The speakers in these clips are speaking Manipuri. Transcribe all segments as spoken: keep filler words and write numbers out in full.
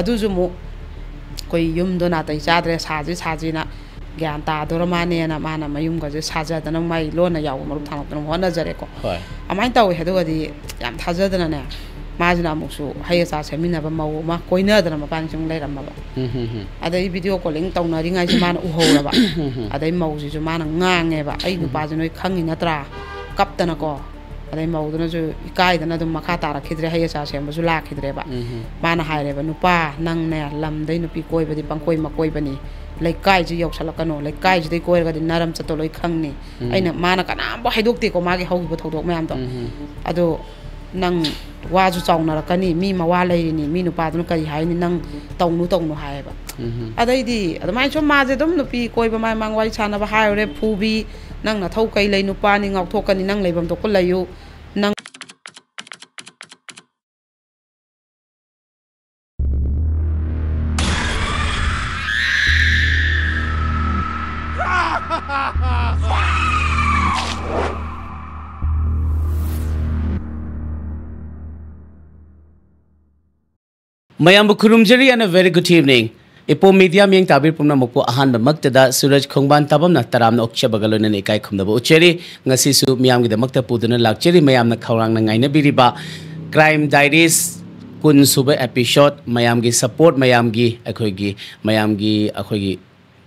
ꯑꯗꯨꯁꯨ ꯑꯃꯨꯛ ꯑꯩꯈꯣꯏ ꯌꯨꯝꯗꯣ ꯅꯥꯇꯩ ꯆꯥꯗ꯭ꯔꯦ, ꯁꯥꯁꯤ ꯁꯥꯁꯤꯅ ꯒ꯭ꯌꯥꯟ ꯇꯥꯗꯣꯔ ꯃꯥꯅꯦꯅ ꯃꯥꯅ ꯃꯌꯨꯝꯒꯁꯦ ꯁꯥꯖꯗꯅ ꯃꯥꯏ ꯂꯣꯟꯅ ꯌꯥꯎꯕ ꯃꯔꯨꯞ ꯊꯥꯡꯉꯛꯇꯅ ꯍꯣꯠꯅꯖꯔꯦꯀꯣ꯫ ꯍꯣꯏ꯫ ꯑꯗꯨꯃꯥꯏꯅ ꯇꯧꯋꯦ꯫ ꯑꯗꯨꯒꯗꯤ ꯌꯥꯝ ꯊꯥꯖꯗꯅꯅꯦ, ꯃꯥꯁꯤꯅ ꯑꯃꯨꯛꯁꯨ ꯍꯩ ꯑꯆꯥ ꯁꯦꯝꯃꯤꯟꯅꯕ ꯃꯧ ꯑꯃ ꯀꯣꯏꯅꯗꯅ ꯃꯕꯥꯅꯤꯁꯨ ꯑꯃꯨꯛ ꯂꯩꯔꯝꯃꯕ꯫ ꯎꯝ, ꯎꯝ, ꯎꯝ꯫ ꯑꯗꯩ ꯚꯤꯗꯤꯑꯣ ꯀꯣꯂꯤꯡ ꯇꯧꯅꯔꯤꯉꯩꯁꯦ ꯃꯥꯅ ꯎꯍꯧꯔꯕ꯫ ꯎꯝ, ꯎꯝ꯫ ꯑꯗꯩ ꯃꯧꯁꯤꯁꯨ ꯃꯥꯅ ꯉꯥꯡꯉꯦꯕ, "ꯑꯩ ꯅꯨꯄꯥꯁꯦ ꯅꯣꯏ ꯈꯪꯉꯤ ꯅꯠꯇ꯭ꯔꯥ?" ꯀꯞꯇꯅꯀꯣ꯫ ꯑꯗꯩ ꯃꯧꯗꯨꯅꯁꯨ ꯏꯀꯥꯏꯗꯅ ꯑꯗꯨꯝ ꯃꯈꯥ ꯇꯥꯔꯛꯈꯤꯗ꯭ꯔꯦ, ꯍꯩ ꯑꯆꯥ ꯁꯦꯝꯕꯁꯨ ꯂꯥꯛꯈꯤꯗ꯭ꯔꯦꯕ꯫ ꯎꯝ, ꯎꯝ꯫ ꯃꯥꯅ ꯍꯥꯏꯔꯦꯕ, "ꯅꯨꯄꯥ, ꯅꯪꯅꯦ ꯂꯝꯗꯩ ꯅꯨꯄꯤ ꯀꯣꯏꯕꯗꯤ ꯄꯪꯀꯣꯏ ꯃꯀꯣꯏꯕꯅꯤ, ꯂꯩꯀꯥꯏꯁꯤ ꯌꯧꯁꯜꯂꯛꯀꯅꯨ, ꯂꯩꯀꯥꯏꯁꯤꯗꯩ ꯀꯣꯏꯔꯒꯗꯤ ꯅꯔꯝ ꯆꯠꯇꯣ ꯂꯣꯏ ꯈꯪꯅꯤ꯫" ꯎꯝ꯫ ꯑꯩꯅ, ꯃꯥꯅ ꯀꯅꯥꯝꯐꯥꯎ ꯍꯥꯏꯗꯣꯛꯇꯦꯀꯣ ꯃꯥꯒꯤ ꯍꯧꯈꯤꯕ ꯊꯧꯗꯣꯛ ꯃꯌꯥꯝꯗꯣ꯫ ꯎꯝ, ꯎꯝ꯫ ꯑꯗꯣ ꯅꯪ ꯋꯥꯁꯨ ꯆꯥꯎꯅꯔꯛꯀꯅꯤ, ꯃꯤ ꯃꯋꯥ ꯂꯩꯔꯤꯅꯤ, ꯃꯤ ꯅꯨꯄꯥꯗꯨꯅ ꯀꯔꯤ ꯍꯥꯏꯅꯤ, ꯅꯪ ꯇꯧꯅꯨ ꯇꯧꯅꯨ ꯍꯥꯏꯌꯦꯕ꯫ ꯎꯝ, ꯎꯝ꯫ ꯑꯗꯩꯗꯤ ꯑꯗꯨꯃꯥꯏꯅ ꯁꯨꯝ ꯃꯥꯁꯦ ꯑꯗꯨꯝ ꯅꯨꯄꯤ ꯀꯣꯏꯕ ꯃꯥꯏ ꯃꯥꯡ ꯋꯥꯔꯤ ꯁꯥꯟꯅꯕ ꯍꯥꯏꯔꯨꯔꯦ, ꯐꯨꯕꯤ, "ꯅꯪ ꯅꯊꯧ ꯀꯩ ꯂꯩ, ꯅꯨꯄꯥꯅꯤ, ꯉꯥꯎꯊꯣꯛꯀꯅꯤ, ꯅꯪ ꯂꯩꯐꯝ ꯊꯣꯛꯄ ꯂꯩꯌꯨ, ꯅꯪ" ꯃꯌꯥꯝꯕꯨ ꯈꯨꯔꯨꯝꯖꯔꯤ and a very good evening. ꯏꯄꯣꯝ ꯃꯤꯗꯤꯌꯥ ꯃꯤꯠꯌꯦꯡ ꯇꯥꯕꯤꯔꯤꯕ ꯄꯨꯝꯅꯃꯛꯄꯨ ꯑꯍꯥꯟꯕꯃꯛꯇꯗ ꯁꯨꯔꯖ ꯈꯣꯡꯕꯥꯟ ꯇꯥꯕꯝꯅ ꯇꯔꯥꯝꯅ ꯑꯣꯛꯆꯕꯒ ꯂꯣꯏꯅꯅ ꯏꯀꯥꯏ ꯈꯨꯝꯅꯕ ꯎꯠꯆꯔꯤ꯫ ꯉꯁꯤꯁꯨ ꯃꯤꯌꯥꯝꯒꯤꯗꯃꯛꯇ ꯄꯨꯗꯨꯅ ꯂꯥꯛꯆꯔꯤ꯫ ꯃꯌꯥꯝꯅ ꯈꯧꯔꯥꯡꯅ ꯉꯥꯏꯅꯕꯤꯔꯤꯕ Crime Diaries ꯀꯨꯟ ꯁꯨꯕ episode, ꯃꯌꯥꯝꯒꯤ support, ꯃꯌꯥꯝꯒꯤ ꯑꯩꯈꯣꯏꯒꯤ, ꯃꯌꯥꯝꯒꯤ ꯑꯩꯈꯣꯏꯒꯤ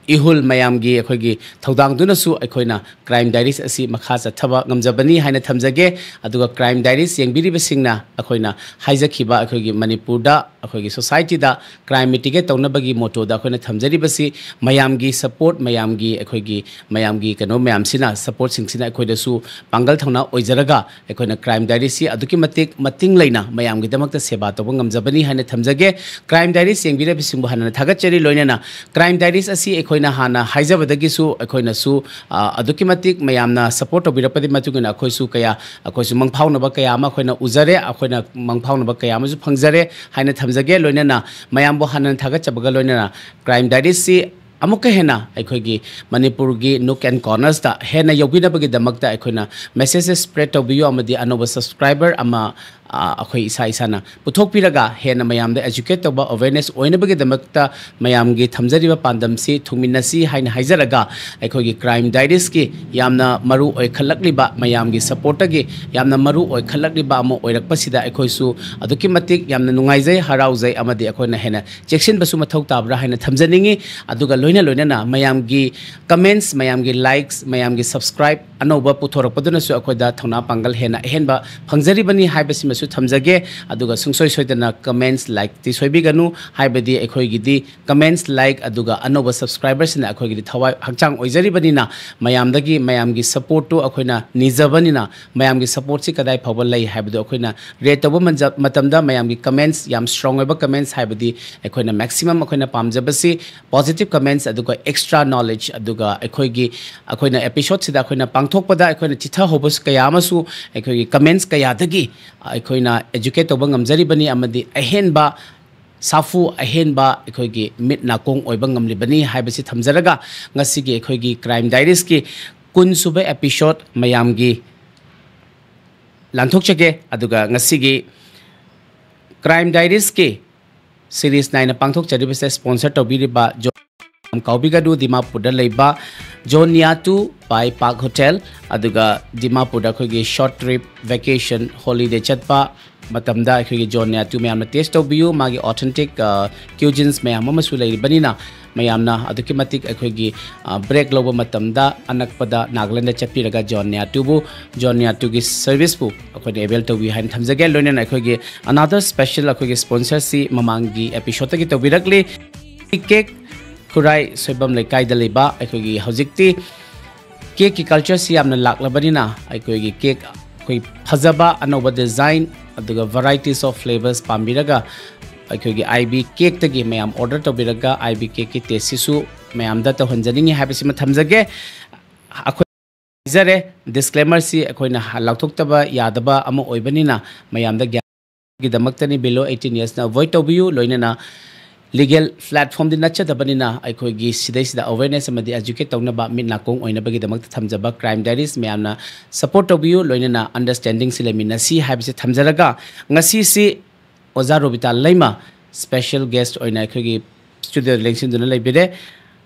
ꯏꯍꯨꯜ, ꯃꯌꯥꯝꯒꯤ ꯑꯩꯈꯣꯏꯒꯤ ꯊꯧꯗꯥꯡꯗꯨꯅꯁꯨ ꯑꯩꯈꯣꯏꯅ Crime Diaries ꯑꯁꯤ ꯃꯈꯥ ꯆꯠꯊꯕ ꯉꯝꯖꯕꯅꯤ ꯍꯥꯏꯅ ꯊꯝꯖꯒꯦ꯫ ꯑꯗꯨꯒ Crime Diaries ꯌꯦꯡꯕꯤꯔꯤꯕꯁꯤꯡꯅ ꯑꯩꯈꯣꯏꯅ ꯍꯥꯏꯖꯈꯤꯕ ꯑꯩꯈꯣꯏꯒꯤ ꯃꯅꯤꯄꯨꯔꯗ ꯑꯩꯈꯣꯏꯒꯤ society ꯗ crime mitigate ꯇꯧꯅꯕꯒꯤ motto ꯗ ꯑꯩꯈꯣꯏꯅ ꯊꯝꯖꯔꯤꯕꯁꯤ ꯃꯌꯥꯝꯒꯤ support, ꯃꯌꯥꯝꯒꯤ ꯑꯩꯈꯣꯏꯒꯤ, ꯃꯌꯥꯝꯒꯤ ꯀꯩꯅꯣ ꯃꯌꯥꯝꯁꯤꯅ, support ꯁꯤꯡꯁꯤꯅ ꯑꯩꯈꯣꯏꯗꯁꯨ ꯄꯥꯡꯒꯜ ꯊꯧꯅꯥ ꯑꯣꯏꯖꯔꯒ ꯑꯩꯈꯣꯏꯅ Crime Diaries ꯁꯤ ꯑꯗꯨꯛꯀꯤ ꯃꯇꯤꯛ ꯃꯇꯤꯡ ꯂꯩꯅ ꯃꯌꯥꯝꯒꯤꯗꯃꯛꯇ ꯁꯦꯕꯥ ꯇꯧꯕ ꯉꯝꯖꯕꯅꯤ ꯍꯥꯏꯅ ꯊꯝꯖꯒꯦ꯫ Crime Diaries ꯌꯦꯡꯕꯤꯔꯤꯕꯁꯤꯡꯕꯨ ꯍꯟꯅ ꯊꯥꯒꯠꯆꯔꯤ꯫ ꯂꯣꯏꯅꯅ Crime Diaries ꯑꯁꯤ ꯑꯩꯈꯣꯏꯅ ꯍꯥꯟꯅ ꯍꯥꯏꯖꯕꯗꯒꯤꯁꯨ ꯑꯩꯈꯣꯏꯅꯁꯨ, ꯑ, ꯑꯗꯨꯛꯀꯤ ꯃꯇꯤꯛ ꯃꯌꯥꯝꯅ support ꯇꯧꯕꯤꯔꯛꯄꯗꯒꯤ ꯃꯇꯨꯡ ꯏꯟꯅ ꯑꯩꯈꯣꯏꯁꯨ ꯀꯌꯥ, ꯑꯩꯈꯣꯏꯁꯨ ꯃꯪꯐꯥꯎꯅꯕ ꯀꯌꯥ ꯑꯃ ꯑꯩꯈꯣꯏꯅ ꯎꯖꯔꯦ, ꯑꯩꯈꯣꯏꯅ ꯃꯪꯐꯥꯎꯅꯕ ꯀꯌꯥ ꯑꯃꯁꯨ ꯐꯪꯖꯔꯦ ꯍꯥꯏꯅ ꯊꯝꯖꯒꯦ꯫ ꯂꯣꯏꯅꯅ ꯃꯌꯥꯝꯕꯨ ꯍꯟꯅ ꯊꯥꯒꯠꯆꯕꯒ ꯂꯣꯏꯅꯅ Crime Diaries ꯁꯤ ꯑꯃꯨꯛꯀ ꯍꯦꯟꯅ ꯑꯩꯈꯣꯏꯒꯤ ꯃꯅꯤꯄꯨꯔꯒꯤ nook and corners ꯇ ꯍꯦꯟꯅ ꯌꯧꯕꯤꯅꯕꯒꯤꯗꯃꯛꯇ ꯑꯩꯈꯣꯏꯅ messages spread ꯇꯧꯕꯤꯌꯨ ꯑꯃꯗꯤ ꯑꯅꯧꯕ subscriber ꯑꯃ ꯑꯩꯈꯣꯏ ꯏꯁꯥ ꯏꯁꯥꯅ ꯄꯨꯊꯣꯛꯄꯤꯔꯒ ꯍꯦꯟꯅ ꯃꯌꯥꯝꯗ ꯑꯦꯖꯨꯀꯦꯠ ꯇꯧꯕ, ꯑꯋꯦꯔꯅꯦꯁ ꯑꯣꯏꯅꯕꯒꯤꯗꯃꯛꯇ ꯃꯌꯥꯝꯒꯤ ꯊꯝꯖꯔꯤꯕ ꯄꯥꯟꯗꯝꯁꯤ ꯊꯨꯡꯃꯤꯟꯅꯁꯤ ꯍꯥꯏꯅ ꯍꯥꯏꯖꯔꯒ, ꯑꯩꯈꯣꯏꯒꯤ ꯀ꯭ꯔꯥꯏꯝ ꯗꯥꯏꯔꯤꯁꯀꯤ ꯌꯥꯝꯅ ꯃꯔꯨ ꯑꯣꯏꯈꯠꯂꯛꯂꯤꯕ, ꯃꯌꯥꯝꯒꯤ ꯁꯄꯣꯔꯠꯇꯒꯤ ꯌꯥꯝꯅ ꯃꯔꯨ ꯑꯣꯏꯈꯠꯂꯛꯂꯤꯕ ꯑꯃ ꯑꯣꯏꯔꯛꯄꯁꯤꯗ ꯑꯩꯈꯣꯏꯁꯨ ꯑꯗꯨꯛꯀꯤ ꯃꯇꯤꯛ ꯌꯥꯝꯅ ꯅꯨꯡꯉꯥꯏꯖꯩ, ꯍꯔꯥꯎꯖꯩ, ꯑꯃꯗꯤ ꯑꯩꯈꯣꯏꯅ ꯍꯦꯟꯅ ꯆꯦꯛꯁꯤꯟꯕꯁꯨ ꯃꯊꯧ ꯇꯥꯕ꯭ꯔꯥ ꯍꯥꯏꯅ ꯊꯝꯖꯅꯤꯡꯏ꯫ ꯑꯗꯨꯒ ꯂꯣꯏꯅ ꯂꯣꯏꯅꯅ ꯃꯌꯥꯝꯒꯤ ꯀꯃꯦꯟꯠꯁ, ꯃꯌꯥꯝꯒꯤ ꯂꯥꯏꯛꯁ, ꯃꯌꯥꯝꯒꯤ ꯁꯕꯁꯀ꯭ꯔꯥꯏꯕ ꯑꯅꯧꯕ ꯄꯨꯊꯣꯔꯛꯄꯗꯨꯅꯁꯨ ꯑꯩꯈꯣꯏꯗ ꯊꯧꯅꯥ ꯄꯥꯡꯒꯜ ꯍꯦꯟꯅ ꯑꯍꯦꯟꯕ ꯐꯪꯖꯔꯤꯕꯅꯤ ꯍꯥꯏꯕꯁꯤꯃꯁꯨ ꯊꯝꯖꯒꯦ꯫ ꯑꯗꯨꯒ ꯁꯨꯡꯁꯣꯏ ꯁꯣꯏꯗꯅ ꯀꯃꯦꯟꯠꯁ, ꯂꯥꯏꯛꯇꯤ ꯁꯣꯏꯕꯤꯒꯅꯨ, ꯍꯥꯏꯕꯗꯤ ꯑꯩꯈꯣꯏꯒꯤꯗꯤ ꯀꯃꯦꯟꯠꯁ, ꯂꯥꯏꯛ, ꯑꯗꯨꯒ ꯑꯅꯧꯕ ꯁꯕꯁꯀ꯭ꯔꯥꯏꯕꯔꯁꯤꯅ ꯑꯩꯈꯣꯏꯒꯤꯗꯤ ꯊꯋꯥꯏ ꯍꯛꯆꯥꯡ ꯑꯣꯏꯖꯔꯤꯕꯅꯤꯅ, ꯃꯌꯥꯝꯗꯒꯤ ꯃꯌꯥꯝꯒꯤ ꯁꯄꯣꯔꯠꯇꯨ ꯑꯩꯈꯣꯏꯅ ꯅꯤꯖꯕꯅꯤꯅ, ꯃꯌꯥꯝꯒꯤ ꯁꯄꯣꯔꯠꯁꯤ ꯀꯗꯥꯏ ꯐꯥꯎꯕ ꯂꯩ ꯍꯥꯏꯕꯗꯨ ꯑꯩꯈꯣꯏꯅ ꯔꯦꯠ ꯇꯧꯕ ꯃꯟꯖ-, ꯃꯇꯝꯗ ꯃꯌꯥꯝꯒꯤ ꯀꯃꯦꯟꯠꯁ, ꯌꯥꯝ ꯁ꯭ꯇꯔꯣꯡ ꯑꯣꯏꯕ ꯀꯃꯦꯟꯠꯁ, ꯍꯥꯏꯕꯗꯤ ꯑꯩꯈꯣꯏꯅ ꯃꯦꯛꯁꯤꯃꯝ ꯑꯩꯈꯣꯏꯅ ꯄꯥꯝꯖꯕꯁꯤ ꯄꯣꯖꯤꯇꯤꯚ ꯀꯃꯦꯟꯠꯁ, ꯑꯗꯨꯒ ꯑꯦꯛꯁꯇ꯭ꯔꯥ ꯅꯣꯂꯦꯖ, ꯑꯗꯨꯒ ꯑꯩꯈꯣꯏꯒꯤ, ꯑꯩꯈꯣꯏꯅ ꯑꯦꯄꯤꯁꯣꯗꯁꯤꯗ ꯑꯩꯈꯣꯏꯅ ꯄꯥꯡꯊꯣꯛꯄꯗ ꯑꯩꯈꯣꯏꯅ ꯆꯤꯊꯍꯧꯕꯁꯨ ꯀꯌꯥ ꯑꯃꯁꯨ ꯑꯩꯈꯣꯏꯒꯤ ꯀꯃꯦꯟꯠꯁ ꯀꯌꯥꯗꯒꯤ ꯑꯩꯈꯣꯏꯅ ꯑꯦꯖꯨꯀꯦꯠ ꯇꯧꯕ ꯉꯝꯖꯔꯤꯕꯅꯤ, ꯑꯃꯗꯤ ꯑꯍꯦꯟꯕ ꯁꯥꯐꯨ, ꯑꯍꯦꯟꯕ ꯑꯩꯈꯣꯏꯒꯤ ꯃꯤꯠ ꯅꯥꯀꯣꯡ ꯑꯣꯏꯕ ꯉꯝꯂꯤꯕꯅꯤ ꯍꯥꯏꯕꯁꯤ ꯊꯝꯖꯔꯒ, ꯉꯁꯤꯒꯤ ꯑꯩꯈꯣꯏꯒꯤ ꯀ꯭ꯔꯥꯏꯝ ꯗꯥꯏꯔꯤꯁꯀꯤ ꯀꯨꯟ ꯁꯨꯕ ꯑꯦꯄꯤꯁꯣꯗ ꯃꯌꯥꯝꯒꯤ ꯂꯥꯟꯊꯣꯛꯆꯒꯦ꯫ ꯑꯗꯨꯒ ꯉꯁꯤꯒꯤ ꯀ꯭ꯔꯥꯏꯝ ꯗꯥꯏꯔꯤꯁꯀꯤ ꯁꯤꯔꯤꯁ ꯅꯥꯏꯅ ꯄꯥꯡꯊꯣꯛꯆꯔꯤꯕꯁꯦ ꯁ꯭ꯄꯣꯟꯁꯔ ꯇꯧꯕꯤꯔꯤꯕ ꯖꯣꯟ ꯀꯥꯎꯕꯤꯒꯅꯨ, ꯗꯤꯃꯥꯄꯨꯔꯗ ꯂꯩꯕ ꯖꯣꯟ ꯅꯤꯌꯥꯇꯨ ꯕꯥꯏ ꯄꯥꯛ ꯍꯣꯇꯦꯜ, ꯑꯗꯨꯒ ꯗꯤꯃꯥꯄꯨꯔꯗ ꯑꯩꯈꯣꯏꯒꯤ ꯁꯣꯔꯠ ꯇ꯭ꯔꯤꯞ, ꯚꯦꯀꯦꯁꯟ, ꯍꯣꯂꯤꯗꯦ ꯆꯠꯄ ꯃꯇꯝꯗ ꯑꯩꯈꯣꯏꯒꯤ ꯖꯣꯟ ꯅꯤꯌꯥꯇꯨ ꯃꯌꯥꯝꯅ ꯇꯦꯁ ꯇꯧꯕꯤꯌꯨ꯫ ꯃꯥꯒꯤ ꯑꯣꯊꯦꯟꯇꯤꯛ ꯀ꯭ꯌꯨꯖꯤꯟꯁ ꯃꯌꯥꯝ ꯑꯃꯁꯨ ꯂꯩꯔꯤꯕꯅꯤꯅ, ꯃꯌꯥꯝꯅ ꯑꯗꯨꯛꯀꯤ ꯃꯇꯤꯛ ꯑꯩꯈꯣꯏꯒꯤ ꯕ꯭ꯔꯦꯛ ꯂꯧꯕ ꯃꯇꯝꯗ ꯑꯅꯛꯄꯗ ꯅꯥꯒꯥꯂꯦꯟꯗ ꯆꯠꯄꯤꯔꯒ ꯖꯣꯟ ꯅꯤꯌꯥꯇꯨꯕꯨ, ꯖꯣꯟ ꯅꯤꯌꯥꯇꯨꯒꯤ ꯁꯔꯚꯤꯁꯄꯨ ꯑꯩꯈꯣꯏꯅ ꯑꯦꯕꯦꯜ ꯇꯧꯕꯤꯌꯨ ꯍꯥꯏꯅ ꯊꯝꯖꯒꯦ꯫ ꯂꯣꯏꯅꯅ ꯑꯩꯈꯣꯏꯒꯤ another special ꯑꯩꯈꯣꯏꯒꯤ ꯁ꯭ꯄꯣꯟꯁꯔꯁꯤ ꯃꯃꯥꯡꯒꯤ ꯑꯦꯄꯤꯁꯣꯗꯇꯒꯤ ꯇꯧꯕꯤꯔꯛꯂꯤ꯫ ꯀꯦꯛ, ꯈꯨꯔꯥꯏ ꯁꯣꯏꯕꯝ ꯂꯩꯀꯥꯏꯗ ꯂꯩꯕ ꯑꯩꯈꯣꯏꯒꯤ ꯍꯧꯖꯤꯛꯇꯤ ꯀꯦꯛꯀꯤ ꯀꯜꯆꯔꯁꯤ ꯌꯥꯝꯅ ꯂꯥꯛꯂꯕꯅꯤꯅ, ꯑꯩꯈꯣꯏꯒꯤ ꯀꯦꯛ ꯑꯩꯈꯣꯏ ꯐꯖꯕ ꯑꯅꯧꯕ ꯗꯤꯖꯥꯏꯟ ꯑꯗꯨꯒ varieties of flavours ꯄꯥꯝꯕꯤꯔꯒ ꯑꯩꯈꯣꯏꯒꯤ ꯑꯥꯏ ꯕꯤ ꯀꯦꯛꯇꯒꯤ ꯃꯌꯥꯝ ꯑꯣꯔꯗꯔ ꯇꯧꯕꯤꯔꯒ ꯑꯥꯏ ꯕꯤ ꯀꯦꯛꯀꯤ ꯇꯦꯁꯁꯤꯁꯨ ꯃꯌꯥꯝꯗ ꯇꯧꯍꯟꯖꯅꯤꯡꯉꯤ ꯍꯥꯏꯕꯁꯤꯃ ꯊꯝꯖꯒꯦ꯫ ꯑꯩꯈꯣꯏ ꯍꯥꯏꯖꯔꯦ, ꯗꯤꯁꯀ꯭ꯂꯦꯃꯔꯁꯤ ꯑꯩꯈꯣꯏꯅ ꯂꯥꯎꯊꯣꯛꯇꯕ ꯌꯥꯗꯕ ꯑꯃ ꯑꯣꯏꯕꯅꯤꯅ ꯃꯌꯥꯝꯗ ꯒ꯭ꯌꯥꯟꯒꯤꯗꯃꯛꯇꯅꯤ꯫ Below eighteen ꯏꯌꯔꯁꯅ ꯑꯦꯚꯣꯏꯗ ꯇꯧꯕꯤꯌꯨ꯫ ꯂꯣꯏꯅꯅ ꯂꯤꯒꯦꯜ ꯄ꯭ꯂꯦꯠꯐꯣꯝꯗꯤ ꯅꯠꯆꯗꯕꯅꯤꯅ ꯑꯩꯈꯣꯏꯒꯤ ꯁꯤꯗꯩꯁꯤꯗ ꯑꯋꯦꯔꯅꯦꯁ ꯑꯃꯗꯤ ꯑꯦꯖꯨꯀꯦꯠ ꯇꯧꯅꯕ ꯃꯤꯠ ꯅꯥꯀꯣꯡ ꯑꯣꯏꯅꯕꯒꯤꯗꯃꯛꯇ ꯊꯝꯖꯕ ꯀ꯭ꯔꯥꯏꯝ ꯗꯥꯏꯔꯤꯁ ꯃꯌꯥꯝꯅ ꯁꯄꯣꯔꯠ ꯇꯧꯕꯤꯌꯨ, ꯂꯣꯏꯅꯅ ꯑꯟꯗꯔꯁ꯭ꯇꯦꯟꯗꯤꯡꯁꯤ ꯂꯩꯃꯤꯟꯅꯁꯤ ꯍꯥꯏꯕꯁꯤ ꯊꯝꯖꯔꯒ, ꯉꯁꯤꯁꯤ ꯑꯣꯖꯥ ꯔꯣꯕꯤꯇꯥ ꯂꯩꯃ ꯁ꯭ꯄꯦꯁꯦꯜ ꯒꯦꯁ꯭ꯠ ꯑꯣꯏꯅ ꯑꯩꯈꯣꯏꯒꯤ ꯁ꯭ꯇꯨꯗꯤꯑꯣꯗ ꯂꯦꯡꯁꯤꯟꯗꯨꯅ ꯂꯩꯕꯤꯔꯦ꯫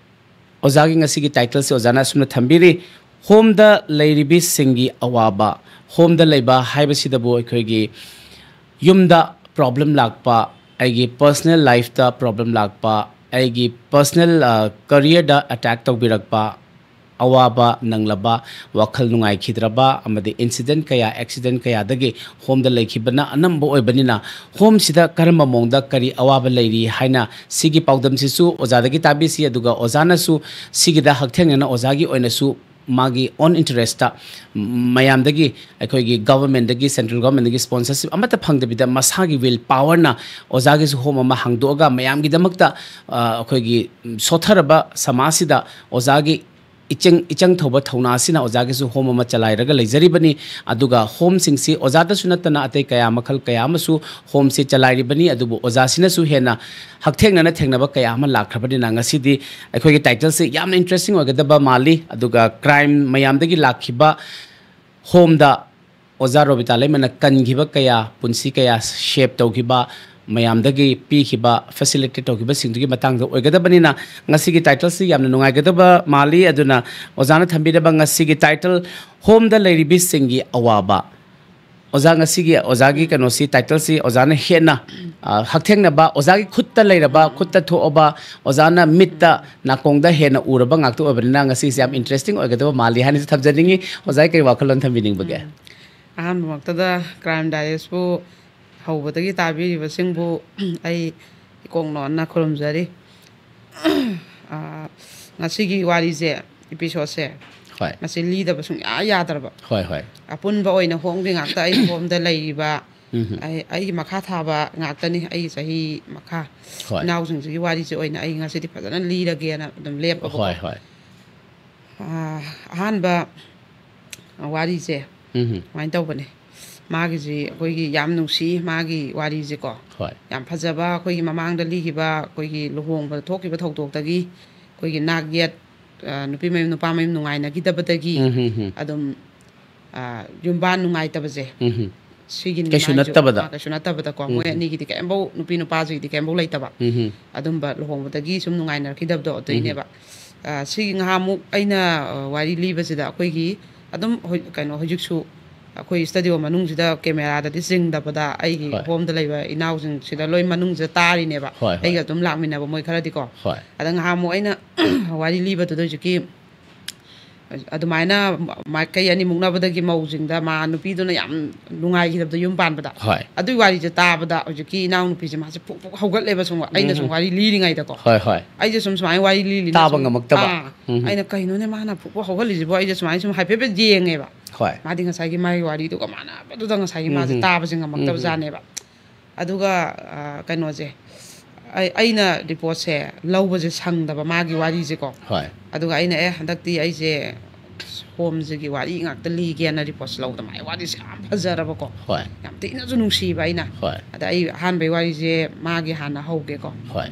ꯑꯣꯖꯥꯒꯤ ꯉꯁꯤꯒꯤ ꯇꯥꯏꯇꯜꯁꯤ ꯑꯣꯖꯥꯅ ꯑꯁꯨꯝꯅ ꯊꯝꯕꯤꯔꯤ: ꯍꯣꯝꯗ ꯂꯩꯔꯤꯕꯤꯁꯤꯡꯒꯤ ꯑꯋꯥꯕ꯫ ꯍꯣꯝꯗ ꯂꯩꯕ ꯍꯥꯏꯕꯁꯤꯗꯕꯨ ꯑꯩꯈꯣꯏꯒꯤ ꯌꯨꯝꯗ ꯄ꯭ꯔꯣꯕ꯭ꯂꯦꯝ ꯂꯥꯛꯄ, ꯑꯩꯒꯤ ꯄꯔꯁꯅꯦꯜ ꯂꯥꯏꯐꯇ ꯄ꯭ꯔꯣꯕ꯭ꯂꯦꯝ ꯂꯥꯛꯄ, ꯑꯩꯒꯤ ꯄꯔꯁꯅꯦꯜ ꯀꯔꯤꯌꯔꯗ ꯑꯦꯇꯦꯛ ꯇꯧꯕꯤꯔꯛꯄ, ꯑꯋꯥꯕ ꯅꯪꯂꯕ, ꯋꯥꯈꯜ ꯅꯨꯡꯉꯥꯏꯈꯤꯗ꯭ꯔꯕ ꯑꯃꯗꯤ ꯏꯟꯁꯤꯗꯦꯟꯠ ꯀꯌꯥ, ꯑꯦꯛꯁꯤꯗꯦꯟꯠ ꯀꯌꯥꯗꯒꯤ ꯍꯣꯝꯗ ꯂꯩꯈꯤꯕꯅ ꯑꯅꯝꯕ ꯑꯣꯏꯕꯅꯤꯅ, ꯍꯣꯝꯁꯤꯗ ꯀꯔꯝꯕ ꯃꯑꯣꯡꯗ ꯀꯔꯤ ꯑꯋꯥꯕ ꯂꯩꯔꯤ ꯍꯥꯏꯅ ꯁꯤꯒꯤ ꯄꯥꯎꯗꯝꯁꯤꯁꯨ ꯑꯣꯖꯥꯗꯒꯤ ꯇꯥꯕꯤꯁꯤ, ꯑꯗꯨꯒ ꯑꯣꯖꯥꯅꯁꯨ ꯁꯤꯒꯤꯗ ꯍꯛꯊꯦꯡꯅꯅ ꯑꯣꯖꯥꯒꯤ ꯑꯣꯏꯅꯁꯨ ꯃꯥꯒꯤ ꯑꯣꯟ ꯏꯟꯇꯔꯦꯁꯇ ꯃꯌꯥꯝꯗꯒꯤ, ꯑꯩꯈꯣꯏꯒꯤ ꯒꯚꯔꯟꯃꯦꯟꯠꯗꯒꯤ, ꯁꯦꯟꯇ꯭ꯔꯦꯜ ꯒꯚꯔꯟꯃꯦꯟꯠꯗꯒꯤ ꯁ꯭ꯄꯣꯟꯁꯔꯁꯤꯞ ꯑꯃꯠꯇ ꯐꯪꯗꯕꯤꯗ ꯃꯁꯥꯒꯤ ꯋꯤꯜ ꯄꯥꯋꯔꯅ ꯑꯣꯖꯥꯒꯤꯁꯨ ꯍꯣꯝ ꯑꯃ ꯍꯥꯡꯗꯣꯛꯑꯒ ꯃꯌꯥꯝꯒꯤꯗꯃꯛꯇ, ꯑ, ꯑꯩꯈꯣꯏꯒꯤ ꯁꯣꯠꯊꯔꯕ ꯁꯃꯥꯖꯁꯤꯗ ꯑꯣꯖꯥꯒꯤ ꯏꯆꯪ, ꯏꯆꯪ ꯊꯧꯕ ꯊꯧꯅꯥ ꯑꯁꯤꯅ ꯑꯣꯖꯥꯒꯤꯁꯨ ꯍꯣꯝ ꯑꯃ ꯆꯂꯥꯏꯔꯒ ꯂꯩꯖꯔꯤꯕꯅꯤ꯫ ꯑꯗꯨꯒ ꯍꯣꯝꯁꯤꯡꯁꯤ ꯑꯣꯖꯥꯗꯁꯨ ꯅꯠꯇꯅ ꯑꯇꯩ ꯀꯌꯥ, ꯃꯈꯜ ꯀꯌꯥ ꯑꯃꯁꯨ ꯍꯣꯝꯁꯤ ꯆꯂꯥꯏꯔꯤꯕꯅꯤ꯫ ꯑꯗꯨꯕꯨ ꯑꯣꯖꯥꯁꯤꯅꯁꯨ ꯍꯦꯟꯅ ꯍꯛꯊꯦꯡꯅꯅ ꯊꯦꯡꯅꯕ ꯀꯌꯥ ꯑꯃ ꯂꯥꯛꯈ꯭ꯔꯕꯅꯤꯅ ꯉꯁꯤꯗꯤ ꯑꯩꯈꯣꯏꯒꯤ ꯇꯥꯏꯇꯜꯁꯤ ꯌꯥꯝꯅ ꯏꯟꯇꯔꯦꯁꯇꯤꯡ ꯑꯣꯏꯒꯗꯕ ꯃꯥꯜꯂꯤ꯫ ꯑꯗꯨꯒ ꯀ꯭ꯔꯥꯏꯝ ꯃꯌꯥꯝꯗꯒꯤ ꯂꯥꯛꯈꯤꯕ ꯍꯣꯝꯗ ꯑꯣꯖꯥ ꯔꯣꯕꯤꯇꯥ ꯂꯩꯃꯅ ꯀꯟꯈꯤꯕ ꯀꯌꯥ, ꯄꯨꯟꯁꯤ ꯀꯌꯥ ꯁꯦꯞ ꯇꯧꯈꯤꯕ, ꯃꯌꯥꯝꯗꯒꯤ ꯄꯤꯈꯤꯕ, ꯐꯦꯁꯤꯂꯤꯇꯦꯠ ꯇꯧꯈꯤꯕꯁꯤꯡꯗꯨꯒꯤ ꯃꯇꯥꯡꯗ ꯑꯣꯏꯒꯗꯕꯅꯤꯅ ꯉꯁꯤꯒꯤ ꯇꯥꯏꯇꯜꯁꯤ ꯌꯥꯝꯅ ꯅꯨꯡꯉꯥꯏꯒꯗꯕ ꯃꯥꯜꯂꯤ꯫ ꯑꯗꯨꯅ ꯑꯣꯖꯥꯅ ꯊꯝꯕꯤꯔꯕ ꯉꯁꯤꯒꯤ ꯇꯥꯏꯇꯜ, ꯍꯣꯝꯗ ꯂꯩꯔꯤꯕꯤꯁꯤꯡꯒꯤ ꯑꯋꯥꯕ꯫ ꯑꯣꯖꯥ, ꯉꯁꯤꯒꯤ ꯑꯣꯖꯥꯒꯤ ꯀꯩꯅꯣꯁꯤ, ꯇꯥꯏꯇꯜꯁꯤ ꯑꯣꯖꯥꯅ ꯍꯦꯟꯅ, ꯑ, ꯍꯛꯊꯦꯡꯅꯕ, ꯑꯣꯖꯥꯒꯤ ꯈꯨꯠꯇ ꯂꯩꯔꯕ, ꯈꯨꯠꯇ ꯊꯣꯛꯑꯕ, ꯑꯣꯖꯥꯅ ꯃꯤꯠꯇ, ꯅꯥꯀꯣꯡꯗ ꯍꯦꯟꯅ ꯎꯔꯕ ꯉꯥꯛꯇ ꯑꯣꯏꯕꯅꯤꯅ ꯉꯁꯤꯁꯦ ꯌꯥꯝ ꯏꯟꯇꯔꯦꯁꯇꯤꯡ ꯑꯣꯏꯒꯗꯕ ꯃꯥꯜꯂꯤ ꯍꯥꯏꯅꯁꯨ ꯊꯝꯖꯅꯤꯡꯉꯤ꯫ ꯑꯣꯖꯥꯒꯤ ꯀꯔꯤ ꯋꯥꯈꯜꯂꯣꯟ ꯊꯝꯕꯤꯅꯤꯡꯕꯒꯦ? ꯑꯍꯥꯟꯕꯃꯛꯇꯗ ꯀ꯭ꯔꯥꯏꯝ ꯗꯥꯏꯔꯤꯁꯄꯨ ꯍꯧꯕꯗꯒꯤ ꯇꯥꯕꯤꯔꯤꯕꯁꯤꯡꯕꯨ ꯑꯩ ꯏꯀꯣꯛ ꯅꯣꯟꯅ ꯈꯨꯔꯨꯝꯖꯔꯤ꯫ ꯑꯥ, ꯉꯁꯤꯒꯤ ꯋꯥꯔꯤꯁꯦ, ꯏꯄꯤꯁꯣꯠꯁꯦ, ꯍꯣꯏ꯫ ꯃꯁꯤ ꯂꯤꯗꯕ ꯁꯨꯡꯌꯥ ꯌꯥꯗ꯭ꯔꯕ꯫ ꯍꯣꯏ, ꯍꯣꯏ꯫ ꯑꯄꯨꯟꯕ ꯑꯣꯏꯅ ꯍꯣꯝꯒꯤ ꯉꯥꯛꯇ ꯑꯩ ꯍꯣꯝꯗ ꯂꯩꯔꯤꯕ, ꯎꯝ꯫ ꯑꯩ, ꯑꯩꯒꯤ ꯃꯈꯥ ꯊꯥꯕ ꯉꯥꯛꯇꯅꯤ, ꯑꯩꯒꯤ ꯆꯍꯤ ꯃꯈꯥ꯫ ꯍꯣꯏ꯫ ꯏꯅꯥꯎꯁꯤꯡꯁꯤꯒꯤ ꯋꯥꯔꯤꯁꯦ ꯑꯣꯏꯅ ꯑꯩ ꯉꯁꯤꯗꯤ ꯐꯖꯅ ꯂꯤꯔꯒꯦꯅ ꯑꯗꯨꯝ ꯂꯦꯞꯄꯕꯀꯣ꯫ ꯍꯣꯏ, ꯍꯣꯏ꯫ ꯑꯥ, ꯑꯍꯥꯟꯕ ꯋꯥꯔꯤꯁꯦ ꯎꯝ꯫ ꯁꯨꯃꯥꯏꯅ ꯇꯧꯕꯅꯦ꯫ ꯃꯥꯒꯤꯁꯤ ꯑꯩꯈꯣꯏꯒꯤ ꯌꯥꯝ ꯅꯨꯡꯁꯤ, ꯃꯥꯒꯤ ꯋꯥꯔꯤꯁꯦꯀꯣ꯫ ꯍꯣꯏ꯫ ꯌꯥꯝ ꯐꯖꯕ, ꯑꯩꯈꯣꯏꯒꯤ ꯃꯃꯥꯡꯗ ꯂꯤꯈꯤꯕ ꯑꯩꯈꯣꯏꯒꯤ ꯂꯨꯍꯣꯡꯕꯗ ꯊꯣꯛꯈꯤꯕ ꯊꯧꯗꯣꯛꯇꯒꯤ ꯑꯩꯈꯣꯏꯒꯤ ꯅꯥꯛ ꯌꯦꯠ, ꯑ, ꯅꯨꯄꯤ ꯃꯌꯨꯝ ꯅꯨꯄꯥ ꯃꯌꯨꯝ ꯅꯨꯡꯉꯥꯏꯅꯈꯤꯗꯕꯗꯒꯤ ꯎꯝ, ꯍꯝ, ꯍꯝ꯫ ꯑꯗꯨꯝ, ꯑ, ꯌꯨꯝꯕꯥꯟ ꯅꯨꯡꯉꯥꯏꯇꯕꯁꯦ ꯎꯝ, ꯍꯝ꯫ ꯁꯤꯒꯤ ꯀꯩꯁꯨ ꯃꯥꯒꯤꯁꯨ, ꯅꯠꯇꯕꯗ꯫ ꯑ, ꯀꯩꯁꯨ ꯅꯠꯇꯕꯗꯀꯣ꯫ ꯃꯣꯏ ꯎꯝ꯫ ꯑꯅꯤꯒꯤꯗꯤ ꯀꯩꯝꯐꯧ, ꯅꯨꯄꯤ ꯅꯨꯄꯥꯁꯤꯒꯤꯗꯤ ꯀꯩꯝꯐꯧ ꯂꯩꯇꯕ꯫ ꯎꯝ, ꯍꯝ꯫ ꯑꯗꯨꯝꯕ ꯂꯨꯍꯣꯡꯕꯗꯒꯤ ꯁꯨꯝ ꯅꯨꯡꯉꯥꯏꯅꯔꯛꯈꯤꯗꯕꯗꯣ ꯑꯗꯨꯏꯅꯦꯕ꯫ ꯑ, ꯁꯤꯒꯤ ꯉꯍꯥꯃꯨꯛ ꯑꯩꯅ, ꯑ, ꯋꯥꯔꯤ ꯂꯤꯕꯁꯤꯗ ꯑꯩꯈꯣꯏꯒꯤ ꯑꯗꯨꯝ ꯍꯧ-, ꯀꯩꯅꯣ, ꯍꯧꯖꯤꯛꯁꯨ ꯑꯩꯈꯣꯏ ꯁ꯭ꯇꯨꯗꯤꯑꯣ ꯃꯅꯨꯡꯁꯤꯗ ꯀꯦꯃꯦꯔꯥꯗꯗꯤ ꯆꯤꯡꯗꯕꯗ ꯑꯩꯒꯤ ꯍꯣꯏ꯫ ꯍꯣꯝꯗ ꯂꯩꯕ ꯏꯅꯥꯎꯁꯤꯡꯁꯤꯗ ꯂꯣꯏ ꯃꯅꯨꯡꯁꯤꯗ ꯇꯥꯔꯤꯅꯦꯕ꯫ ꯍꯣꯏ, ꯍꯣꯏ꯫ ꯑꯩꯒ ꯑꯗꯨꯝ ꯂꯥꯛꯃꯤꯟꯅꯕ ꯃꯣꯏ ꯈꯔꯗꯤꯀꯣ꯫ ꯍꯣꯏ꯫ ꯑꯗ ꯉꯍꯥꯃꯨꯛ ꯑꯩꯅ ꯋꯥꯔꯤ ꯂꯤꯕꯗꯨꯗ ꯍꯧꯖꯤꯛꯀꯤ ꯑꯗꯨꯃꯥꯏꯅ ꯃꯥꯏꯀꯩ ꯑꯅꯤ ꯃꯨꯛꯅꯕꯗꯒꯤ ꯃꯧꯁꯤꯡꯗ ꯃꯥ ꯅꯨꯄꯤꯗꯨꯅ ꯌꯥꯝ ꯅꯨꯡꯉꯥꯏꯈꯤꯗꯕꯗꯣ ꯌꯨꯝ ꯄꯥꯟꯕꯗ꯫ ꯍꯣꯏ꯫ ꯑꯗꯨꯒꯤ ꯋꯥꯔꯤꯁꯦ ꯇꯥꯕꯗ ꯍꯧꯖꯤꯛꯀꯤ ꯏꯅꯥꯎꯅꯨꯄꯤꯁꯦ ꯃꯥꯁꯦ ꯐꯨꯛ ꯐꯨꯛ ꯍꯧꯒꯠꯂꯦꯕ ꯁꯨꯝ, ꯑꯩꯅ ꯁꯨꯝ ꯋꯥꯔꯤ ꯂꯤꯔꯤꯉꯩꯗꯀꯣ꯫ ꯍꯣꯏ, ꯍꯣꯏ꯫ ꯑꯩꯁꯦ ꯁꯨꯝ ꯁꯨꯃꯥꯏꯅ ꯋꯥꯔꯤ ꯂꯤꯔꯤ ꯇꯥꯕ ꯁꯨꯝ, ꯉꯝꯃꯛꯇꯕ꯫ ꯑꯥ, ꯎꯝ꯫ ꯑꯩꯅ ꯀꯩꯅꯣꯅꯦ ꯃꯥꯅ ꯐꯨꯛ ꯐꯨꯛ ꯍꯧꯒꯠꯂꯤꯁꯤꯕꯣ? ꯑꯩꯁꯦ ꯁꯨꯃꯥꯏꯅ ꯁꯨꯝ ꯍꯥꯏꯐꯦꯠ ꯍꯥꯏꯐꯦꯠ ꯌꯦꯡꯉꯦꯕ꯫ ꯍꯣꯏ꯫ ꯃꯥꯗꯤ ꯉꯁꯥꯏꯒꯤ ꯃꯥꯒꯤ ꯋꯥꯔꯤꯗꯨꯒ ꯃꯥꯟꯅꯕꯗꯨꯗ ꯉꯁꯥꯏꯒꯤ ꯃꯥꯁꯦ ꯎꯝ꯫ ꯇꯥꯕꯁꯦ ꯉꯝꯃꯛꯇꯕ ꯎꯝ꯫ ꯖꯥꯠꯅꯦꯕ꯫ ꯑꯗꯨꯒ, ꯑ, ꯀꯩꯅꯣꯁꯦ, ꯑꯩ, ꯑꯩꯅ ꯔꯤꯄꯣꯔꯠꯁꯦ ꯂꯧꯕꯁꯦ ꯁꯪꯗꯕ, ꯃꯥꯒꯤ ꯋꯥꯔꯤꯁꯦꯀꯣ꯫ ꯍꯣꯏ꯫ ꯑꯗꯨꯒ ꯑꯩꯅ, "ꯑꯦ, ꯍꯟꯗꯛꯇꯤ ꯑꯩꯁꯦ ꯍꯣꯝꯁꯤꯒꯤ ꯋꯥꯔꯤ ꯉꯥꯛꯇ ꯂꯤꯒꯦꯅ" ꯔꯤꯄꯣꯔꯠꯁꯦ ꯂꯧꯕꯗ ꯃꯥꯒꯤ ꯋꯥꯔꯤꯁꯦ ꯌꯥꯝ ꯐꯖꯔꯕꯀꯣ꯫ ꯍꯣꯏ꯫ ꯌꯥꯝ ꯊꯤꯅꯁꯨ ꯅꯨꯡꯁꯤꯕ ꯑꯩꯅ꯫ ꯍꯣꯏ꯫ ꯑꯗ ꯑꯩ ꯑꯍꯥꯟꯕꯩ ꯋꯥꯔꯤꯁꯦ ꯃꯥꯒꯤ ꯍꯥꯟꯅ ꯍꯧꯒꯦꯀꯣ꯫ ꯍꯣꯏ꯫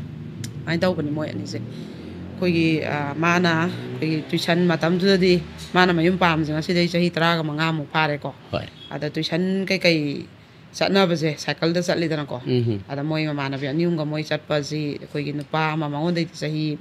ꯁꯨꯃꯥꯏꯅ ꯇꯧꯕꯅꯤ ꯃꯣꯏ ꯑꯅꯤꯁꯦ꯫ ꯑꯩꯈꯣꯏꯒꯤ, ꯑ, ꯃꯥꯅ ꯑꯩꯈꯣꯏꯒꯤ ꯇ꯭ꯋꯤꯁꯟ ꯃꯇꯝꯗꯨꯗꯗꯤ ꯃꯥꯅ ꯃꯌꯨꯝ ꯄꯥꯝꯕꯁꯦ ꯉꯁꯤꯗꯩ ꯆꯍꯤ ꯇꯔꯥꯒ ꯃꯉꯥꯃꯨꯛ ꯐꯥꯔꯦꯀꯣ꯫ ꯍꯣꯏ꯫ ꯑꯗ ꯇ꯭ꯋꯤꯁꯟ ꯀꯩꯀꯩ ꯆꯠꯅꯕꯁꯦ ꯁꯥꯏꯀꯜꯗ ꯆꯠꯂꯤꯗꯅꯀꯣ꯫ ꯎꯝ꯫ ꯑꯗ ꯃꯣꯏ ꯃꯃꯥꯟꯅꯕꯤ ꯑꯅꯤ ꯑꯍꯨꯝꯒ ꯃꯣꯏ ꯆꯠꯄꯁꯤ ꯑꯩꯈꯣꯏꯒꯤ ꯅꯨꯄꯥ ꯑꯃ, ꯃꯉꯣꯟꯗꯩꯗꯤ ꯆꯍꯤ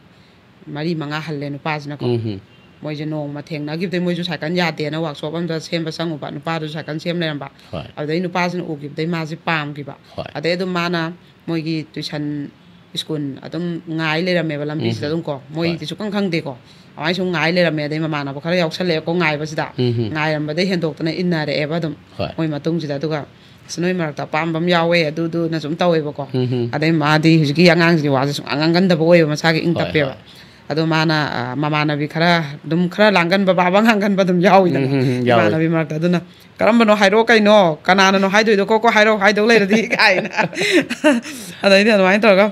ꯃꯔꯤ ꯃꯉꯥ ꯍꯜꯂꯦ ꯅꯨꯄꯥꯁꯤꯅꯀꯣ꯫ ꯎꯝ꯫ ꯃꯣꯏꯁꯦ ꯅꯣꯡꯃ ꯊꯦꯡꯅꯈꯤꯕꯗꯩ ꯃꯣꯏꯁꯨ ꯁꯥꯏꯀꯜ ꯌꯥꯗꯦꯅ ꯋꯥꯛꯁꯣꯞ ꯑꯝꯗ ꯁꯦꯝꯕ ꯆꯪꯉꯨꯕ, ꯅꯨꯄꯥꯗꯨꯁꯨ ꯁꯥꯏꯀꯜ ꯁꯦꯝ ꯂꯩꯔꯝꯕ꯫ ꯍꯣꯏ꯫ ꯑꯗꯨꯗꯩ ꯅꯨꯄꯥꯁꯤꯅ ꯎꯈꯤꯕꯗꯩ ꯃꯥꯁꯦ ꯄꯥꯝꯈꯤꯕ꯫ ꯍꯣꯏ꯫ ꯑꯗꯩ ꯑꯗꯨꯝ ꯃꯥꯅ ꯃꯣꯏꯒꯤ ꯇ꯭ꯋꯤꯁꯟ ꯁ꯭ꯀꯨꯜ ꯑꯗꯨꯝ ꯉꯥꯏ ꯂꯩꯔꯝꯃꯦꯕ ꯂꯝꯕꯤꯁꯤꯗ ꯎꯝ꯫ ꯑꯗꯨꯝ ꯀꯣ꯫ ꯃꯣꯏꯗꯤ ꯍꯣꯏ꯫ ꯁꯨꯛꯈꯪ ꯈꯪꯗꯦꯀꯣ꯫ ꯑꯗꯨꯃꯥꯏꯅ ꯁꯨꯝ ꯉꯥꯏ ꯂꯩꯔꯝꯃꯦ꯫ ꯑꯗꯩ ꯃꯃꯥꯟꯅꯕ ꯈꯔ ꯌꯥꯎꯁꯜꯂꯛꯑꯦꯀꯣ ꯉꯥꯏꯕꯁꯤꯗ꯫ ꯎꯝ꯫ ꯉꯥꯏꯔꯝꯕꯗꯩ ꯍꯦꯟꯗꯣꯛꯇꯅ ꯏꯟꯅꯔꯛꯑꯦꯕ ꯑꯗꯨꯝ꯫ ꯍꯣꯏ꯫ ꯃꯣꯏ ꯃꯇꯨꯡꯁꯤꯗ꯫ ꯑꯗꯨꯒ "ꯑꯁ, ꯅꯣꯏ ꯃꯔꯛꯇ ꯑꯄꯥꯝꯕ ꯑꯃ ꯌꯥꯎꯋꯦ" ꯑꯗꯨꯗꯨꯅ ꯁꯨꯝ ꯇꯧꯋꯦꯕꯀꯣ꯫ ꯎꯝ꯫ ꯑꯗꯩ ꯃꯥꯗꯤ ꯍꯧꯖꯤꯛꯀꯤ ꯑꯉꯥꯡꯁꯤꯗꯤ ꯋꯥꯁꯦ ꯁꯨꯡꯉꯥꯡ ꯉꯥꯡꯒꯟꯗꯕ ꯑꯣꯏꯌꯦꯕ, ꯃꯁꯥꯒꯤ ꯏꯪ ꯍꯣꯏ, ꯇꯞꯄꯦꯕ꯫ ꯍꯣꯏ꯫ ꯑꯗꯣ ꯃꯥꯅ, ꯑ, ꯃꯃꯥꯟꯅꯕꯤ ꯈꯔ ꯑꯗꯨꯝ, ꯈꯔ ꯂꯥꯡꯒꯟꯕ, ꯕꯥꯕ ꯉꯥꯡꯒꯟꯕ ꯑꯗꯨꯝ ꯌꯥꯎꯋꯤꯗꯅ꯫ ꯎꯝ, ꯎꯝ, ꯎꯝ, ꯌꯥꯎꯋꯤ꯫ ꯏꯃꯥꯟꯅꯕꯤ ꯃꯔꯛꯇ꯫ ꯑꯗꯨꯅ "ꯀꯔꯝꯕꯅꯣ ꯍꯥꯏꯔꯛꯑꯣ ꯀꯩꯅꯣ, ꯀꯅꯥꯅꯅꯣ ꯍꯥꯏꯗꯣꯏꯗꯣ, ꯀꯣ ꯀꯣ ꯍꯥꯏꯔꯛꯑꯣ, ꯍꯥꯏꯗꯧ ꯂꯩꯔꯗꯤ" ꯀꯥꯏꯅ꯫ ꯑꯗꯩꯗꯤ ꯑꯗꯨꯃꯥꯏꯅ ꯇꯧꯔꯒ,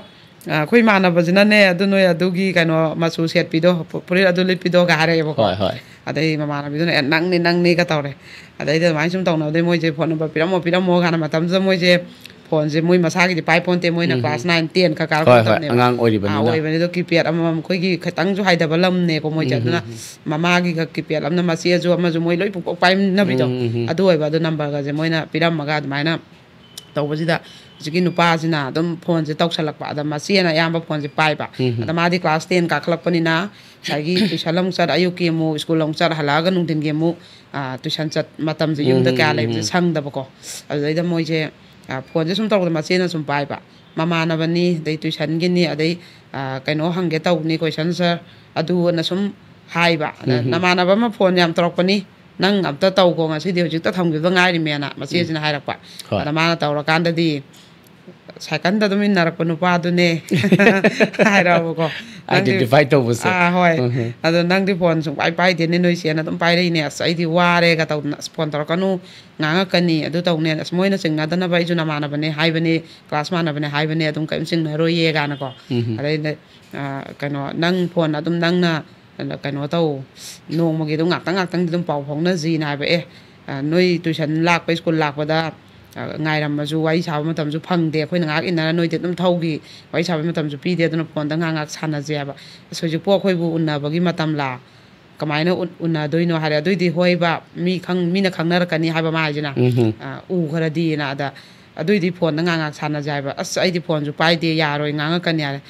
ꯑ, ꯑꯩꯈꯣꯏ ꯏꯃꯥꯟꯅꯕꯁꯤꯅꯅꯦ, "ꯑꯗꯨ ꯅꯣꯏ ꯑꯗꯨꯒꯤ ꯀꯩꯅꯣ ꯃꯆꯨ ꯁꯦꯠꯄꯤꯗꯣ, ꯐꯨ-, ꯐꯨꯔꯤꯠ ꯑꯗꯨ ꯂꯤꯠꯄꯤꯗꯣꯒ" ꯍꯥꯏꯔꯛꯑꯦꯕꯀꯣ꯫ ꯍꯣꯏ, ꯍꯣꯏ꯫ ꯑꯗꯩ ꯃꯃꯥꯟꯅꯕꯤꯗꯨꯅ, "ꯑꯦ, ꯅꯪꯅꯤ, ꯅꯪꯅꯤ"ꯒ ꯇꯧꯔꯦ꯫ ꯑꯗꯩꯗꯤ ꯑꯗꯨꯃꯥꯏꯅ ꯁꯨꯝ ꯇꯧꯅꯕꯗꯩ ꯃꯣꯏꯁꯦ ꯐꯣꯟ ꯅꯝꯕꯔ ꯄꯤꯔꯝꯃꯣ, ꯄꯤꯔꯝꯃꯣ ꯀꯥꯏꯅ, ꯃꯇꯝꯗꯨꯗ ꯃꯣꯏꯁꯦ ꯐꯣꯟꯁꯦ ꯃꯣꯏ ꯃꯁꯥꯒꯤꯗꯤ ꯄꯥꯏ ꯄꯣꯟꯇꯦ, ꯃꯣꯏꯅ ꯎꯝ꯫ ꯀ꯭ꯂꯥꯁ ꯅꯥꯏꯟ, ꯇꯦꯟ ꯈꯛ ꯀꯥꯔꯛꯄ ꯍꯣꯏ, ꯍꯣꯏ, ꯃꯇꯝꯅꯦꯕ꯫ ꯑꯉꯥꯡ ꯑꯣꯏꯔꯤꯕꯅꯤꯅ꯫ ꯑꯥ, ꯑꯣꯏꯕꯅꯤꯗꯣ ꯀꯤꯄꯦꯗ ꯑꯃꯃꯝ, ꯑꯩꯈꯣꯏꯒꯤ ꯈꯤꯇꯪꯁꯨ ꯍꯥꯏꯗꯕ ꯂꯝꯅꯦꯀꯣ ꯃꯣꯏꯁꯦ꯫ ꯎꯝ, ꯑꯗꯨꯅ ꯎꯝ, ꯎꯝ꯫ ꯃꯃꯥꯒꯤꯒ ꯀꯤꯄꯦꯗ ꯑꯃꯅ, ꯃꯆꯦꯁꯨ ꯑꯃꯁꯨ, ꯃꯣꯏ ꯂꯣꯏ ꯄꯨꯡꯄꯣꯛ ꯄꯥꯏꯅꯕꯤꯗꯣ꯫ ꯎꯝ, ꯎꯝ, ꯎꯝ꯫ ꯑꯗꯨ ꯑꯣꯏꯕ, ꯑꯗꯨ ꯅꯝꯕꯔꯒꯁꯦ ꯃꯣꯏꯅ ꯄꯤꯔꯝꯃꯒ ꯑꯗꯨꯃꯥꯏꯅ ꯇꯧꯕꯁꯤꯗ ꯍꯧꯖꯤꯛꯀꯤ ꯅꯨꯄꯥꯁꯤꯅ ꯑꯗꯨꯝ ꯐꯣꯟꯁꯦ ꯇꯧꯁꯜꯂꯛꯄ꯫ ꯑꯗ ꯃꯆꯦꯅ ꯑꯌꯥꯝꯕ ꯐꯣꯟꯁꯦ ꯄꯥꯏꯕ꯫ ꯎꯝ, ꯎꯝ꯫ ꯑꯗ ꯃꯥꯗꯤ ꯀ꯭ꯂꯥꯁ ꯇꯦꯟ ꯀꯥꯈꯠꯂꯛꯄꯅꯤꯅ ꯉꯁꯥꯏꯒꯤ ꯇꯨꯏꯁꯟ ꯑꯃꯨꯛ ꯆꯠ, ꯑꯌꯨꯛꯀꯤ ꯑꯃꯨꯛ ꯁ꯭ꯀꯨꯜ ꯑꯃꯨꯛ ꯆꯠ, ꯍꯜꯂꯛꯑꯒ ꯅꯨꯡꯊꯤꯟꯒꯤ ꯑꯃꯨꯛ, ꯑ, ꯇꯨꯏꯁꯟ ꯆꯠ, ꯃꯇꯝꯁꯦ ꯎꯝ, ꯌꯨꯝꯗ ꯎꯝ, ꯀꯌꯥ ꯎꯝ, ꯂꯩꯕꯁꯦ ꯎꯝ꯫ ꯁꯪꯗꯕꯀꯣ꯫ ꯑꯗꯨꯗꯩꯗ ꯃꯣꯏꯁꯦ, ꯑ, ꯐꯣꯟꯁꯦ ꯁꯨꯝ ꯇꯧꯕꯗ ꯃꯆꯦꯅ ꯁꯨꯝ ꯄꯥꯏꯕ꯫ ꯃꯃꯥꯟꯅꯕꯅꯤ, ꯑꯗꯩ ꯇꯨꯏꯁꯟꯒꯤꯅꯤ, ꯑꯗꯩ, ꯑ, ꯀꯩꯅꯣ ꯍꯪꯒꯦ ꯇꯧꯕꯅꯤ, ꯀꯣꯏꯁꯟ ꯁꯥꯔ, ꯑꯗꯨꯅ ꯁꯨꯝ ꯍꯥꯏꯕ꯫ ꯑꯗ, ꯎꯝ, ꯎꯝ꯫ "ꯅꯃꯥꯟꯅꯕ ꯑꯃ ꯐꯣꯟ ꯌꯥꯝ ꯇꯧꯔꯛꯄꯅꯤ, ꯅꯪ ꯑꯝꯇ ꯇꯧꯀꯣ, ꯉꯁꯤꯗꯤ ꯍꯧꯖꯤꯛꯇ ꯊꯝꯈꯤꯕꯗ ꯉꯥꯏꯔꯤꯃꯦꯅ", ꯎꯝ꯫ ꯃꯆꯦꯁꯤꯅ ꯍꯥꯏꯔꯛꯄ꯫ ꯍꯣꯏ꯫ ꯑꯗ ꯃꯥꯅ ꯇꯧꯔꯀꯥꯟꯗꯗꯤ, "ꯁꯥꯏꯀꯜꯗ ꯑꯗꯨꯝ ꯏꯟꯅꯔꯛꯄ ꯅꯨꯄꯥꯗꯨꯅꯦ", ꯍꯥꯏꯔꯛꯑꯕꯀꯣ꯫ "ꯅꯪꯗꯤ"꯫ Identify ꯇꯧꯕꯁꯦ꯫ ꯑꯥ, ꯍꯣꯏ꯫ ꯎꯝ, ꯎꯝ꯫ "ꯑꯗꯣ ꯅꯪꯗꯤ ꯐꯣꯟ ꯁꯨꯡꯄꯥꯏ ꯄꯥꯏꯗꯦꯅꯦ, ꯅꯣꯏ ꯆꯦꯅ ꯑꯗꯨꯝ ꯄꯥꯏꯔꯛꯏꯅꯦ, ꯑꯁ, ꯑꯩꯗꯤ ꯋꯥꯔꯦꯒ ꯇꯧꯗꯅ, "ꯑꯁ, ꯐꯣꯟ ꯇꯧꯔꯛꯀꯅꯨ, ꯉꯥꯡꯉꯛꯀꯅꯤ, ꯑꯗꯨ ꯇꯧꯅꯦ, ꯑꯁ, ꯃꯣꯏꯅ ꯆꯤꯡꯅꯗꯅꯕ, ꯑꯩꯁꯨ ꯅꯃꯥꯟꯅꯕꯅꯦ ꯍꯥꯏꯕꯅꯦ, ꯀ꯭ꯂꯥꯁ ꯃꯥꯟꯅꯕꯅꯦ ꯍꯥꯏꯕꯅꯦ, ꯑꯗꯨꯝ ꯀꯔꯤꯝ ꯆꯤꯡꯅꯔꯣꯏꯌꯦ" ꯀꯥꯏꯅꯀꯣ꯫ ꯎꯝ, ꯎꯝ꯫ ꯑꯗꯩꯗ, ꯑ, ꯀꯩꯅꯣ, "ꯅꯪ ꯐꯣꯟ ꯑꯗꯨꯝ ꯅꯪꯅ, ꯑ, ꯀꯩꯅꯣ ꯇꯧ, ꯅꯣꯡꯃꯒꯤ ꯑꯗꯨꯝ ꯉꯥꯛꯇꯪ ꯉꯥꯛꯇꯪꯗꯤ ꯑꯗꯨꯝ ꯄꯥꯎ ꯐꯥꯎꯅꯁꯤꯅ" ꯍꯥꯏꯕ꯫ "ꯑꯦ, ꯑ, ꯅꯣꯏ ꯇꯨꯏꯁꯟ ꯂꯥꯛꯄ, ꯁ꯭ꯀꯨꯜ ꯂꯥꯛꯄꯗ, ꯑ, ꯉꯥꯏꯔꯝꯃꯁꯨ ꯋꯥꯔꯤ ꯁꯥꯕ ꯃꯇꯝꯁꯨ ꯐꯪꯗꯦ, ꯑꯩꯈꯣꯏꯅ ꯉꯥꯏꯍꯥꯛ ꯏꯟꯅꯔ ꯅꯣꯏꯗꯤ ꯑꯗꯨꯝ ꯊꯧꯈꯤ, ꯋꯥꯔꯤ ꯁꯥꯕꯒꯤ ꯃꯇꯝꯁꯨ ꯄꯤꯗꯦ, ꯑꯗꯨꯅ ꯐꯣꯟꯗ ꯉꯥꯏꯍꯥꯛ ꯉꯥꯏꯍꯥꯛ ꯁꯥꯟꯅꯁꯦ" ꯍꯥꯏꯕ꯫ "ꯑꯁ, ꯍꯧꯖꯤꯛꯄꯨ ꯑꯩꯈꯣꯏꯕꯨ ꯎꯟꯅꯕꯒꯤ ꯃꯇꯝꯂꯥ? ꯀꯃꯥꯏꯅ ꯎꯟ-, ꯎꯟꯅꯗꯣꯏꯅꯣ?" ꯍꯥꯏꯔꯦ꯫ "ꯑꯗꯨꯏꯗꯤ ꯍꯣꯏꯕ, ꯃꯤ ꯈꯪ-, ꯃꯤꯅ ꯈꯪꯅꯔꯛꯀꯅꯤ ꯍꯥꯏꯕ", ꯃꯥ ꯍꯥꯏꯁꯤꯅ꯫ ꯎꯝ, ꯎꯝ꯫ "ꯑ, ꯎꯈ꯭ꯔꯗꯤꯅ", ꯑꯗ, "ꯑꯗꯨꯏꯗꯤ ꯐꯣꯟꯗ ꯉꯥꯏꯍꯥꯛ ꯉꯥꯏꯍꯥꯛ ꯁꯥꯟꯅꯁꯦ" ꯍꯥꯏꯕ꯫ "ꯑꯁ, ꯑꯩꯗꯤ ꯐꯣꯟꯁꯨ ꯄꯥꯏꯗꯦ, ꯌꯥꯔꯣꯏ, ꯉꯥꯡꯉꯛꯀꯅꯤ" ꯍꯥꯏꯔꯦ꯫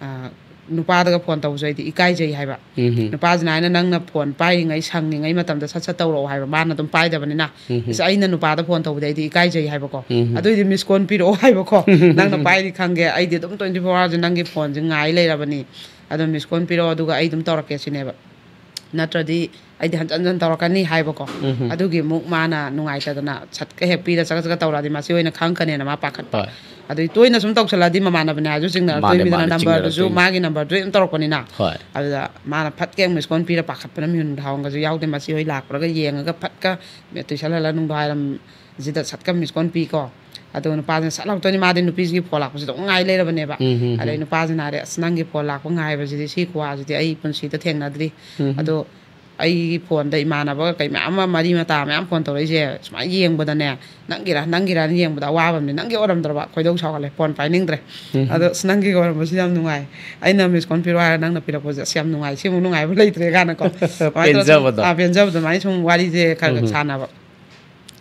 ꯑ, ꯅꯨꯄꯥꯗꯒ ꯐꯣꯟ ꯇꯧꯕꯁꯨ ꯑꯩꯗꯤ ꯏꯀꯥꯏꯖꯩ ꯍꯥꯏꯕ꯫ ꯎꯝ, ꯎꯝ꯫ ꯅꯨꯄꯥꯁꯤꯅ ꯍꯥꯏꯅ, "ꯅꯪꯅ ꯐꯣꯟ ꯄꯥꯏꯔꯤꯉꯩ, ꯁꯪꯉꯤꯉꯩ ꯃꯇꯝꯗ ꯁꯠ ꯁꯠ ꯇꯧꯔꯛꯑꯣ" ꯍꯥꯏꯕ, ꯃꯥꯅ ꯑꯗꯨꯝ ꯄꯥꯏꯗꯕꯅꯤꯅ꯫ ꯎꯝ, ꯎꯝ꯫ "ꯏꯁ, ꯑꯩꯅ ꯅꯨꯄꯥꯗ ꯐꯣꯟ ꯇꯧꯕꯗꯤ ꯑꯩꯗꯤ ꯏꯀꯥꯏꯖꯩ" ꯍꯥꯏꯕꯀꯣ꯫ ꯎꯝ, ꯎꯝ꯫ "ꯑꯗꯨꯏꯗꯤ ꯃꯤꯁ ꯀꯣꯜ ꯄꯤꯔꯛꯑꯣ" ꯍꯥꯏꯕꯀꯣ꯫ "ꯅꯪꯅ ꯄꯥꯏꯔꯤ ꯈꯪꯒꯦ, ꯑꯩꯗꯤ ꯑꯗꯨꯝ twenty four hours ꯁꯦ ꯅꯪꯒꯤ ꯐꯣꯟꯁꯦ ꯉꯥꯏ ꯂꯩꯔꯕꯅꯤ, ꯑꯗꯣ ꯃꯤꯁ ꯀꯣꯜ ꯄꯤꯔꯛꯑꯣ, ꯑꯗꯨꯒ ꯑꯩ ꯑꯗꯨꯝ ꯇꯧꯔꯛꯀꯦ" ꯁꯤꯅꯦꯕ꯫ "ꯅꯠꯇ꯭ꯔꯗꯤ ꯑꯩꯗꯤ ꯍꯟꯖꯟ ꯍꯟꯖꯟ ꯇꯧꯔꯛꯀꯅꯤ" ꯍꯥꯏꯕꯀꯣ꯫ ꯎꯝ, ꯎꯝ꯫ ꯑꯗꯨꯒꯤ ꯑꯃꯨꯛ ꯃꯥꯅ ꯅꯨꯡꯉꯥꯏꯇꯗꯅ ꯁꯠꯀ ꯍꯦꯛ ꯄꯤꯔ ꯆꯒꯠ ꯆꯒꯠ ꯇꯧꯔꯛꯑꯗꯤ ꯃꯆꯦ ꯍꯣꯏꯅ ꯈꯪꯉꯛꯀꯅꯦꯅ ꯃꯥ ꯄꯥꯈꯠꯄ꯫ ꯍꯣꯏ꯫ ꯑꯗꯨꯏ ꯇꯣꯏꯅ ꯁꯨꯝ ꯇꯧꯁꯜꯂꯛꯑꯗꯤ ꯃꯃꯥꯟꯅꯕꯅꯦ ꯍꯥꯏꯔꯁꯨ ꯆꯤꯡꯅꯔꯛꯇꯣꯏ ꯃꯥꯅꯦ, ꯃꯤꯗꯨꯅ ꯃꯥꯅꯦ, ꯅꯝꯕꯔꯗꯨꯁꯨ ꯆꯤꯡꯅꯔꯛꯇꯣꯏꯅꯤ꯫ ꯃꯥꯒꯤ ꯅꯝꯕꯔꯗꯨ ꯑꯗꯨꯝ ꯇꯧꯔꯛꯄꯅꯤꯅ꯫ ꯍꯣꯏ꯫ ꯑꯗꯨꯗ ꯃꯥꯅ ꯐꯠꯀ ꯍꯦꯛ ꯃꯤꯁ ꯀꯣꯜ ꯄꯤꯔ ꯄꯥꯈꯠꯄꯅ ꯃꯤꯍꯨꯟ ꯊꯥꯍꯣꯡꯒꯁꯨ ꯌꯥꯎꯗꯦ꯫ ꯃꯆꯦ ꯍꯣꯏ ꯂꯥꯛꯄ꯭ꯔꯒ ꯌꯦꯡꯉꯒ ꯐꯠꯀ ꯇꯨꯏꯁꯟ ꯍꯜꯂ ꯅꯨꯡꯗꯥꯡꯋꯥꯏꯔꯝꯁꯤꯗ ꯁꯠꯀ ꯃꯤꯁ ꯀꯣꯜ ꯄꯤꯀꯣ꯫ ꯑꯗꯨꯒ ꯅꯨꯄꯥꯁꯤꯅ ꯁꯠ ꯂꯥꯎꯇꯣꯏꯅꯤ, ꯃꯥꯗꯤ ꯅꯨꯄꯤꯁꯤꯒꯤ ꯐꯣꯟ ꯂꯥꯛꯄꯁꯤꯗ ꯑꯗꯨꯝ ꯉꯥꯏ ꯂꯩꯔꯕꯅꯦꯕ꯫ ꯎꯝ, ꯎꯝ, ꯑꯗꯩ ꯎꯝ꯫ ꯅꯨꯄꯥꯁꯤꯅ ꯍꯥꯏꯔꯦ, "ꯑꯁ, ꯅꯪꯒꯤ ꯐꯣꯟ ꯂꯥꯛꯄ ꯉꯥꯏꯕꯁꯤꯗꯤ, ꯁꯤ ꯈꯨꯋꯥꯁꯤꯗꯤ ꯑꯩ ꯄꯨꯟꯁꯤꯗ ꯊꯦꯡꯅꯗ꯭ꯔꯤ꯫ ꯎꯝ, ꯎꯝ꯫ ꯑꯗꯣ ꯑꯩꯒꯤ ꯐꯣꯟꯗ ꯏꯃꯥꯟꯅꯕꯒ ꯀꯩ ꯃꯌꯥꯝ ꯑꯃ, ꯃꯔꯤ ꯃꯇꯥ ꯃꯌꯥꯝ ꯐꯣꯟ ꯇꯧꯔꯛꯏꯁꯦ, ꯁꯨꯃꯥꯏꯅ ꯌꯦꯡꯕꯗꯅꯦ, ꯅꯪꯒꯤꯔ ꯅꯪꯒꯤꯔꯅ ꯌꯦꯡꯕꯗ ꯑꯋꯥꯕ ꯑꯃꯅꯦ꯫ ꯅꯪꯒꯤ ꯑꯣꯏꯔꯝꯗ꯭ꯔꯕ, ꯈꯣꯏꯗꯧ ꯁꯥꯎꯒꯠꯂꯦ, ꯐꯣꯟ ꯄꯥꯏꯅꯤꯡꯗ꯭ꯔꯦ꯫ ꯑꯗꯣ ꯑꯁ, ꯅꯪꯒꯤ ꯑꯣꯏꯔꯝꯕꯁꯤꯗ ꯌꯥꯝ ꯅꯨꯡꯉꯥꯏ, ꯑꯩꯅ ꯃꯤꯁ ꯀꯣꯜ ꯄꯤꯔꯣ ꯍꯥꯏꯔ ꯅꯪꯅ ꯄꯤꯔꯛꯄꯁꯦ ꯑꯁ ꯌꯥꯝ ꯅꯨꯡꯉꯥꯏ, ꯁꯤꯃꯨꯛ ꯅꯨꯡꯉꯥꯏꯕ ꯂꯩꯇ꯭ꯔꯦ ꯀꯥꯏꯅꯀꯣ꯫ ꯁꯨꯃꯥꯏꯅ ꯇꯧꯔꯒ ꯁꯨꯝ, ꯄꯦꯟꯖꯕꯗꯣ꯫ ꯑꯥ, ꯄꯦꯟꯖꯕꯗꯣ, ꯑꯗꯨꯃꯥꯏꯅ ꯁꯨꯝ ꯋꯥꯔꯤꯁꯦ ꯈꯔ ꯈꯔ ꯁꯥꯟꯅꯕ꯫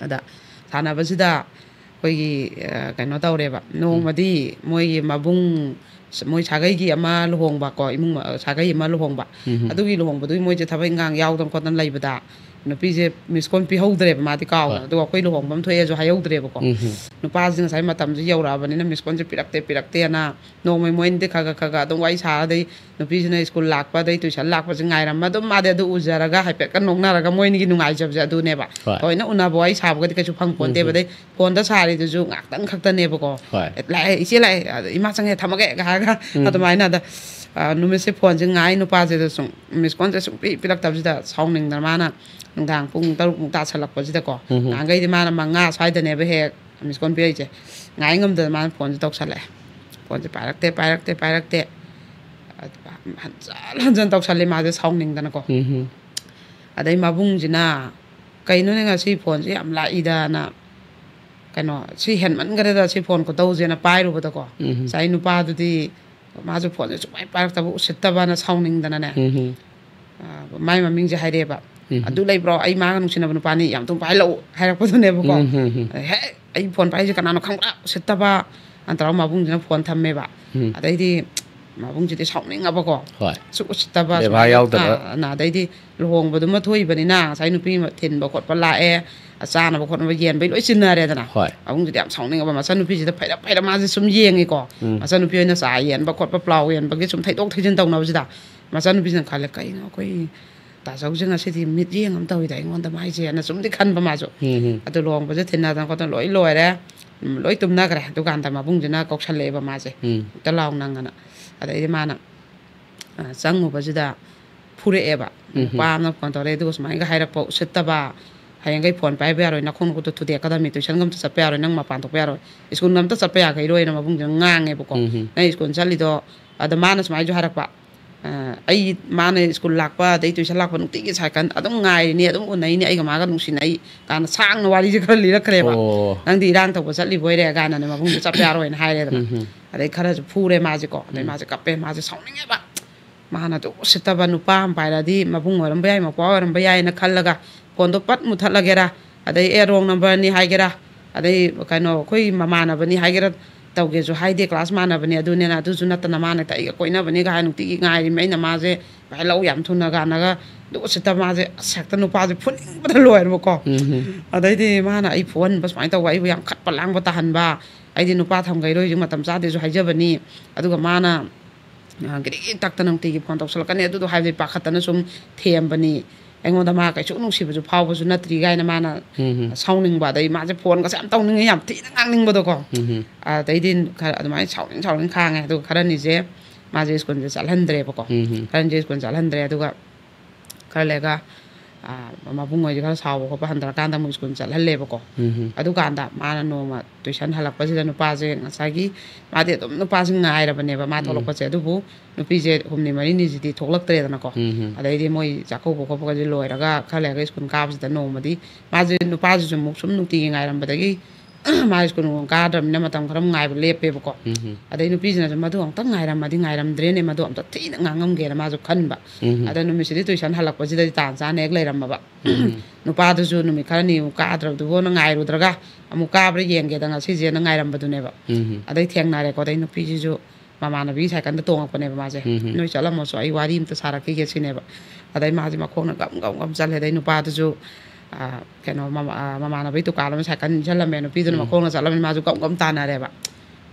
ꯑꯗ ꯁꯥꯟꯅꯕꯁꯤꯗ ꯑꯩꯈꯣꯏꯒꯤ, ꯑ, ꯀꯩꯅꯣ ꯇꯧꯔꯦꯕ, ꯅꯣꯡꯃꯗꯤ ꯃꯣꯏꯒꯤ ꯃꯕꯨꯡ, ꯃꯣꯏ ꯁꯥꯒꯩꯒꯤ ꯑꯃ ꯂꯨꯍꯣꯡꯕ ꯀꯣ, ꯏꯃꯨꯡ, ꯑ, ꯁꯥꯒꯩ ꯑꯃ ꯂꯨꯍꯣꯡꯕ꯫ ꯑꯗꯨꯒꯤ ꯂꯨꯍꯣꯡꯕꯗꯨꯒꯤ ꯃꯣꯏꯁꯦ ꯊꯕꯛ ꯏꯪꯈꯥꯡ ꯌꯥꯎꯗꯅ ꯈꯣꯠꯇꯅ ꯂꯩꯕꯗ ꯅꯨꯄꯤꯁꯦ ꯃꯤꯁ ꯀꯣꯜ ꯄꯤꯍꯧꯗ꯭ꯔꯦꯕ, ꯃꯥꯗꯤ ꯀꯥꯎꯗꯅ꯫ ꯍꯣꯏ꯫ ꯑꯗꯨꯒ ꯑꯩꯈꯣꯏ ꯂꯨꯍꯣꯡꯕ ꯑꯃ ꯊꯣꯛꯑꯦꯁꯨ ꯍꯥꯏꯍꯧꯗ꯭ꯔꯦꯕꯀꯣ꯫ ꯅꯨꯄꯥꯁꯤꯅ ꯉꯁꯥꯏ ꯃꯇꯝꯁꯦ ꯌꯧꯔꯛꯑꯕꯅꯤꯅ ꯃꯤꯁ ꯀꯣꯜꯁꯦ ꯄꯤꯔꯛꯇꯦ, ꯄꯤꯔꯛꯇꯦꯅ ꯅꯣꯡꯃꯩ ꯃꯣꯏꯅꯗꯤ ꯈꯔ ꯈꯔ ꯈꯔ ꯈꯔ ꯑꯗꯨꯝ ꯋꯥꯔꯤ ꯁꯥꯔ, ꯑꯗꯩ ꯅꯨꯄꯤꯁꯤꯅ ꯁ꯭ꯀꯨꯜ ꯂꯥꯛꯄ, ꯑꯗꯩ ꯇꯨꯏꯁꯟ ꯂꯥꯛꯄꯁꯦ ꯉꯥꯏꯔꯝꯃ ꯑꯗꯨꯝ ꯃꯥꯗꯤ ꯑꯗꯨ ꯎꯖꯔꯒ ꯍꯥꯏꯐꯦꯠꯀ ꯅꯣꯛꯅꯔꯒ ꯃꯣꯏ ꯑꯅꯤꯒꯤ ꯅꯨꯡꯉꯥꯏꯖꯕꯁꯦ ꯑꯗꯨꯅꯦꯕ꯫ ꯍꯣꯏ꯫ ꯊꯑꯣꯏꯅ ꯎꯅꯕ ꯋꯥꯔꯤ ꯁꯥꯕꯒꯗꯤ ꯀꯩꯁꯨ ꯐꯪꯄꯣꯟꯇꯦꯕ꯫ ꯑꯗꯩ ꯐꯣꯟꯗ ꯁꯥꯔꯤꯗꯨꯁꯨ ꯉꯥꯛꯇꯪ ꯈꯛꯇꯅꯦꯕꯀꯣ꯫ ꯍꯣꯏ꯫ "ꯂꯥꯛꯑꯦ, ꯏꯆꯦ ꯂꯥꯛꯑꯦ, ꯑꯗ ꯏꯃꯥ ꯆꯪꯉꯦ, ꯊꯝꯃꯒꯦ" ꯍꯥꯏꯔꯒ ꯑꯗꯨꯃꯥꯏꯅ꯫ ꯑꯗ, ꯑ, ꯅꯨꯃꯤꯠꯁꯦ ꯐꯣꯟꯁꯦ ꯉꯥꯏ, ꯅꯨꯄꯥꯁꯤꯗ ꯁꯨꯝ ꯃꯤꯁ ꯀꯣꯜꯁꯦ ꯁꯨꯡꯄꯤ ꯄꯤꯔꯛꯇꯕꯁꯤꯗ ꯁꯥꯎꯅꯤꯡꯗꯅ ꯃꯥꯅ ꯅꯨꯡꯗꯥꯡ ꯄꯨꯡ ꯇꯔꯨꯛꯃꯨꯛ ꯇꯥꯁꯜꯂꯛꯄꯁꯤꯗꯀꯣ, ꯅꯍꯥꯟꯈꯩꯗꯤ ꯃꯥꯅ ꯃꯉꯥ ꯁ꯭ꯋꯥꯏꯗꯅꯦꯕ ꯍꯦꯛ ꯃꯤꯁ ꯀꯣꯜ ꯄꯤꯔꯛꯏꯁꯦ꯫ ꯉꯥꯏ ꯉꯝꯗꯅ ꯃꯥꯅ ꯐꯣꯟꯁꯦ ꯇꯧꯁꯜꯂꯛꯑꯦ꯫ ꯐꯣꯟꯁꯦ ꯄꯥꯏꯔꯛꯇꯦ, ꯄꯥꯏꯔꯛꯇꯦ, ꯄꯥꯏꯔꯛꯇꯦ꯫ ꯍꯟꯖꯟ ꯍꯟꯖꯟ ꯇꯧꯁꯜꯂꯦ ꯃꯥꯁꯦ ꯁꯥꯎꯅꯤꯡꯗꯅꯀꯣ꯫ ꯑꯗꯩ ꯃꯕꯨꯡꯁꯤꯅ, "ꯀꯩꯅꯣꯅꯦ ꯉꯁꯤ ꯐꯣꯟꯁꯦ ꯌꯥꯝ ꯂꯥꯛꯏꯗꯅ, ꯀꯩꯅꯣ, ꯁꯤ ꯍꯦꯟꯃꯟꯈ꯭ꯔꯦꯗ ꯁꯤ ꯐꯣꯟ ꯈꯨꯇꯧꯁꯦꯅ" ꯄꯥꯏꯔꯨꯕꯗꯀꯣ, ꯉꯁꯥꯏ ꯅꯨꯄꯥꯗꯨꯗꯤ ꯃꯥꯁꯨ ꯐꯣꯟꯁꯦ ꯁꯨꯡꯄꯥꯏ ꯄꯥꯏꯔꯛꯇꯕ, ꯎꯁꯤꯠꯇꯕꯅ ꯁꯥꯎꯅꯤꯡꯗꯅꯅꯦ, ꯑ, ꯃꯥꯏ ꯃꯃꯤꯡꯁꯦ ꯍꯥꯏꯔꯛꯑꯦꯕ꯫ "ꯑꯗꯨ ꯂꯩꯕ꯭ꯔꯣ? ꯑꯩ ꯃꯥꯒ ꯅꯨꯡꯁꯤꯅꯕ ꯅꯨꯄꯥꯅꯤ, ꯌꯥꯝ ꯊꯨꯅ ꯄꯥꯏꯍꯜꯂꯛꯎ" ꯍꯥꯏꯔꯛꯄꯗꯨꯅꯦꯕꯀꯣ꯫ "ꯍꯦ, ꯑꯩ ꯐꯣꯟ ꯄꯥꯏꯔꯤꯁꯦ ꯀꯅꯥꯅꯣ ꯈꯪꯕ꯭ꯔꯥ? ꯎꯁꯤꯠꯇꯕ!" ꯑꯅ ꯇꯧꯔꯒ ꯃꯕꯨꯡꯁꯤꯅ ꯐꯣꯟ ꯊꯝꯃꯦꯕ꯫ ꯑꯗꯩꯗꯤ ꯃꯕꯨꯡꯁꯤꯗꯤ ꯁꯥꯎꯅꯤꯡꯉꯕꯀꯣ꯫ ꯍꯣꯏ꯫ "ꯁꯨꯛ ꯎꯁꯤꯠꯇꯕ ꯕꯦꯕꯥꯔ ꯁꯨꯃꯥꯏꯅ", ꯌꯥꯎꯗꯕ꯫ ꯑꯥ, ꯑꯗꯩꯗꯤ ꯂꯨꯍꯣꯡꯕꯗꯨꯃ ꯊꯣꯛꯏꯕꯅꯤꯅ ꯉꯁꯥꯏ ꯅꯨꯄꯤ ꯑꯃ ꯊꯤꯟꯕ ꯈꯣꯠꯄ ꯂꯥꯛꯑꯦ, ꯆꯥꯅꯕ ꯈꯣꯠꯅꯕ ꯌꯦꯟꯕꯩ ꯂꯣꯏ ꯆꯤꯟꯅꯔꯦꯗꯅ꯫ ꯍꯣꯏ꯫ ꯃꯕꯨꯡꯁꯤꯗꯤ ꯌꯥꯝ ꯁꯥꯎꯅꯤꯡꯉꯕ, ꯃꯆꯟꯅꯨꯄꯤꯁꯤꯗ ꯐꯩꯔꯞ ꯐꯩꯔꯞ ꯃꯥꯁꯦ ꯁꯨꯝ ꯌꯦꯡꯉꯤꯀꯣ꯫ ꯃꯆꯟꯅꯨꯄꯤ ꯍꯣꯏꯅ ꯆꯥ ꯌꯦꯟꯕ ꯈꯣꯠꯄ, ꯄ꯭ꯂꯥꯎ ꯌꯦꯟꯕꯒꯤ ꯁꯨꯝ ꯊꯩꯗꯣꯛ ꯊꯩꯖꯤꯟ ꯇꯧꯅꯕꯁꯤꯗ ꯃꯆꯟꯅꯨꯄꯤꯁꯤꯅ ꯈꯜꯂꯦ, "ꯀꯩꯅꯣ ꯑꯩꯈꯣꯏ ꯇꯥꯖꯧꯁꯦ ꯉꯁꯤꯗꯤ ꯃꯤꯠꯌꯦꯡ ꯑꯃ ꯇꯧꯏꯗ ꯑꯩꯉꯣꯟꯗ ꯃꯥꯏꯁꯦꯅ" ꯁꯨꯝꯗꯤ ꯈꯟꯕ ꯃꯥꯁꯨ꯫ ꯑꯗꯨ ꯂꯨꯍꯣꯡꯕꯁꯦ ꯊꯤꯟꯅꯗꯅ ꯈꯣꯠꯇꯅ ꯂꯣꯏ ꯂꯣꯏꯔꯦ꯫ ꯎꯝ, ꯂꯣꯏ ꯇꯨꯝꯅꯈ꯭ꯔꯦ꯫ ꯑꯗꯨꯀꯥꯟꯗ ꯃꯕꯨꯡꯁꯤꯅ ꯀꯧꯁꯜꯂꯛꯑꯦꯕ ꯃꯥꯁꯦ꯫ "ꯑꯝꯇ ꯂꯥꯎ ꯅꯪ" ꯑꯅ꯫ ꯑꯗꯩꯗꯤ ꯃꯥꯅ, ꯑ, ꯆꯪꯉꯨꯕꯁꯤꯗ ꯐꯨꯔꯛꯑꯦꯕ꯫ ꯅꯨꯄꯥ ꯑꯃꯅ ꯐꯣꯟ ꯇꯧꯔꯛꯑꯦ, ꯑꯗꯨꯒ ꯁꯨꯃꯥꯏꯅꯒ ꯍꯥꯏꯔꯛꯄ, "ꯎꯁꯤꯠꯇꯕ, ꯍꯌꯦꯡꯈꯩ ꯐꯣꯟ ꯄꯥꯏꯕ ꯌꯥꯔꯣꯏ, ꯅꯈꯣꯡ ꯅꯈꯨꯠꯇꯣ ꯊꯨꯗꯦꯛꯀꯗꯕꯅꯤ, ꯇꯨꯏꯁꯟꯒ ꯑꯝꯇ ꯆꯠꯄ ꯌꯥꯔꯣꯏ, ꯅꯪ ꯃꯄꯥꯟ ꯊꯣꯛꯄ ꯌꯥꯔꯣꯏ, ꯁ꯭ꯀꯨꯜꯒ ꯑꯝꯇ ꯆꯠꯄ ꯌꯥꯈꯩꯔꯣꯏꯅ" ꯃꯕꯨꯡꯁꯤꯅ ꯉꯥꯡꯉꯦꯕꯀꯣ꯫ "ꯅꯪ ꯁ꯭ꯀꯨꯜ ꯆꯠꯂꯤꯗꯣ", ꯑꯗ ꯃꯥꯅ ꯁꯨꯃꯥꯏꯅꯁꯨ ꯍꯥꯏꯔꯛꯄ, ꯑ, ꯑꯩ, ꯃꯥꯅ ꯁ꯭ꯀꯨꯜ ꯂꯥꯛꯄ, ꯑꯗꯩ ꯇꯨꯏꯁꯟ ꯂꯥꯛꯄ, ꯅꯨꯡꯇꯤꯒꯤ ꯁꯥꯏꯀꯜ ꯑꯗꯨꯝ ꯉꯥꯏꯔꯤꯅꯤ, ꯑꯗꯨꯝ ꯎꯅꯩꯅꯤ, ꯑꯩꯒ ꯃꯥꯒ ꯅꯨꯡꯁꯤꯅꯩ ꯀꯥꯏꯅ ꯁꯥꯡꯅ ꯋꯥꯔꯤꯁꯦ ꯈꯔ ꯂꯤꯔꯛꯈ꯭ꯔꯦꯕ꯫ ꯑꯣ꯫ "ꯅꯪꯗꯤ ꯏꯔꯥꯡ ꯇꯧꯕ ꯆꯠꯂꯤꯕꯣꯏꯔꯦ" ꯀꯥꯏꯅꯅꯦ, ꯃꯕꯨꯡꯗꯣ ꯆꯠꯄ ꯌꯥꯔꯣꯏꯅ ꯍꯥꯏꯔꯦꯗꯅ꯫ ꯎꯝ꯫ ꯑꯗꯩ ꯈꯔꯁꯨ ꯐꯨꯔꯦ ꯃꯥꯁꯦꯀꯣ꯫ ꯑꯗꯩ ꯎꯝ꯫ ꯃꯥꯁꯦ ꯀꯞꯄꯦ, ꯃꯥꯁꯦ ꯁꯥꯎꯅꯤꯡꯉꯦꯕ꯫ ꯃꯥꯅ ꯑꯗꯨ ꯎꯁꯤꯠꯇꯕ ꯅꯨꯄꯥ ꯑꯃ ꯄꯥꯏꯔꯗꯤ ꯃꯕꯨꯡ ꯑꯣꯏꯔꯝꯕ ꯌꯥꯏ, ꯃꯧꯄ꯭ꯋꯥ ꯑꯣꯏꯔꯝꯕ ꯌꯥꯏꯅ ꯈꯜꯂꯒ ꯐꯣꯟꯗꯣ ꯄꯠ ꯃꯨꯊꯠꯂꯒꯦꯔꯥ, ꯑꯗꯩ ꯑꯦ ꯔꯣꯡ ꯅꯝꯕꯔꯅꯤ ꯍꯥꯏꯒꯦꯔꯥ, ꯑꯗꯩ ꯀꯩꯅꯣ ꯑꯩꯈꯣꯏ ꯃꯃꯥꯟꯅꯕꯅꯤ ꯍꯥꯏꯒꯦꯔꯥ, ꯇꯧꯒꯦꯁꯨ ꯍꯥꯏꯗꯦ, ꯀ꯭ꯂꯥꯁ ꯃꯥꯟꯅꯕꯅꯤ ꯑꯗꯨꯅꯦꯅ꯫ ꯑꯗꯨꯁꯨ ꯅꯠꯇꯅ ꯃꯥꯅ ꯍꯦꯛꯇ ꯑꯩꯒ ꯀꯣꯏꯅꯕꯅꯤꯒ ꯍꯥꯏ ꯅꯨꯡꯇꯤꯒꯤ ꯉꯥꯏꯔꯤꯃꯤ꯫ ꯑꯩꯅ ꯃꯥꯁꯦ ꯚꯥꯏ ꯂꯧ ꯌꯥꯝ ꯊꯨꯅ ꯀꯥꯟꯅꯒ ꯑꯗꯨ ꯎꯁꯤꯠꯇ ꯃꯥꯁꯦ ꯑꯁ ꯍꯦꯛꯇ ꯅꯨꯄꯥꯁꯦ ꯐꯨꯅꯤꯡꯕꯗ ꯂꯣꯏꯔꯕꯀꯣ꯫ ꯎꯝ꯫ ꯑꯗꯩꯗꯤ ꯃꯥꯅ ꯑꯩ ꯐꯨꯍꯟꯕ ꯁꯨꯃꯥꯏꯅ ꯇꯧꯕ, ꯑꯩꯕꯨ ꯌꯥꯝ ꯈꯠꯄ ꯂꯥꯡꯕ ꯇꯥꯍꯟꯕ, ꯑꯩꯗꯤ ꯅꯨꯄꯥ ꯊꯝꯈꯩꯔꯣꯏꯁꯨ ꯃꯇꯝ ꯆꯥꯗꯦꯁꯨ ꯍꯥꯏꯖꯕꯅꯤ꯫ ꯑꯗꯨꯒ ꯃꯥꯅ ꯑ, ꯒꯤꯔꯤ ꯒꯤꯔꯤ ꯇꯛꯇꯅ ꯅꯨꯡꯇꯤꯒꯤ ꯐꯣꯟ ꯇꯧꯁꯜꯂꯛꯀꯅꯤ, ꯑꯗꯨꯗꯣ ꯍꯥꯏꯕꯗꯤ ꯄꯥꯈꯠꯇꯅ ꯁꯨꯝ ꯊꯦꯝꯕꯅꯤ꯫ ꯑꯩꯉꯣꯟꯗ ꯃꯥ ꯀꯩꯁꯨ ꯅꯨꯡꯁꯤꯕꯁꯨ ꯐꯥꯎꯕꯁꯨ ꯅꯠꯇ꯭ꯔꯤ ꯀꯥꯏꯅ ꯃꯥꯅ ꯎꯝ꯫ ꯁꯥꯎꯅꯤꯡꯕ, ꯑꯗꯩ ꯃꯥꯁꯦ ꯐꯣꯟꯒꯁꯦ ꯌꯥꯝ ꯇꯧꯅꯤꯡꯉꯦ, ꯌꯥꯝ ꯊꯤꯅ ꯉꯥꯡꯅꯤꯡꯕꯗꯣ꯫ ꯎꯝ꯫ ꯑꯗꯩꯗꯤ ꯈꯔ ꯑꯗꯨꯃꯥꯏꯅ ꯁꯥꯎꯅꯤꯡ ꯁꯥꯎꯅꯤꯡ ꯈꯥꯡꯉꯦ꯫ ꯑꯗꯨꯒ ꯈꯔꯅꯤꯁꯦ ꯃꯥꯁꯦ ꯁ꯭ꯀꯨꯜꯁꯦ ꯆꯠꯍꯟꯗ꯭ꯔꯦꯕꯀꯣ꯫ ꯎꯝ꯫ ꯈꯔꯅꯤꯁꯦ ꯁ꯭ꯀꯨꯜ ꯆꯠꯍꯟꯗ꯭ꯔꯦ꯫ ꯑꯗꯨꯒ ꯈꯔ ꯂꯩꯔꯒ, ꯑ, ꯃꯕꯨꯡ ꯍꯣꯏꯁꯦ ꯈꯔ ꯁꯥꯎꯕ ꯈꯣꯠꯄ ꯍꯟꯊꯔꯀꯥꯟꯗ ꯑꯃꯨꯛ ꯁ꯭ꯀꯨꯜ ꯆꯠꯍꯜꯂꯦꯕꯀꯣ꯫ ꯎꯝ꯫ ꯑꯗꯨꯀꯥꯟꯗ ꯃꯥꯅ ꯅꯣꯡꯃ ꯇꯨꯏꯁꯟ ꯍꯜꯂꯛꯄꯁꯤꯗ ꯅꯨꯄꯥꯁꯦ ꯉꯁꯥꯏꯒꯤ, ꯃꯥꯗꯤ ꯑꯗꯨꯝ ꯅꯨꯄꯥꯁꯦ ꯉꯥꯏꯔꯕꯅꯦꯕ ꯃꯥ ꯎꯝ꯫ ꯊꯣꯛꯂꯛꯄꯁꯦ꯫ ꯑꯗꯨꯕꯨ ꯅꯨꯄꯤꯁꯦ ꯍꯨꯝꯅꯤ ꯃꯔꯤꯅꯤꯁꯤꯗꯤ ꯊꯣꯛꯂꯛꯇ꯭ꯔꯦꯗꯅꯀꯣ꯫ ꯎꯝ꯫ ꯑꯗꯩꯗꯤ ꯃꯣꯏ ꯆꯥꯛꯀꯧꯕ ꯈꯣꯠꯄꯒꯁꯦ ꯂꯣꯏꯔꯒ ꯈꯔ ꯂꯩꯔꯒ ꯁ꯭ꯀꯨꯜ ꯀꯥꯕꯁꯤꯗ ꯅꯣꯡꯃꯗꯤ ꯃꯥꯁꯦ, ꯅꯨꯄꯥꯁꯤꯁꯨ ꯑꯃꯨꯛ ꯁꯨꯝ ꯅꯨꯡꯇꯤꯒꯤ ꯉꯥꯏꯔꯝꯕꯗꯒꯤ ꯃꯥ ꯁ꯭ꯀꯨꯜ ꯀꯥꯗ꯭ꯔꯕꯅꯤꯅ ꯃꯇꯝ ꯈꯔ ꯉꯥꯏꯕ ꯂꯦꯞꯄꯦꯕꯀꯣ꯫ ꯎꯝ꯫ ꯑꯗꯩ ꯅꯨꯄꯤꯁꯤꯅꯁꯨ "ꯃꯗꯨ ꯑꯃꯨꯛꯇꯪ ꯉꯥꯏꯔꯝꯃꯗꯤ ꯉꯥꯏꯔꯝꯗ꯭ꯔꯦꯅꯦ, ꯃꯗꯨ ꯑꯝꯇ ꯊꯤꯅ ꯉꯥꯡꯉꯝꯒꯦꯅ" ꯃꯥꯁꯨ ꯈꯟꯕ꯫ ꯎꯝ꯫ ꯑꯗ ꯅꯨꯃꯤꯠꯁꯤꯗꯤ ꯇꯨꯏꯁꯟ ꯍꯜꯂꯛꯄꯁꯤꯗꯗꯤ ꯇꯥꯟ ꯆꯥꯅ ꯍꯦꯛ ꯂꯩꯔꯝꯃꯕ꯫ ꯎꯝ꯫ ꯅꯨꯄꯥꯗꯨꯁꯨ ꯅꯨꯃꯤꯠ ꯈꯔꯅꯤꯃꯨꯛ ꯀꯥꯗ꯭ꯔꯕꯗꯨꯕꯨꯅ ꯉꯥꯏꯔꯨꯗ꯭ꯔꯒ ꯑꯃꯨꯛ ꯀꯥꯕ꯭ꯔꯥ ꯌꯦꯡꯒꯦꯗ ꯉꯁꯤꯁꯦꯅ ꯉꯥꯏꯔꯝꯕꯗꯨꯅꯦꯕ꯫ ꯎꯝ꯫ ꯑꯗꯩ ꯊꯦꯡꯅꯔꯦꯀꯣ꯫ ꯑꯗꯩ ꯅꯨꯄꯤꯁꯤꯁꯨ ꯃꯃꯥꯟꯅꯕꯤ ꯁꯥꯏꯀꯜꯗ ꯇꯣꯡꯉꯛꯄꯅꯦꯕ ꯃꯥꯁꯦ꯫ ꯎꯝ꯫ "ꯅꯣꯏ ꯆꯠꯂꯝꯃꯁꯨ ꯑꯩ ꯋꯥꯔꯤ ꯑꯝꯇ ꯁꯥꯔꯛꯈꯤꯒꯦ" ꯁꯤꯅꯦꯕ꯫ ꯑꯗꯩ ꯃꯥꯁꯦ ꯃꯈꯣꯡꯅ ꯒꯝ ꯒꯝ ꯒꯝ ꯆꯠꯂꯦ꯫ ꯑꯗꯩ ꯅꯨꯄꯥꯗꯨꯁꯨ, ꯑ, ꯀꯩꯅꯣ, ꯃꯃꯥ-, ꯑ, ꯃꯃꯥꯟꯅꯕꯩ ꯗꯨꯀꯥꯟ ꯑꯃ ꯁꯥꯏꯀꯜ ꯏꯟꯁꯤꯜꯂꯝꯃꯦ꯫ ꯅꯨꯄꯤꯗꯨꯅ ꯎꯝ꯫ ꯃꯈꯣꯡꯅ ꯆꯠꯂꯕꯅꯤꯅ ꯃꯥꯁꯨ ꯒꯝ ꯒꯝ ꯇꯥꯟꯅꯔꯦꯕ꯫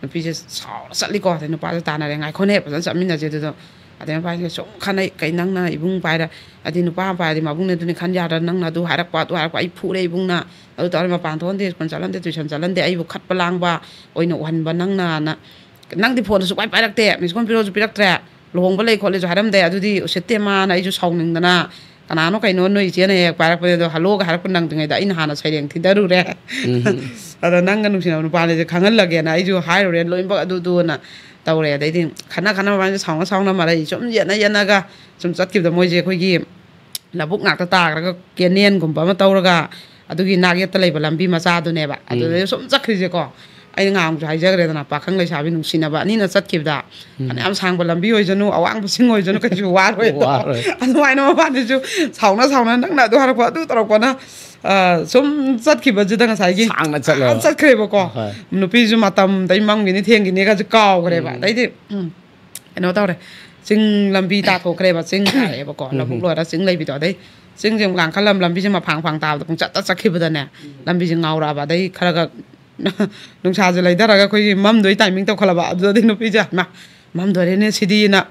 ꯅꯨꯄꯤꯁꯦ ꯁꯥꯎꯔ ꯆꯠꯂꯤꯀꯣ꯫ ꯑꯗꯩ ꯅꯨꯄꯥꯁꯦ ꯇꯥꯟꯅꯔꯦ, "ꯉꯥꯏꯈꯣꯅꯦ, ꯐꯖꯅ ꯆꯠꯃꯤꯟꯅꯁꯦ" ꯑꯗꯨꯗꯣ꯫ ꯑꯗꯩ ꯃꯄꯥꯁꯤꯅ ꯁꯨꯝ ꯈꯟꯅꯩ, "ꯀꯩ ꯅꯪꯅ ꯏꯕꯨꯡ ꯄꯥꯏꯔ-, ꯍꯥꯏꯗꯤ ꯅꯨꯄꯥ ꯑꯃ ꯄꯥꯏꯔꯗꯤ ꯃꯕꯨꯡꯅꯦ ꯑꯗꯨꯅꯤ ꯈꯟ ꯌꯥꯗ꯭ꯔꯥ? ꯅꯪꯅ ꯑꯗꯨ ꯍꯥꯏꯔꯛꯄ, ꯑꯗꯨ ꯍꯥꯏꯔꯛꯄ, ꯑꯩ ꯐꯨꯔꯦ ꯏꯕꯨꯡꯅ, ꯑꯗꯨ ꯇꯧꯔꯦ, ꯃꯄꯥꯟ ꯊꯣꯛꯍꯟꯗꯦ, ꯁ꯭ꯀꯨꯜ ꯆꯠꯍꯟꯗꯦ, ꯇꯨꯏꯁꯟ ꯆꯠꯍꯟꯗꯦ, ꯑꯩꯕꯨ ꯈꯠꯄ ꯂꯥꯡꯕ ꯑꯣꯏꯅ ꯎꯍꯟꯕ ꯅꯪꯅꯅ, ꯅꯪꯗꯤ ꯐꯣꯟꯗꯨ ꯁꯨꯡꯄꯥꯏ ꯄꯥꯏꯔꯛꯇꯦ, ꯃꯤꯁ ꯀꯣꯜ ꯄꯤꯔꯛꯑꯣꯁꯨ ꯄꯤꯔꯛꯇ꯭ꯔꯦ, ꯂꯨꯍꯣꯡꯕ ꯂꯩ ꯈꯣꯠꯂꯦꯁꯨ ꯍꯥꯏꯔꯝꯗꯦ, ꯑꯗꯨꯗꯤ ꯎꯁꯤꯠꯇꯦ ꯃꯥꯅ", ꯑꯩꯁꯨ ꯁꯥꯎꯅꯤꯡꯗꯅ, "ꯀꯅꯥꯅꯣ ꯀꯩꯅꯣ ꯅꯣꯏ ꯏꯆꯦꯅ ꯍꯦꯛ ꯄꯥꯏꯔꯛꯄꯅꯦ ꯑꯗꯣ ꯍꯜꯂꯣꯒ ꯍꯥꯏꯔꯛꯄ ꯅꯪꯗ꯭ꯔꯤꯉꯩꯗ ꯑꯩꯅ ꯍꯥꯟꯅ ꯁꯩꯔꯦꯡ ꯊꯤꯗꯔꯨꯔꯦ꯫ ꯎꯝ꯫ ꯑꯗ ꯅꯪꯒ ꯅꯨꯡꯁꯤꯅꯕ ꯅꯨꯄꯥꯅꯤꯁꯦ ꯈꯪꯍꯜꯂꯒꯦꯅ ꯑꯩꯁꯨ ꯍꯥꯏꯔꯨꯔꯦ ꯂꯣꯏꯅꯃꯛ ꯑꯗꯨꯗꯨꯅ"꯫ ꯇꯧꯔꯦ꯫ ꯑꯗꯩꯗꯤ ꯈꯠꯅ ꯈꯠꯅꯕ ꯃꯕꯥꯅꯤꯁꯦ ꯁꯥꯎꯅ ꯁꯥꯎꯅ ꯃꯔꯩ ꯁꯨꯝ ꯌꯦꯠꯅ ꯌꯦꯠꯅꯒ ꯁꯨꯝ ꯆꯠꯈꯤꯕꯗ, ꯃꯣꯏꯁꯦ ꯑꯩꯈꯣꯏꯒꯤ ꯂꯧꯕꯨꯛ ꯉꯥꯛꯇ ꯇꯥꯈ꯭ꯔꯒ ꯀꯦꯅꯦꯟꯒꯨꯝꯕ ꯑꯃ ꯇꯧꯔꯒ ꯑꯗꯨꯒꯤ ꯅꯥꯛ ꯌꯦꯠꯇ ꯂꯩꯕ ꯂꯝꯕꯤ ꯃꯆꯥꯗꯨꯅꯦꯕ꯫ ꯎꯝ꯫ ꯑꯗꯨꯗꯩ ꯁꯨꯝ ꯆꯠꯈ꯭ꯔꯤꯁꯦꯀꯣ, ꯑꯩꯅ ꯉꯍꯥꯟꯁꯨ ꯍꯥꯏꯖꯈ꯭ꯔꯦꯗꯅ, ꯄꯥꯈꯪ ꯂꯩꯁꯥꯕꯤ ꯅꯨꯡꯁꯤꯅꯕ ꯑꯅꯤꯅ ꯆꯠꯈꯤꯕꯗ, ꯎꯝ꯫ ꯐꯅꯌꯥꯝ ꯁꯥꯡꯕ ꯂꯝꯕꯤ ꯑꯣꯏꯁꯅꯨ, ꯑꯋꯥꯡꯕ ꯆꯤꯡ ꯑꯣꯏꯁꯅꯨ, ꯀꯩꯁꯨ ꯋꯥꯔꯣꯏ ꯑꯗꯣ꯫ ꯋꯥꯔꯣꯏ꯫ ꯑꯗꯨꯃꯥꯏꯅ ꯃꯕꯥꯅꯤꯁꯨ ꯁꯥꯎꯅ ꯁꯥꯎꯅ, ꯅꯪꯅ ꯑꯗꯨ ꯍꯥꯏꯔꯛꯄ, ꯑꯗꯨ ꯇꯧꯔꯛꯄꯅ, ꯑ, ꯁꯨꯝ ꯆꯠꯈꯤꯕꯁꯤꯗ ꯉꯁꯥꯏꯒꯤ ꯁꯥꯡꯅ ꯆꯠꯂꯦꯕ꯫ ꯑꯥ, ꯆꯠꯈ꯭ꯔꯦꯕꯀꯣ꯫ ꯍꯣꯏ꯫ ꯅꯨꯄꯤꯁꯨ ꯃꯇꯝꯗꯩ ꯃꯝꯈꯤꯅꯤ, ꯊꯦꯡꯈꯤꯅꯤꯒꯁꯨ ꯀꯥꯎꯈ꯭ꯔꯦꯕ꯫ ꯎꯝ꯫ ꯑꯗꯩꯗꯤ, ꯎꯝ, ꯀꯩꯅꯣ ꯇꯧꯔꯦ, ꯆꯤꯡ ꯂꯝꯕꯤ ꯇꯥꯊꯣꯛꯈ꯭ꯔꯦꯕ, ꯆꯤꯡ ꯇꯥꯔꯛꯑꯦꯕꯀꯣ, ꯎꯝ꯫ ꯂꯧꯕꯨꯛ ꯂꯣꯏꯔ ꯆꯤꯡ ꯂꯩꯕꯤꯗꯣ꯫ ꯑꯗꯩ ꯆꯤꯡꯁꯦ ꯑꯃꯨꯛ ꯂꯥꯡꯈꯠꯂꯝ, ꯂꯝꯕꯤꯁꯦ ꯃꯐꯥꯡ ꯃꯐꯥꯡ ꯇꯥꯕꯗ ꯄꯨꯡꯆꯠꯇ ꯆꯠꯈꯤꯕꯗꯅꯦ, ꯂꯝꯕꯤꯁꯦ ꯉꯥꯎꯔꯛꯑꯕ꯫ ꯑꯗꯩ ꯈꯔ ꯈꯔ ꯅꯨꯡꯁꯥꯁꯦ ꯂꯩꯊꯔꯒ ꯑꯩꯈꯣꯏꯒꯤ ꯃꯝꯗꯣꯏ ꯇꯥꯏꯃꯤꯡ ꯇꯧꯈꯠꯂꯕ꯫ ꯑꯗꯨꯗꯗꯤ ꯅꯨꯄꯤꯁꯦ, "ꯃꯥ, ꯃꯝꯗꯣꯔꯦꯅꯦ ꯁꯤꯗꯤꯅ,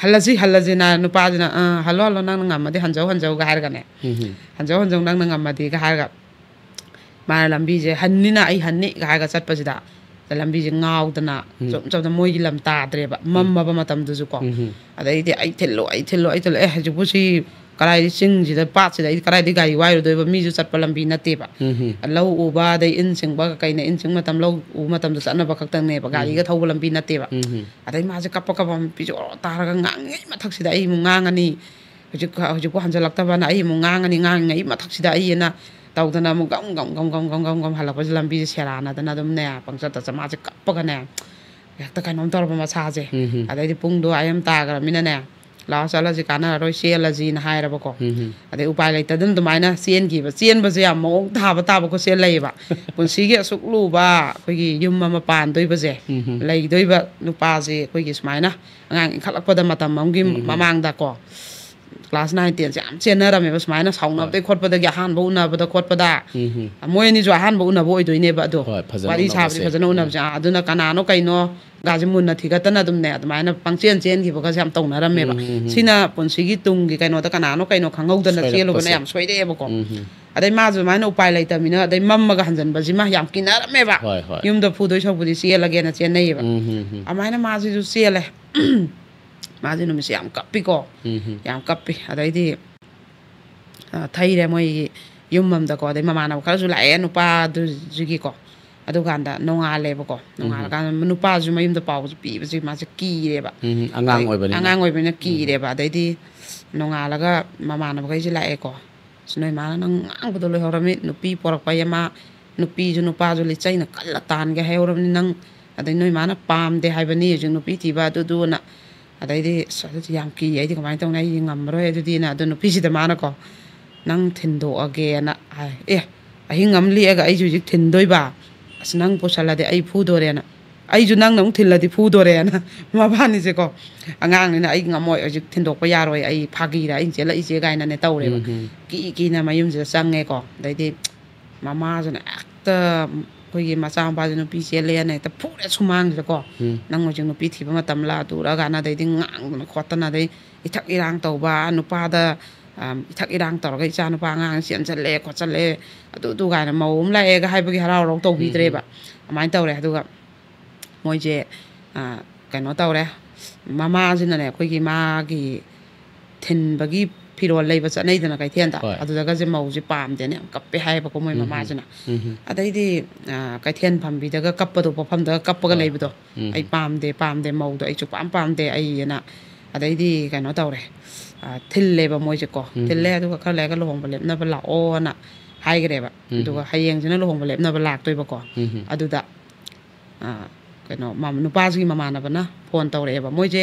ꯍꯜꯂꯁꯤ, ꯍꯜꯂꯁꯤꯅ", ꯅꯨꯄꯥꯁꯤꯅ, "ꯑꯥ, ꯍꯜꯂꯣ, ꯍꯜꯂꯣ, ꯅꯪꯅ ꯉꯝꯃꯗꯤ ꯍꯟꯖꯧ, ꯍꯟꯖꯧꯒ" ꯍꯥꯏꯔꯒꯅꯦ, ꯎꯝ꯫ "ꯍꯟꯖꯧ, ꯍꯟꯖꯧ, ꯅꯪꯅ ꯉꯝꯃꯗꯤꯒ" ꯍꯥꯏꯔꯒ, ꯃꯥꯅ ꯂꯝꯕꯤꯁꯦ ꯍꯟꯅꯤꯅ ꯑꯩ ꯍꯟꯅꯤꯒ ꯍꯥꯏꯔꯒ ꯆꯠꯄꯁꯤꯗ, ꯂꯝꯕꯤꯁꯦ ꯉꯥꯎꯗꯅ ꯎꯝ꯫ ꯆꯨꯝ ꯆꯨꯝꯅ ꯃꯣꯏꯒꯤ ꯂꯝ ꯇꯥꯗ꯭ꯔꯦꯕ, ꯎꯝ꯫ ꯃꯝꯃꯕ ꯃꯇꯝꯗꯨꯁꯨꯀꯣ꯫ ꯎꯝ꯫ ꯑꯗꯩꯗꯤ, "ꯑꯩ ꯊꯤꯜꯂꯣ, ꯑꯩ ꯊꯤꯜꯂꯣ, ꯑꯩ ꯊꯤꯜꯂꯣ, ꯑꯦ, ꯍꯧꯖꯤꯛꯄꯨ ꯁꯤ ꯀꯗꯥꯏꯗ, ꯆꯤꯡꯁꯤꯗ, ꯄꯥꯠꯁꯤꯗ ꯑꯩ ꯀꯗꯥꯏꯗꯒꯤ ꯒꯥꯔꯤ ꯋꯥꯏꯔꯨꯗꯣꯏꯕ? ꯃꯤꯁꯨ ꯆꯠꯄ ꯂꯝꯕꯤ ꯅꯠꯇꯦꯕ꯫ ꯎꯝ꯫ ꯂꯧ ꯎꯕ, ꯑꯗꯩ ꯏꯟ ꯆꯤꯡꯕ ꯀꯩꯅ ꯏꯟ ꯆꯤꯡꯕ ꯃꯇꯝ, ꯂꯧ ꯎꯕ ꯃꯇꯝꯗ ꯆꯠꯅꯕ ꯈꯛꯇꯪꯅꯦꯕ, ꯒꯥꯔꯤꯒ ꯎꯝ꯫ ꯊꯧꯕ ꯂꯝꯕꯤ ꯅꯠꯇꯦꯕ"꯫ ꯎꯝ꯫ ꯑꯗꯩ ꯃꯥꯁꯦ ꯀꯞꯄ ꯀꯞꯄ ꯃꯄꯤꯁꯦ ꯑꯣꯔꯣ ꯇꯥꯔꯒ ꯉꯥꯡꯉꯤꯉꯩ ꯃꯊꯛꯁꯤꯗ ꯑꯩ ꯑꯃꯨꯛ ꯉꯥꯡꯉꯅꯤ, ꯍꯧꯖꯤꯛ, ꯍꯧꯖꯤꯛꯄꯨ ꯍꯟꯖꯜꯂꯛꯇꯕꯅ ꯑꯩ ꯑꯃꯨꯛ ꯉꯥꯡꯉꯅꯤ, ꯉꯥꯡꯉꯤꯉꯩ ꯃꯊꯛꯁꯤꯗ ꯑꯩ ꯑꯅ ꯇꯧꯗꯅ ꯑꯃꯨꯛ ꯒꯝ ꯒꯝ ꯒꯝ ꯒꯝ ꯒꯝ ꯒꯝ ꯒꯝ ꯍꯜꯂꯛꯄꯁꯦ ꯂꯝꯕꯤꯁꯦ ꯁꯦꯔꯥꯟꯅꯗꯅ ꯑꯗꯨꯝꯅꯦ ꯄꯪꯆꯠꯇ ꯆꯠ-, ꯃꯥꯁꯦ ꯀꯞꯄꯒꯅꯦ ꯍꯦꯛꯇ ꯀꯩꯅꯣꯝ ꯇꯧꯔꯕ ꯃꯁꯥꯁꯦ꯫ ꯎꯝ꯫ ꯑꯗꯩꯗꯤ ꯄꯨꯡꯗꯣ ꯑꯥ ꯌꯥꯝ ꯇꯥꯈ꯭ꯔꯃꯤꯅꯅꯦ, "ꯂꯥꯛꯑꯣ, ꯆꯠꯂꯁꯤ, ꯀꯥꯟꯅꯔꯔꯣꯏ, ꯆꯦꯜꯂꯁꯤꯅ" ꯍꯥꯏꯔꯕꯀꯣ꯫ ꯎꯝ꯫ ꯑꯗꯩ ꯎꯄꯥꯏ ꯂꯩꯇꯗꯅ ꯑꯗꯨꯃꯥꯏꯅ ꯆꯦꯟꯈꯤꯕ꯫ ꯆꯦꯟꯕꯁꯦ ꯌꯥꯝ ꯃꯑꯣꯡ ꯊꯥꯕ ꯇꯥꯕ ꯈꯣꯠꯁꯦ ꯂꯩꯌꯦꯕ꯫ ꯄꯨꯟꯁꯤꯒꯤ ꯑꯁꯨꯛ ꯂꯨꯕ ꯑꯩꯈꯣꯏꯒꯤ ꯌꯨꯝ ꯑꯃ ꯄꯥꯟꯗꯣꯏꯕꯁꯦ, ꯎꯝ꯫ ꯂꯩꯗꯣꯏꯕ ꯅꯨꯄꯥꯁꯦ ꯑꯩꯈꯣꯏꯒꯤ ꯁꯨꯃꯥꯏꯅ ꯑꯉꯥꯡ ꯏꯟꯈꯠꯂꯛꯄꯗ ꯃꯇꯝ ꯑꯃꯒꯤ ꯎꯝ꯫ ꯃꯃꯥꯡꯗꯀꯣ, class nine ten ꯁꯦ ꯌꯥꯝ ꯆꯦꯟꯅꯔꯝꯃꯦꯕ, ꯁꯨꯃꯥꯏꯅ ꯁꯥꯎꯅꯕꯗꯩ ꯍꯣꯏ꯫ ꯈꯣꯠꯄꯗꯒꯤ ꯑꯍꯥꯟꯕ ꯎꯅꯕꯗ ꯈꯣꯠꯄꯗ꯫ ꯎꯝ꯫ ꯃꯣꯏ ꯑꯅꯤꯁꯨ ꯑꯍꯥꯟꯕ ꯎꯅꯕ ꯑꯣꯏꯗꯣꯏꯅꯦꯕ ꯑꯗꯣ꯫ ꯍꯣꯏ, ꯐꯖꯅ ꯋꯥꯔꯤ ꯁꯥꯕꯗꯤ ꯎꯅꯕꯁꯦ꯫ ꯐꯖꯅ ꯎꯝ꯫ ꯎꯅꯕꯁꯦ꯫ ꯑꯥ, ꯑꯗꯨꯅ ꯀꯅꯥꯅꯣ ꯀꯩꯅꯣ ꯒꯥꯁꯦ ꯃꯨꯟꯅ ꯊꯤꯒꯠꯇꯅ ꯑꯗꯨꯝꯅꯦ, ꯑꯗꯨꯃꯥꯏꯅ ꯄꯪꯆꯦꯟ ꯆꯦꯟꯈꯤꯕꯒꯁꯦ ꯌꯥꯝ ꯇꯧꯅꯔꯝꯃꯦꯕ꯫ ꯎꯝ, ꯎꯝ, ꯎꯝ꯫ ꯁꯤꯅ ꯄꯨꯟꯁꯤꯒꯤ ꯇꯨꯡꯒꯤ ꯀꯩꯅꯣꯗ ꯀꯅꯥꯅꯣ ꯀꯩꯅꯣ ꯈꯪꯍꯧꯗꯅ ꯆꯦꯜꯂꯨꯕꯅ ꯁꯣꯏꯔꯛꯄꯁꯦ꯫ ꯌꯥꯝ ꯁꯣꯏꯔꯛꯑꯦꯕꯀꯣ꯫ ꯎꯝ, ꯎꯝ꯫ ꯑꯗꯩ ꯃꯥꯁꯨ ꯑꯗꯨꯃꯥꯏꯅ ꯎꯄꯥꯏ ꯂꯩꯇꯕꯅꯤꯅ, ꯑꯗꯩ ꯃꯝꯃꯒ ꯍꯟꯖꯟꯕꯁꯤꯃ ꯌꯥꯝ ꯀꯤꯅꯔꯝꯃꯦꯕ꯫ ꯍꯣꯏ, ꯍꯣꯏ꯫ ꯌꯨꯝꯗ ꯐꯨꯗꯣꯏ ꯁꯔꯨꯛꯄꯨꯗꯤ ꯆꯦꯜꯂꯒꯦꯅ ꯆꯦꯟꯅꯩꯌꯦꯕ꯫ ꯎꯝ, ꯎꯝ, ꯎꯝ꯫ ꯑꯗꯨꯃꯥꯏꯅ ꯃꯥꯁꯤꯁꯨ ꯆꯦꯜꯂꯦ꯫ ꯃꯥꯁꯦ ꯅꯨꯃꯤꯠꯁꯦ ꯌꯥꯝ ꯀꯞꯄꯤꯀꯣ꯫ ꯎꯝ, ꯎꯝ꯫ ꯌꯥꯝ ꯀꯞꯄꯤ꯫ ꯑꯗꯩꯗꯤ, ꯑ, ꯊꯩꯔꯦ ꯃꯣꯏꯒꯤ ꯌꯨꯝ ꯑꯃꯗꯀꯣ꯫ ꯑꯗꯩ ꯃꯃꯥꯟꯅꯕ ꯈꯔꯁꯨ ꯂꯥꯛꯑꯦ ꯅꯨꯄꯥꯗꯨꯒꯤꯀꯣ꯫ ꯑꯗꯨꯀꯥꯟꯗ ꯅꯣꯡꯉꯥꯜꯂꯦꯕꯀꯣ꯫ ꯅꯣꯡꯉꯥꯜꯂꯀꯥꯟꯗ ꯅꯨꯄꯥꯁꯨ ꯃꯌꯨꯝꯗ ꯄꯥꯎꯁꯦ ꯄꯤꯕꯁꯦ ꯃꯥꯁꯦ ꯀꯤꯔꯦꯕ꯫ ꯎꯝ, ꯑꯉꯥꯡ ꯑꯣꯏꯕꯅꯤꯅ꯫ ꯑꯉꯥꯡ ꯑꯣꯏꯕꯅꯤꯅ ꯀꯤꯔꯦꯕ꯫ ꯑꯗꯩꯗꯤ ꯅꯣꯡꯉꯥꯜꯂꯒ ꯃꯃꯥꯟꯅꯕꯈꯩꯁꯦ ꯂꯥꯛꯑꯦꯀꯣ꯫ "ꯑꯁ, ꯅꯣꯏ ꯃꯥꯅ ꯅꯪ ꯉꯥꯡꯕꯗꯣ ꯂꯣꯏꯍꯧꯔꯝꯃꯤ, ꯅꯨꯄꯤ ꯄꯣꯔꯛꯄ ꯍꯥꯏ ꯑꯃ, ꯅꯨꯄꯤꯁꯨ ꯅꯨꯄꯥꯁꯨ ꯂꯤꯆꯩꯅ ꯀꯜꯂ ꯇꯥꯟꯒꯦ ꯍꯥꯏꯍꯧꯔꯕꯅꯤ ꯅꯪ꯫ ꯑꯗꯩ ꯅꯣꯏ ꯃꯥꯅ ꯄꯥꯝꯗꯦ ꯍꯥꯏꯕꯅꯤ ꯍꯧꯖꯤꯛ ꯅꯨꯄꯤ ꯊꯤꯕ ꯑꯗꯨꯗꯨꯅ"꯫ ꯑꯗꯩꯗꯤ "ꯑꯁ, ꯑꯗꯨꯗꯤ ꯌꯥꯝ ꯀꯤ, ꯑꯩꯗꯤ ꯀꯃꯥꯏꯅ ꯇꯧꯅꯤ, ꯑꯩ ꯉꯝꯃꯔꯣꯏ ꯑꯗꯨꯗꯤꯅ"꯫ ꯑꯗꯣ ꯅꯨꯄꯤꯁꯤꯗ ꯃꯥꯅꯀꯣ, "ꯅꯪ ꯊꯤꯟꯗꯣꯛꯑꯒꯦꯅ" ꯍꯥꯏ꯫ "ꯑꯦ, ꯑꯍꯤꯡ ꯑꯃ ꯂꯦꯛꯑꯒ ꯑꯩꯁꯨ ꯍꯧꯖꯤꯛ ꯊꯤꯟꯗꯣꯏꯕ? ꯑꯁ, ꯅꯪ ꯄꯨꯁꯜꯂꯗꯤ ꯑꯩ ꯐꯨꯗꯣꯔꯦꯅ, ꯑꯩꯁꯨ ꯅꯪꯅ ꯑꯃꯨꯛ ꯊꯤꯜꯂꯗꯤ ꯐꯨꯗꯣꯔꯦꯅ"꯫ ꯃꯕꯥꯅꯤꯁꯦꯀꯣ, "ꯑꯉꯥꯡꯅꯤꯅ ꯑꯩ ꯉꯝꯃꯣꯏ, ꯍꯧꯖꯤꯛ ꯊꯤꯟꯗꯣꯛꯄ ꯌꯥꯔꯣꯏ, ꯑꯩ ꯐꯥꯒꯤꯔ ꯑꯩꯅ ꯆꯦꯜꯂꯛꯏꯁꯦ" ꯀꯥꯏꯅꯅꯦ ꯇꯧꯔꯦꯕ꯫ ꯀꯤ ꯀꯤꯅ ꯃꯌꯨꯝꯁꯤꯗ ꯆꯪꯉꯦꯀꯣ꯫ ꯑꯗꯩꯗꯤ ꯃꯃꯥꯁꯤꯅ ꯍꯦꯛꯇ ꯑꯩꯈꯣꯏꯒꯤ ꯃꯆꯥꯅꯨꯄꯥꯁꯦ ꯅꯨꯄꯤ ꯆꯦꯜꯂꯦꯅ ꯍꯦꯛꯇ ꯐꯨꯔꯦ ꯁꯨꯃꯥꯡꯁꯤꯗꯀꯣ꯫ "ꯅꯪ ꯍꯧꯖꯤꯛ ꯅꯨꯄꯤ ꯊꯤꯕ ꯃꯇꯝꯂ ꯑꯗꯨꯔ" ꯀꯥꯏꯅ, ꯑꯗꯩꯗꯤ ꯉꯥꯡꯗꯅ ꯈꯣꯠꯇꯅ, ꯑꯗꯩ ꯏꯊꯛ ꯏꯔꯥꯡ ꯇꯧꯕ, ꯅꯨꯄꯥꯗ ꯑꯝ, ꯏꯊꯛ ꯏꯔꯥꯡ ꯇꯧꯔꯒ "ꯏꯆꯥ ꯅꯨꯄꯥ ꯑꯉꯥꯡ ꯆꯦꯟꯁꯜꯂꯦ ꯈꯣꯠꯆꯜꯂꯦ, ꯑꯗꯨ ꯑꯗꯨ" ꯀꯥꯏꯅ, ꯃꯧ ꯑꯃ ꯂꯥꯛꯑꯦꯒ ꯍꯥꯏꯕꯒꯤ ꯍꯔꯥꯎ ꯍꯔꯥꯎ ꯇꯧꯕꯤꯗ꯭ꯔꯦꯕ꯫ ꯑꯗꯨꯃꯥꯏꯅ ꯇꯧꯔꯦ꯫ ꯑꯗꯨꯒ ꯃꯣꯏꯁꯦ, ꯑ, ꯀꯩꯅꯣ ꯇꯧꯔꯦ, ꯃꯃꯥꯁꯤꯅꯅꯦ ꯑꯩꯈꯣꯏꯒꯤ ꯃꯥꯒꯤ ꯊꯤꯟꯕꯒꯤ ꯐꯤꯔꯣꯜ ꯂꯩꯕ ꯆꯠꯅꯩꯗꯅ ꯀꯩꯊꯦꯜꯗ, ꯍꯣꯏ꯫ ꯑꯗꯨꯗꯒꯁꯦ ꯃꯧꯁꯦ ꯄꯥꯝꯗꯦꯅ ꯌꯥꯝ ꯀꯞꯄꯦ ꯍꯥꯏꯌꯦꯕꯀꯣ ꯃꯣꯏ ꯃꯃꯥꯁꯤꯅ꯫ ꯑꯗꯩꯗꯤ, ꯑ, ꯀꯩꯊꯦꯜ ꯐꯝꯕꯤꯗꯒ ꯀꯞꯄꯗꯣ, ꯄꯣꯠꯐꯝꯗꯒ ꯀꯞꯄꯒ ꯂꯩꯕꯗꯣ, "ꯑꯩ ꯄꯥꯝꯗꯦ, ꯄꯥꯝꯗꯦ, ꯃꯧꯗꯣ ꯑꯩ ꯁꯨꯛꯄꯥꯝ ꯄꯥꯝꯗꯦ ꯑꯩ"꯫ ꯑꯅ ꯑꯗꯩꯗꯤ ꯀꯩꯅꯣ ꯇꯧꯔꯦ, ꯑ, ꯊꯤꯜꯂꯦꯕ ꯃꯣꯏꯁꯦꯀꯣ꯫ ꯊꯤꯜꯂꯦ, ꯑꯗꯨꯒ "ꯈꯔ ꯂꯩꯔꯒ ꯂꯨꯍꯣꯡꯕ ꯂꯦꯞꯅꯕ ꯂꯥꯛꯑꯣꯅ" ꯍꯥꯏꯈ꯭ꯔꯦꯕ꯫ ꯑꯗꯨꯒ ꯍꯌꯦꯡꯁꯤꯅ ꯂꯨꯍꯣꯡꯕ ꯂꯦꯞꯅꯕ ꯂꯥꯛꯇꯣꯏꯕꯀꯣ꯫ ꯑꯗꯨꯗ ꯑ, ꯀꯩꯅꯣ, ꯃ-, ꯅꯨꯄꯥꯁꯤꯒꯤ ꯃꯃꯥꯟꯅꯕꯅ ꯐꯣꯟ ꯇꯧꯔꯛꯑꯦꯕ꯫ ꯃꯣꯏꯁꯦ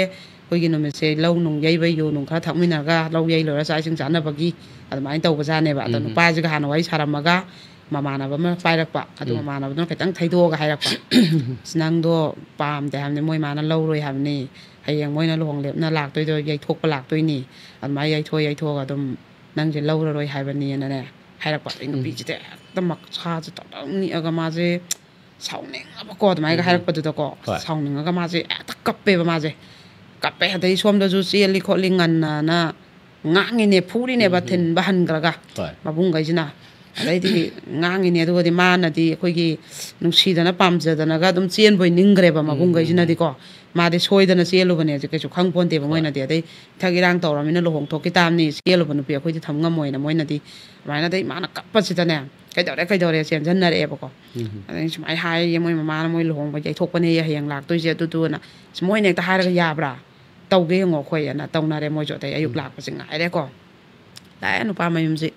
ꯑꯩꯈꯣꯏꯒꯤ ꯅꯨꯃꯤꯠꯁꯦ ꯂꯧ ꯅꯨꯡ ꯌꯩꯕ, ꯌꯨ ꯅꯨꯡ ꯈꯔ ꯊꯛꯃꯤꯟꯅꯔꯒ, ꯂꯧ ꯌꯩ ꯂꯣꯏꯔ ꯆꯥꯛ ꯏꯁꯤꯡ ꯆꯥꯅꯕꯒꯤ ꯑꯗꯨꯃꯥꯏꯅ ꯇꯧꯕꯖꯥꯠꯅꯦꯕ꯫ ꯑꯗꯣ ꯅꯨꯄꯥꯁꯤꯒ ꯍꯥꯟꯅ ꯋꯥꯔꯤ ꯁꯥꯔꯝꯃꯒ ꯃꯃꯥꯟꯅꯕ ꯑꯃ ꯄꯥꯏꯔꯛꯄ, ꯑꯗꯨ ꯃꯃꯥꯟꯅꯕꯗꯨꯅ ꯈꯤꯇꯪ ꯊꯩꯗꯣꯛꯑꯒ ꯍꯥꯏꯔꯛꯄ, "ꯑꯁ, ꯅꯪꯗꯣ ꯄꯥꯝꯗꯦ ꯍꯥꯏꯕꯅꯤ, ꯃꯣꯏ ꯃꯥꯅ ꯂꯧꯔꯣꯏ ꯍꯥꯏꯕꯅꯤ, ꯍꯌꯦꯡ ꯃꯣꯏꯅ ꯂꯨꯍꯣꯡ ꯂꯦꯞꯅ ꯂꯥꯛꯇꯣꯏꯗꯣ ꯌꯩꯊꯣꯛꯄ ꯂꯥꯛꯇꯣꯏꯅꯤ, ꯑꯗꯨꯃꯥꯏꯅ ꯌꯩꯊꯣꯛ ꯌꯩꯊꯣꯛꯑꯒ ꯑꯗꯨꯝ ꯅꯪꯁꯦ ꯂꯧꯔꯔꯣꯏ ꯍꯥꯏꯕꯅꯤꯅꯅꯦ" ꯍꯥꯏꯔꯛꯄ꯫ ꯑꯗꯩ ꯅꯨꯄꯤꯁꯤꯗꯤ ꯍꯦꯛꯇ ꯃꯁꯥꯁꯦ ꯇꯞ ꯇꯞ ꯅꯤꯛꯑꯒ ꯃꯥꯁꯦ ꯁꯥꯎꯅꯤꯡꯉꯕꯀꯣ, ꯑꯗꯨꯃꯥꯏꯅ ꯍꯥꯏꯔꯛꯄꯗꯨꯗꯀꯣ꯫ ꯍꯣꯏ꯫ ꯁꯥꯎꯅꯤꯡꯉꯒ ꯃꯥꯁꯦ ꯍꯦꯛꯇ ꯀꯞꯄꯦꯕ ꯃꯥꯁꯦ꯫ ꯀꯞꯄꯦ, ꯑꯗꯩ ꯁꯣꯝꯗꯁꯨ ꯆꯦꯜꯂꯤ ꯈꯣꯠꯂꯤ ꯉꯟꯅꯅ ꯉꯥꯡꯉꯤꯅꯦ, ꯐꯨꯔꯤꯅꯦꯕ, ꯊꯤꯟꯕ ꯍꯟꯈ꯭ꯔꯒ ꯍꯣꯏ꯫ ꯃꯕꯨꯡꯈꯩꯁꯤꯅ꯫ ꯑꯗꯩꯗꯤ ꯉꯥꯡꯉꯤꯅꯦ, ꯑꯗꯨꯒꯗꯤ ꯃꯥꯅꯗꯤ ꯑꯩꯈꯣꯏꯒꯤ ꯅꯨꯡꯁꯤꯗꯅ ꯄꯥꯝꯖꯗꯅꯒ ꯑꯗꯨꯝ ꯆꯦꯟꯕꯣꯏ ꯅꯤꯡꯈ꯭ꯔꯦꯕ ꯃꯕꯨꯡꯈꯩꯁꯤꯅꯗꯤꯀꯣ꯫ ꯃꯥꯗꯤ ꯁꯣꯏꯗꯅ ꯆꯦꯜꯂꯨꯕꯅꯦ ꯍꯧꯖꯤꯛ ꯀꯩꯁꯨ ꯈꯪ ꯄꯣꯟꯇꯦꯕ꯫ ꯍꯣꯏ꯫ ꯃꯣꯏꯅꯗꯤ ꯑꯗꯩ ꯏꯊꯛ ꯏꯔꯥꯡ ꯇꯧꯔꯃꯤꯅ ꯂꯨꯍꯣꯡ ꯊꯣꯛꯈꯤ ꯇꯥꯕꯅꯤ, ꯆꯦꯜꯂꯨꯕ ꯅꯨꯄꯤ ꯑꯩꯈꯣꯏꯗꯤ ꯊꯝ ꯉꯝꯃꯣꯏꯅ ꯃꯣꯏꯅꯗꯤ ꯑꯗꯨꯃꯥꯏꯅ꯫ ꯑꯗꯩ ꯃꯥꯅ ꯀꯞꯄꯁꯤꯗꯅꯦ, "ꯀꯩꯗꯧꯔꯦ, ꯀꯩꯗꯧꯔꯦ?" ꯆꯦꯟꯁꯤꯟꯅꯔꯛꯑꯦꯕꯀꯣ꯫ ꯎꯝ꯫ ꯑꯗꯩ ꯁꯨꯃꯥꯏꯅ ꯍꯥꯏꯌꯦ ꯃꯣꯏ ꯃꯃꯥꯅ, "ꯃꯣꯏ ꯂꯨꯍꯣꯡꯕ ꯌꯩꯊꯣꯛꯄꯅꯦ ꯍꯌꯦꯡ ꯂꯥꯛꯇꯣꯏꯁꯦ ꯑꯗꯨꯗꯨꯅ"꯫ ꯁꯤ ꯃꯣꯏꯅ ꯍꯦꯛꯇ ꯍꯥꯏꯔꯒ ꯌꯥꯕ꯭ꯔꯥ? "ꯇꯧꯒꯦ ꯌꯦꯡꯉꯣ ꯑꯩꯈꯣꯏ" ꯑꯅ ꯇꯧꯅꯔꯦ ꯃꯣꯏꯁꯨ꯫ ꯑꯗꯩ ꯑꯌꯨꯛ ꯎꯝ꯫ ꯂꯥꯛꯄꯁꯦ ꯉꯥꯏꯔꯦꯀꯣ꯫ ꯂꯥꯛꯑꯦ ꯅꯨꯄꯥ ꯃꯌꯨꯝꯁꯤ꯫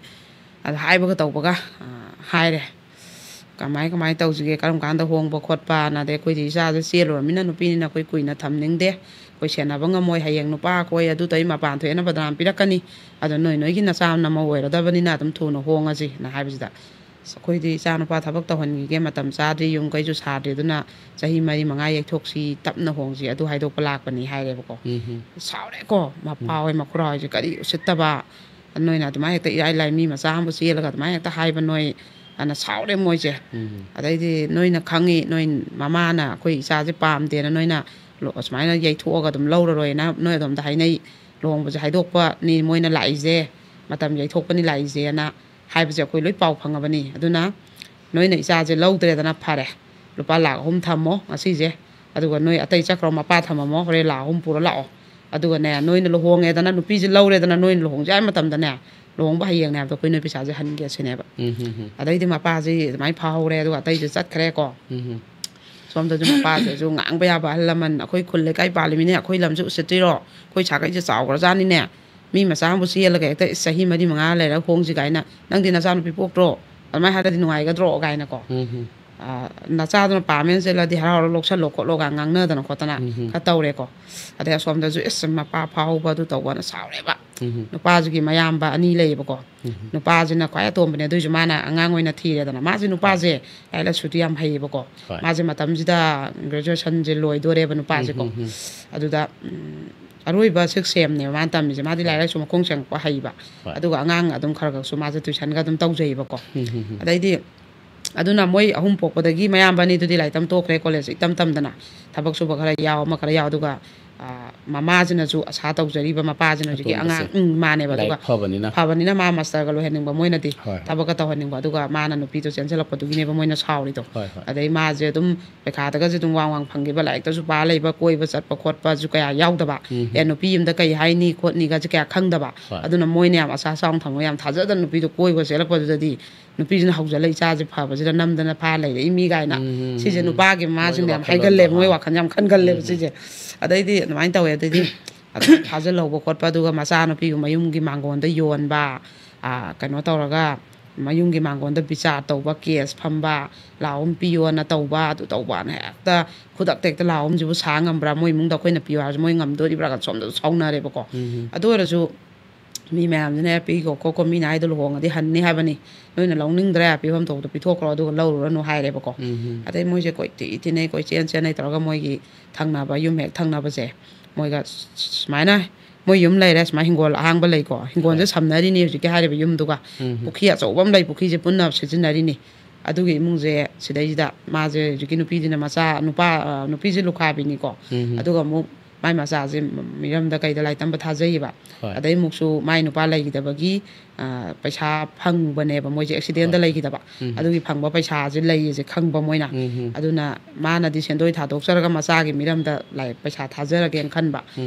ꯑꯗ ꯍꯥꯏꯕꯒ ꯇꯧꯕꯒ, ꯑ, ꯍꯥꯏꯔꯦ꯫ ꯀꯃꯥꯏ, ꯀꯃꯥꯏ ꯇꯧꯁꯤꯒꯦ, ꯀꯔꯝ ꯀꯥꯟꯗ ꯍꯣꯡꯕ ꯈꯣꯠꯄꯅ? ꯑꯗꯩ ꯑꯩꯈꯣꯏꯗꯤ ꯏꯆꯥꯁꯦ ꯆꯦꯜꯂꯨꯔꯃꯤꯅ ꯅꯨꯄꯤꯅꯤꯅ ꯑꯩꯈꯣꯏ ꯀꯨꯏꯅ ꯊꯝꯅꯤꯡꯗꯦ, ꯑꯩꯈꯣꯏ ꯁꯦꯟꯅꯕ ꯉꯝꯃꯣꯏ, ꯍꯌꯦꯡ ꯅꯨꯄꯥ ꯀꯣꯏ ꯑꯗꯨ ꯇꯧꯏ ꯃꯄꯥꯟ ꯊꯣꯛꯑꯦꯅ ꯕꯗꯅꯥꯝ ꯄꯤꯔꯛꯀꯅꯤ, ꯑꯗꯣ ꯅꯣꯏ ꯅꯣꯏꯒꯤ ꯅꯆꯥ ꯅꯃꯧ ꯑꯣꯏꯔꯗꯕꯅꯤꯅ ꯑꯗꯨꯝ ꯊꯨꯅ ꯍꯣꯡꯉꯁꯤꯅ ꯍꯥꯏꯕꯁꯤꯗ, ꯑꯁ, ꯑꯩꯈꯣꯏꯗꯤ ꯏꯆꯥ ꯅꯨꯄꯥ ꯊꯕꯛ ꯇꯧꯍꯟꯈꯤꯒꯦ, ꯃꯇꯝ ꯆꯥꯗ꯭ꯔꯤ, ꯌꯨꯝ ꯀꯩꯁꯨ ꯁꯥꯗ꯭ꯔꯤ, ꯑꯗꯨꯅ ꯆꯍꯤ ꯃꯔꯤ ꯃꯉꯥ ꯌꯩꯊꯣꯛꯁꯤ, ꯇꯞꯅ ꯍꯣꯡꯁꯤ, ꯑꯗꯨ ꯍꯥꯏꯗꯣꯛꯄ ꯂꯥꯛꯄꯅꯤ ꯍꯥꯏꯔꯦꯕꯀꯣ꯫ ꯎꯝ꯫ ꯁꯥꯎꯔꯦꯀꯣ ꯃꯄꯥ ꯎꯝ꯫ ꯍꯣꯏ ꯃꯈꯨꯔꯥ ꯍꯣꯏꯁꯦ, "ꯀꯔꯤ ꯎꯁꯤꯠꯇꯕ, ꯅꯣꯏꯅ ꯑꯗꯨꯃꯥꯏꯅ ꯍꯦꯛꯇ ꯏꯔꯥꯏ ꯂꯥꯏ ꯃꯤ ꯃꯆꯥ ꯑꯃꯕꯨ ꯆꯦꯜꯂꯒ ꯑꯗꯨꯃꯥꯏꯅ ꯍꯦꯛꯇ ꯍꯥꯏꯕ ꯅꯣꯏ?" ꯑꯅ ꯁꯥꯎꯔꯦ ꯃꯣꯏꯁꯦ꯫ ꯎꯝ꯫ ꯑꯗꯩꯗꯤ, "ꯅꯣꯏꯅ ꯈꯪꯉꯤ, ꯅꯣꯏ ꯃꯃꯥꯅ ꯑꯩꯈꯣꯏ ꯏꯆꯥꯁꯦ ꯄꯥꯝꯗꯦꯅ ꯅꯣꯏꯅ ꯂꯣ-, ꯑꯁꯨꯃꯥꯏꯅ ꯌꯩꯊꯣꯛꯑꯒ ꯑꯗꯨꯝ ꯂꯧꯔꯔꯣꯏꯅ ꯅꯣꯏ ꯑꯗꯣꯝꯗ ꯍꯥꯏꯅꯩ, ꯂꯨꯍꯣꯡꯕꯁꯦ ꯍꯥꯏꯗꯣꯛꯄꯅꯤ ꯃꯣꯏꯅ ꯂꯥꯛꯏꯁꯦ, ꯃꯇꯝ ꯌꯩꯊꯣꯛꯄꯅꯤ ꯂꯥꯛꯏꯁꯦꯅ ꯍꯥꯏꯕꯁꯦ ꯑꯩꯈꯣꯏ ꯂꯣꯏ ꯄꯥꯎ ꯐꯪꯉꯕꯅꯤ꯫ ꯑꯗꯨꯅ ꯅꯣꯏꯅ ꯏꯆꯥꯁꯦ ꯂꯧꯗ꯭ꯔꯦꯗꯅ ꯐꯔꯦ, ꯂꯨꯄꯥ ꯂꯥꯛ ꯑꯍꯨꯝ ꯊꯝꯃꯣ ꯉꯁꯤꯁꯦ, ꯑꯗꯨꯒ ꯅꯣꯏ ꯑꯇꯩ ꯆꯠꯈ꯭ꯔꯣ, ꯃꯄꯥ ꯊꯝꯃꯝꯃꯣ, ꯍꯣꯔꯦꯟ ꯂꯥꯛ ꯑꯍꯨꯝ ꯄꯨꯔ ꯂꯥꯛꯑꯣ꯫ ꯑꯗꯨꯒꯅꯦ, ꯅꯣꯏꯅ ꯂꯨꯍꯣꯡꯉꯦꯗꯅ, ꯅꯨꯄꯤꯁꯦ ꯂꯧꯔꯦꯗꯅ, ꯅꯣꯏꯅ ꯂꯨꯍꯣꯡꯖꯦ ꯍꯥꯏ ꯃꯇꯝꯗꯅꯦ, ꯂꯨꯍꯣꯡꯕ ꯍꯌꯦꯡꯅꯦ ꯍꯥꯏꯕꯗꯣ ꯑꯩꯈꯣꯏ ꯅꯣꯏ ꯄꯩꯁꯥꯁꯦ ꯍꯟꯒꯦ ꯁꯤꯅꯦꯕ꯫ ꯎꯝ, ꯍꯝ, ꯍꯝ꯫ ꯑꯗꯩꯗꯤ ꯃꯄꯥꯁꯤ ꯑꯗꯨꯃꯥꯏꯅ ꯐꯥꯍꯧꯔꯦ, ꯑꯗꯨꯒ ꯑꯇꯩꯁꯦ ꯆꯠꯈ꯭ꯔꯦꯀꯣ꯫ ꯎꯝ, ꯍꯝ꯫ ꯁꯣꯝꯗꯁꯨ ꯃꯄꯥꯁꯤꯁꯨ ꯉꯥꯡꯕ ꯌꯥꯕ ꯑꯍꯜ ꯂꯃꯟ, "ꯑꯩꯈꯣꯏ ꯈꯨꯜ ꯂꯩꯀꯥꯏ ꯄꯥꯜꯂꯤꯃꯤꯅꯦ, ꯑꯩꯈꯣꯏ ꯂꯝꯁꯦ ꯎꯁꯤꯠꯇ꯭ꯔꯤꯔꯣ? ꯑꯩꯈꯣꯏ ꯁꯥꯒꯩꯁꯦ ꯆꯥꯎꯈ꯭ꯔꯖꯥꯠꯅꯤꯅꯦ, ꯃꯤ ꯃꯆꯥ ꯑꯃꯕꯨ ꯆꯦꯜꯂꯒ ꯍꯦꯛꯇ ꯏꯁ ꯆꯍꯤ ꯃꯔꯤ ꯃꯉꯥ ꯂꯩꯔꯒ ꯍꯣꯡꯁꯤ ꯀꯥꯏꯅ, ꯅꯪꯗꯤ ꯅꯆꯥꯅꯨꯄꯤ ꯄꯣꯛꯇ꯭ꯔꯣ? ꯑꯗꯨꯃꯥꯏꯅ ꯍꯥꯏꯔꯗꯤ ꯅꯨꯡꯉꯥꯏꯒꯗ꯭ꯔꯣ?" ꯀꯥꯏꯅꯀꯣ꯫ ꯎꯝ, ꯍꯝ꯫ ꯑ, "ꯅꯆꯥꯗꯨꯅ ꯄꯥꯝꯃꯦꯅ ꯆꯦꯜꯂꯗꯤ ꯍꯔꯥꯎ ꯍꯔꯥꯎ ꯂꯧꯁꯜꯂꯣ ꯈꯣꯠꯂꯣꯒ" ꯉꯥꯡꯅꯗꯅ ꯈꯣꯠꯇꯅ ꯎꯝ, ꯍꯝ꯫ ꯈꯔ ꯇꯧꯔꯦꯀꯣ꯫ ꯑꯗꯩ ꯑꯁꯣꯝꯗꯁꯨ ꯏꯁ ꯃꯄꯥ ꯐꯥꯍꯧꯕ ꯑꯗꯨ ꯇꯧꯕꯅ ꯁꯥꯎꯔꯦꯕ꯫ ꯎꯝ, ꯍꯝ꯫ ꯅꯨꯄꯥꯁꯤꯒꯤ ꯃꯌꯥꯝꯕ ꯑꯅꯤ ꯂꯩꯌꯦꯕꯀꯣ꯫ ꯎꯝ, ꯍꯝ꯫ ꯅꯨꯄꯥꯁꯤꯅ ꯈ꯭ꯋꯥꯏ ꯑꯇꯣꯝꯕꯅꯦ, ꯑꯗꯨꯏꯁꯨ ꯃꯥꯅ ꯑꯉꯥꯡ ꯑꯣꯏꯅ ꯊꯤꯔꯦꯗꯅ꯫ ꯃꯥꯁꯦ, ꯅꯨꯄꯥꯁꯦ ꯂꯥꯏꯔꯤꯛ ꯂꯥꯏꯁꯨꯗꯤ ꯌꯥꯝ ꯍꯩꯌꯦꯕꯀꯣ꯫ ꯍꯣꯏ꯫ ꯃꯥꯁꯦ ꯃꯇꯝꯁꯤꯗ ꯒ꯭ꯔꯦꯖꯨꯑꯦꯁꯟꯁꯦ ꯂꯣꯏꯗꯣꯔꯦꯕ ꯅꯨꯄꯥꯁꯦꯀꯣ꯫ ꯎꯝ, ꯍꯝ, ꯍꯝ꯫ ꯑꯗꯨꯗ, ꯎꯝ, ꯑꯔꯣꯏꯕ ꯁꯤꯛꯁ ꯁꯦꯝꯅꯦꯕ ꯃꯥꯅ ꯇꯝꯃꯤꯁꯦ꯫ ꯃꯥꯗꯤ ꯂꯥꯏꯔꯤꯛ ꯂꯥꯏꯁꯨ ꯃꯈꯣꯡ ꯆꯪꯉꯛꯄ ꯍꯩꯕ꯫ ꯍꯣꯏ꯫ ꯑꯗꯨꯒ ꯑꯉꯥꯡ ꯑꯗꯨꯝ ꯈꯔ ꯈꯔꯁꯨ ꯃꯥꯁꯦ ꯇꯨꯏꯁꯟꯒ ꯑꯗꯨꯝ ꯇꯧꯖꯩꯌꯦꯕꯀꯣ꯫ ꯎꯝ, ꯍꯝ, ꯍꯝ꯫ ꯑꯗꯩꯗꯤ ꯑꯗꯨꯅ ꯃꯣꯏ ꯑꯍꯨꯝ ꯄꯣꯛꯄꯗꯒꯤ ꯃꯌꯥꯝꯕ ꯑꯅꯤꯗꯨꯗꯤ ꯂꯥꯏꯔꯤꯛ ꯇꯝ ꯇꯣꯛꯈ꯭ꯔꯦ, ꯀꯣꯂꯦꯖ ꯏꯇꯝ ꯇꯝꯗꯅ꯫ ꯊꯕꯛ ꯁꯨꯕ ꯈꯔ ꯌꯥꯎ, ꯑꯃ ꯈꯔ ꯌꯥꯎ, ꯑꯗꯨꯒ ꯃꯃꯥꯁꯤꯅꯁꯨ ꯑꯁꯥ ꯇꯧꯖꯔꯤꯕ ꯃꯄꯥꯁꯤꯅ ꯍꯧꯖꯤꯛꯀꯤ ꯑꯉꯥꯡ, ꯎꯝ, ꯃꯥꯅꯦꯕ꯫ ꯑꯗꯨꯒ ꯐꯕꯅꯤꯅ, ꯐꯕꯅꯤꯅ ꯃꯥ ꯃꯥꯁꯇꯔꯒ ꯂꯣꯏꯍꯟꯅꯤꯡꯕ ꯃꯣꯏꯅꯗꯤ, ꯊꯕꯛꯀ ꯇꯧꯍꯟꯅꯤꯡꯕ꯫ ꯑꯗꯨꯒ ꯃꯥꯅ ꯅꯨꯄꯤꯗꯣ ꯆꯦꯟꯁꯤꯜꯂꯛꯄꯗꯨꯒꯤꯅꯦꯕ ꯃꯣꯏꯅ ꯁꯥꯎꯔꯤꯗꯣ꯫ ꯑꯗꯩ ꯃꯥꯁꯦ ꯑꯗꯨꯝ ꯄꯩꯈꯥꯗꯒꯁꯨ ꯑꯗꯨꯝ ꯋꯥꯡ ꯋꯥꯡ ꯐꯪꯈꯤꯕ, ꯂꯥꯏꯔꯤꯛꯇꯁꯨ ꯄꯥ ꯂꯩꯕ, ꯀꯣꯏꯕ ꯆꯠꯄ ꯈꯣꯠꯄꯁꯨ ꯀꯌꯥ ꯌꯥꯎꯗꯕ꯫ ꯑꯦ, ꯅꯨꯄꯤ ꯑꯃꯗ ꯀꯩ ꯍꯥꯏꯅꯤ ꯈꯣꯠꯅꯤꯒꯁꯦ ꯀꯌꯥ ꯈꯪꯗꯕ꯫ ꯑꯗꯨꯅ ꯃꯣꯏꯅ ꯌꯥꯝ ꯑꯁꯥ ꯆꯥꯎꯅ ꯊꯝꯃꯒ ꯌꯥꯝ ꯊꯥꯖꯗꯅ ꯅꯨꯄꯤꯗꯣ ꯀꯣꯏꯕ ꯆꯦꯜꯂꯛꯄꯗꯨꯗꯗꯤ ꯅꯨꯄꯤꯁꯤꯅ ꯍꯧꯖꯤꯜꯂ "ꯏꯆꯥꯁꯦ ꯐꯕꯁꯤꯗ ꯅꯝꯗꯅ ꯐꯥ ꯂꯩꯔꯛꯏ ꯃꯤ" ꯀꯥꯏꯅ꯫ ꯁꯤꯁꯦ ꯅꯨꯄꯥꯒꯤ ꯃꯃꯥꯁꯤꯡꯅ ꯌꯥꯝ ꯍꯥꯏꯒꯜꯂꯦꯕ, ꯃꯣꯏ ꯋꯥꯈꯜ ꯌꯥꯝ ꯈꯟꯒꯜꯂꯦꯕ ꯁꯤꯁꯦ꯫ ꯑꯗꯩꯗꯤ ꯑꯗꯨꯃꯥꯏꯅ ꯇꯧꯋꯦ꯫ ꯑꯗꯩꯗꯤ ꯑꯗꯨꯝ ꯐꯥꯖꯤꯜꯍꯧꯕ ꯈꯣꯠꯄ, ꯑꯗꯨꯒ ꯃꯆꯥꯅꯨꯄꯤꯕꯨ ꯃꯌꯨꯝꯒꯤ ꯃꯥꯡꯒꯣꯟꯗ ꯌꯣꯟꯕ, ꯑꯥ, ꯀꯩꯅꯣ ꯇꯧꯔꯒ ꯃꯌꯨꯝꯒꯤ ꯃꯥꯡꯒꯣꯟꯗ ꯕꯤꯆꯥꯔ ꯇꯧꯕ, ꯀꯦꯁ ꯐꯝꯕ, ꯂꯥꯎ ꯑꯃ ꯄꯤꯌꯣꯅ ꯇꯧꯕ, ꯑꯗꯨ ꯇꯧꯕꯅ ꯍꯦꯛꯇ ꯈꯨꯗꯛꯇ ꯍꯦꯛꯇ ꯂꯥꯎ ꯑꯃꯁꯤꯕꯨ ꯁꯥ ꯉꯝꯕ꯭ꯔꯥ? ꯃꯣꯏ ꯏꯃꯨꯡꯗ ꯑꯩꯈꯣꯏꯅ ꯄꯤꯌꯣ ꯍꯥꯏꯔꯁꯨ ꯃꯣꯏ ꯉꯝꯗꯣꯔꯤꯕ꯭ꯔꯥ? ꯁꯣꯝꯗꯁꯨ ꯁꯥꯎꯅꯔꯦꯕꯀꯣ꯫ ꯑꯗꯨ ꯑꯣꯏꯔꯁꯨ ꯃꯤ ꯃꯌꯥꯝꯁꯤꯅ "ꯑꯦ, ꯄꯤꯈꯣ ꯈꯣꯠꯈꯣ, ꯃꯤꯅ ꯍꯥꯏꯗꯣ ꯂꯨꯍꯣꯡꯉꯗꯤ ꯍꯟꯅꯤ ꯍꯥꯏꯕꯅꯤ, ꯅꯣꯏꯅ ꯂꯧꯅꯤꯡꯗ꯭ꯔꯦ, ꯄꯤꯐꯝ ꯊꯣꯛꯄꯗꯣ ꯄꯤꯊꯣꯛꯈ꯭ꯔꯣ, ꯑꯗꯨꯒ ꯂꯧꯔꯨꯔꯅꯨ" ꯍꯥꯏꯔꯦꯕꯀꯣ꯫ ꯑꯗꯩ ꯃꯣꯏꯁꯦ ꯀꯣꯏꯇꯤ ꯊꯤꯅꯩ, ꯀꯣꯏꯆꯦꯟ ꯆꯦꯟꯅꯩ ꯇꯧꯔꯒ ꯃꯣꯏꯒꯤ ꯊꯪꯅꯕ ꯌꯨꯝ ꯍꯦꯛ ꯊꯪꯅꯕꯁꯦ, ꯃꯣꯏꯒ ꯁꯨꯃꯥꯏꯅ ꯃꯣꯏ ꯌꯨꯝ ꯂꯩꯔꯦ, ꯁꯨꯃꯥꯏꯅ ꯍꯤꯡꯒꯣꯜ ꯑꯍꯥꯡꯕ ꯂꯩꯀꯣ, ꯍꯤꯡꯒꯣꯜꯁꯦ ꯁꯝꯅꯔꯤꯅꯤ ꯍꯧꯖꯤꯛꯀꯤ ꯍꯥꯏꯔꯤꯕ ꯌꯨꯝꯗꯨꯒ꯫ ꯄꯨꯈ꯭ꯔꯤ ꯑꯆꯧꯕ ꯑꯃ ꯂꯩ, ꯄꯨꯈ꯭ꯔꯤꯁꯦ ꯄꯨꯟꯅ ꯁꯤꯖꯤꯟꯅꯔꯤꯅꯤ꯫ ꯑꯗꯨꯒꯤ ꯏꯃꯨꯡꯁꯦ ꯁꯤꯗꯩꯁꯤꯗ ꯃꯥꯁꯦ, ꯍꯧꯖꯤꯛꯀꯤ ꯅꯨꯄꯤꯁꯤꯅ ꯃꯆꯥ, ꯅꯨꯄꯥ, ꯑ, ꯅꯨꯄꯤꯁꯦ ꯂꯨꯈꯥꯕꯤꯅꯤꯀꯣ꯫ ꯑꯗꯨꯒ ꯑꯃꯨꯛ ꯃꯥꯏ ꯃꯆꯥꯁꯦ ꯃꯤꯔꯝꯗ ꯀꯩꯗ ꯂꯥꯏꯔꯤꯛ ꯇꯝꯕ ꯊꯥꯖꯩꯌꯦꯕ꯫ ꯑꯗꯩ ꯑꯃꯨꯛꯁꯨ ꯃꯥꯏ ꯅꯨꯄꯥ ꯂꯩꯈꯤꯗꯕꯒꯤ, ꯑ, ꯄꯩꯁꯥ ꯐꯪꯕꯅꯦꯕ ꯃꯣꯏꯁꯦ, ꯑꯦꯛꯁꯤꯗꯦꯟꯗ ꯂꯩꯈꯤꯗꯕ꯫ ꯑꯗꯨꯒꯤ ꯐꯪꯕ ꯄꯩꯁꯥꯁꯦ ꯂꯩꯌꯦꯁꯦ ꯈꯪꯕ ꯃꯣꯏꯅ꯫ ꯑꯗꯨꯅ ꯃꯥꯅꯗꯤ ꯁꯦꯟꯗꯣꯏ ꯊꯥꯗꯣꯛꯆꯔꯒ ꯃꯆꯥꯒꯤ ꯃꯤꯔꯝꯗ ꯂꯥꯏꯔꯤꯛ ꯄꯩꯁꯥ ꯊꯥꯖꯔꯒꯦꯅ ꯈꯟꯕ꯫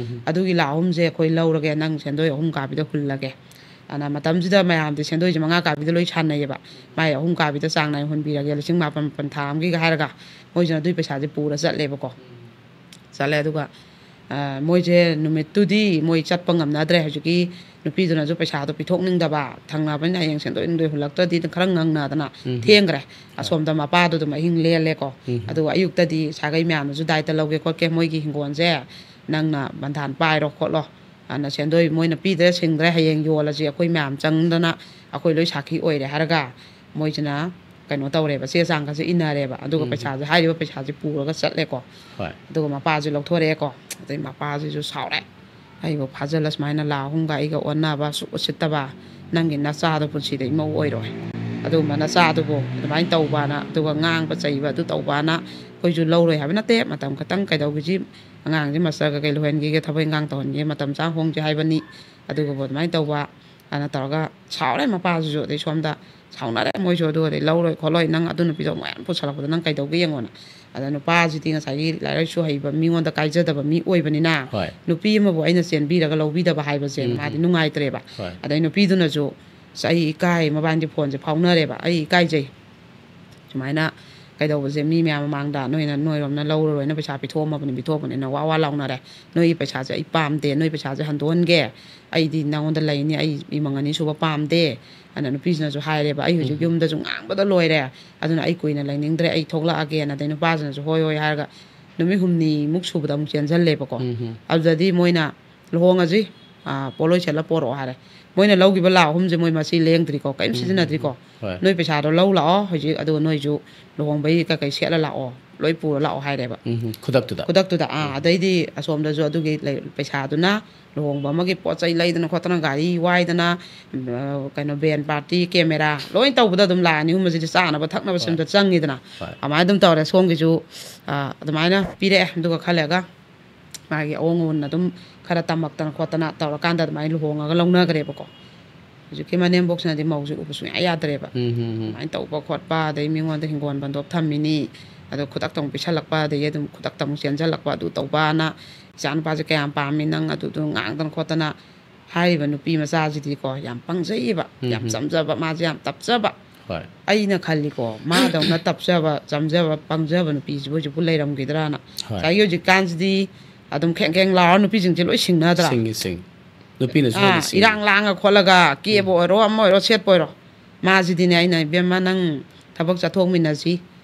ꯑꯗꯨꯒꯤ ꯂꯥꯛ ꯑꯍꯨꯝꯁꯦ ꯑꯩꯈꯣꯏ ꯂꯧꯔꯒꯦ, ꯅꯪ ꯁꯦꯟꯗꯣꯏ ꯑꯍꯨꯝ ꯀꯥꯕꯤꯗ ꯍꯨꯜꯂꯒꯦ꯫ ꯑꯗꯨꯅ ꯃꯇꯝꯁꯤꯗ ꯃꯌꯥꯝꯗꯤ ꯁꯦꯟꯗꯣꯏꯁꯦ ꯃꯉꯥ ꯀꯥꯕꯤꯗ ꯂꯣꯏ ꯁꯥꯟꯅꯩꯌꯦꯕ꯫ ꯃꯥꯏ ꯑꯍꯨꯝ ꯀꯥꯕꯤꯗ ꯆꯥꯡ ꯅꯥꯏꯅ ꯍꯨꯟꯕꯤꯔꯒꯦ, ꯂꯤꯁꯤꯡ ꯃꯥꯄꯟ ꯃꯥꯄꯟ ꯊꯥ ꯑꯃꯒꯤꯒ ꯍꯥꯏꯔꯒ, ꯃꯣꯏꯁꯤꯅ ꯑꯗꯨꯒꯤ ꯄꯩꯁꯥꯁꯦ ꯄꯨꯔ ꯆꯠꯂꯦꯕꯀꯣ꯫ ꯆꯠꯂꯦ꯫ ꯑꯗꯨꯒ, ꯑ, ꯃꯣꯏꯁꯦ ꯅꯨꯃꯤꯠꯇꯨꯗꯤ ꯃꯣꯏ ꯆꯠꯄ ꯉꯝꯅꯗ꯭ꯔꯦ꯫ ꯍꯧꯖꯤꯛꯀꯤ ꯅꯨꯄꯤꯗꯨꯅꯁꯨ ꯄꯩꯁꯥꯗꯣ ꯄꯤꯊꯣꯛꯅꯤꯡꯗꯕ, ꯊꯪꯅꯕꯅꯤꯅ ꯍꯌꯦꯡ ꯁꯦꯟꯗꯣꯏ ꯅꯨꯡꯗꯣꯏ ꯍꯨꯜꯂꯛꯇ꯭ꯔꯗꯤ ꯈꯔ ꯉꯪꯅꯗꯅ ꯊꯦꯡꯈ꯭ꯔꯦ꯫ ꯑꯁꯣꯝꯗ ꯃꯄꯥꯗꯣ ꯑꯗꯨꯝ ꯑꯍꯤꯡ ꯂꯦꯜꯂꯦꯀꯣ꯫ ꯑꯗꯨꯒ ꯑꯌꯨꯛꯇꯗꯤ ꯁꯥꯒꯩ ꯃꯌꯥꯝꯅꯁꯨ ꯗꯥꯏꯇ ꯂꯧꯒꯦ ꯈꯣꯠꯀꯦ, ꯃꯣꯏꯒꯤ ꯍꯤꯡꯒꯣꯜꯁꯦ ꯅꯪꯅ ꯕꯟꯙꯥꯟ ꯄꯥꯏꯔꯣ ꯈꯣꯠꯂꯣ, ꯑꯗꯨꯅ ꯁꯦꯟꯗꯣꯏ ꯃꯣꯏꯅ ꯄꯤꯗ꯭ꯔꯦ ꯁꯤꯡꯗ꯭ꯔꯦ, ꯍꯌꯦꯡ ꯌꯣꯜꯂꯁꯤ, ꯑꯩꯈꯣꯏ ꯃꯌꯥꯝ ꯆꯪꯗꯅ ꯑꯩꯈꯣꯏ ꯂꯣꯏ ꯁꯥꯈꯤ ꯑꯣꯏꯔꯦ ꯍꯥꯏꯔꯒ ꯃꯣꯏꯁꯤꯅ ꯀꯩꯅꯣ ꯇꯧꯔꯦꯕ, ꯆꯦ ꯆꯥꯡꯒꯁꯦ ꯏꯟꯅꯔꯦꯕ꯫ ꯑꯗꯨꯒ ꯄꯩꯁꯥꯁꯦ, ꯍꯥꯏꯔꯤꯕ ꯄꯩꯁꯥꯁꯦ ꯄꯨꯔꯒ ꯆꯠꯂꯦꯀꯣ꯫ ꯑꯗꯨꯒ ꯃꯄꯥꯁꯦ ꯂꯧꯊꯣꯔꯛꯑꯦꯀꯣ꯫ ꯑꯗꯩ ꯃꯄꯥꯁꯤꯁꯨ ꯁꯥꯎꯔꯦ, "ꯑꯩꯕꯨ ꯐꯥꯖꯤꯜꯂ ꯁꯨꯃꯥꯏꯅ ꯂꯥꯛ ꯑꯍꯨꯝꯒ ꯑꯩꯒ ꯑꯣꯟꯅꯕ, ꯁꯨꯛ ꯎꯁꯤꯠꯇꯕ, ꯅꯪꯒꯤ ꯅꯆꯥꯗꯣ ꯄꯨꯟꯁꯤꯗ ꯏꯃꯧ ꯑꯣꯏꯔꯣꯏ" ꯑꯗꯨꯒꯨꯝꯕ ꯅꯆꯥꯗꯨꯕꯨ ꯑꯗꯨꯃꯥꯏꯅ ꯇꯧꯕꯅ, ꯑꯗꯨꯒ ꯉꯥꯡꯕ ꯆꯩꯕ ꯑꯗꯨ ꯇꯧꯕꯅ ꯑꯩꯈꯣꯏꯁꯨ ꯂꯧꯔꯣꯏ ꯍꯥꯏꯕ ꯅꯠꯇꯦ꯫ ꯃꯇꯝ ꯈꯛꯇꯪ ꯀꯩꯗꯧꯈꯤꯁꯤ, ꯑꯉꯥꯡꯁꯤ ꯃꯁꯇꯔ ꯀꯩꯀꯩ ꯂꯣꯏꯍꯟꯈꯤꯒꯦ, ꯊꯕꯛ ꯏꯟꯈꯥꯡ ꯇꯧꯍꯟꯒꯦ, ꯃꯇꯝ ꯆꯥ ꯍꯣꯡꯁꯦ ꯍꯥꯏꯕꯅꯤ꯫ ꯑꯗꯨꯒꯕꯨ ꯑꯗꯨꯃꯥꯏꯅ ꯇꯧꯕ ꯑꯅ ꯇꯧꯔꯒ ꯁꯥꯎꯔꯦ ꯃꯄꯥꯁꯤꯁꯨ꯫ ꯑꯗꯩ ꯁꯣꯝꯗ ꯁꯥꯎꯅꯔꯦ ꯃꯣꯏꯁꯨ꯫ ꯑꯗꯨꯒꯗꯤ ꯂꯧꯔꯣꯏ ꯈꯣꯠꯂꯣꯏ, ꯅꯪ ꯑꯗꯨ ꯅꯨꯄꯤꯗꯣ ꯃꯌꯥꯝ ꯄꯨꯁꯜꯂꯛꯄꯗꯣ ꯅꯪ ꯀꯩꯗꯧꯒꯦ ꯌꯦꯡꯉꯣꯅ꯫ ꯑꯗ ꯅꯨꯄꯥꯁꯤꯗꯤ ꯉꯁꯥꯏꯒꯤ ꯂꯥꯏꯔꯤꯛ ꯂꯥꯏꯁꯨ ꯍꯩꯕ, ꯃꯤꯉꯣꯟꯗ ꯀꯥꯏꯖꯗꯕ ꯃꯤ ꯑꯣꯏꯕꯅꯤꯅ, ꯍꯣꯏ꯫ ꯅꯨꯄꯤ ꯑꯃꯕꯨ ꯑꯩꯅ ꯆꯦꯟꯕꯤꯔꯒ ꯂꯧꯕꯤꯗꯕ ꯍꯥꯏꯕꯁꯦ ꯎꯝ꯫ ꯃꯥꯗꯤ ꯅꯨꯡꯉꯥꯏꯇ꯭ꯔꯦꯕ꯫ ꯍꯣꯏ꯫ ꯑꯗꯩ ꯅꯨꯄꯤꯗꯨꯅꯁꯨ "ꯑꯁ, ꯑꯩ ꯏꯀꯥꯏ", ꯃꯕꯥꯅꯤꯗꯤ ꯐꯣꯟꯁꯦ ꯐꯥꯎꯅꯔꯦꯕ, "ꯑꯩ ꯏꯀꯥꯏꯖꯩ ꯁꯨꯃꯥꯏꯅ ꯀꯩꯗꯧꯕꯁꯦ, ꯃꯤ ꯃꯌꯥꯝ ꯃꯃꯥꯡꯗ ꯅꯣꯏꯅ, ꯅꯣꯏꯔꯣꯝꯅ ꯂꯧꯔꯔꯣꯏꯅ ꯄꯩꯁꯥ ꯄꯤꯊꯣꯛꯑꯝꯃꯕꯅꯤ, ꯄꯤꯊꯣꯛꯑꯕꯅꯤꯅ ꯋꯥ ꯋꯥ ꯂꯥꯎꯅꯔꯦ꯫ ꯅꯣꯏꯒꯤ ꯄꯩꯁꯥꯁꯦ ꯑꯩ ꯄꯥꯝꯗꯦ, ꯅꯣꯏ ꯄꯩꯁꯥꯁꯦ ꯍꯟꯗꯣꯛꯍꯟꯒꯦ, ꯑꯩꯗꯤ ꯅꯉꯣꯟꯗ ꯂꯩꯅꯤ, ꯑꯩ ꯏꯃꯪ ꯑꯅꯤ ꯁꯨꯕ ꯄꯥꯝꯗꯦ" ꯑꯅ ꯅꯨꯄꯤꯁꯤꯅꯁꯨ ꯍꯥꯏꯔꯦꯕ꯫ "ꯑꯩ ꯍꯧꯖꯤꯛ ꯎꯝ꯫ ꯌꯨꯝꯗꯁꯨ ꯉꯥꯡꯕꯗ ꯂꯣꯏꯔꯦ, ꯑꯗꯨꯅ ꯑꯩ ꯀꯨꯏꯅ ꯂꯩꯅꯤꯡꯗ꯭ꯔꯦ, ꯑꯩ ꯊꯣꯛꯂꯛꯑꯒꯦꯅ"꯫ ꯑꯗꯩ ꯅꯨꯄꯥꯁꯤꯅꯁꯨ "ꯍꯣꯏ, ꯍꯣꯏ" ꯍꯥꯏꯔꯒ ꯅꯨꯃꯤꯠ ꯍꯨꯝꯅꯤꯃꯨꯛ ꯁꯨꯕꯗ ꯑꯃꯨꯛ ꯆꯦꯟꯁꯤꯜꯂꯦꯕꯀꯣ꯫ ꯎꯝ꯫ ꯑꯗꯨꯗꯗꯤ ꯃꯣꯏꯅ "ꯂꯨꯍꯣꯡꯉꯁꯤ, ꯑ, ꯄꯣꯠꯂꯣꯏ ꯁꯦꯠꯂ ꯄꯣꯔꯛꯑꯣ" ꯍꯥꯏꯔꯦ꯫ ꯃꯣꯏꯅ ꯂꯧꯈꯤꯕ ꯂꯥꯛ ꯑꯍꯨꯝꯁꯦ ꯃꯣꯏ ꯃꯁꯤ ꯂꯦꯡꯗ꯭ꯔꯤꯀꯣ, ꯀꯔꯤꯝ ꯎꯝ꯫ ꯁꯤꯖꯤꯟꯅꯗ꯭ꯔꯤꯀꯣ꯫ ꯍꯣꯏ꯫ "ꯅꯣꯏ ꯄꯩꯁꯥꯗꯣ ꯂꯧ ꯂꯥꯛꯑꯣ ꯍꯧꯖꯤꯛ, ꯑꯗꯨꯒ ꯅꯣꯏꯁꯨ ꯂꯨꯍꯣꯡꯕꯒꯤ ꯀꯩꯀꯩ ꯁꯦꯠꯂ ꯂꯥꯛꯑꯣ, ꯂꯣꯏ ꯄꯨꯔ ꯂꯥꯛꯑꯣ" ꯍꯥꯏꯔꯦꯕ꯫ ꯎꯝ꯫ ꯈꯨꯗꯛꯇꯨꯗ꯫ ꯈꯨꯗꯛꯇꯨꯗ꯫ ꯑꯥ, ꯑꯗꯩꯗꯤ ꯑꯁꯣꯝꯗꯁꯨ ꯑꯗꯨꯒꯤ ꯂꯩ-, ꯄꯩꯁꯥꯗꯨꯅ ꯂꯨꯍꯣꯡꯕ ꯑꯃꯒꯤ ꯄꯣꯠ ꯆꯩ ꯂꯩꯗꯅ ꯈꯣꯠꯇꯅ, ꯒꯥꯔꯤ ꯋꯥꯏꯗꯅ, ꯎꯝ, ꯑ, ꯀꯩꯅꯣ, ꯕꯦꯟ ꯄꯥꯔꯇꯤ, ꯀꯦꯃꯦꯔꯥ, ꯂꯣꯏ ꯇꯧꯕꯗ ꯑꯗꯨꯝ ꯂꯥꯛ ꯑꯅꯤ ꯑꯍꯨꯝ ꯑꯁꯤꯗꯤ ꯆꯥꯅꯕ ꯊꯛꯅꯕ ꯍꯣꯏ꯫ ꯁꯤꯝꯗ ꯆꯪꯉꯤꯗꯅ꯫ ꯍꯣꯏ꯫ ꯑꯗꯨꯃꯥꯏꯅ ꯑꯗꯨꯝ ꯇꯧꯔꯦ꯫ ꯁꯣꯝꯒꯤꯁꯨ, ꯑ, ꯑꯗꯨꯃꯥꯏꯅ ꯄꯤꯔꯛꯑꯦ꯫ ꯑꯗꯨꯒ ꯈꯜꯂꯒ ꯃꯥꯒꯤ ꯑꯑꯣꯟ ꯑꯑꯣꯟ ꯑꯗꯨꯝ ꯈꯔ ꯇꯝꯃꯛꯇꯅ ꯈꯣꯠꯇꯅ ꯇꯧꯔꯀꯥꯟꯗ ꯑꯗꯨꯃꯥꯏꯅ ꯂꯨꯍꯣꯡꯉꯒ ꯂꯧꯅꯈ꯭ꯔꯦꯕꯀꯣ꯫ ꯍꯧꯖꯤꯛꯀꯤ ꯃꯅꯦꯝꯕꯣꯛꯁꯤꯅꯗꯤ ꯃꯧꯁꯦ ꯎꯕ ꯁꯨꯡꯌꯥ ꯌꯥꯗ꯭ꯔꯦꯕ꯫ ꯎꯝ, ꯎꯝ, ꯎꯝ꯫ ꯑꯗꯨꯃꯥꯏꯅ ꯇꯧꯕ ꯈꯣꯠꯄ, ꯑꯗꯩ ꯃꯤꯉꯣꯟꯗ ꯍꯤꯡꯒꯣꯜ ꯕꯟꯗꯣꯞ ꯊꯝꯃꯤꯅꯤ, ꯑꯗꯣ ꯈꯨꯗꯛꯇ ꯑꯃꯨꯛ ꯄꯤꯁꯜꯂꯛꯄ, ꯑꯗꯒꯤ ꯑꯗꯨꯝ ꯈꯨꯗꯛꯇ ꯑꯃꯨꯛ ꯆꯦꯟꯁꯤꯜꯂꯛꯄ, ꯑꯗꯨ ꯇꯧꯕꯅ, "ꯏꯆꯥ ꯅꯨꯄꯥꯁꯦ ꯀꯌꯥꯝ ꯄꯥꯝꯃꯤ ꯅꯪ?" ꯑꯗꯨꯗꯨ ꯉꯥꯡꯗꯅ ꯈꯣꯠꯇꯅ꯫ ꯍꯥꯏꯔꯤꯕ ꯅꯨꯄꯤ ꯃꯆꯥꯁꯤꯗꯤꯀꯣ ꯌꯥꯝ ꯄꯪꯖꯩꯌꯦꯕ, ꯌꯥꯝ ꯎꯝ꯫ ꯆꯝꯖꯕ, ꯃꯥꯁꯦ ꯌꯥꯝ ꯇꯞꯆꯕ꯫ ꯍꯣꯏ꯫ ꯑꯩꯅ ꯈꯜꯂꯤꯀꯣ, ꯃꯥꯗꯧꯅ ꯇꯞꯆꯕ, ꯆꯝꯖꯕ, ꯄꯪꯖꯕ ꯅꯨꯄꯤꯁꯤꯕꯨ ꯍꯧꯖꯤꯛꯄꯨ ꯂꯩꯔꯝꯈꯤꯗ꯭ꯔꯥꯅ꯫ ꯍꯣꯏ꯫ ꯉꯁꯥꯏꯒꯤ ꯍꯧꯖꯤꯛꯀꯥꯟꯁꯤꯗꯤ ꯑꯗꯨꯝ ꯈꯦꯡ ꯈꯦꯡ ꯂꯥꯎꯔ ꯅꯨꯄꯤꯁꯤꯡꯁꯦ ꯂꯣꯏ ꯁꯤꯡꯅꯗ꯭ꯔꯥ? ꯁꯤꯡꯉꯤ, ꯁꯤꯡꯉꯤ꯫ ꯅꯨꯄꯤꯅꯁꯨ ꯑꯥ, ꯍꯦꯟꯅ ꯁꯤꯡꯉꯤ꯫ ꯏꯔꯥꯡ ꯂꯥꯡꯉ ꯈꯣꯠꯂꯒ ꯀꯦꯕ ꯑꯣꯏꯔꯣ, ꯑꯃ ꯑꯣꯏꯔꯣ, ꯁꯦꯠꯄ ꯑꯣꯏꯔꯣ, ꯃꯥꯁꯤꯗꯤꯅꯦ, ꯑꯩꯅ, "ꯏꯕꯦꯝꯃ, ꯅꯪ ꯊꯕꯛ ꯆꯠꯊꯣꯛꯃꯤꯟꯅꯁꯤ,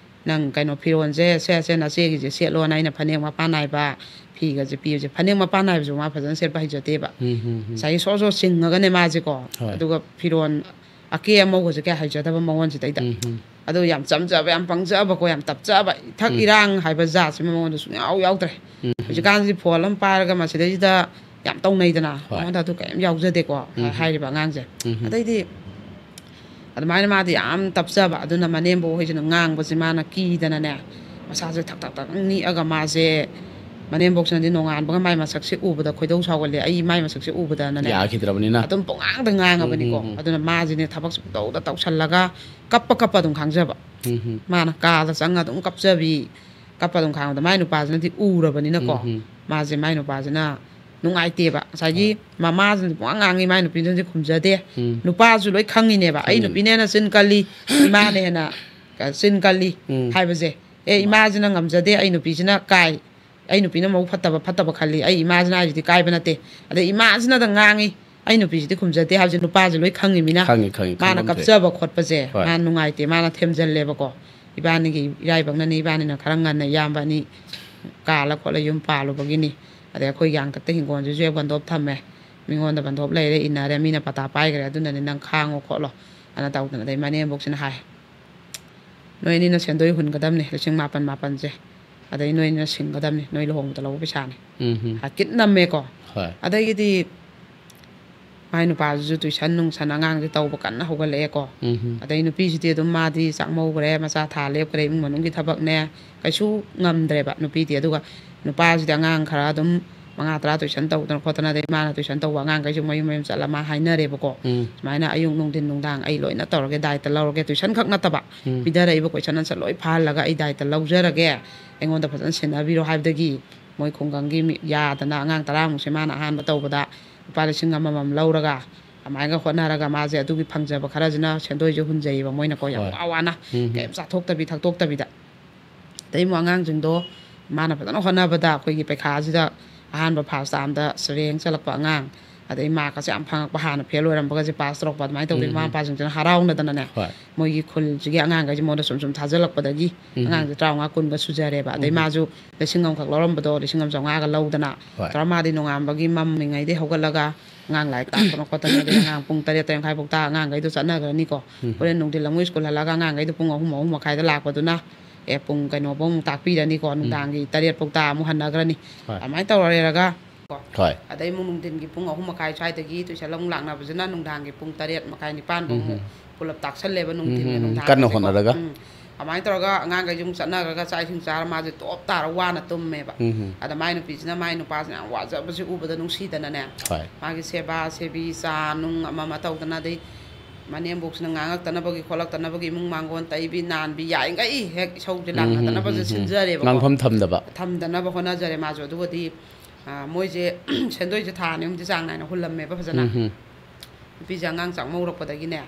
ꯅꯪ ꯀꯩꯅꯣ ꯐꯤꯔꯣꯜꯁꯦ ꯁꯦ, ꯁꯦ, ꯅꯆꯦꯒꯤꯁꯦ ꯁꯦꯠꯂꯣꯅ ꯑꯩꯅ ꯐꯅꯦꯛ ꯃꯄꯥꯟ ꯅꯥꯏꯕ, ꯐꯤꯒꯁꯦ ꯄꯤꯕꯁꯦ", ꯐꯅꯦꯛ ꯃꯄꯥꯟ ꯅꯥꯏꯕꯁꯨ ꯃꯥ ꯐꯖꯅ ꯁꯦꯠꯄ ꯍꯩꯖꯗꯦꯕ꯫ ꯎꯝ, ꯎꯝ, ꯎꯝ꯫ ꯉꯁꯥꯏꯒꯤ ꯁꯣ ꯁꯣ ꯁꯤꯡꯉꯒꯅꯦ ꯃꯥꯁꯦꯀꯣ, ꯍꯣꯏ꯫ ꯑꯗꯨꯒ ꯐꯤꯔꯣꯜ ꯑꯀꯦ ꯑꯃꯧꯒꯁꯦ ꯀꯌꯥ ꯍꯩꯖꯗꯕ ꯃꯑꯣꯡꯁꯤꯗꯩꯗ꯫ ꯎꯝ, ꯎꯝ꯫ ꯑꯗꯣ ꯌꯥꯝ ꯆꯝꯖꯕ, ꯌꯥꯝ ꯄꯪꯖꯕꯀꯣ, ꯌꯥꯝ ꯇꯞꯆꯕ, ꯏꯊꯛ ꯎꯝ꯫ ꯏꯔꯥꯡ ꯍꯥꯏꯕ ꯖꯥꯠꯁꯤꯃ ꯃꯉꯣꯟꯗ ꯁꯨꯡꯌꯥꯎ ꯌꯥꯎꯗ꯭ꯔꯦ꯫ ꯎꯝ꯫ ꯍꯧꯖꯤꯛꯀꯥꯟꯁꯤ ꯐꯣꯟ ꯑꯃ ꯄꯥꯏꯔꯒ ꯃꯁꯤꯗꯩꯁꯤꯗ ꯌꯥꯝ ꯇꯧꯅꯩꯗꯅ, ꯍꯣꯏ꯫ ꯃꯉꯣꯟꯗ ꯑꯗꯨ ꯀꯔꯤꯝ ꯌꯥꯎꯖꯗꯦꯀꯣ, ꯎꯝ꯫ ꯍꯥꯏꯔꯤꯕ ꯑꯉꯥꯡꯁꯦ꯫ ꯎꯝ꯫ ꯑꯗꯩꯗꯤ ꯑꯗꯨꯃꯥꯏꯅ ꯃꯥꯗꯤ ꯌꯥꯝ ꯇꯞꯆꯕ꯫ ꯑꯗꯨꯅ ꯃꯅꯦꯝꯕꯣꯛ ꯍꯣꯏꯁꯤꯅ ꯉꯥꯡꯕꯁꯦ ꯃꯥꯅ ꯀꯤꯗꯅꯅꯦ, ꯃꯁꯥꯁꯦ ꯊꯛ ꯊꯛ ꯊꯛ ꯅꯤꯛꯑꯒ, ꯃꯥꯁꯦ, ꯃꯅꯦꯝꯕꯣꯛꯁꯤꯅꯗꯤ ꯅꯣꯡꯉꯥꯟꯕꯒ ꯃꯥꯏ ꯃꯁꯛꯁꯦ ꯎꯕꯗ ꯈꯣꯏꯗꯧ ꯁꯥꯎꯒꯠꯂꯦ, ꯑꯩ ꯃꯥꯏ ꯃꯁꯛꯁꯦ ꯎꯕꯗꯅꯅꯦ, ꯌꯥꯈꯤꯗ꯭ꯔꯕꯅꯤꯅ꯫ ꯑꯗꯨꯝ ꯄꯨꯡꯉꯥꯡꯗ ꯉꯥꯡꯉꯕꯅꯤꯀꯣ꯫ ꯎꯝ, ꯎꯝ, ꯎꯝ꯫ ꯑꯗꯨꯅ ꯃꯥꯁꯤꯅꯦ ꯊꯕꯛꯁꯦ ꯄꯨꯡꯇꯧꯗ ꯇꯧꯁꯜꯂꯒ ꯀꯞꯄ ꯀꯞꯄ ꯑꯗꯨꯝ ꯈꯥꯡꯖꯕ꯫ ꯎꯝ, ꯎꯝ꯫ ꯃꯥꯅ ꯀꯥꯗ ꯆꯪꯉ ꯑꯗꯨꯝ ꯀꯞꯆꯕꯤ, ꯀꯞꯄ ꯑꯗꯨꯝ ꯈꯥꯡꯕꯗ ꯃꯥꯏ ꯅꯨꯄꯥꯁꯤꯅꯗꯤ ꯎꯔꯕꯅꯤꯅꯀꯣ, ꯎꯝ, ꯎꯝ꯫ ꯃꯥꯁꯦ, ꯃꯥꯏ ꯅꯨꯄꯥꯁꯤꯅ ꯅꯨꯡꯉꯥꯏꯇꯦꯕ꯫ ꯉꯁꯥꯏꯒꯤ ꯃꯃꯥꯁꯤꯅꯗꯤ ꯄꯨꯡꯉꯥꯡ ꯉꯥꯡꯉꯤ, ꯃꯥꯏ ꯅꯨꯄꯤꯗꯨꯅꯗꯤ ꯈꯨꯝꯖꯗꯦ꯫ ꯎꯝ꯫ ꯅꯨꯄꯥꯁꯨ ꯂꯣꯏ ꯈꯪꯉꯤꯅꯦꯕ, ꯑꯩ ꯈꯪꯉꯤꯅꯦ꯫ ꯅꯨꯄꯤꯅ ꯍꯦꯟꯅ ꯆꯤꯟ ꯀꯜꯂꯤ, ꯏꯃꯥꯅ ꯍꯦꯟꯅ ꯆꯤꯟ ꯀꯜꯂꯤ ꯎꯝ꯫ ꯍꯥꯏꯕꯁꯦ꯫ ꯑꯦ, ꯏꯃꯥꯁꯤꯅ ꯉꯝꯖꯗꯦ, ꯑꯩ ꯅꯨꯄꯤꯁꯤꯅ ꯀꯥꯏ, ꯑꯩ ꯅꯨꯄꯤꯅ ꯃꯕꯨꯛ ꯐꯠꯇꯕ, ꯐꯠꯇꯕ ꯈꯜꯂꯤ, ꯑꯩ ꯏꯃꯥꯁꯤꯅ ꯍꯥꯏꯁꯤꯗꯤ ꯀꯥꯏꯕ ꯅꯠꯇꯦ꯫ ꯑꯗꯩ ꯏꯃꯥꯁꯤꯅꯗ ꯉꯥꯡꯉꯤ, ꯑꯩ ꯅꯨꯄꯤꯁꯤꯗꯤ ꯈꯨꯝꯖꯗꯦ ꯍꯥꯏꯕꯁꯦ ꯅꯨꯄꯥꯁꯦ ꯂꯣꯏ ꯈꯪꯉꯤꯃꯤꯅ꯫ ꯈꯪꯉꯤ, ꯈꯪꯉꯤ, ꯃꯥꯅ ꯈꯪꯐꯝ ꯊꯣꯛꯑꯦ꯫ ꯀꯞꯆꯕ ꯈꯣꯠꯄꯁꯦ ꯍꯣꯏ꯫ ꯃꯥꯅ ꯅꯨꯡꯉꯥꯏꯇꯦ, ꯃꯥꯅ ꯊꯦꯝꯖꯤꯜꯂꯦꯕꯀꯣ꯫ ꯏꯕꯥꯅꯤꯒꯤ ꯏꯔꯥꯏꯕꯛꯅꯅꯤ, ꯏꯕꯥꯅꯤꯅ ꯈꯔ ꯉꯟꯅ ꯏꯌꯥꯝꯕ ꯑꯅꯤ ꯀꯥꯜꯂ ꯈꯣꯠꯂ ꯌꯨꯝ ꯄꯥꯜꯂꯨꯕꯒꯤꯅꯤ꯫ ꯑꯗꯩ ꯑꯩꯈꯣꯏꯒꯤ ꯍꯥꯡꯇꯛꯇ ꯍꯤꯡꯒꯣꯜꯁꯤꯁꯨ ꯍꯦꯛ ꯕꯟꯗꯣꯞ ꯊꯝꯃꯦ, ꯃꯤꯉꯣꯟꯗ ꯕꯟꯗꯣꯞ ꯂꯩꯔꯦ ꯏꯟꯅꯔꯦ, ꯃꯤꯅ ꯄꯇꯥ ꯄꯥꯏꯈ꯭ꯔꯦ, ꯑꯗꯨꯅꯅꯤ ꯅꯪ ꯈꯥꯡꯉꯣ ꯈꯣꯠꯂꯣ ꯑꯅ ꯇꯧꯗꯅ꯫ ꯑꯗꯩ ꯃꯅꯦꯝꯕꯣꯛꯁꯤꯅ ꯍꯥꯏ, "ꯅꯣꯏ ꯑꯅꯤꯅ ꯁꯦꯟꯗꯣꯏ ꯍꯨꯟꯒꯗꯕꯅꯤ, ꯂꯤꯁꯤꯡ ꯃꯥꯄꯟ ꯃꯥꯄꯟꯁꯦ, ꯑꯗꯩ ꯅꯣꯏ ꯑꯅꯤꯅ ꯁꯤꯡꯒꯗꯕꯅꯤ, ꯅꯣꯏ ꯂꯨꯍꯣꯡꯕꯗ ꯂꯧꯕ ꯄꯩꯁꯥꯅꯤ", ꯎꯝ, ꯎꯝ꯫ ꯍꯥꯏ ꯀꯤꯠ ꯅꯝꯃꯦꯀꯣ꯫ ꯍꯣꯏ꯫ ꯑꯗꯒꯤꯗꯤ ꯃꯥꯏ ꯅꯨꯄꯥꯁꯤꯁꯨ ꯇꯨꯏꯁꯟ ꯅꯨꯡꯁꯟ ꯑꯉꯥꯡꯁꯦ ꯇꯧꯕ ꯀꯟꯅ ꯍꯧꯒꯠꯂꯛꯑꯦꯀꯣ꯫ ꯎꯝ, ꯎꯝ꯫ ꯑꯗꯩ ꯅꯨꯄꯤꯁꯤꯗꯤ ꯑꯗꯨꯝ ꯃꯥꯗꯤ ꯆꯥꯛ ꯃꯧꯈ꯭ꯔꯦ, ꯃꯆꯥ ꯊꯥ ꯂꯦꯞꯈ꯭ꯔꯦ, ꯏꯃꯨꯡ ꯃꯅꯨꯡꯒꯤ ꯊꯕꯛꯅꯦ, ꯀꯩꯁꯨ ꯉꯝꯗ꯭ꯔꯦꯕ ꯅꯨꯄꯤꯗꯤ꯫ ꯑꯗꯨꯒ ꯅꯨꯄꯥꯁꯤꯗꯤ ꯑꯉꯥꯡ ꯈꯔ ꯑꯗꯨꯝ ꯃꯉꯥ ꯇꯔꯥ ꯇꯨꯏꯁꯟ ꯇꯧꯗꯅ ꯈꯣꯠꯇꯅ, ꯑꯗꯩ ꯃꯥꯅ ꯇꯨꯏꯁꯟ ꯇꯧꯕ ꯑꯉꯥꯡꯈꯩꯁꯨ ꯃꯌꯨꯝ ꯃꯌꯨꯝ ꯆꯠꯂ ꯃꯥ ꯍꯥꯏꯅꯔꯦꯕꯀꯣ꯫ ꯎꯝ꯫ "ꯁꯨꯃꯥꯏꯅ ꯑꯌꯨꯛ ꯅꯨꯡꯊꯤꯟ ꯅꯨꯡꯗꯥꯡ ꯑꯩ ꯂꯣꯏꯅ ꯇꯧꯔꯒꯦ, ꯗꯥꯏꯇ ꯂꯧꯔꯒꯦ, ꯇꯨꯏꯁꯟ ꯈꯛ ꯅꯠꯇꯕ, ꯎꯝ꯫ ꯄꯤꯊꯔꯛꯏꯕ ꯀꯣꯏꯁꯟ ꯑꯟꯁꯔ ꯂꯣꯏ ꯐꯥꯍꯜꯂꯒ ꯑꯩ ꯗꯥꯏꯇ ꯂꯧꯖꯔꯒꯦ, ꯑꯩꯉꯣꯟꯗ ꯐꯖꯅ ꯁꯦꯟꯅꯕꯤꯔꯣ" ꯍꯥꯏꯕꯗꯒꯤ ꯃꯣꯏ ꯈꯨꯡꯒꯪꯒꯤ ꯃꯤ ꯌꯥꯗꯅ ꯑꯉꯥꯡ ꯇꯔꯥꯃꯨꯛꯁꯦ ꯃꯥꯅ ꯑꯍꯥꯟꯕ ꯇꯧꯕꯗ ꯂꯨꯄꯥ ꯂꯤꯁꯤꯡ ꯑꯃꯃꯝ ꯂꯧꯔꯒ, ꯑꯗꯨꯃꯥꯏꯅ ꯍꯣꯠꯅꯔꯒ ꯃꯥꯁꯦ ꯑꯗꯨꯒꯤ ꯐꯪꯖꯕ ꯈꯔꯁꯤꯅ ꯁꯦꯟꯗꯣꯏꯁꯦ ꯍꯨꯟꯖꯩꯌꯦꯕ ꯃꯣꯏꯅꯀꯣ, ꯌꯥꯝ ꯍꯣꯏ꯫ ꯋꯥ ꯋꯥꯅ, ꯎꯝ꯫ ꯀꯩꯝ ꯆꯥꯊꯣꯛꯇꯕꯤ ꯊꯛꯇꯣꯛꯇꯕꯤꯗ꯫ ꯑꯗꯩ ꯑꯃꯨꯛ ꯑꯉꯥꯡꯁꯤꯡꯗꯣ ꯃꯥꯅ ꯐꯖꯅ ꯍꯣꯠꯅꯕꯗ ꯑꯩꯈꯣꯏꯒꯤ ꯄꯩꯈꯥꯁꯤꯗ ꯑꯍꯥꯟꯕ ꯐꯥꯔꯁ ꯇꯥꯝꯗ ꯔꯦꯡ ꯆꯠꯂꯛꯄ ꯑꯉꯥꯡ, ꯑꯗꯩ ꯃꯥꯔꯛꯀꯁꯦ ꯌꯥꯝ ꯐꯪꯉꯛꯄ, ꯍꯥꯟꯅ ꯐꯦꯜ ꯑꯣꯏꯔꯝꯕꯒꯁꯦ ꯄꯥꯁ ꯇꯧꯔꯛꯄ, ꯑꯗꯨꯃꯥꯏꯅ ꯇꯧꯗꯅ ꯎꯝ꯫ ꯃꯃꯥ ꯃꯄꯥꯁꯤꯡꯁꯤꯅ ꯍꯔꯥꯎꯅꯗꯅꯅꯦ, ꯍꯣꯏ꯫ ꯃꯣꯏꯒꯤ ꯈꯨꯜꯁꯤꯒꯤ ꯑꯉꯥꯡꯈꯩꯁꯦ ꯃꯉꯣꯟꯗ ꯁꯨꯝ ꯁꯨꯝ ꯊꯥꯖꯤꯜꯂꯛꯄꯗꯒꯤ ꯎꯝ꯫ ꯑꯉꯥꯡꯁꯦ ꯇꯔꯥꯃꯉꯥ ꯀꯨꯟꯒ ꯁꯨꯖꯔꯦꯕ꯫ ꯑꯗꯩ ꯎꯝ꯫ ꯃꯥꯁꯨ ꯂꯤꯁꯤꯡ ꯑꯃꯈꯛ ꯂꯧꯔꯝꯕꯗꯣ ꯂꯤꯁꯤꯡ ꯑꯃ ꯆꯥꯝꯃꯉꯥꯒ ꯂꯧꯗꯅ ꯍꯣꯏ꯫ ꯇꯧꯔ, ꯃꯥꯗꯤ ꯅꯣꯡꯉꯥꯟꯕꯒꯤ ꯃꯝꯃꯤꯉꯩꯗꯩ ꯍꯧꯒꯠꯂꯒ ꯑꯉꯥꯡ ꯂꯥꯏꯔꯤꯛ ꯇꯥꯛꯇꯅ ꯈꯣꯠꯇꯅ, ꯑꯗꯩ ꯑꯉꯥꯡ ꯄꯨꯡ ꯇꯔꯦꯠ ꯇꯔꯦꯠ ꯃꯈꯥꯏ ꯐꯥꯎ ꯇꯥꯛꯑ ꯑꯉꯥꯡꯈꯩꯗꯣ ꯆꯠꯅꯈ꯭ꯔꯅꯤꯀꯣ꯫ ꯎꯝ꯫ ꯍꯣꯔꯦꯟ ꯅꯨꯡꯊꯤꯜ ꯑꯃꯨꯛ ꯁ꯭ꯀꯨꯜ ꯍꯜꯂꯛꯑꯒ ꯑꯉꯥꯡꯈꯩꯗꯣ ꯄꯨꯡ ꯑꯍꯨꯝ, ꯑꯍꯨꯝ ꯃꯈꯥꯏꯗ ꯂꯥꯛꯄꯗꯨꯅ, ꯑꯦ, ꯄꯨꯡ ꯀꯩꯅꯣꯐꯧ ꯑꯃꯨꯛ ꯇꯥꯛꯄꯤꯔꯅꯤꯀꯣ, ꯅꯨꯡꯗꯥꯡꯒꯤ ꯇꯔꯦꯠ ꯐꯥꯎ ꯇꯥꯛꯑ ꯑꯃꯨꯛ ꯍꯟꯅꯈ꯭ꯔꯅꯤ꯫ ꯍꯣꯏ꯫ ꯑꯗꯨꯃꯥꯏꯅ ꯇꯧꯔ ꯂꯩꯔꯒ ꯍꯣꯏ꯫ ꯑꯗꯩ ꯑꯃꯨꯛ ꯅꯨꯡꯊꯤꯟꯒꯤ ꯄꯨꯡ ꯑꯍꯨꯝ ꯃꯈꯥꯏ ꯁ꯭ꯋꯥꯏꯗꯒꯤ tuition ꯑꯃꯨꯛ ꯂꯥꯛꯅꯕꯁꯤꯅ ꯅꯨꯡꯗꯥꯡꯒꯤ ꯄꯨꯡ ꯇꯔꯦꯠ ꯃꯈꯥꯏ ꯅꯤꯄꯥꯟ ꯐꯥꯎ ꯑꯃꯨꯛ ꯎꯝ꯫ ꯄꯨꯂꯞ ꯇꯥꯛꯁꯜꯂꯦꯕ ꯅꯨꯡꯊꯤꯟꯒ ꯎꯝ, ꯅꯨꯡꯗꯥꯡ ꯀꯟꯅ ꯍꯥꯏꯁꯦꯀꯣ꯫ ꯍꯣꯠꯅꯔꯒ꯫ ꯎꯝ꯫ ꯑꯗꯨꯃꯥꯏꯅ ꯇꯧꯔꯒ ꯑꯉꯥꯡꯈꯩꯁꯦ ꯑꯃꯨꯛ ꯆꯠꯅꯈ꯭ꯔꯒ ꯆꯥꯛ ꯏꯁꯤꯡ ꯆꯥꯔ ꯃꯥꯁꯦ ꯇꯣꯞ ꯇꯥꯔ ꯋꯥꯅ ꯇꯨꯝꯃꯦꯕ꯫ ꯎꯝ꯫ ꯑꯗ ꯃꯥꯏ ꯅꯨꯄꯤꯁꯤꯅ ꯃꯥꯏ ꯅꯨꯄꯥꯁꯤꯅ ꯌꯥꯝ ꯋꯥꯖꯕꯁꯦ ꯎꯕꯗ ꯅꯨꯡꯁꯤꯗꯅꯅꯦ꯫ ꯍꯣꯏ꯫ ꯃꯥꯒꯤ ꯁꯦꯕꯥ ꯁꯦꯕꯤ ꯆꯥ ꯅꯨꯡ ꯑꯃ ꯑꯃ ꯇꯧꯗꯅ ꯑꯗꯩ ꯃꯅꯦꯝꯕꯣꯛꯁꯤꯅ ꯉꯥꯡꯉꯛꯇꯅꯕꯒꯤ ꯈꯣꯠꯂꯛꯇꯅꯕꯒꯤ ꯏꯃꯨꯡ ꯃꯥꯡꯒꯣꯟ ꯇꯩꯕꯤ ꯅꯥꯟꯕꯤ ꯌꯥꯔꯤꯉꯩ ꯍꯦꯛ ꯏꯁꯧꯁꯦ ꯎꯝ, ꯎꯝ, ꯂꯥꯡꯅꯗꯅꯕꯁꯦ ꯎꯝ, ꯎꯝ꯫ ꯁꯤꯟꯖꯔꯦꯕꯀꯣ꯫ ꯉꯥꯡꯐꯝ ꯊꯝꯗꯕ꯫ ꯊꯝꯗꯅꯕ ꯍꯣꯠꯅꯖꯔꯦ ꯃꯥꯁꯨ꯫ ꯑꯗꯨꯒꯗꯤ, ꯑ, ꯃꯣꯏꯁꯦ ꯁꯦꯟꯗꯣꯏꯁꯦ ꯊꯥ ꯑꯅꯤ ꯑꯍꯨꯝꯗꯤ ꯆꯥꯡ ꯅꯥꯏꯅ ꯍꯨꯜꯂꯝꯃꯦꯕ ꯐꯖꯅ꯫ ꯎꯝ, ꯎꯝ꯫ ꯅꯨꯄꯤꯁꯦ ꯑꯉꯥꯡ ꯆꯥꯛꯃꯧꯔꯛꯄꯗꯒꯤꯅꯦ,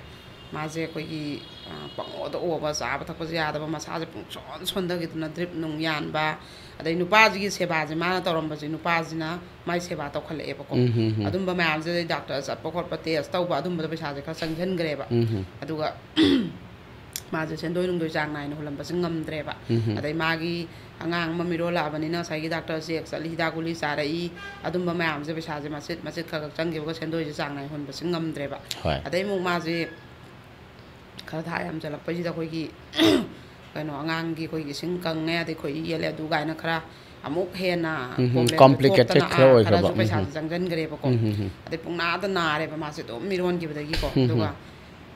ꯃꯥꯁꯦ ꯑꯩꯈꯣꯏꯒꯤ, ꯑ, ꯄꯪꯑꯣꯗ ꯑꯣꯕ, ꯆꯥꯕ ꯊꯛꯄꯁꯨ ꯌꯥꯗꯕ, ꯃꯁꯥꯁꯦ ꯄꯨꯡꯁꯣꯟ ꯁꯣꯟꯊꯈꯤꯗꯅ drip ꯅꯨꯡ ꯌꯥꯟꯕ, ꯑꯗꯩ ꯅꯨꯄꯥꯁꯤꯒꯤ ꯁꯦꯕꯥꯁꯦ ꯃꯥꯅ ꯇꯧꯔꯝꯕꯁꯦ ꯅꯨꯄꯥꯁꯤꯅ ꯃꯥꯏ ꯁꯦꯕꯥ ꯇꯧꯈꯠꯂꯛꯑꯦꯕꯀꯣ꯫ ꯎꯝ, ꯍꯝ, ꯍꯝ꯫ ꯑꯗꯨꯝꯕ ꯃꯌꯥꯝꯁꯦ ꯑꯗꯩ doctor ꯆꯠꯄ ꯈꯣꯠꯄ, test ꯇꯧꯕ, ꯑꯗꯨꯝꯕꯗ ꯄꯩꯁꯥꯁꯦ ꯈꯔ ꯆꯪꯁꯤꯟꯈ꯭ꯔꯦꯕ꯫ ꯎꯝ, ꯍꯝ꯫ ꯑꯗꯨꯒ ꯃꯥꯁꯦ ꯁꯦꯟꯗꯣꯏ ꯅꯨꯡꯗꯣꯏ ꯆꯥꯡ ꯅꯥꯏꯅ ꯍꯨꯜꯂꯝꯕꯁꯦ ꯉꯝꯗ꯭ꯔꯦꯕ꯫ ꯎꯝ, ꯍꯝ꯫ ꯑꯗꯩ ꯃꯥꯒꯤ ꯑꯉꯥꯡ ꯑꯃ ꯃꯤꯔꯣꯜꯂꯛꯑꯕꯅꯤꯅ ꯉꯁꯥꯏꯒꯤ doctor check ꯆꯠꯂꯤ, ꯍꯤꯗꯥꯛ ꯒꯨꯂꯤ ꯆꯥꯔꯛꯏ, ꯑꯗꯨꯝꯕ ꯃꯌꯥꯝꯁꯦ ꯄꯩꯁꯥꯁꯦ ꯃꯆꯤꯠ ꯃꯆꯤꯠ ꯈꯔ ꯈꯔ ꯆꯪꯈꯤꯕꯒ ꯁꯦꯟꯗꯣꯏꯁꯦ ꯆꯥꯡ ꯅꯥꯏꯅ ꯍꯨꯟꯕꯁꯦ ꯉꯝꯗ꯭ꯔꯦꯕ꯫ ꯍꯣꯏ꯫ ꯑꯗꯩ ꯑꯃꯨꯛ ꯃꯥꯁꯦ ꯈꯔ ꯊꯥ ꯌꯥꯝꯖꯜꯂꯛꯄꯁꯤꯗ ꯑꯩꯈꯣꯏꯒꯤ ꯀꯩꯅꯣ, ꯑꯉꯥꯡꯒꯤ ꯑꯩꯈꯣꯏꯒꯤ ꯏꯁꯤꯡ ꯀꯪꯉꯦ, ꯑꯗꯩ ꯈꯣꯏꯍꯤ ꯌꯦꯜꯂꯦ, ꯑꯗꯨ ꯀꯥꯏꯅ ꯈꯔ ꯑꯃꯨꯛ ꯍꯦꯟꯅ ꯎꯝ, ꯍꯝ, problem ꯁꯦ complicated ꯊꯣꯛꯇꯅ, ꯈꯔ ꯑꯥ, ꯑꯣꯏꯈ꯭ꯔꯕ꯫ ꯈꯔꯁꯨ ꯎꯝ, ꯄꯩꯁꯥꯁꯦ ꯍꯝ꯫ ꯆꯪꯁꯤꯟꯈ꯭ꯔꯦꯕꯀꯣ꯫ ꯎꯝ, ꯍꯝ, ꯍꯝ꯫ ꯑꯗꯩ ꯄꯨꯡꯅꯥꯗ ꯅꯥꯔꯦꯕ ꯃꯥꯁꯦ ꯑꯗꯨꯝ ꯃꯤꯔꯣꯟꯈꯤꯕꯗꯒꯤꯀꯣ꯫ ꯎꯝ, ꯑꯗꯨꯒ ꯍꯝ꯫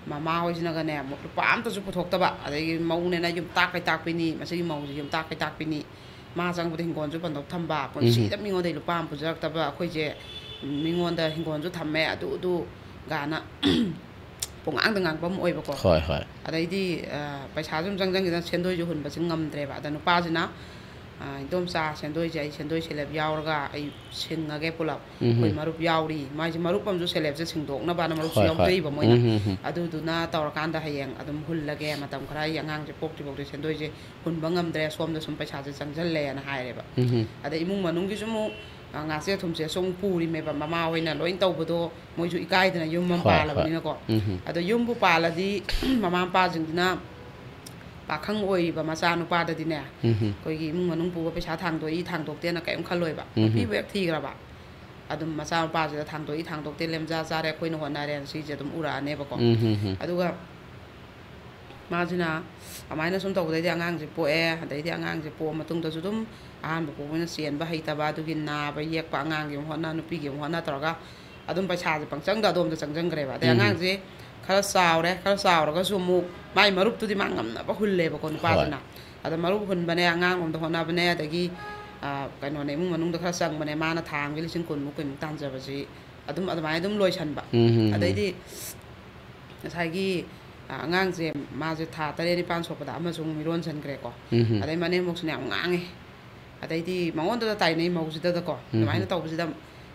ꯃꯃꯥ ꯍꯣꯏꯁꯤꯅꯒꯅꯦ, ꯑꯃꯨꯛ ꯂꯨꯄꯥ ꯑꯝꯇꯁꯨ ꯄꯨꯊꯣꯛꯇꯕ, ꯑꯗꯒꯤ ꯃꯧꯅꯦꯅ ꯌꯨꯝ ꯇꯥꯛ ꯀꯩ ꯇꯥꯛꯄꯤꯅꯤ, ꯃꯁꯤꯒꯤ ꯃꯧꯁꯤ ꯌꯨꯝ ꯇꯥꯛ ꯀꯩ ꯇꯥꯛꯄꯤꯅꯤ, ꯃꯥ ꯆꯪꯕꯗ ꯍꯤꯡꯒꯣꯜꯁꯨ ꯄꯟꯊꯣꯛ ꯊꯝꯕ, ꯎꯝ, ꯍꯝ꯫ ꯄꯨꯟꯁꯤꯗ ꯃꯤꯉꯣꯟꯗꯒꯤ ꯂꯨꯄꯥ ꯑꯃ ꯄꯨꯖꯔꯛꯇꯕ ꯑꯩꯈꯣꯏꯁꯦ, ꯃꯤꯉꯣꯟꯗ ꯍꯤꯡꯒꯣꯜꯁꯨ ꯊꯝꯃꯦ, ꯑꯗꯨ ꯑꯗꯨ ꯒꯥꯅ ꯄꯨꯡꯉꯥꯡꯗ ꯉꯥꯡꯕ ꯑꯃ ꯑꯣꯏꯕꯀꯣ꯫ ꯍꯣꯏ, ꯍꯣꯏ꯫ ꯑꯗꯩꯗꯤ, ꯑ, ꯄꯩꯁꯥꯁꯨ ꯑꯗꯨꯝ ꯆꯪꯁꯤꯟꯈꯤꯗꯅ ꯁꯦꯟꯗꯣꯏꯁꯨ ꯍꯨꯟꯕꯁꯦ ꯉꯝꯗ꯭ꯔꯦꯕ꯫ ꯑꯗ ꯅꯨꯄꯥꯁꯤꯅ, ꯑ, "ꯏꯗꯣꯝꯆꯥ, ꯁꯦꯟꯗꯣꯏꯁꯦ ꯑꯩ ꯁꯦꯟꯗꯣꯏ ꯁꯦꯂꯦꯞ ꯌꯥꯎꯔꯒ ꯑꯩ ꯁꯤꯡꯉꯒꯦ ꯄꯨꯂꯞ꯫ ꯎꯝ, ꯑꯩꯈꯣꯏ ꯍꯝ꯫ ꯃꯔꯨꯞ ꯌꯥꯎꯔꯤ"꯫ ꯃꯥꯏꯁꯦ ꯃꯔꯨꯞ ꯑꯃꯁꯨ, ꯁꯦꯂꯦꯞꯁꯦ ꯁꯤꯡꯗꯣꯛꯅꯕꯅ ꯃꯔꯨꯞꯁꯨ ꯍꯣꯏ, ꯍꯣꯏ꯫ ꯌꯥꯎꯖꯩꯕ ꯃꯣꯏꯅ꯫ ꯎꯝ, ꯍꯝ, ꯍꯝ꯫ ꯑꯗꯨꯗꯨꯅ ꯇꯧꯔꯀꯥꯟꯗ ꯍꯌꯦꯡ ꯑꯗꯨꯝ ꯍꯨꯜꯂꯒꯦ, ꯃꯇꯝ ꯈꯔ ꯑꯩ ꯑꯉꯥꯡꯁꯦ ꯄꯣꯛꯇ꯭ꯔꯤꯐꯥꯎꯗꯤ ꯁꯦꯟꯗꯣꯏꯁꯦ ꯍꯨꯟꯕ ꯉꯝꯗ꯭ꯔꯦ, ꯁꯣꯝꯗ ꯁꯨꯝ ꯄꯩꯁꯥꯁꯦ ꯆꯪꯁꯤꯜꯂꯦꯅ ꯍꯥꯏꯔꯦꯕ꯫ ꯎꯝ, ꯍꯝ꯫ ꯑꯗꯩ ꯏꯃꯨꯡ ꯃꯅꯨꯡꯒꯤꯁꯨ ꯑꯃꯨꯛ, ꯑ, ꯉꯥꯁꯦ ꯊꯨꯝꯁꯦꯁꯨ ꯑꯃꯨꯛ ꯄꯨꯔꯤꯃꯦꯕ, ꯃꯃꯥ ꯍꯣꯏꯅ ꯂꯣꯏ ꯇꯧꯕꯗꯣ ꯃꯣꯏꯁꯨ ꯏꯀꯥꯏꯗꯅ ꯌꯨꯝ ꯑꯃ ꯍꯣꯏ, ꯍꯣꯏ꯫ ꯄꯥꯜꯂꯕꯅꯤꯅꯀꯣ꯫ ꯎꯝ, ꯍꯝ꯫ ꯑꯗꯣ ꯌꯨꯝꯕꯨ ꯄꯥꯜꯂꯗꯤ ꯃꯃꯥ ꯃꯄꯥꯁꯤꯡꯁꯤꯅ ꯄꯥꯈꯪ ꯑꯣꯏꯔꯤꯕ ꯃꯆꯥ ꯅꯨꯄꯥꯗꯗꯤꯅꯦ, ꯎꯝ, ꯍꯝ꯫ ꯑꯩꯈꯣꯏꯒꯤ ꯏꯃꯨꯡ ꯃꯅꯨꯡ ꯄꯨꯕ ꯄꯩꯁꯥ ꯊꯥꯡꯗꯣꯛꯏ ꯊꯥꯡꯗꯣꯛꯇꯦꯅ ꯀꯔꯤꯝ ꯈꯜꯂꯣꯏꯕ꯫ ꯎꯝ, ꯍꯝ꯫ ꯅꯨꯄꯤꯕꯨ ꯍꯦꯛ ꯊꯤꯈ꯭ꯔꯕ, ꯑꯗꯨꯝ ꯃꯆꯥ ꯃꯄꯥꯁꯤꯗ ꯊꯥꯡꯗꯣꯛꯏ ꯊꯥꯡꯗꯣꯛꯇꯦ, ꯂꯦꯝꯖꯥ ꯆꯥꯔꯦ, ꯑꯩꯈꯣꯏꯅ ꯍꯣꯠꯅꯔꯦꯅ ꯁꯤꯁꯦ ꯑꯗꯨꯝ ꯎꯔꯛꯑꯅꯦꯕꯀꯣ꯫ ꯎꯝ, ꯍꯝ, ꯍꯝ꯫ ꯑꯗꯨꯒ ꯃꯥꯁꯤꯅ ꯑꯗꯨꯃꯥꯏꯅ ꯁꯨꯝ ꯇꯧꯕꯗꯩꯗꯤ ꯑꯉꯥꯡꯁꯦ ꯄꯣꯛꯑꯦ꯫ ꯑꯗꯩꯗꯤ ꯑꯉꯥꯡꯁꯦ ꯄꯣꯛꯑ ꯃꯇꯨꯡꯗꯁꯨ ꯑꯗꯨꯝ ꯑꯍꯥꯟꯕ ꯄꯣꯛꯄꯅ ꯆꯦꯟꯕ ꯍꯩꯇꯕ, ꯑꯗꯨꯒꯤ ꯅꯥꯕ ꯌꯦꯛꯄ, ꯑꯉꯥꯡꯒꯤ ꯑꯃꯨꯛ ꯍꯣꯠꯅ, ꯅꯨꯄꯤꯒꯤ ꯑꯃꯨꯛ ꯍꯣꯠꯅ ꯇꯧꯔꯒ ꯑꯗꯨꯝ ꯄꯩꯁꯥꯁꯦ ꯄꯪꯆꯪꯗ ꯑꯗꯣꯝꯗ ꯆꯪꯁꯤꯟꯈ꯭ꯔꯦꯕ꯫ ꯑꯗꯩ ꯎꯝ꯫ ꯑꯉꯥꯡꯁꯦ ꯈꯔ ꯆꯥꯎꯔꯦ, ꯈꯔ ꯆꯥꯎꯔꯒꯁꯨ ꯑꯃꯨꯛ ꯃꯥꯏ ꯃꯔꯨꯞꯇꯨꯗꯤ ꯃꯥ ꯉꯝꯅꯕ ꯍꯨꯜꯂꯦꯕꯀꯣ ꯍꯣꯏ꯫ ꯅꯨꯄꯥꯗꯨꯅ꯫ ꯑꯗ ꯃꯔꯨꯞ ꯍꯨꯟꯕꯅꯦ, ꯑꯉꯥꯡ ꯂꯣꯝꯗ ꯍꯣꯠꯅꯕꯅꯦ, ꯑꯗꯒꯤ, ꯑ, ꯀꯩꯅꯣꯅꯦ, ꯏꯃꯨꯡ ꯃꯅꯨꯡꯗ ꯈꯔ ꯆꯪꯕꯅꯦ, ꯃꯥꯅ ꯊꯥ ꯑꯃꯒꯤ ꯂꯤꯁꯤꯡ ꯀꯨꯟꯃꯨꯛ, ꯀꯨꯟꯃꯨꯛ ꯇꯥꯟꯖꯕꯁꯤ ꯑꯗꯨꯝ ꯑꯗꯨꯃꯥꯏꯅ ꯑꯗꯨꯝ ꯂꯣꯏꯁꯟꯕ꯫ ꯎꯝ, ꯎꯝ, ꯎꯝ꯫ ꯑꯗꯩꯗꯤ ꯉꯁꯥꯏꯒꯤ, ꯑ, ꯑꯉꯥꯡꯁꯦ ꯃꯥꯁꯦ ꯊꯥ ꯇꯔꯦꯠ ꯅꯤꯄꯥꯟ ꯁꯨꯔꯛꯄꯗ ꯑꯃꯁꯨ ꯑꯃꯨꯛ ꯃꯤꯔꯣꯟꯁꯟꯈ꯭ꯔꯦꯀꯣ꯫ ꯎꯝ, ꯎꯝ꯫ ꯑꯗꯩ ꯃꯅꯦꯝꯕꯣꯛꯁꯤꯅ ꯌꯥꯝ ꯉꯥꯡꯉꯦ꯫ ꯑꯗꯩꯗꯤ ꯃꯉꯣꯟꯗ ꯇꯥꯏꯅꯩ ꯃꯧꯁꯤꯗꯗꯀꯣ꯫ ꯎꯝ, ꯑꯗꯨꯃꯥꯏꯅ ꯎꯝ꯫ ꯇꯧꯕꯁꯤꯗ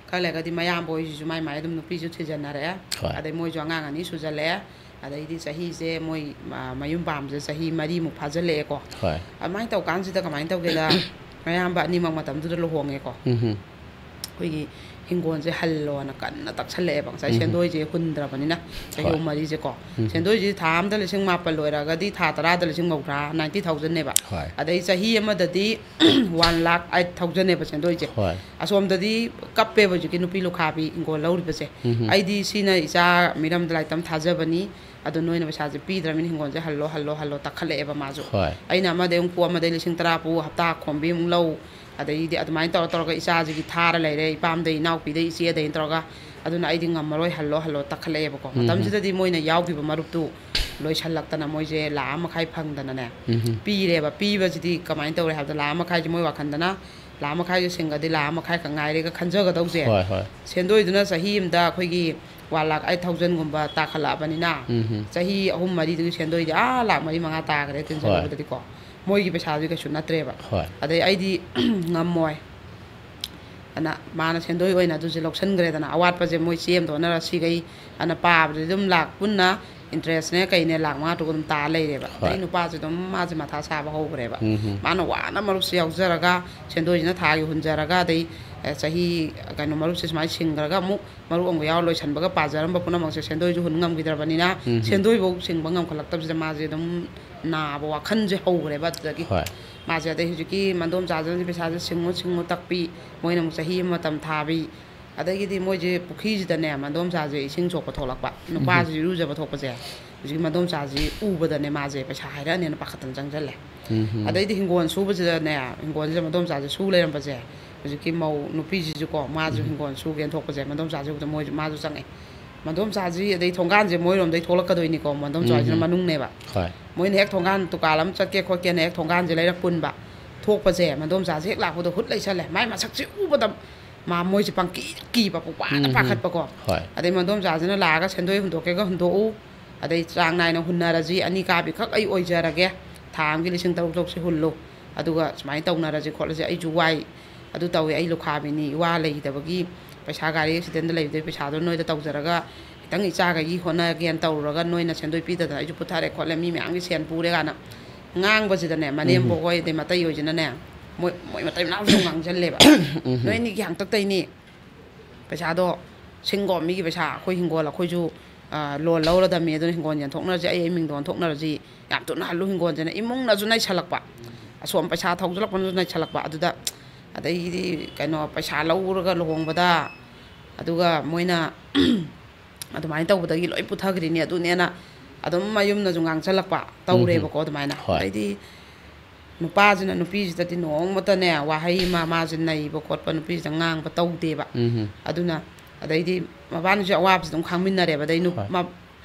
ꯈꯔ ꯂꯩꯔꯒꯗꯤ ꯃꯌꯥꯝꯕ ꯍꯣꯏꯁꯤꯁꯨ ꯃꯥꯏ ꯃꯥꯏ ꯑꯗꯨꯝ ꯅꯨꯄꯤꯁꯨ ꯊꯤꯖꯟꯅꯔꯛꯑꯦ꯫ ꯍꯣꯏ꯫ ꯑꯗꯩ ꯃꯣꯏꯁꯨ ꯑꯉꯥꯡ ꯑꯅꯤ ꯁꯨꯖꯜꯂꯛꯑꯦ꯫ ꯑꯗꯩꯗꯤ ꯆꯍꯤꯁꯦ ꯃꯣꯏ, ꯑ, ꯃꯌꯨꯝ ꯄꯥꯝꯕꯁꯦ ꯆꯍꯤ ꯃꯔꯤꯃꯨꯛ ꯐꯥꯖꯤꯜꯂꯛꯑꯦꯀꯣ꯫ ꯍꯣꯏ꯫ ꯑꯗꯨꯃꯥꯏꯅ ꯇꯧꯀꯥꯟꯁꯤꯗ ꯀꯃꯥꯏꯅ ꯇꯧꯒꯦꯗ, ꯃꯌꯥꯝꯕ ꯑꯅꯤꯃꯛ ꯃꯇꯝꯗꯨꯗ ꯂꯨꯍꯣꯡꯉꯦꯀꯣ꯫ ꯎꯝ, ꯎꯝ꯫ ꯑꯩꯈꯣꯏꯒꯤ ꯍꯤꯡꯒꯣꯜꯁꯦ ꯍꯜꯂꯣꯅ ꯀꯟꯅ ꯇꯛꯁꯜꯂꯛꯑꯦꯕ꯫ ꯉꯁꯥꯏ ꯎꯝ꯫ ꯁꯦꯟꯗꯣꯏꯁꯦ ꯍꯨꯟꯗ꯭ꯔꯕꯅꯤꯅ ꯆꯍꯤ ꯍꯣꯏ꯫ ꯑꯍꯨꯝ ꯃꯔꯤꯁꯦꯀꯣ꯫ ꯎꯝ꯫ ꯁꯦꯟꯗꯣꯏꯁꯦ ꯊꯥ ꯑꯃꯗ ꯂꯤꯁꯤꯡ ꯃꯥꯄꯜ ꯑꯣꯏꯔꯒꯗꯤ ꯊꯥ ꯇꯔꯥꯗ ꯂꯤꯁꯤꯡ ꯃꯧꯗ꯭ꯔꯥ, ninety thousand ꯅꯦꯕ꯫ ꯍꯣꯏ꯫ ꯑꯗꯩ ꯆꯍꯤ ꯑꯃꯗꯗꯤ one lakh eight thousand ꯅꯦꯕ ꯁꯦꯟꯗꯣꯏꯁꯦ꯫ ꯍꯣꯏ꯫ ꯑꯁꯣꯝꯗꯗꯤ ꯀꯞꯄꯦꯕ ꯍꯧꯖꯤꯛꯀꯤ ꯅꯨꯄꯤ ꯂꯨꯈꯥꯕꯤ ꯍꯤꯡꯒꯣꯜ ꯂꯧꯔꯤꯕꯁꯦ꯫ ꯎꯝ꯫ ꯑꯩꯗꯤ ꯁꯤꯅ ꯏꯆꯥ ꯃꯤꯔꯝꯗ ꯂꯥꯏꯔꯤꯛ ꯇꯝ ꯊꯥꯖꯕꯅꯤ, ꯑꯗꯣ ꯅꯣꯏꯅ ꯄꯩꯁꯥꯁꯦ ꯄꯤꯗ꯭ꯔꯕꯅꯤꯅ ꯍꯤꯡꯒꯣꯜꯁꯦ ꯍꯜꯂꯣ, ꯍꯜꯂꯣ, ꯍꯜꯂꯣ ꯇꯛꯈꯠꯂꯛꯑꯦꯕ ꯃꯥꯁꯨ꯫ ꯍꯣꯏ꯫ ꯑꯩꯅ ꯑꯃꯗꯩ ꯑꯃꯨꯛ ꯄꯨ, ꯑꯃꯗꯩ ꯂꯤꯁꯤꯡ ꯇꯔꯥ ꯄꯨ, ꯍꯞꯇꯥ ꯈꯣꯝꯕꯤ ꯑꯃꯨꯛ ꯂꯧ, ꯑꯗꯩꯗꯤ ꯑꯗꯨꯃꯥꯏꯅ ꯇꯧꯔ ꯇꯧꯔꯒ ꯏꯆꯥꯁꯤꯒꯤ ꯊꯥꯔ ꯂꯩꯔꯦ, ꯏꯄꯥꯝꯗꯩ, ꯏꯅꯥꯎꯄꯤꯗꯩ, ꯏꯆꯦꯗꯩ ꯇꯧꯔꯒ꯫ ꯑꯗꯨꯅ ꯑꯩꯗꯤ ꯉꯝꯃꯔꯣꯏ, ꯍꯜꯂꯣ, ꯍꯜꯂꯣ ꯇꯛꯈꯠꯂꯛꯑꯦꯕꯀꯣ꯫ ꯎꯝ꯫ ꯃꯇꯝꯁꯤꯗꯗꯤ ꯃꯣꯏꯅ ꯌꯥꯎꯈꯤꯕ ꯃꯔꯨꯞꯇꯨ ꯂꯣꯏꯁꯜꯂꯛꯇꯅ ꯃꯣꯏꯁꯦ ꯂꯥꯈ ꯑꯃ ꯃꯈꯥꯏ ꯐꯪꯗꯅꯅꯦ ꯎꯝ꯫ ꯄꯤꯔꯦꯕ꯫ ꯄꯤꯕꯁꯤꯗꯤ ꯀꯃꯥꯏꯅ ꯇꯧꯔꯦ ꯍꯥꯏꯕꯗ, ꯂꯥꯈ ꯑꯃ ꯃꯈꯥꯏꯁꯦ ꯃꯣꯏ ꯋꯥꯈꯟꯗꯅ ꯂꯥꯈ ꯑꯃ ꯃꯈꯥꯏꯁꯦ ꯁꯤꯡꯒꯗꯤ ꯂꯥꯈ ꯑꯃ ꯃꯈꯥꯏ ꯈꯛ ꯉꯥꯏꯔꯦꯒ ꯈꯟꯖꯒꯗꯧꯁꯦ꯫ ꯍꯣꯏ, ꯍꯣꯏ꯫ ꯁꯦꯟꯗꯣꯏꯗꯨꯅ ꯆꯍꯤ ꯑꯃꯗ ꯑꯩꯈꯣꯏꯒꯤ one lakh eight thousand ꯒꯨꯝꯕ ꯇꯥꯈꯠꯂꯛꯑꯕꯅꯤꯅ, ꯎꯝ꯫ ꯆꯍꯤ ꯑꯍꯨꯝ ꯃꯔꯤꯗꯨꯒꯤ ꯁꯦꯟꯗꯣꯏꯗꯤ ꯑꯥ ꯂꯥꯈ ꯃꯔꯤ ꯃꯉꯥ ꯇꯥꯈ꯭ꯔꯦ ꯍꯣꯏ꯫ ꯇꯤꯟꯁꯤꯜꯂꯨꯕꯗꯗꯤꯀꯣ꯫ ꯃꯣꯏꯒꯤ ꯄꯩꯁꯥꯗꯨꯗꯤ ꯀꯩꯁꯨ ꯅꯠꯇ꯭ꯔꯦꯕ꯫ ꯍꯣꯏ꯫ ꯑꯗꯩ ꯑꯩꯗꯤ ꯉꯝꯃꯣꯏ꯫ ꯑꯗꯨꯅ ꯃꯥꯅ ꯁꯦꯟꯗꯣꯏ ꯑꯣꯏꯅ ꯑꯗꯨꯁꯦ ꯂꯧꯁꯟꯈ꯭ꯔꯦꯗꯅ, ꯑꯋꯥꯠꯄꯁꯦ ꯃꯣꯏ ꯆꯦ ꯑꯃꯗ ꯑꯣꯟꯅꯔ ꯁꯤꯈꯩ꯫ ꯑꯗꯨꯅ ꯄꯥꯕꯗꯗꯤ ꯑꯗꯨꯝ ꯂꯥꯛ ꯄꯨꯟꯅ interest ꯅꯦ ꯀꯩꯅꯦ ꯂꯥꯛ ꯃꯉꯥ ꯇꯔꯨꯛ ꯑꯗꯨꯝ ꯇꯥ ꯂꯩꯔꯦꯕ꯫ ꯍꯣꯏ꯫ ꯑꯗꯩ ꯅꯨꯄꯥꯁꯦ ꯑꯗꯨꯝ ꯃꯥꯁꯦ ꯃꯊꯥ ꯁꯥꯕ ꯍꯧꯈ꯭ꯔꯦꯕ꯫ ꯎꯝ ꯍꯝ꯫ ꯃꯥꯅ ꯋꯥꯅ ꯃꯔꯨꯞꯁꯦ ꯌꯥꯎꯖꯔꯒ, ꯁꯦꯟꯗꯣꯏꯁꯤꯅ ꯊꯥꯒꯤ ꯍꯨꯟꯖꯔꯒ, ꯑꯗꯩ, ꯑꯦ, ꯆꯍꯤ, ꯀꯩꯅꯣ, ꯃꯔꯨꯞꯁꯦ ꯁꯨꯃꯥꯏꯅ ꯁꯤꯡꯈ꯭ꯔꯒ ꯑꯃꯨꯛ ꯃꯔꯨꯞ ꯑꯃꯒ ꯌꯥꯎꯔ ꯂꯣꯏꯁꯟꯕꯒ ꯄꯥꯖꯔꯝꯕ ꯄꯨꯝꯅꯃꯛꯁꯦ ꯁꯦꯟꯗꯣꯏꯁꯨ ꯍꯨꯟ ꯉꯝꯈꯤꯗ꯭ꯔꯕꯅꯤꯅ, ꯎꯝ ꯍꯝ꯫ ꯁꯦꯟꯗꯣꯏꯐꯧ ꯁꯤꯡꯕ ꯉꯝꯈꯠꯂꯛꯇꯕꯁꯤꯗ ꯃꯥꯁꯦ ꯑꯗꯨꯝ ꯅꯥꯕ ꯋꯥꯈꯜꯁꯦ ꯍꯧꯈ꯭ꯔꯦꯕ ꯑꯗꯨꯗꯒꯤ꯫ ꯍꯣꯏ꯫ ꯃꯥꯁꯦ ꯑꯗꯩ ꯍꯧꯖꯤꯛꯀꯤ ꯃꯟꯗꯣꯝꯆꯥꯁꯤꯅꯗꯤ ꯄꯩꯁꯥꯁꯦ ꯁꯤꯡꯉꯨ, ꯁꯤꯡꯉꯨ ꯇꯛꯄꯤ, ꯃꯣꯏꯅ ꯑꯃꯨꯛ ꯆꯍꯤ ꯑꯃ ꯃꯇꯝ ꯊꯥꯕꯤ, ꯑꯗꯒꯤꯗꯤ ꯃꯣꯏꯁꯦ ꯄꯨꯈ꯭ꯔꯤꯁꯤꯗꯅꯦ ꯃꯗꯣꯝꯆꯥꯁꯦ ꯏꯁꯤꯡ ꯁꯣꯛꯄ ꯊꯣꯛꯂꯛꯄ, ꯅꯨꯄꯥꯁꯤ ꯏꯔꯨꯖꯕ ꯊꯣꯛꯄꯁꯦ, ꯍꯧꯖꯤꯛꯀꯤ ꯃꯗꯣꯝꯆꯥꯁꯤ ꯎꯕꯗꯅꯦ ꯃꯥꯁꯦ ꯄꯩꯁꯥ ꯍꯥꯏꯔꯛꯑꯅꯦꯅ ꯄꯥꯈꯠꯇꯅ ꯆꯪꯁꯤꯜꯂꯦ꯫ ꯑꯗꯩꯗꯤ ꯍꯤꯡꯒꯣꯜ ꯁꯨꯕꯁꯤꯗꯅꯦ, ꯍꯤꯡꯒꯣꯜꯁꯤꯗ ꯃꯗꯣꯝꯆꯥꯁꯦ ꯁꯨ ꯂꯩꯔꯝꯕꯁꯦ, ꯍꯧꯖꯤꯛꯀꯤ ꯃꯧ ꯅꯨꯄꯤꯁꯤꯁꯨꯀꯣ, ꯃꯥꯁꯨ ꯍꯤꯡꯒꯣꯜ ꯁꯨꯒꯦꯅ ꯊꯣꯛꯄꯁꯦ, ꯃꯗꯣꯝꯆꯥꯁꯦ ꯎꯕꯗ ꯃꯣꯏꯁꯨ, ꯃꯥꯁꯨ ꯆꯪꯉꯛꯑꯦ꯫ ꯃꯗꯣꯝꯆꯥꯁꯤ ꯑꯗꯩ ꯊꯣꯡꯒꯥꯟꯁꯦ ꯃꯣꯏꯔꯣꯝꯗꯩ ꯊꯣꯛꯂꯛꯀꯗꯣꯏꯅꯤꯀꯣ, ꯃꯗꯣꯝꯆꯥ ꯍꯣꯏꯁꯤꯅ ꯃꯅꯨꯡꯅꯦꯕ꯫ ꯍꯣꯏ꯫ ꯃꯣꯏꯅ ꯍꯦꯛ ꯊꯣꯡꯒꯥꯟ ꯗꯨꯀꯥꯟ ꯑꯃ ꯆꯠꯀꯦ ꯈꯣꯠꯀꯦꯅ ꯍꯦꯛ ꯊꯣꯡꯒꯥꯟꯁꯦ ꯂꯩꯔꯛ ꯄꯨꯟꯕ꯫ ꯊꯣꯛꯄꯁꯦ ꯃꯗꯣꯝꯆꯥꯁꯦ ꯍꯦꯛ ꯂꯥꯛꯄꯗ ꯍꯨꯠ ꯂꯩꯁꯜꯂꯦ꯫ ꯃꯥꯏ ꯃꯁꯛꯁꯦ ꯎꯕꯗ ꯃꯥ ꯃꯣꯏꯁꯦ ꯄꯪꯀꯤ ꯀꯤꯕ, ꯄꯨꯡꯄꯥꯗ ꯄꯥꯈꯠꯄꯀꯣ꯫ ꯍꯣꯏ꯫ ꯑꯗꯩ ꯃꯗꯣꯝꯆꯥꯁꯤꯅ ꯂꯥꯛꯑꯒ "ꯁꯦꯟꯗꯣꯏ ꯍꯨꯟꯗꯣꯛꯀꯦꯒ ꯍꯨꯟꯗꯣꯛꯎ, ꯑꯗꯩ ꯆꯥꯡ ꯅꯥꯏꯅ ꯍꯨꯟꯅꯔꯁꯤ, ꯑꯅꯤ ꯀꯥꯕꯤ ꯈꯛ ꯑꯩ ꯑꯣꯏꯖꯔꯒꯦ, ꯊꯥ ꯑꯃꯒꯤ ꯂꯤꯁꯤꯡ ꯇꯔꯨꯛ ꯇꯔꯨꯛꯁꯦ ꯍꯨꯜꯂꯨ, ꯑꯗꯨꯒ ꯁꯨꯃꯥꯏꯅ ꯇꯧꯅꯔꯁꯤ ꯈꯣꯠꯂꯁꯤ, ꯑꯩꯁꯨ ꯋꯥꯏ, ꯑꯗꯨ ꯇꯧꯏ, ꯑꯩ ꯂꯨꯈꯥꯕꯤꯅꯤ, ꯏꯋꯥ ꯂꯩꯇꯕꯒꯤ ꯄꯩꯁꯥ ꯒꯥꯔꯤ ꯑꯦꯛꯁꯤꯗꯦꯟꯗ ꯂꯩꯕꯗꯨꯒꯤ ꯄꯩꯁꯥꯗꯣ ꯅꯣꯏꯗ ꯇꯧꯖꯔꯒ ꯈꯤꯇꯪ ꯏꯆꯥꯈꯩꯒꯤ ꯍꯣꯠꯅꯒꯦꯅ ꯇꯧꯔꯨꯔꯒ ꯅꯣꯏꯅ ꯁꯦꯟꯗꯣꯏ ꯄꯤꯗꯗꯅ ꯑꯩꯁꯨ ꯄꯨꯊꯔꯦ ꯈꯣꯠꯂꯦ, ꯃꯤ ꯃꯌꯥꯝꯒꯤ ꯁꯦꯟ ꯄꯨꯔꯦ" ꯀꯥꯏꯅ ꯉꯥꯡꯕꯁꯤꯗꯅꯦ, ꯃꯅꯦꯝꯕꯣꯛ ꯍꯣꯏ ꯑꯗꯩ ꯃꯇꯩ ꯍꯣꯏꯁꯤꯅꯅꯦ, ꯃꯣꯏ, ꯃꯣꯏ ꯃꯇꯩ ꯃꯅꯥꯎꯁꯨ ꯉꯥꯡꯁꯜꯂꯦꯕ꯫ "ꯅꯣꯏ ꯑꯅꯤꯒꯤ ꯍꯥꯡꯇꯛꯇꯩꯅꯤ ꯄꯩꯁꯥꯗꯣ, ꯁꯤꯡꯒꯣ ꯃꯤꯒꯤ ꯄꯩꯁꯥ, ꯑꯩꯈꯣꯏ ꯍꯤꯡꯒꯣꯜ ꯑꯩꯈꯣꯏꯁꯨ, ꯑ, ꯂꯣꯟ ꯂꯧꯔꯗꯝꯃꯤ, ꯑꯗꯨꯅ ꯍꯤꯡꯒꯣꯜ ꯌꯦꯟꯊꯣꯛꯅꯔꯁꯤ, ꯑꯩ ꯑꯩ ꯃꯤꯡꯗ ꯑꯣꯟꯊꯣꯛꯅꯔꯁꯤ, ꯌꯥꯝ ꯊꯨꯅ ꯍꯜꯂꯨ ꯍꯤꯡꯒꯣꯜꯁꯤꯅ", ꯏꯃꯨꯡꯅꯁꯨ ꯅꯩꯁꯜꯂꯛꯄ, ꯑꯁꯣꯝ ꯄꯩꯁꯥ ꯊꯧꯖꯜꯂꯛꯄꯅꯁꯨ ꯅꯩꯁꯜꯂꯛꯄ꯫ ꯑꯗꯨꯗ ꯑꯗꯩꯗꯤ ꯀꯩꯅꯣ, ꯄꯩꯁꯥ ꯂꯧꯔꯒ ꯂꯨꯍꯣꯡꯕꯗ, ꯑꯗꯨꯒ ꯃꯣꯏꯅ ꯑꯗꯨꯃꯥꯏꯅ ꯇꯧꯕꯗꯒꯤ ꯂꯣꯏ ꯄꯨꯊꯈ꯭ꯔꯤꯅꯤ ꯑꯗꯨꯅꯦꯅ ꯑꯗꯨꯝ ꯃꯌꯨꯝꯅꯁꯨ ꯉꯥꯡꯁꯜꯂꯛꯄ ꯇꯧꯔꯦꯕꯀꯣ ꯑꯗꯨꯃꯥꯏꯅ꯫ ꯍꯣꯏ꯫ ꯑꯗꯩꯗꯤ ꯅꯨꯄꯥꯁꯤꯅ ꯅꯨꯄꯤꯁꯤꯗꯗꯤ ꯅꯣꯡꯃꯇꯅꯦ ꯋꯥꯍꯩ ꯑꯃ ꯃꯥꯁꯦ ꯅꯩꯕ ꯈꯣꯠꯄ ꯅꯨꯄꯤꯁꯤꯗ ꯉꯥꯡꯕ ꯇꯧꯗꯦꯕ꯫ ꯑꯗꯨꯅ ꯑꯗꯩꯗꯤ ꯃꯕꯥꯅꯤꯁꯨ ꯑꯋꯥꯕꯁꯤ ꯑꯗꯨꯝ ꯈꯥꯡꯃꯤꯟꯅꯔꯦꯕ꯫ ꯑꯗꯩ ꯅꯨ-, ꯍꯣꯏ꯫ ꯃ-,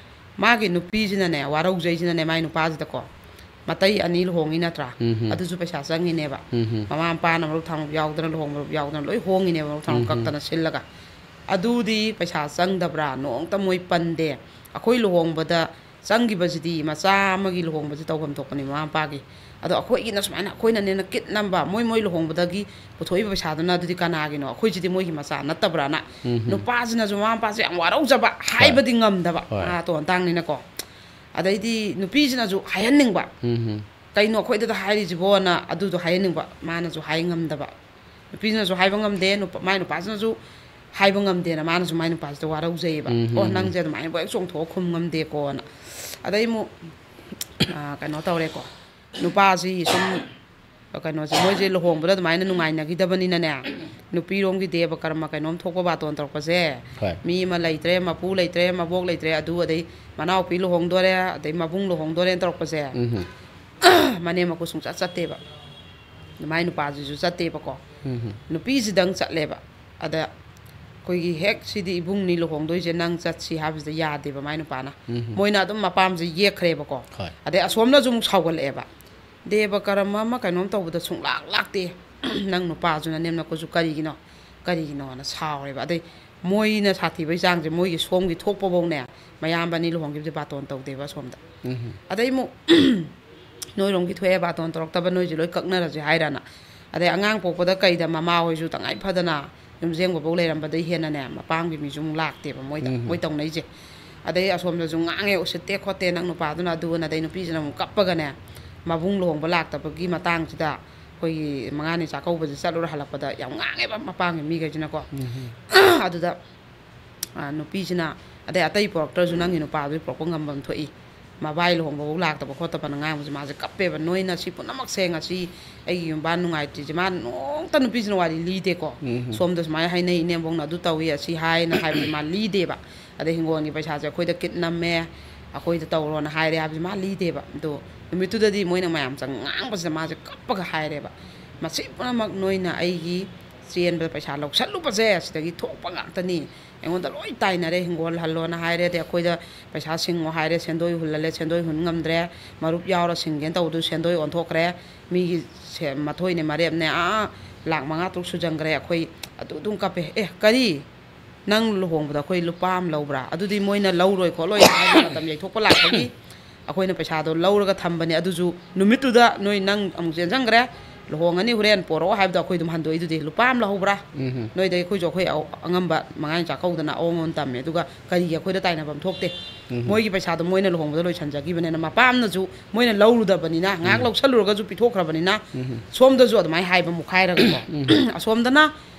ꯃꯥꯒꯤ ꯅꯨꯄꯤꯁꯤꯅꯅꯦ, ꯋꯥꯔꯧꯖꯩꯁꯤꯅꯅꯦ ꯃꯥꯏ ꯅꯨꯄꯥꯁꯤꯗꯀꯣ, ꯃꯇꯩ ꯑꯅꯤ ꯂꯨꯍꯣꯡꯉꯤ ꯅꯠꯇ꯭ꯔꯥ? ꯑꯗꯨꯁꯨ ꯄꯩꯁꯥ ꯆꯪꯉꯤꯅꯦꯕ꯫ ꯃꯃꯥ ꯃꯄꯥꯅ ꯃꯔꯨꯞ ꯊꯥꯡ ꯌꯥꯎꯗꯅ, ꯂꯨꯍꯣꯡ ꯃꯔꯨꯞ ꯌꯥꯎꯗꯅ ꯂꯣꯏ ꯍꯣꯡꯉꯤꯅꯦꯕ, ꯃꯔꯨꯞ ꯊꯥꯡ ꯀꯛꯇꯅ ꯁꯤꯜꯂꯒ꯫ ꯑꯗꯨꯗꯤ ꯄꯩꯁꯥ ꯆꯪꯗꯕ꯭ꯔꯥ? ꯅꯣꯡꯇ ꯃꯣꯏ ꯄꯟꯗꯦ꯫ ꯑꯩꯈꯣꯏ ꯂꯨꯍꯣꯡꯕꯗ ꯆꯪꯈꯤꯕꯁꯤꯗꯤ ꯃꯆꯥ ꯑꯃꯒꯤ ꯂꯨꯍꯣꯡꯕꯁꯤ ꯇꯧꯐꯝ ꯊꯣꯛꯄꯅꯤ ꯃꯃꯥ ꯃꯄꯥꯒꯤ꯫ ꯑꯗꯣ ꯑꯩꯈꯣꯏꯒꯤꯅ ꯁꯨꯃꯥꯏꯅ ꯑꯩꯈꯣꯏꯅꯅꯦꯅ ꯀꯤꯠ ꯅꯝꯕ, ꯃꯣꯏ ꯃꯣꯏ ꯂꯨꯍꯣꯡꯕꯗꯒꯤ ꯄꯨꯊꯣꯛꯏꯕ ꯄꯩꯁꯥꯗꯨꯅ ꯑꯗꯨꯗꯤ ꯀꯅꯥꯒꯤꯅꯣ? ꯑꯩꯈꯣꯏꯁꯤꯗꯤ ꯃꯣꯏꯒꯤ ꯃꯆꯥ ꯅꯠꯇꯕ꯭ꯔꯥꯅ꯫ ꯅꯨꯄꯥꯁꯤꯅꯁꯨ ꯃꯃꯥ ꯃꯄꯥꯁꯦ ꯌꯥꯝ ꯋꯥꯔꯧꯖꯕ, ꯍꯣꯏ꯫ ꯍꯥꯏꯕꯗꯤ ꯉꯝꯗꯕ, ꯍꯣꯏ꯫ ꯃꯥ ꯑꯇꯣꯟ ꯑꯇꯥꯡꯅꯤꯅꯀꯣ꯫ ꯑꯗꯩꯗꯤ ꯅꯨꯄꯤꯁꯤꯅꯁꯨ ꯍꯥꯏꯍꯟꯅꯤꯡꯕ, ꯀꯩꯅꯣ ꯑꯩꯈꯣꯏꯗꯗ ꯍꯥꯏꯔꯤꯁꯤꯕꯣꯅ ꯑꯗꯨꯗꯣ ꯍꯥꯏꯍꯟꯅꯤꯡꯕ, ꯃꯥꯅꯁꯨ ꯍꯥꯏ ꯉꯝꯗꯕ꯫ ꯅꯨꯄꯤꯁꯤꯅꯁꯨ ꯍꯥꯏꯕ ꯉꯝꯗꯦ, ꯅꯨꯄꯥ-, ꯃꯥꯏ ꯅꯨꯄꯥꯁꯤꯅꯁꯨ ꯍꯥꯏꯕ ꯉꯝꯗꯦꯅ ꯃꯥꯅꯁꯨ ꯃꯥꯏ ꯅꯨꯄꯥꯁꯤꯗ ꯋꯥꯔꯧꯖꯩꯌꯦꯕ꯫ "ꯑꯣ, ꯅꯪꯁꯦ ꯑꯗꯨꯃꯥꯏꯅ ꯍꯦꯛ ꯆꯣꯡꯊꯣꯛꯑ ꯈꯨꯝ ꯉꯝꯗꯦꯀꯣꯅ"꯫ ꯑꯗꯩ ꯑꯃꯨꯛ, ꯑ, ꯀꯩꯅꯣ ꯇꯧꯔꯦꯀꯣ, ꯅꯨꯄꯥꯁꯤ ꯁꯨꯝ ꯀꯩꯅꯣꯁꯦ, ꯃꯣꯏꯁꯦ ꯂꯨꯍꯣꯡꯕꯗ ꯑꯗꯨꯃꯥꯏꯅ ꯅꯨꯡꯉꯥꯏꯅꯈꯤꯗꯕꯅꯤꯅꯅꯦ, ꯅꯨꯄꯤꯔꯣꯝꯒꯤ ꯗꯦꯕ ꯀꯔꯃ ꯀꯩꯅꯣꯝ ꯊꯣꯛꯄ ꯕꯥꯇꯣꯟ ꯇꯧꯔꯛꯄꯁꯦ, ꯍꯣꯏ꯫ ꯃꯤ ꯑꯃ ꯂꯩꯇ꯭ꯔꯦ, ꯃꯄꯨ ꯂꯩꯇ꯭ꯔꯦ, ꯃꯕꯣꯛ ꯂꯩꯇ꯭ꯔꯦ, ꯑꯗꯨ ꯑꯗꯩ ꯃꯅꯥꯎꯄꯤ ꯂꯨꯍꯣꯡꯗꯣꯔꯦ, ꯑꯗꯩ ꯃꯕꯨꯡ ꯂꯨꯍꯣꯡꯗꯣꯔꯦꯅ ꯇꯧꯔꯛꯄꯁꯦ, ꯎꯝ ꯃꯅꯦꯝ ꯃꯀꯨ ꯁꯨꯡꯆꯠ ꯆꯠꯇꯦꯕ꯫ ꯃꯥꯏ ꯅꯨꯄꯥꯁꯤꯁꯨ ꯆꯠꯇꯦꯕꯀꯣ꯫ ꯎꯝ ꯅꯨꯄꯤꯁꯤꯗꯪ ꯆꯠꯂꯦꯕ꯫ ꯑꯗ ꯑꯩꯈꯣꯏꯒꯤ ꯍꯦꯛ ꯁꯤꯗꯤ ꯏꯕꯨꯡꯅꯤ ꯂꯨꯍꯣꯡꯗꯣꯏꯁꯦ, ꯅꯪ ꯆꯠꯁꯤ ꯍꯥꯏꯕꯁꯤꯗ ꯌꯥꯗꯦꯕ ꯃꯥꯏ ꯅꯨꯄꯥꯅ꯫ ꯎꯝ ꯃꯣꯏꯅ ꯑꯗꯨꯝ ꯃꯄꯥꯝꯁꯦ ꯌꯦꯛꯈ꯭ꯔꯦꯕꯀꯣ꯫ ꯍꯣꯏ꯫ ꯑꯗꯩ ꯑꯁꯣꯝꯅꯁꯨ ꯑꯃꯨꯛ ꯁꯥꯎꯒꯠꯂꯛꯑꯦꯕ꯫ ꯗꯦꯕ ꯀꯔꯝ ꯑꯃ ꯀꯩꯅꯣꯝ ꯇꯧꯕꯗ ꯁꯨꯡꯂꯥꯛ ꯂꯥꯛꯇꯦ꯫ ꯅꯪ ꯅꯨꯄꯥꯁꯨ ꯅꯅꯦꯝ ꯅꯀꯨꯁꯨ ꯀꯔꯤꯒꯤꯅꯣ? ꯀꯔꯤꯒꯤꯅꯣꯅ ꯁꯥꯎꯔꯦꯕ꯫ ꯑꯗꯩ ꯃꯣꯏꯅ ꯁꯥꯊꯤꯕꯩ ꯆꯥꯡꯁꯦ, ꯃꯣꯏꯒꯤ ꯁꯣꯝꯒꯤ ꯊꯣꯛꯄꯐꯧꯅꯦ, ꯃꯌꯥꯝꯕ ꯑꯅꯤ ꯂꯨꯍꯣꯡꯈꯤꯕꯁꯦ ꯕꯥꯇꯣꯟ ꯇꯧꯗꯦꯕ ꯑꯁꯣꯝꯗ꯫ ꯎꯝ ꯑꯗꯩ ꯑꯃꯨꯛ ꯅꯣꯏꯔꯣꯝꯒꯤ ꯊꯣꯛꯑꯦ ꯕꯥꯇꯣꯟ ꯇꯧꯔꯛꯇꯕ, ꯅꯣꯏꯁꯦ ꯂꯣꯏ ꯀꯛꯅꯔꯁꯦ ꯍꯥꯏꯔꯅ꯫ ꯑꯗꯩ ꯑꯉꯥꯡ ꯄꯣꯛꯄꯗ ꯀꯩꯗ ꯃꯃꯥ ꯍꯣꯏꯁꯨ ꯇꯉꯥꯏ ꯐꯗꯅ ꯌꯨꯝꯖꯦꯡꯕꯐꯧ ꯂꯩꯔꯝꯕꯗꯩ ꯍꯦꯟꯅꯅꯦ, ꯃꯄꯥꯝꯒꯤ ꯃꯤꯁꯨ ꯑꯃꯨꯛ ꯂꯥꯛꯇꯦꯕ ꯃꯣꯏꯗ, ꯎꯝ꯫ ꯃꯣꯏ ꯇꯧꯅꯩꯁꯦ꯫ ꯑꯗꯩ ꯑꯁꯣꯝꯗꯁꯨ ꯉꯥꯡꯉꯦ, ꯎꯁꯤꯠꯇꯦ ꯈꯣꯠꯇꯦ, ꯅꯪ ꯅꯨꯄꯥꯗꯨꯅ ꯑꯗꯨꯅ꯫ ꯑꯗꯩ ꯅꯨꯄꯤꯁꯤꯅ ꯑꯃꯨꯛ ꯀꯞꯄꯒꯅꯦ, ꯃꯕꯨꯡ ꯂꯨꯍꯣꯡꯕ ꯂꯥꯛꯇꯕꯒꯤ ꯃꯇꯥꯡꯁꯤꯗ ꯑꯩꯈꯣꯏꯒꯤ ꯃꯉꯥꯅꯤ ꯆꯥꯛꯀꯧꯕꯁꯦ ꯆꯠꯂꯨꯔ ꯍꯜꯂꯛꯄꯗ ꯌꯥꯝ ꯉꯥꯡꯉꯦꯕ ꯃꯄꯥꯝꯒꯤ ꯃꯤꯈꯩꯁꯤꯅꯀꯣ꯫ ꯎꯝ ꯑꯗꯨꯗ ꯑ, ꯅꯨꯄꯤꯁꯤꯅ, ꯑꯗꯩ ꯑꯇꯩ ꯄꯣꯔꯛꯇ꯭ꯔꯁꯨ ꯅꯪꯒꯤ ꯅꯨꯄꯥꯗꯨꯗꯤ ꯄꯣꯔꯛꯄ ꯉꯝꯕ ꯑꯃ ꯊꯣꯛꯏ, ꯃꯕꯥꯏ ꯂꯨꯍꯣꯡꯕꯐꯧ ꯂꯥꯛꯇꯕ ꯈꯣꯠꯇꯕꯅ ꯉꯥꯡꯕꯁꯦ ꯃꯥꯁꯦ ꯀꯞꯄꯦꯕ꯫ ꯅꯣꯏꯅ ꯁꯤ ꯄꯨꯝꯅꯃꯛꯁꯦ, ꯉꯁꯤ ꯑꯩꯒꯤ ꯌꯨꯝꯕꯥꯟ ꯅꯨꯡꯉꯥꯏꯇ꯭ꯔꯤꯁꯦ, ꯃꯥ ꯅꯣꯡꯇ ꯅꯨꯄꯤꯁꯤꯅ ꯋꯥꯔꯤ ꯂꯤꯗꯦꯀꯣ꯫ ꯎꯝ ꯁꯣꯝꯗ ꯁꯨꯃꯥꯏꯅ ꯍꯥꯏꯅꯩ, ꯏꯅꯦꯝꯕꯣꯛꯅ ꯑꯗꯨ ꯇꯧꯏ, ꯑꯁꯤ ꯍꯥꯏꯅ ꯍꯥꯏꯕꯁꯦ ꯃꯥ ꯂꯤꯗꯦꯕ꯫ ꯑꯗꯩ ꯍꯤꯡꯒꯣꯜꯒꯤ ꯄꯩꯁꯥꯁꯦ ꯑꯩꯈꯣꯏꯗ ꯀꯤꯠ ꯅꯝꯃꯦ, ꯑꯩꯈꯣꯏꯗ ꯇꯧꯔꯣꯅ ꯍꯥꯏꯔꯦ ꯍꯥꯏꯕꯁꯦ ꯃꯥ ꯂꯤꯗꯦꯕ꯫ ꯑꯗꯣ ꯅꯨꯃꯤꯠꯇꯨꯗꯗꯤ ꯃꯣꯏꯅ ꯃꯌꯥꯝ ꯆꯪ ꯉꯥꯡꯕꯁꯤꯗ ꯃꯥꯁꯦ ꯀꯞꯄꯒ ꯍꯥꯏꯔꯦꯕ, "ꯃꯁꯤ ꯄꯨꯝꯅꯃꯛ ꯅꯣꯏꯅ ꯑꯩꯒꯤ ꯆꯦꯟꯕꯗ ꯄꯩꯁꯥ ꯂꯧꯁꯜꯂꯨꯕꯁꯦ, ꯑꯁꯤꯗꯒꯤ ꯊꯣꯛꯄ ꯉꯥꯛꯇꯅꯤ꯫ ꯑꯩꯉꯣꯟꯗ ꯂꯣꯏ ꯇꯥꯏꯅꯔꯦ, ꯍꯤꯡꯒꯣꯜ ꯍꯜꯂꯣꯅ ꯍꯥꯏꯔꯦ, ꯑꯗꯩ ꯑꯩꯈꯣꯏꯗ ꯄꯩꯁꯥ ꯁꯤꯡꯉꯣ ꯍꯥꯏꯔꯦ, ꯁꯦꯟꯗꯣꯏ ꯍꯨꯜꯍꯜꯂꯦ, ꯁꯦꯟꯗꯣꯏ ꯍꯨꯟ ꯉꯝꯗ꯭ꯔꯦ, ꯃꯔꯨꯞ ꯌꯥꯎꯔ ꯁꯤꯡꯒꯦꯅ ꯇꯧꯕꯗꯨ ꯁꯦꯟꯗꯣꯏ ꯑꯣꯟꯊꯣꯛꯈ꯭ꯔꯦ, ꯃꯤꯒꯤ ꯁꯦ-, ꯃꯊꯣꯏꯅꯦ ꯃꯔꯦꯞꯅꯦ, ꯑꯥ, ꯂꯥꯛ ꯃꯉꯥ ꯇꯔꯨꯛ ꯁꯨꯖꯟꯈ꯭ꯔꯦ ꯑꯩꯈꯣꯏ", ꯑꯗꯨ ꯑꯗꯨꯝ ꯀꯞꯄꯦ꯫ "ꯑꯦ, ꯀꯔꯤ? ꯅꯪ ꯂꯨꯍꯣꯡꯕꯗ ꯑꯩꯈꯣꯏ ꯂꯨꯄꯥ ꯑꯃ ꯂꯧꯕ꯭ꯔꯥ? ꯑꯗꯨꯗꯤ ꯃꯣꯏꯅ ꯂꯧꯔꯣꯏ ꯈꯣꯠꯂꯣꯏ ꯍꯥꯏꯕ ꯃꯇꯝ ꯌꯩꯊꯣꯛꯄ ꯂꯥꯛꯄꯒꯤ ꯑꯩꯈꯣꯏꯅ ꯄꯩꯁꯥꯗꯣ ꯂꯧꯔꯒ ꯊꯝꯕꯅꯦ꯫ ꯑꯗꯨꯁꯨ ꯅꯨꯃꯤꯠꯇꯨꯗ ꯅꯣꯏ, ꯅꯪ ꯑꯃꯨꯛ ꯆꯦꯟꯖꯟꯈ꯭ꯔꯦ, ꯂꯨꯍꯣꯡꯉꯅꯤ ꯍꯣꯔꯦꯟ ꯄꯣꯔꯛꯑꯣ ꯍꯥꯏꯕꯗꯣ ꯑꯩꯈꯣꯏ ꯑꯗꯨꯝ ꯍꯟꯗꯣꯛꯏꯗꯨꯗꯤ꯫ ꯂꯨꯄꯥ ꯑꯃ ꯂꯧꯍꯧꯕ꯭ꯔꯥ? ꯎꯝ ꯅꯣꯏꯗꯩ ꯑꯩꯈꯣꯏꯁꯨ ꯑꯩꯈꯣꯏ ꯑꯧ-, ꯑꯉꯝꯕ ꯃꯉꯥꯅꯤ ꯆꯥꯛꯀꯧꯗꯅ ꯑꯑꯣꯟ ꯑꯑꯣꯟ ꯇꯝꯃꯦ, ꯑꯗꯨꯒ ꯀꯔꯤꯒꯤ ꯑꯩꯈꯣꯏꯗ ꯇꯥꯏꯅꯐꯝ ꯊꯣꯛꯇꯦ? ꯎꯝ ꯃꯣꯏꯒꯤ ꯄꯩꯁꯥꯗꯣ ꯃꯣꯏꯅ ꯂꯨꯍꯣꯡꯕꯗ ꯂꯣꯏꯁꯤꯟꯖꯈꯤꯕꯅꯤꯅ, ꯃꯄꯥꯝꯅꯁꯨ ꯃꯣꯏꯅ ꯂꯧꯔꯨꯗꯕꯅꯤꯅ, ꯉꯥꯏꯍꯥꯛ ꯎꯝ ꯂꯧꯁꯜꯂꯨꯔꯒꯁꯨ ꯄꯤꯊꯣꯛꯈ꯭ꯔꯕꯅꯤꯅ, ꯎꯝ ꯁꯣꯝꯗꯁꯨ ꯑꯗꯨꯃꯥꯏꯅ ꯍꯥꯏꯕ ꯃꯨꯛꯈꯥꯏꯔꯒꯀꯣ꯫ ꯑꯁꯣꯝꯗꯅ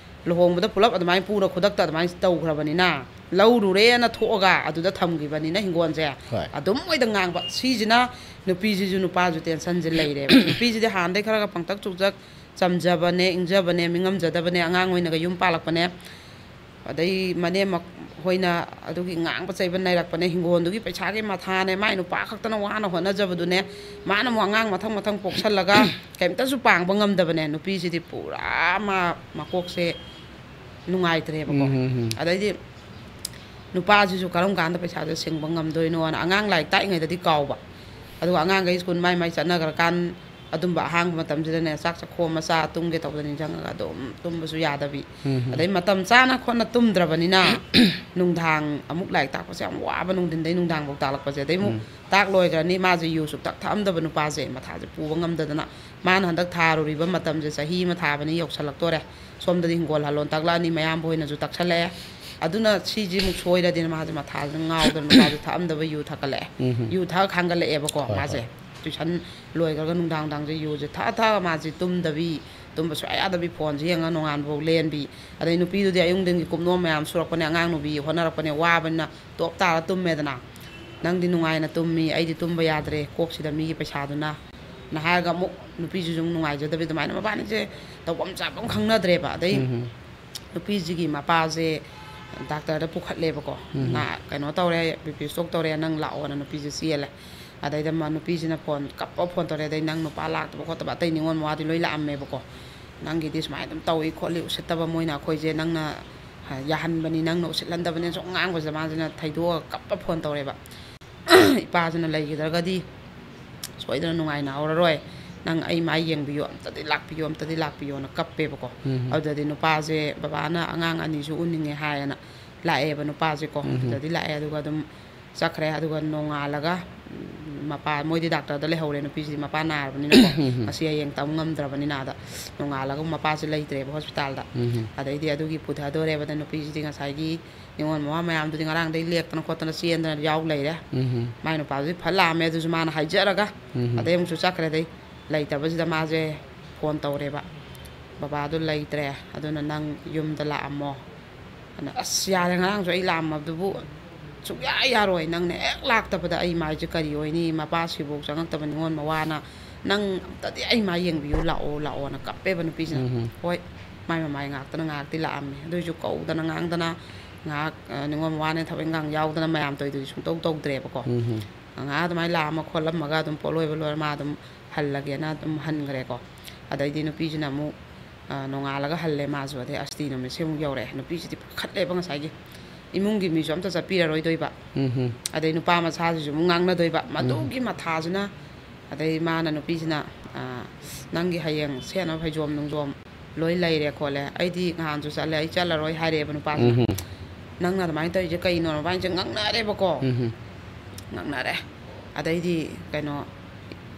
ꯂꯨꯍꯣꯡꯕꯗ ꯄꯨꯂꯞ ꯑꯗꯨꯃꯥꯏꯅ ꯄꯨꯔ ꯈꯨꯗꯛꯇ ꯑꯗꯨꯃꯥꯏꯅ ꯇꯧꯈ꯭ꯔꯕꯅꯤꯅ, ꯂꯧꯔꯨꯔꯦꯅ ꯊꯣꯛꯑꯒ ꯑꯗꯨꯗ ꯊꯝꯈꯤꯕꯅꯤꯅ ꯍꯤꯡꯒꯣꯜꯁꯦ꯫ ꯍꯣꯏ꯫ ꯑꯗꯨꯝ ꯃꯣꯏꯗ ꯉꯥꯡꯕ꯫ ꯁꯤꯁꯤꯅ ꯅꯨꯄꯤꯁꯤꯁꯨ ꯅꯨꯄꯥꯁꯨ ꯇꯦꯟꯁꯟꯁꯦ ꯂꯩꯔꯦꯕ꯫ ꯅꯨꯄꯤꯁꯤꯗꯤ ꯍꯥꯟꯅꯗꯩ ꯈꯔꯒ ꯄꯪꯇꯛ ꯆꯨꯛꯆꯛ ꯆꯝꯖꯕꯅꯦ, ꯏꯪꯖꯕꯅꯦ, ꯃꯤꯉꯝꯖꯗꯕꯅꯦ, ꯑꯉꯥꯡ ꯑꯣꯏꯅꯒ ꯌꯨꯝ ꯄꯥꯜꯂꯛꯄꯅꯦ꯫ ꯑꯗꯩ ꯃꯅꯦꯝ ꯃ-, ꯍꯣꯏꯅ ꯑꯗꯨꯒꯤ ꯉꯥꯡꯕ ꯆꯩꯕ ꯅꯩꯔꯛꯄꯅꯦ, ꯍꯤꯡꯒꯣꯜꯗꯨꯒꯤ ꯄꯩꯁꯥꯒꯤ ꯃꯊꯥꯅꯦ, ꯃꯥꯏ ꯅꯨꯄꯥ ꯈꯛꯇꯅ ꯋꯥꯅ ꯍꯣꯠꯅꯖꯕꯗꯨꯅꯦ, ꯃꯥꯅ ꯑꯃꯨꯛ ꯑꯉꯥꯡ ꯃꯊꯪ ꯃꯊꯪ ꯄꯣꯛꯁꯜꯂꯒ ꯀꯩꯝꯇꯁꯨ ꯄꯥꯡꯕ ꯉꯝꯗꯕꯅꯦ꯫ ꯅꯨꯄꯤꯁꯤꯗꯤ ꯄꯨꯔꯥ ꯃꯥ ꯃꯀꯣꯛꯁꯦ ꯅꯨꯡꯉꯥꯏꯇ꯭ꯔꯦꯕꯀꯣ꯫ ꯎꯝ, ꯎꯝ, ꯎꯝ꯫ ꯑꯗꯩꯗꯤ ꯅꯨꯄꯥꯁꯤꯁꯨ ꯀꯔꯝ ꯀꯥꯟꯗ ꯄꯩꯁꯥꯁꯦ ꯁꯤꯡꯕ ꯉꯝꯗꯣꯏꯅꯣꯅ ꯑꯉꯥꯡ ꯂꯥꯏꯔꯤꯛ ꯇꯥꯛꯏꯉꯩꯗꯗꯤ ꯀꯥꯎꯕ, ꯑꯗꯨꯒ ꯑꯉꯥꯡꯈꯩ ꯁ꯭ꯀꯨꯜ ꯃꯥꯏ ꯃꯥꯏ ꯆꯠꯅꯈ꯭ꯔꯀꯥꯟ ꯑꯗꯨꯝꯕ ꯑꯍꯥꯡꯕ ꯃꯇꯝꯁꯤꯗꯅꯦ, ꯆꯥꯛ ꯆꯥꯛꯈꯣꯝ ꯃꯆꯥ ꯇꯨꯝꯒꯦ ꯇꯧꯕꯗ ꯅꯤꯡꯁꯤꯡꯉꯒ ꯑꯗꯨꯝ ꯇꯨꯝꯕꯁꯨ ꯌꯥꯗꯕꯤ꯫ ꯎꯝ, ꯎꯝ꯫ ꯑꯗꯩ ꯃꯇꯝ ꯆꯥꯅ ꯈꯣꯠꯅ ꯇꯨꯝꯗ꯭ꯔꯕꯅꯤꯅ ꯅꯨꯡꯗꯥꯡ ꯑꯃꯨꯛ ꯂꯥꯏꯔꯤꯛ ꯇꯥꯛꯄꯁꯦ ꯌꯥꯝ ꯋꯥꯕ, ꯅꯨꯡꯊꯤꯟꯗꯩ ꯅꯨꯡꯗꯥꯡꯐꯥꯎ ꯇꯥꯛꯂꯛꯄꯁꯦ꯫ ꯑꯗꯩ ꯑꯃꯨꯛ ꯎꯝ꯫ ꯇꯥꯛ ꯂꯣꯏꯈ꯭ꯔꯅꯤ, ꯃꯥꯁꯦ ꯌꯨ ꯁꯨꯛꯊꯛ ꯊꯛꯑꯝꯗꯕ ꯅꯨꯄꯥꯁꯦ, ꯃꯊꯥꯁꯦ ꯄꯨꯕ ꯉꯝꯗꯗꯅ ꯃꯥꯅ ꯍꯟꯗꯛ ꯊꯥꯔꯨꯔꯤꯕ ꯃꯇꯝꯁꯦ ꯆꯍꯤ ꯑꯃ ꯊꯥꯕꯅꯤ ꯌꯧꯁꯜꯂꯛꯇꯣꯔꯦ꯫ ꯁꯣꯝꯗꯗꯤ ꯍꯤꯡꯒꯣꯜ ꯍꯜꯂꯣꯟ ꯇꯥꯛꯂꯛꯑꯅꯤ, ꯃꯌꯥꯝꯕ ꯍꯣꯏꯅꯁꯨ ꯇꯛꯁꯜꯂꯛꯑꯦ꯫ ꯑꯗꯨꯅ ꯁꯤꯁꯤꯃꯨꯛ ꯁꯣꯏꯔꯗꯤꯅ ꯃꯥꯁꯦ ꯃꯊꯥꯁꯤꯅ ꯉꯥꯎꯗꯅ ꯅꯨꯄꯥꯁꯦ ꯊꯛꯑꯝꯗꯕ ꯌꯨ ꯊꯛꯀꯠꯂꯛꯑꯦ꯫ ꯎꯝ꯫ ꯌꯨ ꯊꯛꯑ ꯈꯥꯡꯒꯠꯂꯛꯑꯦꯕꯀꯣ꯫ ꯍꯣꯏ, ꯃꯥꯁꯦ ꯍꯣꯏ꯫ ꯇ꯭ꯌꯨꯁꯟ ꯂꯣꯏꯈ꯭ꯔꯒ ꯅꯨꯡꯗꯥꯡ ꯅꯨꯡꯗꯥꯡꯁꯦ ꯌꯨꯁꯦ ꯊꯛꯑ ꯊꯛꯑꯒ ꯃꯥꯁꯦ ꯇꯨꯝꯗꯕꯤ, ꯇꯨꯝꯕ ꯁꯨꯡꯌꯥ ꯌꯥꯗꯕꯤ, ꯐꯣꯟꯁꯦ ꯌꯦꯡꯉꯒ ꯅꯣꯡꯉꯥꯟꯕꯐꯥꯎ ꯂꯦꯟꯕꯤ꯫ ꯑꯗꯩ ꯅꯨꯄꯤꯗꯨꯗꯤ ꯑꯌꯨꯛ ꯅꯨꯡꯊꯤꯟꯒꯤ ꯀꯨꯞꯅꯣꯝ ꯃꯌꯥꯝ ꯁꯨꯔꯛꯄꯅꯦ, ꯑꯉꯥꯡ ꯅꯨꯄꯤ ꯍꯣꯠꯅꯔꯛꯄꯅꯦ, ꯋꯥꯕꯅꯤꯅ ꯇꯣꯞ ꯇꯥꯔ ꯇꯨꯝꯃꯦꯗꯅ꯫ ꯅꯪꯗꯤ ꯅꯨꯡꯉꯥꯏꯅ ꯇꯨꯝꯃꯤ, ꯑꯩꯗꯤ ꯇꯨꯝꯕ ꯌꯥꯗ꯭ꯔꯦ, ꯀꯣꯛꯁꯤꯗ ꯃꯤꯒꯤ ꯄꯩꯁꯥꯗꯨꯅ꯫ ꯅ ꯍꯥꯏꯔꯒ ꯑꯃꯨꯛ ꯅꯨꯄꯤꯁꯤꯁꯨ ꯑꯃꯨꯛ ꯅꯨꯡꯉꯥꯏꯖꯗꯕꯤ, ꯑꯗꯨꯃꯥꯏꯅ ꯃꯕꯥꯅꯤꯁꯦ ꯇꯧꯐꯝ ꯆꯥꯐꯝ ꯈꯪꯅꯗ꯭ꯔꯦꯕ꯫ ꯑꯗꯩ ꯎꯝ꯫ ꯅꯨꯄꯤꯁꯤꯒꯤ ꯃꯄꯥꯁꯦ ꯗꯥꯛꯇꯔꯗ ꯄꯨꯈꯠꯂꯦꯕꯀꯣ꯫ ꯎꯝ꯫ ꯅꯥ-, ꯀꯩꯅꯣ ꯇꯧꯔꯦ, ꯕꯤ ꯄꯤ ꯏꯁꯇ꯭ꯔꯣꯛ ꯇꯧꯔꯦ, ꯅꯪ ꯂꯥꯛꯑꯣꯅ ꯅꯨꯄꯤꯁꯦ ꯆꯦꯜꯂꯦ꯫ ꯑꯗꯩꯗ ꯃ-, ꯅꯨꯄꯤꯁꯤꯅ ꯐꯣꯟ ꯀꯞꯄ ꯐꯣꯟ ꯇꯧꯔꯦ꯫ ꯑꯗꯩ ꯅꯪ ꯅꯨꯄꯥ ꯂꯥꯛꯇꯕ ꯈꯣꯠꯇꯕ ꯑꯇꯩ ꯅꯤꯉꯣꯜ ꯃꯋꯥꯗꯤ ꯂꯣꯏ ꯂꯥꯛꯑꯝꯃꯦꯕꯀꯣ꯫ ꯅꯪꯒꯤꯗꯤ ꯁꯨꯃꯥꯏꯅ ꯑꯗꯨꯝ ꯇꯧꯏ ꯈꯣꯠꯂꯤ, ꯎꯁꯤꯠꯇꯕ ꯃꯣꯏꯅ ꯑꯩꯈꯣꯏꯁꯦ ꯅꯪꯅ, ꯍ, ꯌꯥꯍꯟꯕꯅꯤ, ꯅꯪꯅ ꯎꯁꯤꯠꯍꯟꯗꯕꯅꯦ ꯁꯨꯝ ꯉꯥꯡꯕꯁꯤꯗ ꯃꯥꯁꯤꯅ ꯊꯩꯗꯣꯛꯑꯒ ꯀꯞꯄ ꯐꯣꯟ ꯇꯧꯔꯦꯕ꯫ ꯏꯄꯥꯁꯤꯅ ꯂꯩꯈꯤꯗ꯭ꯔꯒꯗꯤ ꯁꯣꯏꯗꯅ ꯅꯨꯡꯉꯥꯏꯅ ꯍꯧꯔꯔꯣꯏ, ꯅꯪ ꯑꯩ ꯃꯥꯏ ꯌꯦꯡꯕꯤꯌꯨ, ꯑꯝꯇꯗꯤ ꯂꯥꯛꯄꯤꯌꯨ, ꯑꯝꯇꯗꯤ ꯂꯥꯛꯄꯤꯌꯨꯅ ꯀꯞꯄꯦꯕꯀꯣ꯫ ꯎꯝ꯫ ꯑꯗꯨꯗꯗꯤ ꯅꯨꯄꯥꯁꯦ, ꯕꯕꯥꯅ ꯑꯉꯥꯡ ꯑꯅꯤꯁꯨ ꯎꯅꯤꯡꯉꯦ ꯍꯥꯏꯌꯦꯅ ꯂꯥꯛꯑꯦꯕ ꯅꯨꯄꯥꯁꯦꯀꯣ꯫ ꯎꯝ꯫ ꯑꯗꯨꯗꯗꯤ ꯂꯥꯛꯑꯦ, ꯑꯗꯨꯒ ꯑꯗꯨꯝ ꯆꯠꯈ꯭ꯔꯦ꯫ ꯑꯗꯨꯒ ꯅꯣꯡꯉꯥꯜꯂꯒ, ꯎꯝ, ꯃꯄꯥ, ꯃꯣꯏꯗꯤ ꯗꯥꯛꯇꯔꯗ ꯂꯩꯍꯧꯔꯦ, ꯅꯨꯄꯤꯁꯤꯗꯤ ꯃꯄꯥ ꯅꯥꯔꯕꯅꯤꯅꯀꯣ꯫ ꯎꯝ꯫ ꯉꯁꯤ ꯍꯌꯦꯡ ꯇꯝ ꯉꯝꯗ꯭ꯔꯕꯅꯤꯅ ꯑꯗ ꯅꯣꯡꯉꯥꯜꯂꯒ ꯑꯃꯨꯛ ꯃꯄꯥꯁꯦ ꯂꯩꯇ꯭ꯔꯦꯕ ꯍꯣꯁꯄꯤꯇꯥꯜꯗ꯫ ꯎꯝ꯫ ꯑꯗꯩꯗꯤ ꯑꯗꯨꯒꯤ ꯄꯨꯊꯗꯣꯔꯦꯕ꯫ ꯑꯗ ꯅꯨꯄꯤꯁꯤꯗꯤ ꯉꯁꯥꯏꯒꯤ ꯅꯤꯉꯣꯜ ꯃꯋꯥ ꯃꯌꯥꯝꯗꯨꯗꯤ ꯉꯔꯥꯡꯗꯩ ꯂꯦꯛꯇꯅ ꯈꯣꯠꯇꯅ ꯆꯦꯟꯗꯅ ꯌꯥꯎ ꯂꯩꯔꯦ꯫ ꯎꯝ꯫ ꯃꯥꯏ ꯅꯨꯄꯥꯗꯨꯗꯤ ꯐꯠ ꯂꯥꯛꯑꯝꯃꯦ, ꯑꯗꯨꯁꯨ ꯃꯥꯅ ꯍꯥꯏꯖꯔꯒ꯫ ꯎꯝ꯫ ꯑꯗꯩ ꯑꯃꯨꯛꯁꯨ ꯆꯠꯈ꯭ꯔꯦ꯫ ꯑꯗꯩ ꯂꯩꯇꯕꯁꯤꯗ ꯃꯥꯁꯦ ꯐꯣꯟ ꯇꯧꯔꯦꯕ, "ꯕꯕꯥꯗꯨ ꯂꯩꯇ꯭ꯔꯦ, ꯑꯗꯨꯅ ꯅꯪ ꯌꯨꯝꯗ ꯂꯥꯛꯑꯝꯃꯣ, ꯑꯗꯨꯅ, "ꯑꯁ, ꯌꯥꯔꯦ, ꯉꯔꯥꯡꯁꯨ ꯑꯩ ꯂꯥꯛꯑꯝꯃꯕꯗꯨꯕꯨ ꯁꯨꯡꯌꯥ ꯌꯥꯔꯣꯏ, ꯅꯪꯅ ꯍꯦꯛ ꯂꯥꯛꯇꯕꯗ ꯑꯩ ꯃꯥꯏꯁꯦ ꯀꯔꯤ ꯑꯣꯏꯅꯤ, ꯃꯄꯥ ꯁꯤꯐꯥꯎ ꯆꯪꯉꯛꯇꯕ ꯅꯤꯉꯣꯜ ꯃꯋꯥꯅ, ꯅꯪ ꯑꯝꯇꯗꯤ ꯑꯩ ꯃꯥꯏ ꯌꯦꯡꯕꯤꯌꯨ ꯂꯥꯛꯑꯣ, ꯂꯥꯛꯑꯣꯅ" ꯀꯞꯄꯦꯕ ꯅꯨꯄꯤꯁꯤꯅ꯫ ꯎꯝ꯫ ꯍꯣꯏ, ꯃꯥꯏ ꯃꯃꯥꯏ ꯉꯥꯛꯇꯅ ꯉꯥꯏꯍꯥꯛꯇꯤ ꯂꯥꯛꯑꯝꯃꯦ, ꯑꯗꯨꯏꯁꯨ ꯀꯧꯗꯅ ꯉꯥꯡꯗꯅ ꯉꯥꯏꯍꯥꯛ, ꯑ, ꯅꯤꯉꯣꯜ ꯃꯋꯥꯅ ꯊꯕꯛ ꯏꯪꯈꯥꯡ ꯌꯥꯎꯗꯅ ꯃꯌꯥꯝ ꯇꯧꯔꯤꯗꯨꯗꯤ ꯁꯨꯡꯇꯧ ꯇꯧꯗ꯭ꯔꯦꯕꯀꯣ꯫ ꯎꯝ꯫ ꯉꯥꯏꯍꯥꯛ ꯑꯗꯨꯃꯥꯏꯅ ꯂꯥꯛꯑꯝꯃ ꯈꯣꯠꯂꯝꯃꯒ ꯑꯗꯨꯝ ꯄꯣꯠ ꯂꯣꯏꯕ ꯂꯣꯏꯔ ꯃꯥ ꯑꯗꯨꯝ ꯍꯜꯂꯒꯦꯅ ꯑꯗꯨꯝ ꯍꯟꯈ꯭ꯔꯦꯀꯣ꯫ ꯑꯗꯩꯗꯤ ꯅꯨꯄꯤꯁꯤꯅ ꯑꯃꯨꯛ, ꯑ, ꯅꯣꯡꯉꯥꯜꯂꯒ ꯍꯜꯂꯦ ꯃꯥꯁꯨ꯫ ꯑꯗꯩ ꯑꯁꯇꯤ ꯅꯨꯃꯤꯠꯁꯦ ꯑꯃꯨꯛ ꯌꯧꯔꯛꯑꯦ꯫ ꯅꯨꯄꯤꯁꯤꯗꯤ ꯄꯥꯈꯠꯂꯦꯕ ꯉꯁꯥꯏꯒꯤ꯫ ꯏꯃꯨꯡꯒꯤ ꯃꯤꯁꯨ ꯑꯝꯇ ꯆꯠꯄꯤꯔꯔꯣꯏꯗꯣꯏꯕ꯫ ꯎꯝ꯫ ꯑꯗꯩ ꯅꯨꯄꯥ ꯃꯆꯥꯁꯤꯁꯨ ꯑꯃꯨꯛ ꯉꯥꯡꯅꯗꯣꯏꯕ꯫ ꯎꯝ꯫ ꯃꯗꯨꯒꯤ ꯃꯊꯥꯁꯤꯅ, ꯑꯗꯩ ꯃꯥꯅ ꯅꯨꯄꯤꯁꯤꯅ, ꯑ, "ꯅꯪꯒꯤ ꯍꯌꯦꯡ ꯁꯦꯠꯅꯕ ꯐꯩꯖꯣꯝ ꯅꯨꯡꯖꯣꯝ ꯂꯣꯏ ꯂꯩꯔꯦ ꯈꯣꯠꯂꯦ, ꯑꯩꯗꯤ ꯅꯍꯥꯟꯁꯨ ꯆꯠꯂꯦ, ꯑꯩ ꯆꯠꯂꯔꯣꯏ" ꯍꯥꯏꯔꯛꯑꯦꯕ ꯅꯨꯄꯥꯁꯤꯅ꯫ ꯎꯝ꯫ "ꯅꯪꯅ ꯑꯗꯨꯃꯥꯏꯅ ꯇꯧꯔꯤꯁꯦ ꯀꯩꯅꯣ?" ꯃꯕꯥꯅꯤꯁꯦ ꯉꯥꯡꯅꯔꯦꯕꯀꯣ꯫ ꯎꯝ꯫ ꯉꯥꯡꯅꯔꯦ꯫ ꯑꯗꯩꯗꯤ ꯀꯩꯅꯣ,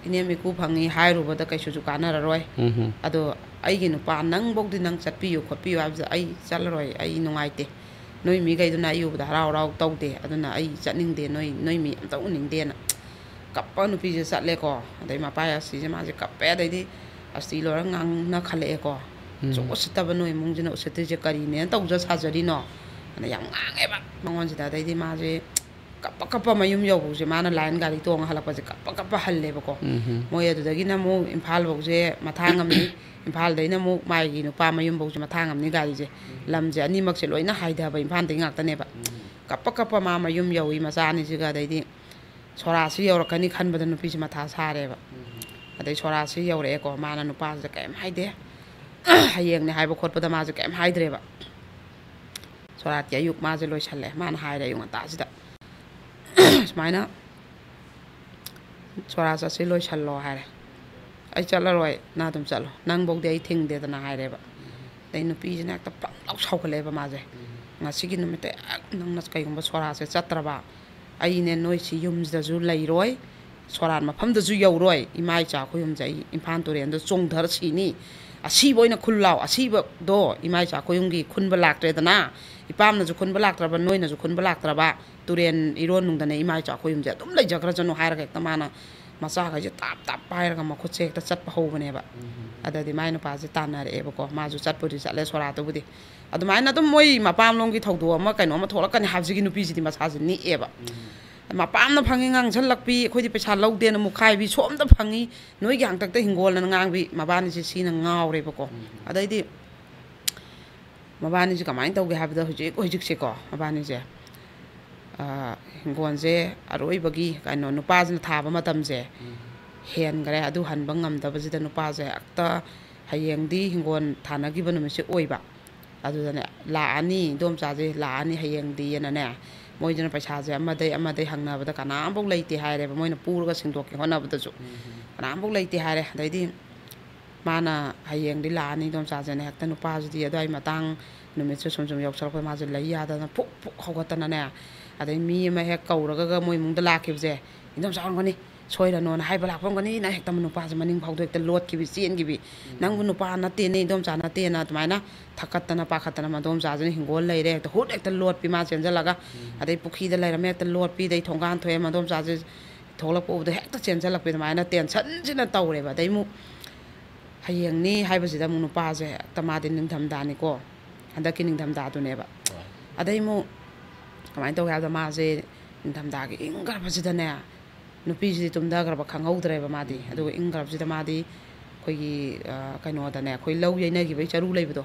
"ꯏꯅꯦꯝ ꯏꯀꯨ ꯐꯪꯉꯤ ꯍꯥꯏꯔꯨꯕꯗ ꯀꯩꯁꯨꯁꯨ ꯀꯥꯟꯅꯔꯔꯣꯏ꯫ ꯎꯝ꯫ ꯑꯗꯣ ꯑꯩꯒꯤ ꯅꯨꯄꯥ ꯅꯪꯕꯧꯗꯤ ꯅꯪ ꯆꯠꯄꯤꯌꯨ ꯈꯣꯠꯄꯤꯌꯨ ꯍꯥꯏꯕꯁꯦ ꯑꯩ ꯆꯠꯂꯔꯣꯏ, ꯑꯩ ꯅꯨꯡꯉꯥꯏꯇꯦ꯫ ꯅꯣꯏ ꯃꯤꯈꯩꯗꯨꯅ ꯑꯩ ꯎꯕꯗ ꯍꯔꯥꯎ ꯍꯔꯥꯎ ꯇꯧꯗꯦ, ꯑꯗꯨꯅ ꯑꯩ ꯆꯠꯅꯤꯡꯗꯦ, ꯅꯣꯏ, ꯅꯣꯏ ꯃꯤ ꯑꯝꯇ ꯎꯅꯤꯡꯗꯦꯅ" ꯀꯞꯄ ꯅꯨꯄꯤꯁꯦ ꯆꯠꯂꯦꯀꯣ꯫ ꯑꯗꯩ ꯃꯄꯥ ꯑꯁꯤꯁꯦ ꯃꯥꯁꯦ ꯀꯞꯄꯦ꯫ ꯑꯗꯩꯗꯤ ꯑꯁꯇꯤ ꯂꯣꯏꯔ ꯉꯥꯡꯅ ꯈꯜꯂꯛꯑꯦꯀꯣ꯫ ꯎꯝ꯫ "ꯑꯁꯨꯛ ꯎꯁꯤꯠꯇꯕ ꯅꯣꯏ ꯏꯃꯨꯡꯁꯤꯅ ꯎꯁꯤꯠꯇ꯭ꯔꯤꯁꯦ ꯀꯔꯤꯅꯦꯅ ꯇꯧꯖ ꯁꯥꯖꯔꯤꯅꯣ?" ꯑꯗ ꯌꯥꯝ ꯉꯥꯡꯉꯦꯕ ꯃꯉꯣꯟꯁꯤꯗ꯫ ꯑꯗꯩꯗꯤ ꯃꯥꯁꯦ ꯀꯞꯄ ꯀꯞꯄ ꯃꯌꯨꯝ ꯌꯧꯕꯁꯦ ꯃꯥꯅ ꯂꯥꯏꯟ ꯒꯥꯔꯤ ꯇꯣꯡꯉ ꯍꯜꯂꯛꯄꯁꯦ ꯀꯞꯄ ꯀꯞꯄ ꯍꯜꯂꯦꯕꯀꯣ꯫ ꯎꯝ꯫ ꯃꯣꯏ ꯑꯗꯨꯗꯒꯤꯅ ꯑꯃꯨꯛ ꯏꯝꯐꯥꯜ ꯐꯧꯁꯦ ꯃꯊꯥꯡ ꯑꯃꯅꯤ, ꯏꯝꯐꯥꯜꯗꯩꯅ ꯑꯃꯨꯛ ꯃꯥꯒꯤ ꯅꯨꯄꯥ ꯃꯌꯨꯝ ꯐꯧꯁꯦ ꯃꯊꯥꯡ ꯑꯃꯅꯤ ꯒꯥꯔꯤꯁꯦ꯫ ꯂꯝꯁꯦ ꯑꯅꯤꯃꯛꯁꯦ ꯂꯣꯏꯅ ꯍꯥꯏꯊꯕ ꯏꯝꯐꯥꯜꯗꯒꯤ ꯉꯥꯛꯇꯅꯦꯕ꯫ ꯀꯞꯄ ꯀꯞꯄ ꯃꯥ ꯃꯌꯨꯝ ꯌꯧꯏ ꯃꯆꯥ ꯑꯅꯤꯁꯤꯒ꯫ ꯑꯗꯩꯗꯤ ꯁꯣꯔꯥꯠꯁꯤ ꯌꯧꯔꯛꯀꯅꯤ ꯈꯟꯕꯗ ꯅꯨꯄꯤꯁꯦ ꯃꯊꯥ ꯁꯥꯔꯦꯕ꯫ ꯎꯝ꯫ ꯑꯗꯩ ꯁꯣꯔꯥꯠꯁꯤ ꯌꯧꯔꯛꯑꯦꯀꯣ, ꯃꯥꯅ ꯅꯨꯄꯥꯁꯤꯗ ꯀꯔꯤꯝ ꯍꯥꯏꯗꯦ꯫ ꯍꯌꯦꯡꯅꯦ ꯍꯥꯏꯕ ꯈꯣꯠꯄꯗ ꯃꯥꯁꯦ ꯀꯔꯤꯝ ꯍꯥꯏꯗ꯭ꯔꯦꯕ꯫ ꯁꯣꯔꯥꯠꯀꯤ ꯑꯌꯨꯛ ꯃꯥꯁꯦ ꯂꯣꯏꯁꯜꯂꯦ꯫ ꯃꯥꯅ ꯍꯥꯏꯔꯦ ꯑꯌꯨꯛ ꯉꯟꯇꯥꯁꯤꯗ, "ꯁꯨꯃꯥꯏꯅ ꯁꯣꯔꯥꯠ ꯆꯠꯁꯤ ꯂꯣꯏꯁꯜꯂꯣ" ꯍꯥꯏꯔꯦ꯫ "ꯑꯩ ꯆꯠꯂꯔꯣꯏ, ꯅꯪ ꯑꯗꯨꯝ ꯆꯠꯂꯣ, ꯅꯪꯐꯧꯗꯤ ꯑꯩ ꯊꯤꯡꯗꯦꯗꯅ" ꯍꯥꯏꯔꯦꯕ꯫ ꯑꯗꯩ ꯅꯨꯄꯤꯁꯤꯅ ꯍꯦꯛꯇ ꯄꯪ ꯂꯥꯎ ꯁꯥꯎꯒꯠꯂꯛꯑꯦꯕ ꯃꯥꯁꯦ꯫ "ꯉꯁꯤꯒꯤ ꯅꯨꯃꯤꯠꯇ ꯍꯦꯛ ꯅꯪꯅ ꯀꯩꯒꯨꯝꯕ ꯁꯣꯔꯥꯠꯁꯦ ꯆꯠꯇ꯭ꯔꯕ, ꯑꯩꯅꯦ ꯅꯣꯏ ꯁꯤ ꯌꯨꯝꯁꯤꯗꯁꯨ ꯂꯩꯔꯣꯏ, ꯁꯣꯔꯥꯠ ꯃꯐꯝꯗꯁꯨ ꯌꯧꯔꯣꯏ, ꯏꯃꯥ ꯏꯆꯥ ꯈꯨꯌꯨꯝꯁꯦ ꯑꯩ ꯏꯝꯐꯥꯜ ꯇꯨꯔꯦꯟꯗ ꯆꯣꯡꯊꯔ ꯁꯤꯅꯤ꯫ ꯑꯁꯤꯕ ꯑꯣꯏꯅ ꯈꯨꯜ ꯂꯥꯎ, ꯑꯁꯤꯕꯗꯣ ꯏꯃꯥ ꯏꯆꯥ ꯈꯨꯌꯨꯝꯒꯤ ꯈꯨꯟꯕ ꯂꯥꯛꯇ꯭ꯔꯦꯗꯅ, ꯏꯄꯥꯝꯅꯁꯨ ꯈꯨꯟꯕ ꯂꯥꯛꯇ꯭ꯔꯕ, ꯅꯣꯏꯅꯁꯨ ꯈꯨꯟꯕ ꯂꯥꯛꯇ꯭ꯔꯕ, ꯇꯨꯔꯦꯟ ꯏꯔꯣꯟ ꯅꯨꯡꯗꯅ ꯏꯃꯥ ꯏꯆꯥ ꯈꯨꯌꯨꯝꯁꯦ ꯑꯗꯨꯝ ꯂꯩꯖꯈ꯭ꯔꯖꯅꯨ" ꯍꯥꯏꯔꯒ ꯍꯦꯛꯇ ꯃꯥꯅ ꯃꯆꯥꯈꯩꯁꯦ ꯇꯥꯞ ꯇꯥꯞ ꯄꯥꯏꯔꯒ ꯃꯈꯨꯠꯁꯦ ꯍꯦꯛꯇ ꯆꯠꯄ ꯍꯧꯕꯅꯦꯕ꯫ ꯎꯝ꯫ ꯑꯗꯗꯤ ꯃꯥꯏ ꯅꯨꯄꯥꯁꯦ ꯇꯥꯟꯅꯔꯛꯑꯦꯕꯀꯣ꯫ ꯃꯥꯁꯨ ꯆꯠꯄꯨꯗꯤ ꯆꯠꯂꯦ ꯁꯣꯔꯥꯠꯇꯨꯕꯨꯗꯤ꯫ ꯑꯗꯨꯃꯥꯏꯅ ꯑꯗꯨꯝ ꯃꯣꯏ ꯃꯄꯥꯝꯂꯣꯝꯒꯤ ꯊꯧꯗꯣꯛ ꯑꯃ ꯀꯩꯅꯣ ꯑꯃ ꯊꯣꯛꯂꯛꯀꯅꯤ ꯍꯥꯏꯕꯁꯤꯒꯤ ꯅꯨꯄꯤꯁꯤꯗꯤ ꯃꯁꯥꯁꯦ ꯅꯤꯛꯑꯦꯕ꯫ ꯃꯄꯥꯝꯅ ꯐꯪꯉꯤ ꯉꯥꯡꯁꯜꯂꯛꯄꯤ, ꯑꯩꯈꯣꯏꯗꯤ ꯄꯩꯁꯥ ꯂꯧꯗꯦꯅ ꯃꯨꯛꯈꯥꯏꯕꯤ, ꯁꯣꯝꯗ ꯐꯪꯉꯤ, ꯅꯣꯏꯒꯤ ꯍꯥꯛꯇꯛꯇ ꯍꯤꯡꯒꯣꯜꯅ ꯉꯥꯡꯕꯤ, ꯃꯕꯥꯅꯤꯁꯦ ꯁꯤꯅ ꯉꯥꯎꯔꯦꯕꯀꯣ꯫ ꯑꯗꯩꯗꯤ ꯃꯕꯥꯅꯤꯁꯦ ꯀꯃꯥꯏꯅ ꯇꯧꯒꯦ ꯍꯥꯏꯕꯗ, ꯍꯧꯖꯤꯛ ꯍꯧꯖꯤꯛꯁꯦꯀꯣ, ꯃꯕꯥꯅꯤꯁꯦ, ꯑꯥ, ꯍꯤꯡꯒꯣꯜꯁꯦ ꯑꯔꯣꯏꯕꯒꯤ ꯀꯩꯅꯣ, ꯅꯨꯄꯥꯁꯤꯅ ꯊꯥꯕ ꯃꯇꯝꯁꯦ ꯍꯦꯟꯈ꯭ꯔꯦ꯫ ꯑꯗꯨ ꯍꯟꯕ ꯉꯝꯗꯕꯁꯤꯗ ꯅꯨꯄꯥꯁꯦ ꯍꯦꯛꯇ, ꯍꯌꯦꯡꯗꯤ ꯍꯤꯡꯒꯣꯜ ꯊꯥꯅꯈꯤꯕ ꯅꯨꯃꯤꯠꯁꯦ ꯑꯣꯏꯕ꯫ ꯑꯗꯨꯗꯅꯦ, "ꯂꯥꯛꯑꯅꯤ, ꯏꯗꯣꯝꯆꯥꯁꯦ ꯂꯥꯛꯑꯅꯤ ꯍꯌꯦꯡꯗꯤꯅꯅꯦ", ꯃꯣꯏꯗꯨꯅ ꯄꯩꯁꯥꯁꯦ ꯑꯃꯗꯩ ꯑꯃꯗꯩ ꯍꯪꯅꯕꯗ ꯀꯅꯥꯝꯐꯥꯎ ꯂꯩꯇꯦ ꯍꯥꯏꯔꯦꯕ꯫ ꯃꯣꯏꯅ ꯄꯨꯔꯒ ꯁꯤꯡꯗꯣꯛꯀꯦ ꯍꯣꯠꯅꯕꯗꯁꯨ ꯀꯅꯥꯝꯐꯥꯎ ꯂꯩꯇꯦ ꯍꯥꯏꯔꯦ꯫ ꯑꯗꯩꯗꯤ ꯃꯥꯅ "ꯍꯌꯦꯡꯗꯤ ꯂꯥꯛꯑꯅꯤ ꯏꯗꯣꯝꯆꯥꯁꯦꯅ", ꯍꯦꯛꯇ ꯅꯨꯄꯥꯁꯤꯗꯤ ꯑꯗꯨꯋꯥꯏ ꯃꯇꯥꯡ ꯅꯨꯃꯤꯠꯁꯨ ꯁꯨꯝ ꯁꯨꯝ ꯌꯧꯁꯜꯂꯛꯄꯗ ꯃꯥꯁꯦ ꯂꯩ ꯌꯥꯗꯅ ꯐꯨꯛ ꯐꯨꯛ ꯍꯧꯒꯠꯇꯅꯅꯦ, ꯑꯗꯩ ꯃꯤ ꯑꯃ ꯍꯦꯛ ꯀꯧꯔꯒ ꯃꯣꯏ ꯏꯃꯨꯡꯗ ꯂꯥꯛꯈꯤꯕꯁꯦ, "ꯏꯗꯣꯝꯆꯥ ꯑꯣꯏꯔꯝꯒꯅꯤ, ꯁꯣꯏꯔꯅꯣꯅ ꯍꯥꯏꯕ ꯂꯥꯛꯄ ꯑꯣꯏꯔꯝꯒꯅꯤꯅ" ꯍꯦꯛꯇ ꯅꯨꯄꯥꯁꯦ ꯃꯅꯤꯡ ꯐꯥꯎꯗ ꯍꯦꯛꯇ ꯂꯣꯠꯈꯤꯕꯤ, ꯆꯦꯟꯈꯤꯕꯤ꯫ "ꯅꯪꯕꯨ ꯅꯨꯄꯥ ꯅꯠꯇꯦꯅꯦ, ꯏꯗꯣꯝꯆꯥ ꯅꯠꯇꯦꯅ", ꯑꯗꯨꯃꯥꯏꯅ ꯊꯛꯀꯠꯇꯅ ꯄꯥꯈꯠꯇꯅ ꯃꯗꯣꯝꯆꯥꯁꯤꯅ ꯍꯤꯡꯒꯣꯜ ꯂꯩꯔꯦ ꯍꯦꯛꯇ ꯍꯨꯠ ꯍꯦꯛꯇ ꯂꯣꯠꯄꯤ, ꯃꯥ ꯆꯦꯟꯁꯤꯜꯂꯒ꯫ ꯑꯗꯩ ꯄꯨꯈ꯭ꯔꯤꯗ ꯂꯩꯔꯝꯃꯦ ꯍꯦꯛꯇ ꯂꯣꯠꯄꯤ, ꯑꯗꯩ ꯊꯣꯡꯒꯥꯟ ꯊꯣꯛꯑꯦ, ꯃꯗꯣꯝꯆꯥꯁꯦ ꯊꯣꯛꯂꯛꯄ ꯎꯕꯗ ꯍꯦꯛꯇ ꯆꯦꯟꯁꯤꯜꯂꯛꯄꯤ, ꯑꯗꯨꯃꯥꯏꯅ ꯇꯦꯟꯁꯟꯁꯤꯅ ꯇꯧꯔꯦꯕ꯫ ꯑꯗꯩ ꯑꯃꯨꯛ ꯍꯌꯦꯡꯅꯤ ꯍꯥꯏꯕꯁꯤꯗ ꯑꯃꯨꯛ ꯅꯨꯄꯥꯁꯦ ꯍꯦꯛꯇ, ꯃꯥꯗꯤ ꯅꯤꯡꯊꯝꯊꯥꯅꯤꯀꯣ, ꯍꯟꯗꯛꯀꯤ ꯅꯤꯡꯊꯝꯊꯥꯗꯨꯅꯦꯕ꯫ ꯑꯗꯩ ꯑꯃꯨꯛ ꯀꯃꯥꯏꯅ ꯇꯧꯒꯦ ꯍꯥꯏꯕꯗ, ꯃꯥꯁꯦ ꯅꯤꯡꯊꯝꯊꯥꯒꯤ ꯏꯪꯈ꯭ꯔꯕꯁꯤꯗꯅꯦ, ꯅꯨꯄꯤꯁꯤꯗꯤ ꯇꯨꯝꯊꯈ꯭ꯔꯕ ꯈꯪꯍꯧꯗ꯭ꯔꯦꯕ ꯃꯥꯗꯤ꯫ ꯑꯗꯨꯒ ꯏꯪꯈ꯭ꯔꯕꯁꯤꯗ ꯃꯥꯗꯤ ꯑꯩꯈꯣꯏꯒꯤ, ꯑ, ꯀꯩꯅꯣꯗꯅꯦ, ꯑꯩꯈꯣꯏ ꯂꯧ ꯌꯩꯅꯈꯤꯕꯒꯤ ꯆꯔꯨ ꯂꯩꯕꯗꯣ,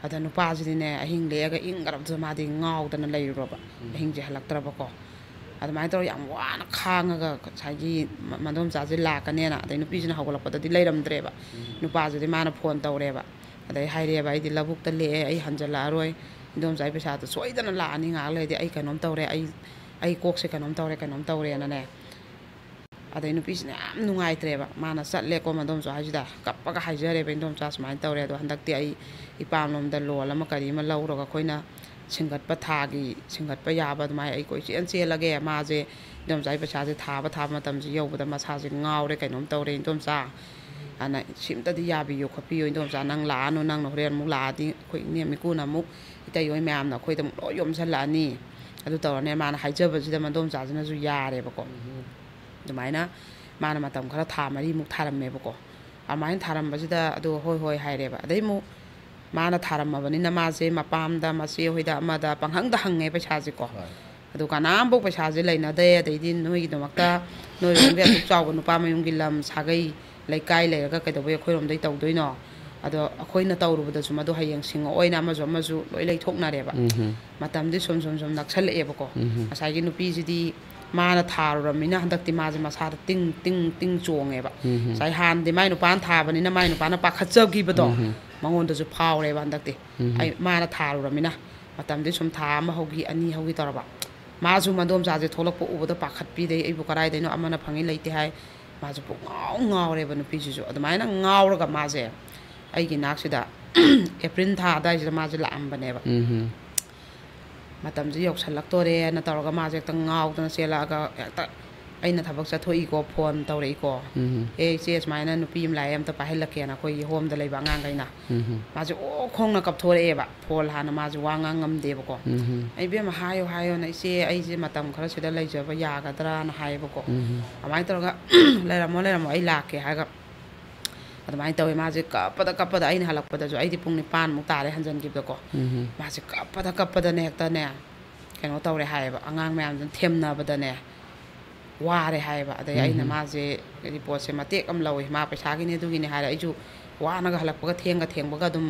ꯑꯗ ꯅꯨꯄꯥꯁꯤꯗꯤꯅꯦ, ꯑꯍꯤꯡ ꯂꯦꯛꯑꯒ ꯏꯪꯈ꯭ꯔꯕꯗꯨꯗ ꯃꯥꯗꯤ ꯉꯥꯎꯗꯅ ꯂꯩꯔꯨꯔꯕ꯫ ꯑꯍꯤꯡꯁꯦ ꯍꯜꯂꯛꯇ꯭ꯔꯕꯀꯣ꯫ ꯑꯗꯨꯃꯥꯏꯅ ꯇꯧꯔꯒ ꯌꯥꯝ ꯋꯥꯅ ꯈꯥꯡꯉꯒ ꯉꯁꯥꯏꯒꯤ ꯃ-, ꯃꯗꯣꯝꯆꯥꯁꯦ ꯂꯥꯛꯀꯅꯦꯅ, ꯑꯗꯩ ꯅꯨꯄꯤꯁꯤꯅ ꯍꯧꯒꯠꯂꯛꯄꯗꯗꯤ ꯂꯩꯔꯝꯗ꯭ꯔꯦꯕ꯫ ꯅꯨꯄꯥꯁꯤꯗꯤ ꯃꯥꯅ ꯐꯣꯟ ꯇꯧꯔꯦꯕ꯫ ꯑꯗꯩ ꯍꯥꯏꯔꯦꯕ, "ꯑꯩꯗꯤ ꯂꯧꯕꯨꯛꯇ ꯂꯦꯛꯑꯦ, ꯑꯩ ꯍꯟꯖꯜꯂꯛꯑꯔꯣꯏ, ꯏꯟꯗꯣꯝꯆꯥꯒꯤ ꯄꯩꯁꯥꯗꯣ ꯁꯣꯏꯗꯅ ꯂꯥꯛꯑꯅꯤ, ꯉꯥꯏꯍꯥꯛ ꯂꯩꯔꯗꯤ ꯑꯩ ꯀꯩꯅꯣꯝ ꯇꯧꯔꯦ, ꯑꯩ, ꯑꯩ ꯀꯣꯛꯁꯦ ꯀꯩꯅꯣꯝ ꯇꯧꯔꯦ, ꯀꯩꯅꯣꯝ ꯇꯧꯔꯦꯅꯅꯦ"꯫ ꯑꯗꯩ ꯅꯨꯄꯤꯁꯤꯅ ꯌꯥꯝ ꯅꯨꯡꯉꯥꯏꯇ꯭ꯔꯦꯕ, ꯃꯥꯅ ꯆꯠꯂꯦꯀꯣ ꯃꯗꯣꯝꯆꯥ ꯍꯥꯏꯁꯤꯗ ꯀꯞꯄꯒ ꯍꯥꯏꯖꯔꯦꯕ, "ꯏꯟꯗꯣꯝꯆꯥ ꯁꯨꯃꯥꯏꯅ ꯇꯧꯔꯦ, ꯑꯗꯣ ꯍꯟꯗꯛꯇꯤ ꯑꯩ ꯏꯄꯥꯝꯂꯣꯝꯗ ꯂꯣꯜ ꯑꯃ ꯀꯔꯤ ꯑꯃ ꯂꯧꯔꯒ ꯑꯩꯈꯣꯏꯅ ꯁꯤꯡꯒꯠꯄ, ꯊꯥꯒꯤ ꯁꯤꯡꯒꯠꯄ ꯌꯥꯕ ꯑꯗꯨꯃꯥꯏꯅ ꯑꯩ ꯀꯣꯏꯆꯦꯟ ꯆꯦꯜꯂꯒꯦ꯫ ꯃꯥꯁꯦ ꯏꯟꯗꯣꯝꯆꯥꯒꯤ ꯄꯩꯁꯥꯁꯦ ꯊꯥꯕ ꯊꯥꯕ ꯃꯇꯝꯁꯤ ꯌꯧꯕꯗ ꯃꯁꯥꯁꯦ ꯉꯥꯎꯔꯦ, ꯀꯩꯅꯣꯝ ꯇꯧꯔꯦ ꯏꯟꯗꯣꯝꯆꯥ"꯫ ꯑꯗꯨꯅ "ꯁꯤꯝꯇꯗꯤ ꯌꯥꯕꯤꯌꯨ ꯈꯣꯠꯄꯤꯌꯨ ꯏꯟꯗꯣꯝꯆꯥ, ꯅꯪ ꯂꯥꯛꯑꯅꯨ, ꯅꯪꯅ ꯍꯣꯔꯦꯟ ꯑꯃꯨꯛ ꯂꯥꯛꯑꯗꯤ ꯑꯩꯈꯣꯏ ꯏꯅꯦꯝ ꯏꯀꯨꯅ ꯑꯃꯨꯛ, ꯏꯇꯩ ꯍꯣꯏ ꯃꯌꯥꯝꯅ ꯑꯩꯈꯣꯏꯗ ꯑꯃꯨꯛ ꯂꯣꯏ ꯌꯣꯝꯁꯜꯂꯛꯑꯅꯤ"꯫ ꯑꯗꯨ ꯇꯧꯔꯅꯦ ꯃꯥꯅ ꯍꯥꯏꯖꯕꯁꯤꯗ ꯃꯗꯣꯝꯆꯥꯁꯤꯅꯁꯨ ꯌꯥꯔꯦꯕꯀꯣ꯫ ꯑꯗꯨꯃꯥꯏꯅ ꯃꯥꯅ ꯃꯇꯝ ꯈꯔ, ꯊꯥ ꯃꯔꯤꯃꯨꯛ ꯊꯥꯔꯝꯃꯦꯕꯀꯣ꯫ ꯑꯗꯨꯃꯥꯏꯅ ꯊꯥꯔꯝꯕꯁꯤꯗ ꯑꯗꯨ ꯍꯣꯏ ꯍꯣꯏ ꯍꯥꯏꯔꯦꯕ꯫ ꯑꯗꯩ ꯑꯃꯨꯛ ꯃꯥꯅ ꯊꯥꯔꯝꯃꯕꯅꯤꯅ ꯃꯥꯁꯦ ꯃꯄꯥꯝꯗ, ꯃꯆꯦ ꯍꯣꯏꯗ, ꯑꯃꯗ ꯄꯪꯍꯪꯗ ꯍꯪꯉꯦ ꯄꯩꯁꯥꯁꯦꯀꯣ꯫ ꯍꯣꯏ꯫ ꯑꯗꯨ ꯀꯅꯥꯝꯐꯥꯎ ꯄꯩꯁꯥꯁꯦ ꯂꯩꯅꯗꯦ꯫ ꯑꯗꯩꯗꯤ ꯅꯣꯏꯒꯤꯗꯃꯛꯇ ꯅꯣꯏꯔꯣꯝꯒꯤ ꯑꯗꯨꯛ ꯆꯥꯎꯕ ꯅꯨꯄꯥ ꯃꯌꯨꯝꯒꯤ ꯂꯝ ꯁꯥꯒꯩ ꯂꯩꯀꯥꯏ ꯂꯩꯔꯒ ꯀꯩꯗꯧꯕꯩ ꯑꯩꯈꯣꯏꯔꯣꯝꯗꯩ ꯇꯧꯗꯣꯏꯅꯣ? ꯑꯗꯣ ꯑꯩꯈꯣꯏꯅ ꯇꯧꯔꯨꯕꯗꯁꯨ ꯃꯗꯨ ꯍꯌꯦꯡ ꯁꯤꯡꯉꯛꯑꯣꯏꯅ ꯑꯃꯁꯨ ꯑꯃꯁꯨ ꯂꯣꯏ ꯂꯩꯊꯣꯛꯅꯔꯦꯕ꯫ ꯎꯝ꯫ ꯃꯇꯝꯗꯤ ꯁꯨꯝ ꯁꯨꯝ ꯁꯨꯝ ꯅꯛꯁꯜꯂꯛꯑꯦꯕꯀꯣ꯫ ꯎꯝ꯫ ꯉꯁꯥꯏꯒꯤ ꯅꯨꯄꯤꯁꯤꯗꯤ ꯃꯥꯅ ꯊꯥꯔꯨꯔꯕꯅꯤꯅ ꯍꯟꯗꯛꯇꯤ ꯃꯥꯁꯦ ꯃꯁꯥꯗ ꯇꯤꯡ ꯇꯤꯡ ꯇꯤꯡ ꯆꯣꯡꯉꯦꯕ꯫ ꯎꯝ꯫ ꯉꯁꯥꯏ ꯍꯥꯟꯅꯗꯤ ꯃꯥꯏ ꯅꯨꯄꯥꯅ ꯊꯥꯕꯅꯤꯅ ꯃꯥꯏ ꯅꯨꯄꯥꯅ ꯄꯥꯈꯠꯆꯈꯤꯕꯗꯣ, ꯎꯝ꯫ ꯃꯉꯣꯟꯗꯁꯨ ꯐꯥꯎꯔꯦꯕ ꯍꯟꯗꯛꯇꯤ꯫ ꯎꯝ꯫ ꯑꯩ ꯃꯥꯅ ꯊꯥꯔꯨꯔꯕꯅꯤꯅ꯫ ꯃꯇꯝꯗꯤ ꯁꯨꯝ ꯊꯥ ꯑꯃ ꯍꯧꯈꯤ, ꯑꯅꯤ ꯍꯧꯈꯤ ꯇꯧꯔꯕ꯫ ꯃꯥꯁꯨ ꯃꯗꯣꯝꯆꯥꯁꯦ ꯊꯣꯛꯂꯛꯄ ꯎꯕꯗ ꯄꯥꯈꯠꯄꯤꯗꯩ, "ꯑꯩꯕꯨ ꯀꯗꯥꯏꯗꯩꯅꯣ, ꯑꯃꯅ ꯐꯪꯉꯤ ꯂꯩꯇꯦ ꯍꯥꯏ"꯫ ꯃꯥꯁꯨ ꯄꯨꯡꯉꯥꯎ ꯉꯥꯎꯔꯦꯕ ꯅꯨꯄꯤꯁꯤꯁꯨ꯫ ꯑꯗꯨꯃꯥꯏꯅ ꯉꯥꯎꯔꯒ ꯃꯥꯁꯦ ꯑꯩꯒꯤ ꯏꯅꯥꯛꯁꯤꯗ ꯑꯦꯄ꯭ꯔꯤꯜ ꯊꯥ ꯑꯗꯥꯏꯁꯤꯗ ꯃꯥꯁꯦ ꯂꯥꯛꯑꯝꯕꯅꯦꯕ꯫ ꯎꯝ꯫ ꯃꯇꯝꯁꯤ ꯌꯧꯁꯜꯂꯛꯇꯣꯔꯦꯅ ꯇꯧꯔꯒ ꯃꯥꯁꯦ ꯍꯦꯛꯇ ꯉꯥꯎꯗꯅ ꯆꯦꯜꯂꯛꯑꯒ ꯍꯦꯛꯇ ꯑꯩꯅ ꯊꯕꯛ ꯆꯠꯊꯣꯛꯏꯀꯣ, ꯐꯣꯟ ꯇꯧꯔꯛꯏꯀꯣ꯫ ꯎꯝ꯫ "ꯑꯦ ꯏꯆꯦ, ꯁꯨꯃꯥꯏꯅ ꯅꯨꯄꯤ ꯑꯃ ꯂꯥꯛꯑꯦ, ꯑꯝꯇ ꯄꯥꯏꯍꯜꯂꯛꯀꯦꯅ" ꯑꯩꯈꯣꯏꯒꯤ ꯍꯣꯝꯗ ꯂꯩꯕ ꯑꯉꯥꯡꯈꯩꯅ꯫ ꯎꯝ꯫ ꯃꯥꯁꯦ ꯑꯣ ꯈꯣꯡꯅ ꯀꯞꯊꯣꯔꯛꯑꯦꯕ꯫ ꯐꯣꯜ ꯍꯥꯟꯅ ꯃꯥꯁꯦ ꯋꯥ ꯉꯥꯡ ꯉꯝꯗꯦꯕꯀꯣ꯫ ꯎꯝ꯫ "ꯑꯩ ꯏꯕꯦꯝꯃ ꯍꯥꯏꯌꯣ ꯍꯥꯏꯌꯣꯅ, ꯏꯆꯦ ꯑꯩꯁꯦ ꯃꯇꯝ ꯈꯔ ꯁꯤꯗ ꯂꯩꯖꯕ ꯌꯥꯒꯗ꯭ꯔꯥꯅ" ꯍꯥꯏꯌꯦꯕꯀꯣ꯫ ꯎꯝ꯫ ꯑꯗꯨꯃꯥꯏꯅ ꯇꯧꯔꯒ "ꯂꯩꯔꯝꯃꯣ ꯂꯩꯔꯝꯃꯣ, ꯑꯩ ꯂꯥꯛꯀꯦ" ꯍꯥꯏꯔꯒ ꯑꯗꯨꯃꯥꯏꯅ ꯇꯧꯋꯦ꯫ ꯃꯥꯁꯦ ꯀꯞꯄꯗ ꯀꯞꯄꯗ, ꯑꯩꯅ ꯍꯜꯂꯛꯄꯗꯁꯨ ꯑꯩꯗꯤ ꯄꯨꯡ ꯅꯤꯄꯥꯟꯃꯨꯛ ꯇꯥꯔꯦ ꯍꯟꯖꯟꯈꯤꯕꯗꯀꯣ꯫ ꯎꯝ꯫ ꯃꯥꯁꯦ ꯀꯞꯄꯗ ꯀꯞꯄꯗꯅꯦ ꯍꯦꯛꯇꯅꯦ ꯀꯩꯅꯣ ꯇꯧꯔꯦ ꯍꯥꯏꯌꯦꯕ, ꯑꯉꯥꯡ ꯃꯌꯥꯝꯗꯨꯅ ꯊꯦꯝꯅꯕꯗꯅꯦ ꯋꯥꯔꯦ ꯍꯥꯏꯌꯦꯕ꯫ ꯑꯗꯩ ꯑꯩꯅ ꯎꯝ꯫ ꯃꯥꯁꯦ ꯔꯤꯄꯣꯔꯠꯁꯦ ꯃꯇꯦꯛ ꯑꯃ ꯂꯧꯋꯦ, ꯃꯥ ꯄꯩꯁꯥꯒꯤꯅꯦ ꯑꯗꯨꯒꯤꯅꯦ ꯍꯥꯏꯔꯦ꯫ ꯑꯩꯁꯨ ꯋꯥꯅꯒ ꯍꯜꯂꯛꯄꯒ ꯊꯦꯡꯒ ꯊꯦꯡꯕꯒ ꯑꯗꯨꯝ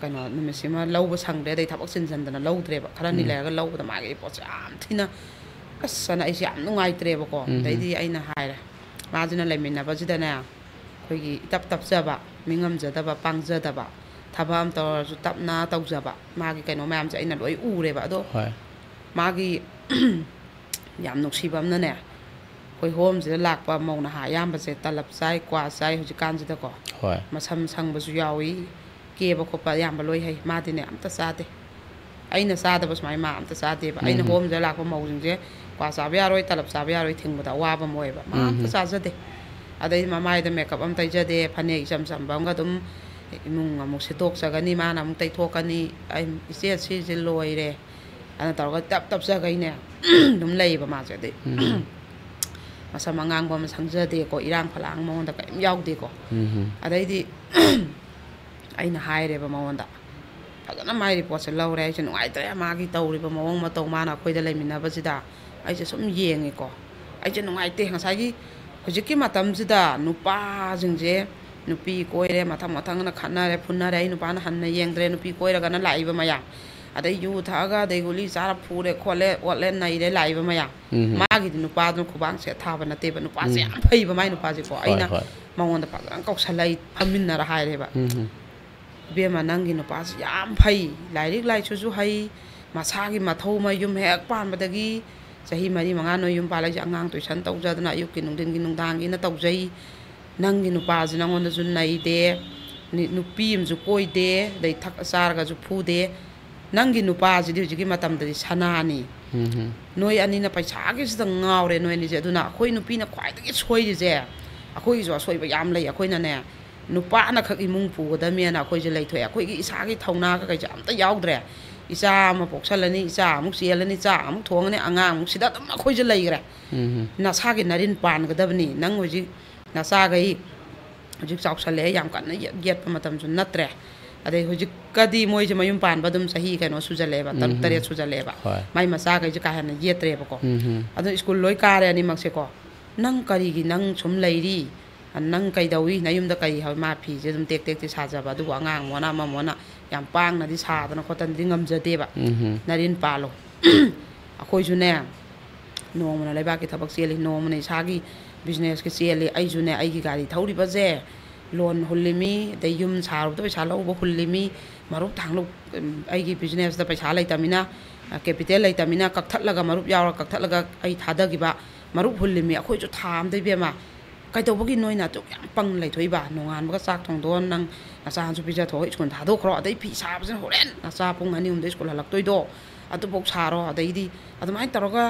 ꯀꯩꯅꯣ ꯅꯨꯃꯤꯠꯁꯤꯃ ꯂꯧꯕ ꯁꯪꯗ꯭ꯔꯦ꯫ ꯑꯗꯩ ꯊꯕꯛ ꯆꯤꯟꯖꯟꯗꯅ ꯂꯧꯗ꯭ꯔꯦꯕ꯫ ꯈꯔꯅꯤ ꯎꯝ꯫ ꯂꯩꯔꯒ ꯂꯧꯕꯗ ꯃꯥꯒꯤ ꯔꯤꯄꯣꯔꯠꯁꯦ ꯌꯥꯝ ꯊꯤꯅ ꯑꯁ ꯑꯅ ꯑꯩꯁꯦ ꯌꯥꯝ ꯅꯨꯡꯉꯥꯏꯇ꯭ꯔꯦꯕꯀꯣ꯫ ꯎꯝ꯫ ꯑꯗꯩꯗꯤ ꯑꯩꯅ ꯍꯥꯏꯔꯦ, ꯃꯥꯁꯤꯅ ꯂꯩꯃꯤꯟꯅꯕꯁꯤꯗꯅꯦ ꯑꯩꯈꯣꯏꯒꯤ ꯏꯇꯞ ꯇꯞꯆꯕ, ꯃꯤ ꯉꯝꯖꯗꯕ, ꯄꯥꯡꯖꯗꯕ, ꯊꯕꯛ ꯑꯃ ꯇꯧꯔꯁꯨ ꯇꯞꯅ ꯇꯧꯖꯕ, ꯃꯥꯒꯤ ꯀꯩꯅꯣ ꯃꯌꯥꯝꯁꯦ ꯑꯩꯅ ꯂꯣꯏ ꯎꯔꯦꯕ꯫ ꯑꯗꯣ ꯍꯣꯏ꯫ ꯃꯥꯒꯤ ꯌꯥꯝ ꯅꯨꯡꯁꯤꯕ ꯑꯃꯅꯅꯦ, ꯑꯩꯈꯣꯏ ꯍꯣꯝꯁꯤꯗ ꯂꯥꯛꯄ ꯃꯧ ꯅꯍꯥ ꯑꯌꯥꯝꯕꯁꯦ ꯇꯂꯞ ꯆꯥꯏ, ꯀ꯭ꯋꯥ ꯆꯥꯏ ꯍꯧꯖꯤꯛꯀꯥꯟꯁꯤꯗꯀꯣ꯫ ꯍꯣꯏ꯫ ꯃꯁꯝ ꯁꯪꯕꯁꯨ ꯌꯥꯎꯏ, ꯀꯦꯕ ꯈꯣꯠꯄ ꯑꯌꯥꯝꯕ ꯂꯣꯏ ꯍꯩ꯫ ꯃꯥꯗꯤꯅꯦ ꯑꯝꯇ ꯆꯥꯗꯦ꯫ ꯑꯩꯅ ꯆꯥꯗꯕ ꯁꯨꯃꯥꯏꯅ ꯃꯥ ꯑꯝꯇ ꯆꯥꯗꯦꯕ꯫ ꯑꯩꯅ ꯎꯝ꯫ ꯍꯣꯝꯁꯤꯗ ꯂꯥꯛꯄ ꯃꯧꯁꯤꯡꯁꯦ ꯀ꯭ꯋꯥ ꯆꯥꯕ ꯌꯥꯔꯣꯏ, ꯇꯂꯞ ꯆꯥꯕ ꯌꯥꯔꯣꯏ ꯊꯤꯡꯕꯗ ꯑꯋꯥꯕ ꯑꯃ ꯑꯣꯏꯌꯦꯕ꯫ ꯃꯥ ꯑꯝꯇ ꯎꯝ꯫ ꯆꯥꯖꯗꯦ꯫ ꯑꯗꯩ ꯃꯃꯥꯏꯗ ꯃꯦꯀꯞ ꯑꯃ ꯇꯩꯖꯗꯦ, ꯐꯅꯦꯛ ꯏꯆꯝ ꯆꯝꯕ ꯑꯃꯒ ꯑꯗꯨꯝ ꯏꯃꯨꯡ ꯑꯃꯨꯛ ꯁꯤꯠꯇꯣꯛꯆꯒꯅꯤ, ꯃꯥꯅ ꯑꯃꯨꯛ ꯇꯩꯊꯣꯛꯀꯅꯤ꯫ ꯑꯩ, "ꯏꯆꯦ, ꯁꯤꯁꯦ ꯂꯣꯏꯔꯦ" ꯑꯅ ꯇꯧꯔꯒ ꯇꯞ ꯇꯞꯆꯈꯩꯅꯦ ꯑꯗꯨꯝ ꯂꯩꯌꯦꯕ ꯃꯥꯁꯦ꯫ ꯑꯗꯩ ꯎꯝ꯫ ꯃꯁꯝ ꯑꯉꯥꯡꯕ ꯑꯃ ꯁꯪꯖꯗꯦꯀꯣ, ꯏꯔꯥꯡ ꯐꯂꯥꯡ ꯃꯉꯣꯟꯗ ꯀꯔꯤꯝ ꯌꯥꯎꯗꯦꯀꯣ꯫ ꯎꯝ꯫ ꯑꯗꯩꯗꯤ ꯑꯩꯅ ꯍꯥꯏꯔꯦꯕ ꯃꯉꯣꯟꯗ꯫ ꯐꯖꯅ ꯃꯥꯏ ꯔꯤꯄꯣꯔꯠꯁꯦ ꯂꯧꯔꯦ꯫ ꯑꯩꯁꯦ ꯅꯨꯡꯉꯥꯏꯇ꯭ꯔꯦ, ꯃꯥꯒꯤ ꯇꯧꯔꯤꯕ ꯃꯑꯣꯡ ꯃꯇꯧ, ꯃꯥꯅ ꯑꯩꯈꯣꯏꯗ ꯂꯩꯃꯤꯟꯅꯕꯁꯤꯗ꯫ ꯑꯩꯁꯦ ꯁꯨꯝ ꯌꯦꯡꯉꯤꯀꯣ, ꯑꯩꯁꯦ ꯅꯨꯡꯉꯥꯏꯇꯦ꯫ ꯉꯁꯥꯏꯒꯤ ꯍꯧꯖꯤꯛꯀꯤ ꯃꯇꯝꯁꯤꯗ ꯅꯨꯄꯥꯁꯤꯡꯁꯦ ꯅꯨꯄꯤ ꯀꯣꯏꯔꯦ, ꯃꯊꯪ ꯃꯊꯪꯅ ꯈꯠꯅꯔꯦ, ꯐꯨꯅꯔꯦ, ꯑꯩ ꯅꯨꯄꯥꯅ ꯍꯟꯅ ꯌꯦꯡꯗ꯭ꯔꯦ, ꯅꯨꯄꯤ ꯀꯣꯏꯔꯒꯅ ꯂꯥꯛꯏꯕ ꯃꯌꯥꯝ, ꯑꯗꯩ ꯌꯨ ꯊꯛꯑꯒ, ꯑꯗꯩ ꯒꯨꯂꯤ ꯆꯥꯔ ꯐꯨꯔꯦ ꯈꯣꯠꯂꯦ, ꯑꯣꯠꯂꯦ ꯅꯩꯔꯦ ꯂꯥꯛꯏꯕ ꯃꯌꯥꯝ꯫ ꯎꯝ꯫ ꯃꯥꯒꯤꯗꯤ ꯅꯨꯄꯥꯗꯨꯅ ꯈꯨꯕꯥꯡ ꯁꯦꯠ ꯊꯥꯕ ꯅꯠꯇꯦꯕ, ꯅꯨꯄꯥꯁꯦ ꯎꯝ꯫ ꯌꯥꯝ ꯐꯩꯕ ꯃꯥꯏ ꯅꯨꯄꯥꯁꯦꯀꯣ꯫ ꯍꯣꯏ, ꯑꯩꯅ ꯍꯣꯏ꯫ ꯃꯉꯣꯟꯗ ꯐꯖꯅ ꯀꯧꯁꯜꯂ ꯑꯩ ꯐꯝꯃꯤꯟꯅꯔ ꯍꯥꯏꯔꯦꯕ꯫ ꯎꯝ꯫ "ꯏꯕꯦꯝꯃ, ꯅꯪꯒꯤ ꯅꯨꯄꯥꯁꯤ ꯌꯥꯝ ꯐꯩ, ꯂꯥꯏꯔꯤꯛ ꯂꯥꯏꯁꯨꯁꯨ ꯍꯩ, ꯃꯁꯥꯒꯤ ꯃꯊꯧ ꯃꯌꯨꯝ ꯍꯦꯛ ꯄꯥꯟꯕꯗꯒꯤ ꯆꯍꯤ ꯃꯔꯤ ꯃꯉꯥ ꯅꯣꯏ ꯌꯨꯝ ꯄꯥꯜꯂꯛꯏꯁꯦ, ꯑꯉꯥꯡ ꯇꯨꯏꯁꯟ ꯇꯧꯖꯗꯅ, ꯑꯌꯨꯛꯀꯤ ꯅꯨꯡꯊꯤꯟꯒꯤ ꯅꯨꯡꯗꯥꯡꯒꯤꯅ ꯇꯧꯖꯩ꯫ ꯅꯪꯒꯤ ꯅꯨꯄꯥꯁꯤ ꯅꯪꯉꯣꯟꯗꯁꯨ ꯅꯩꯗꯦ, ꯅꯤ-, ꯅꯨꯄꯤ ꯑꯃꯁꯨ ꯀꯣꯏꯗꯦ, ꯑꯗꯩ ꯊꯛ ꯆꯥꯔꯒꯁꯨ ꯐꯨꯗꯦ꯫ ꯅꯪꯒꯤ ꯅꯨꯄꯥꯁꯤꯗꯤ ꯍꯧꯖꯤꯛꯀꯤ ꯃꯇꯝꯗꯗꯤ ꯁꯅꯥꯅꯤ꯫ ꯎꯝ꯫ ꯅꯣꯏ ꯑꯅꯤꯅ ꯄꯩꯁꯥꯒꯤꯁꯤꯗ ꯉꯥꯎꯔꯦ ꯅꯣꯏ ꯑꯅꯤꯁꯦ꯫ ꯑꯗꯨꯅ ꯑꯩꯈꯣꯏ ꯅꯨꯄꯤꯅ ꯈ꯭ꯋꯥꯏꯗꯒꯤ ꯁꯣꯏꯔꯤꯁꯦ, ꯑꯩꯈꯣꯏꯒꯤꯁꯨ ꯑꯁꯣꯏꯕ ꯌꯥꯝ ꯂꯩ꯫ ꯑꯩꯈꯣꯏꯅꯅꯦ, ꯅꯨꯄꯥꯅ ꯈꯛ ꯏꯃꯨꯡ ꯄꯨꯒꯗꯕꯅꯦꯅ ꯑꯩꯈꯣꯏꯁꯦ ꯂꯩꯊꯣꯛꯑꯦ꯫ ꯑꯩꯈꯣꯏꯒꯤ ꯏꯁꯥꯒꯤ ꯊꯧꯅꯥꯒ ꯀꯩꯁꯦ ꯑꯝꯇ ꯌꯥꯎꯗ꯭ꯔꯦ꯫ ꯏꯆꯥ ꯑꯃ ꯄꯣꯛꯁꯜꯂꯅꯤ, ꯏꯆꯥ ꯑꯃꯨꯛ ꯆꯦꯜꯂꯅꯤ, ꯆꯥꯛ ꯑꯃꯨꯛ ꯊꯣꯡꯉꯅꯤ, ꯑꯉꯥꯡ ꯑꯃꯨꯛ ꯁꯤꯗ ꯑꯗꯨꯝ ꯑꯩꯈꯣꯏꯁꯦ ꯂꯩꯈ꯭ꯔꯦ꯫ ꯎꯝ꯫ ꯅꯁꯥꯒꯤ ꯅꯔꯤꯟ ꯄꯥꯟꯒꯗꯕꯅꯤ꯫ ꯅꯪ ꯍꯧꯖꯤꯛ ꯅꯆꯥꯈꯩ ꯍꯧꯖꯤꯛ ꯆꯥꯎꯁꯜꯂꯛꯑꯦ, ꯌꯥꯝ ꯀꯟꯅ ꯌꯦꯠ-, ꯌꯦꯠꯄ ꯃꯇꯝꯁꯨ ꯅꯠꯇ꯭ꯔꯦ꯫ ꯑꯗꯩ ꯍꯧꯖꯤꯛꯀꯗꯤ ꯃꯣꯏꯁꯦ ꯃꯌꯨꯝ ꯄꯥꯟꯕ ꯑꯗꯨꯝ ꯆꯍꯤ ꯀꯩꯅꯣ ꯁꯨꯖꯜꯂꯛꯑꯦꯕ, ꯇꯔꯨꯛ ꯎꯝ꯫ ꯇꯔꯦꯠ ꯁꯨꯖꯜꯂꯛꯑꯦꯕ꯫ ꯍꯣꯏ꯫ ꯃꯥꯏ ꯃꯆꯥꯈꯩꯁꯦ ꯀꯥ ꯍꯦꯟꯅ ꯌꯦꯠꯇ꯭ꯔꯦꯕꯀꯣ꯫ ꯎꯝ꯫ ꯑꯗꯣ ꯁ꯭ꯀꯨꯜ ꯂꯣꯏ ꯀꯥꯔꯦ ꯑꯅꯤꯃꯛꯁꯦꯀꯣ꯫ "ꯅꯪ ꯀꯔꯤꯒꯤ ꯅꯪ ꯁꯨꯝ ꯂꯩꯔꯤ? ꯅꯪ ꯀꯩꯗꯧꯏ? ꯅꯌꯨꯝꯗ ꯀꯔꯤ ꯍꯧꯏ?" ꯃꯥ ꯐꯤꯁꯦ ꯑꯗꯨꯝ ꯇꯦꯛ ꯇꯦꯛꯇꯤ ꯁꯥꯖꯕ, ꯑꯗꯨꯕꯨ ꯑꯉꯥꯡ ꯃꯣꯅ ꯑꯃ ꯃꯣꯅ ꯌꯥꯝ ꯄꯥꯡꯅꯗꯤ ꯁꯥꯗꯅ ꯈꯣꯠꯇꯅꯗꯤ ꯉꯝꯖꯗꯦꯕ꯫ ꯎꯝ꯫ ꯅꯔꯤꯟ ꯄꯥꯜꯂꯣ꯫ ꯑꯩꯈꯣꯏꯁꯨꯅꯦ, ꯅꯣꯡꯃꯅ ꯂꯩꯕꯥꯛꯀꯤ ꯊꯕꯛ ꯆꯦꯜꯂꯤ, ꯅꯣꯡꯃꯅ ꯏꯁꯥꯒꯤ businessꯀꯤ ꯆꯦꯜꯂꯤ꯫ ꯑꯩꯁꯨꯅꯦ, ꯑꯩꯒꯤ ꯒꯥꯔꯤ ꯊꯧꯔꯤꯕꯁꯦ loan ꯍꯨꯜꯂꯤꯃꯤ, ꯑꯗꯩ ꯌꯨꯝ ꯁꯥꯔꯨꯕꯗ ꯄꯩꯁꯥ ꯂꯧꯕ ꯍꯨꯜꯂꯤꯃꯤ, ꯃꯔꯨꯞ ꯊꯥꯡꯂꯨꯞ, ꯎꯝ, ꯑꯩꯒꯤ businessꯇ ꯄꯩꯁꯥ ꯂꯩꯇꯃꯤꯅ, ꯑ, capital ꯂꯩꯇꯃꯤꯅ ꯀꯛꯊꯠꯂꯒ, ꯃꯔꯨꯞ ꯌꯥꯎꯔ ꯀꯛꯊꯠꯂꯒ ꯑꯩ ꯊꯥꯗꯈꯤꯕ ꯃꯔꯨꯞ ꯍꯨꯜꯂꯤꯃꯤ꯫ ꯑꯩꯈꯣꯏꯁꯨ ꯊꯥ ꯑꯃꯗ, ꯏꯕꯦꯝꯃ, ꯀꯩꯗꯧꯕꯒꯤ ꯅꯣꯏꯅ ꯑꯗꯨꯛ ꯌꯥꯝ ꯄꯪ ꯂꯩꯊꯣꯛꯏꯕ? ꯅꯣꯡꯉꯥꯟꯕꯒ ꯆꯥꯛ ꯊꯣꯡꯗꯣꯛꯑꯣ, ꯅꯪ ꯅꯆꯥꯁꯨ ꯄꯤꯖꯊꯣꯛꯑꯒ ꯁ꯭ꯀꯨꯜ ꯊꯥꯗꯣꯛꯈ꯭ꯔꯣ, ꯑꯗꯩ ꯐꯤ ꯁꯥꯕꯁꯤꯅ ꯍꯣꯔꯦꯟ ꯅꯆꯥ ꯄꯨꯡ ꯑꯅꯤ ꯑꯍꯨꯝꯗ ꯁ꯭ꯀꯨꯜ ꯍꯜꯂꯛꯇꯣꯏꯗꯣ, ꯑꯗꯨꯐꯥꯎ ꯁꯥꯔꯣ, ꯑꯗꯩꯗꯤ ꯑꯗꯨꯃꯥꯏꯅ ꯇꯧꯔꯒ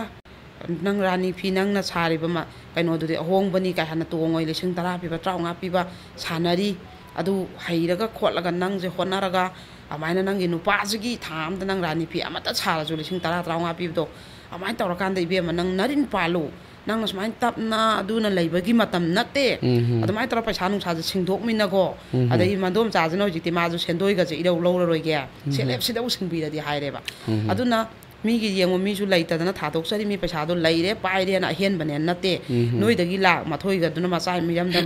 ꯅꯪ ꯔꯥꯅꯤ ꯐꯤ ꯅꯪꯅ ꯁꯥꯔꯤꯕ ꯃ-, ꯀꯩꯅꯣꯗꯨꯗꯤ ꯑꯍꯣꯡꯕꯅꯤ ꯀꯥꯏ ꯍꯥꯏꯅ ꯇꯣꯡꯉꯣꯏ, ꯂꯤꯁꯤꯡ ꯇꯔꯥ ꯄꯤꯕ, ꯇꯔꯥꯃꯉꯥ ꯄꯤꯕ ꯁꯥꯟꯅꯔꯤ꯫ ꯑꯗꯨ ꯍꯩꯔꯒ ꯈꯣꯠꯂꯒ ꯅꯪꯁꯦ ꯍꯣꯠꯅꯔꯒ ꯑꯗꯨꯃꯥꯏꯅ ꯅꯪꯒꯤ ꯅꯨꯄꯥꯁꯤꯒꯤ ꯊꯥ ꯑꯃꯗ ꯅꯪ ꯔꯥꯅꯤ ꯐꯤ ꯑꯃꯠꯇ ꯁꯥꯔꯁꯨ ꯂꯤꯁꯤꯡ ꯇꯔꯥ, ꯇꯔꯥꯃꯉꯥ ꯄꯤꯕꯗꯣ, ꯑꯗꯨꯃꯥꯏꯅ ꯇꯧꯔꯀꯥꯟꯗ, ꯏꯕꯦꯝꯃ, ꯅꯪ ꯅꯔꯤꯟ ꯄꯥꯜꯂꯨ꯫ ꯅꯪꯅ ꯁꯨꯃꯥꯏꯅ ꯇꯞꯅ ꯑꯗꯨꯅ ꯂꯩꯕꯒꯤ ꯃꯇꯝ ꯅꯠꯇꯦ꯫ ꯎꯝ꯫ ꯑꯗꯨꯃꯥꯏꯅ ꯇꯧꯔ ꯄꯩꯁꯥ ꯅꯨꯡꯁꯥꯁꯦ ꯁꯤꯡꯗꯣꯛꯃꯤꯟꯅꯀꯣ꯫ ꯎꯝ꯫ ꯑꯗꯒꯤ ꯃꯗꯣꯝꯆꯥꯁꯤꯅ ꯍꯧꯖꯤꯛꯇꯤ ꯃꯥꯁꯨ ꯁꯦꯟꯗꯣꯏꯒꯁꯦ ꯏꯔꯧ ꯂꯧꯔꯔꯣꯏꯒꯦ, ꯎꯝ꯫ ꯁꯦꯜ ꯍꯦꯞꯁꯤꯗꯕꯨ ꯁꯤꯡꯕꯤꯔꯗꯤ ꯍꯥꯏꯔꯦꯕ꯫ ꯎꯝ꯫ ꯑꯗꯨꯅ ꯃꯤꯒꯤ ꯌꯦꯡꯉꯣ, ꯃꯤꯁꯨ ꯂꯩꯇꯗꯅ ꯊꯥꯗꯣꯛꯆꯔꯤ, ꯃꯤ ꯄꯩꯁꯥꯗꯣ ꯂꯩꯔꯦ ꯄꯥꯏꯔꯦꯅ ꯑꯍꯦꯟꯕꯅꯦ ꯅꯠꯇꯦ꯫ ꯎꯝ꯫ ꯅꯣꯏꯗꯒꯤ ꯂꯥꯛ ꯃꯥꯊꯣꯏꯒꯗꯨꯅ ꯃꯆꯥ ꯃꯤꯔꯝꯗ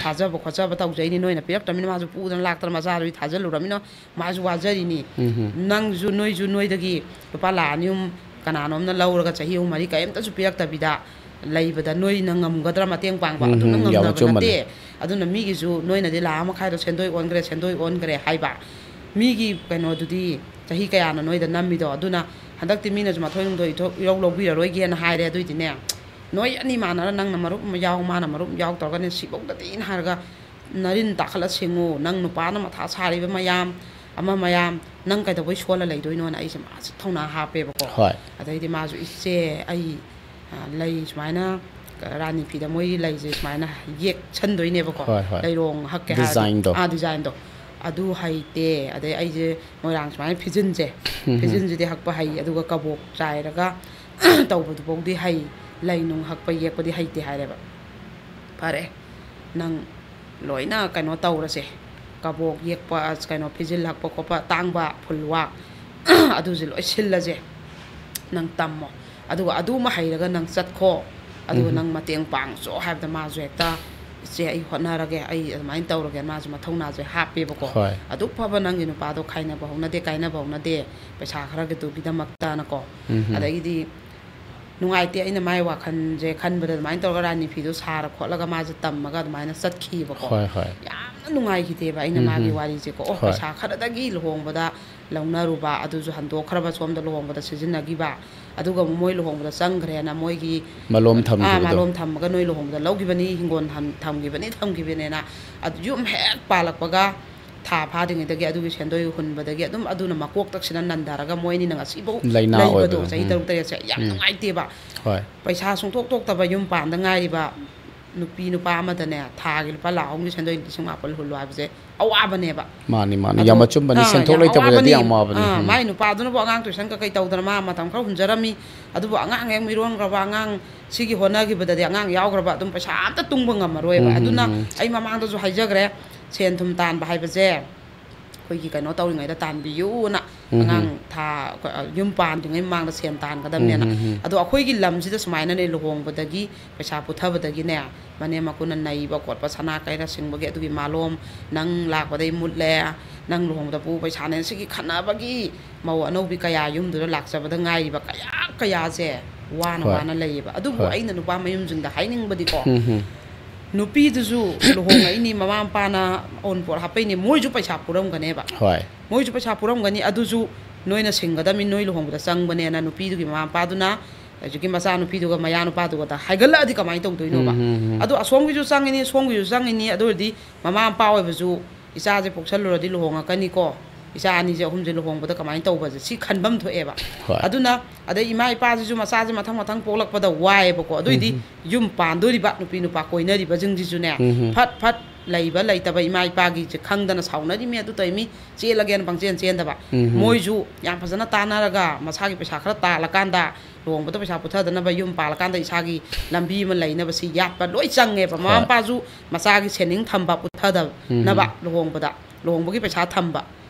ꯊꯥꯖꯕ ꯈꯣꯠꯆꯕ ꯇꯧꯖꯩꯅꯤ, ꯅꯣꯏꯅ ꯄꯤꯔꯛꯇ꯭ꯔꯕꯅꯤꯅ ꯃꯥꯁꯨ ꯄꯨꯗꯅ ꯂꯥꯛꯇꯅ ꯃꯆꯥꯗꯨꯗꯤ ꯊꯥꯖꯜꯂꯨꯔꯃꯤꯅ ꯃꯥꯁꯨ ꯋꯥꯖꯔꯤꯅꯤ꯫ ꯎꯝ꯫ ꯅꯪꯁꯨ, ꯅꯣꯏꯁꯨ, ꯅꯣꯏꯗꯒꯤ ꯂꯨꯄꯥ ꯂꯥꯛ ꯑꯅꯤ ꯑꯍꯨꯝ ꯀꯅꯥꯅꯣꯝꯅ ꯂꯧꯔꯒ ꯆꯍꯤ ꯑꯍꯨꯝ ꯃꯔꯤ ꯀꯔꯤꯝꯇꯁꯨ ꯄꯤꯔꯛꯇꯕꯤꯗ ꯂꯩꯕꯗ ꯅꯣꯏꯅ ꯉꯝꯒꯗ꯭ꯔꯥ ꯃꯇꯦꯡ ꯄꯥꯡꯕ? ꯎꯝ, ꯑꯗꯨꯅ ꯎꯝ, ꯌꯥꯝ ꯉꯝꯅꯕ ꯑꯆꯨꯝꯕꯅꯦ꯫ ꯅꯠꯇꯦ꯫ ꯑꯗꯨꯅ ꯃꯤꯒꯤꯁꯨ ꯅꯣꯏꯅꯗꯤ ꯂꯥꯛ ꯑꯃ ꯃꯈꯥꯏꯗꯣ ꯁꯦꯟꯗꯣꯏ ꯑꯣꯟꯈ꯭ꯔꯦ, ꯁꯦꯟꯗꯣꯏ ꯑꯣꯟꯈ꯭ꯔꯦ ꯍꯥꯏꯕ꯫ ꯃꯤꯒꯤ ꯀꯩꯅꯣꯗꯨꯗꯤ ꯆꯍꯤ ꯀꯌꯥꯅꯣ ꯅꯣꯏꯗ ꯅꯝꯃꯤꯗꯣ? ꯑꯗꯨꯅ ꯍꯟꯗꯛꯇꯤ ꯃꯤꯅꯁꯨ ꯃꯊꯣꯏ ꯅꯨꯡꯗꯣꯏ ꯏꯊꯣꯛ-, ꯏꯔꯧ ꯂꯧꯕꯤꯔꯔꯣꯏꯒꯦꯅ ꯍꯥꯏꯔꯦ꯫ ꯑꯗꯨꯏꯗꯤꯅꯦ, ꯅꯣꯏ ꯑꯅꯤ ꯃꯥꯟꯅꯔ ꯅꯪꯅ ꯃꯔꯨꯞ ꯑꯃ ꯌꯥꯎ, ꯃꯥꯅ ꯃꯔꯨꯞ ꯑꯃ ꯌꯥꯎ ꯇꯧꯔꯒꯅꯦ, ꯁꯤꯐꯧꯗꯗꯤꯅ ꯍꯥꯏꯔꯒ ꯅꯔꯤꯟ ꯇꯥꯈꯠꯂ ꯁꯤꯡꯉꯨ꯫ ꯅꯪ ꯅꯨꯄꯥꯅ ꯃꯊꯥ ꯁꯥꯔꯤꯕ ꯃꯌꯥꯝ ꯑꯃ ꯃꯌꯥꯝ, ꯅꯪ ꯀꯩꯗꯧꯕꯩ ꯁꯣꯜꯂ ꯂꯩꯗꯣꯏꯅꯣꯅ ꯑꯩꯁꯦ ꯃꯥꯁꯦ ꯊꯧꯅꯥ ꯍꯥꯞꯄꯦꯕꯀꯣ꯫ ꯍꯣꯏ꯫ ꯑꯗꯩꯗꯤ ꯃꯥꯁꯨ, "ꯏꯆꯦ, ꯑꯩ, ꯑ, ꯂꯩ ꯁꯨꯃꯥꯏꯅ ꯔꯥꯅꯤ ꯐꯤꯗ ꯃꯣꯏꯒꯤ ꯂꯩꯁꯦ ꯁꯨꯃꯥꯏꯅ ꯌꯦꯛꯁꯟꯗꯣꯏꯅꯦꯕ"ꯀꯣ꯫ ꯍꯣꯏ, ꯍꯣꯏ꯫ ꯂꯩꯔꯣꯡ ꯍꯛꯀꯦ ꯍꯥꯏꯔꯗꯤ꯫ Designꯗꯣ꯫ ꯑꯥ, designꯗꯣ꯫ "ꯑꯗꯨ ꯍꯩꯇꯦ꯫ ꯑꯗꯩ ꯑꯩꯁꯦ ꯃꯣꯏꯔꯥꯡ ꯁꯨꯃꯥꯏꯅ ꯐꯤꯖꯤꯟꯁꯦ, ꯎꯝ, ꯎꯝ꯫ ꯐꯤꯖꯤꯟꯁꯤꯗꯤ ꯍꯛꯄ ꯍꯩ, ꯑꯗꯨꯒ ꯀꯕꯣꯛ ꯆꯥꯏꯔꯒ ꯇꯧꯕꯗꯨꯐꯥꯎꯗꯤ ꯍꯩ, ꯂꯩ ꯅꯨꯡ ꯍꯛꯄ ꯌꯦꯛꯄꯗꯤ ꯍꯩꯇꯦ" ꯍꯥꯏꯔꯦꯕ꯫ "ꯐꯔꯦ, ꯅꯪ ꯂꯣꯏꯅ ꯀꯩꯅꯣ ꯇꯧꯔꯁꯦ, ꯀꯕꯣꯛ ꯌꯦꯛꯄ, ꯑꯁ, ꯀꯩꯅꯣ, ꯐꯤꯖꯤꯜ ꯍꯛꯄ ꯈꯣꯠꯄ, ꯇꯥꯡꯕ, ꯐꯨꯜꯋꯥꯛ, ꯑꯗꯨꯁꯦ ꯂꯣꯏ ꯁꯤꯜꯂꯁꯦ, ꯅꯪ ꯇꯝꯃꯣ꯫ ꯑꯗꯨꯒ ꯑꯗꯨꯃ ꯍꯩꯔꯒ ꯅꯪ ꯆꯠꯈꯣ, ꯑꯗꯨꯒ ꯎꯝ꯫ ꯅꯪ ꯃꯇꯦꯡ ꯄꯥꯡꯆꯣ" ꯍꯥꯏꯕꯗ ꯃꯥꯁꯨ ꯍꯦꯛꯇ, "ꯏꯆꯦ, ꯑꯩ ꯍꯣꯠꯅꯔꯒꯦ, ꯑꯩ ꯑꯗꯨꯃꯥꯏꯅ ꯇꯧꯔꯒꯦ"꯫ ꯃꯥꯁꯨ ꯃꯊꯧꯅꯥꯁꯦ ꯍꯥꯞꯄꯦꯕꯀꯣ꯫ ꯍꯣꯏ꯫ "ꯑꯗꯨꯛ ꯐꯕ ꯅꯪꯒꯤ ꯅꯨꯄꯥꯗꯣ ꯈꯥꯏꯅꯕ ꯍꯧꯅꯗꯦ, ꯀꯥꯏꯅꯕ ꯍꯧꯅꯗꯦ, ꯄꯩꯁꯥ ꯈꯔꯒꯤꯗꯨꯒꯤꯗꯃꯛꯇꯅꯀꯣ"꯫ ꯎꯝ꯫ ꯑꯗꯒꯤꯗꯤ ꯅꯨꯡꯉꯥꯏꯇꯦ, ꯑꯩꯅ ꯃꯥꯏ ꯋꯥꯈꯜꯁꯦ ꯈꯟꯕꯗ ꯑꯗꯨꯃꯥꯏꯅ ꯇꯧꯔꯒ ꯔꯥꯅꯤ ꯐꯤꯗꯣ ꯁꯥꯔ ꯈꯣꯠꯂꯒ ꯃꯥꯁꯦ ꯇꯝꯃꯒ ꯑꯗꯨꯃꯥꯏꯅ ꯆꯠꯈꯤꯕꯀꯣ꯫ ꯍꯣꯏ, ꯍꯣꯏ꯫ ꯌꯥꯝꯅ ꯅꯨꯡꯉꯥꯏꯈꯤꯗꯦꯕ ꯑꯩꯅ ꯎꯝ, ꯃꯥꯒꯤ ꯎꯝ꯫ ꯋꯥꯔꯤꯁꯦꯀꯣ꯫ ꯑꯣ, ꯍꯣꯏ꯫ ꯄꯩꯁꯥ ꯈꯔꯗꯒꯤ ꯂꯨꯍꯣꯡꯕꯗ ꯂꯧꯅꯔꯨꯕ, ꯑꯗꯨꯁꯨ ꯍꯟꯗꯣꯛꯈ꯭ꯔꯕ, ꯁꯣꯝꯗ ꯂꯨꯍꯣꯡꯕꯗ ꯁꯤꯖꯤꯟꯅꯈꯤꯕ, ꯑꯗꯨꯒ ꯑꯃꯨꯛ ꯃꯣꯏ ꯂꯨꯍꯣꯡꯕꯗ ꯆꯪꯈ꯭ꯔꯦꯅ ꯃꯣꯏꯒꯤ ꯃꯂꯣꯝ ꯑꯥ, ꯊꯝꯈꯤꯕꯗꯣ꯫ ꯃꯂꯣꯝ ꯊꯝꯃꯒ ꯅꯣꯏ ꯂꯨꯍꯣꯡꯕꯗ ꯂꯧꯈꯤꯕꯅꯤ, ꯍꯤꯡꯒꯣꯜ ꯊꯝ-, ꯊꯝꯈꯤꯕꯅꯤ, ꯊꯝꯈꯤꯕꯅꯤꯅ꯫ ꯑꯗꯨ ꯌꯨꯝ ꯍꯦꯛ ꯄꯥꯜꯂꯛꯄꯒ ꯊꯥ ꯐꯥꯗ꯭ꯔꯤꯉꯩꯗꯒꯤ ꯑꯗꯨꯒꯤ ꯁꯦꯟꯗꯣꯏ ꯍꯨꯟꯕꯗꯒꯤ ꯑꯗꯨꯝ ꯑꯗꯨꯅ ꯃꯀꯣꯛꯇꯛꯁꯤꯅ ꯅꯟꯊꯔꯒ ꯃꯣꯏ ꯑꯅꯤꯅ ꯉꯁꯤꯐꯥꯎ ꯂꯩꯅꯥ ꯂꯩꯕꯗꯣ, ꯑꯣꯏꯕꯗꯣ꯫ ꯆꯍꯤ ꯎꯝ꯫ ꯇꯔꯨꯛ ꯇꯔꯦꯠꯁꯦ ꯌꯥꯝ ꯎꯝ꯫ ꯅꯨꯡꯉꯥꯏꯇꯦꯕ꯫ ꯍꯣꯏ꯫ ꯄꯩꯁꯥ ꯁꯨꯡꯊꯣꯛ ꯊꯣꯛꯇꯕ, ꯌꯨꯝ ꯄꯥꯟꯗ ꯉꯥꯏꯔꯤꯕ, ꯅꯨꯄꯤ ꯅꯨꯄꯥ ꯑꯃꯗꯅꯦ ꯊꯥꯒꯤ ꯂꯨꯄꯥ ꯂꯥꯛ ꯑꯍꯨꯝꯒꯤ ꯁꯦꯟꯗꯣꯏ ꯂꯤꯁꯤꯡ ꯃꯥꯄꯜ ꯍꯨꯜꯂꯨ ꯍꯥꯏꯕꯁꯦ ꯑꯋꯥꯕꯅꯦꯕ꯫ ꯃꯥꯅꯤ ꯃꯥꯅꯤ꯫ ꯑꯗꯣ ꯌꯥꯝ ꯑꯆꯨꯝꯕꯅꯤ꯫ ꯑꯥ, ꯁꯦꯟꯊꯣꯛ ꯌꯥꯝ ꯂꯩꯇꯕꯗꯗꯤ ꯑꯋꯥꯕꯅꯤ꯫ ꯌꯥꯝ ꯋꯥꯕꯅꯤ꯫ ꯑꯥ, ꯎꯝ꯫ ꯃꯥꯏ ꯅꯨꯄꯥꯗꯨꯅꯕꯨ ꯑꯉꯥꯡ ꯇꯨꯏꯁꯟ ꯀꯩꯀꯩ ꯇꯧꯗꯅ ꯃꯥ ꯃꯇꯝ ꯈꯔ ꯍꯨꯟꯖꯔꯝꯃꯤ꯫ ꯑꯗꯨꯕꯨ ꯑꯉꯥꯡ ꯍꯦꯛ ꯃꯤꯔꯣꯟꯈ꯭ꯔꯕ, ꯑꯉꯥꯡ ꯁꯤꯒꯤ ꯍꯣꯠꯅꯈꯤꯕꯗꯗꯤ ꯑꯉꯥꯡ ꯌꯥꯎꯈ꯭ꯔꯕ ꯑꯗꯨꯝ ꯄꯩꯁꯥ ꯑꯝꯇ ꯇꯨꯡꯕ ꯉꯝꯃꯔꯣꯏꯕ꯫ ꯎꯝ, ꯎꯝ, ꯑꯗꯨꯅ ꯎꯝ꯫ ꯑꯩ ꯃꯃꯥꯡꯗꯁꯨ ꯍꯥꯏꯖꯈ꯭ꯔꯦ, ꯁꯦꯟ ꯊꯨꯝ ꯇꯥꯟꯕ ꯍꯥꯏꯕꯁꯦ ꯑꯩꯈꯣꯏꯒꯤ ꯀꯩꯅꯣ ꯇꯧꯔꯤꯉꯩꯗ ꯇꯥꯟꯕꯤꯌꯨꯅ꯫ ꯎꯝ, ꯑꯉꯥꯡ ꯎꯝ꯫ ꯊꯥ ꯌꯨꯝ ꯄꯥꯟꯗ꯭ꯔꯤꯉꯩ ꯃꯃꯥꯡꯗ ꯁꯦꯟ ꯇꯥꯟꯒꯗꯕꯅꯦꯅ꯫ ꯎꯝ, ꯎꯝ, ꯎꯝ꯫ ꯑꯗꯣ ꯑꯩꯈꯣꯏꯒꯤ ꯂꯝꯁꯤꯗ ꯁꯨꯃꯥꯏꯅꯅꯦ, ꯂꯨꯍꯣꯡꯕꯗꯒꯤ ꯄꯩꯁꯥ ꯄꯨꯊꯕꯗꯒꯤꯅꯦ, ꯃꯅꯦꯝ ꯃꯀꯨꯅ ꯅꯩꯕ ꯈꯣꯠꯄ, ꯁꯅꯥ ꯀꯩꯔꯥ ꯁꯤꯡꯕꯒꯤ ꯑꯗꯨꯒꯤ ꯃꯥꯂꯣꯝ, ꯅꯪ ꯂꯥꯛꯄꯗꯩ ꯃꯨꯠꯂꯦ, ꯅꯪ ꯂꯨꯍꯣꯡꯕꯗ ꯄꯨ ꯄꯩꯁꯥꯅꯦ, ꯁꯤꯒꯤ ꯈꯟꯅꯕꯒꯤ ꯃꯧ ꯑꯅꯧꯕꯤ ꯀꯌꯥ ꯌꯨꯝꯗꯨꯗ ꯂꯥꯛꯆꯕꯗ ꯉꯥꯏꯔꯤꯕ ꯀꯌꯥ ꯀꯌꯥꯁꯦ ꯋꯥꯅ ꯍꯣꯏ꯫ ꯋꯥꯅ ꯂꯩꯌꯦꯕ꯫ ꯑꯗꯨꯕꯨ ꯍꯣꯏ꯫ ꯑꯩꯅ ꯅꯨꯄꯥ ꯃꯌꯨꯝꯁꯤꯡꯗ ꯍꯥꯏꯅꯤꯡꯕꯗꯤꯀꯣ, ꯎꯝ, ꯎꯝ꯫ ꯅꯨꯄꯤꯗꯨꯁꯨ ꯂꯨꯍꯣꯡꯉꯛꯏꯅꯤ, ꯃꯃꯥ ꯃꯄꯥꯅ ꯑꯎꯟꯄꯣꯠ ꯍꯥꯞꯄꯛꯏꯅꯤ, ꯃꯣꯏꯁꯨ ꯄꯩꯁꯥ ꯄꯨꯔꯝꯒꯅꯦꯕ꯫ ꯍꯣꯏ꯫ ꯃꯣꯏꯁꯨ ꯄꯩꯁꯥ ꯄꯨꯔꯝꯒꯅꯤ, ꯑꯗꯨꯁꯨ ꯅꯣꯏꯅ ꯁꯤꯡꯒꯗꯕꯅꯤ, ꯅꯣꯏ ꯂꯨꯍꯣꯡꯕꯗ ꯆꯪꯕꯅꯦꯅ ꯅꯨꯄꯤꯗꯨꯒꯤ ꯃꯃꯥ ꯃꯄꯥꯗꯨꯅ ꯍꯧꯖꯤꯛꯀꯤ ꯃꯆꯥꯅꯨꯄꯤꯗꯨꯒ ꯃꯌꯥ ꯅꯨꯄꯥꯗꯨꯒꯗ ꯍꯥꯏꯒꯠꯂꯛꯑꯗꯤ ꯀꯃꯥꯏꯅ ꯇꯧꯗꯣꯏꯅꯣꯕ? ꯎꯝ, ꯎꯝ, ꯎꯝ꯫ ꯑꯗꯣ ꯑꯁꯣꯝꯒꯤꯁꯨ ꯆꯪꯉꯤꯅꯤ, ꯁꯣꯝꯒꯤꯁꯨ ꯆꯪꯉꯤꯅꯤ, ꯑꯗꯨ ꯑꯣꯏꯔꯗꯤ ꯃꯃꯥ ꯃꯄꯥ ꯑꯣꯏꯕꯁꯨ ꯏꯆꯥꯁꯦ ꯄꯣꯛꯁꯜꯂꯨꯔꯗꯤ ꯂꯨꯍꯣꯡꯉꯛꯀꯅꯤꯀꯣ, ꯏꯆꯥ ꯑꯅꯤꯁꯦ ꯑꯍꯨꯝꯁꯦ ꯂꯨꯍꯣꯡꯕꯗ ꯀꯃꯥꯏꯅ ꯇꯧꯕꯁꯦ ꯁꯤ ꯈꯟꯐꯝ ꯊꯣꯛꯑꯦꯕ꯫ ꯍꯣꯏ꯫ ꯑꯗꯨꯅ ꯑꯗꯩ ꯏꯃꯥ ꯏꯄꯥꯁꯤꯁꯨ ꯃꯆꯥꯁꯦ ꯃꯊꯪ ꯃꯊꯪ ꯄꯣꯛꯂꯛꯄꯗ ꯋꯥꯏꯑꯦꯕꯀꯣ꯫ ꯑꯗꯨꯏꯗꯤ ꯎꯝ꯫ ꯌꯨꯝ ꯄꯥꯟꯗꯣꯔꯤꯕ ꯅꯨꯄꯤ ꯅꯨꯄꯥ ꯀꯣꯏꯅꯔꯤꯕꯁꯤꯡꯁꯤꯁꯨꯅꯦ, ꯎꯝ꯫ ꯐꯠ ꯐꯠ ꯂꯩꯕ ꯂꯩꯇꯕ ꯏꯃꯥ ꯏꯄꯥꯒꯤꯁꯦ ꯈꯪꯗꯅ ꯁꯥꯎꯅꯔꯤꯃꯤ, ꯑꯗꯨ ꯇꯧꯔꯤꯃꯤ, ꯆꯦꯜꯂꯒꯦꯅ ꯄꯪꯆꯦꯟ ꯆꯦꯟꯗꯕ꯫ ꯎꯝ꯫ ꯃꯣꯏꯁꯨ ꯌꯥꯝ ꯐꯖꯅ ꯇꯥꯟꯅꯔꯒ ꯃꯁꯥꯒꯤ ꯄꯩꯁꯥ ꯈꯔ ꯇꯥꯜꯂꯀꯥꯟꯗ ꯂꯨꯍꯣꯡꯕꯗ ꯄꯩꯁꯥ ꯄꯨꯊꯗꯅꯕ, ꯌꯨꯝ ꯄꯥꯜꯂꯀꯥꯟꯗ ꯏꯁꯥꯒꯤ ꯂꯝꯕꯤ ꯑꯃ ꯂꯩꯅꯕ ꯁꯤ ꯌꯥꯠꯄ ꯂꯣꯏ ꯆꯪꯉꯦꯕ꯫ ꯃꯃꯥ ꯍꯣꯏ꯫ ꯃꯄꯥꯁꯨ ꯃꯆꯥꯒꯤ ꯁꯦꯟꯅꯤꯡ ꯊꯝꯕ ꯄꯨꯊꯗꯅꯕ ꯎꯝ꯫ ꯂꯨꯍꯣꯡꯕꯗ, ꯂꯨꯍꯣꯡꯕꯒꯤ ꯄꯩꯁꯥ ꯊꯝꯕ,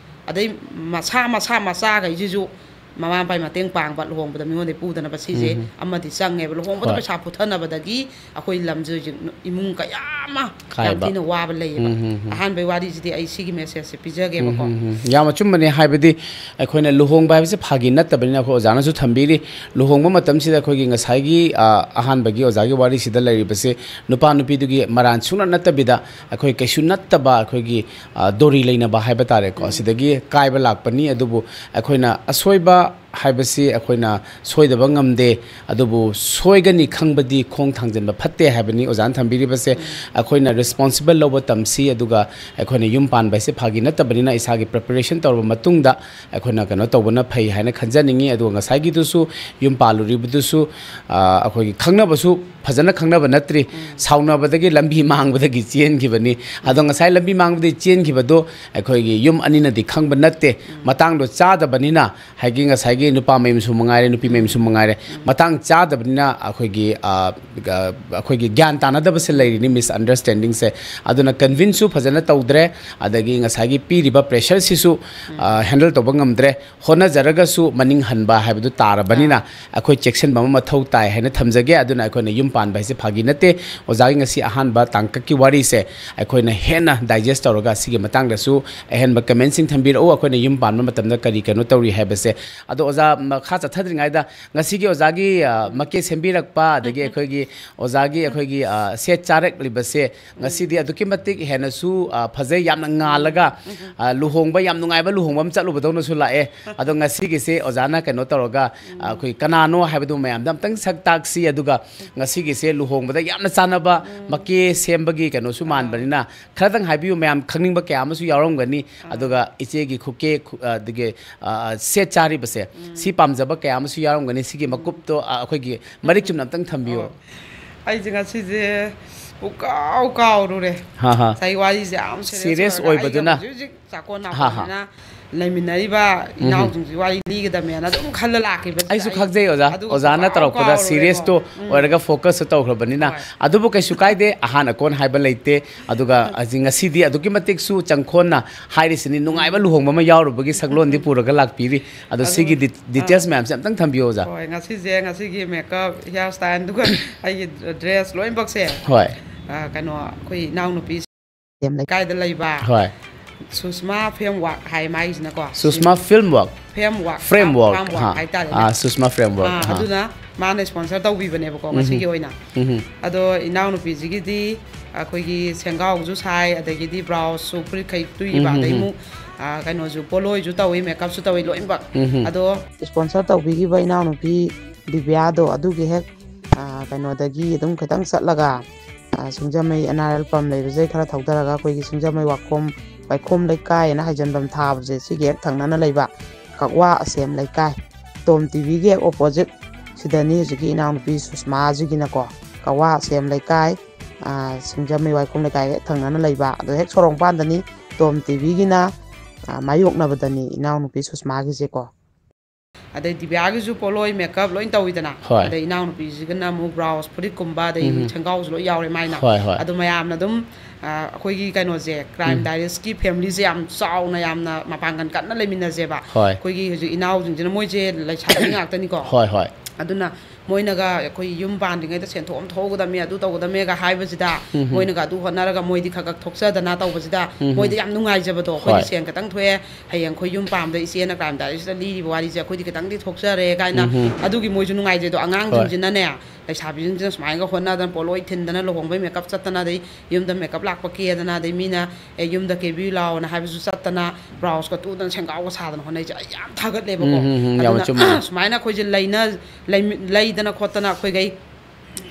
ꯑꯗꯩ ꯃꯁꯥ ꯃꯁꯥ ꯃꯆꯥꯈꯩꯁꯤꯁꯨ ꯃꯃꯥ ꯃꯄꯥꯒꯤ ꯃꯇꯦꯡ ꯄꯥꯡꯕ, ꯂꯨꯍꯣꯡꯕꯗ ꯃꯤꯉꯣꯟꯗꯒꯤ ꯄꯨꯗꯅꯕ ꯁꯤꯁꯦ ꯎꯝ꯫ ꯑꯃꯗꯤ ꯆꯪꯉꯦꯕ꯫ ꯂꯨꯍꯣꯡꯕꯗ ꯍꯣꯏ꯫ ꯄꯩꯁꯥ ꯄꯨꯊꯅꯕꯗꯒꯤ ꯑꯩꯈꯣꯏ ꯂꯝꯁꯦ ꯍꯧꯖꯤꯛ ꯏꯃꯨꯡ ꯀꯌꯥ ꯑꯃ ꯌꯥꯝ ꯀꯥꯏꯕ꯫ ꯊꯤꯅ ꯋꯥꯕ ꯂꯩꯌꯦꯕ꯫ ꯎꯝ, ꯎꯝ, ꯎꯝ꯫ ꯑꯍꯥꯟꯕꯩ ꯋꯥꯔꯤꯁꯤꯗꯤ ꯑꯩ ꯁꯤꯒꯤ ꯃꯦꯁꯦꯖꯁꯦ ꯄꯤꯖꯒꯦꯕꯀꯣ꯫ ꯎꯝ, ꯎꯝ, ꯎꯝ꯫ ꯌꯥꯝ ꯑꯆꯨꯝꯕꯅꯦ꯫ ꯍꯥꯏꯕꯗꯤ ꯑꯩꯈꯣꯏꯅ ꯂꯨꯍꯣꯡꯕ ꯍꯥꯏꯕꯁꯦ ꯐꯥꯒꯤ ꯅꯠꯇꯕꯅꯤꯅ ꯑꯩꯈꯣꯏ ꯑꯣꯖꯥꯅꯁꯨ ꯊꯝꯕꯤꯔꯤ꯫ ꯂꯨꯍꯣꯡꯕ ꯃꯇꯝꯁꯤꯗ ꯑꯩꯈꯣꯏꯒꯤ ꯉꯁꯥꯏꯒꯤ, ꯑ, ꯑꯍꯥꯟꯕꯒꯤ ꯑꯣꯖꯥꯒꯤ ꯋꯥꯔꯤꯁꯤꯗ ꯂꯩꯔꯤꯕꯁꯦ, ꯅꯨꯄꯥ ꯅꯨꯄꯤꯗꯨꯒꯤ ꯃꯔꯥꯟ ꯁꯨꯡꯅ ꯅꯠꯇꯕꯤꯗ ꯑꯩꯈꯣꯏ ꯀꯩꯁꯨ ꯅꯠꯇꯕ ꯑꯩꯈꯣꯏꯒꯤ, ꯑ, ꯗꯣꯔꯤ ꯂꯩꯅꯕ ꯍꯥꯏꯕ ꯇꯥꯔꯦꯀꯣ꯫ ꯎꯝ꯫ ꯑꯁꯤꯗꯒꯤ ꯀꯥꯏꯕ ꯂꯥꯛꯄꯅꯤ꯫ ꯑꯗꯨꯕꯨ ꯑꯩꯈꯣꯏꯅ ꯑꯁꯣꯏꯕ ꯍꯥꯏꯕꯁꯤ ꯑꯩꯈꯣꯏꯅ ꯁꯣꯏꯗꯕ ꯉꯝꯗꯦ꯫ ꯑꯗꯨꯕꯨ ꯁꯣꯏꯒꯅꯤ ꯈꯪꯕꯗꯤ ꯈꯣꯡ ꯊꯥꯡꯖꯤꯟꯕ ꯐꯠꯇꯦ ꯍꯥꯏꯕꯅꯤ ꯑꯣꯖꯥꯅ ꯊꯝꯕꯤꯔꯤꯕꯁꯦ꯫ ꯑꯩꯈꯣꯏꯅ ꯔꯦꯁꯄꯣꯟꯁꯤꯕꯜ ꯂꯧꯕ ꯇꯝꯁꯤ, ꯑꯗꯨꯒ ꯑꯩꯈꯣꯏꯅ ꯌꯨꯝ ꯄꯥꯟꯕ ꯍꯥꯏꯁꯦ ꯐꯥꯒꯤ ꯅꯠꯇꯕꯅꯤꯅ ꯏꯁꯥꯒꯤ ꯄ꯭ꯔꯤꯄꯦꯔꯦꯁꯟ ꯇꯧꯔꯕ ꯃꯇꯨꯡꯗ ꯑꯩꯈꯣꯏꯅ ꯀꯩꯅꯣ ꯇꯧꯕꯅ ꯐꯩ ꯍꯥꯏꯅ ꯈꯟꯖꯅꯤꯡꯉꯤ꯫ ꯑꯗꯨꯒ ꯉꯁꯥꯏꯒꯤꯗꯨꯁꯨ, ꯌꯨꯝ ꯄꯥꯜꯂꯨꯔꯤꯕꯗꯨꯁꯨ, ꯑ, ꯑꯩꯈꯣꯏꯒꯤ ꯈꯪꯅꯕꯁꯨ ꯐꯖꯅ ꯈꯪꯅꯕ ꯅꯠꯇ꯭ꯔꯤ꯫ ꯁꯥꯎꯅꯕꯗꯒꯤ ꯂꯝꯕꯤ ꯃꯥꯡꯕꯗꯒꯤ ꯆꯦꯟꯈꯤꯕꯅꯤ꯫ ꯑꯗꯣ ꯉꯁꯥꯏ ꯂꯝꯕꯤ ꯃꯥꯡꯕꯗꯒꯤ ꯆꯦꯟꯈꯤꯕꯗꯣ ꯑꯩꯈꯣꯏꯒꯤ ꯌꯨꯝ ꯑꯅꯤꯅꯗꯤ ꯈꯪꯕ ꯅꯠꯇꯦ꯫ ꯃꯇꯥꯡꯗꯣ ꯆꯥꯗꯕꯅꯤꯅ, ꯍꯥꯏꯗꯤ ꯉꯁꯥꯏꯒꯤ ꯅꯨꯄꯥ ꯃꯌꯨꯝꯁꯨ ꯃꯉꯥꯏꯔꯦ, ꯅꯨꯄꯤ ꯃꯌꯨꯝꯁꯨ ꯃꯉꯥꯏꯔꯦ, ꯃꯇꯥꯡ ꯆꯥꯗꯕꯅꯤꯅ ꯑꯩꯈꯣꯏꯒꯤ, ꯑ, ꯑ, ꯑꯩꯈꯣꯏꯒꯤ ꯒ꯭ꯌꯥꯟ ꯇꯥꯅꯗꯕꯁꯦ ꯂꯩꯔꯤꯅꯤ, ꯃꯤꯁꯑꯟꯗꯔꯁ꯭ꯇꯦꯟꯗꯤꯡꯁꯦ꯫ ꯑꯗꯨꯅ ꯀꯟꯚꯤꯟꯁꯁꯨ ꯐꯖꯅ ꯇꯧꯗ꯭ꯔꯦ, ꯑꯗꯒꯤ ꯉꯁꯥꯏꯒꯤ ꯄꯤꯔꯤꯕ ꯄ꯭ꯔꯦꯁꯔꯁꯤꯁꯨ, ꯑ, ꯍꯦꯟꯗꯜ ꯇꯧꯕ ꯉꯝꯗ꯭ꯔꯦ꯫ ꯍꯣꯠꯅꯖꯔꯒꯁꯨ ꯃꯅꯤꯡ ꯍꯟꯕ ꯍꯥꯏꯕꯗꯨ ꯇꯥꯔꯕꯅꯤꯅ ꯑꯩꯈꯣꯏ ꯆꯦꯛꯁꯤꯟꯕ ꯑꯃ ꯃꯊꯧ ꯇꯥꯏ ꯍꯥꯏꯅ ꯊꯝꯖꯒꯦ꯫ ꯑꯗꯨꯅ ꯑꯩꯈꯣꯏꯅ ꯌꯨꯝ ꯄꯥꯟꯕ ꯍꯥꯏꯁꯦ ꯐꯥꯒꯤ ꯅꯠꯇꯦ꯫ ꯑꯣꯖꯥꯒꯤ ꯉꯁꯤ ꯑꯍꯥꯟꯕ ꯇꯥꯡꯀꯛꯀꯤ ꯋꯥꯔꯤꯁꯦ ꯑꯩꯈꯣꯏꯅ ꯍꯦꯟꯅ ꯗꯥꯏꯖꯦꯁ ꯇꯧꯔꯒ ꯁꯤꯒꯤ ꯃꯇꯥꯡꯗꯁꯨ ꯑꯍꯦꯟꯕ ꯀꯃꯦꯟꯁꯤꯡ ꯊꯝꯕꯤꯔꯛꯎ꯫ ꯑꯩꯈꯣꯏꯅ ꯌꯨꯝ ꯄꯥꯟꯕ ꯃꯇꯝꯗ ꯀꯔꯤ ꯀꯩꯅꯣ ꯇꯧꯔꯤ ꯍꯥꯏꯕꯁꯦ꯫ ꯑꯗꯣ ꯑꯣꯖꯥ, ꯃꯈꯥ ꯆꯠꯊꯗ꯭ꯔꯤꯉꯩꯗ ꯉꯁꯤꯒꯤ ꯑꯣꯖꯥꯒꯤ, ꯑ, ꯃꯀꯦ ꯁꯦꯝꯕꯤꯔꯛꯄ, ꯑꯗꯒꯤ ꯑꯩꯈꯣꯏꯒꯤ ꯑꯣꯖꯥꯒꯤ ꯑꯩꯈꯣꯏꯒꯤ, ꯑ, ꯁꯦꯠ ꯆꯥꯔꯛꯂꯤꯕꯁꯦ ꯉꯁꯤꯗꯤ ꯑꯗꯨꯛꯀꯤ ꯃꯇꯤꯛ ꯍꯦꯟꯅꯁꯨ, ꯑ, ꯐꯖꯩ, ꯌꯥꯝꯅ ꯉꯥꯜꯂꯒ, ꯑ, ꯂꯨꯍꯣꯡꯕ, ꯌꯥꯝ ꯅꯨꯡꯉꯥꯏꯕ ꯂꯨꯍꯣꯡꯕ ꯑꯃ ꯆꯠꯂꯨꯕꯗꯧꯅꯁꯨ ꯂꯥꯛꯑꯦ꯫ ꯑꯗꯣ ꯉꯁꯤꯒꯤꯁꯦ ꯑꯣꯖꯥꯅ ꯀꯩꯅꯣ ꯇꯧꯔꯒ, ꯑ, ꯑꯩꯈꯣꯏ ꯀꯅꯥꯅꯣ ꯍꯥꯏꯕꯗꯨ ꯃꯌꯥꯝꯗ ꯑꯝꯇꯪ ꯁꯛ ꯇꯥꯛꯁꯤ꯫ ꯑꯗꯨꯒ ꯉꯁꯤꯒꯤꯁꯦ ꯂꯨꯍꯣꯡꯕꯗ ꯌꯥꯝꯅ ꯆꯥꯟꯅꯕ ꯃꯀꯦ ꯁꯦꯝꯕꯒꯤ ꯀꯩꯅꯣꯁꯨ ꯃꯥꯟꯕꯅꯤꯅ ꯈꯔꯗꯪ ꯍꯥꯏꯕꯤꯌꯨ꯫ ꯃꯌꯥꯝ ꯈꯪꯅꯤꯡꯕ ꯀꯌꯥ ꯑꯃꯁꯨ ꯌꯥꯎꯔꯝꯒꯅꯤ꯫ ꯑꯗꯨꯒ ꯏꯆꯦꯒꯤ ꯈꯨꯀꯦ ꯈꯨ-, ꯑ, ꯑꯗꯒꯤ, ꯑ, ꯑ, ꯁꯦꯠ ꯆꯥꯔꯤꯕꯁꯦ, ꯁꯤ ꯄꯥꯝꯖꯕ ꯀꯌꯥ ꯑꯃꯁꯨ ꯌꯥꯎꯔꯝꯒꯅꯤ꯫ ꯁꯤꯒꯤ ꯃꯀꯨꯞꯇꯣ, ꯑ, ꯑꯩꯈꯣꯏꯒꯤ ꯃꯔꯤꯛ ꯆꯨꯝꯅ ꯑꯝꯇꯪ ꯊꯝꯕꯤꯌꯨ꯫ ꯑꯣ꯫ ꯑꯩꯁꯦ ꯉꯁꯤꯁꯦ ꯄꯨꯡꯀꯥꯎ ꯀꯥꯎꯔꯨꯔꯦ꯫ ꯍꯥ, ꯍꯥ꯫ ꯉꯁꯥꯏ ꯋꯥꯔꯤꯁꯦ ꯌꯥꯝ serious serious ꯑꯣꯏꯔꯒ ꯑꯣꯏꯕꯗꯨꯅ꯫ ꯑꯩꯅ ꯍꯧꯖꯤꯛ ꯍꯧꯖꯤꯛ ꯆꯥꯛꯀꯣꯟ ꯍꯥ, ꯍꯥ꯫ ꯅꯥꯀꯣꯡꯁꯤꯅ ꯂꯩꯃꯤꯟꯅꯔꯤꯕ ꯏꯅꯥꯎꯁꯤꯡꯁꯤ ꯋꯥꯔꯤ ꯂꯤꯒꯗꯕꯅꯦꯅ ꯑꯗꯨꯝ ꯈꯜꯂ ꯂꯥꯛꯈꯤꯕꯁꯤꯗ ꯑꯩꯁꯨ ꯑꯩ ꯈꯪꯖꯩ ꯑꯣꯖꯥ꯫ ꯑꯗꯨꯒ ꯑꯣꯖꯥꯅ ꯄꯨꯡꯀꯥꯎ ꯇꯧꯔꯛꯄꯗ ꯀꯥꯎꯔꯨꯔꯦꯀꯣ꯫ Serious ꯇꯣ ꯎꯝ꯫ ꯑꯣꯏꯔꯒ focus ꯇꯧꯈ꯭ꯔꯕꯅꯤꯅ꯫ ꯍꯣꯏ꯫ ꯑꯗꯨꯕꯨ ꯀꯩꯁꯨ ꯀꯥꯏꯗꯦ, ꯑꯍꯥꯟ ꯑꯀꯣꯟ ꯍꯥꯏꯕ ꯂꯩꯇꯦ꯫ ꯑꯗꯨꯒ ꯍꯧꯖꯤꯛ ꯉꯁꯤꯗꯤ ꯑꯗꯨꯛꯀꯤ ꯃꯇꯤꯛꯁꯨ ꯆꯪꯈꯣꯟꯅ ꯍꯥꯏꯔꯤꯁꯤꯅꯤ, ꯅꯨꯡꯉꯥꯏꯕ ꯂꯨꯍꯣꯡꯕ ꯑꯃ ꯌꯥꯎꯔꯨꯕꯒꯤ ꯁꯛꯂꯣꯟꯗꯤ ꯄꯨꯔꯒ ꯂꯥꯛꯄꯤꯔꯤ꯫ ꯑꯗꯣ ꯑꯗꯨ ꯁꯤꯒꯤ ꯗꯤ-, details ꯃꯌꯥꯝꯁꯦ ꯑꯝꯇꯪ ꯊꯝꯕꯤꯌꯣ ꯑꯣꯖꯥ꯫ ꯍꯣꯏ, ꯉꯁꯤꯁꯦ, ꯉꯁꯤꯒꯤ makeup, hair style, ꯑꯗꯨꯒ ꯑꯩꯒꯤ dress ꯂꯣꯏꯅꯃꯛꯁꯦ, ꯍꯣꯏ꯫ ꯑ, ꯀꯩꯅꯣ, ꯑꯩꯈꯣꯏ ꯏꯅꯥꯎꯅꯨꯄꯤ ꯂꯩꯀꯥꯏꯗ ꯂꯩꯕ ꯍꯣꯏ꯫ ꯁꯨꯁꯃꯥ Film Work ꯍꯥꯏ ꯃꯥꯒꯤꯁꯤꯅꯀꯣ꯫ ꯁꯨꯁꯃꯥ Film Work? Film Work, Film Work, farm work ꯍꯥ꯫ ꯍꯥꯏꯇꯥꯔꯦꯅꯦ꯫ ꯑꯥ, ꯁꯨꯁꯃꯥ Film Work, ꯑꯥ, ꯍꯥ꯫ ꯑꯗꯨꯅ ꯃꯥꯅ sponsor ꯇꯧꯕꯤꯕꯅꯦꯕꯀꯣ ꯎꯝ꯫ ꯉꯁꯤꯒꯤ ꯑꯣꯏꯅ꯫ ꯎꯝ꯫ ꯑꯗꯣ ꯏꯅꯥꯎꯅꯨꯄꯤꯁꯤꯒꯤꯗꯤ ꯑꯩꯈꯣꯏꯒꯤ ꯁꯦꯡꯒꯥꯎꯁꯨ ꯁꯥꯏ, ꯑꯗꯒꯤꯗꯤ ꯕ꯭ꯂꯥꯎꯁꯁꯨ, ꯐꯨꯔꯤꯠ ꯈꯩ ꯇꯨꯏꯕ, ꯎꯝ, ꯑꯗꯩ ꯎꯝ꯫ ꯑꯃꯨꯛ ꯑꯥ, ꯀꯩꯅꯣꯁꯨ, ꯄꯣꯠꯂꯣꯏꯁꯨ ꯇꯧꯏ, ꯃꯦꯀꯞꯁꯨ ꯇꯧꯏ, ꯂꯣꯏꯅꯃꯛ꯫ ꯎꯝ ꯍꯝ꯫ ꯑꯗꯣ sponsor ꯇꯧꯕꯤꯈꯤꯕ ꯏꯅꯥꯎꯅꯨꯄꯤ ꯗꯤꯕ꯭ꯌꯥꯗꯣ, ꯑꯗꯨꯒꯤ ꯍꯦꯛ, ꯑꯥ, ꯀꯩꯅꯣꯗꯒꯤ ꯑꯗꯨꯝ ꯈꯤꯇꯪ ꯆꯠꯂꯒ, ꯑꯥ, ꯁꯤꯡꯖꯃꯩ NRL ꯄꯝ ꯂꯩꯕꯁꯦ ꯈꯔ ꯊꯧꯗꯔꯒ ꯑꯩꯈꯣꯏꯒꯤ ꯁꯤꯡꯖꯃꯩ ꯋꯥꯈꯣꯝ, ꯋꯥꯏꯈꯣꯝ ꯂꯩꯀꯥꯏ ꯍꯥꯏꯅ ꯍꯥꯏꯖꯟꯐꯝ ꯊꯥꯕꯁꯦ, ꯁꯤꯒꯤ ꯍꯦꯛ ꯊꯪꯅꯅ ꯂꯩꯕ ꯀꯛꯋꯥ ꯑꯁꯦꯝ ꯂꯩꯀꯥꯏ, ꯇꯣꯝ ꯇꯤꯚꯤꯒꯤ ꯍꯦꯛ opposite ꯁꯤꯗꯅꯤ ꯍꯧꯖꯤꯛꯀꯤ ꯏꯅꯥꯎꯅꯨꯄꯤ ꯁꯨꯁꯃꯥꯁꯤꯒꯤꯅꯀꯣ, ꯀꯛꯋꯥ ꯑꯁꯦꯝ ꯂꯩꯀꯥꯏ, ꯑꯥ, ꯁꯤꯡꯖꯃꯩ ꯋꯥꯏꯈꯣꯝ ꯂꯩꯀꯥꯏ ꯍꯦꯛ ꯊꯪꯅꯅ ꯂꯩꯕ, ꯑꯗꯣ ꯍꯦꯛ ꯁꯣꯔꯣꯡ ꯃꯄꯥꯟꯗꯅꯤ꯫ ꯇꯣꯝ ꯇꯤꯚꯤꯒꯤꯅ, ꯑꯥ, ꯃꯥꯌꯣꯛꯅꯕꯗꯅꯤ ꯏꯅꯥꯎꯅꯨꯄꯤ ꯁꯨꯁꯃꯥꯒꯤꯁꯦꯀꯣ꯫ ꯑꯗꯩ ꯗꯤꯕ꯭ꯌꯥꯒꯤꯁꯨ ꯄꯣꯠꯂꯣꯏ, ꯃꯦꯀꯞ ꯂꯣꯏ ꯇꯧꯋꯤꯗꯅ꯫ ꯍꯣꯏ꯫ ꯑꯗꯩ ꯏꯅꯥꯎꯅꯨꯄꯤꯁꯤꯒꯅ ꯑꯃꯨꯛ ꯕ꯭ꯂꯥꯎꯁ, ꯐꯨꯔꯤꯠꯀꯨꯝꯕ, ꯑꯗꯩ ꯎꯝ꯫ ꯁꯦꯡꯒꯥꯎꯁꯨ ꯂꯣꯏ ꯌꯥꯎꯔꯦ ꯃꯥꯏꯅ꯫ ꯍꯣꯏ, ꯍꯣꯏ꯫ ꯑꯗꯣ ꯃꯌꯥꯝꯅ ꯑꯗꯨꯝ, ꯑ, ꯑꯩꯈꯣꯏꯒꯤ ꯀꯩꯅꯣꯁꯦ, Crime ꯎꯝ꯫ Diaries ꯀꯤ family ꯁꯦ ꯌꯥꯝ ꯆꯥꯎꯅ, ꯌꯥꯝꯅ ꯃꯄꯥꯡꯒꯜ ꯀꯟꯅ ꯂꯩꯃꯤꯟꯅꯁꯦꯕ꯫ ꯍꯣꯏ꯫ ꯑꯩꯈꯣꯏꯒꯤ ꯍꯧꯖꯤꯛ ꯏꯅꯥꯎꯁꯤꯡꯁꯤꯅ, ꯃꯣꯏꯁꯦ ꯂꯩꯁꯥꯕꯤ ꯉꯥꯛꯇꯅꯤꯀꯣ꯫ ꯍꯣꯏ, ꯍꯣꯏ꯫ ꯑꯗꯨꯅ ꯃꯣꯏꯅꯒ ꯑꯩꯈꯣꯏ ꯌꯨꯝ ꯄꯥꯟꯗ꯭ꯔꯤꯉꯩꯗ ꯁꯦꯟꯊꯣꯛ ꯑꯃ ꯊꯣꯛꯍꯧꯒꯗꯕꯅꯤ, ꯑꯗꯨ ꯇꯧꯒꯗꯕꯅꯦꯒ ꯍꯥꯏꯕꯁꯤꯗ, ꯎꯝ ꯍꯝ꯫ ꯃꯣꯏꯅꯒ ꯑꯗꯨ ꯍꯣꯠꯅꯔꯒ ꯃꯣꯏꯗꯤ ꯈꯔ ꯈꯔ ꯊꯣꯛꯆꯗꯅ ꯇꯧꯕꯁꯤꯗ, ꯎꯝ ꯍꯝ꯫ ꯃꯣꯏꯗ ꯌꯥꯝ ꯅꯨꯡꯉꯥꯏꯖꯕꯗꯣ, ꯑꯩꯈꯣꯏꯗꯤ ꯍꯣꯏ꯫ ꯁꯦꯟ ꯈꯤꯇꯪ ꯊꯣꯛꯑꯦ, ꯍꯌꯦꯡ ꯑꯩꯈꯣꯏ ꯌꯨꯝ ꯄꯥꯝꯗ ꯏꯆꯦꯅ Crime Diaries ꯁꯤꯗ ꯂꯤꯔꯤꯕ ꯋꯥꯔꯤꯁꯦ ꯑꯩꯈꯣꯏꯗꯤ ꯈꯤꯇꯪꯗꯤ ꯊꯣꯛꯆꯔꯦ ꯀꯥꯏꯅ ꯎꯝ ꯍꯝ꯫ ꯑꯗꯨꯒꯤ ꯃꯣꯏꯁꯨ ꯅꯨꯡꯉꯥꯏꯖꯩꯗꯣ꯫ ꯍꯣꯏ꯫ ꯑꯉꯥꯡꯁꯤꯡꯁꯤꯅꯅꯦ, ꯂꯩꯁꯥꯕꯤꯁꯤꯡꯁꯤꯅ ꯁꯨꯃꯥꯏꯅꯒ ꯍꯣꯠꯅꯗꯅ, ꯄꯣꯠꯂꯣꯏ ꯊꯤꯟꯗꯅ, ꯂꯨꯍꯣꯡꯕꯩ ꯃꯦꯀꯞ ꯆꯠꯇꯅ, ꯑꯗꯩ ꯌꯨꯝꯗ ꯃꯦꯀꯞ ꯂꯥꯛꯄ ꯀꯦꯗꯅ, ꯑꯗꯩ ꯃꯤꯅ, "ꯑꯦ, ꯌꯨꯝꯗ ꯀꯦꯕꯤꯌꯨ ꯂꯥꯛꯑꯣꯅ" ꯍꯥꯏꯕꯁꯨ ꯆꯠꯇꯅ, ꯕ꯭ꯂꯥꯎꯁꯀ ꯇꯨꯗꯅ, ꯁꯦꯡꯒꯥꯎꯒ ꯁꯥꯗꯅ ꯍꯣꯠꯅꯩꯁꯦ ꯑꯩ ꯌꯥꯝ ꯊꯥꯒꯠꯂꯦꯕꯀꯣ꯫ ꯎꯝ, ꯎꯝ, ꯎꯝ, ꯌꯥꯝ ꯑꯗꯨꯅ, ꯑꯆꯨꯝꯕꯅꯦ꯫ ꯁꯨꯃꯥꯏꯅ ꯑꯩꯈꯣꯏꯁꯦ ꯂꯩꯅ-, ꯂꯩꯃꯤ-, ꯂꯩꯗꯅ ꯈꯣꯠꯇꯅ ꯑꯩꯈꯣꯏꯈꯩ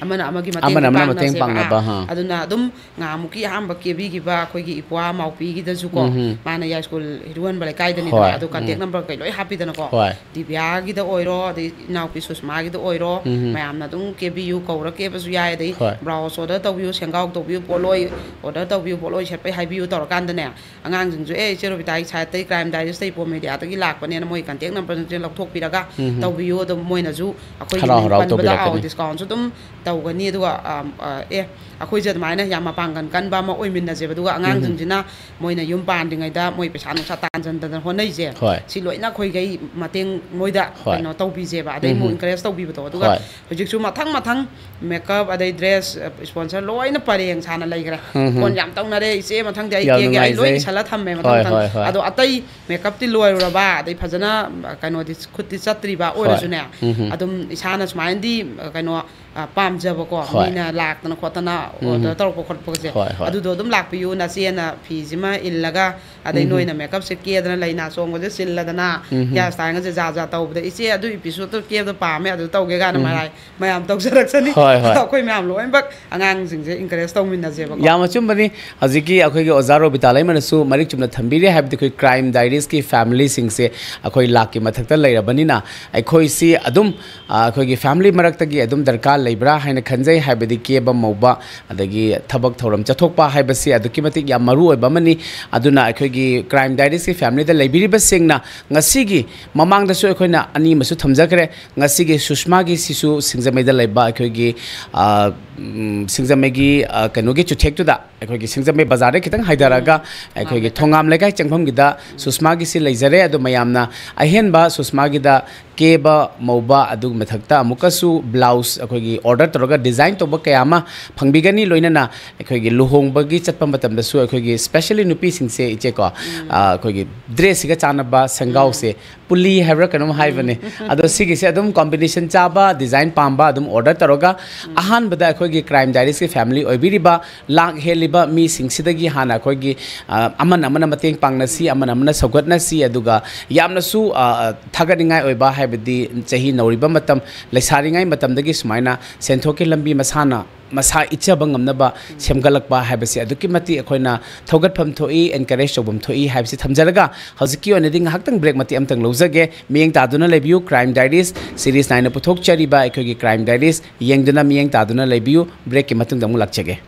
ꯑꯃꯅ ꯑꯃꯒꯤ ꯃꯇꯦꯡ ꯑꯃꯅ ꯑꯃꯅ ꯃꯇꯦꯡ ꯄꯥꯡꯅꯁꯦꯕ꯫ ꯄꯥꯡꯅꯕ, ꯑꯥ, ꯍꯥ꯫ ꯑꯗꯨꯅ ꯑꯗꯨꯝ ꯉꯍꯥꯟꯃꯨꯛꯀꯤ ꯑꯍꯥꯟꯕ ꯀꯦꯕꯤꯈꯤꯕ ꯑꯩꯈꯣꯏꯒꯤ ꯏꯄ꯭ꯋꯥ ꯃꯥꯎꯄꯤꯒꯤꯗꯁꯨꯀꯣ, ꯎꯝ ꯍꯝ꯫ ꯃꯥꯅ ꯌꯥꯏꯁ꯭ꯀꯨꯜ ꯏꯔꯨꯍꯟꯕ ꯂꯩꯀꯥꯏꯗꯅꯤꯗꯅ, ꯍꯣꯏ, ꯑꯗꯨ contact ꯎꯝ꯫ Number ꯀꯩ ꯂꯣꯏ ꯍꯥꯞꯄꯤꯗꯅꯀꯣ꯫ ꯍꯣꯏ꯫ ꯗꯤꯕ꯭ꯌꯥꯒꯤꯗ ꯑꯣꯏꯔꯣ, ꯑꯗꯩ ꯏꯅꯥꯎꯄꯤ ꯁꯨꯁꯃꯥꯒꯤꯗ ꯑꯣꯏꯔꯣ, ꯎꯝ ꯍꯝ꯫ ꯃꯌꯥꯝꯅ ꯑꯗꯨꯝ ꯀꯦꯕꯤꯌꯨ, ꯀꯧꯔ ꯀꯦꯕꯁꯨ ꯌꯥꯏ, ꯑꯗꯩ ꯍꯣꯏ꯫ Blouse order ꯇꯧꯕꯤꯌꯨ, ꯁꯦꯡꯒꯥꯎ ꯇꯧꯕꯤꯌꯨ, ꯄꯣꯠꯂꯣꯏ order ꯇꯧꯕꯤꯌꯨ, ꯄꯣꯠꯂꯣꯏ ꯁꯦꯠꯄꯩ ꯍꯥꯏꯕꯤꯌꯨ ꯇꯧꯔꯀꯥꯟꯗꯅꯦ, ꯑꯉꯥꯡꯁꯤꯡꯁꯨ, "ꯑꯦ, ꯏꯆꯦ ꯔꯣꯕꯤꯇꯥꯒꯤ site ꯇꯩ, Crime Diaries ꯇꯩ, ꯄꯣ ꯃꯦꯗꯤꯌꯥꯗꯒꯤ ꯂꯥꯛꯄꯅꯦꯅ" ꯃꯣꯏ contact number ꯁꯤꯡꯁꯦ ꯂꯧꯊꯣꯛꯄꯤꯔꯒ ꯎꯝ ꯍꯝ꯫ ꯇꯧꯕꯤꯌꯨ꯫ ꯑꯗꯨꯝ ꯃꯣꯏꯅꯁꯨ ꯑꯩꯈꯣꯏꯒꯤ ꯍꯔꯥꯎ ꯃꯤꯡ ꯍꯔꯥꯎ ꯄꯟꯕꯗ, ꯑꯥꯎ, ꯇꯧꯕꯤꯔꯛꯀꯅꯤ꯫ Discount ꯁꯨ ꯑꯗꯨꯝ ꯇꯧꯒꯅꯤ꯫ ꯑꯗꯨꯒ, ꯑꯝ, ꯑ, ꯑꯦ, ꯑꯩꯈꯣꯏꯁꯦ ꯑꯗꯨꯃꯥꯏꯅ ꯌꯥꯝ ꯃꯄꯥꯡꯒꯜ ꯀꯟꯕ ꯑꯃ ꯑꯣꯏꯃꯤꯟꯅꯁꯦꯕ꯫ ꯑꯗꯨꯒ ꯎꯝ ꯍꯝ꯫ ꯑꯉꯥꯡꯁꯤꯡꯁꯤꯅ ꯃꯣꯏꯅ ꯌꯨꯝ ꯄꯥꯟꯗ꯭ꯔꯤꯉꯩꯗ ꯃꯣꯏ ꯄꯩꯁꯥ ꯅꯨꯡꯁꯥ ꯇꯥꯟꯖꯟꯗꯅ ꯍꯣꯠꯅꯩꯁꯦ, ꯍꯣꯏ꯫ ꯁꯤ ꯂꯣꯏꯅ ꯑꯩꯈꯣꯏꯈꯩ ꯃꯇꯦꯡ ꯃꯣꯏꯗ ꯍꯣꯏ꯫ ꯀꯩꯅꯣ ꯇꯧꯕꯤꯁꯦꯕ꯫ ꯑꯗꯩ ꯎꯝ ꯑꯃꯨꯛ ꯍꯝ꯫ Encourage ꯇꯧꯕꯤꯕꯗꯣ꯫ ꯑꯗꯨꯒ ꯍꯣꯏ꯫ ꯍꯧꯖꯤꯛꯁꯨ ꯃꯊꯪ ꯃꯊꯪ ꯃꯦꯀꯞ, ꯑꯗꯩ ꯗ꯭ꯔꯦꯁ, ꯑ, sponsor ꯂꯣꯏꯅ ꯄꯔꯦꯡ ꯁꯥꯅ ꯂꯩꯈ꯭ꯔꯦ꯫ ꯎꯝ ꯍꯝ꯫ ꯐꯣꯟ ꯌꯥꯝ ꯇꯧꯅꯔꯦ, "ꯏꯆꯦ, ꯃꯊꯪꯗꯤ ꯑꯩ ꯌꯥꯝ ꯀꯦꯒꯦ", ꯑꯩ ꯂꯣꯏ ꯅꯨꯡꯉꯥꯏꯖꯩ꯫ ꯏꯁꯜꯂ ꯊꯝꯃꯦ ꯃꯊꯪ ꯍꯣꯏ, ꯃꯊꯪ꯫ ꯍꯣꯏ, ꯍꯣꯏ꯫ ꯑꯗꯣ ꯑꯇꯩ ꯃꯦꯀꯞꯇꯤ ꯂꯣꯏꯔꯨꯔꯕ, ꯑꯗꯩ ꯐꯖꯅ, ꯑ, ꯀꯩꯅꯣꯗꯤ ꯈꯨꯠꯇꯤ ꯆꯠꯇ꯭ꯔꯤꯕ ꯍꯣꯏ꯫ ꯑꯣꯏꯔꯁꯨꯅꯦ, ꯎꯝ ꯍꯝ꯫ ꯑꯗꯨꯝ ꯏꯁꯥꯅ ꯁꯨꯃꯥꯏꯅꯗꯤ, ꯑ, ꯀꯩꯅꯣ, ꯑ, ꯄꯥꯝ ꯄꯥꯝꯖꯕꯀꯣ, ꯍꯣꯏ꯫ ꯃꯤꯅ ꯂꯥꯛꯇꯅ ꯈꯣꯠꯇꯅ ꯎꯝ꯫ Order ꯇꯧꯔꯛꯄ ꯈꯣꯠꯄꯁꯦ꯫ ꯍꯣꯏ, ꯍꯣꯏ꯫ ꯑꯗꯨꯗꯣ ꯑꯗꯨꯝ ꯂꯥꯛꯄꯤꯌꯨ, ꯅꯆꯦꯅ ꯐꯤꯁꯤꯃ ꯏꯜꯂꯒ, ꯑꯗꯩ ꯎꯝ꯫ ꯅꯣꯏꯅ makeupꯁꯦ ꯀꯦꯗꯅ, ꯂꯩꯅꯥ ꯆꯣꯡꯕꯁꯦ ꯆꯤꯜꯂꯗꯅ, ꯎꯝ꯫ Hair styleꯒꯁꯦ ꯖꯥꯠ ꯖꯥꯠ ꯇꯧꯕꯗ, "ꯏꯆꯦ, ꯑꯗꯨ episodeꯇꯣ ꯀꯦꯕꯗ ꯄꯥꯝꯃꯦ, ꯑꯗꯨ ꯇꯧꯒꯦ" ꯀꯥꯏꯅ ꯎꯝ꯫ ꯃꯔꯥꯏ ꯃꯌꯥꯝ ꯇꯧꯖꯔꯛꯁꯅꯤ꯫ ꯍꯣꯏ, ꯍꯣꯏ꯫ ꯑꯗꯣ ꯑꯩꯈꯣꯏ ꯃꯌꯥꯝ ꯂꯣꯏꯅꯃꯛ ꯑꯉꯥꯡꯁꯤꯡꯁꯦ encourage ꯇꯧꯃꯤꯟꯅꯁꯦꯕꯀꯣ꯫ ꯌꯥꯝ ꯑꯆꯨꯝꯕꯅꯤ꯫ ꯍꯧꯖꯤꯛꯀꯤ ꯑꯩꯈꯣꯏꯒꯤ ꯑꯣꯖꯥ ꯔꯣꯕꯤꯇꯥ ꯂꯩꯃꯅꯁꯨ ꯃꯔꯤꯛ ꯆꯨꯝꯅ ꯊꯝꯕꯤꯔꯦ, ꯍꯥꯏꯕꯗꯤ ꯑꯩꯈꯣꯏ Crime Diariesꯀꯤ familyꯁꯤꯡꯁꯦ ꯑꯩꯈꯣꯏ ꯂꯥꯛꯀꯤ ꯃꯊꯛꯇ ꯂꯩꯔꯕꯅꯤꯅ, ꯑꯩꯈꯣꯏꯁꯤ ꯑꯗꯨꯝ, ꯑ, ꯑꯩꯈꯣꯏꯒꯤ family ꯃꯔꯛꯇꯒꯤ ꯑꯗꯨꯝ ꯗꯔꯀꯥꯔ ꯂꯩꯕ꯭ꯔꯥ ꯍꯥꯏꯅ ꯈꯟꯖꯩ꯫ ꯍꯥꯏꯕꯗꯤ ꯀꯦꯕ ꯃꯧꯕ, ꯑꯗꯒꯤ ꯊꯕꯛ ꯊꯧꯔꯝ ꯆꯠꯊꯣꯛꯄ ꯍꯥꯏꯕꯁꯤ ꯑꯗꯨꯛꯀꯤ ꯃꯇꯤꯛ ꯌꯥꯝ ꯃꯔꯨ ꯑꯣꯏꯕ ꯑꯃꯅꯤ꯫ ꯑꯗꯨꯅ ꯑꯩꯈꯣꯏꯒꯤ Crime Diariesꯀꯤ familyꯗ ꯂꯩꯕꯤꯔꯤꯕꯁꯤꯡꯅ ꯉꯁꯤꯒꯤ, ꯃꯃꯥꯡꯗꯁꯨ ꯑꯩꯈꯣꯏꯅ ꯑꯅꯤ ꯑꯃꯁꯨ ꯊꯝꯖꯈ꯭ꯔꯦ, ꯉꯁꯤꯒꯤ ꯁꯨꯁꯃꯥꯒꯤꯁꯤꯁꯨ ꯁꯤꯡꯖꯃꯩꯗ ꯂꯩꯕ ꯑꯩꯈꯣꯏꯒꯤ, ꯑ, ꯎꯝ, ꯁꯤꯡꯖꯃꯩꯒꯤ, ꯑ, ꯀꯩꯅꯣꯒꯤ ꯆꯨꯊꯦꯛꯇꯨꯗ, ꯑꯩꯈꯣꯏꯒꯤ ꯁꯤꯡꯖꯃꯩ ꯕꯖꯥꯔꯗ ꯈꯤꯇꯪ ꯍꯥꯏꯊꯔꯒ, ꯎꯝ꯫ ꯑꯩꯈꯣꯏꯒꯤ ꯊꯣꯉꯥꯝ ꯂꯩꯀꯥꯏ ꯆꯪꯐꯝꯒꯤꯗ ꯁꯨꯁꯃꯥꯒꯤꯁꯤ ꯂꯩꯖꯔꯦ꯫ ꯑꯗꯣ ꯃꯌꯥꯝꯅ ꯑꯍꯦꯟꯕ ꯁꯨꯁꯃꯥꯒꯤꯗ ꯀꯦꯕ ꯃꯧꯕ, ꯑꯗꯨꯒꯤ ꯃꯊꯛꯇ ꯑꯃꯨꯛꯀꯁꯨ blouse ꯑꯩꯈꯣꯏꯒꯤ order ꯇꯧꯔꯒ design ꯇꯧꯕ ꯀꯌꯥ ꯑꯃ ꯐꯪꯕꯤꯒꯅꯤ꯫ ꯂꯣꯏꯅꯅ ꯑꯩꯈꯣꯏꯒꯤ ꯂꯨꯍꯣꯡꯕꯒꯤ ꯆꯠꯄ ꯃꯇꯝꯗꯁꯨ ꯑꯩꯈꯣꯏꯒꯤ specially ꯅꯨꯄꯤꯁꯤꯡꯁꯦ, ꯏꯆꯦꯀꯣ, ꯎꯝ꯫ ꯑ, ꯑꯩꯈꯣꯏꯒꯤ dressꯁꯤꯒ ꯆꯥꯟꯅꯕ ꯁꯦꯡꯒꯥꯎꯁꯦ, ꯎꯝ꯫ ꯄꯨꯂꯤ ꯍꯥꯏꯕ꯭ꯔꯥ ꯀꯩꯅꯣꯝ ꯍꯥꯏꯕꯅꯦ꯫ ꯎꯝ꯫ ꯑꯗꯣ ꯁꯤꯒꯤꯁꯦ ꯑꯗꯨꯝ combination ꯆꯥꯕ, design ꯄꯥꯝꯕ ꯑꯗꯨꯝ order ꯇꯧꯔꯒ, ꯎꯝ꯫ ꯑꯍꯥꯟꯕꯗ ꯑꯩꯈꯣꯏꯒꯤ Crime Diariesꯀꯤ family ꯑꯣꯏꯕꯤꯔꯤꯕ ꯂꯥꯛ ꯍꯦꯜꯂꯤꯕ ꯃꯤꯁꯤꯡꯁꯤꯗꯒꯤ ꯍꯥꯟꯅ ꯑꯩꯈꯣꯏꯒꯤ, ꯑ, ꯑꯃꯅ ꯑꯃꯅ ꯃꯇꯦꯡ ꯄꯥꯡꯅꯁꯤ, ꯑꯃꯅ ꯑꯃꯅ ꯁꯧꯒꯠꯅꯁꯤ, ꯑꯗꯨꯒ ꯌꯥꯝꯅꯁꯨ, ꯑ, ꯊꯥꯒꯠꯅꯤꯡꯉꯥꯏ ꯑꯣꯏꯕ, ꯍꯥꯏꯕꯗꯤ ꯆꯍꯤ ꯅꯧꯔꯤꯕ ꯃꯇꯝ, ꯂꯩꯁꯥꯔꯤꯉꯩ ꯃꯇꯝꯗꯒꯤ ꯁꯨꯃꯥꯏꯅ ꯁꯦꯟꯊꯣꯛꯀꯤ ꯂꯝꯕꯤ ꯃꯁꯥꯅ ꯃꯁꯥ ꯏꯠꯆꯕ ꯉꯝꯅꯕ ꯁꯦꯝꯒꯠꯂꯛꯄ ꯍꯥꯏꯕꯁꯤ ꯑꯗꯨꯛꯀꯤ ꯃꯇꯤꯛ ꯑꯩꯈꯣꯏꯅ ꯊꯧꯒꯠꯐꯝ ꯊꯣꯛꯏ, encourage ꯇꯧꯐꯝ ꯊꯣꯛꯏ ꯍꯥꯏꯕꯁꯤ ꯊꯝꯖꯔꯒ, ꯍꯧꯖꯤꯛꯀꯤ ꯑꯣꯏꯅꯗꯤ ꯉꯥꯏꯍꯥꯛꯇꯪ break ꯃꯇꯦꯛ ꯑꯃꯇꯪ ꯂꯧꯖꯒꯦ꯫ ꯃꯤꯠꯌꯦꯡ ꯇꯥꯗꯨꯅ ꯂꯩꯕꯤꯌꯨ꯫ Crime Diaries series nine ꯅ ꯄꯨꯊꯣꯛꯆꯔꯤꯕ ꯑꯩꯈꯣꯏꯒꯤ Crime Diaries ꯌꯦꯡꯗꯨꯅ ꯃꯤꯠꯌꯦꯡ ꯇꯥꯗꯨꯅ ꯂꯩꯕꯤꯌꯨ꯫ Breakꯀꯤ ꯃꯇꯨꯡꯗ ꯑꯃꯨꯛ ꯂꯥꯛꯆꯒꯦ꯫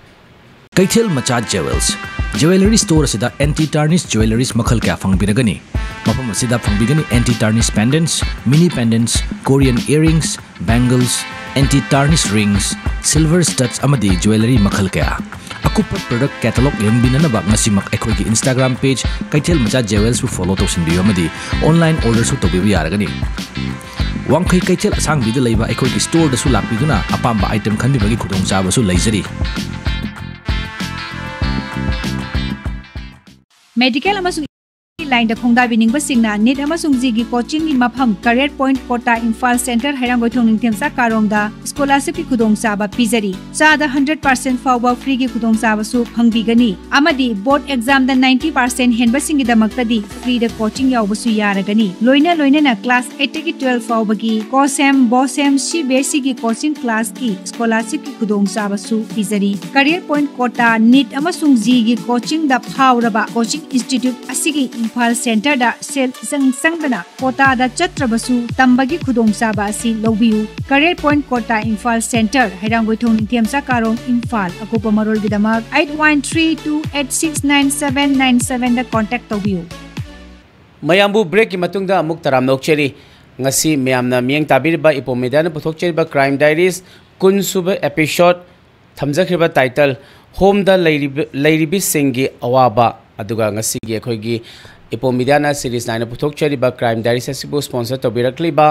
ꯀꯩꯊꯦꯜ ꯃꯆꯥ Jewels, jewellery store ꯑꯁꯤꯗ anti tarnish jewelleries ꯃꯈꯜ ꯀꯌꯥ ꯐꯪꯕꯤꯔꯒꯅꯤ꯫ ꯃꯐꯝ ꯑꯁꯤꯗ ꯐꯪꯕꯤꯒꯅꯤ anti tarnish pendants, mini pendants, Korean earrings, bangles, anti tarnish rings, silver studs ꯑꯃꯗꯤ jewellery ꯃꯈꯜ ꯀꯌꯥ꯫ ꯑꯀꯨꯞꯄ product catalog ꯌꯦꯡꯕꯤꯅꯅꯕ ꯉꯁꯤꯃꯛ ꯑꯩꯈꯣꯏꯒꯤ Instagram page ꯀꯩꯊꯦꯜ ꯃꯆꯥ Jewelsꯕꯨ follow ꯇꯧꯁꯤꯟꯕꯤꯌꯨ ꯑꯃꯗꯤ online orderꯁꯨ ꯇꯧꯕꯤꯕ ꯌꯥꯔꯒꯅꯤ꯫ ꯋꯥꯡꯈꯩ ꯀꯩꯊꯦꯜ ꯑꯁꯥꯡꯕꯤꯗ ꯂꯩꯕ ꯑꯩꯈꯣꯏꯒꯤ storeꯗꯁꯨ ꯂꯥꯛꯄꯤꯗꯨꯅ ꯑꯄꯥꯝꯕ item ꯈꯟꯕꯤꯕꯒꯤ ꯈꯨꯗꯣꯡꯆꯥꯕꯁꯨ ꯂꯩꯖꯔꯤ꯫ Medicare ꯑꯃꯁꯨꯡ ꯑꯣꯟꯂꯥꯏꯟꯗ ꯈꯣꯡꯗꯥꯕꯤꯅꯤꯡꯕꯁꯤꯡꯅ ꯅꯤꯠ ꯑꯃꯁꯨꯡ ꯖꯤꯒꯤ ꯀꯣꯆꯤꯡꯒꯤ ꯃꯐꯝ ꯀꯔꯦꯠ ꯄꯣꯏꯟꯠ ꯀꯣꯇꯥ ꯏꯝꯐꯥꯜ ꯁꯦꯟꯇꯔ ꯍꯩꯔꯥꯡꯒꯣꯏꯊꯣꯡ ꯅꯤꯡꯊꯦꯝꯆꯥ ꯀꯥꯔꯣꯡꯗ ꯁ꯭ꯀꯣꯂꯥꯔꯁꯤꯞꯀꯤ ꯈꯨꯗꯣꯡꯆꯥꯕ ꯄꯤꯖꯔꯤ꯫ ꯆꯥꯗ ꯍꯟꯗ꯭ꯔꯦꯠ ꯄꯥꯔꯁꯦꯟꯠ ꯐꯥꯎꯕ ꯐ꯭ꯔꯤꯒꯤ ꯈꯨꯗꯣꯡꯆꯥꯕꯁꯨ ꯐꯪꯕꯤꯒꯅꯤ ꯑꯃꯗꯤ ꯕꯣꯔꯗ ꯑꯦꯛꯖꯥꯝꯗ ꯅꯥꯏꯟꯇꯤ ꯄꯥꯔꯁꯦꯟꯠ ꯍꯦꯟꯕꯁꯤꯡꯒꯤꯗꯃꯛꯇꯗꯤ ꯐ꯭ꯔꯤꯗ ꯀꯣꯆꯤꯡ ꯌꯥꯎꯕꯁꯨ ꯌꯥꯔꯒꯅꯤ꯫ ꯂꯣꯏꯅ ꯂꯣꯏꯅꯅ ꯀ꯭ꯂꯥꯁ ꯑꯩꯠꯇꯒꯤ ꯇꯨꯋꯦꯜꯐ ꯐꯥꯎꯕꯒꯤ ꯀꯣꯁꯦꯝ, ꯕꯣꯁꯦꯝ, ꯁꯤꯕꯤꯑꯦꯁꯏꯒꯤ ꯀꯣꯆꯤꯡ ꯀ꯭ꯂꯥꯁꯀꯤ ꯁ꯭ꯀꯣꯂꯥꯔꯁꯤꯞꯀꯤ ꯈꯨꯗꯣꯡꯆꯥꯕꯁꯨ ꯄꯤꯖꯔꯤ꯫ ꯀꯔꯤꯌꯔ ꯄꯣꯏꯟꯠ ꯀꯣꯇꯥ, ꯅꯤꯠ ꯑꯃꯁꯨꯡ ꯖꯤꯒꯤ ꯀꯣꯆꯤꯡꯗ ꯐꯥꯎꯔꯕ ꯀꯣꯆꯤꯡ ꯏꯟꯁꯇꯤꯇ꯭ꯌꯨꯠ ꯑꯁꯤꯒꯤ ꯏꯝꯐꯥꯜ ꯁꯦꯟꯇꯔꯗ ꯁꯦꯜ ꯏꯆꯪ ꯆꯪꯗꯅ ꯀꯣꯇꯥꯗ ꯆꯠꯇ꯭ꯔꯕꯁꯨ ꯇꯝꯕꯒꯤ ꯈꯨꯗꯣꯡꯆꯥꯕ ꯑꯁꯤ ꯂꯧꯕꯤꯌꯨ꯫ Career point Kota Imphal centre, Heirangoithong Ningthemcha Karong, Imphal. ꯑꯀꯨꯞꯄ ꯃꯔꯣꯜꯒꯤꯗꯃꯛ eight one three two eight six nine seven nine ꯁꯕꯦꯟꯗ ꯀꯣꯟꯇꯦꯛ ꯇꯧꯕꯤꯌꯨ꯫ ꯃꯌꯥꯝꯕꯨ ꯕ꯭ꯔꯦꯛꯀꯤ ꯃꯇꯨꯡꯗ ꯑꯃꯨꯛ ꯇꯔꯥꯝꯅ ꯑꯣꯛꯆꯔꯤ꯫ ꯉꯁꯤ ꯃꯌꯥꯝꯅ ꯃꯤꯠꯌꯦꯡ ꯇꯥꯕꯤꯔꯤꯕ ꯏꯄꯣꯝ ꯃꯤꯗꯤꯌꯥꯅ ꯄꯨꯊꯣꯛꯆꯔꯤꯕ ꯀ꯭ꯔꯥꯏꯝ ꯗꯥꯏꯔꯤꯁ ꯀꯨꯟ ꯁꯨꯕ ꯑꯦꯄꯤꯁꯣꯗ, ꯊꯝꯖꯈ꯭ꯔꯤꯕ ꯇꯥꯏꯇꯜ ꯍꯣꯝꯗ ꯂꯩꯔꯤꯕ, ꯂꯩꯔꯤꯕꯤꯁꯤꯡꯒꯤ ꯑꯋꯥꯕ꯫ ꯑꯗꯨꯒ ꯉꯁꯤꯒꯤ ꯑꯩꯈꯣꯏꯒꯤ ꯏꯄꯣꯝ ꯃꯤꯗꯤꯌꯥꯅ ꯁꯤꯔꯤꯁ ꯅꯥꯏꯅ ꯄꯨꯊꯣꯛꯆꯔꯤꯕ ꯀ꯭ꯔꯥꯏꯝ ꯗꯥꯏꯔꯤꯁ ꯑꯁꯤꯕꯨ ꯁ꯭ꯄꯣꯟꯁꯔ ꯇꯧꯕꯤꯔꯛꯂꯤꯕ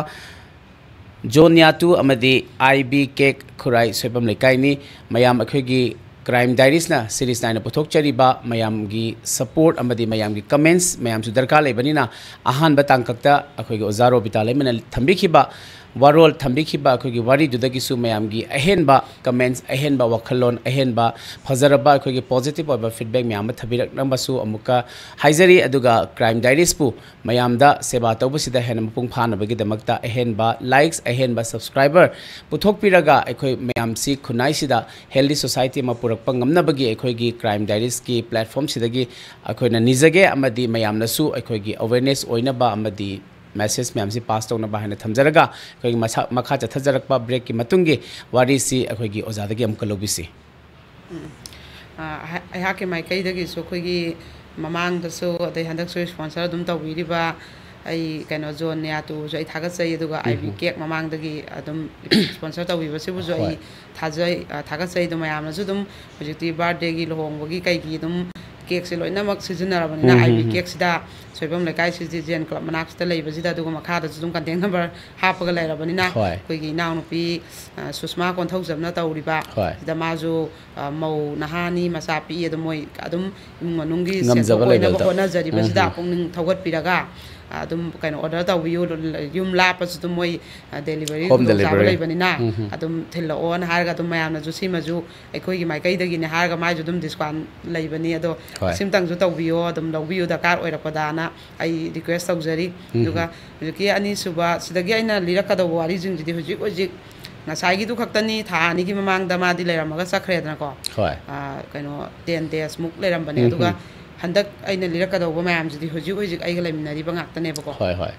ꯖꯣꯟ ꯌꯥꯇꯨ ꯑꯃꯗꯤ ꯑꯥꯏ ꯕꯤ ꯀꯦꯛ, ꯈꯨꯔꯥꯏ ꯁꯣꯏꯕꯝ ꯂꯩꯀꯥꯏꯅꯤ꯫ ꯃꯌꯥꯝ ꯑꯩꯈꯣꯏꯒꯤ ꯀ꯭ꯔꯥꯏꯝ ꯗꯥꯏꯔꯤꯁꯅ ꯁꯤꯔꯤꯁ ꯅꯥꯏꯅ ꯄꯨꯊꯣꯛꯆꯔꯤꯕ ꯃꯌꯥꯝꯒꯤ ꯁꯄꯣꯔꯠ ꯑꯃꯗꯤ ꯃꯌꯥꯝꯒꯤ ꯀꯃꯦꯟꯠꯁ ꯃꯌꯥꯝꯁꯨ ꯗꯔꯀꯥꯔ ꯂꯩꯕꯅꯤꯅ, ꯑꯍꯥꯟꯕ ꯇꯥꯡꯀꯛꯇ ꯑꯩꯈꯣꯏꯒꯤ ꯑꯣꯖꯥ ꯔꯣꯕꯤꯇꯥ ꯂꯩꯃꯅ ꯊꯝꯕꯤꯈꯤꯕ ꯋꯥꯔꯣꯜ, ꯊꯝꯕꯤꯈꯤꯕ ꯑꯩꯈꯣꯏꯒꯤ ꯋꯥꯔꯤꯗꯨꯗꯒꯤꯁꯨ ꯃꯌꯥꯝꯒꯤ ꯑꯍꯦꯟꯕ ꯀꯃꯦꯟꯠꯁ, ꯑꯍꯦꯟꯕ ꯋꯥꯈꯜꯂꯣꯟ, ꯑꯍꯦꯟꯕ ꯐꯖꯔꯕ ꯑꯩꯈꯣꯏꯒꯤ ꯄꯣꯖꯤꯇꯤꯚ ꯑꯣꯏꯕ ꯐꯤꯗꯕꯦꯛ ꯃꯌꯥꯝ ꯑꯃ ꯊꯝꯕꯤꯔꯛꯅꯕꯁꯨ ꯑꯃꯨꯛꯀ ꯍꯥꯏꯖꯔꯤ꯫ ꯑꯗꯨꯒ ꯀ꯭ꯔꯥꯏꯝ ꯗꯥꯏꯔꯤꯁꯄꯨ ꯃꯌꯥꯝꯗ ꯁꯦꯕꯥ ꯇꯧꯕꯁꯤꯗ ꯍꯦꯟꯅ ꯃꯄꯨꯡ ꯐꯥꯅꯕꯒꯤꯗꯃꯛꯇ ꯑꯍꯦꯟꯕ ꯂꯥꯏꯛꯁ, ꯑꯍꯦꯟꯕ ꯁꯕꯁꯀ꯭ꯔꯥꯏꯕꯔ ꯄꯨꯊꯣꯛꯄꯤꯔꯒ ꯑꯩꯈꯣꯏ ꯃꯌꯥꯝꯁꯤ ꯈꯨꯟꯅꯥꯏꯁꯤꯗ ꯍꯦꯜꯗꯤ ꯁꯣꯁꯥꯏꯇꯤ ꯑꯃ ꯄꯨꯔꯛꯄ ꯉꯝꯅꯕꯒꯤ ꯑꯩꯈꯣꯏꯒꯤ ꯀ꯭ꯔꯥꯏꯝ ꯗꯥꯏꯔꯤꯁꯀꯤ ꯄ꯭ꯂꯦꯠꯐꯣꯝꯁꯤꯗꯒꯤ ꯑꯩꯈꯣꯏꯅ ꯅꯤꯖꯒꯦ, ꯑꯃꯗꯤ ꯃꯌꯥꯝꯅꯁꯨ ꯑꯩꯈꯣꯏꯒꯤ ꯑꯋꯦꯔꯅꯦꯁ ꯑꯣꯏꯅꯕ ꯑꯃꯗꯤ ꯃꯦꯁꯦꯖ ꯃꯌꯥꯝꯁꯤ ꯄꯥꯁ ꯇꯧꯅꯕ ꯍꯥꯏꯅ ꯊꯝꯖꯔꯒ, ꯑꯩꯈꯣꯏꯒꯤ ꯃꯁꯥ-, ꯃꯈꯥ ꯆꯠꯊꯖꯔꯛꯄ ꯕ꯭ꯔꯦꯛꯀꯤ ꯃꯇꯨꯡꯒꯤ ꯋꯥꯔꯤꯁꯤ ꯑꯩꯈꯣꯏꯒꯤ ꯑꯣꯖꯥꯗꯒꯤ ꯑꯃꯨꯛꯀ ꯂꯧꯕꯤꯁꯤ꯫ ꯎꯝ꯫ ꯑ, ꯑꯩꯍꯥꯛ-, ꯑꯩꯍꯥꯛꯀꯤ ꯃꯥꯏꯀꯩꯗꯒꯤꯁꯨ ꯑꯩꯈꯣꯏꯒꯤ ꯃꯃꯥꯡꯗꯁꯨ, ꯑꯗꯩ ꯍꯟꯗꯛꯁꯨ ꯁ꯭ꯄꯣꯟꯁꯔ ꯑꯗꯨꯝ ꯇꯧꯕꯤꯔꯤꯕ ꯑꯩ, ꯀꯩꯅꯣ, ꯖꯣꯟ ꯅꯤꯌꯥꯇꯨꯁꯨ ꯑꯩ ꯊꯥꯒꯠꯆꯩ, ꯑꯗꯨꯒ ꯑꯥꯏ ꯕꯤ ꯀꯦꯛ ꯃꯃꯥꯡꯗꯒꯤ ꯑꯗꯨꯝ ꯁ꯭ꯄꯣꯟꯁꯔ ꯇꯧꯕꯤꯕꯁꯤꯕꯨꯁꯨ ꯑꯩ ꯊꯥꯖꯩ, ꯑ, ꯊꯥꯒꯠꯆꯩ꯫ ꯑꯗꯣ ꯃꯌꯥꯝꯅꯁꯨ ꯑꯗꯨꯝ ꯍꯧꯖꯤꯛꯇꯤ ꯕꯥꯔꯗꯦꯒꯤ, ꯂꯨꯍꯣꯡꯕꯒꯤ, ꯀꯩꯒꯤ ꯑꯗꯨꯝ ꯀꯦꯛꯁꯦ ꯂꯣꯏꯅꯃꯛ ꯁꯤꯖꯤꯟꯅꯔꯕꯅꯤꯅ, ꯎꯝ, ꯑꯥꯏ ꯕꯤ ꯎꯝ, ꯎꯝ꯫ ꯀꯦꯛꯁꯤꯗ ꯁꯣꯏꯕꯝ ꯂꯩꯀꯥꯏ ꯁꯤꯇꯤꯖꯦꯟ ꯀ꯭ꯂꯕ ꯃꯅꯥꯛꯁꯤꯗ ꯂꯩꯕꯁꯤꯗ, ꯑꯗꯨꯒ ꯃꯈꯥꯗꯁꯨ ꯑꯗꯨꯝ ꯀꯟꯇꯦꯛ ꯅꯝꯕꯔ ꯍꯥꯞꯄꯒ ꯂꯩꯔꯕꯅꯤꯅ, ꯍꯣꯏ꯫ ꯑꯩꯈꯣꯏꯒꯤ ꯏꯅꯥꯎꯅꯨꯄꯤ, ꯑ, ꯁꯨꯁꯃꯥ ꯀꯣꯟꯊꯧꯖꯝꯅ ꯇꯧꯔꯤꯕ, ꯍꯣꯏ꯫ ꯁꯤꯗ ꯃꯥꯁꯨ, ꯑ, ꯃꯧ ꯅꯍꯥꯅꯤ, ꯃꯆꯥ ꯄꯤꯛꯏ, ꯑꯗꯣ ꯃꯣꯏ ꯑꯗꯨꯝ ꯏꯃꯨꯡ ꯃꯅꯨꯡꯒꯤ ꯉꯝꯖꯕ ꯁꯦꯟꯊꯣꯛ ꯑꯣꯏꯅꯕ ꯂꯦꯕꯦꯜꯗ꯫ ꯍꯣꯠꯅꯖꯔꯤꯕꯁꯤꯗ ꯎꯝ, ꯎꯝ꯫ ꯄꯨꯛꯅꯤꯡ ꯊꯧꯒꯠꯄꯤꯔꯒ, ꯑ, ꯑꯗꯨꯝ ꯀꯩꯅꯣ ꯑꯣꯔꯗꯔ ꯇꯧꯕꯤꯌꯨ, ꯌꯨꯝ ꯂꯥꯞꯄꯁꯨ ꯑꯗꯨꯝ ꯃꯣꯏ, ꯑ, ꯗꯦꯂꯤꯚꯔꯤ home ꯈꯨꯗꯣꯡꯆꯥꯕ delivery꯫ ꯂꯩꯕꯅꯤꯅ, ꯎꯝ, ꯎꯝ꯫ ꯑꯗꯨꯝ ꯊꯤꯜꯂꯛꯑꯣꯅ ꯍꯥꯏꯔꯒ ꯑꯗꯨꯝ ꯃꯌꯥꯝꯅꯁꯨ ꯁꯤꯃꯁꯨ ꯑꯩꯈꯣꯏꯒꯤ ꯃꯥꯏꯀꯩꯗꯒꯤꯅꯦ ꯍꯥꯏꯔꯒ ꯃꯥꯏꯁꯨ ꯑꯗꯨꯝ ꯗꯤꯁꯀꯥꯎꯟ ꯂꯩꯕꯅꯤ꯫ ꯑꯗꯣ ꯍꯣꯏ꯫ ꯁꯤꯝꯇꯪꯁꯨ ꯇꯧꯕꯤꯌꯣ, ꯑꯗꯨꯝ ꯂꯧꯕꯤꯌꯨ, ꯗꯔꯀꯥꯔ ꯑꯣꯏꯔꯛꯄꯗꯅ ꯑꯩ ꯔꯤꯀ꯭ꯋꯦꯁ ꯇꯧꯖꯔꯤ꯫ ꯎꯝ꯫ ꯑꯗꯨꯒ ꯍꯧꯖꯤꯛꯀꯤ ꯑꯅꯤꯁꯨꯕ ꯁꯤꯗꯒꯤ ꯑꯩꯅ ꯂꯤꯔꯛꯀꯗꯧꯕ ꯋꯥꯔꯤꯁꯤꯡꯁꯤꯗꯤ ꯍꯧꯖꯤꯛ ꯍꯧꯖꯤꯛ ꯉꯁꯥꯏꯒꯤꯗꯨ ꯈꯛꯇꯅꯤ, ꯊꯥ ꯑꯅꯤꯒꯤ ꯃꯃꯥꯡꯗ ꯃꯥꯗꯤ ꯂꯩꯔꯝꯃꯒ ꯆꯠꯈ꯭ꯔꯦꯗꯅꯀꯣ꯫ ꯍꯣꯏ꯫ ꯑꯥ, ꯀꯩꯅꯣ, ꯇꯦꯟ ꯗꯦꯖꯃꯨꯛ ꯂꯩꯔꯝꯕꯅꯦ꯫ ꯎꯝ, ꯑꯗꯨꯒ ꯎꯝ꯫ ꯍꯟꯗꯛ ꯑꯩꯅ ꯂꯤꯔꯛꯀꯗꯧꯕ ꯃꯌꯥꯝꯁꯤꯗꯤ ꯍꯧꯖꯤꯛ ꯍꯧꯖꯤꯛ ꯑꯩꯒ ꯂꯩꯃꯤꯟꯅꯔꯤꯕ ꯉꯥꯛꯇꯅꯦꯕꯀꯣ꯫ ꯍꯣꯏ, ꯍꯣꯏ꯫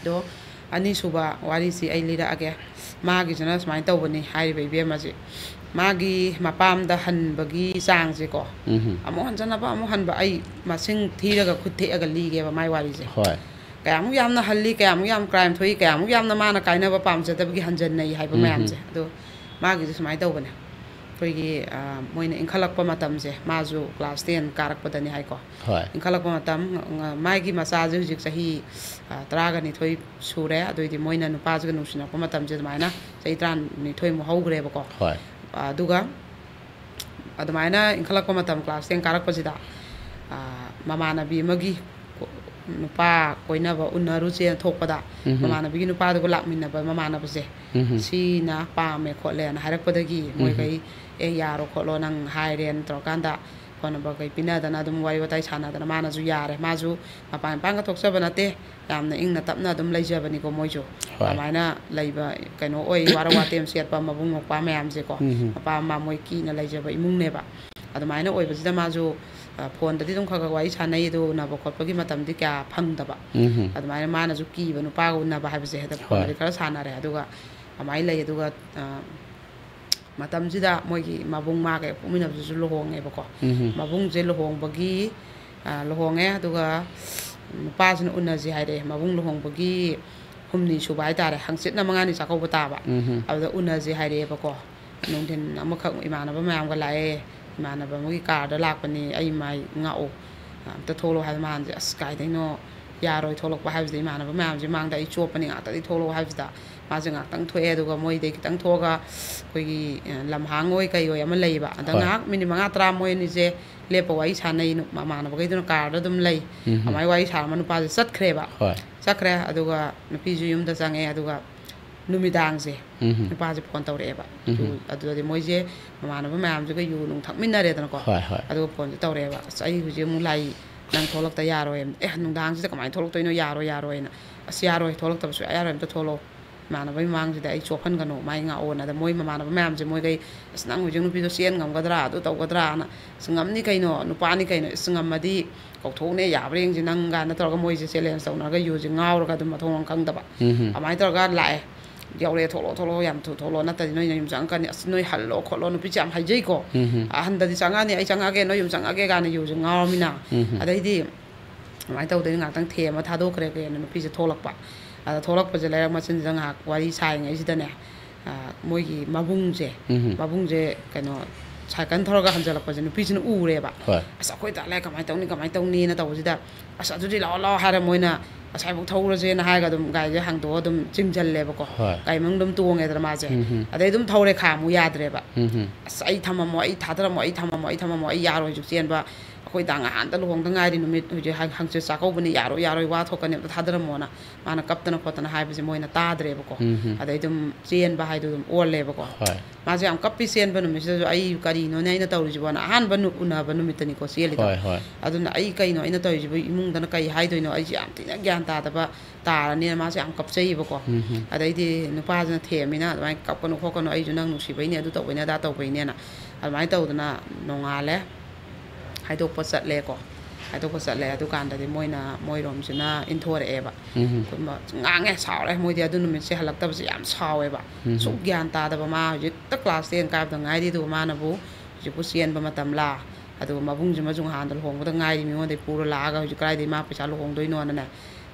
ꯑꯗꯣ ꯑꯅꯤꯁꯨꯕ ꯋꯥꯔꯤꯁꯤ ꯑꯩ ꯂꯤꯔꯛꯑꯒꯦ꯫ ꯃꯥꯒꯤꯁꯤꯅ ꯁꯨꯃꯥꯏꯅ ꯇꯧꯕꯅꯤ, ꯍꯥꯏꯔꯤꯕ ꯏꯕꯦꯝꯃꯁꯤ꯫ ꯃꯥꯒꯤ ꯃꯄꯥꯝꯗ ꯍꯟꯕꯒꯤ ꯆꯥꯡꯁꯦꯀꯣ, ꯎꯝ꯫ ꯑꯃꯨꯛ ꯍꯟꯖꯟꯅꯕ, ꯑꯃꯨꯛ ꯍꯟꯕ, ꯑꯩ ꯃꯁꯤꯡ ꯊꯤꯔꯒ ꯈꯨꯠ ꯊꯦꯛꯑꯒ ꯂꯤꯒꯦꯕ ꯃꯥꯏ ꯋꯥꯔꯤꯁꯦ꯫ ꯍꯣꯏ꯫ ꯀꯌꯥꯃꯨꯛ ꯌꯥꯝꯅ ꯍꯜꯂꯤ, ꯀꯌꯥꯃꯨꯛ ꯌꯥꯝ ꯀ꯭ꯔꯥꯏꯝ ꯊꯣꯛꯏ, ꯀꯌꯥꯃꯨꯛ ꯌꯥꯝꯅ ꯃꯥꯅ ꯀꯥꯏꯅꯕ ꯄꯥꯝꯖꯗꯕꯒꯤ ꯍꯟꯖꯟꯅꯩ ꯍꯥꯏꯕ ꯎꯝ꯫ ꯃꯌꯥꯝꯁꯦ꯫ ꯑꯗꯣ ꯃꯥꯒꯤꯁꯦ ꯁꯨꯃꯥꯏꯅ ꯇꯧꯕꯅꯦ꯫ ꯑꯩꯈꯣꯏꯒꯤ, ꯑ, ꯃꯣꯏꯅ ꯏꯟꯈꯠꯂꯛꯄ ꯃꯇꯝꯁꯦ, ꯃꯥꯁꯨ ꯀ꯭ꯂꯥꯁ ꯇꯦꯟ ꯀꯥꯔꯛꯄꯗꯅꯤ ꯍꯥꯏꯀꯣ꯫ ꯍꯣꯏ꯫ ꯏꯟꯈꯠꯂꯛꯄ ꯃꯇꯝ, ꯑ, ꯃꯥꯒꯤ ꯃꯆꯥꯁꯦ ꯍꯧꯖꯤꯛ ꯆꯍꯤ, ꯑ, ꯇꯔꯥꯒ ꯅꯤꯊꯣꯏ ꯁꯨꯔꯦ꯫ ꯑꯗꯨꯑꯣꯏꯗꯤ ꯃꯣꯏꯅ ꯅꯨꯄꯥꯁꯤꯒ ꯅꯨꯡꯁꯤꯅꯔꯛꯄ ꯃꯇꯝꯁꯦ ꯑꯗꯨꯃꯥꯏꯅ ꯆꯍꯤ ꯇꯔꯥꯅꯤꯊꯣꯏꯃꯨꯛ ꯍꯧꯈ꯭ꯔꯦꯕꯀꯣ꯫ ꯍꯣꯏ꯫ ꯑꯗꯨꯒ ꯑꯗꯨꯃꯥꯏꯅ ꯏꯟꯈꯠꯂꯛꯄ ꯃꯇꯝ, ꯀ꯭ꯂꯥꯁ ꯇꯦꯟ ꯀꯥꯔꯛꯄꯁꯤꯗ, ꯑ, ꯃꯃꯥꯟꯅꯕꯤ ꯑꯃꯒꯤ ꯀꯣ-, ꯅꯨꯄꯥ ꯀꯣꯏꯅꯕ ꯎꯅꯔꯨꯁꯦꯅ ꯊꯣꯛꯄꯗ, ꯎꯝ꯫ ꯃꯃꯥꯟꯅꯕꯤꯒꯤ ꯅꯨꯄꯥꯗꯨꯒ ꯂꯥꯛꯃꯤꯟꯅꯕ ꯃꯃꯥꯟꯅꯕꯁꯦ, ꯎꯝ꯫ ꯁꯤꯅ ꯄꯥꯝꯃꯦ ꯈꯣꯠꯂꯦꯅ ꯍꯥꯏꯔꯛꯄꯗꯒꯤ, ꯎꯝ꯫ ꯃꯣꯏꯈꯩ, "ꯑꯦ, ꯌꯥꯔꯣ ꯈꯣꯠꯂꯣ, ꯅꯪ ꯍꯥꯏꯔꯦꯅ" ꯇꯧꯔꯀꯥꯟꯗ, ꯐꯣꯟ ꯅꯝꯕꯔ ꯀꯩ ꯄꯤꯅꯗꯅ ꯑꯗꯨꯝ ꯋꯥꯔꯤ ꯋꯥꯇꯥꯏ ꯁꯥꯟꯅꯗꯅ, ꯃꯥꯅꯁꯨ ꯌꯥꯔꯦ꯫ ꯃꯥꯁꯨ ꯃꯄꯥꯟ ꯏꯄꯥꯟꯒ ꯊꯣꯛꯆꯕ ꯅꯠꯇꯦ, ꯌꯥꯝꯅ ꯏꯪꯅ ꯇꯞꯅ ꯑꯗꯨꯝ ꯂꯩꯖꯕꯅꯤꯀꯣ ꯃꯣꯏꯁꯨ꯫ ꯍꯣꯏ꯫ ꯑꯗꯨꯃꯥꯏꯅ ꯂꯩꯕ, ꯀꯩꯅꯣ ꯑꯣꯏ, ꯋꯥꯔꯧ ꯋꯥꯇꯦꯝ ꯆꯦꯠꯄ ꯃꯕꯨꯡ ꯃꯧꯄ꯭ꯋꯥ ꯃꯌꯥꯝꯁꯦꯀꯣ, ꯎꯝ꯫ ꯃꯄꯥ ꯃꯃꯥ ꯃꯣꯏ ꯀꯤꯅ ꯂꯩꯖꯕ ꯏꯃꯨꯡꯅꯦꯕ꯫ ꯑꯗꯨꯃꯥꯏꯅ ꯑꯣꯏꯕꯁꯤꯗ ꯃꯥꯁꯨ, ꯑ, ꯐꯣꯟꯗꯗꯤ ꯑꯗꯨꯝ ꯈꯔ ꯈꯔ ꯋꯥꯔꯤ ꯁꯥꯟꯅꯩ, ꯑꯗꯨ ꯎꯅꯕ ꯈꯣꯠꯄꯒꯤ ꯃꯇꯝꯗꯤ ꯀꯌꯥ ꯐꯪꯗꯕ꯫ ꯎꯝ꯫ ꯑꯗꯨꯃꯥꯏꯅ ꯃꯥꯅꯁꯨ ꯀꯤꯕ ꯅꯨꯄꯥꯒ ꯎꯅꯕ ꯍꯥꯏꯕꯁꯦ, ꯍꯦꯛꯇ ꯐꯣꯟꯗꯗꯤ ꯍꯣꯏ꯫ ꯈꯔ ꯁꯥꯟꯅꯔꯦ꯫ ꯑꯗꯨꯒ ꯑꯗꯨꯃꯥꯏꯅ ꯂꯩ꯫ ꯑꯗꯨꯒ, ꯑ, ꯃꯇꯝꯁꯤꯗ ꯃꯣꯏꯒꯤ ꯃꯕꯨꯡ ꯃꯥꯒ ꯍꯦꯛ ꯄꯣꯛꯃꯤꯟꯅꯕꯗꯨꯁꯨ ꯂꯨꯍꯣꯡꯉꯦꯕꯀꯣ꯫ ꯎꯝ꯫ ꯃꯕꯨꯡꯁꯦ ꯂꯨꯍꯣꯡꯕꯒꯤ, ꯑ, ꯂꯨꯍꯣꯡꯉꯦ, ꯑꯗꯨꯒ ꯅꯨꯄꯥꯁꯤꯅ ꯎꯅꯁꯤ ꯍꯥꯏꯔꯛꯑꯦ꯫ ꯃꯕꯨꯡ ꯂꯨꯍꯣꯡꯕꯒꯤ ꯍꯨꯝꯅꯤ ꯁꯨꯕ ꯍꯥꯏꯇꯥꯔꯦ, ꯍꯪꯆꯤꯠꯅ ꯃꯉꯥꯅꯤ ꯆꯥꯛꯀꯧꯕ ꯇꯥꯕ꯫ ꯎꯝ꯫ ꯑꯗꯨꯗ ꯎꯅꯁꯤ ꯍꯥꯏꯔꯛꯑꯦꯕꯀꯣ꯫ ꯅꯨꯡꯊꯤꯟ ꯑꯃꯈꯛ ꯏꯃꯥꯟꯅꯕ ꯃꯌꯥꯝꯒ ꯂꯥꯛꯑꯦ꯫ ꯏꯃꯥꯟꯅꯕ ꯑꯃꯒꯤ ꯀꯥꯔꯗ ꯂꯥꯛꯄꯅꯤ, ꯑꯩ ꯃꯥꯏ ꯉꯥꯛꯑꯣ, ꯑꯝꯇ ꯊꯣꯛꯂꯛꯑꯣ ꯍꯥꯏꯕ꯫ ꯃꯥꯅꯁꯦ, "ꯑꯁ, ꯀꯥꯏꯗꯩꯅꯣ, ꯌꯥꯔꯣꯏ ꯊꯣꯛꯂꯛꯄ ꯍꯥꯏꯕꯁꯤꯗ, ꯏꯃꯥꯟꯅꯕ ꯃꯌꯥꯝꯁꯦ ꯃꯥꯡꯗ ꯑꯩ ꯆꯣꯞꯄꯅꯤ, ꯉꯥꯛꯇꯗꯤ ꯊꯣꯛꯂꯛꯑꯣ" ꯍꯥꯏꯕꯁꯤꯗ, ꯃꯥꯁꯦ ꯉꯥꯛꯇꯪ ꯊꯣꯛꯑꯦ꯫ ꯑꯗꯨꯒ ꯃꯣꯏꯗꯩ ꯈꯤꯇꯪ ꯊꯣꯛꯑꯒ ꯑꯩꯈꯣꯏꯒꯤ, ꯑ, ꯂꯝꯍꯥꯡ ꯑꯣꯏ ꯀꯩ ꯑꯣꯏ ꯑꯃ ꯂꯩꯌꯦꯕ꯫ ꯑꯗ ꯍꯣꯏ꯫ ꯉꯥꯏꯍꯥꯛ ꯃꯤꯅꯤꯠ ꯃꯉꯥ ꯇꯔꯥ ꯃꯣꯏ ꯑꯅꯤꯁꯦ ꯂꯦꯞꯄ ꯋꯥꯔꯤ ꯁꯥꯟꯅꯩ꯫ ꯅꯨ-, ꯃꯃꯥꯟꯅꯕꯈꯩꯗꯨꯅ ꯀꯥꯔꯗ ꯑꯗꯨꯝ ꯂꯩ꯫ ꯎꯝ꯫ ꯑꯗꯨꯃꯥꯏꯅ ꯋꯥꯔꯤ ꯁꯥꯔꯝꯃ ꯅꯨꯄꯥꯁꯦ ꯆꯠꯈ꯭ꯔꯦꯕ꯫ ꯍꯣꯏ꯫ ꯆꯠꯈ꯭ꯔꯦ꯫ ꯑꯗꯨꯒ ꯅꯨꯄꯤꯁꯨ ꯌꯨꯝꯗ ꯆꯪꯉꯛꯑꯦ꯫ ꯑꯗꯨꯒ ꯅꯨꯃꯤꯗꯥꯡꯁꯦ ꯎꯝ꯫ ꯅꯨꯄꯥꯁꯦ ꯐꯣꯟ ꯇꯧꯔꯛꯑꯦꯕ꯫ ꯎꯝ꯫ ꯌꯨ-, ꯑꯗꯨꯗꯗꯤ ꯃꯣꯏꯁꯦ ꯃꯃꯥꯟꯅꯕ ꯃꯌꯥꯝꯁꯤꯒ ꯌꯨ ꯅꯨꯡ ꯊꯛꯃꯤꯟꯅꯔꯦꯗꯅꯀꯣ꯫ ꯍꯣꯏ, ꯍꯣꯏ꯫ ꯑꯗꯨꯒ ꯐꯣꯟꯁꯦ ꯇꯧꯔꯛꯑꯦꯕ, "ꯑꯁ, ꯑꯩ ꯍꯧꯖꯤꯛ ꯑꯃꯨꯛ ꯂꯥꯛꯏ, ꯅꯪ ꯊꯣꯛꯂꯛꯇ ꯌꯥꯔꯣꯏ꯫ ꯑꯦ, ꯅꯨꯡꯗꯥꯡꯁꯤꯗ ꯀꯃꯥꯏꯅ ꯊꯣꯛꯂꯛꯇꯣꯏꯅꯣ? ꯌꯥꯔꯣꯏ, ꯌꯥꯔꯣꯏꯅ꯫ ꯑꯁ, ꯌꯥꯔꯣꯏ, ꯊꯣꯛꯂꯛꯇꯕ ꯁꯨꯡꯌꯥ ꯌꯥꯔꯣꯏ, ꯑꯝꯇ ꯊꯣꯛꯂꯛꯑꯣ꯫ ꯏꯃꯥꯟꯅꯕꯒꯤ ꯃꯃꯥꯡꯁꯤꯗ ꯑꯩ ꯆꯣꯞꯍꯟꯒꯅꯨ, ꯃꯥꯏ ꯉꯥꯛꯑꯣꯅ"꯫ ꯑꯗ ꯃꯣꯏ ꯃꯃꯥꯟꯅꯕ ꯃꯌꯥꯝꯁꯦ, ꯃꯣꯏꯈꯩ, "ꯑꯁ, ꯅꯪ ꯍꯧꯖꯤꯛ ꯅꯨꯄꯤꯗꯣ ꯆꯦꯟ ꯉꯝꯒꯗ꯭ꯔꯥ? ꯑꯗꯨ ꯇꯧꯒꯗ꯭ꯔꯥꯅ?" "ꯑꯁ, ꯉꯝꯅꯤ ꯀꯩꯅꯣ, ꯅꯨꯄꯥꯅꯤ ꯀꯩꯅꯣ꯫ ꯑꯁ, ꯉꯝꯃꯗꯤ ꯀꯧꯊꯣꯛꯎꯅꯦ, ꯌꯥꯕ꯭ꯔꯥ ꯌꯦꯡꯁꯤ ꯅꯪꯒꯥꯅ" ꯇꯧꯔꯒ ꯃꯣꯏꯁꯦ ꯆꯦꯂꯦꯟꯖ ꯇꯧꯅꯔꯒ ꯌꯨꯁꯦ ꯉꯥꯎꯔꯒ ꯑꯗꯨꯝ ꯃꯊꯣꯡ ꯃꯔꯝ ꯈꯪꯗꯕ ꯎꯝ꯫ ꯑꯗꯨꯃꯥꯏꯅ ꯇꯧꯔꯒ ꯂꯥꯛꯑꯦ꯫ "ꯌꯧꯔꯛꯑꯦ, ꯊꯣꯛꯂꯛꯑꯣ, ꯊꯣꯛꯂꯛꯑꯣ, ꯌꯥꯝ ꯊꯨ ꯊꯣꯛꯂꯛꯑꯣ, ꯅꯠꯇ꯭ꯔꯗꯤ ꯅꯣꯏ ꯅꯌꯨꯝ ꯆꯪꯉꯛꯀꯅꯤ꯫ ꯑꯁ, ꯅꯣꯏ ꯍꯜꯂꯣ ꯈꯣꯠꯂꯣ", ꯅꯨꯄꯤꯁꯦ ꯌꯥꯝ ꯍꯥꯏꯖꯩꯀꯣ꯫ ꯎꯝ꯫ "ꯑꯍꯟꯗꯗꯤ ꯆꯪꯉꯛꯑꯅꯤ, ꯑꯩ ꯆꯪꯉꯛꯑꯒꯦ, ꯅꯣꯏ ꯌꯨꯝ ꯆꯪꯉꯛꯑꯒꯦ" ꯀꯥꯏꯅ ꯌꯨꯁꯦ ꯉꯥꯎꯔꯃꯤꯅ꯫ ꯎꯝ꯫ ꯑꯗꯩꯗꯤ ꯑꯗꯨꯃꯥꯏꯅ ꯇꯧꯗꯣꯏꯅꯤ, ꯉꯥꯛꯇꯪ ꯊꯦꯝꯃ ꯊꯥꯗꯣꯛꯈ꯭ꯔꯦ ꯀꯩꯅꯣ, ꯅꯨꯄꯤꯁꯦ ꯊꯣꯛꯂꯛꯄ꯫ ꯑꯗ ꯊꯣꯛꯂꯛꯄꯁꯦ ꯂꯩꯔꯛ ꯃꯆꯤꯟꯁꯤꯗ ꯉꯥꯏꯍꯥꯛ ꯋꯥꯔꯤ ꯁꯥꯔꯤꯉꯩꯁꯤꯗꯅꯦ, ꯑ, ꯃꯣꯏꯒꯤ ꯃꯕꯨꯡꯁꯦ, ꯎꯝ꯫ ꯃꯕꯨꯡꯁꯦ ꯀꯩꯅꯣ, ꯁꯥꯏꯀꯜ ꯊꯧꯔꯒ ꯍꯟꯖꯜꯂꯛꯄꯁꯦ ꯅꯨꯄꯤꯁꯤꯅ ꯎꯔꯦꯕ꯫ ꯍꯣꯏ꯫ "ꯑꯁ, ꯑꯩꯈꯣꯏ ꯇꯥ ꯂꯩ, ꯀꯃꯥꯏꯅ ꯇꯧꯅꯤ, ꯀꯃꯥꯏꯅ ꯇꯧꯅꯤꯅ" ꯇꯧꯕꯁꯤꯗ, "ꯑꯁ, ꯑꯗꯨꯗꯤ ꯂꯥꯛꯑꯣ, ꯂꯥꯛꯑꯣ" ꯍꯥꯏꯔ ꯃꯣꯏꯅ ꯉꯁꯥꯏꯐꯥꯎ ꯊꯧꯔꯁꯦꯅ ꯍꯥꯏꯔꯒ ꯑꯗꯨꯝ ꯒꯥꯔꯤꯁꯦ ꯍꯥꯡꯗꯣꯛꯑ ꯑꯗꯨꯝ ꯆꯤꯡꯁꯤꯜꯂꯦꯕꯀꯣ꯫ ꯍꯣꯏ꯫ ꯒꯥꯔꯤ ꯃꯅꯨꯡꯗ ꯑꯗꯨꯝ ꯇꯣꯡꯉꯦꯗꯅ ꯃꯥꯁꯦ꯫ ꯎꯝ꯫ ꯑꯗꯩ ꯑꯗꯨꯝ ꯊꯧꯔꯦ, ꯈꯥꯝꯃꯨ ꯌꯥꯗ꯭ꯔꯦꯕ꯫ ꯎꯝ꯫ "ꯑꯁ, ꯑꯩ ꯊꯝꯃꯝꯃꯣ, ꯑꯩ ꯊꯥꯗꯔꯝꯃꯣ, ꯑꯩ ꯊꯝꯃꯝꯃꯣ, ꯑꯩ ꯊꯝꯃꯝꯃꯣ, ꯑꯩ ꯌꯥꯔꯣꯏ ꯍꯧꯖꯤꯛ ꯆꯦꯟꯕ꯫ ꯑꯩꯈꯣꯏ ꯗꯥ ꯉꯍꯥꯟꯇ ꯂꯨꯍꯣꯡꯗ ꯉꯥꯏꯔꯤ, ꯅꯨꯃꯤꯠ ꯍꯧꯖꯤꯛ ꯍꯪ-, ꯍꯪꯆꯤꯠ ꯆꯥꯛꯀꯧꯕꯅꯤ, ꯌꯥꯔꯣꯏ, ꯌꯥꯔꯣꯏ, ꯋꯥ ꯊꯣꯛꯀꯅꯤ, ꯑꯝꯇ ꯊꯥꯗꯔꯝꯃꯣꯅ" ꯃꯥꯅ ꯀꯞꯇꯅ ꯈꯣꯠꯇꯅ ꯍꯥꯏꯕꯁꯦ ꯃꯣꯏꯅ ꯇꯥꯗ꯭ꯔꯦꯕꯀꯣ꯫ ꯎꯝ꯫ ꯑꯗꯩ ꯑꯗꯨꯝ ꯆꯦꯟꯕ ꯍꯥꯏꯗꯣ ꯑꯗꯨꯝ ꯑꯣꯜꯂꯦꯕꯀꯣ꯫ ꯍꯣꯏ꯫ ꯃꯥꯁꯦ ꯌꯥꯝ ꯀꯞꯄꯤ ꯆꯦꯟꯕ ꯅꯨꯃꯤꯠꯁꯤꯗꯁꯨ꯫ "ꯑꯩ ꯀꯔꯤꯅꯣꯅꯦ ꯑꯩꯅ ꯇꯧꯔꯤꯁꯤꯕꯣꯅ"꯫ ꯑꯍꯥꯟꯕ ꯅꯨ-, ꯎꯅꯕ ꯅꯨꯃꯤꯠꯇꯅꯤꯀꯣ ꯆꯦꯜꯂꯤꯗꯣ꯫ ꯍꯣꯏ, ꯍꯣꯏ꯫ ꯑꯗꯨꯅ "ꯑꯩ ꯀꯩꯅꯣ ꯑꯩꯅ ꯇꯧꯔꯤꯁꯤꯕꯨ? ꯏꯃꯨꯡꯗꯅ ꯀꯩ ꯍꯥꯏꯗꯣꯏꯅꯣ? ꯑꯩꯁꯦ ꯌꯥꯝ ꯊꯤꯅ ꯒ꯭ꯌꯥꯟ ꯇꯥꯗꯕ ꯇꯥꯔꯅꯤꯅ" ꯃꯥꯁꯦ ꯌꯥꯝ ꯀꯞꯆꯩꯌꯦꯕꯀꯣ꯫ ꯎꯝ꯫ ꯑꯗꯩꯗꯤ ꯅꯨꯄꯥꯁꯤꯅ ꯊꯦꯝꯃꯤꯅ, "ꯑꯗꯨꯃꯥꯏꯅ ꯀꯞꯀꯅꯨ ꯈꯣꯠꯀꯅꯨ, ꯑꯩꯁꯨ ꯅꯪ ꯅꯨꯡꯁꯤꯕꯩꯅꯦ, ꯑꯗꯨ ꯇꯧꯕꯩꯅꯦ, ꯑꯗꯥ ꯇꯧꯕꯩꯅꯦꯅ" ꯑꯗꯨꯃꯥꯏꯅ ꯇꯧꯗꯅ ꯅꯣꯡꯉꯥꯜꯂꯦ꯫ ꯍꯥꯏꯗꯣꯛꯄ ꯆꯠꯂꯦꯀꯣ꯫ ꯍꯥꯏꯗꯣꯛꯄ ꯆꯠꯂꯦ꯫ ꯑꯗꯨꯀꯥꯟꯗꯗꯤ ꯃꯣꯏꯅ, ꯃꯣꯏꯔꯣꯝꯁꯤꯅ ꯏꯟꯊꯣꯔꯛꯑꯦꯕ꯫ ꯎꯝ꯫ ꯀꯨꯝꯕ ꯉꯥꯡꯉꯦ, ꯁꯥꯎꯔꯦ꯫ ꯃꯣꯏꯗꯤ ꯑꯗꯨ ꯅꯨꯃꯤꯠꯁꯦ ꯍꯜꯂꯛꯇꯕꯁꯦ ꯌꯥꯝ ꯁꯥꯎꯋꯦꯕ꯫ ꯎꯝ꯫ ꯁꯨꯛ ꯒ꯭ꯌꯥꯟ ꯇꯥꯗꯕ꯫ ꯃꯥ ꯍꯧꯖꯤꯛꯇ class ten ꯀꯥꯏꯕꯗ ꯉꯥꯏꯔꯤ, ꯑꯗꯨꯒ ꯃꯥꯅꯕꯨ ꯍꯧꯖꯤꯛꯄꯨ ꯆꯦꯟꯕ ꯃꯇꯝꯂꯥ? ꯑꯗꯨꯒ ꯃꯕꯨꯡꯁꯤꯃꯁꯨ ꯅꯍꯥꯟꯗ ꯂꯨꯍꯣꯡꯕꯗ ꯉꯥꯏꯔꯤ, ꯃꯤꯉꯣꯟꯗꯒꯤ ꯄꯨꯔ ꯂꯥꯛꯑꯒ ꯍꯧꯖꯤꯛ ꯀꯗꯥꯏꯗꯒꯤ ꯃꯥ ꯄꯩꯁꯥ ꯂꯨꯍꯣꯡꯗꯣꯏꯅꯣꯅꯅꯦ,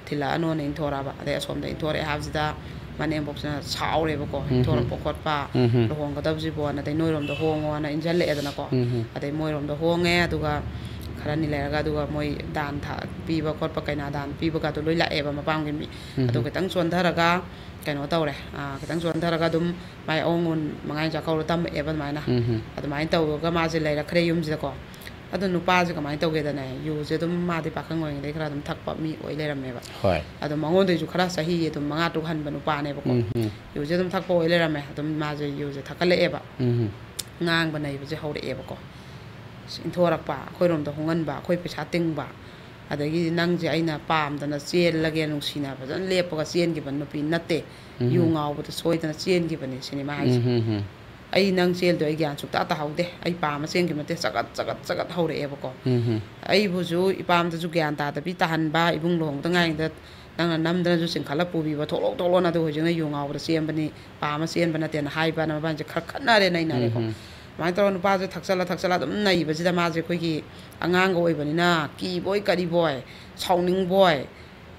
ꯊꯤꯜꯂꯛꯑꯅꯣꯅ ꯏꯟꯊꯣꯔꯛꯑꯕ꯫ ꯑꯗꯩ ꯑꯁꯣꯝꯗ ꯏꯟꯊꯣꯔꯛꯑꯦ ꯍꯥꯏꯕꯁꯤꯗ ꯃꯅꯦꯝꯕꯣꯛꯁꯤꯅ ꯁꯥꯎꯔꯦꯕꯀꯣ, ꯎꯝ꯫ ꯏꯟꯊꯣꯔꯛꯄ ꯈꯣꯠꯄ, ꯎꯝ꯫ ꯂꯨꯍꯣꯡꯒꯗꯕꯁꯤꯕꯣꯅ, ꯑꯗꯩ ꯅꯣꯏꯔꯣꯝꯗ ꯍꯣꯡꯉꯣꯅ ꯏꯟꯁꯤꯜꯂꯛꯑꯦꯗꯅꯀꯣ꯫ ꯎꯝ꯫ ꯑꯗꯩ ꯃꯣꯏꯔꯣꯝꯗ ꯍꯣꯡꯉꯦ꯫ ꯑꯗꯨꯒ ꯈꯔꯅꯤ ꯂꯩꯔꯒ ꯑꯗꯨꯒ ꯃꯣꯏ ꯗꯥꯟ ꯊꯥ-, ꯄꯤꯕ ꯈꯣꯠꯄ, ꯀꯩꯅꯥ ꯗꯥꯟ ꯄꯤꯕꯒꯗꯣ ꯂꯣꯏ ꯂꯥꯛꯑꯦꯕ ꯃꯄꯥꯝꯒꯤ ꯃꯤ꯫ ꯎꯝ꯫ ꯑꯗꯣ ꯈꯤꯇꯪ ꯆꯣꯟꯊꯔꯒ ꯀꯩꯅꯣ ꯇꯧꯔꯦ, ꯑꯥ, ꯈꯤꯇꯪ ꯆꯣꯟꯊꯔꯒ ꯑꯗꯨꯝ ꯃꯥꯏ ꯑꯋꯣꯟ ꯃꯉꯥꯏ ꯆꯥꯛꯀꯧꯔ ꯇꯝꯃꯛꯑꯦꯕ ꯑꯗꯨꯃꯥꯏꯅ꯫ ꯎꯝ꯫ ꯑꯗꯨꯃꯥꯏꯅ ꯇꯧꯔꯒ ꯃꯥꯁꯦ ꯂꯩꯔꯛꯈ꯭ꯔꯦ ꯌꯨꯝꯁꯤꯗꯀꯣ꯫ ꯑꯗꯣ ꯅꯨꯄꯥꯁꯦ ꯀꯃꯥꯏꯅ ꯇꯧꯒꯦꯗꯅꯦ, ꯌꯨꯁꯦ ꯑꯗꯨꯝ ꯃꯥꯗꯤ ꯄꯥꯈꯪ ꯑꯣꯏꯔꯤꯉꯩꯗꯩ ꯈꯔ ꯑꯗꯨꯝ ꯊꯛꯄ ꯃꯤ ꯑꯣꯏ ꯂꯩꯔꯝꯃꯦꯕ꯫ ꯍꯣꯏ꯫ ꯑꯗꯣ ꯃꯉꯣꯟꯗꯩꯁꯨ ꯈꯔ ꯆꯍꯤ ꯑꯗꯨꯝ ꯃꯉꯥ ꯇꯔꯨꯛ ꯍꯟꯕ ꯅꯨꯄꯥꯅꯦꯕꯀꯣ꯫ ꯎꯝ, ꯎꯝ꯫ ꯌꯨꯁꯦ ꯑꯗꯨꯝ ꯊꯛꯄ ꯑꯣꯏ ꯂꯩꯔꯝꯃꯦ꯫ ꯑꯗꯨꯝ ꯃꯥꯁꯦ ꯌꯨꯁꯦ ꯊꯛꯀꯠꯂꯛꯑꯦꯕ꯫ ꯎꯝ, ꯎꯝ꯫ ꯉꯥꯡꯕ ꯅꯩꯕꯁꯦ ꯍꯧꯔꯛꯑꯦꯕꯀꯣ꯫ ꯏꯟꯊꯣꯔꯛꯄ, ꯑꯩꯈꯣꯏꯔꯣꯝꯗ ꯍꯣꯡꯍꯟꯕ, ꯑꯩꯈꯣꯏ ꯄꯩꯁꯥ ꯇꯤꯡꯕ, ꯑꯗꯒꯤꯗꯤ ꯅꯪꯁꯦ ꯑꯩꯅ ꯄꯥꯝꯗꯅ ꯆꯦꯜꯂꯒꯦ, ꯅꯨꯡꯁꯤꯅ ꯐꯖꯅ ꯂꯦꯞꯄꯒ ꯆꯦꯟꯈꯤꯕ ꯅꯨꯄꯤ ꯅꯠꯇꯦ, ꯎꯝ꯫ ꯌꯨ ꯉꯥꯎꯕꯗ ꯁꯣꯏꯗꯅ ꯆꯦꯟꯈꯤꯕꯅꯦ ꯁꯤꯅꯤ ꯃꯥ ꯍꯥꯏꯁꯦ꯫ ꯎꯝ, ꯎꯝ, ꯎꯝ꯫ ꯑꯩ ꯅꯪ ꯆꯦꯜꯗꯣ ꯑꯩ ꯒ꯭ꯌꯥꯟ ꯁꯨꯛꯇꯥ ꯇꯥꯍꯧꯗꯦ, ꯑꯩ ꯄꯥꯝꯃ ꯆꯦꯟꯈꯤꯕ ꯅꯠꯇꯦ, ꯆꯒꯠ, ꯆꯒꯠ, ꯆꯒꯠ ꯍꯧꯔꯛꯑꯦꯕꯀꯣ꯫ ꯎꯝ, ꯎꯝ꯫ ꯑꯩꯕꯨꯁꯨ ꯏꯄꯥꯝꯗꯁꯨ ꯒ꯭ꯌꯥꯟ ꯇꯥꯗꯕꯤ ꯇꯥꯍꯟꯕ, ꯏꯕꯨꯡ ꯂꯨꯍꯣꯡꯕꯗ ꯉꯥꯏꯔꯤꯉꯩꯗ ꯅꯪꯅ ꯅꯝꯗꯅꯁꯨ ꯆꯤꯡꯈꯠꯂ ꯄꯨꯕꯤꯕ, ꯊꯣꯛꯂꯛꯑꯣ, ꯊꯣꯛꯂꯛꯑꯣꯅ, ꯑꯗꯨ ꯍꯧꯖꯤꯛꯅ ꯌꯨ ꯉꯥꯎꯕꯗ ꯆꯦꯟꯕꯅꯤ, ꯄꯥꯝꯃ ꯆꯦꯟꯕ ꯅꯠꯇꯦꯅ ꯍꯥꯏꯕꯅ ꯃꯕꯥꯅꯤꯁꯦ ꯈꯔ ꯈꯠꯅꯔꯦ, ꯅꯩꯅꯔꯦꯀꯣ꯫ ꯎꯝ, ꯎꯝ꯫ ꯑꯗꯨꯃꯥꯏꯅ ꯇꯧꯔꯒ ꯅꯨꯄꯥꯁꯦ ꯊꯛꯆꯜꯂ, ꯊꯛꯆꯜꯂ ꯑꯗꯨꯝ ꯅꯩꯕꯁꯤꯗ ꯃꯥꯁꯦ ꯑꯩꯈꯣꯏꯒꯤ ꯑꯉꯥꯡꯒ ꯑꯣꯏꯕꯅꯤꯅ ꯀꯤꯕꯣꯏ ꯀꯔꯤꯕꯣꯏ, ꯁꯥꯎꯅꯤꯡꯕꯣꯏ,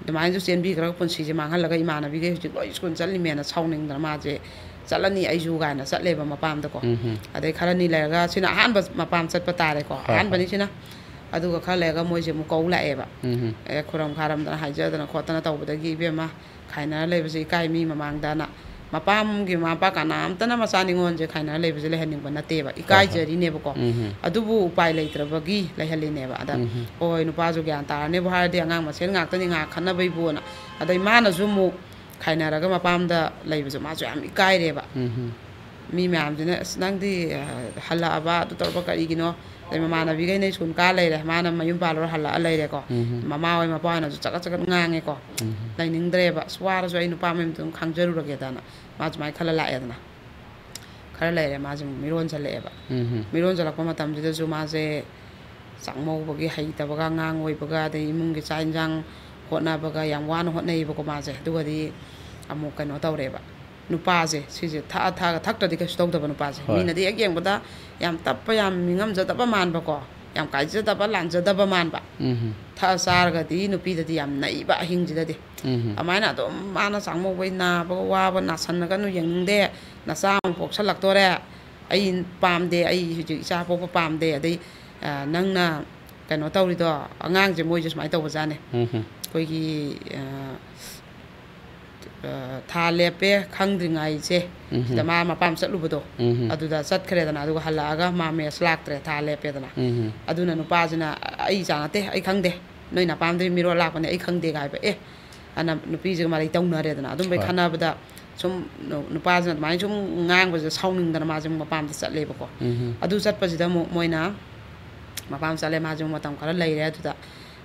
ꯑꯗꯨꯃꯥꯏꯅꯁꯨ ꯆꯦꯟꯕꯤꯈ꯭ꯔꯒ ꯄꯨꯟꯁꯤꯁꯦ ꯃꯥꯡꯍꯜꯂꯒ ꯏꯃꯥꯟꯅꯕꯤꯈꯩ ꯍꯧꯖꯤꯛ ꯂꯣꯏ ꯁ꯭ꯀꯨꯜ ꯆꯠꯂꯤꯃꯦꯅ ꯁꯥꯎꯅꯤꯡꯗꯅ ꯃꯥꯁꯦ ꯆꯠꯂꯅꯤ ꯑꯩꯁꯨ ꯀꯥꯏꯅ ꯆꯠꯂꯦꯕ ꯃꯄꯥꯝꯗꯀꯣ꯫ ꯎꯝ, ꯎꯝ꯫ ꯑꯗꯩ ꯈꯔꯅꯤ ꯂꯩꯔꯒ, ꯁꯤꯅ ꯑꯍꯥꯟꯕ ꯃꯄꯥꯝ ꯆꯠꯄ ꯇꯥꯔꯦꯀꯣ, ꯍꯣꯏ, ꯍꯣꯏ꯫ ꯑꯍꯥꯟꯕꯅꯤ ꯁꯤꯅ꯫ ꯑꯗꯨꯒ ꯈꯔ ꯂꯩꯔꯒ ꯃꯣꯏꯁꯦ ꯑꯃꯨꯛ ꯀꯧ ꯂꯥꯛꯑꯦꯕ꯫ ꯎꯝ, ꯎꯝ꯫ ꯑꯦ, ꯈꯨꯔꯝ ꯈꯥꯔꯝꯗꯅ ꯍꯥꯏꯖꯗꯅ ꯈꯣꯠꯇꯅ ꯇꯧꯕꯗꯒꯤ ꯏꯕꯦꯝꯃ, ꯈꯥꯏꯅꯔ ꯂꯩꯕꯁꯦ ꯏꯀꯥꯏ ꯃꯤ ꯃꯃꯥꯡꯗꯅ꯫ ꯃꯄꯥꯝꯒꯤ ꯃꯃꯥ ꯃꯄꯥ ꯀꯅꯥꯝꯇꯅ ꯃꯆꯥ ꯅꯤꯉꯣꯜꯁꯦ ꯈꯥꯏꯅꯔ ꯂꯩꯕꯁꯦ ꯂꯩꯍꯟꯅꯤꯡꯕ ꯅꯠꯇꯦꯕ, ꯍꯣꯏ, ꯍꯣꯏ꯫ ꯏꯀꯥꯏꯖꯔꯤꯅꯦꯕꯀꯣ꯫ ꯎꯝ, ꯎꯝ꯫ ꯑꯗꯨꯕꯨ ꯎꯄꯥꯏ ꯂꯩꯇ꯭ꯔꯕꯒꯤ ꯂꯩꯍꯜꯂꯤꯅꯦꯕ꯫ ꯑꯗ, ꯎꯝ, ꯎꯝ꯫ ꯍꯣꯏ, ꯅꯨꯄꯥꯁꯨ ꯒ꯭ꯌꯥꯟ ꯇꯥꯔꯅꯦꯕꯨ ꯍꯥꯏꯔꯗꯤ, ꯑꯉꯥꯡ ꯃꯁꯦꯟ ꯉꯥꯛꯇꯅꯤ, ꯉꯥꯏꯍꯥꯛ ꯈꯠꯅꯕꯩꯕꯨꯅ꯫ ꯑꯗꯩ ꯃꯥꯅꯁꯨ ꯑꯃꯨꯛ ꯈꯥꯏꯅꯔꯒ ꯃꯄꯥꯝꯗ ꯂꯩꯕꯁꯨ ꯃꯥꯁꯨ ꯌꯥꯝ ꯏꯀꯥꯏꯔꯦꯕ꯫ ꯎꯝ, ꯎꯝ꯫ ꯃꯤ ꯃꯌꯥꯝꯁꯤꯅ, "ꯑꯁ, ꯅꯪꯗꯤ, ꯑ, ꯍꯜꯂꯛꯑꯕ, ꯑꯗꯨ ꯇꯧꯔꯕ ꯀꯔꯤꯒꯤꯅꯣ?" ꯑꯗꯩ ꯃꯃꯥꯟꯅꯕꯤꯈꯩꯅ ꯁ꯭ꯀꯨꯜ ꯀꯥ ꯂꯩꯔꯦ, ꯃꯥꯅ ꯃꯌꯨꯝ ꯄꯥꯜꯂꯨꯔ ꯍꯜꯂꯛꯑ ꯂꯩꯔꯦꯀꯣ꯫ ꯎꯝ꯫ ꯃꯃꯥ ꯍꯣꯏ, ꯃꯄꯥ ꯍꯣꯏꯅꯁꯨ ꯆꯒꯠ ꯆꯒꯠ ꯉꯥꯡꯉꯦꯀꯣ꯫ ꯎꯝ꯫ ꯂꯩꯅꯤꯡꯗ꯭ꯔꯦꯕ꯫ "ꯑꯁ, ꯋꯥꯔꯁꯨ ꯑꯩ ꯅꯨꯄꯥ ꯃꯌꯨꯝꯗ ꯑꯗꯨꯝ ꯈꯥꯡꯖꯔꯨꯔꯒꯦꯗꯅ", ꯃꯥ ꯁꯨꯃꯥꯏꯅ ꯈꯜꯂ ꯂꯥꯛꯑꯦꯗꯅ꯫ ꯈꯔ ꯂꯩꯔꯦ ꯃꯥꯁꯦ ꯑꯃꯨꯛ ꯃꯤꯔꯣꯟꯁꯤꯜꯂꯛꯑꯦꯕ꯫ ꯎꯝ꯫ ꯃꯤꯔꯣꯟꯁꯤꯜꯂꯛꯄ ꯃꯇꯝꯁꯤꯗꯁꯨ ꯃꯥꯁꯦ ꯆꯥꯛꯃꯧꯕꯒꯤ ꯍꯩꯇꯕꯒ, ꯑꯉꯥꯡ ꯑꯣꯏꯕꯒ, ꯑꯗꯩ ꯏꯃꯨꯡꯒꯤ ꯆꯥꯛ ꯏꯟꯁꯥꯡ ꯍꯣꯠꯅꯕꯒ ꯌꯥꯝ ꯋꯥꯅ ꯍꯣꯠꯅꯩꯌꯦꯕꯀꯣ ꯃꯥꯁꯦ꯫ ꯑꯗꯨꯒꯗꯤ ꯑꯃꯨꯛ ꯀꯩꯅꯣ ꯇꯧꯔꯦꯕ, ꯅꯨꯄꯥꯁꯦ ꯁꯤꯁꯦ ꯊꯛꯑ ꯊꯛꯑꯒ, ꯊꯛꯇ꯭ꯔꯗꯤ ꯀꯩꯁꯨ ꯇꯧꯗꯕ ꯅꯨꯄꯥꯁꯦ꯫ ꯍꯣꯏ꯫ ꯃꯤꯅꯗꯤ ꯍꯦꯛ ꯌꯦꯡꯕꯗ ꯌꯥꯝ ꯇꯞꯄ, ꯌꯥꯝ ꯃꯤꯉꯝꯖꯗꯕ ꯃꯥꯟꯕꯀꯣ꯫ ꯌꯥꯝ ꯀꯥꯏꯖꯗꯕ, ꯂꯥꯟꯖꯗꯕ ꯃꯥꯟꯕ꯫ ꯎꯝ꯫ ꯊꯛꯑ ꯆꯥꯔꯒꯗꯤ ꯅꯨꯄꯤꯗꯗꯤ ꯌꯥꯝ ꯅꯛꯏꯕ ꯑꯍꯤꯡꯁꯤꯗꯗꯤ꯫ ꯎꯝ꯫ ꯑꯗꯨꯃꯥꯏꯅ ꯑꯗꯨꯝ ꯃꯥꯅ ꯆꯥꯛꯃꯧꯕꯩ ꯅꯥꯕꯒ ꯋꯥꯕ, "ꯅꯥꯁꯟꯅꯒꯅꯨ, ꯌꯦꯡꯅꯤꯡꯗꯦ, ꯅꯆꯥ ꯑꯃꯨꯛ ꯄꯣꯛꯁꯜꯂꯛꯇꯣꯔꯦ, ꯑꯩ ꯄꯥꯝꯗꯦ, ꯑꯩ ꯍꯧꯖꯤꯛ ꯏꯆꯥ ꯄꯣꯛꯄ ꯄꯥꯝꯗꯦ, ꯑꯗꯩ, ꯑ, ꯅꯪꯅ ꯀꯩꯅꯣ ꯇꯧꯔꯤꯗꯣ", ꯑꯉꯥꯡꯁꯦ ꯃꯣꯏꯁꯨ ꯁꯨꯃꯥꯏꯅ ꯇꯧꯕꯖꯥꯠꯅꯦ꯫ ꯎꯝ꯫ ꯑꯩꯈꯣꯏꯒꯤ, ꯑ, ꯑ, ꯊꯥ ꯂꯦꯞꯄꯦ ꯈꯪꯗ꯭ꯔꯤꯉꯩꯁꯦ, ꯎꯝ꯫ ꯁꯤꯗ ꯃꯥ ꯃꯄꯥꯝ ꯆꯠꯂꯨꯕꯗꯣ, ꯎꯝ꯫ ꯑꯗꯨꯗ ꯆꯠꯈ꯭ꯔꯦꯗꯅ, ꯑꯗꯨꯒ ꯍꯜꯂꯛꯑꯒ ꯃꯥ ꯃꯦꯁ ꯂꯥꯛꯇ꯭ꯔꯦ, ꯊꯥ ꯂꯦꯞꯄꯦꯗꯅ꯫ ꯎꯝ꯫ ꯑꯗꯨꯅ ꯅꯨꯄꯥꯁꯤꯅ, "ꯑꯩ ꯏꯆꯥ ꯅꯠꯇꯦ, ꯑꯩ ꯈꯪꯗꯦ, ꯅꯣꯏ ꯅꯄꯥꯝꯗꯒꯤ ꯃꯤꯔꯣꯜ ꯂꯥꯛꯄꯅꯦ, ꯑꯩ ꯈꯪꯗꯦꯒ" ꯍꯥꯏꯕ꯫ ꯑꯦ, ꯑꯅ ꯅꯨꯄꯤꯁꯤꯒ ꯃꯔꯩ ꯇꯧꯅꯔꯦꯗꯅ꯫ ꯑꯗꯨꯝꯕꯩ ꯍꯣꯏ꯫ ꯈꯟꯅꯕꯗ ꯁꯨꯝ ꯅꯨ-, ꯅꯨꯄꯥꯁꯤꯅ ꯑꯗꯨꯃꯥꯏꯅ ꯁꯨꯝ ꯉꯥꯡꯕꯁꯤꯗ ꯁꯥꯎꯅꯤꯡꯗꯅ ꯃꯥꯁꯦ ꯑꯃꯨꯛ ꯃꯄꯥꯝꯗ ꯆꯠꯂꯦꯕꯀꯣ꯫ ꯎꯝ꯫ ꯑꯗꯨ ꯆꯠꯄꯁꯤꯗ ꯑꯃꯨꯛ ꯃꯣꯏꯅ ꯃꯄꯥꯝ ꯆꯠꯂꯦ꯫ ꯃꯥꯁꯦ ꯑꯃꯨꯛ ꯃꯇꯝ ꯈꯔ ꯂꯩꯔꯦ꯫ ꯑꯗꯨꯗ,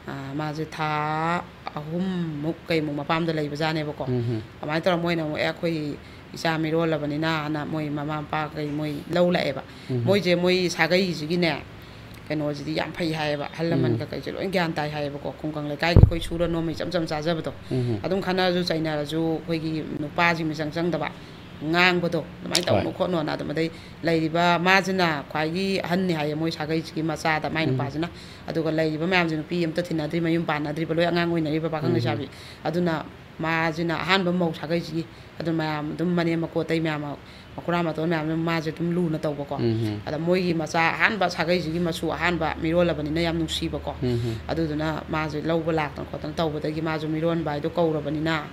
ꯑ, ꯃꯥꯁꯦ ꯊꯥ ꯑꯍꯨꯝꯃꯨꯛ ꯀꯩꯃꯨꯛ ꯃꯄꯥꯝꯗ ꯂꯩꯕꯖꯥꯠꯅꯦꯕꯀꯣ꯫ ꯎꯝ꯫ ꯑꯗꯨꯃꯥꯏꯅ ꯇꯧꯔꯒ ꯃꯣꯏꯅ ꯑꯃꯨꯛ, "ꯑꯦ, ꯑꯩꯈꯣꯏ ꯏꯆꯥ ꯃꯤꯔꯣꯜꯂꯕꯅꯤꯅ"ꯅ ꯃꯣꯏ ꯃꯃꯥ ꯃꯄꯥ ꯀꯩ ꯃꯣꯏ ꯂꯧ ꯂꯥꯛꯑꯦꯕ꯫ ꯎꯝ꯫ ꯃꯣꯏꯁꯦ ꯃꯣꯏ ꯁꯥꯒꯩꯁꯤꯒꯤꯅꯦ, ꯀꯩꯅꯣꯁꯤꯗꯤ ꯌꯥꯝ ꯐꯩ ꯍꯥꯏꯌꯦꯕ, ꯑꯍꯜ ꯂꯃꯟ ꯎꯝ꯫ ꯀꯩꯀꯩꯁꯦ ꯂꯣꯏ ꯒ꯭ꯌꯥꯟ ꯇꯥꯏ ꯍꯥꯏꯌꯦꯕꯀꯣ꯫ ꯈꯨꯡꯒꯪ ꯂꯩꯀꯥꯏꯒꯤ ꯑꯩꯈꯣꯏ ꯁꯨꯔ ꯅꯣꯝꯕ ꯏꯆꯝ ꯆꯝ ꯆꯥꯖꯕꯗꯣ, ꯎꯝ꯫ ꯑꯗꯨꯝ ꯈꯠꯅꯔꯁꯨ ꯆꯩꯅꯔꯁꯨ ꯑꯩꯈꯣꯏꯒꯤ ꯅꯨꯄꯥꯁꯤꯡ ꯃꯤꯆꯪ ꯆꯪꯗꯕ, ꯉꯥꯡꯕꯗꯣ ꯑꯗꯨꯃꯥꯏꯅ ꯍꯣꯏ꯫ ꯇꯧꯅꯨ ꯈꯣꯠꯅꯣꯅ꯫ ꯑꯗꯨꯝ ꯑꯗꯩ ꯂꯩꯔꯤꯕ ꯃꯥꯁꯤꯅ ꯈ꯭ꯋꯥꯏꯒꯤ ꯑꯍꯟꯅꯤ ꯍꯥꯏꯌꯦ ꯃꯣꯏ ꯁꯥꯒꯩꯁꯤꯒꯤ ꯃꯆꯥꯗ, ꯃꯥꯏ ꯎꯝ꯫ ꯅꯨꯄꯥꯁꯤꯅ꯫ ꯑꯗꯨꯒ ꯂꯩꯔꯤꯕ ꯃꯌꯥꯝꯁꯦ ꯅꯨꯄꯤ ꯑꯝꯇ ꯊꯤꯅꯗ꯭ꯔꯤ, ꯃꯌꯨꯝ ꯄꯥꯟꯅꯗ꯭ꯔꯤꯕ, ꯂꯣꯏ ꯑꯉꯥꯡ ꯑꯣꯏꯅꯔꯤꯕ ꯄꯥꯈꯪ ꯎꯝ꯫ ꯂꯩꯁꯥꯕꯤ꯫ ꯑꯗꯨꯅ ꯃꯥꯁꯤꯅ ꯑꯍꯥꯟꯕ ꯃꯧ ꯁꯥꯒꯩꯁꯤꯒꯤ꯫ ꯑꯗꯨ ꯃꯌꯥꯝ ꯑꯗꯨꯝ ꯃꯅꯦꯝ ꯃꯀꯨ ꯑꯇꯩ ꯃꯌꯥꯝ ꯃꯈꯨꯔꯥ ꯃꯇꯣꯟ ꯃꯌꯥꯝꯗꯨ ꯃꯥꯁꯦ ꯑꯗꯨꯝ ꯂꯨꯅ ꯇꯧꯕꯀꯣ꯫ ꯎꯝ꯫ ꯑꯗ ꯃꯣꯏꯒꯤ ꯃꯆꯥ ꯑꯍꯥꯟꯕ ꯁꯥꯒꯩꯁꯤꯒꯤ ꯃꯁꯨ ꯑꯍꯥꯟꯕ ꯃꯤꯔꯣꯜꯂꯕꯅꯤꯅ ꯌꯥꯝ ꯅꯨꯡꯁꯤꯕꯀꯣ꯫ ꯎꯝ꯫ ꯑꯗꯨꯗꯨꯅ ꯃꯥꯁꯦ ꯂꯧꯕ ꯂꯥꯛꯇꯅ ꯈꯣꯠꯇꯅ ꯇꯧꯕꯗꯒꯤ ꯃꯥꯁꯨ ꯃꯤꯔꯣꯟꯕ ꯍꯥꯏꯗꯣ ꯀꯧꯔꯕꯅꯤꯅ,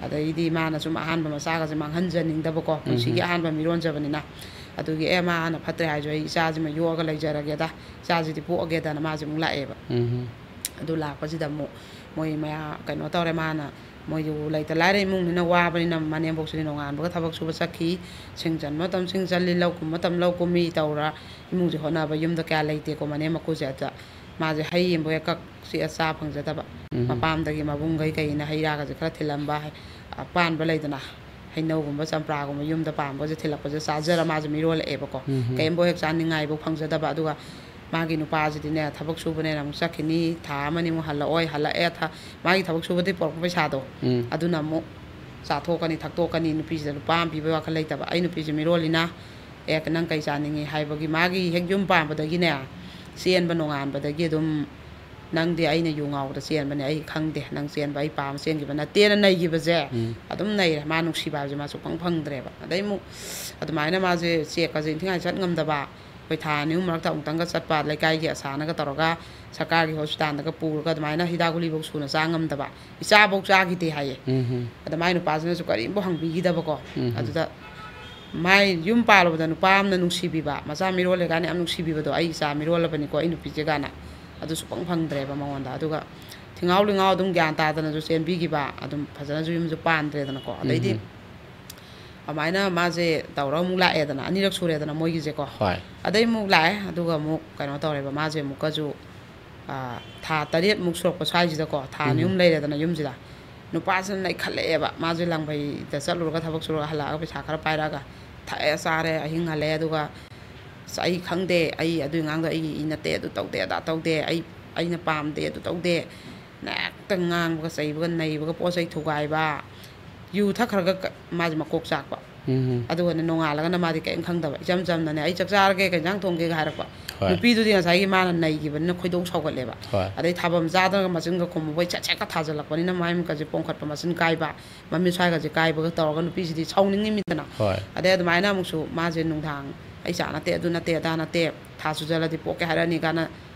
ꯑꯗꯩꯗꯤ ꯃꯥꯅ ꯁꯨꯝ ꯑꯍꯥꯟꯕ ꯃꯆꯥꯒꯁꯦ ꯃꯥꯡꯍꯟꯖꯅꯤꯡꯗꯕꯀꯣ, ꯄꯨꯟꯁꯤꯒꯤ ꯎꯝ꯫ ꯑꯍꯥꯟꯕ ꯃꯤꯔꯣꯟꯖꯕꯅꯤꯅ꯫ ꯑꯗꯨꯒꯤ, "ꯑꯦ, ꯃꯥ ꯍꯥꯟꯅ ꯐꯠꯇ꯭ꯔꯦ ꯍꯥꯏꯁꯨ ꯑꯩ ꯏꯆꯥꯁꯤꯃ ꯌꯣꯛꯑꯒ ꯂꯩꯖꯔꯒꯦꯗ, ꯏꯆꯥꯁꯤꯗꯤ ꯄꯣꯛꯑꯒꯦꯗꯅ" ꯃꯥꯁꯦ ꯑꯃꯨꯛ ꯂꯥꯛꯑꯦꯕ꯫ ꯎꯝ꯫ ꯑꯗꯨ ꯂꯥꯛꯄꯁꯤꯗ ꯑꯃꯨꯛ ꯃꯣꯏ ꯃꯌꯥꯝ ꯀꯩꯅꯣ ꯇꯧꯔꯦ, ꯃꯥꯅ ꯃꯣꯏꯁꯨ ꯂꯩꯇ ꯂꯥꯏꯔ ꯏꯃꯨꯡꯅꯤꯅ ꯋꯥꯕꯅꯤꯅ ꯃꯅꯦꯝꯕꯣꯛꯁꯤꯗꯤ ꯅꯣꯡꯉꯥꯟꯕꯒ ꯊꯕꯛ ꯁꯨꯕ ꯆꯠꯈꯤ, ꯁꯤꯡ ꯆꯟꯕ ꯃꯇꯝ ꯁꯤꯡ ꯆꯜꯂꯤ, ꯂꯧ ꯀꯨꯝꯕ ꯃꯇꯝ ꯂꯧ ꯀꯨꯝꯃꯤ ꯇꯧꯔ ꯏꯃꯨꯡꯁꯦ ꯍꯣꯠꯅꯕ ꯌꯨꯝꯗ ꯀꯌꯥ ꯂꯩꯇꯦꯀꯣ ꯃꯅꯦꯝ ꯃꯀꯨꯁꯦ꯫ ꯑꯗ ꯃꯥꯁꯦ ꯍꯩ ꯑꯃꯕꯨ ꯍꯦꯛ ꯀꯛ ꯆꯤꯛꯑ ꯆꯥ ꯐꯪꯖꯗꯕ꯫ ꯎꯝ꯫ ꯃꯄꯥꯝꯗꯒꯤ ꯃꯕꯨꯡꯈꯩ ꯀꯩꯅ ꯍꯩ ꯔꯥꯒꯁꯦ ꯈꯔ ꯊꯤꯜꯂꯝꯕ, ꯍꯩ-, ꯑꯄꯥꯟꯕ ꯂꯩꯗꯅ, ꯍꯩꯅꯧꯒꯨꯝꯕ ꯆꯝꯄ꯭ꯔꯥꯒꯨꯝꯕ ꯌꯨꯝꯗ ꯄꯥꯟꯕꯁꯦ ꯊꯤꯜꯂꯛꯄꯁꯦ ꯆꯥꯖꯔ ꯃꯥꯁꯦ ꯃꯤꯔꯣꯜꯂꯛꯑꯦꯕꯀꯣ꯫ ꯎꯝ꯫ ꯀꯩꯝꯕꯨ ꯍꯦꯛ ꯆꯥꯅꯤꯡꯉꯥꯏꯕꯨ ꯐꯪꯖꯗꯕ꯫ ꯑꯗꯨꯒ ꯃꯥꯒꯤ ꯅꯨꯄꯥꯁꯤꯗꯤꯅꯦ ꯊꯕꯛ ꯁꯨꯕꯅꯦꯅ ꯑꯃꯨꯛ ꯆꯠꯈꯤꯅꯤ, ꯊꯥ ꯑꯃꯅꯤꯃꯨꯛ ꯍꯜꯂꯛꯑꯣꯏ, ꯍꯜꯂꯛꯑꯦ ꯊ-, ꯃꯥꯒꯤ ꯊꯕꯛ ꯁꯨꯕꯗꯒꯤ ꯄꯨꯔꯛꯄ ꯄꯩꯁꯥꯗꯣ, ꯎꯝ꯫ ꯑꯗꯨꯅ ꯑꯃꯨꯛ ꯆꯥꯊꯣꯛꯀꯅꯤ, ꯊꯛꯇꯣꯛꯀꯅꯤ, ꯅꯨꯄꯤꯁꯤꯗ ꯂꯨꯄꯥ ꯑꯃ ꯄꯤꯕꯒꯤ ꯋꯥꯈꯜ ꯂꯩꯇꯕ꯫ "ꯑꯩ ꯅꯨꯄꯤꯁꯦ ꯃꯤꯔꯣꯜꯂꯤꯅ, ꯑꯦ, ꯅꯪ ꯀꯩ ꯆꯥꯅꯤꯡꯉꯤ?" ꯍꯥꯏꯕꯒꯤ ꯃꯥꯒꯤ ꯍꯦꯛ ꯌꯨꯝ ꯄꯥꯟꯕꯗꯒꯤꯅꯦ, ꯆꯦꯟꯕ ꯅꯣꯡꯉꯥꯟꯕꯗꯒꯤ ꯑꯗꯨꯝ, "ꯅꯪꯗꯤ ꯑꯩꯅ ꯌꯨ ꯉꯥꯎꯕꯗ ꯆꯦꯟꯕꯅꯦ, ꯑꯩ ꯈꯪꯗꯦ, ꯅꯪ ꯆꯦꯟꯕ ꯑꯩ ꯄꯥꯝꯃ ꯆꯦꯟꯈꯤꯕ ꯅꯠꯇꯦꯅ" ꯅꯩꯈꯤꯕꯁꯦ꯫ ꯎꯝ꯫ ꯑꯗꯨꯝ ꯅꯩꯔꯦ꯫ ꯃꯥ ꯅꯨꯡꯁꯤꯕ ꯍꯥꯏꯕꯁꯦ ꯃꯥ ꯁꯨꯛꯐꯪ ꯐꯪꯗ꯭ꯔꯦꯕ꯫ ꯑꯗꯩ ꯑꯃꯨꯛ ꯑꯗꯨꯃꯥꯏꯅ ꯃꯥꯁꯦ ꯆꯦꯛꯀꯁꯦ ꯏꯟꯊꯤꯉꯥꯏ ꯆꯠ ꯉꯝꯗꯕ, ꯑꯩꯈꯣꯏ ꯊꯥ ꯑꯅꯤ ꯑꯍꯨꯝ ꯃꯔꯛꯇ ꯑꯃꯨꯛꯇꯪꯒ ꯆꯠꯄ, ꯂꯩꯀꯥꯏꯒꯤ ꯑꯁꯥꯅꯒ ꯇꯧꯔꯒ ꯁꯔꯀꯥꯔꯒꯤ ꯍꯣꯁꯄꯤꯇꯥꯜꯗꯒ ꯄꯨꯔꯒ ꯑꯗꯨꯃꯥꯏꯅ ꯍꯤꯗꯥꯛ ꯒꯨꯂꯤꯐꯧ ꯁꯨꯅ ꯆꯥ ꯉꯝꯗꯕ, ꯏꯆꯥꯐꯧ ꯆꯥꯈꯤꯗꯦ ꯍꯥꯏꯌꯦ꯫ ꯎꯝ꯫ ꯑꯗ ꯃꯥꯏ ꯅꯨꯄꯥꯁꯤꯅꯁꯨ ꯀꯔꯤꯝꯐꯥꯎ ꯍꯪꯕꯤꯈꯤꯗꯕꯀꯣ꯫ ꯎꯝ꯫ ꯑꯗꯨꯗ ꯃꯥꯏ ꯌꯨꯝ ꯄꯥꯜꯂꯨꯕꯗ ꯅꯨꯄꯥ ꯑꯃꯅ ꯅꯨꯡꯁꯤꯕꯤꯕ, ꯃꯆꯥ ꯃꯤꯔꯣꯜꯂꯦ ꯀꯥꯏꯅ ꯌꯥꯝ ꯅꯨꯡꯁꯤꯕꯤꯕꯗꯣ, "ꯑꯩ ꯏꯆꯥ ꯃꯤꯔꯣꯜꯂꯕꯅꯤꯀꯣ, ꯑꯩ ꯅꯨꯄꯤꯁꯦ" ꯀꯥꯏꯅ, ꯑꯗꯨ ꯁꯨꯛꯐꯪ ꯐꯪꯗ꯭ꯔꯦꯕ ꯃꯉꯣꯟꯗ꯫ ꯑꯗꯨꯒ ꯊꯤꯡꯉꯥꯎ ꯂꯤꯡꯉꯥꯎ ꯑꯗꯨꯝ ꯒ꯭ꯌꯥꯟ ꯇꯥꯗꯅꯁꯨ ꯆꯦꯟꯕꯤꯈꯤꯕ, ꯑꯗꯨꯝ ꯐꯖꯅꯁꯨ ꯌꯨꯝꯁꯨ ꯄꯥꯟꯗ꯭ꯔꯦꯗꯅꯀꯣ꯫ ꯑꯗꯩꯗꯤ ꯎꯝ꯫ ꯑꯗꯨꯃꯥꯏꯅ ꯃꯥꯁꯦ ꯇꯧꯔꯒ ꯑꯃꯨꯛ ꯂꯥꯛꯑꯦꯗꯅ, ꯑꯅꯤꯔꯛ ꯁꯨꯔꯦꯗꯅ ꯃꯣꯏꯒꯤꯁꯦꯀꯣ꯫ ꯍꯣꯏ꯫ ꯑꯗꯩ ꯑꯃꯨꯛ ꯂꯥꯛꯑꯦ, ꯑꯗꯨꯒ ꯑꯃꯨꯛ ꯀꯩꯅꯣ ꯇꯧꯔꯦꯕ, ꯃꯥꯁꯦ ꯑꯃꯨꯛꯀꯁꯨ, ꯑꯥ, ꯊꯥ ꯇꯔꯦꯠꯃꯨꯛ ꯁꯨꯔꯛꯄ ꯁ꯭ꯋꯥꯏꯁꯤꯗꯀꯣ, ꯊꯥ ꯑꯅꯤ ꯎꯝ꯫ ꯑꯍꯨꯝ ꯂꯩꯔꯦꯗꯅ ꯌꯨꯝꯁꯤꯗ, ꯅꯨꯄꯥꯁꯤꯅ ꯅꯩꯈꯠꯂꯛꯑꯦꯕ꯫ ꯃꯥꯁꯦ ꯂꯪꯕꯩꯗ ꯆꯠꯂꯨꯔꯒ, ꯊꯕꯛ ꯁꯨꯔꯒ ꯍꯜꯂꯛꯑꯒ ꯄꯩꯁꯥ ꯈꯔ ꯄꯥꯏꯔꯛꯑꯒ ꯊꯛꯑꯦ ꯆꯥꯔꯦ, ꯑꯍꯤꯡ ꯍꯜꯂꯛꯑꯦ, ꯑꯗꯨꯒ "ꯑꯁ, ꯑꯩ ꯈꯪꯗꯦ, ꯑꯩ ꯑꯗꯨꯏ ꯑꯉꯥꯡꯗꯣ ꯑꯩꯒꯤ ꯏ ꯅꯠꯇꯦ, ꯑꯗꯨ ꯇꯧꯗꯦ, ꯑꯗꯥ ꯇꯧꯗꯦ, ꯑꯩ, ꯑꯩꯅ ꯄꯥꯝꯗꯦ, ꯑꯗꯨ ꯇꯧꯗꯦ"꯫ ꯍꯦꯛꯇ ꯉꯥꯡꯕꯒ ꯆꯩꯕꯒ ꯅꯩꯕꯒ ꯄꯣꯠ ꯆꯩ ꯊꯨꯒꯥꯏꯕ, ꯌꯨ ꯊꯛꯈ꯭ꯔꯒ ꯀ-, ꯃꯥꯁꯦ ꯃꯀꯣꯛ ꯆꯥꯛꯄ꯫ ꯎꯝ꯫ ꯑꯗꯨꯒꯅꯦ ꯅꯣꯡꯉꯥꯜꯂꯒꯅ ꯃꯥꯗꯤ ꯀꯔꯤꯝ ꯈꯪꯗꯕ, ꯏꯆꯝ ꯆꯝꯅꯅꯦ, "ꯑꯩ ꯆꯥꯛ ꯆꯥꯔꯒꯦ, ꯀꯩ ꯏꯟꯖꯥꯡ ꯊꯣꯡꯒꯦꯒ" ꯍꯥꯏꯔꯛꯄ꯫ ꯍꯣꯏ꯫ ꯅꯨꯄꯤꯗꯨꯗꯤ ꯉꯁꯥꯏꯒꯤ ꯃꯥꯅ ꯅꯩꯈꯤꯕꯅꯤꯅ ꯈꯣꯏꯗꯧ ꯁꯥꯎꯒꯠꯂꯦꯕ꯫ ꯍꯣꯏ꯫ ꯑꯗꯩ ꯊꯥꯐꯝ ꯆꯥꯗꯅꯒ ꯃꯆꯤꯟꯒ ꯈꯨꯝꯕ ꯃꯣꯏ ꯆꯦꯠ ꯆꯦꯠꯀ ꯊꯥꯖꯜꯂꯛꯄꯅꯤꯅ ꯃꯥꯏ ꯃꯤꯠꯀꯁꯦ ꯄꯣꯝꯈꯠꯄ, ꯃꯆꯤꯟ ꯀꯥꯏꯕ, ꯃꯃꯤꯠ ꯁ꯭ꯋꯥꯏꯒꯁꯦ ꯀꯥꯏꯕꯒ ꯇꯧꯔꯒ ꯅꯨꯄꯤꯁꯤꯗꯤ ꯁꯥꯎꯅꯤꯡꯉꯤꯃꯤꯗꯅ꯫ ꯍꯣꯏ꯫ ꯑꯗꯩ ꯑꯗꯨꯃꯥꯏꯅ ꯑꯃꯨꯛꯁꯨ ꯃꯥꯁꯦ ꯅꯨꯡꯗꯥꯡ, "ꯑꯩ ꯆꯥ ꯅꯠꯇꯦ, ꯑꯗꯨ ꯅꯠꯇꯦ, ꯑꯗꯥ ꯅꯠꯇꯦ, ꯊꯥ ꯁꯨꯖꯜꯂꯗꯤ ꯄꯣꯛꯀꯦ ꯍꯥꯏꯔꯛꯑꯅꯤ" ꯀꯥꯏꯅ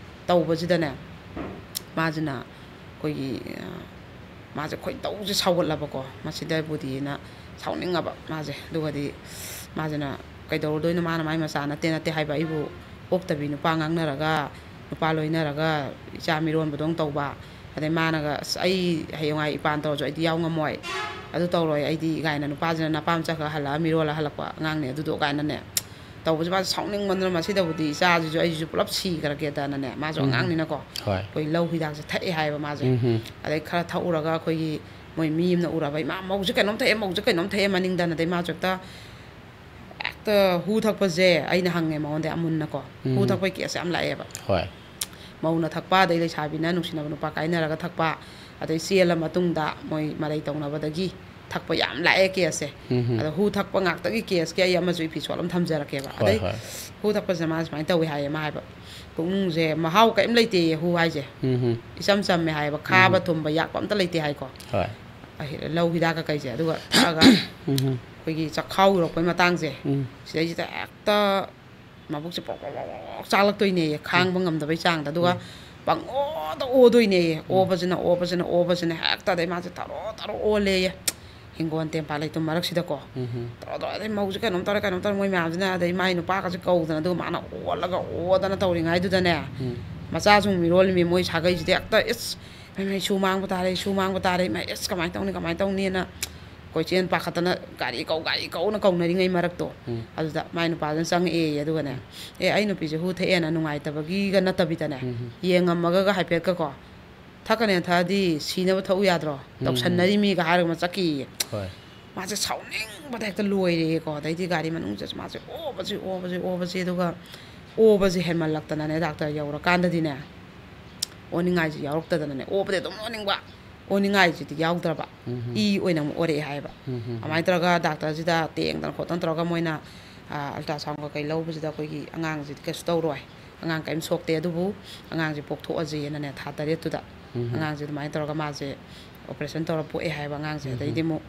ꯇꯧꯕꯁꯤꯗꯅꯦ, ꯃꯥꯁꯤꯅ ꯑꯩꯈꯣꯏꯒꯤ, ꯑ, ꯃꯥꯁꯦ ꯈꯣꯏꯗꯧꯁꯦ ꯁꯥꯎꯒꯠꯂꯕꯀꯣ, ꯃꯁꯤꯗꯕꯨꯗꯤꯅ ꯁꯥꯎꯅꯤꯡꯉꯕ ꯃꯥꯁꯦ꯫ ꯑꯗꯨꯒꯗꯤ ꯃꯥꯁꯤꯅ ꯀꯩꯗꯧꯔꯨꯗꯣꯏꯅꯣ, ꯃꯥꯅ ꯃꯥꯏ ꯃꯆꯥ ꯅꯠꯇꯦ ꯅꯠꯇꯦ ꯍꯥꯏꯕ, ꯑꯩꯕꯨ ꯄꯣꯛꯇꯕꯤ ꯅꯨꯄꯥ ꯉꯥꯡꯅꯔꯒ, ꯅꯨꯄꯥ ꯂꯣꯏꯅꯔꯒ ꯏꯆꯥ ꯃꯤꯔꯣꯟꯕꯗꯧꯅ ꯇꯧꯕ, ꯑꯗꯩ ꯃꯥꯅꯒ, "ꯑꯁ, ꯑꯩ ꯍꯌꯦꯡꯋꯥꯏ ꯏꯄꯥꯟ ꯇꯧꯔꯁꯨ ꯑꯩꯗꯤ ꯌꯥꯎ ꯉꯝꯃꯣꯏ, ꯑꯗꯨ ꯇꯧꯔꯣꯏ ꯑꯩꯗꯤ" ꯀꯥꯏꯅ, "ꯅꯨꯄꯥꯁꯤꯅ ꯅꯄꯥꯝ ꯆꯠꯈ꯭ꯔ ꯍꯜꯂꯛꯑ ꯃꯤꯔꯣꯜꯂ ꯍꯜꯂꯛꯄ ꯑꯉꯥꯡꯅꯦ ꯑꯗꯨꯗꯣ" ꯀꯥꯏꯅꯅꯦ ꯇꯧꯕꯁꯦ꯫ ꯃꯥꯁꯦ ꯁꯥꯎꯅꯤꯡꯃꯟꯗꯅ ꯃꯁꯤꯗꯕꯨꯗꯤ ꯏꯆꯥꯁꯤꯁꯨ ꯑꯩꯁꯤꯁꯨ ꯄꯨꯂꯞ ꯁꯤꯈ꯭ꯔꯒꯦꯗꯅꯅꯦ, ꯃꯥꯁꯨ ꯎꯝ꯫ ꯑꯉꯥꯡꯅꯤꯅꯀꯣ, ꯍꯣꯏ꯫ ꯑꯩꯈꯣꯏ ꯂꯧ ꯍꯤꯗꯥꯛꯁꯦ ꯊꯛꯑꯦ ꯍꯥꯏꯌꯦꯕ ꯃꯥꯁꯦ꯫ ꯎꯝ꯫ ꯑꯗꯩ ꯈꯔ ꯊꯛꯎꯔꯒ ꯑꯩꯈꯣꯏꯒꯤ ꯃꯣꯏ ꯃꯤ ꯑꯃꯅ ꯎꯔꯕ, "ꯏꯃꯥ, ꯃꯧꯁꯦ ꯀꯩꯅꯣꯝ ꯊꯛꯑꯦ, ꯃꯧꯁꯦ ꯀꯩꯅꯣꯝ ꯊꯛꯑꯦ" ꯃꯅꯤꯡꯗꯅ, ꯑꯗꯩ ꯃꯥꯁꯨ ꯍꯦꯛꯇ ꯍꯦꯛꯇ ꯍꯨ ꯊꯛꯄꯁꯦ ꯑꯩꯅ ꯍꯪꯉꯦ ꯃꯉꯣꯟꯗ ꯌꯥꯝ ꯃꯨꯟꯅꯀꯣ꯫ ꯍꯨ ꯎꯝ꯫ ꯊꯛꯄꯩ ꯀꯦꯁꯁꯦ ꯌꯥꯝ ꯂꯥꯛꯑꯦꯕ꯫ ꯍꯣꯏ꯫ ꯃꯧꯅ ꯊꯛꯄ, ꯑꯗꯩ ꯂꯩꯁꯥꯕꯤꯅ ꯅꯨꯡꯁꯤꯅꯕ ꯅꯨꯄꯥ ꯀꯥꯏꯅꯔꯒ ꯊꯛꯄ, ꯑꯗꯩ ꯆꯦꯜꯂ ꯃꯇꯨꯡꯗ ꯃꯣꯏ ꯃꯔꯩ ꯇꯧꯅꯕꯗꯒꯤ ꯊꯛꯄ ꯌꯥꯝ ꯂꯥꯛꯑꯦ ꯀꯦꯁꯁꯦ꯫ ꯎꯝ꯫ ꯑꯗꯣ ꯍꯨ ꯊꯛꯄ ꯉꯥꯛꯇꯒꯤ ꯀꯦꯁꯀꯤ ꯑꯩ ꯑꯃꯁꯨ ꯏꯄꯤꯁꯣꯗ ꯑꯃ ꯊꯝꯖꯔꯛꯀꯦꯕ꯫ ꯍꯣꯏ, ꯑꯗꯩ ꯍꯣꯏ꯫ ꯍꯨ ꯊꯛꯄꯁꯦ ꯃꯥ ꯁꯨꯃꯥꯏꯅ ꯇꯧꯋꯤ ꯍꯥꯏꯌꯦ, ꯃꯥ ꯍꯥꯏꯕ, ꯏꯃꯨꯡꯁꯦ ꯃꯍꯥꯎ ꯀꯔꯤꯝ ꯂꯩꯇꯦꯌꯦ ꯍꯨ ꯍꯥꯏꯁꯦ꯫ ꯎꯝ ꯍꯝ꯫ ꯏꯆꯝ ꯆꯝꯃꯦ ꯍꯥꯏꯌꯦꯕ, ꯈꯥꯕ ꯎꯝ꯫ ꯊꯨꯝꯕ ꯌꯥꯛꯄ ꯑꯝꯇ ꯂꯩꯇꯦ ꯍꯥꯏꯀꯣ꯫ ꯍꯣꯏ꯫ ꯑꯍꯤ-, ꯂꯧ ꯍꯤꯗꯥꯛ ꯀꯀꯩꯁꯦ꯫ ꯑꯗꯨꯒ ꯊꯛꯑꯒ ꯎꯝ ꯍꯝ꯫ ꯑꯩꯈꯣꯏꯒꯤ ꯆꯥꯛꯈꯥꯎ ꯌꯧꯔꯛꯄꯩ ꯃꯇꯥꯡꯁꯦ, ꯎꯝ꯫ ꯁꯤꯗꯩꯁꯤꯗ ꯍꯦꯛꯇ ꯃꯕꯨꯛꯁꯦ ꯄ꯭ꯔꯣꯛ ꯄ꯭ꯔꯣꯛ ꯄ꯭ꯔꯣꯛ ꯄ꯭ꯔꯣꯛ ꯆꯥꯛꯂꯛꯇꯣꯏꯅꯦꯌꯦ, ꯎꯝ꯫ ꯈꯥꯡꯕ ꯉꯝꯗꯕꯩ ꯆꯥꯡꯗ꯫ ꯑꯗꯨꯒ ꯎꯝ꯫ ꯄꯪꯑꯣꯗ ꯑꯣꯗꯣꯏꯅꯦꯌꯦ꯫ ꯎꯝ꯫ ꯑꯣꯕꯁꯤꯅ, ꯑꯣꯕꯁꯤꯅ, ꯑꯣꯕꯁꯤꯅ ꯍꯦꯛꯇ, ꯑꯗꯩ ꯃꯥꯁꯦ ꯊꯔꯣ ꯊꯔꯣ ꯑꯣꯜꯂꯦꯌꯦ꯫ ꯍꯤꯡꯒꯣꯜ ꯇꯦꯝꯄꯥ ꯂꯩꯇꯨꯝ ꯃꯔꯛꯁꯤꯗꯀꯣ꯫ ꯎꯝ ꯍꯝ꯫ ꯇꯧꯔ ꯇꯧꯔ ꯑꯗꯩ ꯃꯧꯁꯦ ꯀꯩꯅꯣꯝ ꯇꯧꯔꯦ, ꯀꯩꯅꯣꯝ ꯇꯧꯔꯦ, ꯃꯣꯏ ꯃꯌꯥꯝꯁꯤꯅ, ꯑꯗꯩ ꯃꯥꯏ ꯅꯨꯄꯥꯒꯁꯦ ꯀꯧꯗꯅ, ꯑꯗꯨꯒ ꯃꯥꯅ ꯑꯣꯜꯂꯒ ꯑꯣꯗꯅ ꯇꯧꯔꯤꯉꯩꯗꯨꯗꯅꯦ, ꯎꯝ꯫ ꯃꯆꯥꯁꯨ ꯑꯃꯨꯛ ꯃꯤꯔꯣꯜꯂꯤꯃꯤ, ꯃꯣꯏ ꯁꯥꯒꯩꯁꯤꯗꯤ ꯍꯦꯛꯇ, "ꯏꯁ, ꯃꯥꯏ, ꯃꯥꯏ, ꯁꯨ ꯃꯥꯡꯕ ꯇꯥꯔꯦ, ꯁꯨ ꯃꯥꯡꯕ ꯇꯥꯔꯦ, ꯏꯃꯥ, ꯏꯁ, ꯀꯃꯥꯏꯅ ꯇꯧꯅꯤ, ꯀꯃꯥꯏꯅ ꯇꯧꯅꯤꯅ" ꯀꯣꯏꯆꯦꯟ ꯄꯥꯈꯠꯇꯅ ꯒꯥꯔꯤ ꯀꯧ, ꯒꯥꯔꯤ ꯀꯧꯅ ꯀꯧꯅꯔꯤꯉꯩ ꯃꯔꯛꯇꯣ, ꯎꯝ꯫ ꯑꯗꯨꯗ ꯃꯥꯏ ꯅꯨꯄꯥꯗꯨꯅ ꯆꯪꯉꯛꯑꯦꯌꯦ꯫ ꯑꯗꯨꯒꯅꯦ, ꯎꯝ꯫ "ꯑꯦ, ꯑꯩ ꯅꯨꯄꯤꯁꯦ ꯍꯨ ꯊꯛꯑꯦꯅ ꯅꯨꯡꯉꯥꯏꯇꯕꯒꯤꯒ ꯅꯠꯇꯕꯤꯗꯅꯦ, ꯎꯝ ꯍꯝ꯫ ꯌꯦꯡꯉꯝꯃꯒꯒ ꯍꯥꯏꯐꯦꯠꯀꯀꯣ, ꯊꯛꯀꯅꯦꯅ ꯊꯛꯑꯗꯤ ꯁꯤꯅꯕ ꯊꯛꯎ ꯌꯥꯗ꯭ꯔꯣ? ꯎꯝ ꯍꯝ꯫ ꯇꯧꯁꯟꯅꯔꯤꯃꯤꯒ" ꯍꯥꯏꯔꯒ ꯑꯃ ꯆꯠꯈꯤꯌꯦ꯫ ꯍꯣꯏ꯫ ꯃꯥꯁꯦ ꯁꯥꯎꯅꯤꯡꯕꯗ ꯍꯦꯛꯇ ꯂꯣꯏꯔꯦꯀꯣ꯫ ꯑꯗꯩꯗꯤ ꯒꯥꯔꯤ ꯃꯅꯨꯡꯗꯁꯨ ꯃꯥꯁꯦ ꯑꯣꯕꯁꯤ, ꯑꯣꯕꯁꯤ, ꯑꯣꯕꯁꯤ, ꯑꯗꯨꯒ ꯑꯣꯕꯁꯤ ꯍꯦꯟꯃꯜꯂꯛꯇꯅꯅꯦ, ꯗꯥꯛꯇꯔ ꯌꯧꯔꯀꯥꯟꯗꯗꯤꯅꯦ, ꯑꯣꯅꯤꯡꯉꯥꯏꯁꯦ ꯌꯥꯎꯔꯛꯇꯗꯅꯅꯦ, ꯑꯣꯕꯗꯤ ꯑꯗꯨꯝ ꯑꯣꯅꯤꯡꯕ, ꯑꯣꯅꯤꯡꯉꯥꯏꯁꯤꯗꯤ ꯌꯥꯎꯗ꯭ꯔꯕ, ꯎꯝ ꯍꯝ꯫ ꯏ ꯑꯣꯏꯅ ꯑꯃꯨꯛ ꯑꯣꯔꯛꯑꯦ ꯍꯥꯏꯌꯦꯕ꯫ ꯎꯝ ꯍꯝ꯫ ꯑꯗꯨꯃꯥꯏꯅ ꯇꯧꯔꯒ ꯗꯥꯛꯇꯔꯁꯤꯗ ꯇꯦꯡꯗꯅ ꯈꯣꯠꯇꯅ ꯇꯧꯔꯒ ꯃꯣꯏꯅ, ꯑ, ultrasound ꯀꯩꯀꯩ ꯂꯧꯕꯁꯤꯗ ꯑꯩꯈꯣꯏꯒꯤ ꯑꯉꯥꯡꯁꯤꯗꯤ ꯀꯩꯁꯨ ꯇꯧꯔꯣꯏ, ꯑꯉꯥꯡ ꯀꯔꯤꯝ ꯁꯣꯛꯇꯦ, ꯑꯗꯨꯕꯨ ꯑꯉꯥꯡꯁꯦ ꯄꯣꯛꯊꯣꯛꯑꯁꯦꯅꯅꯦ, ꯊꯥ ꯇꯔꯦꯠꯇꯨꯗ ꯎꯝ ꯍꯝ꯫ ꯑꯉꯥꯡꯁꯦ ꯑꯗꯨꯃꯥꯏꯅ ꯇꯧꯔꯒ ꯃꯥꯁꯦ operation ꯇꯧꯔ ꯄꯣꯛꯑꯦ ꯍꯥꯏꯌꯦꯕ ꯑꯉꯥꯡꯁꯦ꯫ ꯎꯝ ꯍꯝ꯫ ꯑꯗꯩꯗꯤ ꯑꯃꯨꯛ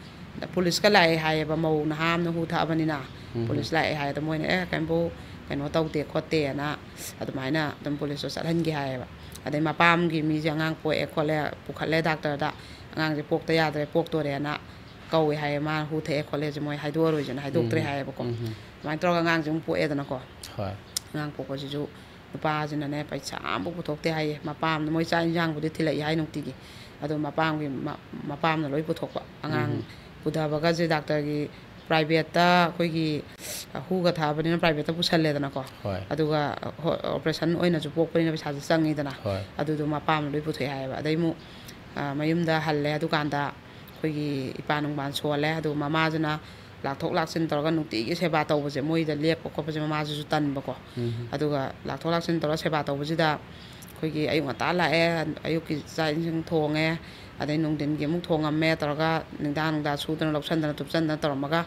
ꯄꯨꯂꯤꯁꯀ ꯂꯥꯛꯑꯦ ꯍꯥꯏꯌꯦꯕ, ꯃꯧ ꯅꯍꯥ ꯑꯃꯅ ꯍꯨ ꯊꯛꯑꯕꯅꯤꯅ꯫ ꯎꯝ ꯍꯝ꯫ ꯄꯨꯂꯤꯁ ꯂꯥꯛꯑꯦ ꯍꯥꯏꯌꯦ꯫ ꯑꯗꯣ ꯃꯣꯏꯅ, "ꯑꯦ, ꯀꯩꯝꯕꯨ ꯀꯩꯅꯣ ꯇꯧꯗꯦ ꯈꯣꯠꯇꯦꯅ", ꯑꯗꯨꯃꯥꯏꯅ ꯑꯗꯨꯝ ꯄꯨꯂꯤꯁꯇꯣ ꯆꯠꯍꯟꯒꯦ ꯍꯥꯏꯌꯦꯕ꯫ ꯑꯗꯩ ꯃꯄꯥꯝꯒꯤ ꯃꯤꯁꯦ ꯑꯉꯥꯡ ꯄꯣꯛꯑꯦ ꯈꯣꯠꯂꯦ, ꯄꯨꯈꯠꯂꯦ ꯗꯥꯛꯇꯔꯗ, "ꯑꯉꯥꯡꯁꯦ ꯄꯣꯛꯇ ꯌꯥꯗ꯭ꯔꯦ, ꯄꯣꯛꯇꯣꯔꯦꯅ ꯀꯧꯋꯦ ꯍꯥꯏꯌꯦ, ꯃꯥ ꯍꯨ ꯊꯛꯑꯦ ꯈꯣꯠꯂꯦꯁꯦ ꯃꯣꯏ ꯍꯥꯏꯗꯣꯛꯑꯔꯣꯏꯁꯦꯅ ꯍꯥꯏꯗꯣꯛꯇ꯭ꯔꯦ ꯎꯝ꯫ ꯍꯥꯏꯌꯦꯕꯀꯣ꯫ ꯎꯝ ꯍꯝ꯫ ꯑꯗꯨꯃꯥꯏꯅ ꯇꯧꯔꯒ ꯑꯉꯥꯡꯁꯦ ꯑꯃꯨꯛ ꯄꯣꯛꯑꯦꯗꯅꯀꯣ꯫ ꯍꯣꯏ꯫ ꯑꯉꯥꯡ ꯄꯣꯛꯄꯁꯤꯁꯨ ꯅꯨꯄꯥꯁꯤꯅꯅꯦ ꯄꯩꯁꯥ ꯑꯃꯐꯥꯎ ꯄꯨꯊꯣꯛꯇꯦ ꯍꯥꯏꯌꯦ꯫ ꯃꯄꯥꯝꯗ ꯃꯣꯏ ꯆꯥꯛ ꯏꯟꯁꯥꯡꯕꯨꯗꯤ ꯊꯤꯜꯂꯛꯏ ꯍꯥꯏ ꯅꯨꯡꯇꯤꯒꯤ, ꯑꯗꯣ ꯃꯄꯥꯝꯒꯤ ꯃ-, ꯃꯄꯥꯝꯅ ꯂꯣꯏ ꯄꯨꯊꯣꯛꯄ꯫ ꯑꯉꯥꯡ ꯎꯝ꯫ ꯄꯨꯊꯕꯒꯁꯦ ꯗꯥꯛꯇꯔꯒꯤ ꯄ꯭ꯔꯥꯏꯚꯦꯠꯇ ꯑꯩꯈꯣꯏꯒꯤ ꯍꯨꯒ ꯊꯥꯕꯅꯤꯅ ꯄ꯭ꯔꯥꯏꯚꯦꯠꯇ ꯄꯨꯁꯜꯂꯦꯗꯅꯀꯣ꯫ ꯍꯣꯏ꯫ ꯑꯗꯨꯒ ꯍꯣ-, operation ꯑꯣꯏꯅꯁꯨ ꯄꯣꯛꯄꯅꯤꯅ ꯄꯩꯁꯥꯁꯦ ꯆꯪꯉꯤꯗꯅ꯫ ꯍꯣꯏ꯫ ꯑꯗꯨꯗꯣ ꯃꯄꯥꯝꯅ ꯂꯣꯏ ꯄꯨꯊꯣꯛꯑꯦ ꯍꯥꯏꯌꯦꯕ꯫ ꯑꯗꯩ ꯑꯃꯨꯛ, ꯑ, ꯃꯌꯨꯝꯗ ꯍꯜꯂꯦ꯫ ꯑꯗꯨꯀꯥꯟꯗ ꯑꯩꯈꯣꯏꯒꯤ ꯏꯄꯥ ꯅꯨꯡꯕꯥꯟ ꯁꯣꯜꯂꯦ꯫ ꯑꯗꯨꯒ ꯃꯃꯥꯁꯤꯅ ꯂꯥꯛꯊꯣꯛ ꯂꯥꯛꯁꯤꯟ ꯇꯧꯔꯒ ꯅꯨꯡꯇꯤꯒꯤ ꯁꯦꯕꯥ ꯇꯧꯕꯁꯦ, ꯃꯣꯏꯗ ꯂꯦꯛꯄ ꯈꯣꯠꯄꯁꯦ ꯃꯃꯥꯁꯤꯁꯨ ꯇꯟꯕꯀꯣ꯫ ꯎꯝ꯫ ꯑꯗꯨꯒ ꯂꯥꯛꯊꯣꯛ ꯂꯥꯛꯁꯤꯟ ꯇꯧꯔꯒ ꯁꯦꯕꯥ ꯇꯧꯕꯁꯤꯗ ꯑꯩꯈꯣꯏꯒꯤ ꯑꯌꯨꯛ ꯉꯟꯇꯥ ꯂꯥꯛꯑꯦ, ꯑꯌꯨꯛꯀꯤ ꯆꯥꯛ ꯏꯁꯤꯡ ꯊꯣꯡꯉꯦ, ꯑꯗꯩ ꯅꯨꯡꯊꯤꯟꯒꯤ ꯑꯃꯨꯛ ꯊꯣꯡꯉꯝꯃꯦ ꯇꯧꯔꯒ ꯅꯨꯡꯗꯥꯡ ꯅꯨꯡꯗꯥꯡ ꯁꯨꯗꯅ ꯂꯧꯁꯟꯗꯅ ꯇꯨꯞꯁꯟꯗꯅ ꯇꯧꯔꯝꯃꯒ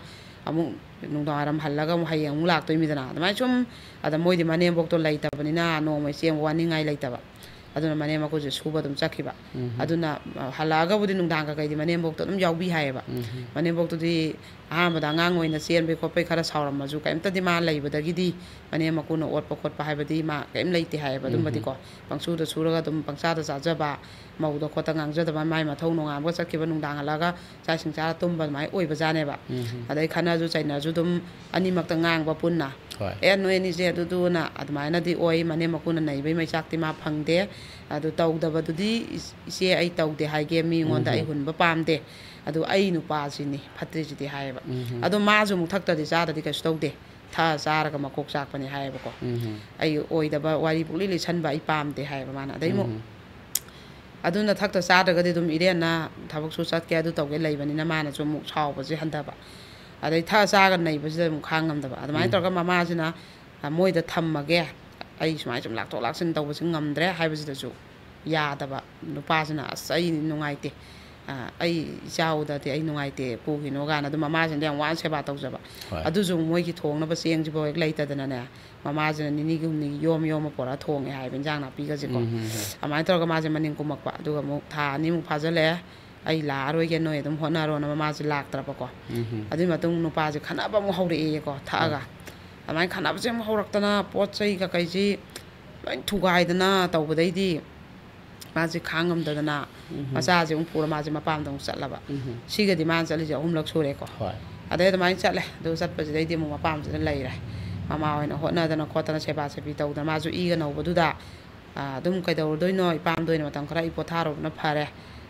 ꯑꯃꯨꯛ ꯅꯨꯡꯗꯥꯡꯋꯥꯏꯔꯝ ꯍꯜꯂꯒ ꯑꯃꯨꯛ ꯍꯌꯦꯡ ꯑꯃꯨꯛ ꯂꯥꯛꯇꯣꯏꯃꯤꯗꯅ꯫ ꯑꯗꯨꯃꯥꯏꯅ ꯁꯨꯝ, ꯑꯗ ꯃꯣꯏꯗꯤ ꯃꯅꯦꯝꯕꯣꯛꯇꯣ ꯂꯩꯇꯕꯅꯤꯅ ꯅꯣꯡꯃꯩ ꯆꯦꯡ ꯋꯥꯅꯤꯡꯉꯥꯏ ꯂꯩꯇꯕ꯫ ꯑꯗꯨꯅ ꯃꯅꯦꯝ ꯃꯀꯨꯁꯦ ꯁꯨꯕ ꯑꯗꯨꯝ ꯆꯠꯈꯤꯕ꯫ ꯑꯗꯨꯅ, ꯑ, ꯍꯜꯂꯛꯑꯒꯕꯨꯗꯤ ꯅꯨꯡꯗꯥꯡ ꯀꯀꯩꯗꯤ ꯃꯅꯦꯝꯕꯣꯛꯇꯣ ꯑꯗꯨꯝ ꯌꯥꯎꯕꯤ ꯍꯥꯏꯌꯦꯕ꯫ ꯃꯅꯦꯝꯕꯣꯛꯇꯨꯗꯤ ꯑꯍꯥꯟꯕꯗ ꯑꯉꯥꯡ ꯑꯣꯏꯅ ꯆꯦꯟꯕꯩ ꯈꯣꯠꯄꯩ ꯈꯔ ꯁꯥꯎꯔꯝꯃꯁꯨ, ꯀꯩꯝꯇꯗꯤ ꯃꯥ ꯂꯩꯕꯗꯒꯤꯗꯤ ꯃꯅꯦꯝ ꯃꯀꯨꯅ ꯑꯣꯠꯄ ꯈꯣꯠꯄ ꯍꯥꯏꯕꯗꯤ ꯃꯥ ꯀꯩꯝ ꯂꯩꯇꯦ ꯍꯥꯏꯌꯦꯕ꯫ ꯑꯗꯨꯝꯕꯗꯤꯀꯣ, ꯄꯪꯁꯨꯗ ꯁꯨꯔꯒ ꯑꯗꯨꯝ ꯄꯪꯆꯥꯗ ꯆꯥꯖꯕ, ꯃꯧꯗ ꯈꯣꯠꯇ ꯉꯥꯡꯖꯗꯕ, ꯃꯥꯏ ꯃꯊꯧ ꯅꯣꯡꯉꯥꯟꯕꯒ ꯆꯠꯈꯤꯕ, ꯅꯨꯡꯗꯥꯡ ꯍꯜꯂꯛꯑꯒ ꯆꯥꯛ ꯏꯁꯤꯡ ꯆꯥꯔ ꯇꯨꯝꯕ ꯑꯗꯨꯃꯥꯏꯅ ꯑꯣꯏꯕꯖꯥꯠꯅꯦꯕ꯫ ꯑꯗꯩ ꯈꯠꯅꯔꯁꯨ ꯆꯩꯅꯔꯁꯨ ꯑꯗꯨꯝ ꯑꯅꯤꯃꯛꯇ ꯉꯥꯡꯕ ꯄꯨꯟꯅ꯫ ꯍꯣꯏ꯫ "ꯑꯦ, ꯅꯣꯏ ꯑꯅꯤꯁꯦ ꯑꯗꯨꯗꯨꯅ" ꯑꯗꯨꯃꯥꯏꯅꯗꯤ ꯑꯣꯏ꯫ ꯃꯅꯦꯝ ꯃꯀꯨꯅ ꯅꯩꯕꯩ ꯃꯩꯆꯥꯛꯇꯤ ꯃꯥ ꯐꯪꯗꯦ꯫ ꯑꯗꯨ ꯇꯧꯗꯕꯗꯨꯗꯤ, "ꯏꯆ-, ꯏꯆꯦ, ꯑꯩ ꯇꯧꯗꯦ ꯍꯥꯏꯒꯦ, ꯃꯤꯉꯣꯟꯗ ꯑꯩ ꯍꯨꯟꯕ ꯄꯥꯝꯗꯦ꯫ ꯑꯗꯨ ꯑꯩ ꯅꯨꯄꯥꯁꯤꯅꯤ ꯐꯠꯇ꯭ꯔꯤꯁꯤꯗꯤ" ꯍꯥꯏꯌꯦꯕ꯫ ꯑꯗꯣ ꯃꯥꯁꯨ ꯑꯃꯨꯛ ꯊꯛꯇ꯭ꯔꯗꯤ ꯆꯥꯗ꯭ꯔꯗꯤ ꯀꯩꯁꯨ ꯇꯧꯗꯦ꯫ ꯊꯛꯑ ꯆꯥꯔꯒ ꯃꯀꯣꯛ ꯆꯥꯛꯄꯅꯤ ꯍꯥꯏꯌꯦꯕꯀꯣ꯫ ꯑꯩ ꯑꯣꯏꯗꯕ ꯋꯥꯔꯤ ꯄꯨꯡꯂꯤ ꯂꯤꯁꯟꯕ ꯑꯩ ꯄꯥꯝꯗꯦ ꯍꯥꯏꯌꯦꯕ ꯃꯥꯅ꯫ ꯑꯗꯩ ꯑꯃꯨꯛ ꯑꯗꯨꯅ ꯊꯛꯇ ꯆꯥꯗ꯭ꯔꯒꯗꯤ ꯑꯗꯨꯝ ꯏꯔꯦꯟꯅ ꯊꯕꯛꯁꯨ ꯆꯠꯀꯦ, ꯑꯗꯨ ꯇꯧꯒꯦ ꯂꯩꯕꯅꯤꯅ ꯃꯥꯅꯁꯨ ꯑꯃꯨꯛ ꯁꯥꯎꯕꯁꯦ ꯍꯟꯊꯕ꯫ ꯑꯗꯩ ꯊꯛꯑ ꯆꯥꯒ ꯅꯩꯕꯁꯤꯗ ꯑꯃꯨꯛ ꯈꯥꯡ ꯉꯝꯗꯕ꯫ ꯑꯗꯨꯃꯥꯏꯅ ꯇꯧꯔꯒ ꯃꯃꯥꯁꯤꯅ, "ꯑ, ꯃꯣꯏꯗ ꯊꯝꯃꯒꯦ, ꯑꯩ ꯁꯨꯃꯥꯏꯅ ꯁꯨꯝ ꯂꯥꯛꯊꯣꯛ ꯂꯥꯛꯁꯤꯟ ꯇꯧꯕꯁꯤ ꯉꯝꯗ꯭ꯔꯦ" ꯍꯥꯏꯕꯁꯤꯗꯁꯨ ꯌꯥꯗꯕ꯫ ꯅꯨꯄꯥꯁꯤꯅ, "ꯑꯁ, ꯑꯩ ꯅꯨꯡꯉꯥꯏꯇꯦ, ꯑ, ꯑꯩ ꯏꯆꯥ ꯎꯗꯗꯤ ꯑꯩ ꯅꯨꯡꯉꯥꯏꯇꯦ, ꯄꯨꯈꯤꯅꯨ" ꯀꯥꯏꯅ ꯑꯗꯨꯝ ꯃꯃꯥꯁꯤꯅꯗꯤ ꯌꯥꯝ ꯋꯥꯅ ꯁꯦꯕꯥ ꯇꯧꯖꯕ꯫ ꯍꯣꯏ꯫ ꯑꯗꯨꯁꯨ ꯃꯣꯏꯒꯤ ꯊꯣꯡꯅꯕ ꯆꯦꯡꯁꯤꯐꯥꯎ ꯍꯦꯛ ꯂꯩꯇꯗꯅꯅꯦ, ꯃꯃꯥꯁꯤꯅ ꯅꯤꯅꯤꯒꯤ ꯍꯨꯝꯅꯤꯒꯤ ꯌꯣꯝ ꯌꯣꯝꯃ ꯄꯨꯔꯛꯑ ꯊꯣꯡꯉꯦ ꯍꯥꯏꯕ, ꯏꯟꯖꯥꯡ ꯅꯥꯄꯤꯒꯁꯦꯀꯣ꯫ ꯑꯗꯨꯃꯥꯏꯅ ꯇꯧꯔꯒ ꯃꯥꯁꯦ ꯃꯅꯤꯡ ꯀꯨꯝꯃꯛꯄ꯫ ꯑꯗꯨꯒ ꯑꯃꯨꯛ ꯊꯥ ꯑꯅꯤꯃꯨꯛ ꯐꯥꯖꯤꯜꯂꯛꯑꯦ, "ꯑꯩ ꯂꯥꯛꯑꯔꯣꯏꯒꯦ, ꯅꯣꯏ ꯑꯗꯨꯝ ꯍꯣꯠꯅꯔꯣꯅ" ꯃꯃꯥꯁꯦ ꯂꯥꯛꯇ꯭ꯔꯕꯀꯣ꯫ ꯑꯗꯨꯒꯤ ꯃꯇꯨꯡ ꯅꯨꯄꯥꯁꯦ ꯈꯠꯅꯕ ꯑꯃꯨꯛ ꯍꯧꯔꯛꯑꯦꯌꯦꯀꯣ, ꯊꯛꯑꯒ꯫ ꯑꯗꯨꯃꯥꯏꯅ ꯈꯠꯅꯕꯁꯦ ꯑꯃꯨꯛ ꯍꯧꯔꯛꯇꯅ, ꯄꯣꯠ ꯆꯩ ꯀꯀꯩꯁꯤ ꯂꯣꯏ ꯊꯨꯒꯥꯏꯗꯅ ꯇꯧꯕꯗꯩꯗꯤ ꯃꯥꯁꯦ ꯈꯥꯡ ꯉꯝꯗꯗꯅ ꯃꯆꯥꯁꯦ ꯑꯃꯨꯛ ꯄꯨꯔ ꯃꯥꯁꯦ ꯃꯄꯥꯝꯗ ꯑꯃꯨꯛ ꯆꯠꯂꯕ꯫ ꯁꯤꯒꯗꯤ ꯃꯥꯅ ꯆꯠꯂꯤꯁꯦ ꯑꯍꯨꯝꯂꯛ ꯁꯨꯔꯦꯀꯣ꯫ ꯍꯣꯏ꯫ ꯑꯗꯩ ꯑꯗꯨꯃꯥꯏꯅ ꯆꯠꯂꯦ꯫ ꯑꯗꯨ ꯆꯠꯄꯁꯤꯗꯩꯗꯤ ꯑꯃꯨꯛ ꯃꯄꯥꯝꯁꯤꯗ ꯂꯩꯔꯦ꯫ ꯃꯃꯥ ꯍꯣꯏꯅ ꯍꯣꯠꯅꯗꯅ ꯈꯣꯠꯇꯅ ꯁꯦꯕꯥ ꯁꯦꯕꯤ ꯇꯧꯗꯅ ꯃꯥꯁꯨ ꯏꯒ ꯅꯧꯕꯗꯨꯗ, ꯑꯥ, ꯑꯗꯨꯝ ꯀꯩꯗꯧꯔꯨꯗꯣꯏꯅꯣ, ꯏꯄꯥꯝꯗ ꯑꯣꯏꯅ ꯃꯇꯝ ꯈꯔ ꯑꯩ ꯄꯣꯊꯥꯔꯨꯕꯅ ꯐꯔꯦ,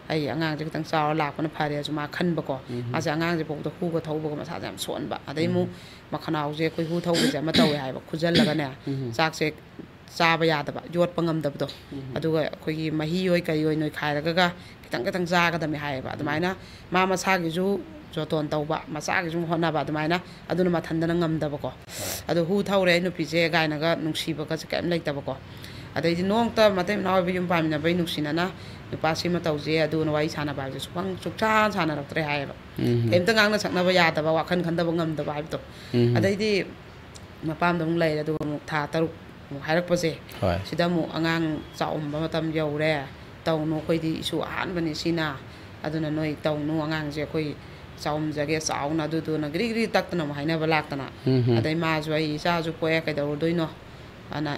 ꯑꯩ ꯑꯉꯥꯡꯁꯦ ꯈꯤꯇꯪ ꯆꯥꯎꯔ ꯂꯥꯛꯄꯅ ꯐꯔꯦꯁꯨ ꯃꯥ ꯈꯟꯕꯀꯣ꯫ ꯃꯥꯁꯦ ꯑꯉꯥꯡꯁꯦ ꯐꯥꯎꯗ ꯍꯨꯒ ꯊꯧꯕꯒ ꯃꯁꯥꯁꯦ ꯌꯥꯝ ꯁꯣꯟꯕ꯫ ꯑꯗꯩ ꯑꯃꯨꯛ ꯃꯈꯅꯥꯎꯁꯦ ꯑꯩꯈꯣꯏ ꯍꯨ ꯊꯧꯕꯁꯦ ꯑꯃ ꯇꯧꯋꯦ ꯍꯥꯏꯕ, ꯈꯨꯖꯜꯂꯒꯅꯦ, ꯆꯥꯛꯁꯦ ꯆꯥꯕ ꯌꯥꯗꯕ, ꯌꯣꯠꯄ ꯉꯝꯗꯕꯗꯣ꯫ ꯑꯗꯨꯒ ꯑꯩꯈꯣꯏꯒꯤ ꯃꯍꯤ ꯑꯣꯏ ꯀꯔꯤ ꯑꯣꯏ ꯅꯣꯏꯈꯥꯏꯔꯒ ꯈꯤꯇꯪ ꯈꯤꯇꯪ ꯆꯥꯒꯗꯕꯅꯤ ꯍꯥꯏꯌꯦꯕ꯫ ꯑꯗꯨꯃꯥꯏꯅ ꯃꯥ ꯃꯁꯥꯒꯤꯁꯨ ꯖꯣꯇꯣꯟ ꯇꯧꯕ, ꯃꯆꯥꯒꯤꯁꯨ ꯍꯣꯠꯅꯕ, ꯑꯗꯨꯃꯥꯏꯅ ꯑꯗꯨꯅ ꯃꯊꯟꯗꯅ ꯉꯝꯗꯕꯀꯣ꯫ ꯑꯗꯣ ꯍꯨ ꯊꯧꯔꯦ ꯑꯩ ꯅꯨꯄꯤꯁꯦ ꯀꯥꯏꯅꯒ ꯅꯨꯡꯁꯤꯕꯒꯁꯦ ꯀꯩꯝ ꯂꯩꯇꯕꯀꯣ꯫ ꯑꯗꯩꯗꯤ ꯅꯣꯡꯃꯇ ꯃꯇꯩ ꯃꯅꯥꯎ ꯑꯣꯏꯕ ꯌꯨꯝ ꯄꯥꯟꯃꯤꯟꯅꯕꯩ ꯅꯨꯡꯁꯤꯅꯅ ꯅꯨꯄꯥꯁꯤꯃ ꯇꯧꯁꯦ, ꯑꯗꯨꯅ ꯋꯥꯔꯤ ꯁꯥꯟꯅꯕ ꯍꯥꯏꯕꯁꯦ ꯁꯨꯡꯐꯪ-, ꯁꯨꯡꯁꯥꯟ ꯁꯥꯟꯅꯔꯛꯇ꯭ꯔꯦ ꯍꯥꯏꯌꯦꯕ꯫ ꯎꯝ꯫ ꯀꯩꯝꯇ ꯉꯥꯡꯅ ꯁꯛꯅꯕ ꯌꯥꯗꯕ, ꯋꯥꯈꯜ ꯈꯟꯊꯕ ꯉꯝꯗꯕ ꯍꯥꯏꯕꯗꯣ꯫ ꯎꯝ꯫ ꯑꯗꯩꯗꯤ ꯃꯄꯥꯝꯗ ꯑꯃꯨꯛ ꯂꯩꯔꯦ, ꯑꯗꯨꯒ ꯑꯃꯨꯛ ꯊꯥ ꯇꯔꯨꯛ ꯑꯃꯨꯛ ꯍꯥꯏꯔꯛꯄꯁꯦ, ꯍꯣꯏ꯫ ꯁꯤꯗ ꯑꯃꯨꯛ ꯑꯉꯥꯡ ꯆꯥꯎꯝꯕ ꯃꯇꯝ ꯌꯧꯔꯦ, ꯇꯧꯅꯨ, ꯑꯩꯈꯣꯏꯗꯤ ꯏꯁꯨ ꯑꯍꯥꯟꯕꯅꯤ ꯁꯤꯅ, ꯑꯗꯨꯅ ꯅꯣꯏ ꯇꯧꯅꯨ, ꯑꯉꯥꯡꯁꯦ ꯑꯩꯈꯣꯏ ꯆꯥꯎꯝꯖꯒꯦ ꯆꯥꯎꯅ, ꯑꯗꯨꯗꯨꯅ ꯒ꯭ꯔꯤ ꯒ꯭ꯔꯤ ꯇꯛꯇꯅ ꯑꯃꯨꯛ ꯍꯥꯏꯅꯕ ꯂꯥꯛꯇꯅ꯫ ꯎꯝ꯫ ꯑꯗꯩ ꯃꯥꯁꯨ ꯑꯩ ꯏꯆꯥꯁꯨ ꯄꯣꯛꯑꯦ, ꯀꯩꯗꯧꯔꯨꯗꯣꯏꯅꯣ? ꯑꯗꯨꯅ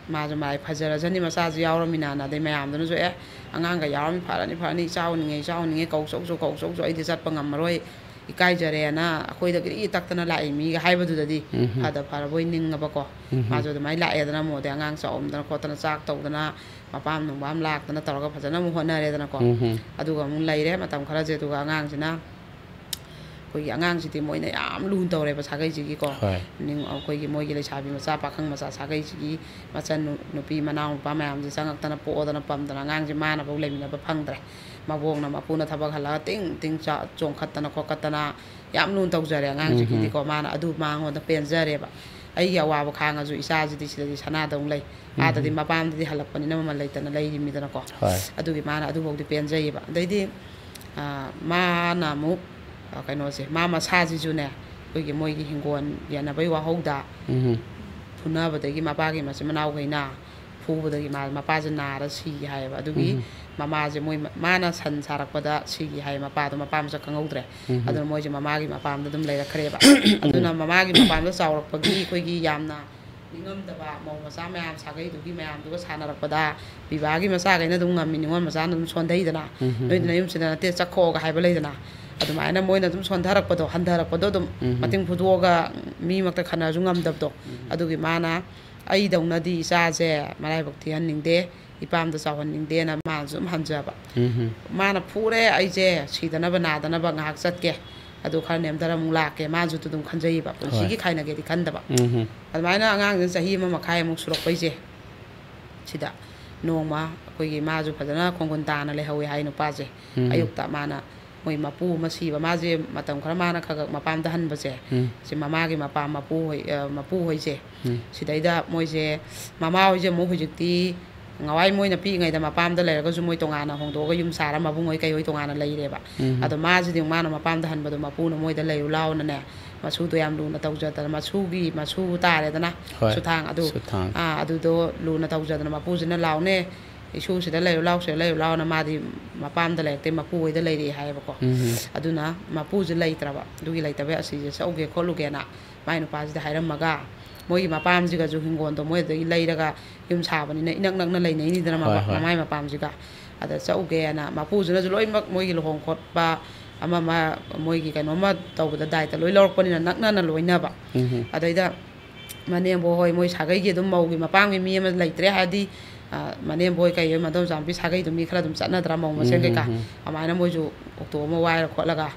ꯃꯥꯁꯨ ꯃꯔꯥꯏ ꯐꯖꯔꯖꯅꯤ, ꯃꯆꯥꯁꯨ ꯌꯥꯎꯔꯃꯤꯅꯅ꯫ ꯑꯗꯩ ꯃꯌꯥꯝꯗꯨꯅꯁꯨ, "ꯑꯦ, ꯑꯉꯥꯡꯒ ꯌꯥꯎꯔꯃꯤ, ꯐꯔꯅꯤ, ꯐꯔꯅꯤ, ꯏꯆꯥ ꯎꯅꯤꯡꯉꯦ, ꯏꯆꯥ ꯎꯅꯤꯡꯉꯦ, ꯀꯧ ꯆꯧꯁꯨ, ꯀꯧ ꯆꯧꯁꯨ, ꯑꯩꯗꯤ ꯆꯠꯄ ꯉꯝꯃꯔꯣꯏ, ꯏꯀꯥꯏꯖꯔꯦꯅ ꯑꯩꯈꯣꯏꯗ ꯒ꯭ꯔꯤ ꯇꯛꯇꯅ ꯂꯥꯛꯏ ꯃꯤꯒ" ꯍꯥꯏꯕꯗꯨꯗꯗꯤ ꯎꯝ꯫ ꯐꯗ ꯐꯔꯕꯣꯏ ꯅꯤꯡꯉꯕꯀꯣ꯫ ꯎꯝ꯫ ꯃꯥꯁꯨ ꯑꯗꯨꯃꯥꯏꯅ ꯂꯥꯛꯑꯦꯗꯅ ꯑꯃꯨꯛ, ꯑꯗꯩ ꯑꯉꯥꯡ ꯆꯥꯎꯝꯗꯅ ꯈꯣꯠꯇꯅ, ꯆꯥꯛ ꯇꯧꯗꯅ, ꯃꯄꯥꯝ ꯅꯨꯡꯕꯥꯝ ꯂꯥꯛꯇꯅ ꯇꯧꯔꯒ ꯐꯖꯅ ꯑꯃꯨꯛ ꯍꯣꯠꯅꯔꯦꯗꯅꯀꯣ꯫ ꯎꯝ꯫ ꯑꯗꯨꯒ ꯑꯃꯨꯛ ꯂꯩꯔꯦ ꯃꯇꯝ ꯈꯔꯁꯦ, ꯑꯗꯨꯒ ꯑꯉꯥꯡꯁꯤꯅ ꯑꯩꯈꯣꯏꯒꯤ ꯑꯉꯥꯡꯁꯤꯗꯤ ꯃꯣꯏꯅ ꯌꯥꯝ ꯂꯨꯅ ꯇꯧꯔꯦꯕ ꯁꯥꯒꯩꯁꯤꯒꯤꯀꯣ꯫ ꯍꯣꯏ꯫ ꯅꯤꯡ-, ꯑꯩꯈꯣꯏꯒꯤ ꯃꯣꯏꯒꯤ ꯂꯩꯁꯥꯕꯤ ꯃꯆꯥ, ꯄꯥꯈꯪ ꯃꯆꯥ ꯁꯥꯒꯩꯁꯤꯒꯤ ꯃꯆꯟ ꯅꯨ-, ꯅꯨꯄꯤ ꯃꯅꯥꯎ ꯅꯨꯄꯥ ꯃꯌꯥꯝꯁꯦ ꯆꯪꯉꯛꯇꯅ ꯄꯣꯛꯑꯗꯅ ꯄꯝꯗꯅ ꯑꯉꯥꯡꯁꯦ ꯃꯥꯅꯐꯧ ꯂꯩꯃꯤꯟꯅꯕ ꯐꯪꯗ꯭ꯔꯦ꯫ ꯃꯕꯣꯛꯅ ꯃꯄꯨꯅ ꯊꯕꯛ ꯍꯜꯂꯛꯑ ꯇꯤꯡ ꯇꯤꯡ ꯆꯥ-, ꯆꯣꯡꯈꯠꯇꯅ ꯈꯣꯠꯀꯠꯇꯅ ꯌꯥꯝ ꯂꯨꯅ ꯇꯧꯖꯔꯦ ꯑꯉꯥꯡꯁꯤꯒꯤꯗꯤꯀꯣ꯫ ꯎꯝ꯫ ꯃꯥꯅ ꯑꯗꯨ ꯃꯉꯣꯟꯗ ꯄꯦꯟꯖꯔꯦꯕ꯫ "ꯑꯩꯒꯤ ꯑꯋꯥꯕ ꯈꯥꯡꯉꯁꯨ ꯏꯆꯥꯁꯤꯗꯤ ꯁꯤꯗꯗꯤ ꯁꯅꯥꯗꯧ ꯂꯩ꯫ ꯑꯥꯗꯗꯤ ꯎꯝ꯫ ꯃꯄꯥꯝꯗꯗꯤ ꯍꯜꯂꯛꯄꯅꯤꯅ ꯃꯃꯜ ꯂꯩꯇꯅ ꯂꯩꯔꯤꯃꯤꯗꯅꯀꯣ"꯫ ꯍꯣꯏ꯫ ꯑꯗꯨꯒꯤ ꯃꯥꯅ ꯑꯗꯨꯐꯥꯎꯗꯤ ꯄꯦꯟꯖꯩꯌꯦꯕ꯫ ꯑꯗꯩꯗꯤ ꯑꯥ, ꯃꯥꯅ ꯑꯃꯨꯛ, ꯑꯥ, ꯀꯩꯅꯣꯁꯦ, ꯃꯥ ꯃꯁꯥꯁꯤꯁꯨꯅꯦ, ꯑꯩꯈꯣꯏꯒꯤ ꯃꯣꯏꯒꯤ ꯍꯤꯡꯒꯣꯜ ꯌꯦꯟꯅꯕꯩ ꯋꯥꯍꯧꯗ ꯎꯝ꯫ ꯐꯨꯅꯕꯗꯒꯤ ꯃꯄꯥꯒꯤ ꯃꯆꯤꯟ ꯃꯅꯥꯎꯈꯩꯅ ꯐꯨꯕꯗꯒꯤ ꯃꯥ, ꯃꯄꯥꯁꯦ ꯅꯥꯔ ꯁꯤꯒꯤ ꯍꯥꯏꯌꯦꯕ꯫ ꯑꯗꯨꯒꯤ ꯎꯝ꯫ ꯃꯃꯥꯁꯦ ꯃꯣꯏ ꯃ-, ꯃꯥꯅ ꯁꯟ ꯁꯥꯔꯛꯄꯗ ꯁꯤꯒꯤ ꯍꯥꯏꯌꯦ, ꯃꯄꯥꯗꯣ ꯃꯄꯥ ꯃꯁꯛ ꯈꯪꯍꯧꯗ꯭ꯔꯦ꯫ ꯎꯝ꯫ ꯑꯗꯨꯅ ꯃꯣꯏꯁꯦ ꯃꯃꯥꯒꯤ ꯃꯄꯥꯝꯗ ꯑꯗꯨꯝ ꯂꯩꯔꯛꯈ꯭ꯔꯦꯕ꯫ ꯑꯗꯨꯅ ꯃꯃꯥꯒꯤ ꯃꯄꯥꯝꯗ ꯆꯥꯎꯔꯛꯄꯒꯤ ꯑꯩꯈꯣꯏꯒꯤ ꯌꯥꯝꯅ ꯅꯤꯡꯉꯝꯗꯕ ꯃꯧ ꯃꯆꯥ ꯃꯌꯥꯝ, ꯁꯥꯒꯩꯗꯨꯒꯤ ꯃꯌꯥꯝꯗꯨꯒ ꯁꯥꯟꯅꯔꯛꯄꯗ ꯄꯤꯕꯥꯒꯤ ꯃꯆꯥꯈꯩꯅ ꯑꯗꯨꯝ ꯉꯝꯃꯤ, ꯅꯤꯉꯣꯜ ꯃꯆꯥꯅ ꯑꯗꯨꯝ ꯁꯣꯟꯊꯩꯗꯅ꯫ ꯎꯝ, ꯎꯝ, "ꯅꯣꯏꯗꯤ ꯎꯝ꯫ ꯅꯌꯨꯝꯁꯤꯗ ꯅꯠꯇꯦ, ꯆꯠꯈꯣꯒ" ꯍꯥꯏꯕ ꯂꯩꯗꯅ, ꯑꯗꯨꯃꯥꯏꯅ ꯃꯣꯏꯅ ꯑꯗꯨꯝ ꯁꯣꯟꯊꯔꯛꯄꯗꯣ, ꯍꯟꯊꯔꯛꯄꯗꯣ, ꯑꯗꯨꯝ ꯎꯝ, ꯎꯝ꯫ ꯃꯇꯤꯡ ꯐꯨꯗꯣꯛꯑꯒ ꯃꯤꯃꯛꯇ ꯈꯟꯅꯔꯁꯨ ꯉꯝꯗꯕꯗꯣ꯫ ꯎꯝ꯫ ꯑꯗꯨꯒꯤ ꯃꯥꯅ, "ꯑꯩꯗꯧꯅꯗꯤ ꯏꯆꯥꯁꯦ ꯃꯔꯥꯏꯕꯛ ꯊꯤꯍꯟꯅꯤꯡꯗꯦ, ꯏꯄꯥꯝꯗ ꯆꯥꯎꯍꯟꯅꯤꯡꯗꯦꯅ" ꯃꯥꯅꯁꯨ ꯑꯗꯨꯝ ꯍꯟꯖꯕ꯫ ꯎꯝ, ꯎꯝ꯫ ꯃꯥꯅ ꯐꯨꯔꯦ, ꯑꯩꯁꯦ ꯁꯤꯗꯅꯕ ꯅꯥꯗꯅꯕ ꯉꯥꯏꯍꯥꯛ ꯆꯠꯀꯦ, ꯑꯗꯨ ꯈꯔ ꯅꯦꯝꯊꯔ ꯑꯃꯨꯛ ꯂꯥꯛꯀꯦ, ꯃꯥꯅꯁꯨ ꯑꯗꯨꯝ ꯈꯟꯖꯩꯌꯦꯕ, ꯄꯨꯟꯁꯤꯒꯤ ꯍꯣꯏ꯫ ꯈꯥꯏꯅꯒꯦꯗꯤ ꯈꯟꯗꯕ꯫ ꯎꯝ, ꯎꯝ꯫ ꯑꯗꯨꯃꯥꯏꯅ ꯑꯉꯥꯡꯁꯤꯅ ꯆꯍꯤ ꯑꯃ ꯃꯈꯥꯏꯃꯨꯛ ꯁꯨꯔꯛꯄꯩꯁꯦ, ꯁꯤꯗ ꯅꯣꯡꯃ ꯑꯩꯈꯣꯏꯒꯤ, ꯃꯥꯁꯨ ꯐꯖꯅ ꯈꯣꯡꯒꯨꯟ ꯇꯥꯅ ꯂꯩꯍꯧꯋꯦ ꯍꯥꯏ ꯅꯨꯄꯥꯁꯦ꯫ ꯎꯝ꯫ ꯑꯌꯨꯛꯇ ꯃꯥꯅ ꯃꯣꯏ ꯃꯄꯨ ꯑꯃ ꯁꯤꯕ, ꯃꯥꯁꯦ ꯃꯇꯝ ꯈꯔ ꯃꯥꯅ ꯈꯔ ꯈꯔ ꯃꯄꯥꯝꯗ ꯍꯟꯕꯁꯦ, ꯎꯝ꯫ ꯁꯤ ꯃꯃꯥꯒꯤ ꯃꯄꯥꯝ, ꯃꯄꯨ ꯍꯣꯏ, ꯑ, ꯃꯄꯨ ꯍꯣꯏꯁꯦ, ꯎꯝ꯫ ꯁꯤꯗꯩꯗ ꯃꯣꯏꯁꯦ, ꯃꯃꯥ ꯍꯣꯏꯁꯦ ꯑꯃꯨꯛ ꯍꯧꯖꯤꯛꯇꯤ, ꯉꯋꯥꯏ ꯃꯣꯏꯅ ꯄꯤꯛꯏꯉꯩꯗ ꯃꯄꯥꯝꯗ ꯂꯩꯔꯒꯁꯨ ꯃꯣꯏ ꯇꯣꯉꯥꯟꯅ ꯍꯣꯡꯗꯣꯛꯑꯒ ꯌꯨꯝ ꯁꯥꯔ ꯃꯕꯨꯡ ꯍꯣꯏ ꯀꯩ ꯍꯣꯏ ꯇꯣꯉꯥꯟꯅ ꯂꯩꯔꯦꯕ꯫ ꯎꯝ꯫ ꯑꯗꯣ ꯃꯥꯁꯤꯗꯤ ꯑꯃꯨꯛ ꯃꯥꯅ ꯃꯄꯥꯝꯗ ꯍꯟꯕꯗꯣ ꯃꯄꯨꯅ ꯃꯣꯏꯗ ꯂꯩꯔꯨ ꯂꯥꯎꯅꯅꯦ, ꯃꯁꯨꯗꯣ ꯌꯥꯝ ꯂꯨꯅ ꯇꯧꯖꯗꯅ, ꯃꯁꯨꯒꯤ, ꯃꯁꯨ ꯇꯥꯔꯦꯗꯅ, ꯍꯣꯏ꯫ ꯁꯨꯊꯥꯡ ꯑꯗꯨ, ꯁꯨꯊꯥꯡ꯫ ꯑꯥ, ꯑꯗꯨꯗꯣ ꯂꯨꯅ ꯇꯧꯖꯗꯅ ꯃꯄꯨꯁꯤꯅ ꯂꯥꯎꯅꯦ, ꯏꯁꯨꯁꯤꯗ ꯂꯩꯔꯨ ꯂꯥꯎ, ꯁꯤꯗ ꯂꯩꯔꯨ ꯂꯥꯎꯅ, ꯃꯥꯗꯤ ꯃꯄꯥꯝꯗ ꯂꯩꯔꯛꯇꯦ, ꯃꯄꯨ ꯍꯣꯏꯗ ꯂꯩꯔꯛꯑꯦ ꯍꯥꯏꯌꯦꯕꯀꯣ꯫ ꯎꯝ꯫ ꯑꯗꯨꯅ ꯃꯄꯨꯁꯦ ꯂꯩꯇ꯭ꯔꯕ, ꯑꯗꯨꯒꯤ ꯂꯩꯇꯕꯩ ꯑꯁꯤꯁꯦ ꯆꯠꯎꯒꯦ ꯈꯣꯠꯂꯨꯒꯦꯅ ꯃꯥꯏ ꯅꯨꯄꯥꯁꯤꯗ ꯍꯥꯏꯔꯝꯃꯒ, ꯃꯣꯏꯒꯤ ꯃꯄꯥꯝꯁꯤꯒꯁꯨ ꯍꯤꯡꯒꯣꯜꯗꯣ ꯃꯣꯏꯗꯒꯤ ꯂꯩꯔꯒ ꯌꯨꯝ ꯁꯥꯕꯅꯤꯅ ꯏꯅꯛ ꯅꯛꯅ ꯂꯩꯅꯩꯅꯤꯗꯅ ꯃꯄꯥ-, ꯍꯣꯏ, ꯍꯣꯏ꯫ ꯃꯃꯥꯏ ꯃꯄꯥꯝꯁꯤꯒ꯫ ꯑꯗ ꯆꯠꯎꯒꯦꯅ ꯃꯄꯨꯁꯤꯅꯁꯨ ꯂꯣꯏꯅꯃꯛ ꯃꯣꯏꯒꯤ ꯂꯨꯍꯣꯡ ꯈꯣꯠꯄ ꯑꯃ ꯑꯃ, ꯃꯣꯏꯒꯤ ꯀꯩꯅꯣꯝꯃ ꯇꯧꯕꯗ ꯗꯥꯏꯇ ꯂꯣꯏ ꯂꯧꯔꯛꯄꯅꯤꯅ ꯅꯛꯅꯅ ꯂꯣꯏꯅꯕ꯫ ꯎꯝ꯫ ꯑꯗꯩꯗ ꯃꯅꯦꯝꯕꯣꯛ ꯍꯣꯏ, ꯃꯣꯏ ꯁꯥꯒꯩꯒꯤ ꯑꯗꯨꯝ ꯃꯧꯒꯤ ꯃꯄꯥꯝꯒꯤ ꯃꯤ ꯑꯃ ꯂꯩꯇ꯭ꯔꯦ ꯍꯥꯏꯔꯗꯤ, ꯑ, ꯃꯅꯦꯝꯕꯣꯛ ꯍꯣꯏ ꯀꯩ ꯍꯣꯏ, ꯃꯗꯣꯝꯆꯥ ꯅꯨꯄꯤ ꯁꯥꯒꯩꯗꯣ ꯃꯤ ꯈꯔ ꯑꯗꯨꯝ ꯆꯠꯅꯗ꯭ꯔꯥ, ꯃꯧ ꯃꯁꯦꯟ ꯎꯝ, ꯀꯩꯀꯥ꯫ ꯎꯝ, ꯎꯝ꯫ ꯑꯗꯨꯃꯥꯏꯅ ꯃꯣꯏꯁꯨ ꯑꯣꯇꯣ ꯑꯃ ꯋꯥꯏꯔ ꯈꯣꯠꯂꯒ,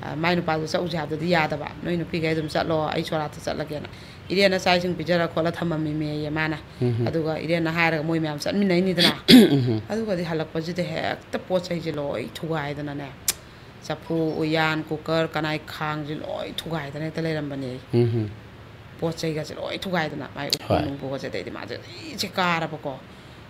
ꯑ, ꯃꯥꯏ ꯅꯨꯄꯥꯗꯣ ꯆꯠꯎꯁꯦ ꯍꯥꯏꯕꯗꯗꯤ ꯌꯥꯗꯕ꯫ "ꯅꯣꯏ ꯅꯨꯄꯤꯈꯩ ꯑꯗꯨꯝ ꯆꯠꯂꯣ, ꯑꯩ ꯁꯣꯔꯥꯠꯇ ꯆꯠꯂꯒꯦꯅ" ꯏꯔꯦꯟꯅ ꯆꯥꯛ ꯏꯁꯤꯡ ꯄꯤꯖꯔ ꯈꯣꯠꯂ ꯊꯝꯃꯝꯃꯤꯃꯦꯌꯦ ꯃꯥꯅ꯫ ꯎꯝ, ꯎꯝ꯫ ꯑꯗꯨꯒ ꯏꯔꯦꯟꯅ ꯍꯥꯏꯔꯒ ꯃꯣꯏ ꯃꯌꯥꯝ ꯆꯠꯃꯤꯟꯅꯩꯅꯤꯗꯅ꯫ ꯎꯝ, ꯎꯝ꯫ ꯑꯗꯨꯒꯗꯤ ꯍꯜꯂꯛꯄꯁꯤꯗ ꯍꯦꯛꯇ ꯄꯣꯠ ꯆꯩꯁꯦ ꯂꯣꯏ ꯊꯨꯒꯥꯏꯗꯅꯅꯦ, ꯆꯐꯨ, ꯎꯌꯥꯟ, ꯀꯨꯀꯔ, ꯀꯅꯥꯏ ꯈꯥꯡꯁꯦ ꯂꯣꯏ ꯊꯨꯒꯥꯏꯗꯅ ꯍꯦꯛꯇ ꯂꯩꯔꯝꯕꯅꯦ꯫ ꯎꯝ, ꯎꯝ꯫ ꯄꯣꯠ ꯆꯩꯒꯁꯦ ꯂꯣꯏ ꯊꯨꯒꯥꯏꯗꯅ, ꯃꯥꯏ ꯎꯄꯨ ꯍꯣꯏ꯫ ꯅꯨꯡꯄꯨꯒꯁꯦ꯫ ꯑꯗꯩꯗꯤ ꯃꯥꯁꯦ ꯑꯩꯁꯦ ꯀꯥꯔꯕꯀꯣ꯫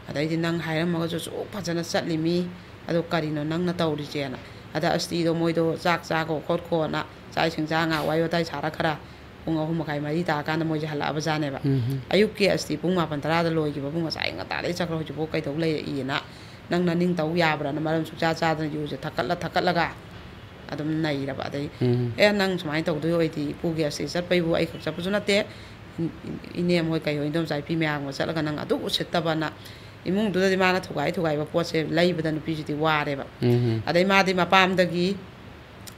ꯑꯗꯩꯗꯤ, "ꯅꯪ ꯍꯥꯏꯔꯝꯃꯒꯁꯨ ꯑꯁꯨꯛ ꯐꯖꯅ ꯆꯠꯂꯤꯃꯤ, ꯑꯗꯣ ꯀꯔꯤꯅꯣ ꯅꯪꯅ ꯇꯧꯔꯤꯁꯦꯅ?" ꯑꯗ ꯑꯁꯇꯤꯗꯣ ꯃꯣꯏꯗꯣ ꯆꯥꯛ ꯆꯥꯈꯣ ꯈꯣꯠꯈꯣꯅ, ꯆꯥꯛ ꯏꯁꯤꯡ ꯆꯥ ꯉꯥꯏꯍꯥꯛ ꯋꯥꯔꯤ ꯋꯥꯇꯥꯏ ꯁꯥꯔ ꯈꯔ ꯄꯨꯡ ꯑꯍꯨꯝ ꯃꯈꯥꯏ, ꯃꯔꯤ ꯇꯥꯔꯀꯥꯟꯗ ꯃꯣꯏꯁꯦ ꯍꯜꯂꯛꯑꯕꯖꯥꯠꯅꯦꯕ꯫ ꯎꯝ, ꯎꯝ꯫ ꯑꯌꯨꯛꯀꯤ ꯑꯁꯇꯤ ꯄꯨꯡ ꯃꯥꯄꯟ ꯇꯔꯥꯗ ꯂꯣꯏꯈꯤꯕꯕꯨ ꯉꯁꯥꯏ ꯉꯟꯇꯥꯗꯩ ꯆꯠꯈ꯭ꯔ ꯍꯧꯖꯤꯛꯐꯥꯎ ꯀꯩꯗꯧ ꯂꯩꯔꯛꯏꯅ, ꯅꯪ ꯅꯅꯤꯡ ꯇꯧ ꯌꯥꯕ꯭ꯔꯥꯅ ꯃꯔꯝ ꯁꯨꯛꯆꯥ ꯆꯥꯗꯅ ꯌꯨꯁꯦ ꯊꯛꯀꯠꯂ ꯊꯛꯀꯠꯂꯒ ꯑꯗꯨꯝ ꯅꯩꯔꯕ꯫ ꯑꯗꯩ, ꯎꯝ꯫ "ꯑꯦ, ꯅꯪ ꯁꯨꯃꯥꯏꯅ ꯇꯧꯗꯣꯏ ꯑꯣꯏꯗꯤ, ꯏꯄꯨꯒꯤ ꯑꯁꯤ ꯆꯠꯄꯩꯕꯨ ꯑꯩ ꯈꯛ ꯆꯠꯄꯁꯨ ꯅꯠꯇꯦ, ꯏꯅꯦꯝ ꯍꯣꯏ ꯀꯩ ꯍꯣꯏ, ꯏꯟꯗꯣꯝꯆꯥ ꯏꯄꯤ ꯃꯌꯥꯝꯒ ꯆꯠꯂꯒ ꯅꯪ ꯑꯗꯨꯛ ꯎꯁꯤꯠꯇꯕꯅ", ꯏꯃꯨꯡꯗꯨꯗꯗꯤ ꯃꯥꯅ ꯊꯨꯒꯥꯏ ꯊꯨꯒꯥꯏꯕ ꯄꯣꯠꯁꯦ ꯂꯩꯕꯗ ꯅꯨꯄꯤꯁꯤꯗꯤ ꯋꯥꯔꯦꯕ꯫ ꯎꯝ꯫ ꯑꯗꯩ ꯃꯥꯗꯤ ꯃꯄꯥꯝꯗꯒꯤ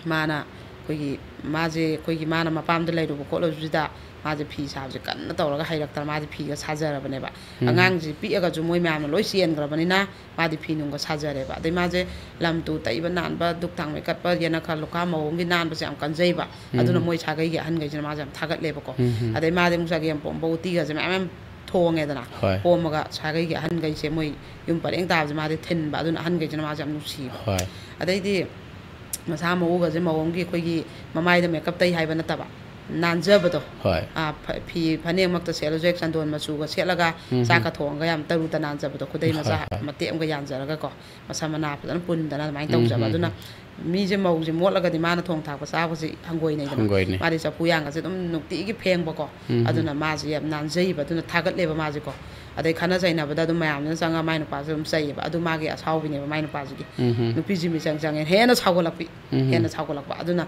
ꯃꯥꯅ ꯑꯩꯈꯣꯏꯒꯤ, ꯃꯥꯁꯦ ꯑꯩꯈꯣꯏꯒꯤ, ꯃꯥꯅ ꯃꯄꯥꯝꯗ ꯂꯩꯔꯨꯕ ꯈꯣꯠꯂꯨꯕꯁꯤꯗ ꯃꯥꯁꯦ ꯐꯤ ꯁꯥꯕꯁꯦ ꯀꯟꯅ ꯇꯧꯔꯒ ꯍꯩꯔꯛꯇꯅ ꯃꯥꯁꯦ ꯐꯤꯒ ꯁꯥꯖꯔꯕꯅꯦꯕ꯫ ꯎꯝ꯫ ꯑꯉꯥꯡꯁꯦ ꯄꯤꯛꯑꯒꯁꯨ ꯃꯣꯏ ꯃꯌꯥꯝꯅ ꯂꯣꯏ ꯆꯦꯟꯈ꯭ꯔꯕꯅꯤꯅ ꯃꯥꯗꯤ ꯐꯤ ꯅꯨꯡꯒ ꯁꯥꯖꯔꯦꯕ꯫ ꯑꯗꯩ ꯃꯥꯁꯦ ꯂꯝ ꯇꯨ ꯇꯩꯕ ꯅꯥꯟꯕ, ꯗꯨꯛ ꯊꯥꯡ ꯃꯩꯀꯠꯄ, ꯌꯦꯅꯈꯥ ꯂꯨꯈꯥ ꯃꯑꯣꯡꯒꯤ ꯅꯥꯟꯕꯁꯦ ꯌꯥꯝ ꯀꯟꯖꯩꯕ꯫ ꯑꯗꯨꯅ ꯎꯝ꯫ ꯃꯣꯏ ꯁꯥꯒꯩꯒꯤ ꯑꯍꯟꯈꯩꯁꯤꯅ ꯃꯥꯁꯦ ꯌꯥꯝ ꯊꯥꯒꯠꯂꯦꯕꯀꯣ꯫ ꯎꯝ, ꯎꯝ꯫ ꯑꯗꯩ ꯃꯥꯗꯤ ꯑꯃꯨꯛ ꯆꯒꯦꯝ ꯄꯣꯝꯕ, ꯎꯇꯤꯒꯁꯦ ꯃꯌꯥꯝ ꯃꯌꯥꯝ ꯊꯣꯡꯉꯦꯗꯅ꯫ ꯍꯣꯏ꯫ ꯄꯣꯝꯃꯒ ꯁꯥꯒꯩꯒꯤ ꯑꯍꯟꯈꯩꯁꯦ ꯃꯣꯏ ꯌꯨꯝ ꯄꯔꯦꯡ ꯇꯥꯕꯁꯦ ꯃꯥꯗꯤ ꯊꯤꯟꯕ, ꯑꯗꯨꯅ ꯑꯍꯟꯈꯩꯁꯤꯅ ꯃꯥꯁꯦ ꯌꯥꯝ ꯅꯨꯡꯁꯤꯕ꯫ ꯍꯣꯏ꯫ ꯑꯗꯩꯗꯤ ꯃꯁꯥ ꯃꯎꯒꯁꯦ ꯃꯑꯣꯡꯒꯤ ꯑꯩꯈꯣꯏꯒꯤ ꯃꯃꯥꯏꯗ ꯃꯦꯀꯞ ꯇꯩ ꯍꯥꯏꯕ ꯅꯠꯇꯕ, ꯅꯥꯟꯖꯕꯗꯣ꯫ ꯍꯣꯏ꯫ ꯑꯥ, ꯐ- ꯐꯤ ꯐꯅꯦꯛꯃꯛꯇ ꯁꯦꯠꯂꯁꯨ ꯍꯦꯛ ꯆꯟꯗꯣꯟ ꯃꯆꯨꯒ ꯁꯦꯠꯂꯒ ꯆꯥꯛꯀ ꯊꯣꯡꯉꯒ ꯌꯥꯝ ꯇꯔꯨ ꯇꯅꯥꯟꯖꯕꯗꯣ, ꯈꯨꯗꯩ ꯃꯆꯥ ꯍꯣꯏ, ꯍꯣꯏ꯫ ꯃꯇꯦꯛ ꯑꯃꯒ ꯌꯥꯟꯖꯔꯒꯀꯣ, ꯃꯁꯝ ꯃꯅꯥ ꯐꯖꯅ ꯄꯨꯟꯗꯅ ꯑꯗꯨꯃꯥꯏꯅ ꯇꯧꯖꯕ꯫ ꯑꯗꯨꯅ ꯃꯤꯁꯦ, ꯃꯧꯁꯦ ꯃꯣꯠꯂꯒꯗꯤ ꯃꯥꯅ ꯊꯣꯡ ꯊꯥꯛꯄ ꯆꯥꯕꯁꯤ ꯍꯪꯒꯣꯏꯅꯩꯗꯅ꯫ ꯍꯪꯒꯣꯏꯅꯩ꯫ ꯃꯥꯗꯤ ꯆꯐꯨ ꯌꯥꯡꯒꯁꯦ ꯑꯗꯨꯝ ꯅꯨꯡꯇꯤꯒꯤ ꯐꯦꯡꯕꯀꯣ꯫ ꯑꯗꯨꯅ ꯃꯥꯁꯦ ꯌꯥꯝ ꯅꯥꯟꯖꯩꯕ, ꯑꯗꯨꯅ ꯊꯥꯒꯠꯂꯦꯕ ꯃꯥꯁꯦꯀꯣ꯫ ꯑꯗꯩ ꯈꯠꯅ ꯆꯩꯅꯕꯗ ꯑꯗꯨꯝ ꯃꯌꯥꯝꯁꯤꯅ ꯆꯪꯉꯒ ꯃꯥꯏ ꯅꯨꯄꯥꯁꯦ ꯑꯗꯨꯝ ꯆꯩꯌꯦꯕ꯫ ꯑꯗꯨ ꯃꯥꯒꯤ ꯑꯁꯥꯎꯕꯤꯅꯦꯕ ꯃꯥꯏ ꯅꯨꯄꯥꯁꯤꯗꯤ꯫ ꯅꯨꯄꯤꯁꯤ ꯃꯤꯆꯪ ꯆꯪꯉꯦ ꯍꯦꯟꯅ ꯁꯥꯎꯒꯠꯂꯛꯄꯤ꯫ ꯍꯦꯟꯅ ꯁꯥꯎꯒꯠꯂꯛꯄ꯫ ꯑꯗꯨꯅ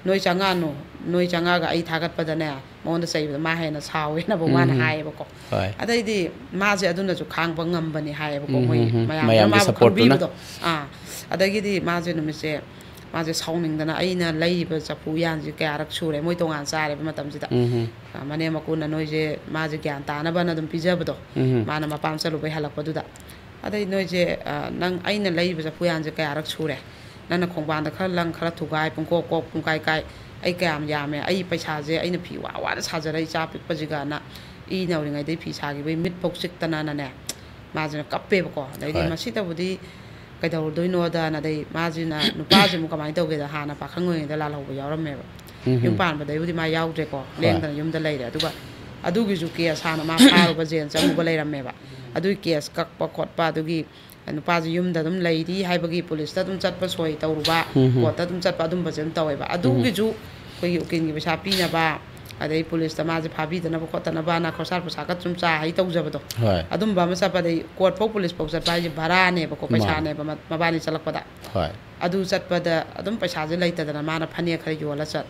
"ꯅꯣꯏ ꯆꯪꯉꯛꯑꯅꯨ, ꯅꯣꯏ ꯆꯪꯉꯛꯑꯒ ꯑꯩ ꯊꯥꯒꯠꯄꯗꯅꯦ, ꯃꯉꯣꯟꯗ ꯆꯩꯕꯗ ꯃꯥ ꯍꯦꯟꯅ ꯁꯥꯎꯋꯦꯅꯕꯨ ꯃꯥꯅ ꯍꯥꯏꯌꯦꯕꯀꯣ꯫ ꯍꯣꯏ꯫ ꯑꯗꯩꯗꯤ ꯃꯥꯁꯦ ꯑꯗꯨꯅꯁꯨ ꯈꯥꯡꯕ ꯉꯝꯕꯅꯤ ꯍꯥꯏꯌꯦꯕꯀꯣ꯫ ꯃꯣꯏ ꯃꯌꯥꯝꯗꯨꯅ ꯃꯌꯥꯝꯒꯤ ꯃꯥꯕꯨ supportꯇꯨꯅ꯫ ꯈꯪꯕꯤꯕꯗꯣ꯫ ꯑꯥ꯫ ꯑꯗꯒꯤꯗꯤ ꯃꯥꯁꯦ ꯅꯨꯃꯤꯠꯁꯦ, ꯃꯥꯁꯦ ꯁꯥꯎꯅꯤꯡꯗꯅ, "ꯑꯩꯅ ꯂꯩꯔꯤꯕ ꯆꯐꯨ ꯎꯌꯥꯟꯁꯦ ꯀꯌꯥꯔꯛ ꯁꯨꯔꯦ?" ꯃꯣꯏ ꯇꯣꯉꯥꯟ ꯆꯥꯔꯦꯕ ꯃꯇꯝꯁꯤꯗ꯫ ꯑ, ꯃꯅꯦꯝ ꯃꯀꯨꯅ ꯅꯣꯏꯁꯦ, ꯃꯥꯁꯦ ꯒ꯭ꯌꯥꯟ ꯇꯥꯅꯕꯅ ꯑꯗꯨꯝ ꯄꯤꯖꯕꯗꯣ꯫ ꯃꯥꯅ ꯃꯄꯥꯝ ꯆꯠꯂꯨꯕꯩ ꯍꯜꯂꯛꯄꯗꯨꯗ꯫ ꯑꯗꯩ ꯅꯣꯏꯁꯦ, ꯑ, "ꯅꯪ, ꯑꯩꯅ ꯂꯩꯔꯤꯕ ꯆꯐꯨ ꯎꯌꯥꯟꯁꯦ ꯀꯌꯥꯔꯛ ꯁꯨꯔꯦ? ꯅꯪꯅ ꯈꯣꯡꯕꯥꯟꯗ ꯈꯔ ꯂꯪ, ꯈꯔ ꯊꯨꯒꯥꯏ, ꯄꯨꯡꯀꯣꯛ ꯀꯣꯛ, ꯄꯨꯡꯀꯥꯏ ꯀꯥꯏ, ꯑꯩ ꯀꯌꯥꯝ ꯌꯥꯝꯃꯦ? ꯑꯩ ꯄꯩꯁꯥꯁꯦ, ꯑꯩꯅ ꯐꯤ ꯋꯥ ꯋꯥꯅ ꯁꯥꯖꯔ ꯏꯆꯥ ꯄꯤꯛꯄꯁꯤꯒꯅ, ꯏ ꯅꯧꯔꯤꯉꯩꯗꯩ ꯐꯤ ꯁꯥꯈꯤꯕꯩ ꯃꯤꯠꯐꯧ ꯆꯤꯛꯇꯅꯅꯅꯦ", ꯃꯥꯁꯤꯅ ꯀꯞꯄꯦꯕꯀꯣ꯫ ꯑꯗꯩꯗꯤ ꯍꯣꯏ꯫ ꯃꯁꯤꯇꯕꯨꯗꯤ ꯀꯩꯗꯧꯔꯨꯗꯣꯏꯅꯣꯗꯅ, ꯑꯗꯩ ꯃꯥꯁꯤꯅ, ꯅꯨꯄꯥꯁꯤꯃꯨꯛ ꯀꯃꯥꯏꯅ ꯇꯧꯒꯦꯗ, ꯍꯥꯟꯅ ꯄꯥꯈꯪ ꯑꯣꯏꯔꯤꯉꯩꯗ ꯂꯥꯜꯍꯧꯕ ꯌꯥꯎꯔꯝꯃꯦꯕ꯫ ꯌꯨꯝ ꯄꯥꯟꯕꯗꯩꯕꯨꯗꯤ ꯃꯥ ꯌꯥꯎꯗ꯭ꯔꯦꯀꯣ, ꯂꯦꯡꯗꯅ ꯌꯨꯝꯗ ꯂꯩꯔꯦ꯫ ꯑꯗꯨꯒ ꯑꯗꯨꯒꯤꯁꯨ ꯀꯦꯁ ꯍꯥꯟꯅ ꯃꯥ ꯐꯥꯔꯨꯕ, ꯖꯦꯜ ꯆꯪꯉꯨꯕ ꯂꯩꯔꯝꯃꯦꯕ꯫ ꯑꯗꯨꯒꯤ ꯀꯦꯁ ꯀꯛꯄ ꯈꯣꯠꯄ, ꯑꯗꯨꯒꯤ ꯅꯨꯄꯥꯁꯤ ꯌꯨꯝꯗ ꯑꯗꯨꯝ ꯂꯩꯔꯤ ꯍꯥꯏꯕꯒꯤ ꯄꯨꯂꯤꯁꯇ ꯑꯗꯨꯝ ꯆꯠꯄ, ꯁꯣꯏ ꯇꯧꯔꯨꯕ, ꯀꯣꯔꯠꯇ ꯑꯗꯨꯝ ꯆꯠꯄ, ꯑꯗꯨꯝꯕꯁꯦ ꯑꯗꯨꯝ ꯇꯧꯋꯦꯕ꯫ ꯑꯗꯨꯒꯤꯁꯨ ꯑꯩꯈꯣꯏꯒꯤ ꯎꯀꯤꯜꯒꯤ ꯄꯩꯁꯥ ꯄꯤꯅꯕ, ꯑꯗꯩ ꯄꯨꯂꯤꯁꯇ ꯃꯥꯁꯦ ꯐꯥꯕꯤꯗꯅꯕ ꯈꯣꯠꯇꯅꯕꯅ ꯈꯣꯔꯁꯥ ꯄꯨꯔꯁꯥꯒ ꯁꯨꯝ ꯆꯥ ꯍꯩ ꯇꯧꯖꯕꯗꯣ꯫ ꯍꯣꯏ꯫ ꯑꯗꯨꯝꯕ ꯑꯃ ꯆꯠꯄꯗꯩ ꯀꯣꯔꯠ ꯐꯥꯎ ꯄꯨꯂꯤꯁ ꯐꯥꯎ ꯆꯠꯄ ꯍꯥꯏꯁꯦ ꯚꯔꯥꯅꯦꯕꯀꯣ, ꯃꯥꯅꯦ꯫ ꯄꯩꯁꯥꯅꯦꯕ ꯃ-, ꯃꯕꯥꯅꯤ ꯆꯠꯂꯛꯄꯗ꯫ ꯍꯣꯏ꯫ ꯑꯗꯨ ꯆꯠꯄꯗ ꯑꯗꯨꯝ ꯄꯩꯁꯥꯁꯦ ꯂꯩꯇꯗꯅ ꯃꯥꯅ ꯐꯅꯦꯛ ꯈꯔ ꯌꯣꯜꯂ ꯆꯠ,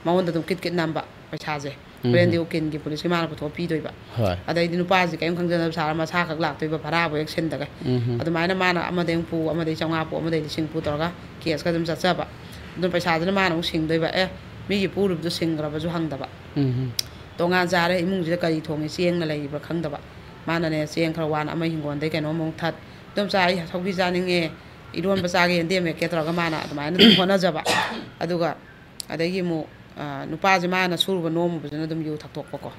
ꯃꯉꯣꯟꯗ ꯑꯗꯨꯝ ꯀꯤꯠ ꯀꯤꯠ ꯅꯝꯕ ꯄꯩꯁꯥꯁꯦ꯫ ꯍꯣꯔꯦꯟꯗꯤ ꯎꯀꯤꯜꯒꯤ ꯄꯨꯂꯤꯁꯀꯤ ꯃꯥꯅ ꯄꯨꯊꯣꯛꯄꯤꯗꯣꯏꯕ꯫ ꯍꯣꯏ꯫ ꯑꯗꯩꯗꯤ ꯅꯨꯄꯥꯁꯤ ꯀꯔꯤꯝ ꯈꯪꯖꯗꯕ ꯁꯥꯔ ꯃꯁꯥ ꯈꯛ ꯂꯥꯛꯇꯣꯏꯕ, ꯚꯔꯥꯕꯨ ꯍꯦꯛ ꯁꯤꯟꯗꯒꯩ꯫ ꯑꯗꯨꯃꯥꯏꯅ ꯃꯥꯅ ꯑꯃꯗꯩ ꯑꯃꯨꯛ ꯄꯨ, ꯑꯃꯗꯩ ꯆꯥꯝꯃꯉꯥ ꯄꯨ, ꯑꯃꯗꯩ ꯂꯤꯁꯤꯡ ꯄꯨ ꯇꯧꯔꯒ ꯀꯦꯁꯀ ꯑꯗꯨꯝ ꯆꯠꯆꯕ꯫ ꯑꯗꯨꯝ ꯄꯩꯁꯥꯗꯨꯅ ꯃꯥꯅ ꯑꯃꯨꯛ ꯁꯤꯡꯗꯣꯏꯕ꯫ ꯑꯦ, ꯃꯤꯒꯤ ꯄꯨꯔꯤꯕꯗꯨ ꯁꯤꯡꯈ꯭ꯔꯕꯁꯨ ꯍꯪꯗꯕ꯫ ꯇꯣꯉꯥꯟ ꯆꯥꯔꯦ, ꯏꯃꯨꯡꯁꯤꯗ ꯀꯔꯤ ꯊꯣꯡꯉꯤ, ꯆꯦꯡꯅ ꯂꯩꯔꯤꯕ꯭ꯔꯥ ꯈꯪꯗꯕ꯫ ꯃꯥꯅꯅꯦ ꯆꯦꯡ ꯈꯔ ꯋꯥꯅ ꯑꯃ ꯍꯤꯡꯒꯣꯜꯗꯩ ꯀꯩꯅꯣꯝ ꯑꯃꯨꯛ ꯊꯠ, "ꯏꯗꯣꯝꯆꯥ, ꯑꯩ ꯁꯧꯒ꯭ꯔꯤ ꯆꯥꯅꯤꯡꯉꯦ, ꯏꯔꯣꯟꯕ ꯆꯥꯒꯦ, ꯌꯦꯟꯗꯦꯝ ꯍꯦꯛꯀꯦ" ꯇꯧꯔꯒ ꯃꯥꯅ ꯑꯗꯨꯃꯥꯏꯅ ꯑꯗꯨꯝ ꯍꯣꯠꯅꯖꯕ꯫ ꯑꯗꯨꯒ ꯑꯗꯒꯤ ꯑꯃꯨꯛ, ꯑ, ꯅꯨꯄꯥꯁꯦ ꯃꯥꯅ ꯁꯨꯔꯨꯕ ꯅꯣꯝꯃꯨꯕꯁꯤꯅ ꯑꯗꯨꯝ ꯌꯨ ꯊꯛꯇꯣꯛꯄꯀꯣ꯫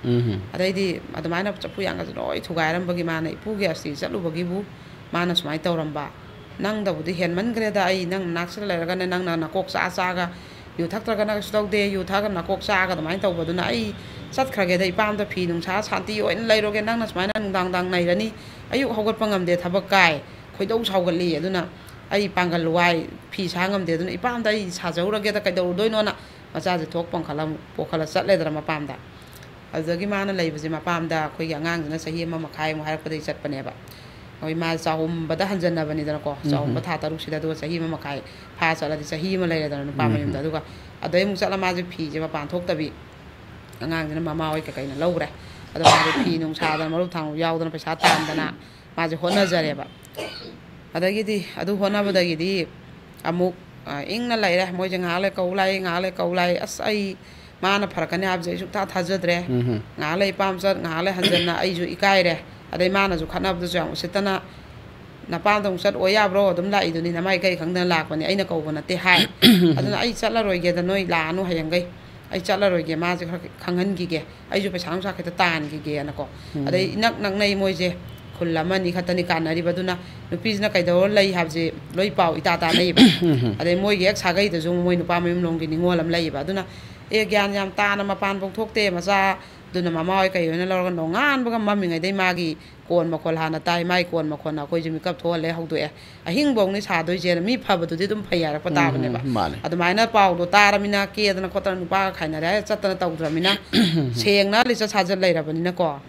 ꯑꯗꯩꯗꯤ ꯑꯗꯨꯃꯥꯏꯅ ꯆꯐꯨ ꯌꯥꯡꯒꯁꯦ ꯂꯣꯏ ꯊꯨꯒꯥꯏꯔꯝꯕꯒꯤ ꯃꯥꯅ ꯏꯄꯨꯒꯤ ꯑꯁꯇꯤ ꯆꯠꯂꯨꯕꯒꯤꯕꯨ ꯃꯥꯅ ꯁꯨꯃꯥꯏꯅ ꯇꯧꯔꯝꯕ꯫ ꯅꯪꯗꯕꯨꯗꯤ ꯍꯦꯟꯃꯟꯈ꯭ꯔꯦꯗ, ꯑꯩ ꯅꯪ ꯅꯥꯛꯁꯤꯗ ꯂꯩꯔꯒꯅꯦ, ꯅꯪꯅ ꯅꯀꯣꯛ ꯆꯥ ꯆꯥꯒ ꯌꯨ ꯊꯛꯇ꯭ꯔꯒꯅ ꯀꯩꯁꯨ ꯇꯧꯗꯦ, ꯌꯨ ꯊꯛꯑꯒ ꯅꯀꯣꯛ ꯆꯥꯒ ꯑꯗꯨꯃꯥꯏꯅ ꯇꯧꯕꯗꯨꯅ ꯑꯩ ꯆꯠꯈ꯭ꯔꯒꯦꯗ, ꯏꯄꯥꯝꯗ ꯐꯤ ꯅꯨꯡꯁꯥ ꯁꯥꯟꯇꯤ ꯑꯣꯏꯅ ꯂꯩꯔꯨꯒꯦ, ꯅꯪꯅ ꯁꯨꯃꯥꯏꯅ ꯅꯨꯡꯗꯥꯡ ꯅꯨꯡꯗꯥꯡ ꯅꯩꯔꯅꯤ, ꯑꯌꯨꯛ ꯍꯧꯒꯠꯄ ꯉꯝꯗꯦ, ꯊꯕꯛ ꯀꯥꯏ, ꯈꯣꯏꯗꯧ ꯁꯥꯎꯒꯠꯂꯤ, ꯑꯗꯨꯅ ꯑꯩ ꯄꯥꯡꯒꯜ ꯋꯥꯏ, ꯐꯤ ꯁꯥ ꯉꯝꯗꯦ, ꯑꯗꯨꯅ ꯏꯄꯥꯝꯗ ꯑꯩ ꯁꯥꯖꯍꯧꯔꯒꯦꯗ, ꯀꯩꯗꯧꯔꯨꯗꯣꯏꯅꯣꯅ ꯃꯆꯥꯁꯦ ꯊꯣꯛ ꯄꯣꯡꯈꯠꯂ ꯄꯣꯈꯠꯂ ꯆꯠꯂꯦꯗꯅ ꯃꯄꯥꯝꯗ꯫ ꯑꯗꯨꯗꯒꯤ ꯃꯥꯅ ꯂꯩꯕꯁꯦ ꯃꯄꯥꯝꯗ ꯑꯩꯈꯣꯏꯒꯤ ꯑꯉꯥꯡꯁꯤꯅ ꯆꯍꯤ ꯑꯃ ꯃꯈꯥꯏꯃꯨꯛ ꯍꯥꯏꯔꯛꯄꯗꯒꯤ ꯆꯠꯄꯅꯦꯕ꯫ ꯍꯣꯏ, ꯃꯥ ꯆꯥꯎꯝꯕꯗ ꯍꯟꯖꯟꯅꯕꯅꯤꯗꯅꯀꯣ, ꯎꯝ, ꯆꯥꯎꯝꯕ ꯎꯝ꯫ ꯊꯥ ꯇꯔꯨꯛꯁꯤꯗ, ꯑꯗꯨꯒ ꯆꯍꯤ ꯑꯃ ꯃꯈꯥꯏ ꯐꯥ ꯆꯠꯂꯗꯤ ꯆꯍꯤ ꯑꯃ ꯂꯩꯔꯦꯗꯅ ꯅꯨꯄꯥ ꯎꯝ, ꯃꯌꯨꯝꯗ꯫ ꯎꯝ꯫ ꯑꯗꯨꯒ ꯑꯗꯩ ꯑꯃꯨꯛ ꯆꯠꯂ ꯃꯥꯁꯦ ꯐꯤꯁꯦ ꯃꯄꯥꯟ ꯊꯣꯛꯇꯕꯤ, ꯑꯉꯥꯡꯁꯤꯅ ꯃꯃꯥ ꯍꯣꯏ ꯀꯩꯀꯩꯅ ꯂꯧꯈ꯭ꯔꯦ꯫ ꯑꯗꯣ ꯃꯥꯁꯦ ꯐꯤ ꯅꯨꯡ ꯁꯥꯗꯅ, ꯃꯔꯨꯞ ꯊꯥꯡ ꯌꯥꯎꯗꯅ, ꯄꯩꯁꯥ ꯇꯥꯟꯗꯅ ꯃꯥꯁꯦ ꯍꯣꯠꯅꯖꯔꯦꯕ꯫ ꯑꯗꯒꯤꯗꯤ ꯑꯗꯨ ꯍꯣꯠꯅꯕꯗꯒꯤꯗꯤ ꯑꯃꯨꯛ, ꯑ, ꯏꯪꯅ ꯂꯩꯔꯦ꯫ ꯃꯣꯏꯁꯦ ꯉꯥꯏꯍꯥꯛ ꯂꯩ ꯀꯧ ꯂꯥꯛꯏ, ꯉꯥꯏꯍꯥꯛ ꯂꯩ ꯀꯧ ꯂꯥꯛꯏ꯫ ꯑꯁ, ꯑꯩ, ꯃꯥꯅ ꯐꯔꯛꯀꯅꯤ ꯍꯥꯏꯕꯁꯦ ꯑꯩ ꯁꯨꯡꯊꯥ ꯊꯥꯖꯗ꯭ꯔꯦ꯫ ꯎꯝ꯫ ꯉꯥꯏꯍꯥꯛ ꯂꯩ ꯏꯄꯥꯝ ꯆꯠ, ꯉꯥꯏꯍꯥꯛ ꯂꯩ ꯍꯟꯖꯟꯅ, ꯑꯩꯁꯨ ꯏꯀꯥꯏꯔꯦ꯫ ꯑꯗꯩ ꯃꯥꯅꯁꯨ ꯈꯠꯅꯕꯗꯁꯨ ꯌꯥꯝ ꯎꯁꯤꯠꯇꯅ, "ꯅꯄꯥꯝꯗ ꯑꯃꯨꯛ ꯆꯠ ꯑꯣꯏ ꯌꯥꯕ꯭ꯔꯣ? ꯑꯗꯨꯝ ꯂꯥꯛꯏꯗꯨꯅꯤ, ꯅꯃꯥꯏ ꯏꯀꯩ ꯈꯪꯗꯅ ꯂꯥꯛꯄꯅꯤ, ꯑꯩꯅ ꯀꯧꯕ ꯅꯠꯇꯦ" ꯍꯥꯏ꯫ ꯑꯗꯨꯅ "ꯑꯩ ꯆꯠꯂꯔꯣꯏꯒꯦꯗ, ꯅꯣꯏ ꯂꯥꯛꯑꯅꯨ ꯍꯌꯦꯡꯈꯩ꯫ ꯑꯩ ꯆꯠꯂꯔꯣꯏꯒꯦ, ꯃꯥꯁꯦ ꯈꯔ ꯈꯪꯍꯟꯈꯤꯒꯦ, ꯑꯩꯁꯨ ꯄꯩꯁꯥ ꯅꯨꯡꯁꯥ ꯈꯤꯇ ꯇꯥꯟꯈꯤꯒꯦꯅꯀꯣ"꯫ ꯎꯝ꯫ ꯑꯗꯩ ꯏꯅꯛ ꯅꯛꯅꯩ ꯃꯣꯏꯁꯦ, ꯈꯨꯜ ꯑꯃ ꯑꯅꯤ ꯈꯛꯇꯅꯤ ꯀꯥꯟꯅꯔꯤꯕ꯫ ꯑꯗꯨꯅ ꯅꯨꯄꯤꯁꯤꯅ ꯀꯩꯗꯧꯔ ꯂꯩ ꯍꯥꯏꯕꯁꯦ ꯂꯣꯏ ꯄꯥꯎ ꯏꯇꯥ ꯇꯥꯅꯩꯌꯦꯕ꯫ ꯎꯝ꯫ ꯑꯗꯩ ꯃꯣꯏꯒꯤ ꯍꯦꯛ ꯁꯥꯒꯩꯗꯁꯨ ꯃꯣꯏ ꯅꯨꯄꯥ ꯃꯌꯨꯝ ꯂꯣꯝꯒꯤ ꯅꯤꯉꯣꯜ ꯑꯃ ꯂꯩꯌꯦꯕ꯫ ꯑꯗꯨꯅ "ꯑꯦ, ꯒ꯭ꯌꯥꯟ ꯌꯥꯝ ꯇꯥꯅ ꯃꯄꯥꯟ ꯐꯥꯎ ꯊꯣꯛꯇꯦ ꯃꯆꯥ"꯫ ꯑꯗꯨꯅ ꯃꯃꯥ ꯍꯣꯏ ꯀꯩ ꯍꯣꯏꯅ ꯂꯧꯔꯒ ꯅꯣꯡꯉꯥꯟꯕꯒ ꯃꯝꯃꯤꯉꯩꯗꯩ ꯃꯥꯒꯤ ꯀꯣꯟ ꯃꯈꯣꯜ ꯍꯥꯟꯅ ꯇꯥꯏ꯫ ꯃꯥꯒꯤ ꯀꯣꯟ ꯃꯈꯣꯜꯅ ꯑꯩꯈꯣꯏꯁꯦ ꯃꯤꯀꯞ ꯊꯣꯛꯍꯜꯂꯦ, ꯍꯧꯗꯣꯛꯑꯦ꯫ ꯑꯍꯤꯡꯐꯧꯅꯤ ꯁꯥꯗꯣꯏꯁꯦꯅ꯫ ꯃꯤ ꯐꯕꯗꯨꯗꯤ ꯑꯗꯨꯝ ꯐꯩ ꯍꯥꯏꯔꯛꯄ ꯎꯝ, ꯇꯥꯕꯅꯦꯕ꯫ ꯎꯝ, ꯃꯥꯅꯦ꯫ ꯑꯗꯨꯃꯥꯏꯅ ꯄꯥꯎꯗꯣ ꯇꯥꯔꯃꯤꯅ, ꯀꯦꯗꯅ ꯈꯣꯠꯇꯅ ꯅꯨꯄꯥꯒ ꯈꯥꯏꯅꯔꯦ ꯍꯥꯏꯔ ꯆꯠꯇꯅ ꯇꯧꯗ꯭ꯔꯃꯤꯅ, ꯁꯦꯡꯅ ꯂꯤꯆꯠ ꯁꯥꯖꯠ ꯂꯩꯔꯕꯅꯤꯅꯀꯣ,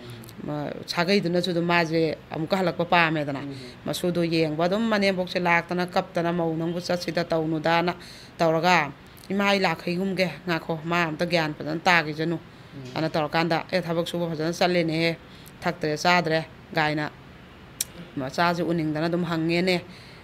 ꯃ-, ꯁꯥꯒꯩꯗꯨꯅꯁꯨ ꯑꯗꯨꯝ ꯃꯥꯁꯦ ꯑꯃꯨꯛꯀ ꯍꯜꯂꯛꯄ ꯄꯥꯝꯃꯦꯗꯅ꯫ ꯎꯝ꯫ ꯃꯁꯨꯗꯣ ꯌꯦꯡꯕ ꯑꯗꯨꯝ ꯃꯅꯦꯝꯕꯣꯛꯁꯦ ꯂꯥꯛꯇꯅ ꯀꯞꯇꯅ, "ꯃꯧ ꯅꯪꯕꯨ ꯆꯠꯁꯤꯗ ꯇꯧꯅꯨꯗꯅ" ꯇꯧꯔꯒ, "ꯏꯃꯥ, ꯑꯩ ꯂꯥꯛꯈꯩꯒꯨꯝꯒꯦ, ꯉꯥꯏꯈꯣ, ꯃꯥ ꯑꯝꯇ ꯒ꯭ꯌꯥꯟ ꯐꯖꯅ ꯇꯥꯈꯤꯁꯅꯨ" ꯎꯝ꯫ ꯑꯅ ꯇꯧꯔꯀꯥꯟꯗ, "ꯑꯦ, ꯊꯕꯛ ꯁꯨꯕ ꯐꯖꯅ ꯆꯠꯂꯦꯅꯦꯍꯦ, ꯊꯛꯇ꯭ꯔꯦ ꯆꯥꯗ꯭ꯔꯦ" ꯒꯥꯏꯅ ꯃꯆꯥꯁꯦ ꯎꯅꯤꯡꯗꯅ ꯑꯗꯨꯝ ꯍꯪꯉꯦꯅꯦ꯫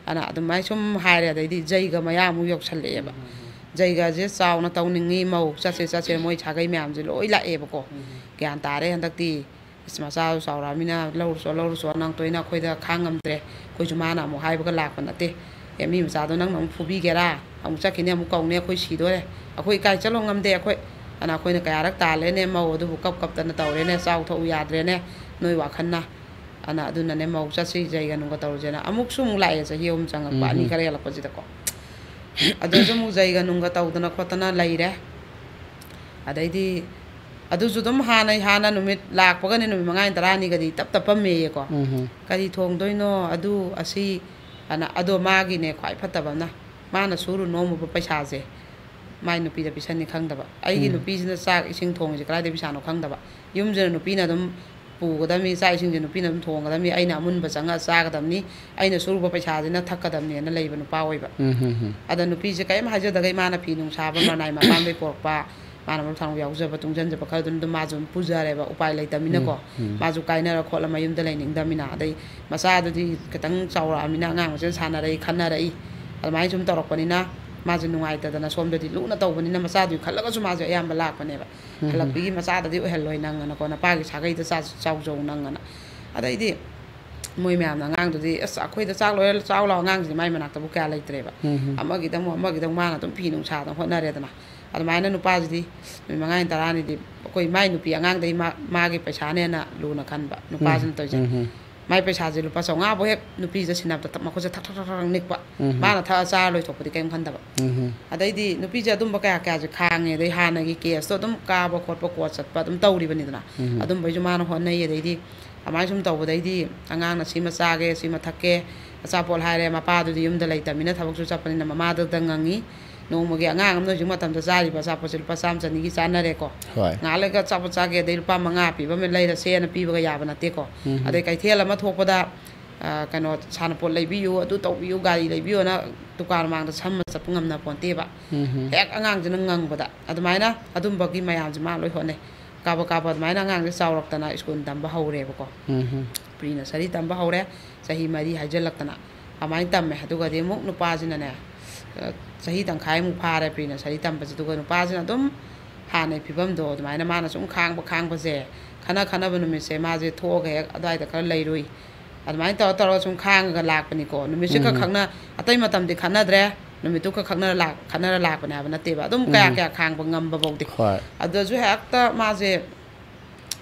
ꯑꯅ ꯑꯗꯨꯃꯥꯏꯅ ꯁꯨꯝ ꯍꯥꯏꯔꯦ꯫ ꯑꯗꯩꯗꯤ ꯖꯩꯒ ꯃꯌꯥ ꯑꯃꯨꯛ ꯌꯧꯁꯜꯂꯛꯑꯦꯕ꯫ ꯎꯝ, ꯎꯝ, ꯎꯝ꯫ "ꯖꯩꯒꯁꯦ ꯆꯥꯎꯅ ꯇꯧꯅꯤꯡꯉꯤ, ꯃꯧ ꯆꯠꯁꯦ ꯆꯠꯁꯦ", ꯃꯣꯏ ꯁꯥꯒꯩ ꯃꯌꯥꯝꯁꯦ ꯂꯣꯏ ꯂꯥꯛꯑꯦꯕꯀꯣ꯫ ꯎꯝ꯫ "ꯒ꯭ꯌꯥꯟ ꯇꯥꯔꯦ ꯍꯟꯗꯛꯇꯤ, ꯑꯁ, ꯃꯆꯥꯗꯣ ꯆꯥꯎꯔꯛꯑꯃꯤꯅ ꯂꯧꯔꯨꯆꯣ, ꯂꯧꯔꯨꯆꯣ, ꯅꯪ ꯇꯣꯏꯅ ꯑꯩꯈꯣꯏꯗ ꯈꯥꯡ ꯉꯝꯗ꯭ꯔꯦ꯫ ꯑꯩꯈꯣꯏꯁꯨ ꯃꯥꯅ ꯑꯃꯨꯛ ꯍꯥꯏꯕꯒ ꯂꯥꯛꯄ ꯅꯠꯇꯦ꯫ ꯑꯦ, ꯃꯤ ꯃꯆꯥꯗꯣ ꯅꯪꯅ ꯑꯃꯨꯛ ꯐꯨꯕꯤꯒꯦꯔꯥ? ꯑꯃꯨꯛ ꯆꯠꯈꯤꯅꯤ, ꯑꯃꯨꯛ ꯀꯧꯅꯤ, ꯑꯩꯈꯣꯏ ꯁꯤꯗꯣꯔꯦ꯫ ꯑꯩꯈꯣꯏ ꯏꯀꯥꯏ ꯆꯠꯂꯣ ꯉꯝꯗꯦ ꯑꯩꯈꯣꯏ"꯫ ꯑꯅ ꯑꯩꯈꯣꯏꯅ ꯀꯌꯥꯔꯛ ꯇꯥꯜꯂꯦꯅꯦ, ꯃꯧ ꯑꯗꯨꯕꯨ ꯀꯞ ꯀꯞꯇꯅ ꯇꯧꯔꯦꯅꯦ, "ꯆꯥꯎ ꯊꯛꯎ ꯌꯥꯗ꯭ꯔꯦꯅꯦ, ꯅꯣꯏ ꯋꯥꯈꯜꯅ"꯫ ꯑꯅ ꯑꯗꯨꯅꯅꯦ, "ꯃꯧ ꯆꯠꯁꯤ, ꯖꯩꯒ ꯅꯨꯡꯒ ꯇꯧꯔꯨꯁꯦꯅ", ꯑꯃꯨꯛꯁꯨ ꯑꯃꯨꯛ ꯂꯥꯛꯑꯦ, ꯆꯍꯤ ꯑꯍꯨꯝ ꯆꯪꯉꯛꯄ, ꯎꯝ, ꯑꯅꯤ ꯎꯝ꯫ ꯈꯔ ꯍꯦꯜꯂꯛꯄꯁꯤꯗꯀꯣ꯫ ꯑꯗꯨꯁꯨ ꯑꯃꯨꯛ ꯖꯩꯒ ꯅꯨꯡꯒ ꯇꯧꯗꯅ ꯈꯣꯠꯇꯅ ꯂꯩꯔꯦ꯫ ꯑꯗꯩꯗꯤ ꯑꯗꯨꯁꯨ ꯑꯗꯨꯝ ꯍꯥꯟꯅꯩ ꯍꯥꯟꯅ ꯅꯨꯃꯤꯠ ꯂꯥꯛꯄꯒꯅꯤ, ꯅꯨꯃꯤꯠ ꯃꯉꯥꯅꯤ ꯇꯔꯥꯅꯤꯒꯗꯤ ꯇꯞ ꯇꯞ ꯐꯝꯃꯦꯌꯦꯀꯣ꯫ ꯎꯝ, ꯎꯝ꯫ "ꯀꯔꯤ ꯊꯣꯡꯗꯣꯏꯅꯣ?" ꯑꯗꯨ ꯑꯁꯤ ꯑꯅ꯫ ꯑꯗꯣ ꯃꯥꯒꯤꯅꯦ ꯈ꯭ꯋꯥꯏ ꯐꯠꯇꯕ ꯑꯃꯅ, ꯃꯥꯅ ꯁꯨꯔꯨ ꯅꯣꯝꯃꯨꯕ ꯄꯩꯁꯥꯁꯦ ꯃꯥꯏ ꯅꯨꯄꯤꯗ ꯄꯤꯁꯟꯅꯤ ꯈꯪꯗꯕ꯫ ꯑꯩꯒꯤ ꯎꯝ꯫ ꯅꯨꯄꯤꯁꯤꯅ ꯆꯥꯛ ꯏꯁꯤꯡ ꯊꯣꯡꯉꯤꯁꯦ ꯀꯗꯥꯏꯗꯒꯤ ꯄꯩꯁꯥꯅꯣ ꯈꯪꯗꯕ꯫ ꯌꯨꯝꯁꯤꯅ ꯅꯨꯄꯤꯅ ꯑꯗꯨꯝ ꯄꯨꯒꯗꯕꯅꯤ, ꯆꯥꯛ ꯏꯁꯤꯡꯁꯦ ꯅꯨꯄꯤꯅ ꯑꯗꯨꯝ ꯊꯣꯡꯒꯗꯕꯅꯤ, ꯑꯩꯅ ꯑꯃꯨꯟꯕ ꯆꯪꯉ ꯆꯥꯒꯗꯕꯅꯤ, ꯑꯩꯅ ꯁꯨꯔꯨꯕ ꯄꯩꯁꯥꯁꯤꯅ ꯊꯛꯀꯗꯕꯅꯤꯅ ꯂꯩꯕ ꯅꯨꯄꯥ ꯑꯣꯏꯕ꯫ ꯎꯝ, ꯎꯝ, ꯎꯝ꯫ ꯑꯗ ꯅꯨꯄꯤꯁꯦ ꯀꯔꯤꯝ ꯍꯥꯏꯖꯗꯈꯩ ꯃꯥꯅ ꯐꯤ ꯅꯨꯡ ꯁꯥꯕ, ꯃꯔꯅꯥꯏ ꯃꯄꯥꯝꯗꯩ ꯄꯣꯔꯛꯄ, ꯃꯥꯅ ꯃꯔꯨꯞ ꯊꯥꯡ ꯌꯥꯎꯖꯕ, ꯇꯨꯡꯁꯤꯟꯖꯕ ꯈꯔ ꯑꯗꯨꯝ, ꯑꯗꯨꯝ ꯃꯥꯁꯨ ꯑꯗꯨꯝ ꯄꯨꯖꯔꯦꯕ, ꯎꯄꯥꯏ ꯂꯩꯇꯕꯅꯤꯅꯀꯣ꯫ ꯎꯝ, ꯎꯝ꯫ ꯃꯥꯁꯨ ꯀꯥꯏꯅꯔ ꯈꯣꯠꯂ ꯃꯌꯨꯝꯗ ꯂꯩꯅꯤꯡꯗꯕꯅꯤꯅ, ꯑꯗꯩ ꯃꯆꯥꯗꯨꯗꯤ ꯈꯤꯇꯪ ꯆꯥꯎꯔꯛꯑꯃꯤꯅ ꯑꯉꯥꯡ ꯃꯁꯦꯟ ꯁꯥꯟꯅꯔꯛꯏ, ꯈꯟꯅꯔꯛꯏ, ꯑꯗꯨꯃꯥꯏꯅ ꯁꯨꯝ ꯇꯧꯔꯛꯄꯅꯤꯅ ꯃꯥꯁꯦ ꯅꯨꯡꯉꯥꯏꯇꯗꯅ ꯁꯣꯝꯗꯗꯤ ꯂꯨꯅ ꯇꯧꯕꯅꯤꯅ ꯃꯆꯥꯗꯨꯒꯤ ꯈꯜꯂꯒꯁꯨ ꯃꯥꯁꯦ ꯑꯌꯥꯝꯕ ꯂꯥꯛꯄꯅꯦꯕ꯫ ꯎꯝ, ꯎꯝ꯫ "ꯍꯜꯂꯛꯄꯤꯒꯤ ꯃꯆꯥꯗꯗꯤ ꯑꯣꯏꯍꯜꯂꯣꯏ ꯅꯪ" ꯑꯅꯀꯣ, "ꯅꯄꯥꯒꯤ ꯁꯥꯒꯩꯗ ꯆꯥ-, ꯆꯥꯎꯖꯧ ꯅꯪ" ꯑꯅ꯫ ꯑꯗꯩꯗꯤ ꯃꯣꯏ ꯃꯌꯥꯝꯅ ꯑꯉꯥꯡꯗꯨꯗꯤ, "ꯑꯁ, ꯑꯩꯈꯣꯏꯗ ꯆꯥꯛ ꯂꯣꯏꯔ ꯆꯥꯎ ꯂꯥꯎ", ꯑꯉꯥꯡꯁꯤꯗꯤ ꯃꯥꯏ ꯃꯅꯥꯛꯇꯕꯨ ꯀꯌꯥ ꯂꯩꯇ꯭ꯔꯦꯕ꯫ ꯎꯝ, ꯎꯝ꯫ ꯑꯃꯒꯤꯗꯃꯨꯛ ꯑꯃꯒꯤꯗꯃꯨꯛ ꯃꯥꯅ ꯑꯗꯨꯝ ꯐꯤ ꯅꯨꯡ ꯁꯥꯗꯅ ꯍꯣꯠꯅꯔꯦꯗꯅ꯫ ꯑꯗꯨꯃꯥꯏꯅ ꯅꯨꯄꯥꯁꯤꯗꯤ ꯅꯨꯃꯤꯠ ꯃꯉꯥꯅꯤ ꯇꯔꯥꯅꯤꯗꯤ ꯑꯩꯈꯣꯏ ꯃꯥꯏ ꯅꯨꯄꯤ ꯑꯉꯥꯡꯗꯩ ꯃꯥ-, ꯃꯥꯒꯤ ꯄꯩꯁꯥꯅꯦꯅ ꯂꯨꯅ ꯈꯟꯕ ꯅꯨꯄꯥꯁꯤꯅ ꯎꯝ, ꯇꯧꯔꯤꯁꯦ꯫ ꯎꯝ, ꯎꯝ꯫ ꯃꯥꯏ ꯄꯩꯁꯥꯁꯦ ꯂꯨꯄꯥ ꯆꯥꯝꯃꯉꯥꯐꯧ ꯍꯦꯛ ꯅꯨꯄꯤꯁꯦ ꯁꯤꯟꯅꯕꯗ ꯊꯛ-, ꯃꯈꯨꯠꯁꯦ ꯊꯛ ꯊꯛ ꯊꯛ ꯊꯛ ꯅꯤꯛꯄ꯫ ꯎꯝ, ꯎꯝ꯫ ꯃꯥꯅ ꯊꯛꯑ ꯆꯥꯔ ꯂꯣꯏꯊꯣꯛꯄꯗꯤ ꯀꯔꯤꯝ ꯈꯟꯗꯕ꯫ ꯎꯝ, ꯎꯝ꯫ ꯑꯗꯩꯗꯤ ꯅꯨꯄꯤꯁꯦ ꯑꯗꯨꯝꯕ ꯀꯌꯥ ꯀꯌꯥꯁꯦ ꯈꯥꯡꯉꯦ꯫ ꯑꯗꯩ ꯍꯥꯟꯅꯒꯤ ꯀꯦꯁꯇꯣ ꯑꯗꯨꯝ ꯀꯥꯕ ꯈꯣꯠꯄ, ꯀꯣꯔꯠ ꯆꯠꯄ ꯑꯗꯨꯝ ꯇꯧꯔꯤꯕꯅꯤꯗꯅ꯫ ꯎꯝ, ꯎꯝ꯫ ꯑꯗꯨꯝꯕꯩꯁꯨ ꯃꯥꯅ ꯍꯣꯠꯅꯩ꯫ ꯑꯗꯩꯗꯤ ꯑꯗꯨꯃꯥꯏꯅ ꯁꯨꯝ ꯇꯧꯕꯗꯩꯗꯤ ꯑꯉꯥꯡꯅ ꯁꯤꯃ ꯆꯥꯒꯦ, ꯁꯤꯃ ꯊꯛꯀꯦ, ꯑꯆꯥꯄꯣꯠ ꯍꯥꯏꯔꯦ, ꯃꯄꯥꯗꯨꯗꯤ ꯌꯨꯝꯗ ꯂꯩꯇꯕꯅꯤꯅ ꯊꯕꯛꯁꯨ ꯆꯠꯄꯅꯤꯅ ꯃꯃꯥꯗꯨꯗ ꯉꯪꯉꯤ꯫ ꯅꯣꯡꯃꯒꯤ ꯑꯉꯥꯡ ꯑꯃꯅ ꯍꯧꯖꯤꯛ ꯃꯇꯝꯗ ꯆꯥꯔꯤꯕ ꯑꯆꯥꯄꯣꯠꯁꯦ ꯂꯨꯄꯥ ꯆꯥꯝꯃ ꯆꯅꯤꯒꯤ ꯆꯥꯅꯔꯦꯀꯣ꯫ ꯍꯣꯏ꯫ ꯉꯥꯏꯍꯥꯛ ꯂꯩꯔꯒ ꯑꯆꯥꯄꯣꯠ ꯆꯥꯒꯦ, ꯑꯗꯩ ꯂꯨꯄꯥ ꯃꯉꯥ ꯄꯤꯕ ꯑꯃ ꯂꯩꯔꯁꯦꯅ ꯄꯤꯕꯒ ꯌꯥꯕ ꯅꯠꯇꯦꯀꯣ꯫ ꯎꯝ꯫ ꯑꯗꯩ ꯀꯩꯊꯦꯜ ꯑꯃ ꯊꯣꯛꯄꯗ, ꯑ, ꯀꯩꯅꯣ, ꯁꯥꯟꯅꯄꯣꯠ ꯂꯩꯕꯤꯌꯨ, ꯑꯗꯨ ꯇꯧꯕꯤꯌꯨ, ꯒꯥꯔꯤ ꯂꯩꯕꯤꯌꯨꯅ ꯗꯨꯀꯥꯟ ꯃꯃꯥꯡꯗ ꯁꯝꯃ ꯆꯠꯄ ꯉꯝꯅ ꯄꯣꯟꯇꯦꯕ꯫ ꯎꯝ꯫ ꯍꯦꯛ ꯑꯉꯥꯡꯁꯤꯅ ꯉꯪꯕꯗ꯫ ꯑꯗꯨꯃꯥꯏꯅ ꯑꯗꯨꯝꯕꯒꯤ ꯃꯌꯥꯝꯁꯦ ꯃꯥ ꯂꯣꯏ ꯍꯣꯠꯅꯩ꯫ ꯀꯥꯕ ꯀꯥꯕ ꯑꯗꯨꯃꯥꯏꯅ ꯑꯉꯥꯡꯁꯦ ꯆꯥꯎꯔꯛꯇꯅ ꯁ꯭ꯀꯨꯜ ꯇꯝꯕ ꯍꯧꯔꯦꯕꯀꯣ꯫ ꯎꯝ꯫ ꯄ꯭ꯔꯤ ꯅꯁꯔꯤ ꯇꯝꯕ ꯍꯧꯔꯦ, ꯆꯍꯤ ꯃꯔꯤ ꯍꯥꯏꯖꯤꯜꯂꯛꯇꯅ꯫ ꯑꯗꯨꯃꯥꯏꯅ ꯇꯝꯃꯦ꯫ ꯑꯗꯨꯒꯗꯤ ꯑꯃꯨꯛ ꯅꯨꯄꯥꯁꯤꯅꯅꯦ, ꯑ, ꯆꯍꯤ ꯇꯪꯈꯥꯏꯃꯨꯛ ꯐꯥꯔꯦ ꯄ꯭ꯔꯤ ꯅꯁꯔꯤ ꯇꯝꯕꯁꯦ꯫ ꯑꯗꯨꯒ ꯅꯨꯄꯥꯁꯤꯅ ꯑꯗꯨꯝ ꯍꯥꯟꯅꯩ ꯐꯤꯕꯝꯗꯣ ꯑꯗꯨꯃꯥꯏꯅ ꯃꯥꯅ ꯁꯨꯝ ꯈꯥꯡꯕ ꯈꯥꯡꯕꯁꯦ, ꯈꯠꯅ ꯈꯠꯅꯕ ꯅꯨꯃꯤꯠꯁꯦ ꯃꯥꯁꯦ ꯊꯣꯛꯑꯒ ꯍꯦꯛ ꯑꯗꯨꯋꯥꯏꯗ ꯈꯔ ꯂꯩꯔꯨꯏ꯫ ꯑꯗꯨꯃꯥꯏꯅ ꯇꯧꯔ ꯇꯧꯔꯒ ꯁꯨꯝ ꯈꯥꯡꯉꯒ ꯂꯥꯛꯄꯅꯤꯀꯣ꯫ ꯅꯨꯃꯤꯠꯁꯦ ꯈꯔ ꯎꯝ꯫ ꯈꯛꯅ-, ꯑꯇꯩ ꯃꯇꯝꯗꯤ ꯈꯠꯅꯗ꯭ꯔꯦ, ꯅꯨꯃꯤꯠꯇꯨ ꯈꯛ ꯈꯛꯅꯔ ꯂꯥꯛ-, ꯈꯠꯅꯔ ꯂꯥꯛꯄꯅꯦ ꯍꯥꯏꯕ ꯅꯠꯇꯦꯕ꯫ ꯑꯗꯨꯝ ꯀꯌꯥ ꯎꯝ꯫ ꯀꯌꯥ ꯈꯥꯡꯕ ꯉꯝꯕ ꯐꯥꯎꯗꯤ꯫ ꯍꯣꯏ꯫ ꯑꯗꯨꯗꯁꯨ ꯍꯦꯛꯇ ꯃꯥꯁꯦ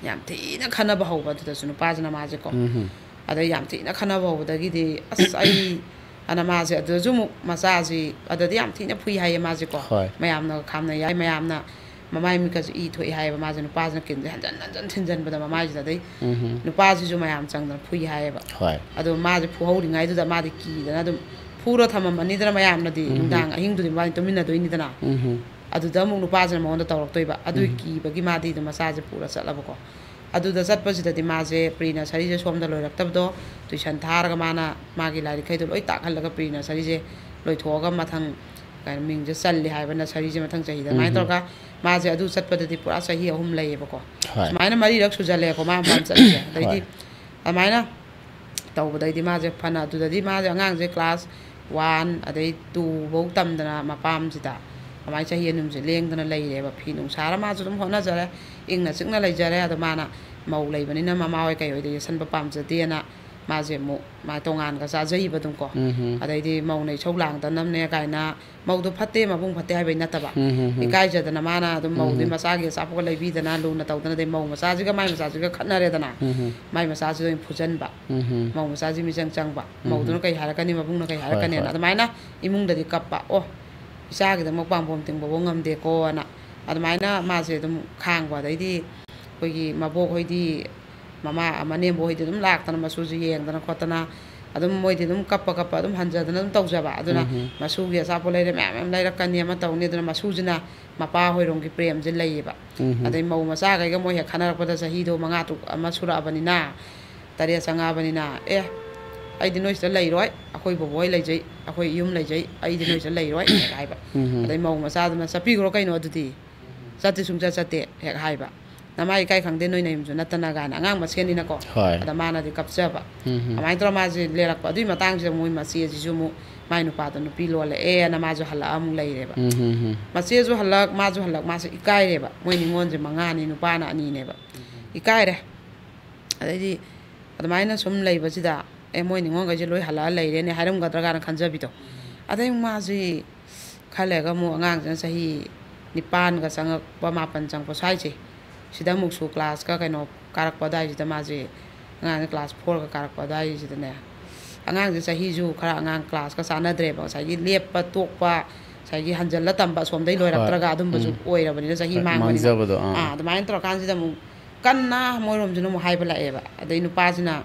ꯌꯥꯝ ꯊꯤꯅ ꯈꯟꯅꯕ ꯍꯧꯕ, ꯑꯗꯨꯗꯁꯨ ꯅꯨꯄꯥꯁꯤꯅ ꯃꯥꯁꯦꯀꯣ꯫ ꯎꯝ꯫ ꯑꯗꯩ ꯌꯥꯝ ꯊꯤꯅ ꯈꯟꯅꯕ ꯍꯧꯕꯗꯒꯤꯗꯤ, ꯑꯁ, ꯑꯩ, ꯑꯅ ꯃꯥꯁꯦ ꯑꯗꯨꯗꯁꯨ ꯑꯃꯨꯛ ꯃꯆꯥꯁꯤ ꯑꯗꯗꯤ ꯌꯥꯝ ꯊꯤꯅ ꯐꯨꯏ ꯍꯥꯏꯌꯦ ꯃꯥꯁꯦꯀꯣ꯫ ꯍꯣꯏ꯫ ꯃꯌꯥꯝꯅ ꯈꯥꯝꯅ ꯌꯥꯏ, ꯃꯌꯥꯝꯅ ꯃꯃꯥꯏ ꯃꯤꯠꯀꯁꯨ ꯏ ꯊꯣꯛꯏ ꯍꯥꯏꯌꯦꯕ꯫ ꯃꯥꯁꯦ ꯅꯨꯄꯥꯁꯤꯅ ꯀꯤꯟꯁꯦ ꯍꯟꯖꯟ ꯍꯟꯖꯟ ꯊꯤꯟꯖꯟꯕꯗ ꯃꯃꯥꯏꯁꯤꯗ, ꯑꯗꯩ ꯎꯝ꯫ ꯅꯨꯄꯥꯁꯤꯁꯨ ꯃꯌꯥꯝ ꯆꯪꯗꯅ ꯐꯨꯏ ꯍꯥꯏꯌꯦꯕ꯫ ꯍꯣꯏ꯫ ꯑꯗꯣ ꯃꯥꯁꯦ ꯐꯨꯍꯧꯔꯤꯉꯩꯗꯨꯗ ꯃꯥꯗꯤ ꯀꯤꯗꯅ ꯑꯗꯨꯝ ꯐꯨꯔ ꯊꯝꯃꯝꯃꯅꯤꯗꯅ ꯃꯌꯥꯝꯅꯗꯤ, ꯎꯝ꯫ ꯅꯨꯡꯗꯥꯡ ꯑꯍꯤꯡꯗꯨꯗꯤ ꯃꯥꯗꯤ ꯇꯨꯃꯤꯟꯅꯗꯣꯏꯅꯤꯗꯅ꯫ ꯎꯝ꯫ ꯑꯗꯨꯗ ꯑꯃꯨꯛ ꯅꯨꯄꯥꯁꯤꯅ ꯃꯉꯣꯟꯗ ꯇꯧꯔꯛꯇꯣꯏꯕ꯫ ꯑꯗꯨꯒꯤ ꯎꯝ꯫ ꯀꯤꯕꯒꯤ ꯃꯥꯗꯤ ꯑꯗꯨꯝ ꯃꯆꯥꯁꯦ ꯄꯨꯔ ꯆꯠꯂꯕꯀꯣ꯫ ꯑꯗꯨꯗ ꯆꯠꯄꯁꯤꯗꯗꯤ ꯃꯥꯁꯦ ꯄ꯭ꯔꯤ ꯅꯁꯔꯤꯁꯦ ꯁꯣꯝꯗ ꯂꯣꯏꯔꯛꯇꯕꯗꯣ, ꯇꯨꯏꯁꯟ ꯊꯥꯔꯒ ꯃꯥꯅ ꯃꯥꯒꯤ ꯂꯥꯏꯔꯤꯛꯈꯩꯗꯣ ꯂꯣꯏ ꯇꯥꯛꯍꯜꯂꯒ ꯄ꯭ꯔꯤ ꯅꯁꯔꯤꯁꯦ ꯂꯣꯏꯊꯣꯛꯑꯒ ꯃꯊꯪ ꯀꯩꯅꯣ ꯃꯤꯡꯁꯦ ꯆꯜꯂꯦ ꯍꯥꯏꯕ ꯅꯁꯔꯤꯁꯦ ꯃꯊꯪ ꯆꯍꯤꯗ꯫ ꯑꯗꯨꯃꯥꯏꯅ ꯎꯝ꯫ ꯇꯧꯔꯒ ꯃꯥꯁꯦ ꯑꯗꯨ ꯆꯠꯄꯗꯗꯤ ꯄꯨꯔꯥ ꯆꯍꯤ ꯑꯍꯨꯝ ꯂꯩꯌꯦꯕꯀꯣ꯫ ꯍꯣꯏ꯫ ꯁꯨꯃꯥꯏꯅ ꯃꯔꯤꯔꯛ ꯁꯨꯖꯜꯂꯦꯀꯣ ꯃꯥ ꯃꯄꯥꯟ ꯆꯠꯂꯤꯁꯦ꯫ ꯑꯗꯩꯗꯤ ꯍꯣꯏ꯫ ꯑꯗꯨꯃꯥꯏꯅ ꯇꯧꯕꯗꯩꯗꯤ ꯃꯥꯁꯦ ꯐꯅ, ꯑꯗꯨꯗꯗꯤ ꯃꯥꯁꯦ ꯑꯉꯥꯡꯁꯦ ꯀ꯭ꯂꯥꯁ ꯋꯥꯟ ꯑꯗꯩ ꯇꯨ ꯐꯧ ꯇꯝꯗꯅ ꯃꯄꯥꯝꯁꯤꯗ ꯑꯗꯨꯃꯥꯏꯅ ꯆꯍꯤ ꯑꯅꯤꯁꯦ ꯂꯦꯡꯗꯅ ꯂꯩꯔꯦꯕ꯫ ꯐꯤ ꯅꯨꯡ ꯁꯥꯔ ꯃꯥꯁꯨ ꯑꯗꯨꯝ ꯍꯣꯠꯅꯖꯔꯦ, ꯏꯪꯅ ꯆꯤꯛꯅ ꯂꯩꯖꯔꯦ꯫ ꯑꯗꯣ ꯃꯥꯅ ꯃꯧ ꯂꯩꯕꯅꯤꯅ ꯃꯃꯥ ꯍꯣꯏ ꯀꯩ ꯍꯣꯏꯗ ꯌꯦꯠꯁꯟꯕ ꯄꯥꯝꯖꯗꯦꯅ ꯃꯥꯁꯦ ꯑꯃꯨꯛ ꯃꯥ ꯇꯣꯉꯥꯟꯒ ꯆꯥꯖꯩꯕ ꯑꯗꯨꯝ ꯀꯣ꯫ ꯎꯝ꯫ ꯑꯗꯩꯗꯤ ꯃꯧꯅ ꯏꯁꯧ ꯂꯥꯡꯗꯅꯕꯅꯦ ꯀꯥꯏꯅ, ꯃꯧꯗꯣ ꯐꯠꯇꯦ, ꯃꯕꯨꯡ ꯐꯠꯇꯦ ꯍꯥꯏꯕꯩ ꯅꯠꯇꯕ꯫ ꯎꯝ, ꯎꯝ, ꯎꯝ꯫ ꯏꯀꯥꯏꯖꯗꯅ ꯃꯥꯅ ꯑꯗꯨꯝ ꯃꯧꯗꯨꯒꯤ ꯎꯝ꯫ ꯃꯆꯥꯒꯤ ꯑꯆꯥꯄꯣꯠꯀ ꯂꯩꯕꯤꯗꯅ ꯂꯨꯅ ꯇꯧꯗꯅ, ꯑꯗꯩ ꯃꯧ ꯃꯆꯥꯁꯤꯒ ꯃꯥꯏ ꯃꯆꯥꯁꯤꯒ ꯈꯠꯅꯔꯦꯗꯅ꯫ ꯎꯝ꯫ ꯃꯥꯏ ꯃꯆꯥꯁꯤꯗ ꯑꯣꯏꯅ ꯐꯨꯖꯟꯕ꯫ ꯎꯝ꯫ ꯃꯧ ꯃꯆꯥꯁꯤ ꯃꯤꯆꯪ ꯆꯪꯕ꯫ ꯎꯝ꯫ ꯃꯧꯗꯨꯅ ꯀꯩ ꯍꯥꯏꯔꯛꯀꯅꯤ, ꯃꯕꯨꯡꯅ ꯀꯩ ꯍꯣꯏ, ꯍꯥꯏꯔꯛꯀꯅꯤꯅ꯫ ꯍꯣꯏ꯫ ꯑꯗꯨꯃꯥꯏꯅ ꯏꯃꯨꯡꯗꯗꯤ ꯀꯞꯄ꯫ ꯑꯣ, ꯏꯆꯥꯒꯤꯗꯃꯛ ꯄꯥꯡꯕꯣꯝ ꯇꯤꯡꯕꯐꯥꯎ ꯉꯝꯗꯦꯀꯣꯅ꯫ ꯑꯗꯨꯃꯥꯏꯅ ꯃꯥꯁꯦ ꯑꯗꯨꯝ ꯈꯥꯡꯕ꯫ ꯑꯗꯩꯗꯤ ꯑꯩꯈꯣꯏꯒꯤ ꯃꯕꯣꯛ ꯍꯣꯏꯗꯤ, ꯃꯃꯥ, ꯃꯅꯦꯝꯕꯣꯛ ꯍꯣꯏꯗꯤ ꯑꯗꯨꯝ ꯂꯥꯛꯇꯅ ꯃꯁꯨꯁꯦ ꯌꯦꯡꯗꯅ ꯈꯣꯠꯇꯅ ꯑꯗꯨꯝ, ꯃꯣꯏꯗꯤ ꯑꯗꯨꯝ ꯀꯞꯄ ꯀꯞꯄ ꯑꯗꯨꯝ ꯍꯟꯖꯗꯅ ꯑꯗꯨꯝ ꯇꯧꯖꯕ꯫ ꯑꯗꯨꯅ ꯎꯝ꯫ ꯃꯁꯨꯒꯤ ꯑꯆꯥꯄꯣꯠ ꯂꯩꯔꯦ, ꯃꯌꯥꯝ ꯃꯌꯥꯝ ꯂꯩꯔꯛꯀꯅꯤ, ꯑꯃ ꯇꯧꯅꯤ꯫ ꯑꯗꯨꯅ ꯃꯁꯨꯁꯤꯅ ꯃꯄꯥ ꯍꯣꯏꯔꯣꯝꯒꯤ ꯄ꯭ꯔꯦꯝꯁꯦ ꯂꯩꯌꯦꯕ꯫ ꯎꯝ꯫ ꯑꯗꯩ ꯃꯧ ꯃꯆꯥꯈꯩꯒ ꯃꯣꯏ ꯍꯦꯛ ꯈꯟꯅꯔꯛꯄꯗ ꯆꯍꯤꯗꯣ ꯃꯉꯥ ꯇꯔꯨꯛ ꯑꯃ ꯁꯨꯔꯛꯑꯕꯅꯤꯅ, ꯇꯔꯦꯠ ꯆꯪꯉꯛꯑꯕꯅꯤꯅ, "ꯑꯦ, ꯑꯩꯗꯤ ꯅꯣꯏ ꯁꯤꯗ ꯂꯩꯔꯣꯏ, ꯑꯩꯈꯣꯏ ꯕꯣꯕꯣ ꯍꯣꯏ ꯂꯩꯖꯩ, ꯑꯩꯈꯣꯏ ꯌꯨꯝ ꯂꯩꯖꯩ, ꯑꯩꯗꯤ ꯅꯣꯏ ꯁꯤꯗ ꯂꯩꯔꯣꯏ" ꯍꯦꯛ ꯍꯥꯏꯕ꯫ ꯎꯝ꯫ ꯑꯗꯩ ꯃꯧ ꯃꯆꯥꯗꯨꯅ, "ꯆꯠꯄꯤꯈ꯭ꯔꯣ ꯀꯩꯅꯣ ꯑꯗꯨꯗꯤ, ꯆꯠꯇꯤ ꯁꯨꯡꯆꯠ ꯆꯠꯇꯦ" ꯍꯦꯛ ꯍꯥꯏꯕ꯫ "ꯅꯃꯥ ꯏꯀꯥꯏ ꯈꯪꯗꯦ, ꯅꯣꯏ ꯅꯌꯨꯝꯁꯨ ꯅꯠꯇꯅ" ꯀꯥꯏꯅ, ꯑꯉꯥꯡ ꯃꯁꯦꯟꯅꯤꯅꯀꯣ꯫ ꯍꯣꯏ꯫ ꯑꯗ ꯃꯥꯅꯗꯤ ꯀꯞꯆꯕ꯫ ꯎꯝ꯫ ꯑꯗꯨꯃꯥꯏꯅ ꯇꯧꯔ ꯃꯥꯁꯦ ꯂꯩꯔꯛꯄ꯫ ꯑꯗꯨꯒꯤ ꯃꯇꯥꯡꯁꯤꯗ ꯃꯣꯏ ꯃꯆꯦꯁꯤꯁꯨ ꯑꯃꯨꯛ ꯃꯥꯏ ꯅꯨꯄꯥꯗꯣ ꯅꯨꯄꯤ ꯂꯣꯜꯂꯛꯑꯦꯅ ꯃꯥꯁꯨ ꯍꯜꯂꯛꯑ ꯑꯃꯨꯛ ꯂꯩꯔꯦꯕ꯫ ꯎꯝ, ꯎꯝ, ꯎꯝ꯫ ꯃꯆꯦꯁꯨ ꯍꯜꯂꯛ, ꯃꯥꯁꯨ ꯍꯜꯂꯛ, ꯃꯥꯁꯦ ꯏꯀꯥꯏꯔꯦꯕ꯫ ꯃꯣꯏ ꯅꯤꯉꯣꯜꯁꯦ ꯃꯉꯥꯅꯤ, ꯅꯨꯄꯥꯅ ꯑꯅꯤꯅꯦꯕ꯫ ꯏꯀꯥꯏꯔꯦ꯫ ꯑꯗꯩꯗꯤ ꯑꯗꯨꯃꯥꯏꯅ ꯁꯨꯝ ꯂꯩꯕꯁꯤꯗ, ꯑꯦ, ꯃꯣꯏ ꯅꯤꯉꯣꯜꯈꯩꯁꯦ ꯂꯣꯏ ꯍꯜꯂꯛꯑ ꯂꯩꯔꯦꯅꯦ ꯍꯥꯏꯔꯝꯒꯗ꯭ꯔꯥ ꯀꯥꯏꯅ ꯈꯟꯖꯕꯤꯗꯣ꯫ ꯑꯗꯩ ꯃꯥꯁꯤ ꯈꯔ ꯂꯩꯔꯒ ꯑꯃꯨꯛ ꯑꯉꯥꯡꯁꯤꯅ ꯆꯍꯤ ꯅꯤꯄꯥꯟꯒ ꯆꯪꯉꯛꯄ, ꯃꯥꯄꯟ ꯆꯪꯉꯛꯄ ꯁ꯭ꯋꯥꯏꯁꯦ, ꯁꯤꯗ ꯑꯃꯨꯛꯁꯨ ꯀ꯭ꯂꯥꯁꯀ ꯀꯩꯅꯣ ꯀꯥꯔꯛꯄ ꯑꯗꯨꯋꯥꯏꯁꯤꯗ ꯃꯥꯁꯦ, ꯑꯉꯥꯡꯁꯦ ꯀ꯭ꯂꯥꯁ ꯐꯣꯔꯒ ꯀꯥꯔꯛꯄ ꯑꯗꯨꯋꯥꯏꯁꯤꯗꯅꯦ, ꯑꯉꯥꯡꯁꯦ ꯆꯍꯤꯁꯨ ꯈꯔ ꯑꯉꯥꯡ ꯀ꯭ꯂꯥꯁꯀ ꯆꯥꯟꯅꯗ꯭ꯔꯦꯕ, ꯉꯁꯥꯏꯒꯤ ꯂꯦꯞꯄ ꯇꯣꯛꯄ, ꯉꯁꯥꯏꯒꯤ ꯍꯟꯖꯜꯂ ꯇꯝꯕ ꯑꯁꯣꯝꯗꯩ ꯍꯣꯏ꯫ ꯂꯣꯏꯔꯛꯇ꯭ꯔꯒ ꯑꯗꯨꯝꯕꯁꯨ ꯎꯝ꯫ ꯑꯣꯏꯔꯕꯅꯤꯅ ꯆꯍꯤ ꯍꯣꯏ, ꯃꯥꯡꯕꯅꯤꯅ꯫ ꯃꯥꯡꯖꯕꯗꯣ, ꯑꯥ꯫ ꯑꯥ, ꯑꯗꯨꯃꯥꯏꯅ ꯇꯧꯔꯀꯥꯟꯁꯤꯗ ꯑꯃꯨꯛ ꯀꯟꯅ ꯃꯣꯏꯔꯣꯝꯁꯤꯅ ꯑꯃꯨꯛ ꯍꯥꯏꯕ ꯂꯥꯛꯑꯦꯕ꯫ ꯑꯗꯩ ꯅꯨꯄꯥꯁꯤꯅ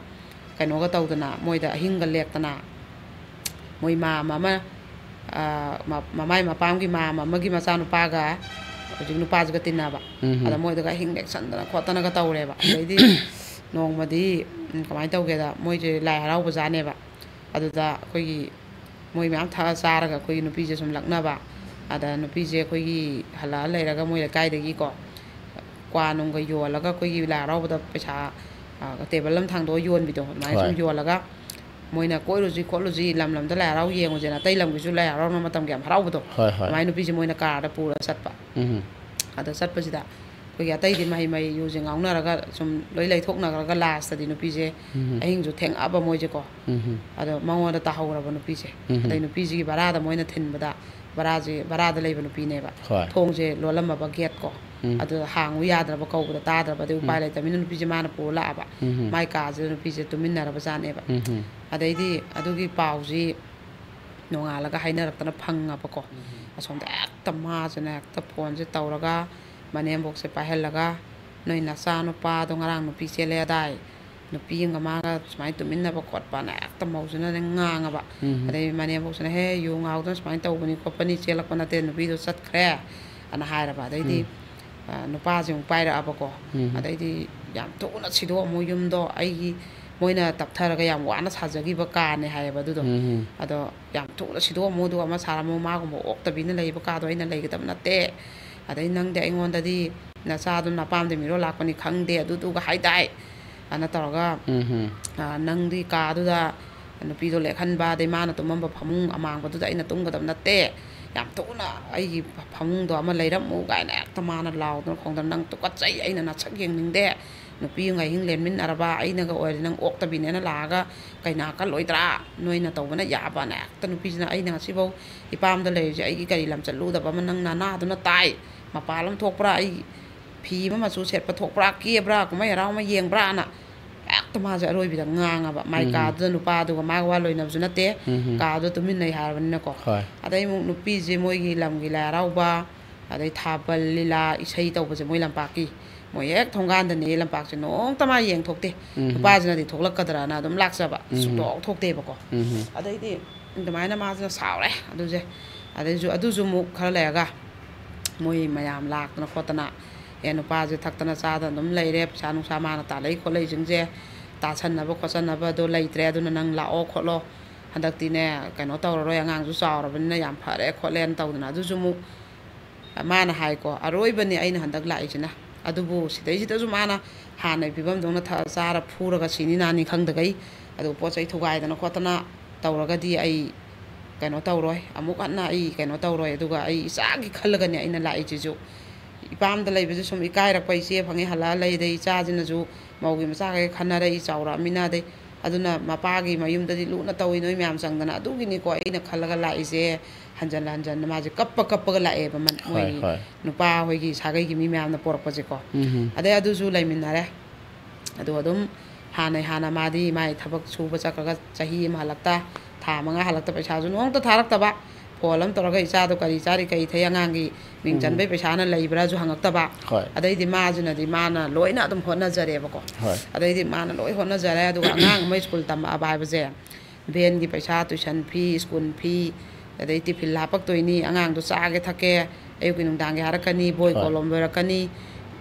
ꯀꯩꯅꯣꯒ ꯇꯧꯗꯅ ꯃꯣꯏꯗ ꯑꯍꯤꯡꯒ ꯂꯦꯛꯇꯅ, ꯃꯣꯏ ꯃꯥꯝꯃ ꯑꯃ, ꯑ, ꯃ-, ꯃꯃꯥꯏ ꯃꯄꯥꯝꯒꯤ ꯃꯥꯝꯃ ꯑꯃꯒꯤ ꯃꯆꯥꯅꯨꯄꯥꯒ ꯍꯧꯖꯤꯛ ꯅꯨꯄꯥꯁꯤꯒ ꯇꯤꯟꯅꯕ꯫ ꯎꯝ꯫ ꯑꯗ ꯃꯣꯏꯗꯒ ꯑꯍꯤꯡ ꯂꯦꯛꯁꯟꯗꯅ ꯈꯣꯠꯇꯅꯒ ꯇꯧꯔꯦꯕ꯫ ꯑꯗꯩꯗꯤ ꯅꯣꯡꯃꯗꯤ, ꯎꯝ, ꯀꯃꯥꯏꯅ ꯇꯧꯒꯦꯗ, ꯃꯣꯏꯁꯦ ꯂꯥꯏ ꯍꯔꯥꯎꯕꯖꯥꯠꯅꯦꯕ꯫ ꯑꯗꯨꯗ ꯑꯩꯈꯣꯏꯒꯤ ꯃꯣꯏ ꯃꯌꯥꯝ ꯊꯛꯑ ꯆꯥꯔꯒ ꯑꯩꯈꯣꯏꯒꯤ ꯅꯨꯄꯤꯁꯦ ꯁꯨꯝ ꯂꯛꯅꯕ꯫ ꯑꯗ ꯅꯨꯄꯤꯁꯦ ꯑꯩꯈꯣꯏꯒꯤ ꯍꯜꯂꯛꯑ ꯂꯩꯔꯒ ꯃꯣꯏ ꯂꯩꯀꯥꯏꯗꯒꯤꯀꯣ ꯀ꯭ꯋꯥ ꯅꯨꯡꯒ ꯌꯣꯜꯂꯒ ꯑꯩꯈꯣꯏꯒꯤ ꯂꯥꯏ ꯍꯔꯥꯎꯕꯗ ꯄꯩꯁꯥ, ꯑ, ꯇꯦꯕꯜ ꯑꯃ ꯊꯥꯡꯗꯣꯛꯑ ꯌꯣꯟꯕꯤꯗꯣ, ꯑꯗꯨꯃꯥꯏꯅ ꯁꯨꯝ ꯍꯣꯏ꯫ ꯌꯣꯜꯂꯒ ꯃꯣꯏꯅ ꯀꯣꯏꯔꯨꯁꯤ ꯈꯣꯠꯂꯨꯁꯤ, ꯂꯝ ꯂꯝꯗ ꯂꯥꯏ ꯍꯔꯥꯎ ꯌꯦꯡꯉꯨꯁꯦꯅ, ꯑꯇꯩ ꯂꯝꯒꯤꯁꯨ ꯂꯥꯏ ꯍꯔꯥꯎꯅ ꯃꯇꯝꯒꯤ ꯌꯥꯝ ꯍꯔꯥꯎꯕꯗꯣ, ꯍꯣꯏ, ꯍꯣꯏ꯫ ꯑꯗꯨꯃꯥꯏꯅ ꯅꯨꯄꯤꯁꯦ ꯃꯣꯏꯅ ꯀꯥꯔꯗ ꯄꯨꯔꯒ ꯆꯠꯄ꯫ ꯎꯝ꯫ ꯑꯗ ꯆꯠꯄꯁꯤꯗ ꯑꯩꯈꯣꯏꯒꯤ ꯑꯇꯩꯗꯤ ꯃꯍꯩ ꯃꯍꯩ ꯌꯨꯁꯦ ꯉꯥꯎꯅꯔꯒ ꯁꯨꯝ ꯂꯣꯏ ꯂꯩꯊꯣꯛꯅꯈ꯭ꯔꯒ ꯂꯥꯁꯇꯗꯤ ꯅꯨꯄꯤꯁꯦ ꯎꯝ꯫ ꯑꯍꯤꯡꯁꯨ ꯊꯦꯡꯉꯛꯑꯕ ꯃꯣꯏꯁꯦꯀꯣ꯫ ꯎꯝ꯫ ꯑꯗꯣ ꯃꯉꯣꯟꯗ ꯇꯥꯍꯧꯔꯕ ꯅꯨꯄꯤꯁꯦ꯫ ꯎꯝ꯫ ꯑꯗꯩ ꯅꯨꯄꯤꯁꯤꯒꯤ ꯚꯔꯥꯗ ꯃꯣꯏꯅ ꯊꯤꯟꯕꯗ ꯚꯔꯥꯁꯦ, ꯚꯔꯥꯗ ꯂꯩꯕ ꯅꯨꯄꯤꯅꯦꯕ꯫ ꯍꯣꯏ꯫ ꯊꯣꯡꯁꯦ ꯂꯣꯜꯂꯝꯃꯕ ꯒꯦꯠꯀꯣ꯫ ꯎꯝ꯫ ꯑꯗꯨꯗ ꯍꯥꯡꯉꯨ ꯌꯥꯗ꯭ꯔꯕ ꯀꯧꯕꯗ ꯇꯥꯗ꯭ꯔꯕ, ꯑꯗꯩ ꯎꯄꯥꯏ ꯎꯝ꯫ ꯂꯩꯇꯕꯅꯤꯅ ꯅꯨꯄꯤꯁꯦ ꯃꯥꯅ ꯄꯨꯔ ꯂꯥꯛꯑꯕ꯫ ꯎꯝ꯫ ꯃꯥꯏ ꯀꯥꯁꯤꯗ ꯅꯨꯄꯤꯁꯦ ꯇꯨꯃꯤꯟꯅꯔꯕꯖꯥꯠꯅꯦꯕ꯫ ꯎꯝ꯫ ꯑꯗꯩꯗꯤ ꯑꯗꯨꯒꯤ ꯄꯥꯎꯁꯤ ꯅꯣꯡꯉꯥꯜꯂꯒ ꯍꯥꯏꯅꯔꯛꯇꯅ ꯐꯪꯉꯕꯀꯣ꯫ ꯎꯝ꯫ ꯑꯁꯣꯝꯗ ꯍꯦꯛꯇ ꯃꯥꯁꯤꯅ ꯍꯦꯛꯇ ꯐꯣꯟꯁꯦ ꯇꯧꯔꯒ ꯃꯅꯦꯝꯕꯣꯛꯁꯦ ꯄꯥꯏꯍꯜꯂꯒ, "ꯅꯣꯏ ꯅꯆꯥꯅꯨꯄꯥꯗꯣ ꯉꯔꯥꯡ ꯅꯨꯄꯤ ꯆꯦꯜꯂꯦ ꯑꯗꯥꯏ, ꯅꯨꯄꯤ ꯑꯃꯒ ꯃꯥꯒ ꯁꯨꯃꯥꯏꯅ ꯇꯨꯃꯤꯟꯅꯕ ꯈꯣꯠꯄꯅ" ꯍꯦꯛꯇ ꯃꯧꯁꯤꯅꯅꯦ ꯉꯥꯡꯉꯕ꯫ ꯎꯝ꯫ ꯑꯗꯩ ꯃꯅꯦꯝꯕꯣꯛꯁꯤꯅ, "ꯍꯦ, ꯌꯨ ꯉꯥꯎꯗꯅ ꯁꯨꯃꯥꯏꯅ ꯇꯧꯕꯅꯤ ꯈꯣꯠꯄꯅꯤ, ꯆꯦꯜꯂꯛꯄ ꯅꯠꯇꯦ, ꯅꯨꯄꯤꯗꯣ ꯆꯠꯈ꯭ꯔꯦ" ꯑꯅ ꯍꯥꯏꯔꯕ꯫ ꯑꯗꯩꯗꯤ, ꯎꯝ꯫ ꯑ, ꯅꯨꯄꯥꯁꯦ ꯑꯃꯨꯛ ꯄꯥꯏꯔꯛꯑꯕꯀꯣ꯫ ꯎꯝ꯫ ꯑꯗꯩꯗꯤ, "ꯌꯥꯝ ꯊꯨꯅ ꯁꯤꯗꯣꯛꯑꯝꯃꯣ ꯌꯨꯝꯗꯣ, ꯑꯩꯒꯤ, ꯃꯣꯏꯅ ꯇꯞꯊꯔꯒ ꯌꯥꯝ ꯋꯥꯅ ꯁꯥꯖꯈꯤꯕ ꯀꯥꯅꯦ" ꯍꯥꯏꯌꯦꯕ ꯑꯗꯨꯗꯣ꯫ ꯎꯝ꯫ "ꯑꯗꯣ ꯌꯥꯝ ꯊꯨꯅ ꯁꯤꯗꯣꯛꯑꯝꯃꯣ, ꯑꯗꯨꯒ ꯑꯃ ꯁꯥꯔꯝꯃꯣ, ꯃꯥꯒꯨꯝꯕ ꯑꯣꯛꯇꯕꯤꯅ ꯂꯩꯕ ꯀꯥꯗꯣ ꯑꯩꯅ ꯂꯩꯒꯗꯕ ꯅꯠꯇꯦ꯫ ꯑꯗꯩ ꯅꯪꯗꯤ ꯑꯩꯉꯣꯟꯗꯗꯤ ꯅꯆꯥꯗꯨ ꯅꯄꯥꯝꯗ ꯃꯤꯔꯣꯜ ꯂꯥꯛꯄꯅꯤ ꯈꯪꯗꯦ, ꯑꯗꯨꯗꯨꯒ ꯍꯥꯏꯗꯥꯏ?" ꯑꯅ ꯇꯧꯔꯒ, ꯎꯝ꯫ "ꯑ, ꯅꯪꯗꯤ ꯀꯥꯗꯨꯗ ꯅꯨꯄꯤꯗꯣ ꯂꯦꯛꯍꯟꯕ, ꯑꯗꯩ ꯃꯥꯅ ꯇꯨꯝꯃꯝꯕ ꯐꯃꯨꯡ ꯑꯃꯥꯡꯕꯗꯨꯗ ꯑꯩꯅ ꯇꯨꯝꯒꯗꯕ ꯅꯠꯇꯦ꯫ ꯌꯥꯝ ꯊꯨꯅ ꯑꯩꯒꯤ ꯐꯃꯨꯡꯗꯣ ꯑꯃ ꯂꯩꯔꯝꯃꯨ" ꯀꯥꯏꯅ ꯍꯦꯛꯇ ꯃꯥꯅ ꯂꯥꯎꯗꯅ ꯈꯣꯡꯗꯅ, "ꯅꯪ ꯇꯨꯀꯠꯆꯩ, ꯑꯩꯅ ꯅꯁꯛ ꯌꯦꯡꯅꯤꯡꯗꯦ꯫ ꯅꯨꯄꯤ ꯑꯃꯒ ꯑꯍꯤꯡ ꯂꯦꯟꯃꯤꯟꯅꯔꯕ ꯑꯩꯅꯒ ꯑꯣꯏꯔꯗꯤ ꯅꯪ ꯑꯣꯛꯇꯕꯤꯅꯦꯅ ꯂꯥꯛꯑꯒ ꯀꯩꯅꯥ ꯀꯜꯂꯣꯏꯗ꯭ꯔꯥ? ꯅꯣꯏꯅ ꯇꯧꯕꯅ ꯌꯥꯕꯅ" ꯍꯦꯛꯇ ꯅꯨꯄꯤꯁꯤꯅ, "ꯑꯩꯅ ꯉꯁꯤꯐꯥꯎ ꯏꯄꯥꯝꯗ ꯂꯩꯔꯤꯁꯦ ꯑꯩꯒꯤ ꯀꯔꯤ ꯂꯝꯆꯠ ꯂꯨꯗꯕ ꯑꯃ ꯅꯪ ꯅꯅꯥꯗꯨꯅ ꯇꯥꯏ꯫ ꯃꯄꯥꯜ ꯑꯃ ꯊꯣꯛꯄ꯭ꯔꯥ? ꯑꯩ ꯐꯤ ꯑꯃ ꯃꯆꯨ ꯁꯦꯠꯄ ꯊꯣꯛꯄ꯭ꯔꯥ, ꯀꯦꯕ꯭ꯔꯥ, ꯀꯨꯝꯍꯩ ꯍꯔꯥꯎ ꯑꯃ ꯌꯦꯡꯕ꯭ꯔꯥꯅ ꯍꯦꯛꯇ ꯃꯥꯁꯦ ꯑꯔꯣꯏꯕꯤꯗ ꯉꯥꯡꯉꯕ꯫ ꯃꯥꯏ ꯎꯝ꯫ ꯀꯥꯗꯨꯗ ꯅꯨꯄꯥꯗꯨꯒ ꯃꯥꯒ ꯋꯥ ꯂꯣꯏꯅꯕꯁꯨ ꯅꯠꯇꯦ, ꯎꯝ꯫ ꯀꯥꯗꯣ ꯇꯨꯃꯤꯟꯅꯩ ꯍꯥꯏꯔꯕꯅꯤꯅꯀꯣ꯫ ꯍꯣꯏ꯫ ꯑꯗꯩ ꯑꯃꯨꯛ ꯅꯨꯄꯤꯁꯦ ꯃꯣꯏꯒꯤ ꯂꯝꯒꯤ ꯂꯥꯏ ꯍꯔꯥꯎꯕ, ꯑꯗꯩ ꯊꯥꯕꯜ, ꯂꯤꯂꯥ, ꯏꯁꯩ ꯇꯧꯕꯁꯦ ꯃꯣꯏ ꯂꯝꯄꯥꯛꯀꯤ, ꯃꯣꯏ ꯍꯦꯛ ꯊꯣꯡꯒꯥꯟꯗꯅꯦ ꯂꯝꯄꯥꯛꯁꯦ ꯅꯣꯡꯇ ꯃꯥ ꯌꯦꯡꯊꯣꯛꯇꯦ꯫ ꯎꯝ꯫ ꯅꯨꯄꯥꯁꯤꯅꯗꯤ ꯊꯣꯛꯂꯛꯀꯗ꯭ꯔꯅ ꯑꯗꯨꯝ ꯂꯥꯛꯆꯕ, ꯎꯝ꯫ ꯁꯨꯡꯊꯣꯛ ꯊꯣꯛꯇꯦꯕꯀꯣ꯫ ꯎꯝ꯫ ꯑꯗꯩꯗꯤ ꯑꯗꯨꯃꯥꯏꯅ ꯃꯥꯁꯤꯅ ꯁꯥꯎꯔꯦ꯫ ꯑꯗꯨꯁꯦ, ꯑꯗꯩꯁꯨ, ꯑꯗꯨꯁꯨ ꯑꯃꯨꯛ ꯈꯔ ꯂꯩꯔꯒ ꯃꯣꯏ ꯃꯌꯥꯝ ꯂꯥꯛꯇꯅ ꯈꯣꯠꯇꯅ, "ꯑꯦ, ꯅꯨꯄꯥꯁꯦ ꯊꯛꯇꯅ ꯆꯥꯗꯅ ꯑꯗꯨꯝ ꯂꯩꯔꯦ, ꯄꯩꯁꯥ ꯅꯨꯡꯁꯥ ꯃꯥꯅ ꯇꯥꯜꯂꯛꯏ ꯈꯣꯠꯂꯛꯏꯁꯤꯡꯁꯦ ꯇꯥꯁꯟꯅꯕ ꯈꯣꯠꯆꯟꯅꯕꯗꯣ ꯂꯩꯇ꯭ꯔꯦ, ꯑꯗꯨꯅ ꯅꯪ ꯂꯥꯛꯑꯣ ꯈꯣꯠꯂꯣ, ꯍꯟꯗꯛꯇꯤꯅꯦ, ꯀꯩꯅꯣ ꯇꯧꯔꯔꯣꯏ, ꯑꯉꯥꯡꯁꯨ ꯆꯥꯎꯔꯕꯅꯤꯅ ꯌꯥꯝ ꯐꯔꯦ ꯈꯣꯠꯂꯦꯅ" ꯇꯧꯗꯅ꯫ ꯑꯗꯨꯁꯨ ꯑꯃꯨꯛ ꯃꯥꯅ ꯍꯥꯏꯀꯣ, "ꯑꯔꯣꯏꯕꯅꯤ ꯑꯩꯅ ꯍꯟꯗꯛ ꯂꯥꯛꯏꯁꯤꯅ"꯫ ꯑꯗꯨꯕꯨ ꯁꯤꯗꯩꯁꯤꯗꯁꯨ ꯃꯥꯅ ꯍꯥꯟꯅꯒꯤ ꯐꯤꯕꯝꯗꯧꯅ ꯊꯛꯑ ꯆꯥꯔ ꯐꯨꯔꯒ ꯁꯤꯅꯤ ꯅꯥꯅꯤ ꯈꯪꯗꯈꯩ, ꯑꯗꯨꯒ ꯄꯣꯠ ꯆꯩ ꯊꯨꯒꯥꯏꯗꯅ ꯈꯣꯠꯇꯅ ꯇꯧꯔꯒꯗꯤ ꯑꯩ ꯀꯩꯅꯣ ꯇꯧꯔꯣꯏ, ꯑꯃꯨꯛ ꯍꯟꯅ ꯑꯩ ꯀꯩꯅꯣ ꯇꯧꯔꯣꯏ꯫ ꯑꯗꯨꯒ ꯑꯩ ꯏꯆꯥꯒꯤ ꯈꯜꯂꯒꯅꯦ ꯑꯩꯅ ꯂꯥꯛꯏꯁꯤꯁꯨ꯫ ꯏꯄꯥꯝꯗ ꯂꯩꯕꯁꯨ ꯁꯨꯝ ꯏꯀꯥꯏꯔꯛꯄ, ꯏꯆꯦ ꯐꯪꯉꯦ ꯍꯜꯂꯛꯑ ꯂꯩ, ꯑꯗꯩ ꯏꯆꯥꯁꯤꯅꯁꯨ ꯃꯧꯒꯤ ꯃꯆꯥꯈꯩ ꯈꯟꯅꯔꯛꯏ, ꯆꯥꯎꯔꯛꯑꯃꯤꯅ, ꯑꯗꯩ ꯑꯗꯨꯅ ꯃꯄꯥꯒꯤ ꯃꯌꯨꯝꯗꯗꯤ ꯂꯨꯅ ꯇꯧꯏ, ꯅꯣꯏ ꯃꯌꯥꯝ ꯆꯪꯗꯅ꯫ ꯑꯗꯨꯒꯤꯅꯤꯀꯣ ꯑꯩꯅ ꯈꯜꯂꯒ ꯂꯥꯛꯏꯁꯦ꯫ ꯍꯟꯖꯟ ꯍꯟꯖꯟꯅ ꯃꯥꯁꯦ ꯀꯞꯄ ꯀꯞꯄꯒ ꯂꯥꯛꯑꯦꯕ, ꯃꯟ-, ꯍꯣꯏ, ꯃꯣꯏꯒꯤ ꯍꯣꯏ꯫ ꯅꯨꯄꯥ ꯍꯣꯏꯒꯤ ꯁꯥꯒꯩꯒꯤ ꯃꯤ ꯃꯌꯥꯝꯅ ꯄꯣꯔꯛꯄꯁꯦꯀꯣ꯫ ꯎꯝ꯫ ꯑꯗꯩ ꯑꯗꯨꯁꯨ ꯂꯩꯃꯤꯟꯅꯔꯦ꯫ ꯑꯗꯣ ꯑꯗꯨꯝ ꯍꯥꯟꯅꯩ ꯍꯥꯟꯅ ꯃꯥꯗꯤ ꯃꯥꯏ ꯊꯕꯛ ꯁꯨꯕ ꯆꯠꯈ꯭ꯔꯒ ꯆꯍꯤ ꯑꯃ ꯍꯜꯂꯛꯇ, ꯊꯥ ꯃꯉꯥ ꯍꯜꯂꯛꯇ, ꯄꯩꯁꯥꯁꯨ ꯅꯣꯡꯇ ꯊꯥꯔꯛꯇꯕ꯫ ꯐꯣꯟ ꯑꯃ ꯇꯧꯔꯒ "ꯏꯆꯥꯗꯣ ꯀꯔꯤ ꯆꯥꯔꯤ, ꯀꯔꯤ ꯊꯛꯏ, ꯑꯉꯥꯡꯒꯤ ꯃꯤꯡ ꯎꯝ꯫ ꯆꯟꯕꯩ ꯄꯩꯁꯥꯅ ꯂꯩꯕ꯭ꯔꯥꯁꯨ" ꯍꯪꯉꯛꯇꯕ꯫ ꯍꯣꯏ꯫ ꯑꯗꯩꯗꯤ ꯃꯥꯁꯤꯅꯗꯤ ꯃꯥꯅ ꯂꯣꯏꯅ ꯑꯗꯨꯝ ꯍꯣꯠꯅꯖꯔꯦꯕꯀꯣ꯫ ꯍꯣꯏ꯫ ꯑꯗꯩꯗꯤ ꯃꯥꯅ ꯂꯣꯏ ꯍꯣꯠꯅꯖꯔꯦ꯫ ꯑꯗꯨꯒ ꯑꯉꯥꯡ ꯑꯃ ꯁ꯭ꯀꯨꯜ ꯇꯝꯃꯛꯑꯕ ꯍꯥꯏꯕꯁꯦ, ꯚꯦꯟꯒꯤ ꯄꯩꯁꯥ, ꯇꯨꯏꯁꯟ ꯐꯤ, ꯁ꯭ꯀꯨꯜ ꯐꯤ, ꯑꯗꯩ ꯇꯤꯐꯤꯜ ꯍꯥꯞꯄꯛꯇꯣꯏꯅꯤ, ꯑꯉꯥꯡꯗꯣ ꯆꯥꯒꯦ ꯊꯛꯀꯦ, ꯑꯌꯨꯛꯀꯤ ꯅꯨꯡꯗꯥꯡꯒꯤ ꯍꯥꯏꯔꯛꯀꯅꯤ, ꯕꯣꯏ ꯍꯣꯏ꯫ ꯀꯣꯂꯣꯝ ꯂꯣꯏꯔꯛꯀꯅꯤ,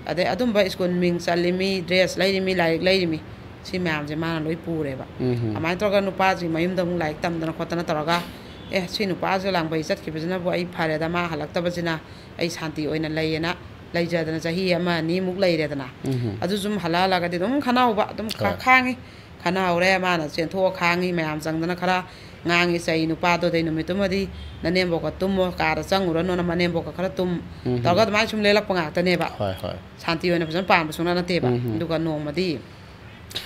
ꯑꯗꯩ ꯑꯗꯨꯝꯕ ꯁ꯭ꯀꯨꯜ ꯃꯤꯡ ꯆꯜꯂꯤꯃꯤ, ꯗ꯭ꯔꯦꯁ ꯂꯩꯔꯤꯃꯤ, ꯂꯥꯏꯔꯤꯛ ꯂꯩꯔꯤꯃꯤ, ꯁꯤ ꯃꯌꯥꯝꯁꯦ ꯃꯥꯅ ꯂꯣꯏ ꯄꯨꯔꯦꯕ꯫ ꯎꯝ꯫ ꯑꯗꯨꯃꯥꯏꯅ ꯇꯧꯔꯒ ꯅꯨꯄꯥꯁꯤꯒꯤ ꯃꯌꯨꯝꯗ ꯑꯃꯨꯛ ꯂꯥꯏꯔꯤꯛ ꯇꯝꯗꯅ ꯈꯣꯠꯇꯅ ꯇꯧꯔꯒ, "ꯑꯦ, ꯁꯤ ꯅꯨꯄꯥꯁꯦ ꯂꯥꯡꯕꯩ ꯆꯠꯈꯤꯕꯁꯤꯅꯕꯨ ꯑꯩ ꯐꯔꯦꯗ, ꯃꯥ ꯍꯜꯂꯛꯇꯕꯁꯤꯅ ꯑꯩ ꯁꯥꯟꯇꯤ ꯑꯣꯏꯅ ꯂꯩꯌꯦꯅ" ꯂꯩꯖꯗꯅ ꯆꯍꯤ ꯑꯃ ꯑꯅꯤꯃꯨꯛ ꯂꯩꯔꯦꯗꯅ꯫ ꯎꯝ꯫ ꯑꯗꯨ ꯁꯨꯝ ꯍꯜꯂꯛ ꯍꯜꯂꯛꯑꯒꯗꯤ ꯑꯗꯨꯝ ꯈꯟꯅꯍꯧꯕ, ꯑꯗꯨꯝ ꯈ-, ꯍꯣꯏ꯫ ꯈꯥꯡꯉꯤ꯫ ꯈꯟꯅꯍꯧꯔꯦ, ꯃꯥꯅ ꯆꯦꯟꯊꯣꯛꯑ ꯈꯥꯡꯉꯤ, ꯃꯌꯥꯝ ꯆꯪꯗꯅ ꯈꯔ ꯉꯥꯡꯉꯤ, ꯆꯩ꯫ ꯅꯨꯄꯥꯗꯨꯗꯩ ꯅꯨꯃꯤꯠꯇꯨꯃꯗꯤ "ꯅꯅꯦꯝꯕꯣꯛꯀ ꯇꯨꯝꯃꯣ, ꯀꯥꯗ ꯆꯪꯉꯨꯔꯅꯨꯅ" ꯃꯅꯦꯝꯕꯣꯛꯀ ꯈꯔ ꯇꯨꯝ ꯎꯝ꯫ ꯇꯧꯔꯒ ꯑꯗꯨꯃꯥꯏꯅ ꯁꯨꯝ ꯂꯦꯜꯂꯛꯄ ꯉꯥꯛꯇꯅꯦꯕ꯫ ꯍꯣꯏ, ꯍꯣꯏ꯫ ꯁꯥꯟꯇꯤ ꯑꯣꯏꯅ ꯐꯖꯅ ꯄꯥꯟꯕ ꯁꯨꯡꯅꯠ ꯅꯠꯇꯦꯕ꯫ ꯎꯝ꯫ ꯑꯗꯨꯒ ꯅꯣꯡꯃꯗꯤ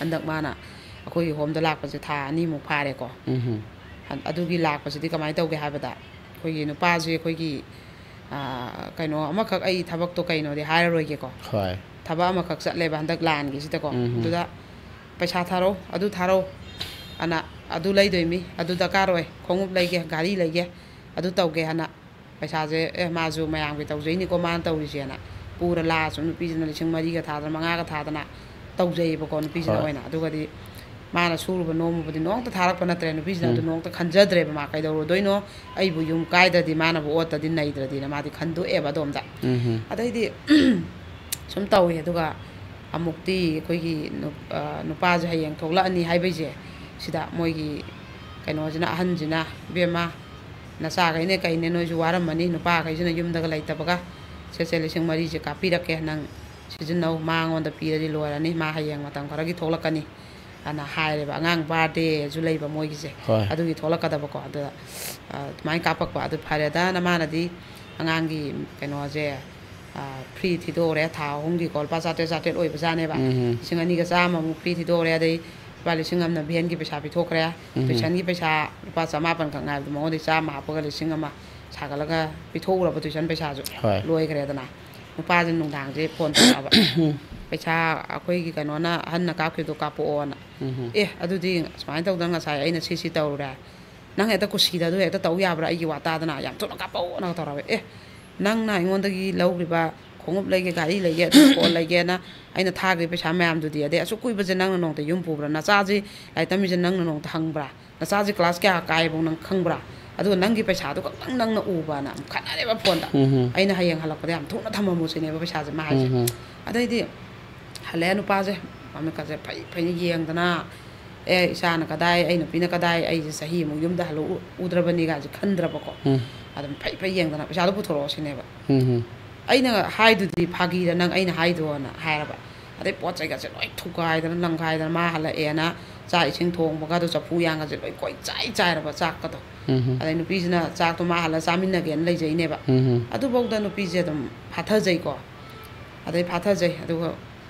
ꯍꯟꯗꯛ ꯃꯥꯅ ꯑꯩꯈꯣꯏꯒꯤ ꯍꯣꯝꯗ ꯂꯥꯛꯄꯁꯦ ꯊꯥ ꯑꯅꯤꯃꯨꯛ ꯐꯥꯔꯦꯀꯣ꯫ ꯎꯝ꯫ ꯍꯟ-, ꯑꯗꯨꯒꯤ ꯂꯥꯛꯄꯁꯤꯗꯤ ꯀꯃꯥꯏꯅ ꯇꯧꯒꯦ ꯍꯥꯏꯕꯗ, ꯑꯩꯈꯣꯏꯒꯤ ꯅꯨꯄꯥꯁꯦ ꯑꯩꯈꯣꯏꯒꯤ ꯑꯥ, ꯀꯩꯅꯣ ꯑꯃꯈꯛ, ꯑꯩ ꯊꯕꯛꯇꯣ ꯀꯩꯅꯣꯗꯤ ꯍꯥꯏꯔꯔꯣꯏꯒꯦꯀꯣ꯫ ꯍꯣꯏ꯫ ꯊꯕꯛ ꯑꯃꯈꯛ ꯆꯠꯂꯦꯕ ꯍꯟꯗꯛ ꯂꯥꯟꯒꯤꯁꯤꯗꯀꯣ꯫ ꯎꯝ꯫ ꯑꯗꯨꯗ ꯄꯩꯁꯥ ꯊꯥꯔꯛꯎ, ꯑꯗꯨ ꯊꯥꯔꯛꯎ ꯑꯅ, "ꯑꯗꯨ ꯂꯩꯗꯣꯏꯃꯤ, ꯑꯗꯨ ꯗꯔꯀꯥꯔ ꯑꯣꯏ, ꯈꯣꯡꯎꯞ ꯂꯩꯒꯦ, ꯘꯥꯔꯤ ꯂꯩꯒꯦ, ꯑꯗꯨ ꯇꯧꯒꯦ" ꯍꯥꯏꯅ ꯄꯩꯁꯥꯁꯦ, "ꯑꯦ, ꯃꯥꯁꯨ ꯃꯌꯥꯝꯒꯤ ꯇꯧꯖꯩꯅꯤꯀꯣ ꯃꯥꯅ ꯇꯧꯔꯤꯁꯦꯅ" ꯄꯨꯔ ꯂꯥꯛꯑꯁꯨ ꯅꯨꯄꯤꯁꯤꯅ ꯂꯤꯁꯤꯡ ꯃꯔꯤꯒ ꯊꯥꯗꯅ, ꯃꯉꯥꯒ ꯊꯥꯗꯅ ꯇꯧꯖꯩꯌꯦꯕꯀꯣ ꯅꯨꯄꯤꯁꯤꯅ ꯍꯣꯏ꯫ ꯑꯣꯏꯅ꯫ ꯑꯗꯨꯒꯗꯤ ꯃꯥꯅ ꯁꯨꯔꯨꯕ ꯅꯣꯝꯃꯨꯕꯗꯤ ꯅꯣꯡꯇ ꯊꯥꯔꯛꯄ ꯅꯠꯇ꯭ꯔꯦ꯫ ꯅꯨꯄꯤꯁꯤꯅ ꯑꯗꯨ ꯎꯝ꯫ ꯅꯣꯡꯇ ꯈꯟꯖꯗ꯭ꯔꯦꯕ꯫ ꯃꯥ ꯀꯩꯗꯧꯔꯨꯗꯣꯏꯅꯣ? ꯑꯩꯕꯨ ꯌꯨꯝ ꯀꯥꯏꯗ꯭ꯔꯗꯤ, ꯃꯥꯅꯕꯨ ꯑꯣꯠꯇꯗꯤ ꯅꯩꯗ꯭ꯔꯗꯤꯅ ꯃꯥꯗꯤ ꯈꯟꯗꯣꯛꯑꯦꯕ ꯑꯗꯣꯝꯗ꯫ ꯎꯝ꯫ ꯑꯗꯩꯗꯤ ꯁꯨꯝ ꯇꯧꯋꯦ꯫ ꯑꯗꯨꯒ ꯑꯃꯨꯛꯇꯤ ꯑꯩꯈꯣꯏꯒꯤ ꯅꯨ-, ꯑ, ꯅꯨꯄꯥꯁꯦ ꯍꯌꯦꯡ ꯊꯣꯛꯂꯛꯑꯅꯤ ꯍꯥꯏꯕꯩꯁꯦ, ꯁꯤꯗ ꯃꯣꯏꯒꯤ ꯀꯩꯅꯣꯁꯤꯅ, ꯑꯍꯟꯁꯤꯅ, "ꯏꯕꯦꯝꯃ, ꯅꯆꯥꯈꯩꯅꯦ ꯀꯩꯅꯦ ꯅꯣꯏꯁꯨ ꯋꯥꯔꯝꯃꯅꯤ, ꯅꯨꯄꯥꯈꯩꯁꯤꯅ ꯌꯨꯝꯗꯒ ꯂꯩꯇꯕꯒ, ꯁꯦ, ꯁꯦ, ꯂꯤꯁꯤꯡ ꯃꯔꯤꯁꯦ ꯀꯥꯞꯄꯤꯔꯛꯀꯦ, ꯅꯪ ꯁꯤꯖꯤꯟꯅꯧ, ꯃꯉꯣꯟꯗ ꯄꯤꯔꯗꯤ ꯂꯣꯏꯔꯅꯤ, ꯃꯥ ꯍꯌꯦꯡ ꯃꯇꯝ ꯈꯔꯒꯤ ꯊꯣꯛꯂꯛꯀꯅꯤ" ꯑꯅ ꯍꯥꯏꯔꯦꯕ꯫ ꯑꯉꯥꯡ ꯕꯥꯔꯗꯦꯁꯨ ꯂꯩꯕ ꯃꯣꯏꯒꯤꯁꯦ, ꯍꯣꯏ꯫ ꯑꯗꯨꯒꯤ ꯊꯣꯛꯂꯛꯀꯗꯕꯀꯣ꯫ ꯑꯗꯨꯗ, ꯑ, ꯑꯗꯨꯃꯥꯏꯅ ꯀꯥꯞꯄꯛꯄ꯫ ꯑꯗꯨ ꯐꯔꯦꯗꯅ ꯃꯥꯅꯗꯤ ꯑꯉꯥꯡꯒꯤ ꯀꯩꯅꯣꯁꯦ, ꯑ, ꯐ꯭ꯔꯤ ꯊꯤꯗꯣꯛꯎꯔꯦ, ꯊꯥ ꯑꯍꯨꯝꯒꯤꯀꯣ, ꯂꯨꯄꯥ ꯆꯥꯇ꯭ꯔꯦꯠ ꯆꯥꯇ꯭ꯔꯦꯠ ꯑꯣꯏꯕꯖꯥꯠꯅꯦꯕ꯫ ꯎꯝ꯫ ꯂꯤꯁꯤꯡ ꯑꯅꯤꯒ ꯆꯥꯝꯃꯃꯨꯛ ꯐ꯭ꯔꯤ ꯊꯤꯗꯣꯛꯎꯔꯦ, ꯑꯗꯩ ꯂꯨꯄꯥ ꯂꯤꯁꯤꯡ ꯑꯃꯅ ꯚꯦꯟꯒꯤ ꯄꯩꯁꯥ ꯄꯤꯊꯣꯛꯈ꯭ꯔꯦ, ꯎꯝ꯫ ꯇꯨꯏꯁꯟꯒꯤ ꯄꯩꯁꯥ ꯂꯨꯄꯥ ꯆꯃꯥꯄꯟ ꯈꯛ ꯉꯥꯏꯕꯗꯣ ꯃꯉꯣꯟꯗꯩ ꯆꯥꯝꯃ ꯍꯥꯞꯄꯒ ꯂꯤꯁꯤꯡ ꯑꯃ ꯁꯥꯒꯠꯂꯒ ꯄꯤꯊꯣꯛꯎꯔꯕ ꯇꯨꯏꯁꯟ ꯄꯩꯁꯥꯁꯨ ꯍꯣꯏ꯫ ꯂꯣꯏꯈ꯭ꯔꯦꯗꯅ꯫ ꯅꯨꯄꯥꯁꯦ ꯅꯨꯡꯗꯥꯡꯁꯦ ꯐꯣꯟ ꯇꯧꯔꯛꯑꯕ, "ꯄꯩꯁꯥ ꯑꯩꯈꯣꯏꯒꯤ ꯀꯩꯅꯣꯅ, ꯑꯍꯟꯅ ꯀꯥꯞꯈꯤꯕꯗꯣ ꯀꯥꯞꯄꯛꯑꯣꯅ"꯫ ꯎꯝ꯫ "ꯑꯦ, ꯑꯗꯨꯗꯤ ꯁꯨꯃꯥꯏꯅ ꯇꯧꯗꯅ ꯉꯁꯥꯏ ꯑꯩꯅ ꯁꯤ ꯁꯤ ꯇꯧꯔꯦ, ꯅꯪ ꯍꯦꯛꯇ ꯀꯨꯁꯤꯗ ꯑꯗꯨ ꯍꯦꯛꯇ ꯇꯧ ꯌꯥꯕ꯭ꯔꯥ? ꯑꯩꯒꯤ ꯋꯥ ꯇꯥꯗꯅ ꯌꯥꯝ ꯊꯨꯅ ꯀꯥꯞꯄꯛꯑꯣꯅ" ꯇꯧꯔꯕ꯫ "ꯑꯦ, ꯅꯪꯅ ꯑꯩꯉꯣꯟꯗꯒꯤ ꯂꯧꯈ꯭ꯔꯤꯕ ꯈꯣꯡꯎꯞ ꯂꯩꯒꯦ, ꯒꯥꯔꯤ ꯂꯩꯒꯦ, ꯑꯗꯨ ꯄꯣꯠ ꯂꯩꯒꯦꯅ ꯑꯩꯅ ꯊꯥꯈ꯭ꯔꯤꯕ ꯄꯩꯁꯥ ꯃꯌꯥꯝꯗꯨꯗꯤ, ꯑꯗꯩ ꯑꯁꯨꯛ ꯀꯨꯏꯕꯁꯦ ꯅꯪꯅ ꯅꯣꯡꯇ ꯌꯨꯝ ꯄꯨꯕ꯭ꯔꯥ? ꯅꯆꯥꯁꯤ ꯂꯥꯏꯔꯤꯛ ꯇꯝꯃꯤꯁꯦ ꯅꯪꯅ ꯅꯣꯡꯇ ꯍꯪꯕ꯭ꯔꯥ? ꯅꯆꯥꯁꯤ ꯀ꯭ꯂꯥꯁ ꯀꯌꯥ ꯀꯥꯏꯐꯥꯎ ꯅꯪ ꯈꯪꯕ꯭ꯔꯥ? ꯑꯗꯨꯒ ꯅꯪꯒꯤ ꯄꯩꯁꯥꯗꯨ ꯈꯛꯇꯪ ꯅꯪꯅ ꯎꯕꯅ" ꯑꯃꯨꯛ ꯈꯠꯅꯔꯦꯕ ꯐꯣꯟꯗ꯫ ꯎꯝ꯫ "ꯑꯩꯅ ꯍꯌꯦꯡ ꯍꯜꯂꯛꯄꯗ ꯌꯥꯝ ꯊꯨꯅ ꯊꯝꯃꯝꯃꯨ" ꯁꯤꯅꯦꯕ ꯄꯩꯁꯥꯁꯦ ꯃꯥ ꯍꯥꯏꯁꯦ꯫ ꯎꯝ꯫ ꯑꯗꯩꯗꯤ ꯍꯜꯂꯛꯑꯦ ꯅꯨꯄꯥꯁꯦ, ꯃꯃꯤꯠꯀꯁꯦ ꯐꯩ ꯐꯩꯅ ꯌꯦꯡꯗꯅ, "ꯑꯦ, ꯏꯆꯥꯅ ꯀꯗꯥꯏ, ꯑꯩ ꯅꯨꯄꯤꯅ ꯀꯗꯥꯏ, ꯑꯩꯁꯦ ꯆꯍꯤꯃꯨꯛ ꯌꯨꯝꯗ ꯍꯜꯂꯛꯎꯗ꯭ꯔꯕꯅꯤꯒꯁꯦ ꯈꯟꯗ꯭ꯔꯕꯀꯣ꯫ ꯎꯝ꯫ ꯑꯗꯨꯝ ꯐꯩ ꯐꯩ ꯌꯦꯡꯗꯅ, "ꯄꯩꯁꯥꯗꯣ ꯄꯨꯊꯣꯔꯛꯑꯣ" ꯁꯤꯅꯦꯕ꯫ ꯎꯝ꯫ "ꯑꯩꯅ ꯍꯥꯏꯗꯨꯗꯤ ꯐꯥꯒꯤꯔ ꯅꯪ ꯑꯩꯅ ꯍꯥꯏꯗꯣꯅ?" ꯍꯥꯏꯔꯕ꯫ ꯑꯗꯩ ꯄꯣꯠ ꯆꯩꯒꯁꯦ ꯂꯣꯏ ꯊꯨꯒꯥꯏꯗꯅ ꯂꯪꯈꯥꯏꯗꯅ, ꯃꯥ ꯍꯜꯂꯛꯑꯦꯅ ꯆꯥꯛ ꯏꯁꯤꯡ ꯊꯣꯡꯕꯒꯗꯣ, ꯆꯐꯨ ꯌꯥꯡꯒꯁꯦ ꯂꯣꯏ ꯀꯣꯏ ꯆꯥꯏ ꯆꯥꯏꯔꯕ ꯆꯥꯛꯀꯗꯣ꯫ ꯎꯝ꯫ ꯑꯗꯩ ꯅꯨꯄꯤꯁꯤꯅ ꯆꯥꯛꯇꯣ ꯃꯥ ꯍꯜꯂ ꯆꯥꯃꯤꯟꯅꯒꯦꯅ ꯂꯩꯖꯩꯅꯦꯕ꯫ ꯎꯝ꯫ ꯑꯗꯨꯐꯥꯎꯗ ꯅꯨꯄꯤꯁꯦ ꯑꯗꯨꯝ ꯐꯥꯊꯖꯩꯀꯣ꯫ ꯑꯗꯩ ꯐꯥꯊꯖꯩ꯫ ꯑꯗꯨꯒ,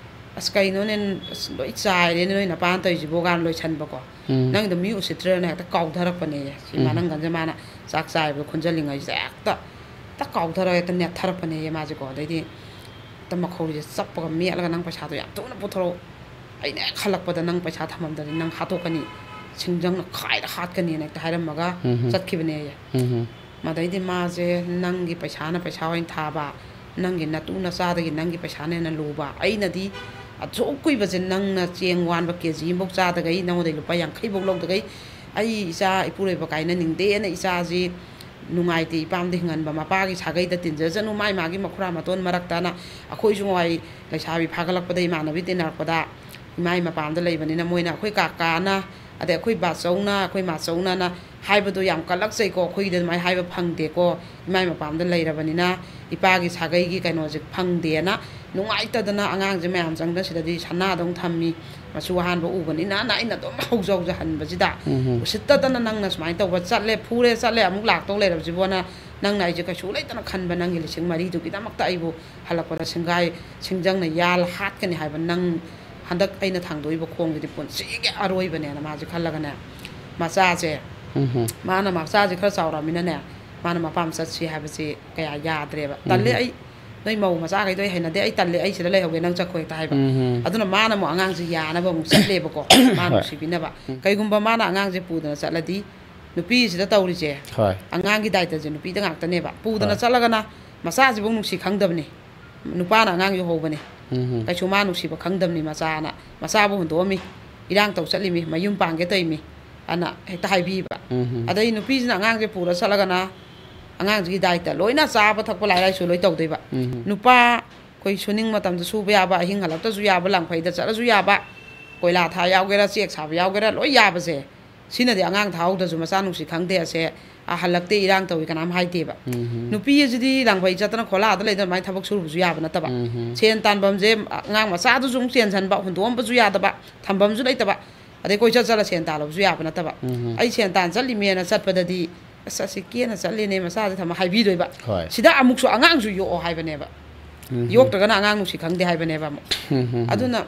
"ꯑꯁ, ꯀꯩꯅꯣꯅꯦ, ꯑꯁ, ꯂꯣꯏ ꯆꯥꯏꯔꯦꯅꯦ ꯅꯣꯏ ꯅꯄꯥꯅ ꯇꯧꯔꯤꯁꯤꯕꯣ?" ꯀꯥꯏꯅ ꯂꯣꯏꯁꯟꯕꯀꯣ꯫ ꯎꯝ꯫ "ꯅꯪꯗꯣ ꯃꯤ ꯎꯁꯤꯠꯇ꯭ꯔꯦꯅ" ꯍꯦꯛꯇ ꯀꯥꯎꯊꯔꯛꯄꯅꯦꯌꯦ꯫ ꯁꯤ ꯎꯝ꯫ ꯃꯅꯪꯒꯟꯁꯦ ꯃꯥꯅ ꯆꯥꯛ ꯆꯥꯏꯕꯗꯣ ꯈꯨꯟꯖꯜꯂꯤꯉꯩꯁꯤꯗ ꯍꯦꯛꯇ ꯇꯛ ꯀꯥꯎꯊꯔꯒ ꯍꯦꯛꯇ ꯅꯦꯠꯊꯔꯛꯄꯅꯦꯌꯦ ꯃꯥꯁꯦꯀꯣ꯫ ꯑꯗꯩꯗꯤ ꯍꯦꯛꯇ ꯃꯈꯧꯔꯤꯁꯦ ꯆꯞꯄꯒ ꯃꯦꯠꯂꯒ, "ꯅꯪ ꯄꯩꯁꯥꯗꯣ ꯌꯥꯝ ꯊꯨꯅ ꯄꯨꯊꯣꯔꯛꯎ, ꯑꯩꯅ ꯍꯦꯛ ꯍꯜꯂꯛꯄꯗ ꯅꯪ ꯄꯩꯁꯥ ꯊꯝꯃꯝꯗ꯭ꯔꯗꯤ ꯅꯪ ꯍꯥꯠꯇꯣꯛꯀꯅꯤ, ꯁꯤꯡꯖꯪꯅ ꯈꯥꯏꯔ ꯍꯥꯠꯀꯅꯤꯅ" ꯍꯦꯛꯇ ꯍꯥꯏꯔꯝꯃꯒ ꯎꯝ꯫ ꯆꯠꯈꯤꯕꯅꯦꯌꯦ꯫ ꯎꯝ꯫ ꯃꯗꯩꯗꯤ ꯃꯥꯁꯦ, "ꯅꯪꯒꯤ ꯄꯩꯁꯥꯅ ꯄꯩꯁꯥ ꯑꯣꯏꯅ ꯊꯥꯕ, ꯅꯪꯒꯤ ꯅꯇꯨ ꯅꯆꯥꯗꯒꯤ ꯅꯪꯒꯤ ꯄꯩꯁꯥꯅ ꯍꯦꯟꯅ ꯂꯨꯕ, ꯑꯩꯅꯗꯤ ꯑꯁꯨꯛ ꯀꯨꯏꯕꯁꯦ ꯅꯪꯅ ꯆꯦꯡ ꯋꯥꯟꯕ ꯀꯦ ꯖꯤ ꯑꯃꯐꯥꯎ ꯆꯥꯗꯒꯩ, ꯅꯉꯣꯟꯗꯩ ꯂꯨꯄꯥ ꯌꯥꯡꯈꯩꯐꯥꯎ ꯂꯧꯗꯒꯩ ꯑꯩ ꯏꯆꯥ ꯏꯄꯨꯔꯣꯏꯕ ꯀꯥꯏꯅꯅꯤꯡꯗꯦꯅ, ꯏꯆꯥꯁꯤ ꯅꯨꯡꯉꯥꯏꯇꯦ, ꯏꯄꯥꯝꯗ ꯍꯤꯡꯍꯟꯕ, ꯃꯄꯥꯒꯤ ꯁꯥꯒꯩꯗ ꯇꯤꯟꯖꯖꯅꯨ, ꯃꯥꯏ ꯃꯥꯒꯤ ꯃꯈꯨꯔꯥ ꯃꯇꯣꯟ ꯃꯔꯛꯇꯅ", ꯑꯩꯈꯣꯏꯁꯨ ꯉꯥꯏ ꯂꯩꯁꯥꯕꯤ ꯐꯥꯒꯠꯂꯛꯄꯗ ꯏꯃꯥꯟꯅꯕꯤ ꯇꯤꯟꯅꯔꯛꯄꯗ ꯏꯃꯥꯏ ꯃꯄꯥꯝꯗ ꯂꯩꯕꯅꯤꯅ ꯃꯣꯏꯅ ꯑꯩꯈꯣꯏ ꯀꯥꯀꯥꯅ, ꯑꯗꯩ ꯑꯩꯈꯣꯏ ꯕꯥꯆꯧꯅ, ꯑꯩꯈꯣꯏ ꯃꯥꯆꯧꯅꯅ ꯍꯥꯏꯕꯗꯣ ꯌꯥꯝ ꯀꯜꯂꯛꯆꯩꯀꯣ, ꯑꯩꯈꯣꯏꯒꯤꯗꯤ ꯑꯗꯨꯃꯥꯏꯅ ꯍꯥꯏꯕ ꯐꯪꯗꯦꯀꯣ, ꯏꯃꯥꯏ ꯃꯄꯥꯝꯗ ꯂꯩꯔꯕꯅꯤꯅ ꯏꯄꯥꯒꯤ ꯁꯥꯒꯩꯒꯤ ꯀꯩꯅꯣꯁꯦ ꯐꯪꯗꯦꯅ ꯅꯨꯡꯉꯥꯏꯇꯗꯅ ꯑꯉꯥꯡꯁꯦ ꯃꯌꯥꯝ ꯆꯪꯗꯅ ꯁꯤꯗꯗꯤ ꯁꯅꯥꯗꯧ ꯊꯝꯃꯤ, ꯃꯆꯨ ꯑꯍꯥꯟꯕ ꯎꯕꯅꯤꯅ ꯑꯩꯅ ꯑꯗꯨꯝ ꯍꯧꯖ ꯍꯧꯖꯍꯟꯕꯁꯤꯗ, ꯎꯝ꯫ ꯎꯁꯤꯠꯇꯗꯅ ꯅꯪꯅ ꯁꯨꯃꯥꯏꯅ ꯇꯧꯕ ꯆꯠꯂꯦ, ꯐꯨꯔꯦ ꯆꯠꯂꯦ, ꯑꯃꯨꯛ ꯂꯥꯛꯇꯧ ꯂꯩꯔꯕꯁꯤꯕꯣꯅ ꯅꯪꯅ ꯑꯩꯁꯦ ꯀꯩꯁꯨ ꯂꯩꯇꯅ ꯈꯟꯕ ꯅꯪꯒꯤ ꯂꯤꯁꯤꯡ ꯃꯔꯤꯗꯨꯒꯤꯗꯃꯛꯇ ꯑꯩꯕꯨ ꯍꯜꯂꯛꯄꯗ ꯁꯤꯡꯒꯥꯏ ꯁꯤꯡꯖꯪꯅ ꯌꯥꯜ ꯍꯥꯠꯀꯅꯤ ꯍꯥꯏꯕ ꯅꯪ ꯍꯟꯗꯛ ꯑꯩꯅ ꯊꯥꯡꯗꯣꯛꯏꯕ ꯈꯣꯡꯁꯤꯗꯤ ꯄꯨꯟꯁꯤꯒꯤ ꯑꯔꯣꯏꯕꯅꯦꯅ ꯃꯥꯁꯦ ꯈꯜꯂꯒꯅꯦ, ꯃꯆꯥꯁꯦ, ꯎꯝ꯫ ꯃꯥꯅ ꯃꯆꯥꯁꯦ ꯈꯔ ꯆꯥꯎꯔꯛꯑꯃꯤꯅꯅꯦ, ꯃꯥꯅ ꯃꯄꯥꯝ ꯆꯠꯁꯤ ꯍꯥꯏꯕꯁꯤ ꯀꯌꯥ ꯌꯥꯗ꯭ꯔꯦꯕ꯫ "ꯇꯜꯂꯦ ꯎꯝ꯫ ꯑꯩ, ꯅꯣꯏ ꯃꯧ ꯃꯆꯥꯈꯩꯗꯣ ꯑꯩ ꯍꯩꯅꯗꯦ, ꯑꯩ ꯇꯜꯂꯦ, ꯑꯩ ꯁꯤꯗ ꯂꯩꯍꯧꯒꯦ, ꯅꯪ ꯆꯠꯈꯣ" ꯍꯦꯛꯇ ꯍꯥꯏꯕ꯫ ꯎꯝ꯫ ꯑꯗꯨꯅ ꯃꯥꯅ ꯑꯃꯨꯛ ꯑꯉꯥꯡꯁꯦ ꯌꯥꯅꯕ ꯑꯃꯨꯛ ꯆꯠꯂꯦꯕꯀꯣ, ꯃꯥ ꯍꯣꯏ꯫ ꯅꯨꯡꯁꯤꯕꯤꯅꯕ꯫ ꯎꯝ꯫ ꯀꯩꯒꯨꯝꯕ ꯃꯥꯅ ꯑꯉꯥꯡꯁꯦ ꯄꯨꯗꯅ ꯆꯠꯂꯗꯤ ꯅꯨꯄꯤꯁꯤꯗ ꯇꯧꯔꯤꯁꯦ, ꯍꯣꯏ꯫ ꯑꯉꯥꯡꯒꯤ ꯗꯥꯏꯇꯁꯦ ꯅꯨꯄꯤꯗ ꯉꯥꯛꯇꯅꯦꯕ꯫ ꯄꯨꯗꯅ ꯍꯣꯏ꯫ ꯆꯠꯂꯒꯅ ꯃꯆꯥꯁꯤꯐꯧ ꯅꯨꯡꯁꯤ ꯈꯪꯗꯕꯅꯤ꯫ ꯅꯨꯄꯥꯅ ꯑꯉꯥꯡ ꯌꯣꯛꯍꯧꯕꯅꯤ꯫ ꯎꯝ꯫ ꯀꯩꯁꯨ ꯃꯥ ꯅꯨꯡꯁꯤꯕ ꯈꯪꯗꯕꯅꯤ ꯃꯆꯥꯅ꯫ ꯃꯆꯥꯕꯨ ꯍꯨꯟꯗꯣꯛꯑꯝꯃꯤ꯫ ꯏꯔꯥꯡ ꯇꯧ ꯆꯠꯂꯤꯃꯤ꯫ ꯃꯌꯨꯝ ꯄꯥꯟꯒꯦ ꯇꯧꯔꯤꯃꯤ꯫ ꯑꯅ ꯍꯦꯛꯇ ꯍꯥꯏꯕꯤꯕ꯫ ꯎꯝ꯫ ꯑꯗꯩ ꯅꯨꯄꯤꯁꯤꯅ ꯑꯉꯥꯡꯁꯦ ꯄꯨꯔ ꯆꯠꯂꯒꯅ ꯑꯉꯥꯡꯁꯤꯒꯤ ꯗꯥꯏꯇ ꯂꯣꯏꯅ ꯆꯥꯕ ꯊꯛꯄ ꯂꯥꯏ ꯂꯥꯏꯁꯨ ꯂꯣꯏ ꯇꯧꯗꯣꯏꯕ꯫ ꯎꯝ꯫ ꯅꯨꯄꯥ ꯑꯩꯈꯣꯏ ꯁꯨꯅꯤꯡ ꯃꯇꯝꯗ ꯁꯨꯕ ꯌꯥꯕ, ꯑꯍꯤꯡ ꯍꯜꯂꯛꯇꯁꯨ ꯌꯥꯕ, ꯂꯪꯐꯩꯗ ꯆꯠꯂꯁꯨ ꯌꯥꯕ, ꯀꯣꯏꯂꯥ ꯊꯥ ꯌꯥꯎꯒꯦꯔꯥ, ꯆꯦꯛ ꯁꯥꯕ ꯌꯥꯎꯒꯦꯔꯥ, ꯂꯣꯏ ꯌꯥꯕꯁꯦ꯫ ꯁꯤꯅꯗꯤ ꯑꯉꯥꯡ ꯊꯥꯍꯧꯗ꯭ꯔꯁꯨ ꯃꯆꯥ ꯅꯨꯡꯁꯤ ꯈꯪꯗꯦ ꯑꯁꯦ, "ꯑꯥ, ꯍꯜꯂꯛꯇꯦ, ꯏꯔꯥꯡ ꯇꯧꯏ", ꯀꯅꯥꯝ ꯍꯥꯏꯗꯦꯕ꯫ ꯎꯝ꯫ ꯅꯨꯄꯤ ꯑꯁꯤꯗꯤ ꯂꯪꯐꯩ ꯆꯠꯇꯅ ꯈꯣꯂꯥꯗ ꯂꯩꯗꯅ ꯑꯗꯨꯃꯥꯏꯅ ꯊꯕꯛ ꯁꯨꯔꯨꯕꯁꯨ ꯌꯥꯕ ꯅꯠꯇꯕ꯫ ꯎꯝ꯫ ꯁꯦꯟ ꯇꯥꯟꯐꯝꯁꯦ ꯑꯉꯥꯡ ꯃꯆꯥꯗꯨꯁꯨ ꯑꯃꯨꯛ ꯆꯦꯟꯁꯤꯟꯕ, ꯍꯨꯟꯗꯣꯛꯑꯝꯕꯁꯨ ꯌꯥꯗꯕ, ꯊꯝꯐꯝꯁꯨ ꯂꯩꯇꯕ, ꯑꯗꯩ ꯀꯣꯏꯆꯠ ꯆꯠꯂ ꯁꯦꯟ ꯇꯥꯜꯂꯕꯁꯨ ꯌꯥꯕ ꯅꯠꯇꯕ꯫ ꯎꯝ꯫ ꯑꯩ ꯁꯦꯟ ꯇꯥꯟ ꯆꯠꯂꯤꯃꯦꯅ ꯆꯠꯄꯗꯗꯤ, "ꯑꯁ, ꯑꯁꯤ ꯀꯦꯅ ꯆꯠꯂꯦꯅꯦ", ꯃꯆꯥꯁꯦ ꯊꯝꯃ ꯍꯥꯏꯕꯤꯗꯣꯏꯕ꯫ ꯍꯣꯏ꯫ ꯁꯤꯗ ꯑꯃꯨꯛꯁꯨ ꯑꯉꯥꯡꯁꯨ ꯌꯣꯛꯑꯣ ꯍꯥꯏꯕꯅꯦꯕ꯫ ꯎꯝ꯫ ꯌꯣꯛꯇ꯭ꯔꯒꯅ ꯑꯉꯥꯡ ꯅꯨꯡꯁꯤ ꯈꯪꯗꯦ ꯍꯥꯏꯕꯅꯦꯕ ꯑꯃꯨꯛ꯫ ꯎꯝ, ꯎꯝ, ꯎꯝ꯫ ꯑꯗꯨꯅ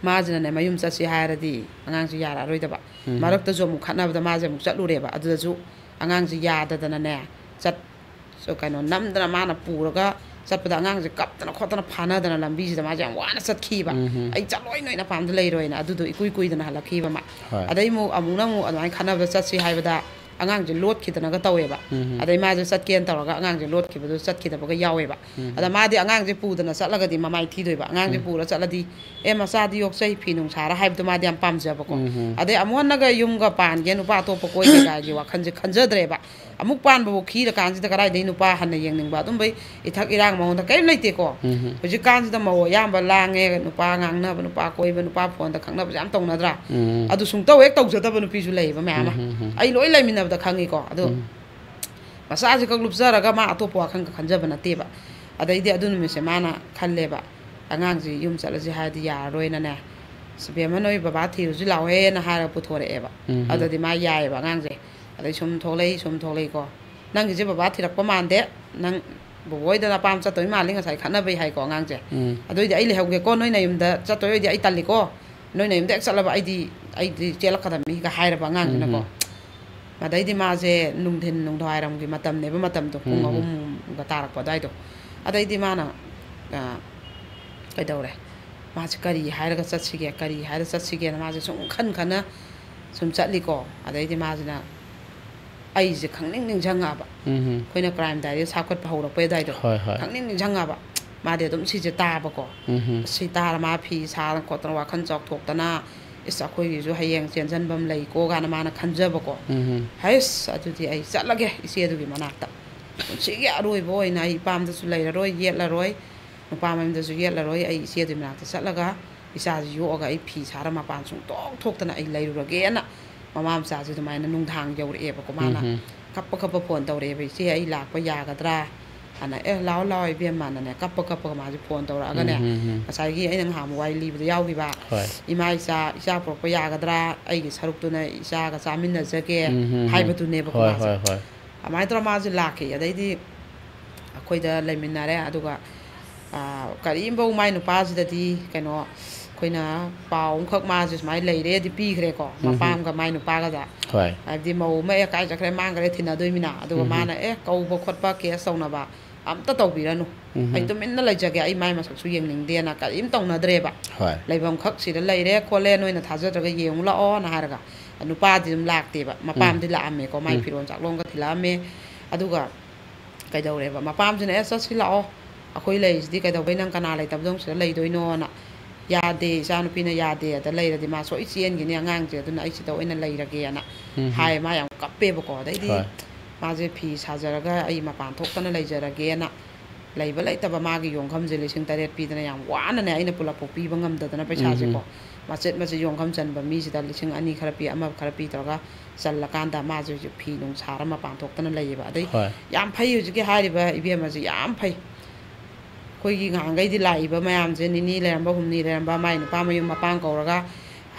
ꯃꯥꯁꯤꯅꯅꯦ ꯃꯌꯨꯝ ꯆꯠꯁꯤ ꯍꯥꯏꯔꯗꯤ ꯑꯉꯥꯡꯁꯤ ꯌꯥꯔꯛꯑꯔꯣꯏꯗꯕ꯫ ꯎꯝ꯫ ꯃꯔꯛꯇꯁꯨ ꯑꯃꯨꯛ ꯈꯠꯅꯕꯗ ꯃꯥꯁꯦ ꯑꯃꯨꯛ ꯆꯠꯂꯨꯔꯦꯕ꯫ ꯑꯗꯨꯗꯁꯨ ꯑꯉꯥꯡꯁꯤ ꯌꯥꯗꯗꯅꯅꯦ ꯆꯠ-, ꯁꯣ-, ꯀꯩꯅꯣ ꯅꯝꯗꯅ ꯃꯥꯅ ꯄꯨꯔꯒ ꯆꯠꯄꯗ ꯑꯉꯥꯡꯁꯦ ꯀꯞꯇꯅ ꯈꯣꯠꯇꯅ ꯐꯥꯅꯗꯅ ꯂꯝꯕꯤꯁꯤꯗ ꯃꯥꯁꯦ ꯌꯥꯝ ꯋꯥꯅ ꯆꯠꯈꯤꯕ꯫ ꯎꯝ꯫ "ꯑꯩ ꯆꯠꯂꯣꯏ, ꯅꯣꯏ ꯅꯄꯥꯝꯗ ꯂꯩꯔꯣꯏꯅ", ꯑꯗꯨꯗꯣ ꯏꯀꯨꯏ ꯀꯨꯏꯗꯅ ꯍꯜꯂꯛꯈꯤꯕ ꯃꯥ꯫ ꯍꯣꯏ꯫ ꯑꯗꯩ ꯑꯃꯨꯛ ꯑꯃꯨꯛꯅ ꯑꯃꯨꯛ ꯑꯗꯨꯃꯥꯏꯅ ꯈꯠꯅꯕꯗ ꯆꯠꯁꯤ ꯍꯥꯏꯕꯗ ꯑꯉꯥꯡꯁꯦ ꯂꯣꯠꯈꯤꯗꯅꯒ ꯇꯧꯋꯦꯕ꯫ ꯎꯝ꯫ ꯑꯗꯩ ꯃꯥꯁꯦ ꯆꯠꯀꯦꯅ ꯇꯧꯔꯒ ꯑꯉꯥꯡꯁꯦ ꯂꯣꯠꯈꯤꯕꯗꯨ ꯆꯠꯈꯤꯗꯕꯒ ꯌꯥꯎꯋꯦꯕ꯫ ꯎꯝ꯫ ꯑꯗ ꯃꯥꯗꯤ ꯑꯉꯥꯡꯁꯦ ꯄꯨꯗꯅ ꯆꯠꯂꯒꯗꯤ ꯃꯃꯥꯏ ꯊꯤꯗꯣꯏꯕ, ꯑꯉꯥꯡꯁꯦ ꯎꯝ꯫ ꯄꯨꯔ ꯆꯠꯂꯗꯤ, "ꯑꯦ, ꯃꯆꯥꯗꯤ ꯌꯣꯛꯆꯩ, ꯐꯤ ꯅꯨꯡ ꯁꯥꯔ" ꯍꯥꯏꯕꯗꯣ ꯃꯥꯗꯤ ꯌꯥꯝ ꯄꯥꯝꯖꯕꯀꯣ꯫ ꯎꯝ꯫ ꯑꯗꯩ ꯑꯃꯨꯛ ꯍꯟꯅꯒ ꯌꯨꯝꯒ ꯄꯥꯟꯒꯦ, ꯅꯨꯄꯥ ꯑꯇꯣꯞꯄ ꯀꯣꯏꯒꯦ ꯀꯥꯏꯒꯤ ꯋꯥꯈꯜꯁꯦ ꯈꯟꯖꯗ꯭ꯔꯦꯕ꯫ ꯑꯃꯨꯛ ꯄꯥꯟꯕꯕꯨ ꯈꯤꯔꯀꯥꯟꯁꯤꯗ ꯀꯗꯥꯏꯗꯩ ꯅꯨꯄꯥ ꯍꯟꯅ ꯌꯦꯡꯅꯤꯡꯕ, ꯑꯗꯨꯝꯕꯩ ꯏꯊꯛ ꯏꯔꯥꯡ ꯃꯑꯣꯡꯗ ꯀꯔꯤꯝ ꯂꯩꯇꯦꯀꯣ꯫ ꯎꯝ꯫ ꯍꯧꯖꯤꯛꯀꯥꯟꯁꯤꯗ ꯃꯧ ꯑꯌꯥꯝꯕ ꯂꯥꯡꯉꯦ, ꯅꯨꯄꯥ ꯉꯥꯡꯅꯕ, ꯅꯨꯄꯥ ꯀꯣꯏꯕ, ꯅꯨꯄꯥ ꯐꯣꯟꯗ ꯈꯪꯅꯕꯁꯦ ꯌꯥꯝ ꯇꯧꯅꯗ꯭ꯔꯥ? ꯎꯝ꯫ ꯑꯗꯨ ꯁꯨꯡꯇꯧ ꯍꯦꯛ ꯇꯧꯖꯗꯕ ꯅꯨꯄꯤꯁꯨ ꯂꯩꯌꯦꯕ ꯃꯌꯥꯝ ꯑꯃ꯫ ꯎꯝ, ꯎꯝ, ꯎꯝ꯫ ꯑꯩ ꯂꯣꯏ ꯂꯩꯃꯤꯟꯅꯕꯗ ꯈꯪꯉꯤꯀꯣ꯫ ꯑꯗꯨ ꯎꯝ꯫ ꯃꯆꯥꯁꯤꯈꯛ ꯂꯨꯞꯆꯔꯒ ꯃꯥ ꯑꯇꯣꯞꯄ ꯋꯥꯈꯜꯒ ꯈꯟꯖꯕ ꯅꯠꯇꯦꯕ꯫ ꯑꯗꯩꯗꯤ ꯑꯗꯨ ꯅꯨꯃꯤꯠꯁꯦ ꯃꯥꯅ ꯈꯜꯂꯦꯕ, "ꯑꯉꯥꯡꯁꯤ ꯌꯨꯝ ꯆꯠꯂꯁꯤ ꯍꯥꯏꯔꯗꯤ ꯌꯥꯔꯔꯣꯏꯅꯅꯦ, ꯑꯁ, ꯕꯦꯝꯃ, ꯅꯣꯏ ꯕꯕꯥ ꯊꯤꯔꯨꯁꯤ ꯂꯥꯛꯑꯣꯍꯦꯅ" ꯍꯥꯏꯔꯒ ꯄꯨꯊꯣꯔꯛꯑꯦꯕ꯫ ꯎꯝ꯫ ꯑꯗꯨꯗꯤ ꯃꯥ ꯌꯥꯏꯑꯕ ꯑꯉꯥꯡꯁꯦ꯫ ꯑꯗꯩ ꯁꯨꯝ ꯊꯣꯛꯂꯛꯏ, ꯁꯨꯝ ꯊꯣꯛꯂꯛꯏꯀꯣ꯫ "ꯅꯪꯒꯤꯁꯦ ꯕꯕꯥ ꯊꯤꯔꯛꯄ ꯃꯥꯟꯗꯦ, ꯅꯪ ꯕꯣꯕꯣꯏꯗ ꯑꯄꯥꯝ ꯆꯠꯇꯣꯏ ꯃꯥꯜꯂꯤ, ꯉꯁꯥꯏ ꯈꯠꯅꯕꯩ" ꯍꯥꯏꯀꯣ ꯑꯉꯥꯡꯁꯦ꯫ ꯎꯝ꯫ "ꯑꯗꯨꯏꯗꯤ ꯑꯩ ꯂꯩꯍꯧꯒꯦꯀꯣ, ꯅꯣꯏ ꯅꯌꯨꯝꯗ ꯆꯠꯇꯣꯏ ꯑꯣꯏꯗꯤ ꯑꯩ ꯇꯜꯂꯤꯀꯣ, ꯅꯣꯏ ꯅꯌꯨꯝꯗ ꯍꯦꯛ ꯆꯠꯂꯕ ꯑꯩꯗꯤ, ꯑꯩꯗꯤ ꯆꯦꯜꯂꯛꯀꯗꯕꯅꯤꯒ" ꯍꯥꯏꯔꯕ ꯑꯉꯥꯡꯁꯤꯅꯀꯣ꯫ ꯎꯝ꯫ ꯑꯗꯩꯗꯤ ꯃꯥꯁꯦ ꯅꯨꯡꯊꯤꯟ ꯅꯨꯡꯗꯥꯡꯋꯥꯏꯔꯝꯒꯤ ꯃꯇꯝꯅꯦꯕ, ꯃꯇꯝꯗꯣ ꯄꯨꯡ ꯎꯝ꯫ ꯑꯍꯨꯝꯒ ꯇꯥꯔꯛꯄ ꯑꯗꯨꯋꯥꯏꯗꯣ꯫ ꯑꯗꯩꯗꯤ ꯃꯥꯅ, ꯑ, ꯀꯩꯗꯧꯔꯦ? ꯃꯥꯁꯦ ꯀꯔꯤ ꯍꯥꯏꯔꯒ ꯆꯠꯁꯤꯒꯦ, ꯀꯔꯤ ꯍꯥꯏꯔꯒ ꯆꯠꯁꯤꯒꯦꯅ ꯃꯥꯁꯦ ꯁꯨꯝ ꯈꯟ ꯈꯟꯅ ꯁꯨꯝ ꯆꯠꯂꯤꯀꯣ꯫ ꯑꯗꯩꯗꯤ ꯃꯥꯁꯤꯅ ꯑꯩꯁꯦ ꯈꯪꯅꯤꯡ ꯅꯤꯡꯁꯤꯡꯉꯛꯑꯕ꯫ ꯎꯝ꯫ ꯑꯩꯈꯣꯏꯅ crime diary ꯁꯥꯞꯀꯠꯄ ꯍꯧꯔꯛꯄꯩ ꯑꯗꯨꯋꯥꯏꯗꯣ꯫ ꯍꯣꯏ, ꯍꯣꯏ꯫ ꯈꯪꯅꯤꯡ ꯅꯤꯡꯁꯤꯡꯉꯛꯑꯕ꯫ ꯃꯥꯗꯤ ꯑꯗꯨꯝ ꯁꯤꯁꯦ ꯇꯥꯕꯀꯣ꯫ ꯎꯝ꯫ ꯁꯤ ꯇꯥꯔ ꯃꯥ ꯐꯤ ꯁꯥꯗꯅ ꯈꯣꯠꯇꯅ ꯋꯥꯈꯜ ꯆꯥꯎꯊꯣꯛꯇꯅ, "ꯏꯁ, ꯑꯩꯈꯣꯏꯒꯤꯁꯨ ꯍꯌꯦꯡ ꯆꯦꯟꯁꯤꯟꯐꯝ ꯂꯩꯀꯣ" ꯀꯥꯏꯅ ꯃꯥꯅ ꯈꯟꯖꯕꯀꯣ꯫ ꯎꯝ꯫ "ꯍꯩꯁ, ꯑꯗꯨꯗꯤ ꯑꯩ ꯆꯠꯂꯒꯦ ꯏꯆꯦꯗꯨꯒꯤ ꯃꯅꯥꯛꯇ꯫ ꯄꯨꯟꯁꯤꯒꯤ ꯑꯔꯣꯏꯕ ꯑꯣꯏꯅ ꯑꯩ ꯏꯄꯥꯝꯗꯁꯨ ꯂꯩꯔꯔꯣꯏ, ꯌꯦꯠꯂꯔꯣꯏ, ꯅꯨꯄꯥ ꯃꯌꯨꯝꯗꯁꯨ ꯌꯦꯠꯂꯔꯣꯏ, ꯑꯩ ꯏꯆꯦꯗꯨꯒꯤ ꯃꯅꯥꯛꯇ ꯆꯠꯂꯒ ꯏꯆꯥꯁꯤ ꯌꯣꯛꯑꯒ ꯑꯩ ꯐꯤ ꯁꯥꯔ ꯃꯄꯥꯟ ꯁꯨꯡꯊꯣꯛ ꯊꯣꯛꯇꯅ ꯑꯩ ꯂꯩꯔꯨꯔꯒꯦꯅ" ꯃꯃꯥ ꯃꯆꯥꯁꯦ ꯑꯗꯨꯃꯥꯏꯅ ꯅꯨꯡꯗꯥꯡ ꯌꯧꯔꯛꯑꯦꯕꯀꯣ꯫ ꯃꯥꯅ ꯎꯝ꯫ ꯀꯞꯄ ꯀꯞꯄ ꯐꯣꯟ ꯇꯧꯔꯛꯑꯦꯕ, "ꯏꯆꯦ, ꯑꯩ ꯂꯥꯛꯄ ꯌꯥꯒꯗ꯭ꯔꯥ?" ꯑꯅ, "ꯑꯦ, ꯂꯥꯛꯑꯣ, ꯂꯥꯛꯑꯣ, ꯏꯕꯦꯝꯃ"ꯅꯅꯦ, ꯀꯞꯄ ꯀꯞꯄꯒ ꯃꯥꯁꯦ ꯐꯣꯟ ꯇꯧꯔꯛꯑꯒꯅꯦ, ꯎꯝ, ꯎꯝ, ꯎꯝ꯫ ꯉꯁꯥꯏꯒꯤ ꯑꯩꯅ ꯉꯍꯥꯟꯃꯨꯛ ꯋꯥꯔꯤ ꯂꯤꯕꯗ ꯌꯥꯎꯈꯤꯕ, ꯍꯣꯏ꯫ "ꯏꯃꯥ, ꯏꯆꯥ, ꯏꯆꯥ ꯄꯨꯔꯛꯄ ꯌꯥꯒꯗ꯭ꯔꯥ? ꯑꯩꯒꯤ ꯁꯔꯨꯛꯇꯨꯅ ꯏꯆꯥꯒ ꯆꯥꯃꯤꯟꯅꯖꯒꯦ", ꯎꯝ, ꯎꯝ, ꯎꯝ꯫ ꯍꯥꯏꯕꯗꯨꯅꯦꯕꯀꯣ ꯍꯣꯏ, ꯃꯥꯁꯦ꯫ ꯍꯣꯏ, ꯍꯣꯏ꯫ ꯑꯗꯨꯃꯥꯏꯅ ꯇꯧꯔ ꯃꯥꯁꯦ ꯂꯥꯛꯈꯤ꯫ ꯑꯗꯩꯗꯤ ꯑꯩꯈꯣꯏꯗ ꯂꯩꯃꯤꯟꯅꯔꯦ꯫ ꯑꯗꯨꯒ, ꯑ, ꯀꯔꯤꯝꯐꯧ ꯃꯥꯏ ꯅꯨꯄꯥꯁꯤꯗꯗꯤ ꯀꯩꯅꯣ, ꯑꯩꯈꯣꯏꯅ ꯄꯥꯎ ꯑꯃꯈꯛ ꯃꯥꯁꯦ ꯁꯨꯃꯥꯏꯅ ꯂꯩꯔꯦꯗꯤ ꯄꯤꯈ꯭ꯔꯦꯀꯣ, ꯎꯝ ꯍꯝ꯫ ꯃꯄꯥꯝꯒ ꯃꯥꯏ ꯅꯨꯄꯥꯒꯗ꯫ ꯍꯣꯏ꯫ ꯍꯥꯏꯕꯗꯤ ꯃꯧ ꯑꯃ ꯑꯦ ꯀꯥꯏ ꯆꯠꯈ꯭ꯔꯦ, ꯃꯥꯡꯈ꯭ꯔꯦ ꯊꯤꯅꯗꯣꯏꯃꯤꯅ꯫ ꯑꯗꯨꯒ ꯎꯝ ꯍꯝ꯫ ꯃꯥꯅ ꯑꯦ ꯀꯧꯕ ꯈꯣꯠꯄ, ꯀꯦꯁ ꯇꯧꯅꯕ ꯑꯝꯇ ꯇꯧꯕꯤꯔꯅꯨ, ꯎꯝ ꯍꯝ꯫ ꯑꯩ ꯇꯨꯃꯤꯟꯅ ꯂꯩꯖꯒꯦ, ꯑꯩ ꯃꯥꯏ ꯃꯁꯛꯁꯨ ꯌꯦꯡꯅꯤꯡꯗꯦꯅ ꯀꯔꯤꯝ ꯇꯧꯅꯗ꯭ꯔꯦꯕ꯫ ꯍꯣꯏ꯫ ꯂꯩꯐꯝ ꯈꯛ ꯁꯤꯗ ꯂꯩꯔꯦ ꯈꯣꯠꯂꯦ, ꯅꯣꯏꯅ ꯊꯥꯖꯗ꯭ꯔꯒ ꯌꯦꯡꯉꯨ ꯂꯥꯛꯑꯣꯅ ꯍꯥꯏꯔꯒ꯫ ꯅꯨꯄꯥꯗꯤ ꯑꯗꯨꯝ ꯂꯥꯛꯇꯦꯕ, ꯎꯝ꯫ ꯃꯄꯥꯝꯗꯤ ꯂꯥꯛꯑꯝꯃꯦꯀꯣ, ꯃꯥꯏ ꯎꯝ꯫ ꯐꯤꯔꯣꯜ ꯆꯥꯛꯂꯣꯟꯒ ꯊꯤꯜꯂꯛꯑꯝꯃꯦ꯫ ꯑꯗꯨꯒ ꯀꯩꯗꯧꯔꯦꯕ, ꯃꯄꯥꯝꯁꯤꯅ "ꯑꯦ ꯆꯠꯁꯤ ꯂꯥꯛꯑꯣ, ꯑꯩꯈꯣꯏ ꯂꯩꯔꯤꯁꯤꯗꯤ ꯀꯩꯗꯧꯕꯩ ꯅꯪ ꯀꯅꯥ ꯂꯩꯇꯕꯗꯧ ꯁꯤꯗ ꯂꯩꯗꯣꯏꯅꯣꯅ?" "ꯌꯥꯗꯦ, ꯏꯆꯥꯅꯨꯄꯤꯅ ꯌꯥꯗꯦ, ꯑꯗ ꯂꯩꯔꯗꯤ ꯃꯥ ꯁꯣꯏ ꯆꯦꯟꯈꯤꯅꯤ ꯑꯉꯥꯡꯁꯦ, ꯑꯗꯨꯅ ꯑꯩ ꯁꯤꯗ ꯑꯣꯏꯅ ꯂꯩꯔꯒꯦꯅ" ꯎꯝ ꯍꯝ꯫ ꯍꯥꯏ꯫ ꯃꯥ ꯌꯥꯝ ꯀꯞꯄꯦꯕꯀꯣ꯫ ꯑꯗꯩꯗꯤ ꯍꯣꯏ꯫ ꯃꯥꯁꯦ ꯐꯤ ꯁꯥꯖꯔꯒ ꯑꯩ ꯃꯄꯥꯟ ꯊꯣꯛꯇꯅ ꯂꯩꯖꯔꯒꯦꯅ, ꯂꯩꯕ ꯂꯩꯇꯕ ꯃꯥꯒꯤ ꯌꯣꯡꯐꯝꯁꯦ ꯂꯤꯁꯤꯡ ꯇꯔꯦꯠ ꯄꯤꯗꯅ ꯌꯥꯝ ꯋꯥꯅꯅꯦ, ꯑꯩꯅ ꯄꯨꯂꯞ ꯄꯨ ꯄꯤꯕ ꯉꯝꯗꯗꯅ ꯎꯝ ꯄꯩꯁꯥꯁꯦꯀꯣ, ꯍꯝ꯫ ꯃꯆꯦꯠ ꯃꯆꯦꯠ ꯌꯣꯡꯐꯝ ꯆꯟꯕ ꯃꯤꯁꯤꯗ ꯂꯤꯁꯤꯡ ꯑꯅꯤ ꯈꯔ ꯄꯤ, ꯑꯃ ꯈꯔ ꯄꯤ ꯇꯧꯔꯒ ꯆꯜꯂꯀꯥꯟꯗ ꯃꯥꯁꯦ ꯍꯧꯖꯤꯛ ꯐꯤ ꯅꯨꯡ ꯁꯥꯔ ꯃꯄꯥꯟ ꯊꯣꯛꯇꯅ ꯂꯩꯌꯦꯕ꯫ ꯑꯗꯩ ꯍꯣꯏ꯫ ꯌꯥꯝ ꯐꯩ ꯍꯧꯖꯤꯛꯀꯤ ꯍꯥꯏꯔꯤꯕ ꯏꯕꯦꯝꯃꯁꯦ, ꯌꯥꯝ ꯐꯩ꯫ ꯑꯩꯈꯣꯏꯒꯤ ꯉꯍꯥꯟꯈꯩꯗꯤ ꯂꯥꯛꯏꯕ ꯃꯌꯥꯝꯁꯦ, ꯅꯤꯅꯤ ꯂꯩꯔꯝꯕ, ꯍꯨꯝꯅꯤ ꯂꯩꯔꯝꯕ, ꯃꯥꯏ ꯅꯨꯄꯥ ꯃꯌꯨꯝ ꯃꯄꯥꯟ ꯀꯧꯔꯒ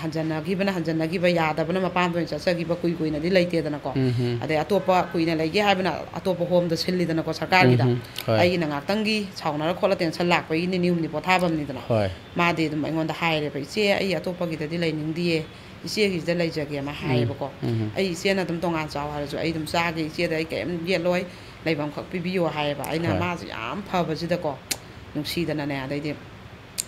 ꯍꯟꯖꯟꯅꯈꯤꯕꯅ ꯍꯟꯖꯟꯅꯈꯤꯕ, ꯌꯥꯗꯕꯅ ꯃꯄꯥꯝꯗ ꯑꯣꯏꯅ ꯆꯠꯆꯈꯤꯕ, ꯀꯨꯏ ꯀꯨꯏꯅꯗꯤ ꯂꯩꯇꯦꯗꯅꯀꯣ꯫ ꯎꯝ ꯍꯝ꯫ ꯑꯗꯩ ꯑꯇꯣꯞꯄ ꯀꯨꯏꯅ ꯂꯩꯒꯦ ꯍꯥꯏꯕꯅ ꯑꯇꯣꯞꯄ ꯍꯣꯝꯗ ꯁꯤꯜꯂꯤꯗꯅꯀꯣ ꯁꯔꯀꯥꯔꯒꯤꯗ꯫ ꯎꯝ ꯍꯝ꯫ ꯍꯣꯏ꯫ ꯑꯩꯒꯤꯅ ꯉꯥꯛꯇꯪꯒꯤ ꯁꯥꯎꯅꯔ ꯈꯣꯠꯂ ꯇꯦꯟꯁꯟ ꯂꯥꯛꯄꯒꯤ ꯅꯤꯅꯤ ꯍꯨꯝꯅꯤ ꯄꯣꯊꯥꯐꯝꯅꯤꯗꯅ꯫ ꯍꯣꯏ꯫ ꯃꯥꯗꯤ ꯑꯗꯨꯝ ꯑꯩꯉꯣꯟꯗ ꯍꯥꯏꯔꯦꯕ, "ꯏꯆꯦ, ꯑꯩ ꯑꯇꯣꯞꯄꯒꯤꯗꯗꯤ ꯂꯩꯅꯤꯡꯗꯤꯌꯦ, ꯏꯆꯦꯒꯤꯁꯤꯗ ꯂꯩꯖꯒꯦ" ꯑꯃ ꯎꯝ꯫ ꯍꯥꯏꯌꯦꯕꯀꯣ꯫ ꯎꯝ ꯍꯝ꯫ "ꯑꯩ ꯏꯆꯦꯅ ꯑꯗꯨꯝ ꯇꯣꯉꯥꯟ ꯆꯥꯎ ꯍꯥꯏꯔꯁꯨ ꯑꯩ ꯑꯗꯨꯝ ꯆꯥꯒꯦ, ꯏꯆꯦꯗ ꯑꯩ ꯀꯔꯤꯝ ꯌꯦꯠꯂꯣꯏ, ꯂꯩꯐꯝ ꯈꯛ ꯄꯤꯕꯤꯌꯣ" ꯍꯥꯏꯌꯦꯕ꯫ ꯑꯩꯅ ꯍꯣꯏ꯫ ꯃꯥꯁꯦ ꯌꯥꯝ ꯐꯕꯁꯤꯗꯀꯣ, ꯅꯨꯡꯁꯤꯗꯅꯅꯦ꯫ ꯑꯗꯩꯗꯤ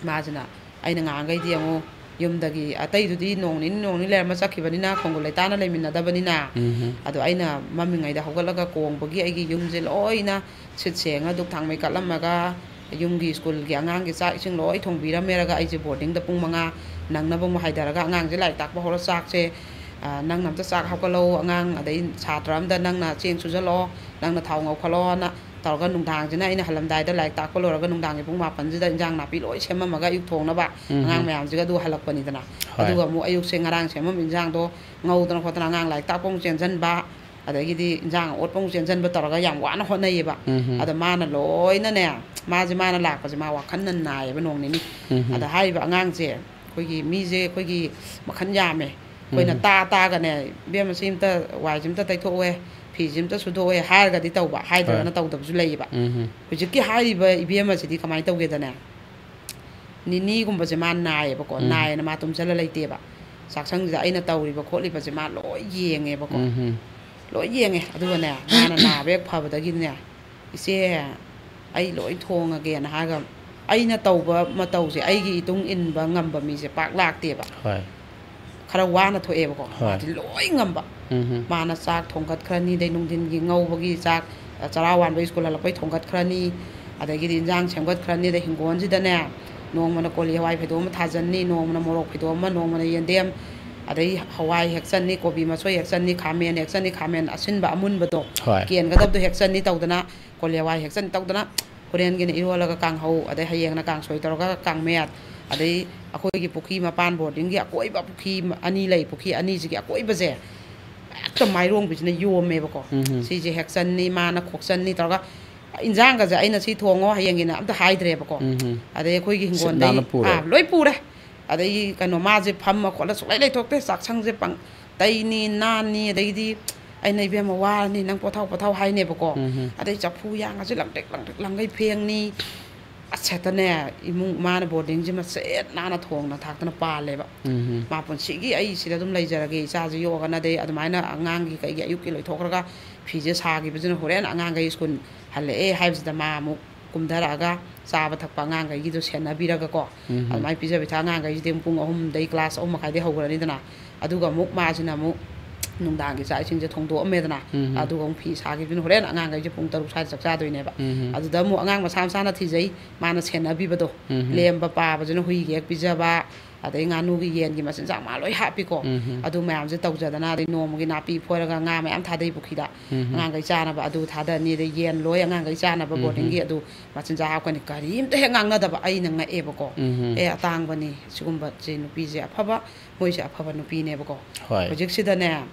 ꯃꯥꯁꯤꯅ, ꯑꯩꯅ ꯉꯍꯥꯟꯈꯩꯗꯤ ꯑꯃꯨꯛ ꯌꯨꯝꯗꯒꯤ ꯑꯇꯩꯗꯨꯗꯤ ꯅꯣꯡ ꯅꯤꯅꯤ ꯅꯣꯡ ꯅꯤꯅꯤ ꯂꯩꯔꯝꯃ ꯆꯠꯈꯤꯕꯅꯤꯅ, ꯈꯣꯡꯒꯨꯜ ꯂꯩꯇꯥꯅ ꯂꯩꯃꯤꯟꯅꯗꯕꯅꯤꯅ꯫ ꯎꯝ ꯍꯝ꯫ ꯑꯗꯣ ꯑꯩꯅ ꯃꯝꯃꯤꯉꯩꯗ ꯍꯧꯒꯠꯂꯒ ꯀꯣꯡꯕꯒꯤ ꯑꯩꯒꯤ ꯌꯨꯝꯁꯦ ꯂꯣꯏꯅ ꯁꯤꯠ ꯁꯦꯡꯉ ꯙꯨꯛ ꯊꯥꯡꯃꯩ ꯀꯠꯂꯝꯃꯒ, ꯌꯨꯝꯒꯤ ꯁ꯭ꯀꯨꯜꯒꯤ ꯑꯉꯥꯡꯒꯤ ꯆꯥꯛ ꯏꯁꯤꯡ ꯂꯣꯏ ꯊꯣꯡꯕꯤꯔꯝꯃꯦꯔꯒ, ꯑꯩꯁꯦ ꯕꯣꯔꯗꯤꯡꯗ ꯄꯨꯡ ꯃꯉꯥ ꯅꯪꯅꯕ ꯑꯃꯨꯛ ꯍꯥꯏꯊꯔꯒ, "ꯑꯉꯥꯡꯁꯦ ꯂꯥꯏꯔꯤꯛ ꯇꯥꯛꯄ ꯍꯧꯔꯣ, ꯆꯥꯛꯁꯦ, ꯑ, ꯅꯪꯅ ꯑꯝꯇ ꯆꯥꯛ ꯍꯧꯒꯠꯂꯛꯑꯣ, ꯑꯉꯥꯡ ꯑꯗꯩ ꯁꯥꯇ꯭ꯔ ꯑꯝꯗ ꯅꯪꯅ ꯆꯦꯡ ꯁꯨꯖꯜꯂꯛꯑꯣ, ꯅꯪꯅ ꯊꯥꯎ ꯉꯧꯈꯠꯂꯛꯑꯣꯅ" ꯇꯧꯔꯒ, ꯅꯨꯡꯗꯥꯡꯁꯤꯅ ꯑꯩꯅ ꯍꯜꯂꯝꯗꯥꯏꯗ ꯂꯥꯏꯔꯤꯛ ꯇꯥꯛꯄ ꯂꯣꯏꯔꯒ ꯅꯨꯡꯗꯥꯡꯒꯤ ꯄꯨꯡ ꯃꯥꯄꯟꯁꯤꯗ ꯏꯟꯖꯥꯡ ꯅꯥꯄꯤ ꯂꯣꯏ ꯁꯦꯝꯃꯝꯃꯒ ꯑꯌꯨꯛ ꯊꯣꯡꯅꯕ, ꯎꯝ ꯍꯝ꯫ ꯑꯉꯥꯡ ꯃꯌꯥꯝꯁꯤꯒ ꯑꯗꯨ ꯍꯜꯂꯛꯄꯅꯤꯗꯅ꯫ ꯍꯣꯏ꯫ ꯑꯗꯨꯒ ꯑꯃꯨꯛ ꯑꯌꯨꯛꯁꯦ ꯉꯔꯥꯡ ꯁꯦꯝꯃꯝꯕ ꯏꯟꯖꯥꯡꯗꯣ ꯉꯧꯗꯅ ꯈꯣꯠꯇꯅ, ꯑꯉꯥꯡ ꯂꯥꯏꯔꯤꯛ ꯇꯥꯛꯄ ꯑꯃꯨꯛ ꯆꯦꯟꯁꯤꯟꯕ, ꯑꯗꯒꯤꯗꯤ ꯏꯟꯖꯥꯡ ꯑꯣꯠꯄ ꯑꯃꯨꯛ ꯆꯦꯟꯁꯤꯟꯕ ꯇꯧꯔꯒ ꯌꯥꯝ ꯋꯥꯅ ꯍꯣꯠꯅꯩꯌꯦꯕ꯫ ꯎꯝ ꯍꯝ꯫ ꯑꯗꯣ ꯃꯥꯅ ꯂꯣꯏꯅꯅꯦ, ꯃꯥꯁꯦ, ꯃꯥꯅ ꯂꯥꯛꯄꯁꯦ ꯃꯥ ꯋꯥꯈꯜꯅ ꯅꯥꯏꯌꯦꯕ ꯅꯣꯡ ꯅꯤꯅꯤ꯫ ꯎꯝ ꯍꯝ꯫ ꯑꯗ ꯍꯥꯏꯔꯤꯕ ꯑꯉꯥꯡꯁꯦ, ꯑꯩꯈꯣꯏꯒꯤ ꯃꯤꯁꯦ ꯑꯩꯈꯣꯏꯒꯤ ꯃꯈꯜ ꯌꯥꯝꯃꯦ꯫ ꯑꯩꯈꯣꯏꯅ ꯎꯝ꯫ ꯇꯥ ꯇꯥꯒꯅꯦ, "ꯏꯕꯦꯝꯃ, ꯁꯤ ꯑꯝꯇ, ꯋꯥꯏꯁꯤ ꯑꯝꯇ ꯇꯩꯊꯣꯛꯎꯍꯦ, ꯐꯤꯁꯤ ꯑꯝꯇ ꯁꯨꯗꯣꯛꯎꯍꯦ" ꯍꯥꯏꯔꯒꯗꯤ ꯇꯧꯕ, ꯍꯣꯏ꯫ ꯍꯥꯏꯗ꯭ꯔꯒꯅ ꯇꯧꯗꯕꯁꯨ ꯂꯩꯌꯦꯕ꯫ ꯎꯝ ꯍꯝ꯫ ꯍꯧꯖꯤꯛꯀꯤ ꯍꯥꯏꯔꯤꯕ ꯏꯕꯦꯝꯃꯁꯤꯗꯤ ꯀꯃꯥꯏꯅ ꯇꯧꯒꯦꯗꯅꯦ, ꯅꯤꯅꯤꯒꯨꯝꯕꯁꯦ ꯃꯥ ꯅꯥꯏꯌꯦꯕꯀꯣ꯫ ꯎꯝ꯫ ꯅꯥꯏꯌꯦꯅ ꯃꯥ ꯇꯨꯝꯁꯤꯜꯂ ꯂꯩꯇꯦꯕ꯫ ꯆꯥꯛꯁꯪꯁꯤꯗ ꯑꯩꯅ ꯇꯧꯔꯤꯕ ꯈꯣꯠꯂꯤꯕꯁꯦ ꯃꯥ ꯂꯣꯏ ꯌꯦꯡꯉꯦꯕꯀꯣ꯫ ꯎꯝ꯫ ꯂꯣꯏ ꯌꯦꯡꯉꯦ꯫ ꯑꯗꯨꯒꯅꯦ, ꯃꯥꯅ ꯅꯥꯕ ꯍꯦꯛ ꯐꯕꯗꯒꯤꯅꯦ, "ꯏꯆꯦ, ꯑꯩ ꯂꯣꯏ ꯊꯣꯡꯉꯒꯦꯅ" ꯍꯥꯏꯔꯒ, ꯑꯩꯅ ꯇꯧꯕ ꯃꯇꯧꯁꯦ, ꯑꯩꯒꯤ ꯏꯇꯨꯡ ꯏꯟꯕ ꯉꯝꯕ ꯃꯤꯁꯦ ꯄꯥꯛ ꯂꯥꯛꯇꯦꯕ꯫ ꯍꯣꯏ꯫ ꯈꯔ ꯋꯥꯅ ꯊꯣꯛꯑꯦꯕꯀꯣ꯫ ꯍꯣꯏ꯫ ꯃꯥꯗꯤ ꯂꯣꯏ ꯉꯝꯕ꯫ ꯎꯝ꯫ ꯃꯥꯅ ꯆꯥꯛ ꯊꯣꯡꯒꯠꯈ꯭ꯔꯅꯤ, ꯑꯗꯩ ꯅꯨꯡꯊꯤꯟꯒꯤ ꯉꯧꯕꯒꯤ ꯆꯥꯛ, ꯆꯔꯥ ꯋꯥꯟꯕ ꯁ꯭ꯀꯨꯜ ꯍꯜꯂꯛꯄꯩ ꯊꯣꯡꯒꯠꯈ꯭ꯔꯅꯤ, ꯑꯗꯒꯤꯗꯤ ꯏꯟꯖꯥꯡ ꯁꯦꯝꯒꯠꯈ꯭ꯔꯅꯤ, ꯑꯗꯩ ꯍꯤꯡꯒꯣꯜꯁꯤꯗꯅꯦ, ꯅꯣꯡꯃꯅ ꯀꯣꯂꯤ ꯍꯋꯥꯏ ꯐꯩꯗꯣꯝ ꯑꯃ ꯊꯥꯖꯟꯅꯤ, ꯅꯣꯡꯃꯅ ꯃꯣꯔꯣꯛ ꯐꯩꯗꯣꯝ ꯑꯃ, ꯅꯣꯡꯃꯅ ꯌꯦꯟꯗꯦꯝ, ꯑꯗꯩ ꯍꯋꯥꯏ ꯍꯦꯛꯆꯟꯅꯤ, ꯀꯣꯕꯤ ꯃꯁꯣꯏ ꯍꯦꯛꯆꯟꯅꯤ, ꯈꯥꯃꯦꯟ ꯍꯦꯛꯆꯟꯅꯤ, ꯈꯥꯃꯦꯟ ꯑꯁꯤꯟꯕ ꯑꯃꯨꯟꯕꯗꯣ, ꯍꯣꯏ꯫ ꯀꯦꯟꯒꯗꯕꯗꯣ ꯍꯦꯛꯆꯟꯅꯤ ꯇꯧꯗꯅ, ꯀꯣꯂꯤ ꯍꯋꯥꯏ ꯍꯦꯛꯆꯟꯅꯤ ꯇꯧꯗꯅ, ꯍꯣꯔꯦꯟꯒꯤꯅ ꯏꯔꯣꯜꯂꯒ ꯀꯥꯡꯍꯧ, ꯑꯗꯩ ꯍꯌꯦꯡꯅ ꯀꯥꯡꯁꯣꯏ ꯇꯧꯔꯒ ꯀꯥꯡꯃꯦꯠ, ꯑꯗꯩ ꯑꯩꯈꯣꯏꯒꯤ ꯄꯨꯈ꯭ꯔꯤ ꯃꯄꯥꯟ, ꯕꯣꯔꯗꯤꯡꯒꯤ ꯑꯀꯣꯏꯕ ꯄꯨꯈ꯭ꯔꯤ ꯑꯅꯤ ꯂꯩ, ꯄꯨꯈ꯭ꯔꯤ ꯑꯅꯤꯁꯤꯒꯤ ꯑꯀꯣꯏꯕꯁꯦ ꯍꯦꯛꯇ ꯃꯥꯏꯔꯣꯡꯕꯤꯁꯤꯅ ꯌꯣꯝꯃꯦꯕꯀꯣ꯫ ꯎꯝ꯫ ꯁꯤꯁꯦ ꯍꯦꯛꯆꯟꯅꯤ, ꯃꯥꯅ ꯈꯣꯛꯆꯟꯅꯤ ꯇꯧꯔꯒ, ꯏꯟꯖꯥꯡꯒꯁꯦ ꯑꯩꯅ ꯁꯤ ꯊꯣꯡꯉꯣ ꯍꯌꯦꯡꯒꯤꯅ ꯑꯝꯇ ꯍꯥꯏꯗ꯭ꯔꯦꯕꯀꯣ꯫ ꯎꯝ꯫ ꯑꯗꯩ ꯑꯩꯈꯣꯏꯒꯤ ꯁꯤꯠ ꯍꯤꯡꯒꯣꯜꯗꯩ ꯅꯥꯟꯅ ꯄꯨꯔꯦ꯫ ꯑꯥ, ꯂꯣꯏ ꯄꯨꯔꯦ꯫ ꯑꯗꯒꯤ ꯀꯩꯅꯣ, ꯃꯥꯁꯦ ꯐꯝꯃ ꯈꯣꯠꯂ ꯁꯨꯡꯂꯩ ꯂꯩꯊꯣꯛꯇꯦ꯫ ꯆꯥꯛꯁꯪꯁꯦ ꯄꯪ ꯇꯩꯅꯤ, ꯅꯥꯟꯅꯤ, ꯑꯗꯒꯤꯗꯤ ꯑꯩꯅ, "ꯏꯕꯦꯝꯃ, ꯋꯥꯔꯅꯤ, ꯅꯪ ꯄꯣꯊꯥꯎ, ꯄꯣꯊꯥꯎ" ꯍꯥꯏꯅꯦꯕꯀꯣ꯫ ꯎꯝ꯫ ꯑꯗꯩ ꯆꯐꯨ ꯌꯥꯡꯒꯁꯦ ꯂꯪꯇ꯭ꯔꯤꯛ ꯂꯪꯇ꯭ꯔꯤꯛ ꯂꯪꯈꯩ ꯐꯦꯡꯅꯤ꯫ ꯑꯁ, ꯍꯦꯛꯇꯅꯦ, ꯏꯃꯨꯡ, ꯃꯥꯅ ꯕꯣꯔꯗꯤꯡꯁꯤꯃ ꯁꯦꯠ ꯅꯥꯟꯅ ꯊꯣꯡꯅ ꯊꯥꯛꯇꯅ ꯄꯥꯜꯂꯦꯕ꯫ ꯎꯝ꯫ "ꯃꯥ ꯄꯨꯟꯁꯤꯒꯤ ꯑꯩ ꯁꯤꯗ ꯑꯗꯨꯝ ꯂꯩꯖꯔꯒꯦ, ꯏꯆꯥꯁꯦ ꯌꯣꯛꯑꯒꯅ", ꯑꯗꯩ ꯑꯗꯨꯃꯥꯏꯅ ꯑꯉꯥꯡꯒꯤ ꯀꯩꯒꯤ ꯑꯌꯨꯛꯀꯤ ꯂꯣꯏꯊꯣꯛꯈ꯭ꯔꯒ ꯐꯤꯁꯦ ꯁꯥꯈꯤꯕꯁꯤꯅ ꯍꯣꯔꯦꯟ ꯑꯉꯥꯡꯈꯩ ꯁ꯭ꯀꯨꯜ ꯍꯜꯂꯛꯑꯦ ꯍꯥꯏꯕꯁꯤꯗ ꯃꯥ ꯑꯃꯨꯛ ꯀꯨꯝꯊꯔꯛꯑꯒ ꯆꯥꯕ ꯊꯛꯄ ꯑꯉꯥꯡꯈꯩꯒꯤꯗꯣ ꯁꯦꯟꯅꯕꯤꯔꯒꯀꯣ, ꯎꯝ꯫ ꯑꯗꯨꯃꯥꯏꯅ ꯄꯤꯖ ꯄꯤꯊꯛ, ꯑꯉꯥꯡꯈꯩꯁꯤꯗꯤ ꯑꯃꯨꯛ ꯄꯨꯡ ꯑꯍꯨꯝꯗꯩ ꯀ꯭ꯂꯥꯁ ꯑꯍꯨꯝ ꯃꯈꯥꯏꯗꯩ ꯍꯧꯈ꯭ꯔꯅꯤꯗꯅ, ꯑꯗꯨꯒ ꯑꯃꯨꯛ ꯃꯥꯁꯤꯅ ꯑꯃꯨꯛ ꯅꯨꯡꯗꯥꯡꯒꯤ ꯆꯥꯛ ꯏꯁꯤꯡꯁꯦ ꯊꯣꯡꯗꯣꯛꯑꯝꯃꯦꯗꯅ, ꯎꯝ꯫ ꯑꯗꯨꯒ ꯑꯃꯨꯛ ꯐꯤ ꯁꯥꯈꯤꯕꯗꯨꯅ ꯍꯣꯔꯦꯟ ꯑꯉꯥꯡꯈꯩꯁꯦ ꯄꯨꯡ ꯇꯔꯨꯛ ꯁ꯭ꯋꯥꯏꯗ ꯆꯥꯛ ꯆꯥꯗꯣꯏꯅꯦꯕ꯫ ꯎꯝ꯫ ꯑꯗꯨꯗ ꯑꯃꯨꯛ ꯑꯉꯥꯡ ꯃꯁꯥ ꯃꯁꯥꯅ ꯊꯤꯖꯩ, ꯃꯥꯅ ꯁꯦꯟꯅꯕꯤꯕꯗꯣ, ꯎꯝ꯫ ꯂꯦꯝꯕ ꯄꯥꯕꯁꯤꯅ ꯍꯨꯏꯒꯤ ꯍꯦꯛ ꯄꯤꯖꯕ, ꯑꯗꯩ ꯉꯥꯅꯨꯒꯤ, ꯌꯦꯟꯒꯤ ꯃꯆꯤꯟꯖꯥꯛ ꯃꯥ ꯂꯣꯏ ꯍꯥꯞꯄꯤꯀꯣ꯫ ꯎꯝ꯫ ꯑꯗꯨ ꯃꯌꯥꯝꯁꯦ ꯇꯧꯖꯗꯅ, ꯑꯗꯩ ꯅꯣꯡꯃꯒꯤ ꯅꯥꯄꯤ ꯐꯣꯏꯔꯒ ꯉꯥ ꯃꯌꯥꯝ ꯊꯥꯗꯩ ꯄꯨꯈ꯭ꯔꯤꯗ꯫ ꯎꯝ꯫ ꯑꯉꯥꯡꯈꯩ ꯆꯥꯅꯕ ꯑꯗꯨ ꯊꯥꯗꯅꯤ, ꯑꯗꯩ ꯌꯦꯟ ꯂꯣꯏ ꯑꯉꯥꯡꯈꯩ ꯆꯥꯅꯕ ꯎꯝ꯫ ꯕꯣꯔꯗꯤꯡꯒꯤ ꯑꯗꯨ ꯃꯆꯤꯟꯖꯥꯛ ꯍꯥꯞꯀꯅꯤ꯫ ꯀꯔꯤꯝꯇ ꯍꯦꯛ ꯉꯥꯡꯅꯗꯕ꯫ ꯑꯩꯅ ꯉꯛꯑꯦꯕꯀꯣ꯫ ꯎꯝ꯫ ꯑꯦ, ꯑꯇꯥꯡꯕꯅꯤ ꯁꯤꯒꯨꯝꯕꯁꯦ, ꯅꯨꯄꯤꯁꯦ ꯑꯐꯕ, ꯃꯣꯏꯁꯦ ꯑꯐꯕ ꯅꯨꯄꯤꯅꯦꯕꯀꯣ꯫ ꯍꯣꯏ꯫ ꯍꯧꯖꯤꯛꯁꯤꯗꯅꯦ,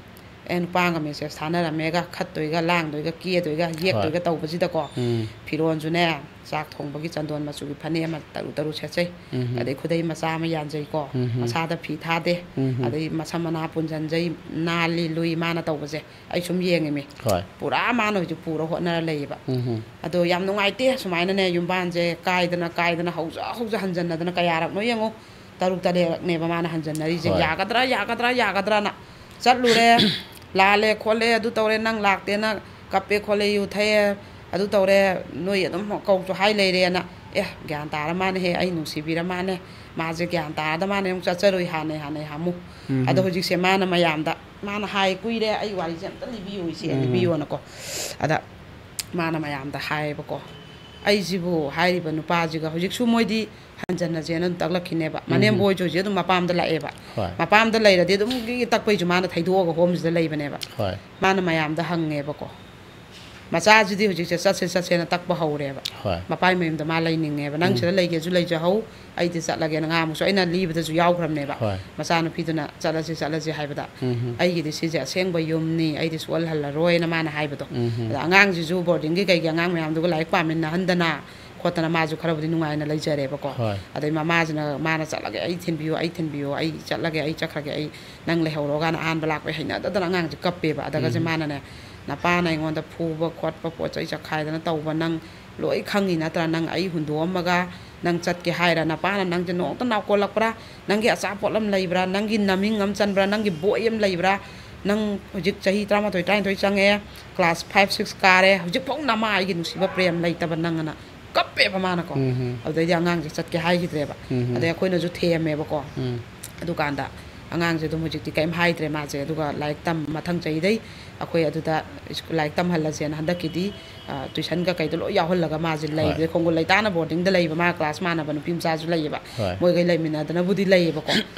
ꯑꯦ, ꯅꯨꯄꯥꯒ ꯃꯦꯁꯦꯖ ꯊꯥꯅꯔꯝꯃꯦꯒ, ꯈꯠꯇꯣꯏꯒ, ꯂꯥꯡꯗꯣꯏꯒ, ꯀꯦꯗꯣꯏꯒ, ꯍꯣꯏ꯫ ꯌꯦꯛꯇꯣꯏꯒ ꯇꯧꯕꯁꯤꯗꯀꯣ, ꯎꯝ꯫ ꯐꯤꯔꯣꯟꯁꯨꯅꯦ, ꯆꯥꯛ ꯊꯣꯡꯕꯒꯤ ꯆꯟꯗꯣꯟ ꯃꯆꯨꯒꯤ ꯐꯅꯦꯛ ꯑꯃ ꯇꯔꯨ ꯇꯔꯨ ꯁꯦꯠꯆꯩ꯫ ꯎꯝ꯫ ꯑꯗꯩ ꯈꯨꯗꯩ ꯃꯆꯥ ꯑꯃ ꯌꯥꯟꯖꯩꯀꯣ, ꯎꯝ꯫ ꯃꯁꯥꯗ ꯐꯤ ꯊꯥꯗꯦ꯫ ꯎꯝ꯫ ꯑꯗꯩ ꯃꯁꯝ ꯃꯅꯥ ꯄꯨꯟꯖꯟꯖꯩ, ꯅꯥꯜꯂꯤ ꯂꯨꯏ ꯃꯥꯅ ꯇꯧꯕꯁꯦ꯫ ꯑꯩ ꯁꯨꯝ ꯌꯦꯡꯉꯤꯃꯤ꯫ ꯍꯣꯏ꯫ ꯄꯨꯔꯥ ꯃꯥꯅ ꯍꯧꯖꯤꯛ ꯄꯨꯔ ꯍꯣꯠꯅꯔ ꯂꯩꯌꯦꯕ꯫ ꯎꯝ꯫ ꯑꯗꯣ ꯌꯥꯝ ꯅꯨꯡꯉꯥꯏꯇꯦ ꯁꯨꯃꯥꯏꯅꯅꯦ, ꯌꯨꯝꯕꯥꯟꯁꯦ ꯀꯥꯏꯗꯅ ꯀꯥꯏꯗꯅ, ꯍꯧꯖ ꯍꯧꯖ ꯍꯟꯖꯟꯅꯗꯅ ꯀꯌꯥꯔꯛꯅꯣ ꯌꯦꯡꯉꯨ, ꯇꯔꯨꯛ ꯇꯔꯦꯠꯂꯛꯅꯦꯕ ꯃꯥꯅ ꯍꯟꯖꯟꯅꯔꯤꯁꯦ꯫ ꯍꯣꯏ꯫ ꯌꯥꯒꯗ꯭ꯔꯥ, ꯌꯥꯒꯗ꯭ꯔꯥ, ꯌꯥꯒꯗ꯭ꯔꯥꯅ ꯆꯠꯂꯨꯔꯦ, ꯂꯥꯜꯂꯦ ꯈꯣꯠꯂꯦ, ꯑꯗꯨ ꯇꯧꯔꯦ, ꯅꯪ ꯂꯥꯛꯇꯦꯅ ꯀꯞꯄꯦ ꯈꯣꯠꯂꯦ, ꯌꯨ ꯊꯛꯑꯦ, ꯑꯗꯨ ꯇꯧꯔꯦ, ꯅꯣꯏ ꯑꯗꯨꯝ ꯀꯧꯁꯨ ꯍꯥꯏ ꯂꯩꯔꯦꯅ꯫ ꯑꯦ, ꯒ꯭ꯌꯥꯟ ꯇꯥꯔ ꯃꯥꯅꯦꯍꯦ, ꯑꯩ ꯅꯨꯡꯁꯤꯕꯤꯔ ꯃꯥꯅꯦ, ꯃꯥꯁꯦ ꯒ꯭ꯌꯥꯟ ꯇꯥꯔꯗ ꯃꯥꯅꯦ ꯑꯃꯨꯛ ꯆꯠꯆꯔꯨꯏ ꯍꯥꯟꯅꯩ ꯍꯥꯟꯅꯩ ꯍꯥꯃꯨ꯫ ꯎꯝ꯫ ꯑꯗꯣ ꯍꯧꯖꯤꯛꯁꯦ ꯃꯥꯅ ꯃꯌꯥꯝꯗ, ꯃꯥꯅ ꯍꯥꯏ, "ꯀꯨꯏꯔꯦ, ꯑꯩ ꯋꯥꯔꯤꯁꯦ ꯑꯝꯇ ꯂꯤꯕꯤꯌꯨ, ꯏꯆꯦ, ꯎꯝ꯫ ꯂꯤꯕꯤꯌꯣꯅꯀꯣ"꯫ ꯑꯗ ꯃꯥꯅ ꯃꯌꯥꯝꯗ ꯍꯥꯏꯌꯦꯕꯀꯣ, "ꯑꯩꯁꯤꯕꯨ ꯍꯥꯏꯔꯤꯕ ꯅꯨꯄꯥꯁꯤꯒ", ꯍꯧꯖꯤꯛꯁꯨ ꯃꯣꯏꯗꯤ ꯍꯟꯖꯟꯅꯁꯦꯅ ꯑꯗꯨꯝ ꯇꯛꯂꯛꯈꯤꯅꯦꯕ꯫ ꯎꯝ꯫ ꯃꯅꯦꯝꯕꯣꯏꯁꯨ ꯍꯧꯖꯤꯛ ꯑꯗꯨꯝ ꯃꯄꯥꯝꯗ ꯂꯥꯛꯑꯦꯕ꯫ ꯍꯣꯏ꯫ ꯃꯄꯥꯝꯗ ꯂꯩꯔꯗꯤ ꯑꯗꯨꯝ ꯇꯛꯄꯩꯁꯨ ꯃꯥꯅ ꯊꯩꯗꯣꯛꯑꯒ ꯍꯣꯝꯁꯤꯗ ꯂꯩꯕꯅꯦꯕ꯫ ꯍꯣꯏ꯫ ꯃꯥꯅ ꯃꯌꯥꯝꯗ ꯍꯪꯉꯦꯕꯀꯣ, ꯃꯆꯥꯁꯤꯗꯤ ꯍꯧꯖꯤꯛꯁꯦ ꯆꯠꯁꯦ ꯆꯠꯁꯦꯅ ꯇꯛꯄ ꯍꯧꯔꯦꯕ꯫ ꯍꯣꯏ꯫ ꯃꯄꯥꯏ ꯃꯌꯨꯝꯗ ꯃꯥ ꯂꯩꯅꯤꯡꯉꯦꯕ꯫ "ꯅꯪ ꯎꯝ꯫ ꯁꯤꯗ ꯂꯩꯒꯦꯁꯨ ꯂꯩꯖꯍꯧ, ꯑꯩꯗꯤ ꯆꯠꯂꯒꯦꯅ" ꯉꯥꯡꯕꯁꯨ ꯑꯩꯅ ꯂꯤꯕꯗꯁꯨ ꯌꯥꯎꯈ꯭ꯔꯕꯅꯦꯕ꯫ ꯍꯣꯏ꯫ ꯃꯆꯥꯅꯨꯄꯤꯗꯨꯅ "ꯆꯠꯂꯁꯤ, ꯆꯠꯂꯁꯤ" ꯍꯥꯏꯕꯗ, ꯎꯝ꯫ "ꯑꯩꯒꯤꯗꯤ ꯁꯤꯁꯦ ꯑꯁꯦꯡꯕ ꯌꯨꯝꯅꯤ, ꯑꯩꯗꯤ ꯁꯨꯛꯍꯜ ꯍꯜꯂꯔꯣꯏꯅ" ꯃꯥꯅ ꯍꯥꯏꯕꯗꯣ꯫ ꯎꯝ꯫ ꯑꯗ ꯑꯉꯥꯡꯁꯤꯁꯨ ꯕꯣꯔꯗꯤꯡꯒꯤ ꯀꯩꯒꯤ ꯑꯉꯥꯡ ꯃꯌꯥꯝꯗꯨꯒ ꯂꯥꯏꯔꯤꯛ ꯄꯥꯃꯤꯟꯅꯍꯟꯗꯅ ꯈꯣꯠꯇꯅ ꯃꯥꯁꯨ ꯈꯔꯕꯨꯗꯤ ꯅꯨꯡꯉꯥꯏꯅ ꯂꯩꯖꯔꯦꯕꯀꯣ꯫ ꯍꯣꯏ꯫ ꯑꯗꯩ ꯃꯃꯥꯁꯤꯅ, ꯃꯥꯅ "ꯆꯠꯂꯒꯦ, ꯑꯩ ꯊꯤꯟꯕꯤꯌꯣ, ꯑꯩ ꯊꯤꯟꯕꯤꯌꯣ, ꯑꯩ ꯆꯠꯂꯒꯦ, ꯑꯩ ꯆꯠꯈ꯭ꯔꯒꯦ, ꯑꯩ ꯅꯪ ꯂꯩꯍꯧꯔꯣꯒꯥꯏꯅ" ꯑꯍꯥꯟꯕ ꯂꯥꯛꯄꯩ ꯍꯩꯅꯗꯗꯅ ꯑꯉꯥꯡꯁꯦ ꯀꯞꯄꯦꯕ꯫ ꯑꯗꯒꯁꯦ ꯎꯝ꯫ ꯃꯥꯅꯅꯦ, "ꯅꯄꯥꯅ ꯑꯩꯉꯣꯟꯗ ꯐꯨꯕ ꯈꯣꯠꯄ, ꯄꯣꯠ ꯆꯩ ꯆꯈꯥꯏꯗꯅ ꯇꯧꯕ ꯅꯪ ꯂꯣꯏ ꯈꯪꯉꯤ ꯅꯠꯇ꯭ꯔꯥ? ꯅꯪ ꯑꯩ ꯍꯨꯟꯗꯣꯛꯑꯝꯃꯒ ꯅꯪ ꯆꯠꯀꯦ ꯍꯥꯏꯔ? ꯅꯄꯥꯅ ꯅꯪꯁꯦ ꯅꯣꯡꯇ ꯅꯥꯎꯀꯣꯜꯂꯛꯄ꯭ꯔꯥ? ꯅꯪꯒꯤ ꯑꯆꯥꯄꯣꯠ ꯑꯃ ꯂꯩꯕ꯭ꯔꯥ? ꯅꯪꯒꯤ ꯅꯃꯤꯡ ꯑꯃ ꯆꯟꯕ꯭ꯔꯥ? ꯅꯪꯒꯤ ꯕꯣꯏ ꯑꯃ ꯂꯩꯕ꯭ꯔꯥ? ꯅꯪ ꯍꯧꯖꯤꯛ ꯆꯍꯤ ꯇꯔꯥꯃꯥꯊꯣꯏ, ꯇꯔꯥꯅꯤꯊꯣꯏ ꯆꯪꯉꯛꯑꯦ, class five, six ꯀꯥꯔꯦ, ꯍꯧꯖꯤꯛꯐꯥꯎ ꯅꯃꯥ ꯑꯩꯒꯤ ꯅꯨꯡꯁꯤꯕ ꯄ꯭ꯔꯦꯝ ꯂꯩꯇꯕ ꯅꯪ" ꯑꯅ ꯀꯞꯄꯦꯕ ꯃꯥꯅꯀꯣ꯫ ꯎꯝ꯫ ꯑꯗꯨꯗꯩꯗꯤ ꯑꯉꯥꯡꯁꯦ ꯆꯠꯀꯦ ꯍꯥꯏꯈꯤꯗ꯭ꯔꯦꯕ꯫ ꯎꯝ꯫ ꯑꯗꯩ ꯑꯩꯈꯣꯏꯅꯁꯨ ꯊꯦꯝꯃꯦꯕꯀꯣ꯫ ꯎꯝ꯫ ꯑꯗꯨꯀꯥꯟꯗ ꯑꯉꯥꯡꯁꯦ ꯑꯗꯨꯝ ꯍꯧꯖꯤꯛꯇꯤ ꯀꯩꯝ ꯍꯥꯏꯗ꯭ꯔꯦ ꯃꯥꯁꯦ꯫ ꯑꯗꯨꯒ ꯂꯥꯏꯔꯤꯛ ꯇꯝ, ꯃꯊꯪ ꯆꯍꯤꯗꯩ ꯑꯩꯈꯣꯏ ꯑꯗꯨꯗ ꯂꯥꯏꯔꯤꯛ ꯇꯝꯍꯜꯂꯁꯦꯅ ꯍꯟꯗꯛꯀꯤꯗꯤ, ꯑ, tuition ꯀꯩꯗꯣ ꯂꯣꯏ ꯌꯥꯎꯍꯜꯂꯒ ꯃꯥꯁꯦ ꯂꯩꯈ꯭ꯔꯦ꯫ ꯍꯣꯏ꯫ ꯈꯣꯡꯒꯨꯜ ꯂꯩꯇꯥꯅ boardingꯗ ꯂꯩꯕ, ꯃꯥ class ꯃꯥꯟꯅꯕ ꯅꯨꯄꯤ ꯃꯆꯥꯁꯨ ꯂꯩꯌꯦꯕ꯫ ꯍꯣꯏ꯫ ꯃꯣꯏꯒꯩ ꯂꯩꯃꯤꯟꯅꯗꯅꯕꯨꯗꯤ ꯂꯩꯌꯦꯕꯀꯣ꯫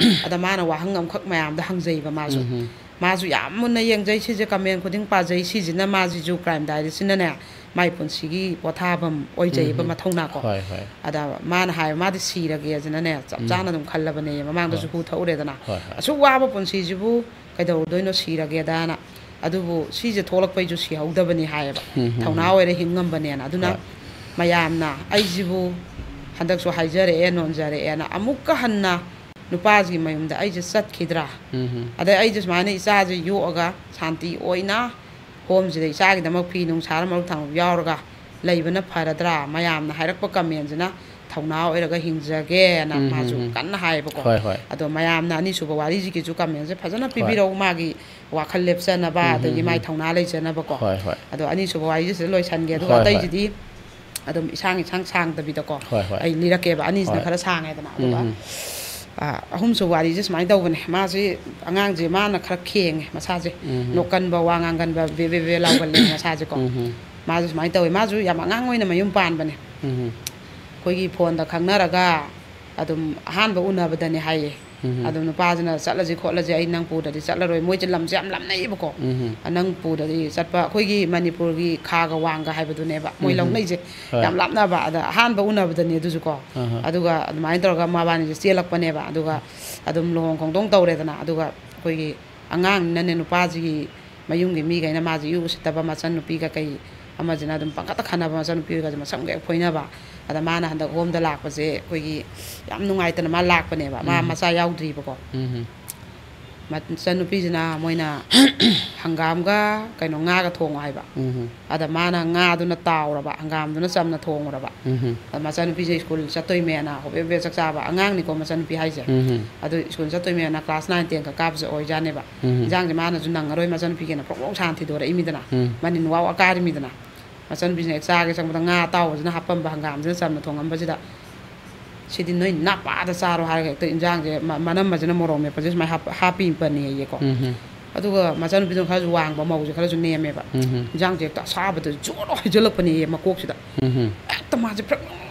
ꯑꯗ ꯃꯥꯅ ꯋꯥꯍꯪ ꯑꯃꯈꯛ ꯃꯌꯥꯝꯗ ꯍꯪꯖꯩꯕ ꯃꯥꯁꯨ꯫ ꯎꯝ꯫ ꯃꯥꯁꯨ ꯌꯥꯝ ꯃꯨꯟꯅ ꯌꯦꯡꯖꯩ, ꯁꯤꯁꯦ comment ꯈꯨꯗꯤꯡ ꯄꯥꯖꯩ꯫ ꯁꯤꯁꯤꯅ ꯃꯥꯁꯤꯁꯨ crime diaryꯁꯤꯅꯅꯦ, ꯃꯥꯏ ꯄꯨꯟꯁꯤꯒꯤ ꯄꯣꯊꯥꯐꯝ ꯑꯣꯏꯖꯩꯕ ꯎꯝ꯫ ꯃꯊꯧꯅꯥꯀꯣ꯫ ꯍꯣꯏ, ꯍꯣꯏ꯫ ꯑꯗ ꯃꯥꯅ ꯍꯥꯏꯕ, ꯃꯥꯗꯤ ꯁꯤꯔꯒꯦꯁꯤꯅꯅꯦ ꯆꯞ ꯎꯝ꯫ ꯆꯥꯅ ꯑꯗꯨꯝ ꯈꯜꯂꯕꯅꯦ, ꯃꯃꯥꯡꯗꯁꯨ ꯍꯣꯏ꯫ ꯍꯨ ꯊꯛꯎꯔꯦꯗꯅ꯫ ꯍꯣꯏ, ꯍꯣꯏ꯫ ꯑꯁꯨꯛ ꯋꯥꯕ ꯄꯨꯟꯁꯤꯁꯤꯕꯨ ꯀꯩꯗꯧꯔꯨꯗꯣꯏꯅꯣ, ꯁꯤꯔꯒꯦꯗꯅ꯫ ꯑꯗꯨꯕꯨ ꯁꯤꯁꯦ ꯊꯣꯛꯂꯛꯄꯩꯁꯨ ꯁꯤꯍꯧꯗꯕꯅꯤ ꯍꯥꯏꯌꯦꯕ, ꯎꯝ, ꯎꯝ, ꯊꯧꯅꯥ ꯎꯝ꯫ ꯑꯣꯏꯔ ꯍꯤꯡ ꯉꯝꯕꯅꯦꯅ꯫ ꯑꯗꯨꯅ ꯍꯣꯏ꯫ ꯃꯌꯥꯝꯅ ꯑꯩꯁꯤꯕꯨ ꯍꯟꯗꯛꯁꯨ ꯍꯥꯏꯖꯔꯛꯑꯦ, ꯅꯣꯟꯖꯔꯛꯑꯦꯅ ꯑꯃꯨꯛꯀ ꯍꯟꯅ ꯅꯨꯄꯥꯁꯤꯒꯤ ꯃꯌꯨꯝꯗ ꯑꯩꯁꯦ ꯆꯠꯈꯤꯗ꯭ꯔꯥ? ꯎꯝ, ꯎꯝ꯫ ꯑꯗꯩ ꯑꯩꯁꯦ ꯁꯨꯃꯥꯏꯅ ꯏꯆꯥꯁꯦ ꯌꯣꯛꯑꯒ ꯁꯥꯟꯇꯤ ꯑꯣꯏꯅ ꯍꯣꯝꯁꯤꯗ ꯏꯆꯥꯒꯤꯗꯃꯛ ꯐꯤ ꯅꯨꯡ ꯁꯥꯔ ꯃꯔꯨꯞ ꯊꯥꯡꯔꯨꯞ ꯌꯥꯎꯔꯒ ꯂꯩꯕꯅ ꯐꯔꯗ꯭ꯔꯥ? ꯃꯌꯥꯝꯅ ꯍꯥꯏꯔꯛꯄ ꯀꯃꯦꯟꯁꯤꯅ ꯊꯧꯅꯥ ꯑꯣꯏꯔꯒ ꯍꯤꯡꯖꯒꯦꯅ ꯎꯝ, ꯃꯥꯁꯨ ꯎꯝ, ꯎꯝ꯫ ꯀꯟꯅ ꯍꯥꯏꯌꯦꯕꯀꯣ꯫ ꯍꯣꯏ, ꯍꯣꯏ꯫ ꯑꯗꯣ ꯃꯌꯥꯝꯅ ꯑꯅꯤꯁꯨꯕ ꯋꯥꯔꯤꯁꯤꯒꯤꯁꯨ ꯀꯃꯦꯟꯁꯦ ꯐꯖꯅ ꯍꯣꯏ꯫ ꯄꯤꯕꯤꯔꯛꯎ, ꯃꯥꯒꯤ ꯋꯥꯈꯜ ꯂꯦꯞꯆꯅꯕ, ꯎꯝ, ꯑꯗꯒꯤ ꯎꯝ, ꯃꯥꯏ ꯎꯝ꯫ ꯊꯧꯅꯥ ꯂꯩꯖꯅꯕꯀꯣ꯫ ꯍꯣꯏ, ꯍꯣꯏ꯫ ꯑꯗꯣ ꯑꯅꯤꯁꯨꯕ ꯋꯥꯔꯤꯁꯤꯗ ꯂꯣꯏꯁꯟꯒꯦ, ꯑꯗꯨꯒ ꯍꯣꯏ, ꯍꯣꯏ꯫ ꯑꯇꯩꯁꯤꯗꯤ ꯑꯗꯨꯝ ꯏꯁꯥꯡ ꯏꯁꯥꯡ ꯁꯥꯡꯗꯕꯤꯗꯀꯣ꯫ ꯍꯣꯏ, ꯍꯣꯏ꯫ ꯑꯩ ꯂꯤꯔꯛꯀꯦꯕ, ꯑꯅꯤꯁꯤꯅ ꯍꯣꯏ꯫ ꯈꯔ ꯁꯥꯡꯉꯦꯗꯅ꯫ ꯎꯝ, ꯑꯗꯨꯒ ꯎꯝ꯫ ꯑ, ꯑꯍꯨꯝꯁꯨꯕ ꯋꯥꯔꯤꯁꯦ ꯁꯨꯃꯥꯏꯅ ꯇꯧꯕꯅꯦ꯫ ꯃꯥꯁꯤ, ꯑꯉꯥꯡꯁꯦ, ꯃꯥꯅ ꯈꯔ ꯈꯦꯡꯉꯦ ꯃꯁꯥꯁꯦ꯫ ꯎꯝ꯫ ꯅꯣꯛꯀꯟꯕ, ꯋꯥ ꯉꯥꯡꯒꯟꯕ, ꯕꯦ ꯕꯦ ꯕꯦ ꯂꯥꯎꯒꯜꯂꯦ ꯃꯁꯥꯁꯦꯀꯣ꯫ ꯎꯝ꯫ ꯃꯥꯁꯨ ꯁꯨꯃꯥꯏꯅ ꯇꯧꯋꯦ꯫ ꯃꯥꯁꯨ ꯌꯥꯝ ꯑꯉꯥꯡ ꯑꯣꯏꯅ ꯃꯌꯨꯝ ꯄꯥꯟꯕꯅꯦ꯫ ꯎꯝ꯫ ꯑꯩꯈꯣꯏꯒꯤ ꯐꯣꯟꯗ ꯈꯪꯅꯔꯒ ꯑꯗꯨꯝ ꯑꯍꯥꯟꯕ ꯎꯅꯕꯗꯅꯦ ꯍꯥꯏꯌꯦ꯫ ꯎꯝ꯫ ꯑꯗꯨꯝ ꯅꯨꯄꯥꯁꯤꯅ, "ꯆꯠꯂꯁꯤ ꯈꯣꯠꯂꯁꯤ, ꯑꯩ ꯅꯪ ꯄꯨꯗ꯭ꯔꯗꯤ ꯆꯠꯂꯔꯣꯏ"꯫ ꯃꯣꯏꯁꯦ ꯂꯝꯁꯦ ꯌꯥꯝ ꯂꯥꯞꯅꯩꯌꯦꯕꯀꯣ꯫ ꯎꯝ꯫ "ꯅꯪ ꯄꯨꯗ꯭ꯔꯗꯤ ꯆꯠꯄ", ꯑꯩꯈꯣꯏꯒꯤ ꯃꯅꯤꯄꯨꯔꯒꯤ ꯈꯥꯒ ꯋꯥꯡꯒ ꯍꯥꯏꯕꯗꯨꯅꯦꯕ ꯃꯣꯏ ꯎꯝ꯫ ꯂꯧꯅꯩꯁꯦ꯫ ꯍꯣꯏ꯫ ꯌꯥꯝ ꯂꯥꯞꯅꯕ꯫ ꯑꯗ ꯑꯍꯥꯟꯕ ꯎꯅꯕꯗꯅꯦ ꯑꯗꯨꯁꯨꯀꯣ꯫ ꯑꯍ꯫ ꯑꯗꯨꯒ ꯑꯗꯨꯃꯥꯏꯅ ꯇꯧꯔꯒ ꯃꯕꯥꯅꯤꯁꯦ ꯆꯦꯜꯂꯛꯄꯅꯦꯕ꯫ ꯑꯗꯨꯒ ꯑꯗꯨꯝ ꯂꯨꯍꯣꯡ ꯈꯣꯡꯗꯣꯡ ꯇꯧꯔꯦꯗꯅ꯫ ꯑꯗꯨꯒ ꯑꯩꯈꯣꯏꯒꯤ ꯑꯉꯥꯡꯅꯤꯅꯅꯦ, ꯅꯨꯄꯥꯁꯤꯒꯤ ꯃꯌꯨꯝꯒꯤ ꯃꯤꯈꯩꯅ ꯃꯥꯁꯦ ꯏꯎ ꯎꯁꯤꯠꯇꯕ, ꯃꯆꯟꯅꯨꯄꯤꯒ ꯀꯩ ꯑꯃꯁꯤꯅ ꯑꯗꯨꯝ ꯄꯪꯈꯠꯇ ꯈꯟꯅꯕ, ꯃꯆꯟꯅꯨꯄꯤꯒꯁꯦ ꯃꯁꯝꯒ ꯍꯦꯛ ꯐꯣꯏꯅꯕ꯫ ꯑꯗ ꯃꯥꯅ ꯍꯟꯗꯛ ꯍꯣꯝꯗ ꯂꯥꯛꯄꯁꯦ ꯑꯩꯈꯣꯏꯒꯤ ꯌꯥꯝ ꯅꯨꯡꯉꯥꯏꯇꯅ ꯃꯥ ꯂꯥꯛꯄꯅꯦꯕ꯫ ꯃꯥ ꯎꯝ꯫ ꯃꯆꯥ ꯌꯥꯎꯗ꯭ꯔꯤꯕꯀꯣ꯫ ꯎꯝ꯫ ꯃꯆꯟꯅꯨꯄꯤꯁꯤꯅ ꯃꯣꯏꯅ ꯍꯪꯒꯥꯝꯒ ꯀꯩꯅꯣ, ꯉꯥꯒ ꯊꯣꯡꯉꯣ ꯍꯥꯏꯕ꯫ ꯎꯝ꯫ ꯑꯗ ꯃꯥꯅ ꯉꯥꯗꯨꯅ ꯇꯥꯎꯔꯕ, ꯍꯪꯒꯥꯝꯗꯨꯅ ꯆꯝꯅ ꯊꯣꯡꯉꯨꯔꯕ꯫ ꯎꯝ꯫ ꯑꯗ ꯃꯆꯟꯅꯨꯄꯤꯁꯦ ꯁ꯭ꯀꯨꯜ ꯆꯠꯇꯣꯏꯃꯦꯅ ꯍꯣꯕꯦ ꯍꯣꯕꯦ ꯆꯥꯛ ꯆꯥꯕ ꯑꯉꯥꯡꯅꯤꯀꯣ ꯃꯆꯟꯅꯨꯄꯤ ꯍꯥꯏꯁꯦ꯫ ꯎꯝ꯫ ꯑꯗꯨ ꯁ꯭ꯀꯨꯜ ꯆꯠꯇꯣꯏꯃꯦꯅ class nine ten ꯈꯛ ꯀꯥꯕꯁꯦ ꯑꯣꯏꯖꯥꯠꯅꯦꯕ꯫ ꯎꯝ꯫ ꯏꯟꯖꯥꯡꯁꯦ ꯃꯥꯅꯁꯨ ꯅꯪꯉꯔꯣꯏ, ꯃꯆꯟꯅꯨꯄꯤꯒꯤꯅ ꯐ꯭ꯔꯣꯛ ꯐ꯭ꯔꯣꯛ ꯁꯥꯅ ꯊꯤꯗꯣꯔꯛꯏꯃꯤꯗꯅ꯫ ꯎꯝ꯫ ꯃꯅꯤꯟ ꯋꯥ ꯋꯥ ꯀꯥꯔꯤꯃꯤꯗꯅ꯫ ꯃꯆꯟꯅꯨꯄꯤꯁꯤꯅ ꯍꯦꯛ ꯆꯥꯒꯦ ꯆꯪꯕꯗ ꯉꯥ ꯑꯇꯥꯎꯕꯁꯤꯅ ꯍꯥꯞꯄꯝꯕ ꯍꯪꯒꯥꯝꯁꯤꯅ ꯆꯝꯅ ꯊꯣꯡꯉꯝꯕꯁꯤꯗ, "ꯁꯤꯗꯤ ꯅꯣꯏ ꯅꯥꯄꯥꯗ ꯆꯥꯔꯣ" ꯍꯥꯏꯔꯒ ꯍꯦꯛꯇ ꯏꯟꯖꯥꯡꯁꯦ ꯃ-, ꯃꯅꯝ ꯑꯁꯤꯅ ꯃꯣꯔꯣꯛ ꯃꯦꯠꯄꯁꯦ ꯁꯨꯃꯥꯏꯅ ꯍꯥꯞ-, ꯍꯥꯞꯄꯤꯕꯅꯦꯌꯦꯀꯣ꯫ ꯎꯝ꯫ ꯑꯗꯨꯒ ꯃꯆꯟꯅꯨꯄꯤꯗꯨꯅ ꯈꯔꯁꯨ ꯋꯥꯡꯕ, ꯃꯧꯁꯦ ꯈꯔꯁꯨ ꯅꯦꯝꯃꯦꯕ꯫ ꯎꯝ꯫ ꯏꯟꯖꯥꯡꯁꯦ ꯍꯦꯛꯇ ꯑꯁꯥꯕꯗ ꯖꯣꯔ ꯍꯩꯖꯤꯜꯂꯛꯄꯅꯦꯌꯦ ꯃꯀꯣꯛꯁꯤꯗ꯫ ꯎꯝ꯫ ꯍꯦꯛꯇ ꯃꯥꯁꯦ ꯐ꯭ꯔꯛ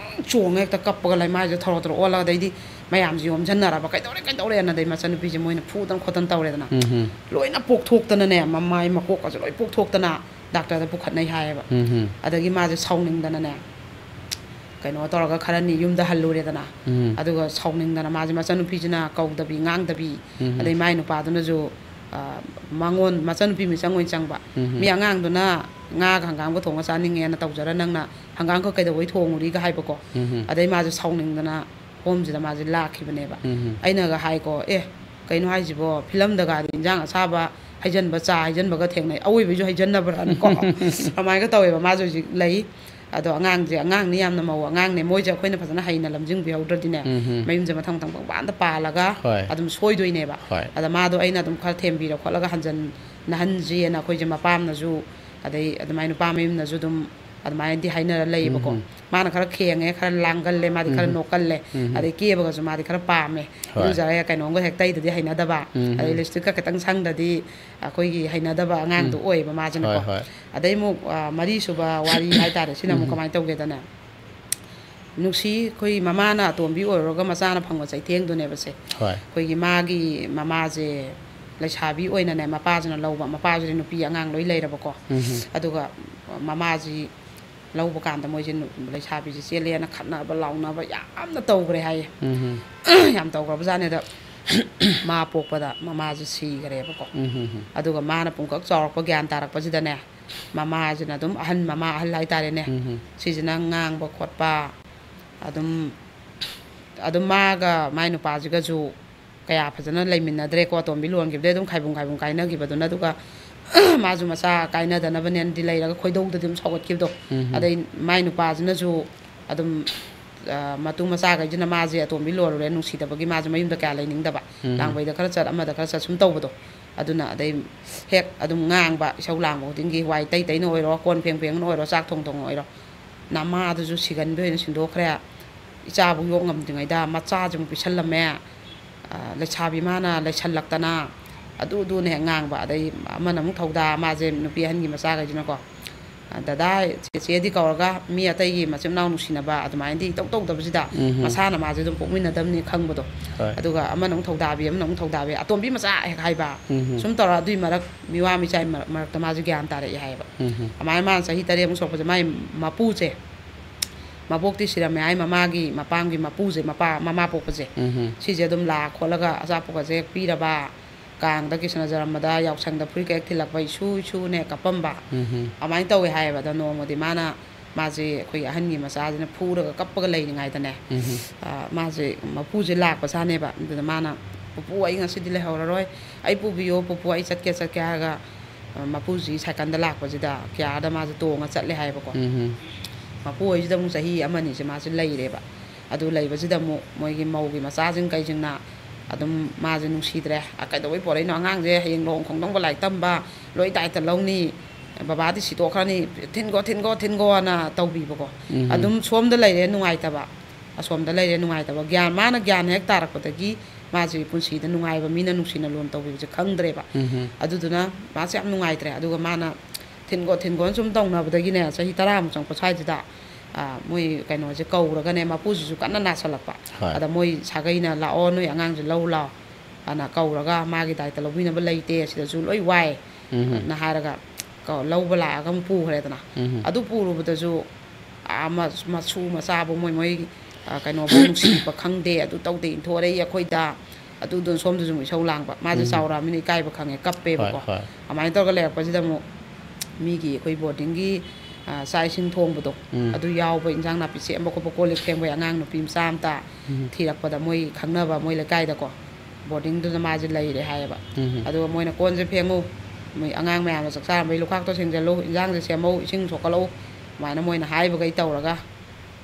ꯆꯣꯡꯉ ꯍꯦꯛꯇ ꯀꯞꯄꯒ ꯂꯩꯃꯥꯏꯁꯦ ꯊꯔꯣ ꯊꯔꯣ ꯑꯣꯜꯂꯒ, ꯑꯗꯩꯗꯤ ꯃꯌꯥꯝꯁꯤ ꯌꯣꯝꯁꯤꯟꯅꯔꯕ, "ꯀꯩꯗꯧꯔꯦ, ꯀꯩꯗꯧꯔꯦꯅ?" ꯑꯗꯩ ꯃꯆꯟꯅꯨꯄꯤꯁꯦ ꯃꯣꯏꯅ ꯐꯨꯗꯅ ꯈꯣꯠꯇꯅ ꯇꯧꯔꯦꯗꯅ꯫ ꯎꯝ ꯍꯝ꯫ ꯂꯣꯏꯅ ꯄꯣꯛꯊꯣꯛꯇꯅꯅꯦ, ꯃꯃꯥꯏ ꯃꯀꯣꯛꯀꯁꯦ ꯂꯣꯏ ꯄꯣꯛꯊꯣꯛꯇꯅ ꯗꯥꯛꯇꯔꯗ ꯄꯨꯈꯠꯅꯩ ꯍꯥꯏꯌꯦꯕ꯫ ꯎꯝ ꯍꯝ꯫ ꯑꯗꯒꯤ ꯃꯥꯁꯦ ꯁꯥꯎꯅꯤꯡꯗꯅꯅꯦ, ꯀꯩꯅꯣ ꯇꯧꯔꯒ ꯈꯔꯅꯤ ꯌꯨꯝꯗ ꯍꯜꯂꯨꯔꯦꯗꯅ꯫ ꯎꯝ꯫ ꯑꯗꯨꯒ ꯁꯥꯎꯅꯤꯡꯗꯅ ꯃꯥꯁꯦ ꯃꯆꯟꯅꯨꯄꯤꯁꯤꯅ ꯀꯧꯗꯕꯤ ꯉꯥꯡꯗꯕꯤ, ꯎꯝ꯫ ꯑꯗꯩ ꯃꯥꯏ ꯅꯨꯄꯥꯗꯨꯅꯁꯨ, ꯑ, ꯃꯉꯣꯟ, ꯃꯆꯟꯅꯨꯄꯤ ꯃꯤꯆꯪ ꯑꯣꯏꯅ ꯆꯪꯕ꯫ ꯎꯝ꯫ "ꯃꯤ ꯑꯉꯥꯡꯗꯨꯅ ꯉꯥꯒ ꯍꯪꯒꯥꯝꯒ ꯊꯣꯡꯉ ꯆꯥꯅꯤꯡꯉꯦꯅ ꯇꯧꯖꯔ ꯅꯪꯅ ꯍꯪꯒꯥꯝꯈꯛ ꯀꯩꯗꯧꯕꯩ ꯊꯣꯡꯉꯨꯔꯤꯒ?" ꯍꯥꯏꯕꯀꯣ꯫ ꯎꯝ꯫ ꯑꯗꯩ ꯃꯥꯁꯦ ꯁꯥꯎꯅꯤꯡꯗꯅ ꯍꯣꯝꯁꯤꯗ ꯃꯥꯁꯦ ꯂꯥꯛꯈꯤꯕꯅꯦꯕ꯫ ꯎꯝ꯫ ꯑꯩꯅꯒ ꯍꯥꯏꯀꯣ, "ꯑꯦ, ꯀꯩꯅꯣ ꯍꯥꯏꯁꯤꯕꯣ, ꯐꯤꯂꯝꯗꯒꯗꯤ ꯏꯟꯖꯥꯡ ꯑꯁꯥꯕ ꯍꯩꯖꯟꯕ, ꯆꯥ ꯍꯩꯖꯟꯕꯒ ꯊꯦꯡꯅꯩ, ꯑꯋꯣꯏꯕꯩꯁꯨ ꯍꯩꯖꯟꯅꯕ꯭ꯔꯥꯅꯀꯣ?" ꯑꯗꯨꯃꯥꯏꯅꯒ ꯇꯧꯋꯦꯕ꯫ ꯃꯥꯁꯨ ꯍꯧꯖꯤꯛ ꯂꯩ꯫ ꯑꯗꯣ ꯑꯉꯥꯡꯁꯦ, ꯑꯉꯥꯡꯅꯤ, ꯌꯥꯝꯅ ꯃꯧ ꯑꯉꯥꯡꯅꯦ꯫ ꯃꯣꯏꯁꯦ ꯑꯩꯈꯣꯏꯅ ꯐꯖꯅ ꯍꯩꯅ ꯂꯝꯖꯤꯡꯕꯤꯍꯧꯗ꯭ꯔꯗꯤꯅꯦ, ꯎꯝ꯫ ꯃꯌꯨꯝꯁꯦ ꯃꯊꯪ ꯃꯊꯪ ꯄꯪꯄꯥꯟꯗ ꯄꯥꯜꯂꯒ ꯍꯣꯏ꯫ ꯑꯗꯨꯝ ꯁꯣꯏꯗꯣꯏꯅꯦꯕ꯫ ꯍꯣꯏ꯫ ꯑꯗ ꯃꯥꯗꯣ ꯑꯩꯅ ꯑꯗꯨꯝ ꯈꯔ ꯊꯦꯝꯕꯤꯔ ꯈꯣꯠꯂꯒ ꯍꯟꯖꯟꯅꯍꯟꯁꯦꯅ ꯑꯩꯈꯣꯏꯁꯦ ꯃꯄꯥꯝꯅꯁꯨ, ꯑꯗꯩ ꯑꯗꯨꯃꯥꯏꯅ ꯅꯨꯄꯥ ꯃꯌꯨꯝꯅꯁꯨ ꯑꯗꯨꯝ ꯑꯗꯨꯃꯥꯏꯅꯗꯤ ꯍꯥꯏꯅꯔ ꯂꯩꯌꯦꯕꯀꯣ꯫ ꯎꯝ꯫ ꯃꯥꯅ ꯈꯔ ꯈꯦꯡꯉꯦ, ꯈꯔ ꯂꯥꯡꯒꯜꯂꯦ, ꯃꯥꯗꯤ ꯈꯔ ꯎꯝ꯫ ꯅꯣꯛꯀꯜꯂꯦ꯫ ꯎꯝ꯫ ꯑꯗꯩ ꯀꯦꯕꯒꯁꯨ ꯃꯥꯗꯤ ꯈꯔ ꯄꯥꯝꯃꯦ꯫ ꯍꯣꯏ꯫ ꯏꯔꯨꯖꯔꯦ, ꯀꯩꯅꯣꯝꯒ ꯍꯦꯛ ꯇꯩꯗꯗꯤ ꯍꯩꯅꯗꯕ, ꯎꯝ꯫ ꯑꯗꯩ ꯂꯤꯞꯁꯇꯤꯛꯀ ꯈꯤꯇꯪ ꯁꯪꯗꯗꯤ ꯑꯩꯈꯣꯏꯒꯤ ꯍꯩꯅꯗꯕ ꯑꯉꯥꯡꯗꯣ ꯎꯝ꯫ ꯑꯣꯏꯌꯦꯕ ꯃꯥꯁꯤꯅꯀꯣ꯫ ꯍꯣꯏ, ꯍꯣꯏ꯫ ꯑꯗꯩ ꯑꯃꯨꯛ, ꯑ, ꯃꯔꯤꯁꯨꯕ ꯋꯥꯔꯤ ꯍꯥꯏꯇꯥꯔꯦ, ꯁꯤꯅ ꯑꯃꯨꯛ ꯎꯝ꯫ ꯀꯃꯥꯏꯅ ꯇꯧꯒꯦꯗꯅꯦ, ꯅꯨꯡꯁꯤ, ꯑꯩꯈꯣꯏ ꯃꯃꯥꯅ ꯑꯇꯣꯝꯕꯤ ꯑꯣꯏꯔꯨꯔꯒ ꯃꯆꯥꯅ ꯐꯪꯕ ꯆꯩꯊꯦꯡꯗꯨꯅꯦꯕꯁꯦ꯫ ꯍꯣꯏ꯫ ꯑꯩꯈꯣꯏꯒꯤ ꯃꯥꯒꯤ ꯃꯃꯥꯁꯦ ꯂꯩꯁꯥꯕꯤ ꯑꯣꯏꯅꯅꯦ ꯃꯄꯥꯁꯤꯅ ꯂꯧꯕ, ꯃꯄꯥꯁꯤꯗꯤ ꯅꯨꯄꯤ ꯑꯉꯥꯡ ꯂꯣꯏ ꯂꯩꯔꯕꯀꯣ꯫ ꯎꯝ꯫ ꯑꯗꯨꯒ ꯃꯃꯥꯁꯤ ꯂꯧꯕ ꯀꯥꯟꯗ ꯃꯣꯏꯁꯦ ꯅꯨ-, ꯂꯩꯁꯥꯕꯤꯁꯦ ꯆꯦꯜꯂꯦꯅ ꯈꯠꯅꯕ ꯂꯥꯎꯅꯕ ꯌꯥꯝꯅ ꯇꯧꯈ꯭ꯔꯦ ꯍꯥꯏꯌꯦ꯫ ꯎꯝ꯫ ꯌꯥꯝ ꯇꯧꯈ꯭ꯔꯕꯖꯥꯠꯅꯦ꯫ ꯑꯗ ꯃꯥ ꯄꯣꯛꯄꯗ ꯃꯃꯥꯁꯦ ꯁꯤꯈ꯭ꯔꯦꯕꯀꯣ꯫ ꯎꯝ꯫ ꯑꯗꯨꯒ ꯃꯥꯅ ꯄꯨꯡꯀꯛ ꯆꯥꯎꯔꯛꯄ, ꯒ꯭ꯌꯥꯟ ꯇꯥꯔꯛꯄꯁꯤꯗꯅꯦ, ꯃꯃꯥꯁꯤꯅ ꯑꯗꯨꯝ ꯑꯍꯟ, ꯃꯃꯥ ꯑꯍꯜ ꯍꯥꯏꯇꯥꯔꯦꯅꯦ, ꯎꯝ꯫ ꯁꯤꯁꯤꯅ ꯉꯥꯡꯕ ꯈꯣꯠꯄ, ꯑꯗꯨꯝ, ꯑꯗꯨꯝ ꯃꯥꯒ ꯃꯥꯏ ꯅꯨꯄꯥꯁꯤꯒꯁꯨ ꯀꯌꯥ ꯐꯖꯅ ꯂꯩꯃꯤꯟꯅꯗ꯭ꯔꯦꯀꯣ꯫ ꯑꯇꯣꯝꯕꯤ ꯂꯨꯍꯣꯡꯈꯤꯕꯗꯩ ꯑꯗꯨꯝ ꯈꯥꯏꯕꯨꯡ ꯈꯥꯏꯕꯨꯡ ꯀꯥꯏꯅꯈꯤꯕꯗꯨꯅ, ꯑꯗꯨꯒ ꯃꯥꯁꯨ ꯃꯆꯥ ꯀꯥꯏꯅꯗꯅꯕꯅꯦꯅꯗꯤ ꯂꯩꯔꯒ ꯈꯣꯏꯗꯧꯗꯗꯤ ꯑꯗꯨꯝ ꯁꯧꯒꯠꯈꯤꯕꯗꯣ꯫ ꯎꯝ꯫ ꯑꯗꯩ ꯃꯥꯏ ꯅꯨꯄꯥꯁꯤꯅꯁꯨ ꯑꯗꯨꯝ, ꯑ, ꯃꯇꯨ ꯃꯆꯥꯈꯩꯁꯤꯅ ꯃꯥꯁꯦ ꯑꯇꯣꯝꯕꯤ ꯂꯣꯜꯂꯨꯔꯦ ꯅꯨꯡꯁꯤꯗꯕꯒꯤ ꯃꯥꯁꯦ ꯃꯌꯨꯝꯗ ꯀꯌꯥ ꯂꯩꯅꯤꯡꯗꯕ, ꯎꯝ꯫ ꯂꯥꯡꯕꯩꯗ ꯈꯔ ꯆꯠ, ꯑꯃꯗ ꯈꯔ ꯆꯠ ꯁꯨꯝ ꯇꯧꯕꯗꯣ꯫ ꯑꯗꯨꯅ ꯑꯗꯩ ꯍꯦꯛ ꯑꯗꯨꯝ ꯉꯥꯡꯕ, ꯏꯁꯧ ꯂꯥꯡꯕ ꯈꯨꯗꯤꯡꯒꯤ, ꯋꯥꯏ ꯇꯩ ꯇꯩꯅ ꯑꯣꯏꯔꯣ, ꯀꯣꯟ ꯐꯦꯡ ꯐꯦꯡꯅ ꯑꯣꯏꯔꯣ, ꯆꯥꯛ ꯊꯣꯡ ꯊꯣꯡ ꯑꯣꯏꯔꯣ, ꯅꯃꯥꯗꯨꯁꯨ ꯁꯤꯒꯟꯕ ꯑꯣꯏꯅ ꯁꯤꯟꯗꯣꯛꯈ꯭ꯔꯦ, ꯏꯆꯥꯕꯨ ꯌꯣꯛ ꯉꯝꯗ꯭ꯔꯤꯉꯩꯗ ꯃꯆꯥꯁꯤꯃꯨꯛ ꯄꯤꯁꯜꯂꯝꯃꯦ, ꯑ, ꯂꯩꯁꯥꯕꯤ ꯃꯥꯅ ꯂꯩꯁꯜꯂꯛꯇꯅ ꯑꯗꯨ ꯑꯗꯨꯅ ꯍꯦꯛ ꯉꯥꯡꯕ꯫ ꯑꯗꯩ ꯑꯃꯅ ꯑꯃꯨꯛ ꯊꯧꯗꯥ, ꯃꯥꯁꯦ ꯅꯨꯄꯤ ꯑꯍꯟꯒꯤ ꯃꯆꯥꯈꯩꯁꯤꯅꯀꯣ, ꯗꯗꯥ, ꯆꯦꯆꯦꯗꯤ ꯀꯧꯔꯒ ꯃꯤ ꯑꯇꯩꯒꯤ ꯃꯆꯤꯟ ꯃꯅꯥꯎ ꯅꯨꯡꯁꯤꯅꯕ ꯑꯗꯨꯃꯥꯏꯅꯗꯤ ꯏꯇꯧ ꯇꯧꯗꯕꯁꯤꯗ, ꯎꯝ꯫ ꯃꯁꯥꯅ ꯃꯥꯁꯦ ꯑꯗꯨꯝ ꯄꯣꯛꯃꯤꯟꯅꯗꯕꯅꯤ ꯈꯪꯕꯗꯣ꯫ ꯍꯣꯏ꯫ ꯑꯗꯨꯒ ꯑꯃꯅ ꯑꯃꯨꯛ ꯊꯧꯗꯥꯕꯤ, ꯑꯃꯅ ꯑꯃꯨꯛ ꯊꯧꯗꯥꯕꯤ, ꯑꯇꯣꯝꯕꯤ ꯃꯆꯥ ꯍꯦꯛ ꯍꯥꯏꯕ꯫ ꯎꯝ꯫ ꯁꯨꯝ ꯇꯧꯔ ꯑꯗꯨꯏ ꯃꯔꯛ, ꯃꯤꯋꯥ ꯃꯤꯆꯥꯏ ꯃꯔꯛ-, ꯃꯔꯛꯇ ꯃꯥꯁꯦ ꯒ꯭ꯌꯥꯟ ꯇꯥꯔꯛꯑꯦ ꯍꯥꯏꯌꯦꯕ꯫ ꯎꯝ꯫ ꯑꯗꯨꯃꯥꯏꯅ ꯃꯥꯅ ꯆꯍꯤ ꯇꯔꯦꯠꯃꯨꯛ ꯁꯨꯔꯛꯄꯁꯦ ꯃꯥꯏ ꯃꯄꯨꯁꯦ, ꯃꯕꯣꯛꯇꯤ ꯁꯤꯔꯝꯃꯦ ꯍꯥꯏ, ꯃꯃꯥꯒꯤ, ꯃꯄꯥꯝꯒꯤ ꯃꯄꯨꯁꯦ, ꯃꯄꯥ, ꯃꯃꯥ ꯄꯣꯛꯄꯁꯦ, ꯎꯝ꯫ ꯁꯤꯁꯦ ꯑꯗꯨꯝ ꯂꯥꯛ ꯈꯣꯠꯂꯒ ꯑꯆꯥꯄꯣꯠꯀꯁꯦ ꯍꯦꯛ ꯄꯤꯔꯕ, ꯀꯥꯡꯗ ꯀ꯭ꯔꯤꯁꯅ ꯖꯔꯃꯗ ꯌꯥꯎꯁꯪꯗ ꯐꯨꯔꯤꯠꯀ ꯍꯦꯛ ꯊꯤꯜꯂꯛꯄ, ꯏꯁꯨ ꯏꯁꯨꯅꯦ ꯀꯞꯄꯝꯕ꯫ ꯎꯝ꯫ ꯑꯗꯨꯃꯥꯏꯅ ꯇꯧꯋꯦ ꯍꯥꯏꯌꯦꯕ꯫ ꯑꯗꯣ ꯅꯣꯡꯃꯗꯤ ꯃꯥꯅ, ꯃꯥꯁꯦ ꯑꯩꯈꯣꯏꯒꯤ ꯑꯍꯟꯒꯤ ꯃꯆꯥꯁꯤꯅ ꯐꯨꯔꯒ ꯀꯞꯄꯒ ꯂꯩꯔꯤꯉꯩꯗꯅꯦ, ꯎꯝ꯫ ꯑ, ꯃꯥꯁꯦ ꯃꯄꯨꯁꯦ ꯂꯥꯛꯄꯖꯥꯠꯅꯦꯕ꯫ ꯑꯗꯨꯗ ꯃꯥꯅ, "ꯄꯨꯄꯨ, ꯑꯩ ꯉꯁꯤꯗꯤ ꯂꯩꯍꯧꯔꯔꯣꯏ, ꯑꯩ ꯄꯨꯕꯤꯌꯣ ꯄꯨꯄꯨ, ꯑꯩ ꯆꯠꯀꯦ, ꯆꯠꯀꯦ" ꯍꯥꯏꯔꯒ, ꯑ, ꯃꯄꯨꯁꯤ ꯁꯥꯏꯀꯜꯗ ꯂꯥꯛꯄꯁꯤꯗ ꯀꯤꯌꯥꯔꯗ ꯃꯥꯁꯦ ꯇꯣꯡꯉ ꯆꯠꯂꯦ ꯍꯥꯏꯌꯦꯕꯀꯣ꯫ ꯎꯝ꯫ ꯃꯄꯨ ꯍꯣꯏꯁꯤꯗ ꯑꯃꯨꯛ ꯆꯍꯤ ꯑꯃꯅꯤꯁꯦ ꯃꯥꯁꯦ ꯂꯩꯔꯦꯕ꯫ ꯑꯗꯨ ꯂꯩꯕꯁꯤꯗ ꯑꯃꯨꯛ ꯃꯣꯏꯒꯤ ꯃꯧꯒꯤ ꯃꯆꯥꯁꯤꯡ ꯀꯩꯁꯤꯡꯅ ꯑꯗꯨꯝ ꯃꯥꯁꯦ ꯅꯨꯡꯁꯤꯗ꯭ꯔꯦ꯫ "ꯑ, ꯀꯩꯗꯧꯕꯩ ꯄꯣꯔꯛꯏꯅꯣ? ꯑꯉꯥꯡꯁꯦ ꯍꯌꯦꯡ ꯂꯨꯍꯣꯡ ꯈꯣꯡꯗꯣꯡꯕ ꯂꯥꯏꯔꯤꯛ ꯇꯝꯕ ꯂꯣꯏ ꯗꯥꯏꯇ ꯂꯧꯅꯤ, ꯕꯕꯥꯗꯤ ꯁꯤꯗꯣꯛꯈ꯭ꯔꯅꯤ, ꯊꯤꯟꯈꯣ, ꯊꯤꯟꯈꯣ, ꯊꯤꯟꯈꯣꯅ" ꯇꯧꯕꯤꯕꯀꯣ꯫ ꯎꯝ꯫ ꯑꯗꯨꯝ ꯁꯣꯝꯗ ꯂꯩꯔꯦ ꯅꯨꯡꯉꯥꯏꯇꯕ, ꯑꯁꯣꯝꯗ ꯂꯩꯔꯦ ꯅꯨꯡꯉꯥꯏꯇꯕ꯫ ꯒ꯭ꯌꯥꯟ, ꯃꯥꯅ ꯒ꯭ꯌꯥꯟ ꯍꯦꯛ ꯇꯥꯔꯛꯄꯗꯒꯤ ꯃꯥꯁꯦ ꯄꯨꯟꯁꯤꯗ ꯅꯨꯡꯉꯥꯏꯕ, ꯃꯤꯅ ꯅꯨꯡꯁꯤꯅ ꯂꯨꯅ ꯇꯧꯕꯤꯕꯁꯦ ꯈꯪꯗ꯭ꯔꯦꯕ꯫ ꯎꯝ꯫ ꯑꯗꯨꯗꯨꯅ ꯃꯥꯁꯦ ꯌꯥꯝ ꯅꯨꯡꯉꯥꯏꯇ꯭ꯔꯦ꯫ ꯑꯗꯨꯒ ꯃꯥꯅ ꯊꯤꯟꯈꯣ, ꯊꯤꯟꯈꯣꯅ ꯁꯨꯝ ꯇꯧꯅꯕꯗꯒꯤꯅꯦ, ꯆꯍꯤ ꯇꯔꯥꯃꯨꯛ ꯆꯪꯉꯛꯄ ꯁ꯭ꯋꯥꯏꯁꯤꯗ, ꯑ, ꯃꯣꯏ ꯀꯩꯅꯣꯁꯦ ꯀꯧꯔꯒꯅꯦ, ꯃꯄꯨꯁꯤꯁꯨ ꯀꯟꯅ ꯅꯥꯁꯜꯂꯛꯄ꯫ ꯍꯣꯏ꯫ ꯑꯗ ꯃꯣꯏ ꯁꯥꯒꯩꯅ, "ꯂꯥꯛꯑꯣ, ꯅꯣꯏ ꯑꯉꯥꯡꯁꯦ ꯂꯧ ꯂꯥꯛꯑꯣ" ꯑꯅ ꯀꯧꯔꯒ, "ꯃꯥꯒꯤ ꯗꯥꯏꯇ ꯂꯧꯕꯤꯅꯕ ꯂꯩꯇꯦ, ꯁꯤꯗꯁꯨ ꯂꯣꯏ ꯋꯥꯏ" ꯎꯝ꯫ ꯅ ꯍꯥꯏꯔꯒ ꯀꯧ-, ꯂꯧꯕ ꯂꯥꯛꯑꯒ ꯑꯃꯨꯛ ꯄꯨꯈ꯭ꯔꯦꯗꯅ꯫ ꯎꯝ꯫ ꯑꯗꯨ ꯄꯨꯔꯨꯕꯗꯁꯨ, ꯑꯥ, ꯃ-, ꯃꯁꯨ ꯃꯆꯥꯕꯨ ꯃꯣꯏ ꯃꯣꯏ, ꯑ, ꯀꯩꯅꯣꯕꯨ ꯅꯨꯡꯁꯤꯕ ꯈꯪꯗꯦ, ꯑꯗꯨ ꯇꯧꯗꯦ, ꯏꯟꯊꯣꯔꯛꯏ ꯑꯩꯈꯣꯏꯗ, ꯑꯗꯨꯗꯨꯅ ꯁꯣꯝꯗꯁꯨ ꯑꯃꯨꯛ ꯏꯁꯧ ꯂꯥꯡꯕ꯫ ꯃꯥꯁꯦ ꯎꯝ꯫ ꯆꯥꯎꯔꯛꯑꯃꯤꯅ ꯏꯀꯥꯏꯕ ꯈꯪꯉꯦ, ꯀꯞꯄꯦꯕꯀꯣ꯫ ꯍꯣꯏ, ꯍꯣꯏ꯫ ꯑꯗꯨꯃꯥꯏꯅ ꯇꯧꯔꯒ ꯂꯩꯔꯛꯄꯁꯤꯗ ꯑꯃꯨꯛ ꯃꯤꯒꯤ ꯑꯩꯈꯣꯏ ꯕꯣꯔꯗꯤꯡꯒꯤ, ꯑ, ꯆꯥꯛ ꯏꯁꯤꯡ ꯊꯣꯡꯕꯗꯣ, ꯎꯝ꯫ ꯑꯗꯨ ꯌꯥꯎꯕ, ꯏꯟꯖꯥꯡ ꯅꯥꯄꯤ ꯁꯦꯝꯕ ꯈꯣꯠꯄ, ꯀꯣꯜ ꯂꯤꯛ ꯐꯦꯡꯕꯩ ꯑꯉꯥꯡ ꯅꯨꯄꯤ ꯃꯆꯥ ꯑꯃꯇ ꯎꯝ꯫ ꯊꯤꯔꯛꯄꯗ, ꯃꯣꯏ ꯈꯪꯅꯕ, ꯃꯣꯏ ꯂꯩꯀꯥꯏꯗꯀꯣ, ꯕꯣꯔꯗꯤꯡꯗꯨꯗ ꯃꯥꯁꯦ ꯂꯩꯔꯦ ꯍꯥꯏꯌꯦꯕ꯫ ꯎꯝ꯫ ꯑꯗꯨꯒ ꯃꯣꯏꯅ, "ꯀꯣꯟꯁꯦ ꯐꯦꯡꯉꯨ, ꯃꯣꯏ ꯑꯉꯥꯡ ꯃꯌꯥꯝꯅ ꯆꯥꯛ ꯆꯥꯔꯝꯕꯩ ꯂꯨꯈꯥꯛꯇꯣ ꯁꯦꯡꯖꯜꯂꯨ, ꯏꯟꯖꯥꯡꯁꯦ ꯁꯦꯝꯃꯧ, ꯏꯁꯤꯡ ꯁꯣꯛꯀꯠꯂꯛꯎ", ꯑꯗꯨꯃꯥꯏꯅ ꯃꯣꯏꯅ ꯍꯥꯏꯕꯈꯩ ꯇꯧꯔꯒ,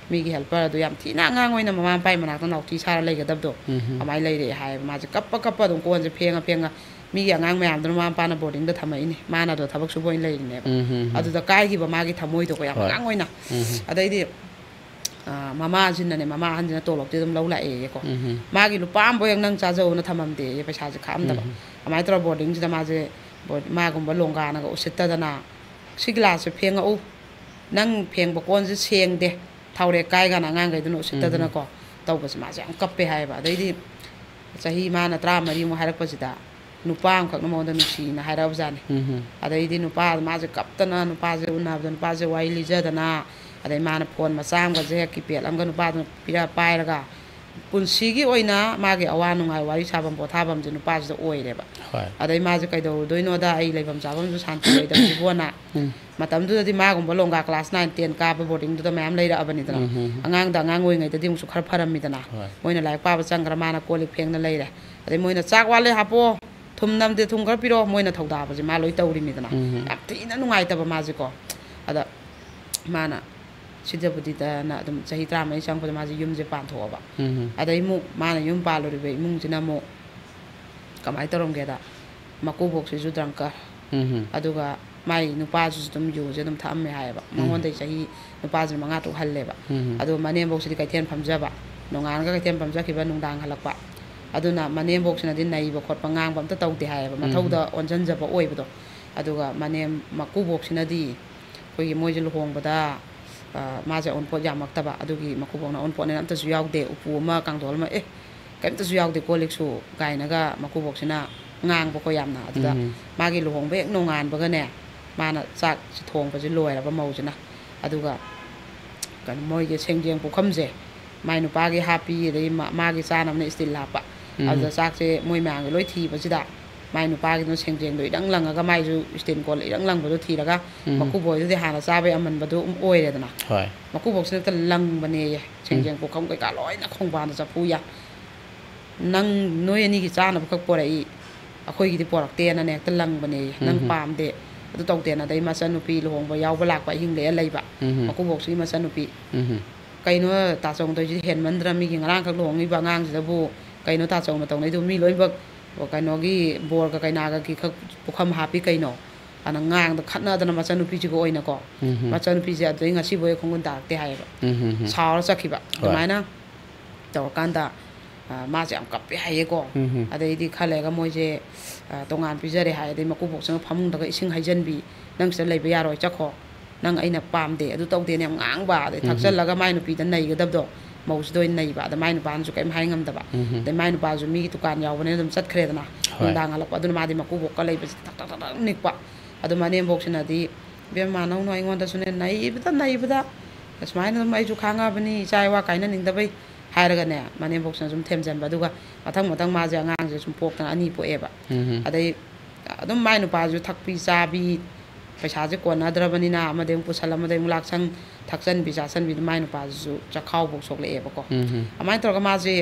ꯃꯤꯒꯤ helper ꯑꯗꯨ ꯌꯥꯝ ꯊꯤꯅ ꯑꯉꯥꯡ ꯑꯣꯏꯅ ꯃꯃꯥ ꯃꯄꯥꯒꯤ ꯃꯅꯥꯛꯇ ꯅꯥꯎꯇꯤ ꯁꯥꯔ ꯂꯩꯒꯗꯕꯗꯣ, ꯎꯝ꯫ ꯑꯗꯨꯃꯥꯏꯅ ꯂꯩꯔꯛꯑꯦ ꯍꯥꯏꯌꯦꯕ꯫ ꯃꯥꯁꯦ ꯀꯞꯄ ꯀꯞꯄ ꯑꯗꯨꯝ ꯀꯣꯟꯁꯦ ꯐꯦꯡꯉ ꯐꯦꯡꯉ, ꯃꯤꯒꯤ ꯑꯉꯥꯡ ꯃꯌꯥꯝꯗꯨꯅ ꯃꯃꯥ ꯃꯄꯥꯅ ꯕꯣꯔꯗꯤꯡꯗ ꯊꯝꯃꯛꯏꯅꯦ, ꯃꯥꯅ ꯑꯗꯣ ꯊꯕꯛ ꯁꯨꯕ ꯑꯣꯏꯅ ꯂꯩꯔꯤꯅꯦꯕ꯫ ꯎꯝ, ꯎꯝ, ꯎꯝ꯫ ꯑꯗꯨꯗ ꯀꯥꯏꯈꯤꯕ ꯃꯥꯒꯤ ꯊꯃꯣꯏꯗꯣꯀꯣ, ꯌꯥꯝ ꯍꯣꯏ꯫ ꯑꯉꯥꯡ ꯑꯣꯏꯅ꯫ ꯎꯝ꯫ ꯑꯗꯩꯗꯤ, ꯑ, ꯃꯃꯥꯁꯤꯅꯅꯦ, ꯃꯃꯥ ꯑꯍꯟꯁꯤꯅ ꯇꯣꯂꯣꯞꯇꯤ ꯑꯗꯨꯝ ꯂꯧ ꯂꯥꯛꯑꯦꯌꯦꯀꯣ꯫ ꯎꯝ꯫ ꯃꯥꯒꯤ ꯂꯨꯄꯥ ꯑꯃꯐꯥꯎ ꯍꯦꯛ ꯅꯪ ꯆꯥꯖꯧꯅ ꯊꯝꯃꯝꯗꯦꯌꯦ, ꯄꯩꯁꯥꯁꯦ ꯈꯥꯛꯑꯝꯗꯕ꯫ ꯎꯝ꯫ ꯑꯗꯨꯃꯥꯏꯅ ꯇꯧꯔ ꯕꯣꯔꯗꯤꯡꯁꯤꯗ ꯃꯥꯁꯦ ꯕꯣꯔ-, ꯃꯥꯒꯨꯝꯕ ꯂꯣꯡꯒꯥꯅꯒ ꯎꯁꯤꯠꯇꯗꯅ, "ꯁꯤ ꯒꯤꯂꯥꯁꯁꯦ ꯐꯦꯡꯉꯛꯎ, ꯅꯪ ꯐꯦꯡꯕ ꯀꯣꯟꯁꯦ ꯁꯦꯡꯗꯦ, ꯊꯥꯎꯔꯦꯛ ꯀꯥꯏ" ꯀꯥꯏꯅ ꯑꯉꯥꯡꯈꯩꯗꯨꯅ ꯎꯁꯤꯠꯇꯗꯅꯀꯣ ꯇꯧꯕꯁꯦ ꯃꯥꯁꯦ ꯌꯥꯝ ꯀꯞꯄꯦ ꯍꯥꯏꯌꯦꯕ꯫ ꯑꯗꯩꯗꯤ ꯆꯍꯤ ꯃꯥꯅ ꯇꯔꯥꯃꯔꯤꯃꯨꯛ ꯍꯥꯏꯔꯛꯄꯁꯤꯗ ꯅꯨꯄꯥ ꯑꯃꯈꯛꯅ ꯃꯉꯣꯟꯗ ꯅꯨꯡꯁꯤꯅ ꯍꯥꯏꯔꯛꯑꯕꯖꯥꯠꯅꯤ꯫ ꯎꯝ꯫ ꯑꯗꯩꯗꯤ ꯅꯨꯄꯥ ꯃꯥꯁꯦ ꯀꯞꯇꯅ, ꯅꯨꯄꯥꯁꯦ ꯎꯅꯕꯗ ꯅꯨꯄꯥꯁꯦ ꯋꯥꯔꯤ ꯂꯤꯖꯗꯅ, ꯑꯗꯩ ꯃꯥꯅ ꯐꯣꯟ ꯃꯆꯥ ꯑꯃꯒꯁꯦ ꯍꯦꯛ ꯀꯤꯄꯦꯗ ꯑꯃꯒ ꯅꯨꯄꯥꯗꯨꯅ ꯄꯤꯔ ꯄꯥꯏꯔꯒ ꯄꯨꯟꯁꯤꯒꯤ ꯑꯣꯏꯅ ꯃꯥꯒꯤ ꯑꯋꯥ ꯅꯨꯡꯉꯥꯏ ꯋꯥꯔꯤ ꯁꯥꯐꯝ ꯄꯣꯊꯥꯐꯝꯁꯦ ꯅꯨꯄꯥꯁꯤꯗ ꯑꯣꯏꯔꯦꯕ꯫ ꯍꯣꯏ꯫ ꯑꯗꯩ ꯃꯥꯁꯦ ꯀꯩꯗꯧꯔꯨꯗꯣꯏꯅꯣꯗ, ꯑꯩ ꯂꯩꯐꯝ ꯆꯥꯐꯝꯁꯨ ꯁꯥꯟꯇꯤ ꯂꯩꯇꯕꯁꯤꯕꯣꯅ ꯎꯝ꯫ ꯃꯇꯝꯗꯨꯗꯗꯤ ꯃꯥꯒꯨꯝꯕ ꯂꯣꯡꯒꯥ ꯀ꯭ꯂꯥꯁ ꯅꯥꯏꯟ ꯇꯦꯟ ꯀꯥꯕ ꯕꯣꯔꯗꯤꯡꯗꯨꯗ ꯃꯌꯥꯝ ꯂꯩꯔꯛꯑꯕꯅꯤꯗꯅ꯫ ꯎꯝ, ꯎꯝ꯫ ꯑꯉꯥꯡꯗ ꯑꯉꯥꯡ ꯑꯣꯏꯔꯤꯉꯩꯗꯗꯤ ꯑꯃꯨꯛꯁꯨ ꯈꯔ ꯐꯔꯝꯃꯤꯗꯅ꯫ ꯍꯣꯏ꯫ ꯃꯣꯏꯅ ꯂꯥꯏꯔꯤꯛ ꯄꯥꯕ ꯆꯪꯈ꯭ꯔ ꯃꯥꯅ ꯀꯣꯜ ꯂꯤꯛ ꯐꯦꯡꯅ ꯂꯩꯔꯦ꯫ ꯑꯗꯩ ꯃꯣꯏꯅ "ꯆꯥꯛ ꯋꯥꯠꯂꯦ ꯍꯥꯞꯄꯣ, ꯊꯨꯝ ꯅꯝꯗꯦ ꯊꯨꯝ ꯈꯔ ꯄꯤꯔꯛꯑꯣ", ꯃꯣꯏꯅ ꯊꯧꯗꯥꯕꯁꯦ ꯃꯥ ꯂꯣꯏ ꯇꯧꯔꯤꯃꯤꯗꯅ꯫ ꯎꯝ꯫ ꯌꯥꯝ ꯊꯤꯅ ꯅꯨꯡꯉꯥꯏꯇꯕ ꯃꯥꯁꯦꯀꯣ꯫ ꯑꯗ ꯃꯥꯅ ꯁꯤꯗꯕꯨꯗꯤꯗꯅ ꯑꯗꯨꯝ ꯆꯍꯤ ꯇꯔꯥꯃꯔꯤ ꯆꯪꯉꯛꯄꯗ ꯃꯥꯁꯦ ꯌꯨꯝꯁꯦ ꯄꯥꯟꯊꯣꯛꯑꯕ꯫ ꯎꯝ꯫ ꯑꯗꯩ ꯑꯃꯨꯛ ꯃꯥꯅ ꯌꯨꯝ ꯄꯥꯜꯂꯨꯔꯤꯕ ꯏꯃꯨꯡꯁꯤꯅ ꯑꯃꯨꯛ ꯀꯃꯥꯏꯅ ꯇꯧꯔꯝꯒꯦꯗ, ꯃꯀꯨꯕꯣꯛꯁꯤꯁꯨ ꯗ꯭ꯔꯪꯀꯔ, ꯎꯝ꯫ ꯑꯗꯨꯒ ꯃꯥꯏ ꯅꯨꯄꯥꯁꯤꯁꯨ ꯑꯗꯨꯝ ꯌꯨꯁꯦ ꯑꯗꯨꯝ ꯊꯛꯑꯝꯃꯦ ꯍꯥꯏꯌꯦꯕ꯫ ꯎꯝ꯫ ꯃꯉꯣꯟꯗꯩ ꯆꯍꯤ, ꯅꯨꯄꯥꯁꯤꯅ ꯃꯉꯥ ꯇꯔꯨꯛ ꯍꯜꯂꯦꯕ꯫ ꯎꯝ꯫ ꯑꯗꯣ ꯃꯅꯦꯝꯕꯣꯛꯁꯤꯗꯤ ꯀꯩꯊꯦꯜ ꯐꯝꯖꯕ, ꯅꯣꯡꯉꯥꯟꯂꯒ ꯀꯩꯊꯦꯜ ꯐꯝꯖꯈꯤꯕ, ꯅꯨꯡꯗꯥꯡ ꯍꯜꯂꯛꯄ꯫ ꯑꯗꯨꯅ ꯃꯅꯦꯝꯕꯣꯛꯁꯤꯅꯗꯤ ꯅꯩꯕ ꯈꯣꯠꯄ, ꯉꯥꯡꯕ ꯑꯝꯇ ꯇꯧꯗꯦ ꯍꯥꯏꯌꯦꯕ, ꯎꯝ꯫ ꯃꯊꯧꯗ ꯑꯣꯟꯁꯤꯟꯖꯕ ꯑꯣꯏꯕꯗꯣ꯫ ꯑꯗꯨꯒ ꯃꯅꯦꯝ ꯃꯀꯨꯕꯣꯛꯁꯤꯅꯗꯤ ꯑꯩꯈꯣꯏꯒꯤ ꯃꯣꯏꯁꯦ ꯂꯨꯍꯣꯡꯕꯗ, ꯑ, ꯃꯥꯁꯦ ꯑꯎꯟꯄꯣꯠ ꯌꯥꯝꯃꯛꯇꯕ, ꯑꯗꯨꯒꯤ ꯃꯀꯨꯕꯣꯛꯅ "ꯑꯎꯟꯄꯣꯠꯅꯦꯅ ꯑꯝꯇꯁꯨ ꯌꯥꯎꯗꯦ, ꯎꯄꯨ ꯑꯃ, ꯀꯥꯡꯊꯣꯜ ꯑꯃ, ꯑꯦ, ꯀꯩꯝꯇꯁꯨ ꯌꯥꯎꯗꯦ ꯀꯣꯜ ꯂꯤꯛꯁꯨ" ꯀꯥꯏꯅꯒ ꯃꯀꯨꯕꯣꯛꯁꯤꯅ ꯉꯥꯡꯕꯀꯣ ꯌꯥꯝꯅ꯫ ꯑꯗꯨꯗ ꯎꯝ꯫ ꯃꯥꯒꯤ ꯂꯨꯍꯣꯡꯕ ꯍꯦꯛ ꯅꯣꯡꯉꯥꯟꯕꯒꯅꯦ, ꯃꯥꯅ ꯆꯥꯛꯁꯦ ꯊꯣꯡꯕꯁꯦ ꯂꯣꯏꯔꯕ ꯃꯧꯁꯤꯅ, ꯑꯗꯨꯒ ꯀꯩꯅꯣ, ꯃꯣꯏꯒꯤ ꯁꯦꯡꯖꯦꯡ ꯄꯨꯈꯝꯁꯦ ꯃꯥꯏ ꯅꯨꯄꯥꯒꯤ ꯍꯥꯞꯄꯤ, ꯑꯗꯩ ꯃꯥ-, ꯃꯥꯒꯤ ꯆꯥꯅꯕꯅ ꯏꯁꯇꯤꯜ ꯍꯥꯞꯄ꯫ ꯎꯝ꯫ ꯑꯗꯨꯗ ꯆꯥꯛꯁꯦ ꯃꯣꯏ ꯃꯌꯥꯝꯒꯤ ꯂꯣꯏ ꯊꯤꯕꯁꯤꯗ, ꯃꯥꯏ ꯅꯨꯄꯥꯒꯤꯗꯨꯅ ꯁꯦꯡꯖꯦꯡꯗꯣ ꯏꯔꯪ ꯂꯪꯉꯒ, ꯃꯥꯏꯁꯨ ꯏꯁꯇꯤꯜ ꯀꯣꯜ ꯏꯔꯪ ꯂꯪꯕꯗꯣ ꯊꯤꯔꯒ, ꯎꯝ꯫ ꯃꯀꯨꯕꯣꯏꯗꯨꯗꯤ ꯍꯥꯟꯅ ꯆꯥꯕꯩ ꯑꯃꯟꯕꯗꯣ ꯑꯗꯨꯝ ꯑꯣꯏꯔꯦꯗꯅ꯫ ꯍꯣꯏ꯫ ꯃꯀꯨꯕꯣꯛꯁꯤꯅ ꯍꯦꯛꯇ ꯂꯪꯕꯅꯦꯌꯦ, ꯎꯝ꯫ ꯁꯦꯡꯖꯦꯡ ꯄꯨꯈꯝ ꯀꯩꯀꯥ ꯂꯣꯏꯅ ꯈꯣꯡꯕꯥꯟꯗ ꯆꯐꯨ ꯎꯌꯥꯟ꯫ "ꯅꯪ, ꯅꯣꯏ ꯑꯅꯤꯒꯤ ꯆꯥꯅꯕꯈꯛ ꯄꯣꯔꯛꯏ, ꯑꯩꯈꯣꯏꯒꯤꯗꯤ ꯄꯣꯔꯛꯇꯦꯅꯅꯦ" ꯍꯦꯛꯇ ꯂꯪꯕꯅꯦꯌꯦ꯫ "ꯅꯪ ꯎꯝ꯫ ꯄꯥꯝꯗꯦ, ꯑꯗꯨ ꯇꯧꯗꯦꯅ"꯫ ꯑꯗꯩ ꯃꯆꯟꯅꯨꯄꯤ ꯂꯨꯍꯣꯡꯕ ꯌꯥꯎꯕ ꯂꯥꯛꯄ ꯑꯍꯤꯡ ꯂꯦꯛꯑ ꯂꯩꯕ, ꯎꯝ꯫ ꯃꯀꯨꯕꯣꯛꯁꯤꯒꯤ ꯃꯆꯟꯅꯨꯄꯤ꯫ ꯎꯝ꯫ "ꯀꯩꯅꯣ ꯇꯥꯆꯧꯅ ꯇꯧꯔꯤꯁꯤꯗꯤ ꯍꯦꯟꯃꯟꯗ꯭ꯔ? ꯃꯤꯒꯤ ꯉꯔꯥꯡꯈꯛ ꯂꯨꯍꯣꯡꯉꯤꯕ ꯑꯉꯥꯡꯁꯤꯗꯕꯨ ꯀꯩꯅꯣ ꯇꯥꯆꯧꯅ ꯇꯧꯅꯩꯗꯨꯕꯨ? ꯃꯤ ꯂꯣꯏꯅꯃꯛ ꯀꯩꯅꯣꯒꯤ ꯕꯣꯔꯒ ꯀꯩꯅꯥꯒꯒꯤ ꯈꯛ ꯄꯨꯈꯝ ꯍꯥꯞꯄꯤ ꯀꯩꯅꯣ?" ꯑꯅ ꯉꯥꯡꯗ ꯈꯠꯅꯗꯅ ꯃꯆꯟꯅꯨꯄꯤꯁꯤꯒ ꯑꯣꯏꯅꯀꯣ꯫ ꯎꯝ꯫ ꯃꯆꯟꯅꯨꯄꯤꯁꯦ ꯑꯗꯨꯗꯩ ꯉꯁꯤꯐꯥꯎ ꯍꯦꯛ ꯈꯣꯡꯒꯨꯟ ꯇꯥꯔꯛꯇꯦ ꯍꯥꯏꯌꯦꯕ꯫ ꯎꯝ꯫ ꯁꯥꯎꯔ ꯆꯠꯈꯤꯕ꯫ ꯍꯣꯏ꯫ ꯑꯗꯨꯃꯥꯏꯅ ꯇꯧꯔꯀꯥꯟꯗ ꯃꯥꯁꯦ ꯌꯥꯝ ꯀꯞꯄꯦ ꯍꯥꯏꯌꯦꯀꯣ꯫ ꯑꯗꯩꯗꯤ ꯈꯔ ꯂꯩꯔꯒ ꯃꯣꯏꯁꯦ ꯇꯣꯉꯥꯟ ꯄꯤꯖꯔꯦ ꯍꯥꯏ꯫ ꯑꯗꯩ ꯃꯀꯨꯕꯣꯛꯁꯤꯅ ꯐꯃꯨꯡꯗꯒ ꯏꯁꯤꯡ ꯍꯩꯖꯤꯟꯕꯤ, "ꯅꯪ ꯁꯤꯗ ꯂꯩꯕ ꯌꯥꯔꯣꯏ, ꯆꯠꯈꯣ, ꯅꯪ ꯑꯩꯅ ꯄꯥꯝꯗꯦ, ꯑꯗꯨ ꯇꯧꯗꯦꯅ" ꯌꯥꯝ ꯉꯥꯡꯕ, ꯑꯗꯩ ꯊꯛꯆꯜꯂꯒ ꯃꯥꯏ ꯅꯨꯄꯤꯗ ꯅꯩꯒꯗꯕꯗꯣ, ꯃꯧꯁꯤꯗ ꯑꯣꯏꯅ ꯅꯩꯕ꯫ ꯑꯗ ꯃꯥꯏ ꯅꯨꯄꯥꯅꯁꯨ ꯀꯔꯤꯝ ꯍꯥꯏ ꯉꯝꯗꯕ꯫ ꯑꯗꯩ ꯃꯥꯏ ꯅꯨꯄꯥꯁꯨ ꯃꯤꯒꯤ ꯗꯨꯀꯥꯟ ꯌꯥꯎꯕꯅꯤꯅ ꯑꯗꯨꯝ ꯆꯠꯈ꯭ꯔꯦꯗꯅ꯫ ꯅꯨꯡꯗꯥꯡ ꯍꯜꯂꯛꯄ ꯑꯗꯨꯅ ꯃꯥꯗꯤ ꯃꯀꯨꯕꯣꯛꯀ ꯂꯩꯕꯁꯦ ꯊꯛ ꯊꯛ ꯊꯛ ꯊꯛ ꯅꯤꯛꯄ꯫ ꯑꯗꯨ ꯃꯅꯦꯝꯕꯣꯛꯁꯤꯅꯅꯤ, "ꯏꯕꯦꯝꯃ, ꯅꯧꯅ ꯑꯩꯉꯣꯟꯗꯁꯨꯅꯦ ꯅꯩꯕꯗ ꯅꯩꯕꯗ, ꯁꯨꯃꯥꯏꯅ ꯑꯗꯨꯝ ꯑꯩꯁꯨ ꯈꯥꯡꯉꯕꯅꯤ, ꯏꯆꯥ ꯏꯋꯥ ꯀꯥꯏꯅꯅꯤꯡꯗꯕꯩ" ꯍꯥꯏꯔꯒꯅꯦ, ꯃꯅꯦꯝꯕꯣꯛꯁꯤꯅ ꯁꯨꯝ ꯊꯦꯝꯖꯤꯟꯕ꯫ ꯑꯗꯨꯒ ꯃꯊꯪ ꯃꯊꯪ ꯃꯥꯁꯦ ꯑꯉꯥꯡꯁꯦ ꯁꯨꯝ ꯄꯣꯛꯇꯅ ꯑꯅꯤ ꯄꯣꯛꯑꯦꯕ꯫ ꯑꯗꯩ ꯑꯗꯨꯝ ꯃꯥꯏ ꯅꯨꯄꯥꯁꯨ ꯊꯛꯄꯤ ꯆꯥꯕꯤ, ꯄꯩꯁꯥꯁꯦ ꯀꯣꯟꯅꯗ꯭ꯔꯕꯅꯤꯅ ꯑꯃꯗꯩ ꯑꯃꯨꯛ ꯄꯨꯁꯜ, ꯑꯃꯗꯩ ꯑꯃꯨꯛ ꯂꯥꯛꯁꯟ, ꯊꯛꯆꯟꯕꯤ ꯆꯥꯁꯟꯕꯤ, ꯑꯗꯨꯝ ꯃꯥꯏ ꯅꯨꯄꯥꯁꯤꯁꯨ ꯆꯈꯥꯎꯐꯧ ꯁꯣꯛꯂꯛꯑꯦꯕꯀꯣ꯫ ꯑꯗꯨꯃꯥꯏꯅ ꯇꯧꯔꯒ ꯃꯥꯁꯦ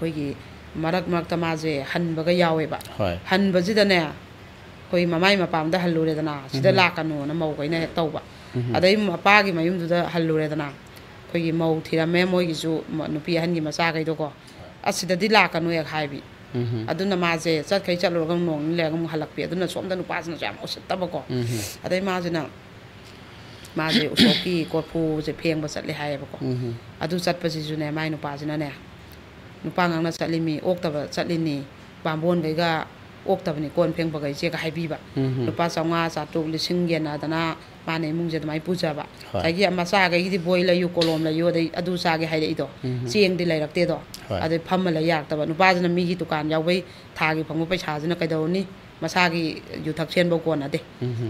ꯑꯩꯈꯣꯏꯒꯤ ꯃꯔꯛ ꯃꯔꯛꯇ ꯃꯥꯁꯦ ꯍꯟꯕꯒ ꯌꯥꯎꯋꯦꯕ꯫ ꯍꯣꯏ꯫ ꯍꯟꯕꯁꯤꯗꯅꯦ, ꯑꯩꯈꯣꯏ ꯃꯃꯥꯏ ꯃꯄꯥꯝꯗ ꯍꯜꯂꯨꯔꯦꯗꯅ, "ꯁꯤꯗ ꯂꯥꯛꯀꯅꯨꯅ" ꯃꯧꯈꯩꯅ ꯍꯦꯛ ꯇꯧꯕ꯫ ꯑꯗꯩ ꯃꯄꯥꯒꯤ ꯃꯌꯨꯝꯗꯨꯗ ꯍꯜꯂꯨꯔꯦꯗꯅ, ꯑꯩꯈꯣꯏꯒꯤ ꯃꯧ ꯊꯤꯔꯝꯃꯦ ꯃꯣꯏꯒꯤꯁꯨ, ꯃ-, ꯅꯨꯄꯤ ꯑꯍꯟꯒꯤ ꯃꯆꯥꯈꯩꯗꯣꯀꯣ, "ꯑꯁꯤꯗꯗꯤ ꯂꯥꯛꯀꯅꯨ" ꯍꯦꯛ ꯍꯥꯏꯕꯤ꯫ ꯑꯗꯨꯅ ꯃꯥꯁꯦ ꯆꯠꯈꯩ ꯆꯠꯂꯨꯔꯒ ꯅꯣꯡ ꯅꯤꯅꯤ ꯂꯩꯔꯒ ꯑꯃꯨꯛ ꯍꯜꯂꯛꯄꯤ꯫ ꯑꯗꯨꯅ ꯁꯣꯝꯗ ꯅꯨꯄꯥꯁꯤꯅꯁꯨ ꯌꯥꯝ ꯎꯁꯤꯠꯇꯕꯀꯣ꯫ ꯑꯗꯩ ꯃꯥꯁꯤꯅ, ꯃꯥꯁꯦ ꯎꯁꯣꯞꯀꯤ ꯀꯣꯔꯐꯨꯁꯦ ꯐꯦꯡꯕ ꯆꯠꯂꯦ ꯍꯥꯏꯌꯦꯕꯀꯣ꯫ ꯑꯗꯨ ꯆꯠꯄꯁꯤꯁꯨꯅꯦ, ꯃꯥꯏ ꯅꯨꯄꯥꯁꯤꯅꯅꯦ, "ꯅꯨꯄꯥ ꯉꯥꯡꯅ ꯆꯠꯂꯤꯃꯤ, ꯑꯣꯛꯇꯕ ꯆꯠꯂꯤꯅꯤ, ꯕꯥꯝꯕꯣꯟꯈꯩꯒ ꯑꯣꯛꯇꯕꯅꯤ ꯀꯣꯟ ꯐꯦꯡꯕꯈꯩꯁꯦꯒ" ꯍꯥꯏꯕꯤꯕ꯫ ꯂꯨꯄꯥ ꯆꯥꯝꯃꯉꯥ, ꯆꯥꯇ꯭ꯔꯨꯛ, ꯂꯤꯁꯤꯡ ꯌꯦꯟꯅꯗꯅ ꯃꯥꯅ ꯏꯃꯨꯡꯁꯦ ꯑꯗꯨꯃꯥꯏꯅ ꯄꯨꯖꯕ꯫ ꯍꯣꯏ꯫ ꯉꯁꯥꯏꯒꯤ ꯃꯆꯥꯈꯩꯒꯤꯗꯤ ꯕꯣꯏ ꯂꯩꯌꯨ, ꯀꯣꯂꯣꯝ ꯂꯩꯌꯨ, ꯑꯗꯩ ꯑꯗꯨ ꯆꯥꯒꯦ ꯍꯥꯏꯔꯛꯏꯗꯣ꯫ ꯆꯦꯡꯗꯤ ꯂꯩꯔꯛꯇꯦꯗꯣ꯫ ꯍꯣꯏ꯫ ꯑꯗꯩ ꯐꯝꯃ ꯂꯩ ꯌꯥꯔꯛꯇꯕ꯫ ꯅꯨꯄꯥꯁꯤꯅ ꯃꯤꯒꯤ ꯗꯨꯀꯥꯟ ꯌꯥꯎꯕꯩ ꯊꯥꯒꯤ ꯐꯪꯕ ꯄꯩꯁꯥꯁꯤꯅ ꯀꯩꯗꯧꯔꯨꯅꯤ? ꯃꯁꯥꯒꯤ ꯌꯨ ꯊꯛ ꯁꯦꯟꯐꯧ ꯀꯣꯟꯅꯗꯦ꯫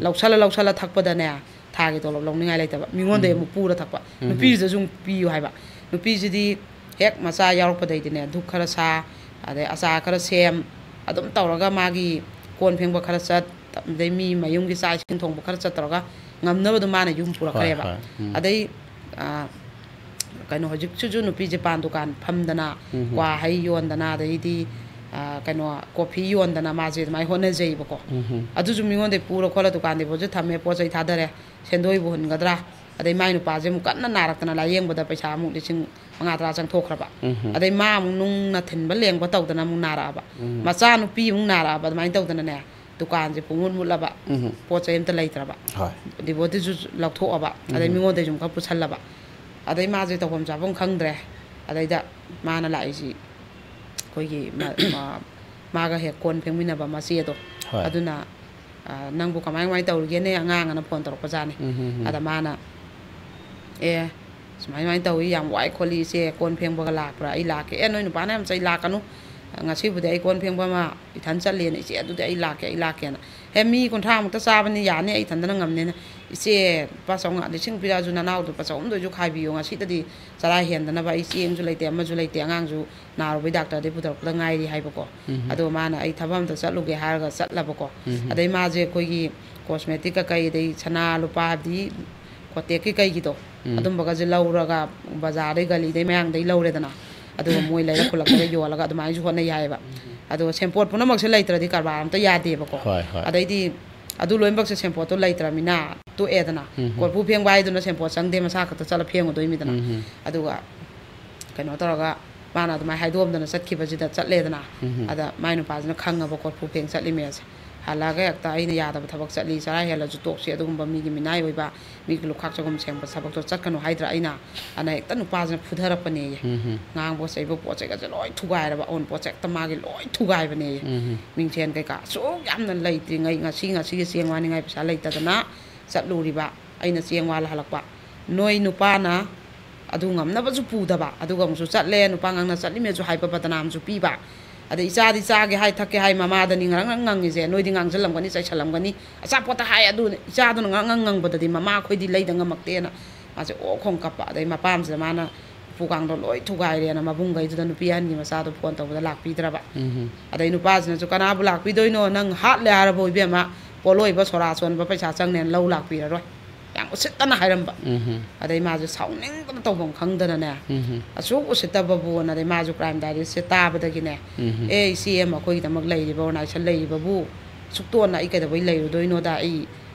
ꯂꯧꯁꯜꯂ ꯂꯧꯁꯜꯂ ꯊꯛꯄꯗꯅꯦ, ꯊꯥꯒꯤ ꯇꯣꯂꯣꯞ ꯂꯧꯅꯤꯡꯉꯥꯏ ꯂꯩꯇꯕ꯫ ꯃꯤꯉꯣꯟꯗꯩ ꯑꯃꯨꯛ ꯄꯨꯔ ꯊꯛꯄ꯫ ꯅꯨꯄꯤꯁꯤꯗꯁꯨ ꯑꯃꯨꯛ ꯄꯤꯌꯨ ꯍꯥꯏꯕ꯫ ꯅꯨꯄꯤꯁꯤꯗꯤ ꯍꯦꯛ ꯃꯆꯥ ꯌꯥꯎꯔꯛꯄꯗꯩꯗꯤꯅꯦ, ꯙꯨꯛ ꯈꯔ ꯁꯥ, ꯑꯗꯩ ꯑꯆꯥ ꯈꯔ ꯁꯦꯝ, ꯑꯗꯨꯝ ꯇꯧꯔꯒ ꯃꯥꯒꯤ ꯀꯣꯟ ꯐꯦꯡꯕ ꯈꯔ ꯆꯠ, ꯑꯗꯩ ꯃꯤ ꯃꯌꯨꯝꯒꯤ ꯆꯥꯛ ꯏꯁꯤꯡ ꯊꯣꯡꯕ ꯈꯔ ꯆꯠ ꯇꯧꯔꯒ ꯉꯝꯅꯕꯗꯣ ꯃꯥꯅ ꯌꯨꯝ ꯄꯨꯔꯛꯈ꯭ꯔꯦꯕ꯫ ꯍꯣꯏ, ꯍꯣꯏ꯫ ꯑꯗꯩ, ꯑ, ꯀꯩꯅꯣ, ꯍꯧꯖꯤꯛꯁꯤꯁꯨ ꯅꯨꯄꯤꯁꯦ ꯄꯥꯟ ꯗꯨꯀꯥꯟ ꯐꯝꯗꯅ, ꯀ꯭ꯋꯥ ꯍꯩ ꯌꯣꯟꯗꯅ, ꯑꯗꯩꯗꯤ, ꯑ, ꯀꯩꯅꯣ, ꯀꯣꯐꯤ ꯌꯣꯟꯗꯅ ꯃꯥꯁꯦ ꯑꯗꯨꯃꯥꯏꯅ ꯍꯣꯠꯅꯖꯩꯕꯀꯣ꯫ ꯑꯗꯨꯁꯨ ꯃꯤꯉꯣꯟꯗꯩ ꯄꯨꯔ ꯈꯣꯠꯂ ꯗꯨꯀꯥꯟ deposit ꯊꯝꯃꯦ, ꯄꯣꯠ ꯆꯩ ꯊꯥꯗꯔꯦ, ꯁꯦꯟꯗꯣꯏꯕꯨ ꯍꯨꯟꯒꯗ꯭ꯔꯥ? ꯑꯗꯩ ꯃꯥꯏ ꯅꯨꯄꯥꯁꯦ ꯑꯃꯨꯛ ꯀꯟꯅ ꯅꯥꯔꯛꯇꯅ ꯂꯥꯏꯌꯦꯡꯕꯗ ꯄꯩꯁꯥ ꯑꯃꯨꯛ ꯂꯤꯁꯤꯡ ꯃꯉꯥ ꯇꯔꯥ ꯆꯪꯊꯣꯛꯈ꯭ꯔꯕ꯫ ꯑꯗꯩ ꯃꯥ ꯑꯃꯨꯛ ꯅꯨꯡꯅ ꯊꯤꯟꯕ ꯂꯦꯡꯕ ꯇꯧꯗꯅ ꯑꯃꯨꯛ ꯅꯥꯔꯛꯑꯕ꯫ ꯃꯆꯥꯅꯨꯄꯤ ꯑꯃꯨꯛ ꯅꯥꯔꯛꯑꯕ꯫ ꯑꯗꯨꯃꯥꯏꯅ ꯇꯧꯗꯅꯅꯦ, ꯗꯨꯀꯥꯟꯁꯦ ꯄꯨꯡꯃꯨꯠ ꯃꯨꯠꯂꯕ꯫ ꯄꯣꯠ ꯆꯩ ꯑꯝꯇ ꯂꯩꯇ꯭ꯔꯕ꯫ ꯍꯣꯏ꯫ Deposit ꯁꯨ ꯂꯧꯊꯣꯛꯑꯕ꯫ ꯑꯗꯩ ꯃꯤꯉꯣꯟꯗꯩꯁꯨ ꯑꯃꯨꯛ ꯈꯔ ꯄꯨꯁꯜꯂꯕ꯫ ꯑꯗꯩ ꯃꯥꯁꯦ ꯇꯧꯐꯝ ꯆꯥꯐꯝ ꯈꯪꯗ꯭ꯔꯦ꯫ ꯑꯗꯩꯗ ꯃꯥꯅ ꯂꯥꯛꯏꯁꯤ ꯑꯩꯈꯣꯏꯒꯤ ꯃ- ꯃ- ꯃꯥꯒ ꯍꯦꯛ ꯀꯣꯟ ꯐꯦꯡꯃꯤꯟꯅꯕ ꯃꯆꯦꯗꯣ, ꯍꯣꯏ꯫ ꯑꯗꯨꯅ, "ꯑ, ꯅꯪꯕꯨ ꯀꯃꯥꯏ ꯀꯃꯥꯏ ꯇꯧꯔꯤꯒꯦꯅꯦ ꯑꯉꯥꯡ?" ꯑꯅ ꯐꯣꯟ ꯇꯧꯔꯛꯄꯖꯥꯠꯅꯤ꯫ ꯎꯝ, ꯎꯝ, ꯎꯝ꯫ ꯑꯗ ꯃꯥꯅ, "ꯑꯦ, ꯁꯨꯃꯥꯏ ꯁꯨꯃꯥꯏꯅ ꯇꯧꯏ, ꯌꯥꯝ ꯋꯥꯏ ꯈꯣꯠꯂꯤ ꯏꯆꯦ, ꯀꯣꯟ ꯐꯦꯡꯕꯒ ꯂꯥꯛꯄ꯭ꯔꯥ? ꯑꯩ ꯂꯥꯛꯀꯦ꯫ ꯑꯦ, ꯅꯣꯏ ꯅꯨꯄꯥꯅ ꯌꯥꯝ ꯆꯩ, ꯂꯥꯛꯀꯅꯨ, ꯉꯁꯤꯕꯨꯗꯤ ꯑꯩ ꯀꯣꯟ ꯐꯦꯡꯕ ꯑꯃ ꯏꯊꯟ ꯆꯠꯂꯦꯅ, ꯏꯆꯦ, ꯑꯗꯨꯗꯤ ꯑꯩ ꯂꯥꯛꯀꯦ, ꯑꯩ ꯂꯥꯛꯀꯦꯅ꯫ ꯍꯦ, ꯃꯤ ꯀꯨꯟꯊ꯭ꯔꯥꯃꯨꯛꯇ ꯆꯥꯕꯅꯤ, ꯌꯥꯅꯤ, ꯑꯩ ꯏꯊꯟꯗꯅ ꯉꯝꯅꯦꯅ꯫ ꯏꯆꯦ, ꯂꯨꯄꯥ ꯆꯥꯝꯃꯉꯥ, ꯂꯤꯁꯤꯡ ꯄꯤꯔꯛꯑꯁꯨ ꯅꯅꯥꯎꯗꯣ ꯂꯨꯄꯥ ꯆꯍꯨꯝꯗ ꯑꯣꯏꯁꯨ ꯈꯥꯏꯕꯤꯌꯣ, ꯉꯁꯤꯗꯗꯤ ꯆꯔꯥ ꯍꯦꯟꯗꯅꯕ, ꯑꯩ ꯆꯦꯡꯁꯨ ꯂꯩꯇꯦ, ꯑꯃꯁꯨ ꯂꯩꯇꯦ, ꯑꯉꯥꯡꯁꯨ ꯅꯥꯔꯨꯕꯩ ꯗꯥꯛꯇꯔꯗꯩ ꯄꯨꯊꯔꯛꯄꯗ ꯉꯥꯏꯔꯤ" ꯍꯥꯏꯕꯀꯣ꯫ ꯎꯝ꯫ ꯑꯗꯣ ꯃꯥꯅ, "ꯑꯩ ꯊꯕꯛ ꯑꯝꯇ ꯆꯠꯂꯨꯒꯦ" ꯍꯥꯏꯔꯒ ꯆꯠꯂꯕꯀꯣ꯫ ꯎꯝ꯫ ꯑꯗꯩ ꯃꯥꯁꯦ ꯑꯩꯈꯣꯏꯒꯤ ꯀꯣꯁꯃꯦꯇꯤꯛ ꯀꯩꯀꯩ, ꯑꯗꯩ ꯁꯅꯥ ꯂꯨꯄꯥ, ꯍꯥꯏꯕꯗꯤ ꯀꯣꯇꯦꯛꯀꯤ ꯀꯩꯒꯤꯗꯣ, ꯎꯝ꯫ ꯑꯗꯨꯝꯕꯒꯁꯦ ꯂꯧꯔꯒ ꯕꯖꯥꯔꯗꯩ, ꯒꯂꯤꯗꯩ ꯃꯌꯥꯡꯗꯩ ꯂꯧꯔꯦꯗꯅ, ꯑꯗꯨꯒ ꯃꯣꯏ ꯂꯩꯔꯛ ꯈꯨꯜꯂꯛꯇꯒ ꯌꯣꯜꯂꯒ ꯑꯗꯨꯃꯥꯏꯅꯁꯨ ꯍꯣꯠꯅꯩ ꯍꯥꯏꯌꯦꯕ꯫ ꯎꯝ꯫ ꯑꯗꯣ ꯁꯦꯟꯄꯣꯠ ꯄꯨꯝꯅꯃꯛꯁꯦ ꯂꯩꯇ꯭ꯔꯗꯤ ꯀꯔꯕꯥꯔ ꯑꯝꯇ ꯌꯥꯗꯦꯕꯀꯣ꯫ ꯍꯣꯏ, ꯍꯣꯏ꯫ ꯑꯗꯩꯗꯤ ꯑꯗꯨ ꯂꯣꯏꯅꯃꯛꯁꯦ ꯁꯦꯟꯄꯣꯠꯇꯣ ꯂꯩꯇ꯭ꯔꯃꯤꯅ ꯇꯣꯛꯑꯦꯗꯅ꯫ ꯎꯝ꯫ ꯀꯣꯔꯐꯨ ꯐꯦꯡꯕ ꯍꯥꯏꯗꯨꯅ ꯁꯦꯟꯄꯣꯠ ꯆꯪꯗꯦ, ꯃꯁꯥ ꯈꯛꯇ ꯆꯠꯂ ꯐꯦꯡꯉꯨꯗꯣꯏꯃꯤꯗꯅ꯫ ꯎꯝ꯫ ꯑꯗꯨꯒ ꯀꯩꯅꯣ ꯇꯧꯔꯒ ꯃꯥꯅ ꯑꯗꯨꯃꯥꯏꯅ ꯍꯥꯏꯗꯣꯛꯑꯝꯗꯅ ꯆꯠꯈꯤꯕꯁꯤꯗ ꯆꯠꯂꯦꯗꯅ꯫ ꯎꯝ꯫ ꯑꯗ ꯃꯥꯏ ꯅꯨꯄꯥꯁꯤꯅ ꯈꯪꯉꯕ ꯀꯣꯔꯐꯨ ꯐꯦꯡ ꯆꯠꯂꯤꯃꯦꯁꯦ꯫ ꯍꯜꯂꯛꯑꯒ ꯍꯦꯛꯇ, "ꯑꯩꯅ ꯌꯥꯗꯕ ꯊꯕꯛ ꯆꯠꯂꯤ, ꯆꯔꯥ ꯍꯦꯜꯂꯁꯨ ꯇꯣꯛꯁꯤ, ꯑꯗꯨꯒꯨꯝꯕ ꯃꯤꯒꯤ ꯃꯤꯅꯥꯏ ꯑꯣꯏꯕ, ꯃꯤꯒꯤ ꯂꯨꯈꯥꯛ ꯆꯒꯨꯝ ꯁꯦꯡꯕ ꯊꯕꯛꯇꯣ ꯆꯠꯀꯅꯨ ꯍꯥꯏꯗ꯭ꯔꯥ ꯑꯩꯅ?" ꯑꯅ ꯍꯦꯛꯇ ꯅꯨꯄꯥꯁꯤꯅ ꯐꯨꯊꯔꯛꯄꯅꯦꯌꯦ꯫ ꯎꯝ꯫ ꯉꯥꯡꯕ ꯆꯩꯕ ꯄꯣꯠ ꯆꯩꯒꯁꯦ ꯂꯣꯏ ꯊꯨꯒꯥꯏꯔꯕ, ꯑꯑꯣꯟꯄꯣꯠꯁꯦ ꯍꯦꯛꯇ ꯃꯥꯒꯤ ꯂꯣꯏ ꯊꯨꯒꯥꯏꯕꯅꯦꯌꯦ꯫ ꯎꯝ꯫ ꯃꯤꯡꯁꯦꯟ ꯀꯩꯀꯥ ꯑꯁꯨꯛ ꯌꯥꯝꯅ ꯂꯩꯇ꯭ꯔꯤꯉꯩ, ꯉꯁꯤ, ꯉꯁꯤꯒꯤ ꯆꯦꯡ ꯋꯥꯅꯤꯡꯉꯥꯏ ꯄꯩꯁꯥ ꯂꯩꯇꯗꯅ ꯆꯠꯂꯨꯔꯤꯕ, ꯑꯩꯅ ꯆꯦꯡ ꯋꯥꯜꯂ ꯍꯜꯂꯛꯄ, ꯅꯣꯏ ꯅꯨꯄꯥꯅ ꯑꯗꯨ ꯉꯝꯅꯕꯁꯨ ꯄꯨꯗꯕ, ꯑꯗꯨꯒ ꯑꯃꯨꯛꯁꯨ ꯆꯠꯂꯦ, ꯅꯨꯄꯥ ꯉꯥꯡꯅ ꯆꯠꯂꯤꯃꯦꯁꯨ ꯍꯥꯏꯕ ꯕꯗꯅꯥꯝꯁꯨ ꯄꯤꯕ꯫ ꯑꯗꯩ ꯏꯆꯥꯗꯤ ꯆꯥꯒꯦ ꯍꯥꯏ, ꯊꯛꯀꯦ ꯍꯥꯏ, ꯃꯃꯥꯗꯅꯤ ꯉꯔꯪ ꯉꯔꯪ ꯉꯪꯉꯤꯁꯦ, ꯅꯣꯏꯗꯤ ꯉꯥꯡꯁꯤꯜꯂꯝꯒꯅꯤ, ꯆꯩꯁꯜꯂꯝꯒꯅꯤ, ꯑꯆꯥꯄꯣꯠꯇ ꯍꯥꯏ, ꯑꯗꯨ ꯏꯆꯥꯗꯨꯅ ꯉꯔꯪ ꯉꯔꯪ ꯉꯪꯕꯗꯗꯤ ꯃꯃꯥ ꯑꯩꯈꯣꯏꯗꯤ ꯂꯩꯗ ꯉꯝꯃꯛꯇꯦꯅ ꯃꯥꯁꯦ ꯑꯣꯛ ꯈꯣꯡ ꯀꯞꯄ꯫ ꯑꯗꯩ ꯃꯄꯥꯝꯁꯤꯗ ꯃꯥꯅ ꯎꯄꯨ ꯀꯥꯡꯗꯣ ꯂꯣꯏ ꯊꯨꯒꯥꯏꯔꯦꯅ ꯃꯕꯨꯡꯈꯩꯗꯨꯗ ꯅꯨꯄꯤ ꯑꯍꯟꯒꯤ ꯃꯆꯥꯗꯣ ꯐꯣꯟ ꯇꯧꯕꯗ ꯂꯥꯛꯄꯤꯗ꯭ꯔꯕ꯫ ꯎꯝ꯫ ꯑꯗꯩ ꯅꯨꯄꯥꯁꯤꯅꯁꯨ, "ꯀꯅꯥꯕꯨ ꯂꯥꯛꯄꯤꯗꯣꯏꯅꯣ? ꯅꯪ ꯍꯥꯠꯂꯦ ꯍꯥꯏꯔꯕ ꯏꯕꯦꯝꯃ, ꯄꯣꯠꯂꯣꯏꯕ ꯁꯣꯔꯥ ꯁꯣꯟꯕ ꯄꯩꯁꯥ ꯆꯪꯅꯦꯅ ꯂꯧ ꯂꯥꯛꯄꯤꯔꯔꯣꯏ"꯫ ꯌꯥꯝ ꯎꯁꯤꯠꯇꯅ ꯍꯥꯏꯔꯝꯕ꯫ ꯎꯝ꯫ ꯑꯗꯩ ꯃꯥꯁꯦ ꯁꯥꯎꯅꯤꯡꯕꯅ ꯇꯧꯐꯝ ꯈꯪꯗꯅꯅꯦ, ꯎꯝ꯫ ꯑꯁꯨꯛ ꯎꯁꯤꯠꯇꯕꯕꯨꯅ, ꯑꯗꯩ ꯃꯥꯁꯨ ꯀ꯭ꯔꯥꯏꯝ ꯗꯥꯏꯔꯤꯁꯦ ꯇꯥꯕꯗꯒꯤꯅꯦ, ꯎꯝ꯫ "ꯑꯦ, ꯏꯆꯦ ꯑꯃ ꯑꯩꯈꯣꯏꯒꯤꯗꯃꯛ ꯂꯩꯔꯤꯕ, ꯑꯣꯔꯒꯅꯥꯏꯖꯦꯁꯟ ꯂꯩꯔꯤꯕꯕꯨ ꯑꯁꯨꯛ ꯇꯣꯟꯅ ꯑꯩ ꯀꯩꯗꯧꯕꯩ ꯂꯩꯔꯨꯗꯣꯏꯅꯣꯗ? ꯑꯩ,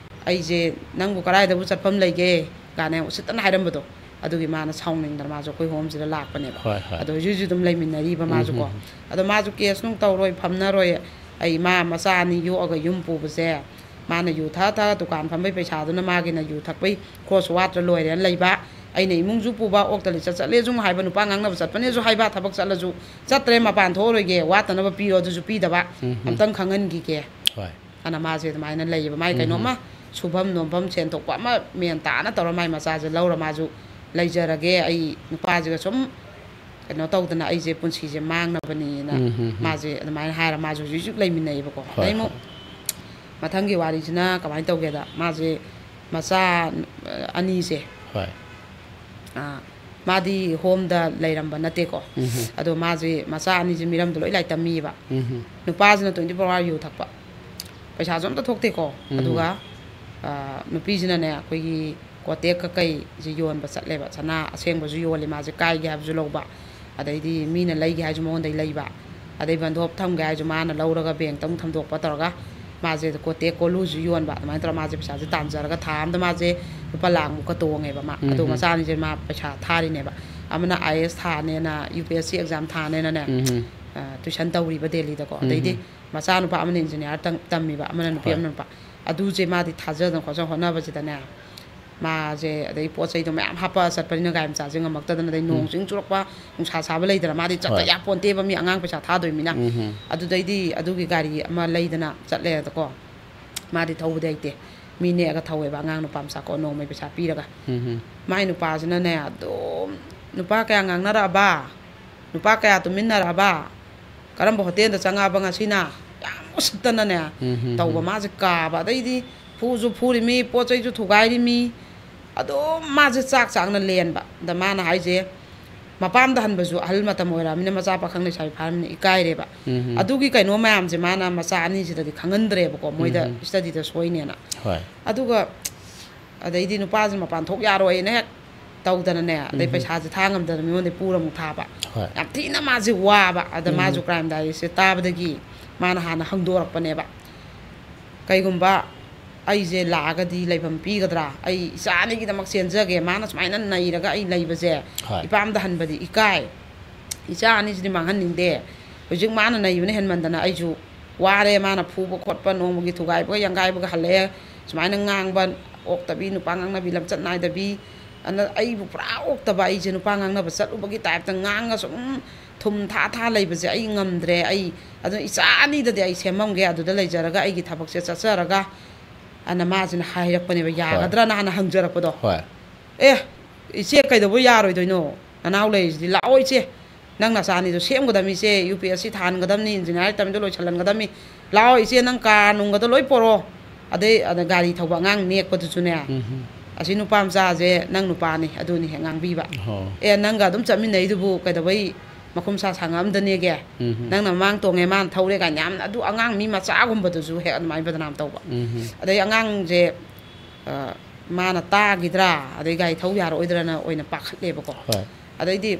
ꯑꯩꯁꯦ ꯅꯪꯕꯨ ꯀꯗꯥꯏꯗꯕꯨ ꯆꯠꯐꯝ ꯂꯩꯒꯦ?" ꯀꯥꯏꯅ ꯌꯥꯝ ꯎꯁꯤꯠꯇꯅ ꯍꯥꯏꯔꯝꯕꯗꯣ꯫ ꯑꯗꯨꯒꯤ ꯃꯥꯅ ꯁꯥꯎꯅꯤꯡꯗꯅ ꯃꯥꯁꯨ ꯑꯩꯈꯣꯏ ꯍꯣꯝꯁꯤꯗ ꯂꯥꯛꯄꯅꯦꯕ꯫ ꯍꯣꯏ, ꯍꯣꯏ꯫ ꯑꯗꯣ ꯍꯧꯖꯤꯛ ꯍꯧꯖꯤꯛ ꯑꯗꯨꯝ ꯂꯩꯃꯤꯟꯅꯔꯤꯕ ꯃꯥꯁꯨꯀꯣ꯫ ꯎꯝ, ꯎꯝ, ꯎꯝ꯫ ꯑꯗꯣ ꯃꯥꯁꯨ ꯀꯦꯁ ꯅꯨꯡ ꯇꯧꯔꯣꯏ, ꯐꯝꯅꯔꯣꯏ, ꯑꯩ ꯏꯃꯥ ꯃꯆꯥ ꯑꯅꯤ ꯌꯣꯛꯑꯒ ꯌꯨꯝ ꯄꯨꯕꯁꯦ, ꯃꯥꯅ ꯌꯨ ꯊꯛꯑ ꯊꯛꯑ ꯗꯨꯀꯥꯟ ꯐꯝꯕꯩ ꯄꯩꯁꯥꯗꯨꯅ ꯃꯥꯒꯤꯅ ꯌꯨ ꯊꯛꯄꯩ ꯈꯣꯔꯁ ꯋꯥꯠꯇ꯭ꯔ ꯂꯣꯏꯔꯦꯅ ꯂꯩꯕ꯫ ꯑꯩꯅ ꯏꯃꯨꯡꯁꯨ ꯄꯨꯕ, ꯑꯣꯛꯇ ꯂꯤꯆꯠ ꯆꯠꯂꯦꯁꯨ ꯑꯃꯨꯛ ꯍꯥꯏꯕ, ꯅꯨꯄꯥ ꯉꯥꯡꯅꯕ ꯆꯠꯄꯅꯦꯁꯨ ꯍꯥꯏꯕ, ꯊꯕꯛ ꯆꯠꯂꯁꯨ, "ꯆꯠꯇ꯭ꯔꯦ, ꯃꯄꯥꯟ ꯊꯣꯛꯑꯔꯣꯏꯒꯦ, ꯋꯥꯠꯇꯅꯕ ꯄꯤꯔꯣ, ꯑꯗꯨꯁꯨ ꯄꯤꯗꯕ, ꯎꯝ, ꯎꯝ꯫ ꯑꯝꯇꯪ ꯈꯪꯍꯟꯈꯤꯒꯦ" ꯍꯣꯏ꯫ ꯑꯅ ꯃꯥꯁꯦ ꯑꯗꯨꯃꯥꯏꯅ ꯂꯩꯌꯦꯕ꯫ ꯃꯥꯏ ꯎꯝ, ꯎꯝ꯫ ꯀꯩꯅꯣꯝꯃ ꯁꯨꯐꯝ ꯅꯣꯝꯐꯝ, ꯁꯦꯟ ꯊꯣꯛꯄ ꯑꯃ ꯃꯦꯟ ꯇꯥꯅ ꯇꯧꯔ ꯃꯥꯏ ꯃꯆꯥꯁꯦ ꯂꯧꯔ ꯃꯥꯁꯨ ꯂꯩꯖꯔꯒꯦ, ꯑꯩ ꯅꯨꯄꯥꯁꯤꯒ ꯁꯨꯝ ꯀꯩꯅꯣ ꯇꯧꯗꯅ ꯑꯩꯁꯦ ꯄꯨꯟꯁꯤꯁꯦ ꯃꯥꯡꯅꯕꯅꯤꯅ ꯎꯝ, ꯎꯝ, ꯎꯝ꯫ ꯃꯥꯁꯦ ꯑꯗꯨꯃꯥꯏꯅ ꯍꯥꯏꯔ ꯃꯥꯁꯦ ꯍꯧꯖꯤꯛ ꯍꯧꯖꯤꯛ ꯂꯩꯃꯤꯟꯅꯩꯌꯦꯕꯀꯣ꯫ ꯍꯣꯏ, ꯑꯗꯩ ꯑꯃꯨꯛ ꯍꯣꯏ꯫ ꯃꯊꯪꯒꯤ ꯋꯥꯔꯤꯁꯤꯅ ꯀꯃꯥꯏꯅ ꯇꯧꯒꯦꯗ, ꯃꯥꯁꯦ ꯃꯆꯥ, ꯑ, ꯑꯅꯤꯁꯦ, ꯍꯣꯏ꯫ ꯑ, ꯃꯥꯗꯤ ꯍꯣꯝꯗ ꯂꯩꯔꯝꯕ ꯅꯠꯇꯦꯀꯣ꯫ ꯎꯝ, ꯎꯝ꯫ ꯑꯗꯣ ꯃꯥꯁꯦ ꯃꯆꯥ ꯑꯅꯤꯁꯦ ꯃꯤꯔꯝꯗ ꯂꯣꯏ ꯂꯥꯏꯔꯤꯛ ꯇꯝꯃꯤꯕ꯫ ꯎꯝ, ꯎꯝ꯫ ꯅꯨꯄꯥꯁꯤꯅ twenty four hour ꯌꯨ ꯊꯛꯄ꯫ ꯄꯩꯁꯥꯁꯨ ꯑꯝꯇ ꯊꯣꯛꯇꯦꯀꯣ꯫ ꯎꯝ꯫ ꯑꯗꯨꯒ, ꯑ, ꯅꯨꯄꯤꯁꯤꯅꯅꯦ, ꯑꯩꯈꯣꯏꯒꯤ ꯀꯣꯇꯦꯛ ꯀꯀꯩꯁꯦ ꯌꯣꯟꯕ ꯆꯠꯂꯦꯕ꯫ ꯁꯅꯥ ꯑꯁꯦꯡꯕꯁꯨ ꯌꯣꯜꯂꯤ ꯃꯥꯁꯦ, ꯀꯥꯏꯒꯦ ꯍꯥꯏꯕꯁꯨ ꯂꯧꯕ, ꯑꯗꯩꯗꯤ ꯃꯤꯅ ꯂꯩꯒꯦ ꯍꯥꯏꯁꯨ ꯃꯉꯣꯟꯗꯩ ꯂꯩꯕ, ꯑꯗꯩ ꯕꯟꯗꯣꯞ ꯊꯝꯒꯦ ꯍꯥꯏꯁꯨ ꯃꯥꯅ ꯂꯧꯔꯒ ꯕꯦꯡꯛꯇ ꯑꯃꯨꯛ ꯊꯝꯗꯣꯛꯄ ꯇꯧꯔꯒ, ꯃꯥꯁꯦ ꯀꯣꯇꯦꯛ ꯀꯣꯂꯨꯁꯨ ꯌꯣꯟꯕ, ꯑꯗꯨꯃꯥꯏꯅ ꯇꯧꯔꯒ ꯃꯥꯁꯦ ꯄꯩꯁꯥꯁꯦ ꯇꯥꯟꯖꯔꯒ ꯊꯥ ꯑꯝꯗ ꯃꯥꯁꯦ ꯂꯨꯄꯥ ꯂꯥꯈ ꯃꯨꯛꯀ ꯇꯣꯡꯉꯦꯕ ꯃꯥ꯫ ꯑꯗꯣ ꯎꯝ꯫ ꯃꯆꯥ ꯑꯅꯤꯁꯦ ꯃꯥ ꯄꯩꯁꯥ ꯊꯥꯔꯤꯅꯦꯕ꯫ ꯑꯃꯅ IAS ꯊꯥꯅꯦꯅ, UPSC exam ꯊꯥꯅꯦꯅꯅꯦ, ꯎꯝ꯫ ꯑ, tuition ꯇꯧꯔꯤꯕ ꯗꯦꯜꯂꯤꯗꯀꯣ꯫ ꯎꯝ꯫ ꯑꯗꯩꯗꯤ ꯃꯆꯥꯅꯨꯄꯥ ꯑꯃꯅ engineer ꯇꯝ-, ꯇꯝꯃꯤꯕ, ꯑꯃꯅ ꯅꯨꯄꯤ, ꯍꯣꯏ꯫ ꯑꯃꯅ ꯅꯨꯄꯥ꯫ ꯑꯗꯨꯁꯦ ꯃꯥꯗꯤ ꯊꯥꯖꯗꯅ ꯈꯣꯠꯆꯗꯅ ꯍꯣꯠꯅꯕꯁꯤꯗꯅꯦ, ꯃꯥꯁꯦ ꯑꯗꯩ ꯄꯣꯠ ꯆꯩꯗꯣ ꯃꯌꯥꯝ ꯍꯥꯞꯄ ꯆꯠꯄꯅꯤꯅ ꯒꯥꯔꯤ ꯃꯆꯥꯁꯦ ꯉꯝꯃꯛꯇꯗꯅ, ꯑꯗꯩ ꯎꯝ꯫ ꯅꯣꯡ ꯆꯤꯡ ꯆꯨꯔꯛꯄ, ꯅꯨꯡꯁꯥ ꯁꯥꯕ ꯂꯩꯗꯅ, ꯃꯥꯗꯤ ꯆꯠꯇ ꯍꯣꯏ꯫ ꯌꯥꯄꯣꯟꯇꯦꯕ, ꯃꯤ ꯑꯉꯥꯡ ꯄꯩꯁꯥ ꯊꯥꯗꯣꯏꯃꯤꯅ꯫ ꯎꯝ꯫ ꯑꯗꯨꯗꯩꯗꯤ ꯑꯗꯨꯒꯤ ꯒꯥꯔꯤ ꯑꯃ ꯂꯩꯗꯅ ꯆꯠꯂꯦꯗꯀꯣ꯫ ꯃꯥꯗꯤ ꯊꯧꯕꯗꯤ ꯍꯩꯇꯦ, ꯃꯤ ꯅꯦꯛꯑꯒ ꯊꯧꯋꯦꯕ, ꯑꯉꯥꯡ ꯅꯨꯄꯥ ꯃꯆꯥ ꯀꯣ, ꯅꯣꯡꯃꯩ ꯄꯩꯁꯥ ꯄꯤꯔꯒ꯫ ꯎꯝ꯫ ꯃꯥꯏ ꯅꯨꯄꯥꯁꯤꯅꯅꯦ ꯑꯗꯨꯝ, ꯅꯨꯄꯥ ꯀꯌꯥ ꯉꯥꯡꯅꯔꯛꯑꯕ, ꯅꯨꯄꯥ ꯀꯌꯥ ꯇꯨꯃꯤꯟꯅꯔꯛꯑꯕ, ꯀꯔꯝꯕ ꯍꯣꯇꯦꯜꯗ ꯆꯪꯉꯛꯑꯕ ꯉꯁꯤꯅ, ꯌꯥꯝ ꯎꯁꯤꯠꯇꯅꯅꯦ ꯎꯝ, ꯎꯝ, ꯇꯧꯕ꯫ ꯎꯝ꯫ ꯃꯥꯁꯦ ꯀꯥꯕ, ꯑꯗꯩꯗꯤ ꯐꯨꯁꯨ ꯐꯨꯔꯤꯃꯤ, ꯄꯣꯠ ꯆꯩꯁꯨ ꯊꯨꯒꯥꯏꯔꯤꯃꯤ, ꯑꯗꯨꯝ ꯃꯥꯁꯦ ꯆꯥꯛ ꯆꯥꯛꯅ ꯂꯦꯟꯕ꯫ ꯑꯗ ꯃꯥꯅ ꯍꯥꯏꯁꯦ, ꯃꯄꯥꯝꯗ ꯍꯟꯕꯁꯨ ꯑꯍꯜ ꯃꯇꯝ ꯑꯣꯏꯔꯛꯑꯃꯤꯅ, ꯃꯆꯥ ꯄꯥꯈꯪ ꯂꯩꯁꯥꯕꯤ ꯐꯥꯔꯃꯤꯅ ꯏꯀꯥꯏꯔꯦꯕ꯫ ꯎꯝ꯫ ꯑꯗꯨꯒꯤ ꯀꯩꯅꯣ ꯃꯌꯥꯝꯁꯦ ꯃꯥꯅ ꯃꯆꯥ ꯑꯅꯤꯁꯤꯗꯗꯤ ꯈꯪꯍꯟꯗ꯭ꯔꯦꯕꯀꯣ, ꯃꯣꯏꯗ ꯎꯝ꯫ Study ꯗ ꯁꯣꯏꯅꯦꯅ꯫ ꯍꯣꯏ꯫ ꯑꯗꯨꯒ ꯑꯗꯩꯗꯤ ꯅꯨꯄꯥꯁꯦ ꯃꯄꯥꯟ ꯊꯣꯛ ꯌꯥꯔꯣꯏꯅ ꯍꯦꯛ ꯇꯧꯗꯅꯅꯦ, ꯑꯗꯩ ꯎꯝ꯫ ꯄꯩꯁꯥꯁꯦ ꯊꯥ ꯉꯝꯗꯅ ꯃꯤꯉꯣꯟꯗ ꯄꯨꯔ ꯑꯃꯨꯛ ꯊꯥꯕ꯫ ꯍꯣꯏ꯫ ꯌꯥꯝ ꯊꯤꯅ ꯃꯥꯁꯦ ꯋꯥꯕ꯫ ꯑꯗ ꯎꯝ꯫ ꯃꯥꯁꯨ Crime Diary ꯁꯦ ꯇꯥꯕꯗꯒꯤ ꯃꯥꯅ ꯍꯥꯟꯅ ꯍꯪꯗꯣꯔꯛꯄꯅꯦꯕ꯫ ꯀꯩꯒꯨꯝꯕ ꯑꯩꯁꯦ ꯂꯥꯛꯑꯒꯗꯤ ꯂꯩꯐꯝ ꯄꯤꯒꯗ꯭ꯔꯥ? ꯑꯩ ꯏꯆꯥ ꯑꯅꯤꯒꯤꯗꯃꯛ ꯆꯦꯟꯖꯒꯦ꯫ ꯃꯥꯅ ꯁꯨꯃꯥꯏꯅ ꯅꯩꯔꯒ ꯑꯩ ꯂꯩꯕꯁꯦ ꯍꯣꯏ꯫ ꯏꯄꯥꯝꯗ ꯍꯟꯕꯗꯤ ꯏꯀꯥꯏ꯫ ꯏꯆꯥ ꯑꯅꯤꯁꯤꯗꯤ ꯃꯥꯡꯍꯟꯅꯤꯡꯗꯦ꯫ ꯍꯧꯖꯤꯛ ꯃꯥꯅ ꯅꯩꯕꯅ ꯍꯦꯟꯃꯟꯗꯅ ꯑꯩꯁꯨ ꯋꯥꯔꯦ꯫ ꯃꯥꯅ ꯐꯨꯕ ꯈꯣꯠꯄ, ꯅꯣꯡꯃꯒꯤ ꯊꯨꯒꯥꯏꯕꯒ ꯌꯥꯡꯒꯥꯏꯕꯒ ꯍꯜꯂꯛꯑꯦ꯫ ꯁꯨꯃꯥꯏꯅ ꯉꯥꯡꯕ, ꯑꯣꯛꯇꯕꯤ, ꯅꯨꯄꯥ ꯉꯥꯡꯅꯕꯤ, ꯂꯝꯆꯠ ꯅꯥꯏꯗꯕꯤ, ꯑꯗꯨꯅ ꯑꯩꯕꯨ ꯄꯨꯔꯥ ꯑꯣꯛꯇꯕ, ꯑꯩꯁꯦ ꯅꯨꯄꯥ ꯉꯥꯡꯅꯕ ꯆꯠꯂꯨꯕꯒꯤ ꯇꯥꯏꯞꯇ ꯉꯥꯡꯉ ꯁꯨꯝ ꯊꯨꯝ ꯊꯥ ꯊꯥ ꯂꯩꯕꯁꯦ ꯑꯩ ꯉꯝꯗ꯭ꯔꯦ꯫ ꯑꯩ ꯑꯗꯨꯅ ꯏꯆꯥ ꯑꯅꯤꯗꯗꯤ ꯑꯩ ꯁꯦꯝꯃꯝꯒꯦ, ꯑꯗꯨꯗ ꯂꯩꯖꯔꯒ ꯑꯩꯒꯤ ꯊꯕꯛꯁꯦ ꯆꯠꯆꯔꯒ, ꯑꯅ ꯃꯥꯁꯤꯅ ꯍꯥꯏꯔꯛꯄꯅꯦꯕ, ꯍꯣꯏ꯫ ꯌꯥꯒꯗ꯭ꯔꯅ ꯍꯥꯟꯅ ꯍꯪꯖꯔꯛꯄꯗꯣ꯫ ꯍꯣꯏ꯫ "ꯑꯦ, ꯏꯆꯦ, ꯀꯩꯗꯧꯕ ꯌꯥꯔꯣꯏꯗꯣꯏꯅꯣ? ꯅꯅꯥꯎ ꯂꯩꯔꯤꯁꯤꯗꯤ꯫ ꯂꯥꯛꯑꯣ ꯏꯆꯦ, ꯅꯪ ꯅꯆꯥꯅꯤꯗꯣ ꯁꯦꯝꯒꯗꯕꯅꯤ ꯏꯆꯦ, U P S C ꯊꯥꯍꯟꯒꯗꯕꯅꯤ, engineer ꯇꯝꯕꯗꯣ ꯂꯣꯏꯁꯤꯜꯍꯟꯒꯗꯕꯅꯤ꯫ ꯂꯥꯛꯑꯣ ꯏꯆꯦ, ꯅꯪ ꯀꯥꯔ ꯅꯨꯡꯒꯗꯣ ꯂꯣꯏ ꯄꯣꯔꯛꯑꯣ"꯫ ꯑꯗꯩ ꯑꯗ ꯒꯥꯔꯤ ꯊꯧꯕ ꯑꯉꯥꯡ ꯅꯦꯛꯄꯗꯨꯁꯨꯅꯦ, ꯎꯝ꯫ "ꯑꯁꯤ ꯅꯨꯄꯥ ꯃꯆꯥꯁꯦ ꯅꯪ ꯅꯨꯄꯥꯅꯤ", ꯑꯗꯨꯅꯤ ꯍꯦꯛ ꯉꯥꯡꯕꯤꯕ꯫ ꯍꯣ꯫ "ꯑꯦ, ꯅꯪꯒ ꯑꯗꯨꯝ ꯆꯠꯃꯤꯟꯅꯩꯗꯨꯕꯨ ꯀꯩꯗꯧꯕꯩ ꯃꯈꯨꯝ ꯁꯥ ꯁꯥꯡꯉ ꯑꯝꯗ ꯅꯦꯛꯒꯦ? ꯎꯝ꯫ ꯅꯪꯅ ꯃꯃꯥꯡ ꯇꯣꯡꯉꯦ, ꯃꯥꯅ ꯊꯧꯔꯦ" ꯀꯥꯏꯅ ꯌꯥꯝꯅ ꯑꯗꯨ ꯑꯉꯥꯡ ꯃꯤ ꯃꯆꯥꯒꯨꯝꯕꯗꯨꯁꯨ ꯍꯦꯛ ꯑꯗꯨꯃꯥꯏꯅ ꯕꯗꯅꯥꯝ ꯇꯧꯕ꯫ ꯎꯝ꯫ ꯑꯗꯩ ꯑꯉꯥꯡꯁꯦ, ꯑ, ꯃꯥꯅ ꯇꯥꯈꯤꯗ꯭ꯔꯥ, ꯑꯗꯩ ꯒꯥꯔꯤ ꯊꯧ ꯌꯥꯔꯛꯑꯣꯏꯗ꯭ꯔꯅ ꯑꯣꯏꯅ ꯄꯥꯈꯠꯂꯦꯕꯀꯣ꯫ ꯍꯣꯏ꯫ ꯑꯗꯩꯗꯤ,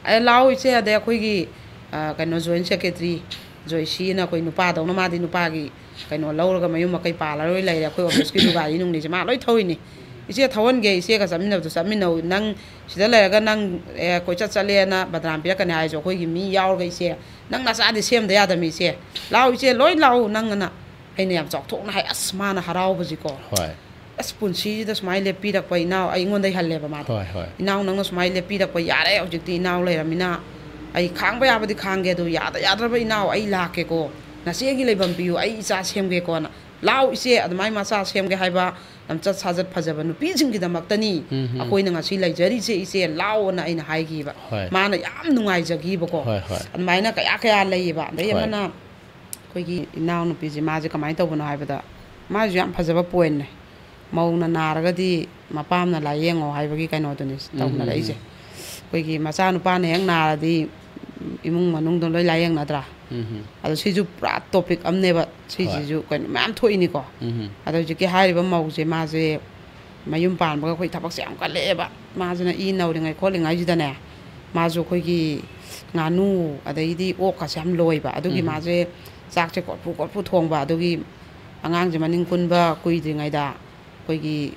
"ꯑꯦ, ꯂꯥꯛꯑꯣ ꯏꯆꯦ", ꯑꯗꯩ ꯑꯩꯈꯣꯏꯒꯤ, ꯑ, ꯀꯩꯅꯣ, ꯖꯣꯏꯟ ꯁꯦꯀ꯭ꯔꯦꯇꯔꯤ ꯖꯣꯏꯁꯤꯅ, ꯑꯩꯈꯣꯏ ꯅꯨꯄꯥꯗꯧꯅ, ꯃꯥꯗꯤ ꯅꯨꯄꯥꯒꯤ ꯀꯩꯅꯣ ꯂꯧꯔꯒ ꯃꯌꯨꯝ ꯃꯀꯩ ꯄꯥꯜꯂꯔꯣꯏ ꯂꯩꯔꯦ, ꯑꯩꯈꯣꯏ ꯑꯣꯐꯤꯁꯀꯤꯁꯨ ꯒꯥꯔꯤ ꯅꯨꯡꯂꯤꯁꯦ ꯃꯥ ꯂꯣꯏ ꯊꯧꯔꯤꯅꯤ꯫ "ꯏꯆꯦ, ꯊꯧꯍꯟꯒꯦ, ꯏꯆꯦꯒ ꯆꯠꯃꯤꯟꯅꯕꯗꯣ ꯆꯠꯃꯤꯟꯅꯧ, ꯅꯪ ꯁꯤꯗ ꯂꯩꯔꯒ ꯅꯪ, ꯑꯦ, ꯀꯣꯏꯆꯠ ꯆꯠꯂꯦꯅ ꯕꯗꯅꯥꯝ ꯄꯤꯔꯛꯀꯅꯤ ꯍꯥꯏꯔꯁꯨ ꯑꯩꯈꯣꯏꯒꯤ ꯃꯤ ꯌꯥꯎꯔꯒ, ꯏꯆꯦ, ꯅꯪ ꯅꯆꯥꯗꯤ ꯁꯦꯝꯗ ꯌꯥꯗꯕꯅꯤ ꯏꯆꯦ, ꯂꯥꯛꯑꯣ ꯏꯆꯦ, ꯂꯣꯏ ꯂꯥꯛꯑꯣ ꯅꯪ" ꯑꯅ ꯑꯩꯅ ꯌꯥꯝ ꯆꯥꯎꯊꯣꯛꯅ ꯍꯥꯏ꯫ ꯑꯁ, ꯃꯥꯅ ꯍꯔꯥꯎꯕꯁꯤꯀꯣ꯫ ꯍꯣꯏ꯫ "ꯑꯁ, ꯄꯨꯟꯁꯤꯁꯤꯗ ꯁꯨꯃꯥꯏꯅ ꯂꯦꯞꯄꯤꯔꯛꯄ ꯏꯅꯥꯎ", ꯑꯩꯉꯣꯟꯗꯩ ꯍꯜꯂꯦꯕ ꯃꯥꯗꯤ꯫ ꯍꯣꯏ, ꯍꯣꯏ꯫ "ꯏꯅꯥꯎ, ꯅꯪꯅ ꯁꯨꯃꯥꯏꯅ ꯂꯦꯞꯄꯤꯔꯛꯄ, ꯌꯥꯔꯦ, ꯍꯧꯖꯤꯛꯇꯤ ꯏꯅꯥꯎ ꯂꯩꯔꯃꯤꯅ ꯑꯩ ꯈꯥꯡꯕ ꯌꯥꯕꯗꯤ ꯈꯥꯡꯒꯦ, ꯑꯗꯨ ꯌꯥꯗ ꯌꯥꯗ꯭ꯔꯕ ꯏꯅꯥꯎ, ꯑꯩ ꯂꯥꯛꯀꯦꯀꯣ, ꯅꯆꯦꯒꯤ ꯂꯩꯐꯝ ꯄꯤꯌꯨ, ꯑꯩ ꯏꯆꯥ ꯁꯦꯝꯒꯦꯀꯣꯅ"꯫ "ꯂꯥꯛꯑꯣ ꯏꯆꯦ, ꯑꯗꯨꯃꯥꯏꯅ ꯃꯆꯥ ꯁꯦꯝꯒꯦ ꯍꯥꯏꯕ ꯂꯝꯆꯠ ꯁꯥꯖꯠ ꯐꯖꯕ ꯅꯨꯄꯤꯁꯤꯡꯒꯤꯗꯃꯛꯇꯅꯤ ꯎꯝ, ꯎꯝ꯫ ꯑꯩꯈꯣꯏꯅ ꯉꯁꯤ ꯂꯩꯖꯔꯤꯁꯦ ꯏꯆꯦ, ꯂꯥꯛꯑꯣꯅ" ꯑꯩꯅ ꯍꯥꯏꯈꯤꯕ꯫ ꯍꯣꯏ꯫ ꯃꯥꯅ ꯌꯥꯝ ꯅꯨꯡꯉꯥꯏꯖꯈꯤꯕꯀꯣ꯫ ꯍꯣꯏ, ꯍꯣꯏ꯫ ꯑꯗꯨꯃꯥꯏꯅ ꯀꯌꯥ ꯀꯌꯥ ꯂꯩꯌꯦꯕ꯫ ꯑꯗꯩ ꯍꯣꯏ꯫ ꯑꯃꯅ ꯑꯩꯈꯣꯏꯒꯤ ꯏꯅꯥꯎꯅꯨꯄꯤꯁꯦ, ꯃꯥꯁꯦ ꯀꯃꯥꯏꯅ ꯇꯧꯕꯅꯣ ꯍꯥꯏꯕꯗ, ꯃꯥꯁꯨ ꯌꯥꯝ ꯐꯖꯕ ꯄꯣꯏꯟꯅꯦ꯫ ꯃꯧꯅ ꯅꯥꯔꯒꯗꯤ ꯃꯄꯥꯝꯅ ꯂꯥꯏꯌꯦꯡꯉꯣ ꯍꯥꯏꯕꯒꯤ ꯀꯩꯅꯣꯗꯨꯅꯤ ꯎꯝ, ꯎꯝ, ꯇꯧꯅꯔꯛꯏꯁꯦ꯫ ꯎꯝ꯫ ꯑꯩꯈꯣꯏꯒꯤ ꯃꯆꯥꯅꯨꯄꯥꯅ ꯍꯦꯛ ꯅꯥꯔꯗꯤ ꯏꯃꯨꯡ ꯃꯅꯨꯡꯗꯣ ꯂꯣꯏ ꯂꯥꯏꯌꯦꯡꯅꯗ꯭ꯔꯥ? ꯎꯝ, ꯎꯝ꯫ ꯑꯗꯣ ꯁꯤꯁꯨ ꯄꯨꯔꯥ ꯇꯣꯄꯤꯛ ꯑꯃꯅꯦꯕ꯫ ꯍꯣꯏ꯫ ꯁꯤꯁꯤꯁꯨ ꯀꯩꯅꯣ ꯃꯌꯥꯝ ꯊꯣꯛꯏꯅꯤꯀꯣ꯫ ꯎꯝ, ꯎꯝ꯫ ꯑꯗꯣ ꯍꯧꯖꯤꯛꯀꯤ ꯍꯥꯏꯔꯤꯕ ꯃꯧꯁꯦ, ꯃꯥꯁꯦ ꯃꯌꯨꯝ ꯄꯥꯟꯕꯒ ꯑꯩꯈꯣꯏ ꯊꯕꯛꯁꯦ ꯌꯥꯝ ꯀꯜꯂꯛꯑꯦꯕ꯫ ꯃꯥꯁꯤꯅ ꯏ ꯅꯧꯔꯤꯉꯩ ꯈꯣꯠꯂꯤꯉꯩꯁꯤꯗꯅꯦ, ꯃꯥꯁꯨ ꯑꯩꯈꯣꯏꯒꯤ ꯉꯥꯅꯨ ꯑꯗꯩꯗꯤ ꯑꯣꯛꯀꯁꯦ ꯌꯥꯝ ꯂꯣꯏꯕ꯫ ꯑꯗꯨꯒꯤ ꯎꯝ꯫ ꯃꯥꯁꯦ ꯆꯥꯛꯁꯦ ꯀꯣꯔꯐꯨ ꯀꯣꯔꯐꯨ ꯊꯣꯡꯕ꯫ ꯑꯗꯨꯒꯤ ꯑꯉꯥꯡꯁꯦ ꯃꯅꯤꯡ ꯀꯨꯟꯕ ꯀꯨꯏꯗ꯭ꯔꯤꯉꯩꯗ ꯑꯩꯈꯣꯏꯒꯤ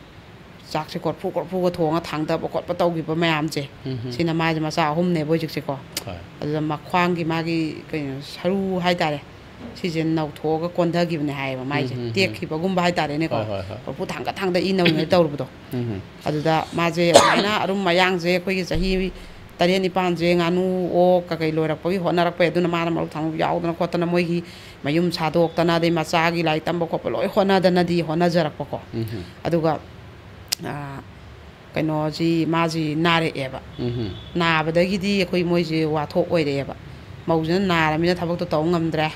ꯆꯥꯛꯁꯦ ꯀꯣꯔꯐꯨ ꯀꯣꯔꯐꯨꯒ ꯊꯣꯡꯉ ꯊꯥꯡꯗꯕ ꯈꯣꯠꯄ ꯇꯧꯈꯤꯕ ꯃꯌꯥꯝꯁꯦ, ꯎꯝ꯫ ꯁꯤꯅ ꯃꯥꯁꯦ ꯃꯆꯥ ꯑꯍꯨꯝꯅꯦꯕ ꯍꯧꯖꯤꯛꯁꯦꯀꯣ꯫ ꯍꯣꯏ꯫ ꯑꯗꯨꯗ ꯃꯈ꯭ꯋꯥꯡꯒꯤ ꯃꯥꯒꯤ ꯀꯩꯅꯣ, ꯁꯔꯨ ꯍꯥꯏꯇꯥꯔꯦ, ꯁꯤꯁꯦ ꯅꯧꯊꯣꯛꯑꯒ ꯀꯣꯟꯊꯈꯤꯕꯅꯦ ꯍꯥꯏꯌꯦꯕ ꯃꯥꯏꯁꯦ꯫ ꯎꯝ, ꯎꯝ, ꯎꯝ꯫ ꯇꯦꯛꯈꯤꯕꯒꯨꯝꯕ ꯍꯥꯏꯇꯥꯔꯦꯅꯦꯀꯣ꯫ ꯍꯣꯏ, ꯍꯣꯏ, ꯍꯣꯏ꯫ ꯀꯣꯔꯐꯨ ꯊꯥꯡꯒꯠ ꯊꯥꯡꯒꯠ ꯏ ꯅꯧꯔꯤꯉꯩ ꯇꯧꯔꯨꯕꯗꯣ꯫ ꯎꯝ, ꯎꯝ꯫ ꯑꯗꯨꯗ ꯃꯥꯁꯦ ꯑꯗꯨꯃꯥꯏꯅ ꯑꯔꯨꯝ ꯃꯌꯥꯡꯁꯦ ꯑꯩꯈꯣꯏꯒꯤ ꯆꯍꯤ ꯇꯔꯦꯠ ꯅꯤꯄꯥꯟꯁꯦ ꯉꯥꯅꯨ, ꯑꯣꯛ ꯀꯀꯩ ꯂꯣꯏꯔꯛꯄꯒꯤ ꯍꯣꯠꯅꯔꯛꯄꯩ, ꯑꯗꯨꯅ ꯃꯥꯅ ꯃꯔꯨꯞ ꯊꯥꯡꯂꯨꯞ ꯌꯥꯎꯗꯅ ꯈꯣꯠꯇꯅ ꯃꯣꯏꯒꯤ ꯃꯌꯨꯝ ꯁꯥꯗꯣꯛꯇꯅ, ꯑꯗꯩ ꯃꯆꯥꯒꯤ ꯂꯥꯏꯔꯤꯛ ꯇꯝꯕ ꯈꯣꯠꯄ ꯂꯣꯏ ꯍꯣꯠꯅꯗꯅꯗꯤ ꯍꯣꯠꯅꯖꯔꯛꯄꯀꯣ꯫ ꯎꯝ, ꯎꯝ꯫ ꯑꯗꯨꯒ ꯑꯥ, ꯀꯩꯅꯣꯁꯤ ꯃꯥꯁꯤ ꯅꯥꯔꯛꯑꯦꯕ꯫ ꯎꯝ, ꯎꯝ꯫ ꯅꯥꯕꯗꯒꯤꯗꯤ ꯑꯩꯈꯣꯏ ꯃꯣꯏꯁꯦ ꯋꯥꯊꯣꯛ ꯑꯣꯏꯔꯛꯑꯦꯕ꯫ ꯃꯧꯁꯤꯅ ꯅꯥꯔꯃꯤꯅ ꯊꯕꯛꯇꯣ ꯇꯧ ꯉꯝꯗ꯭ꯔꯦ꯫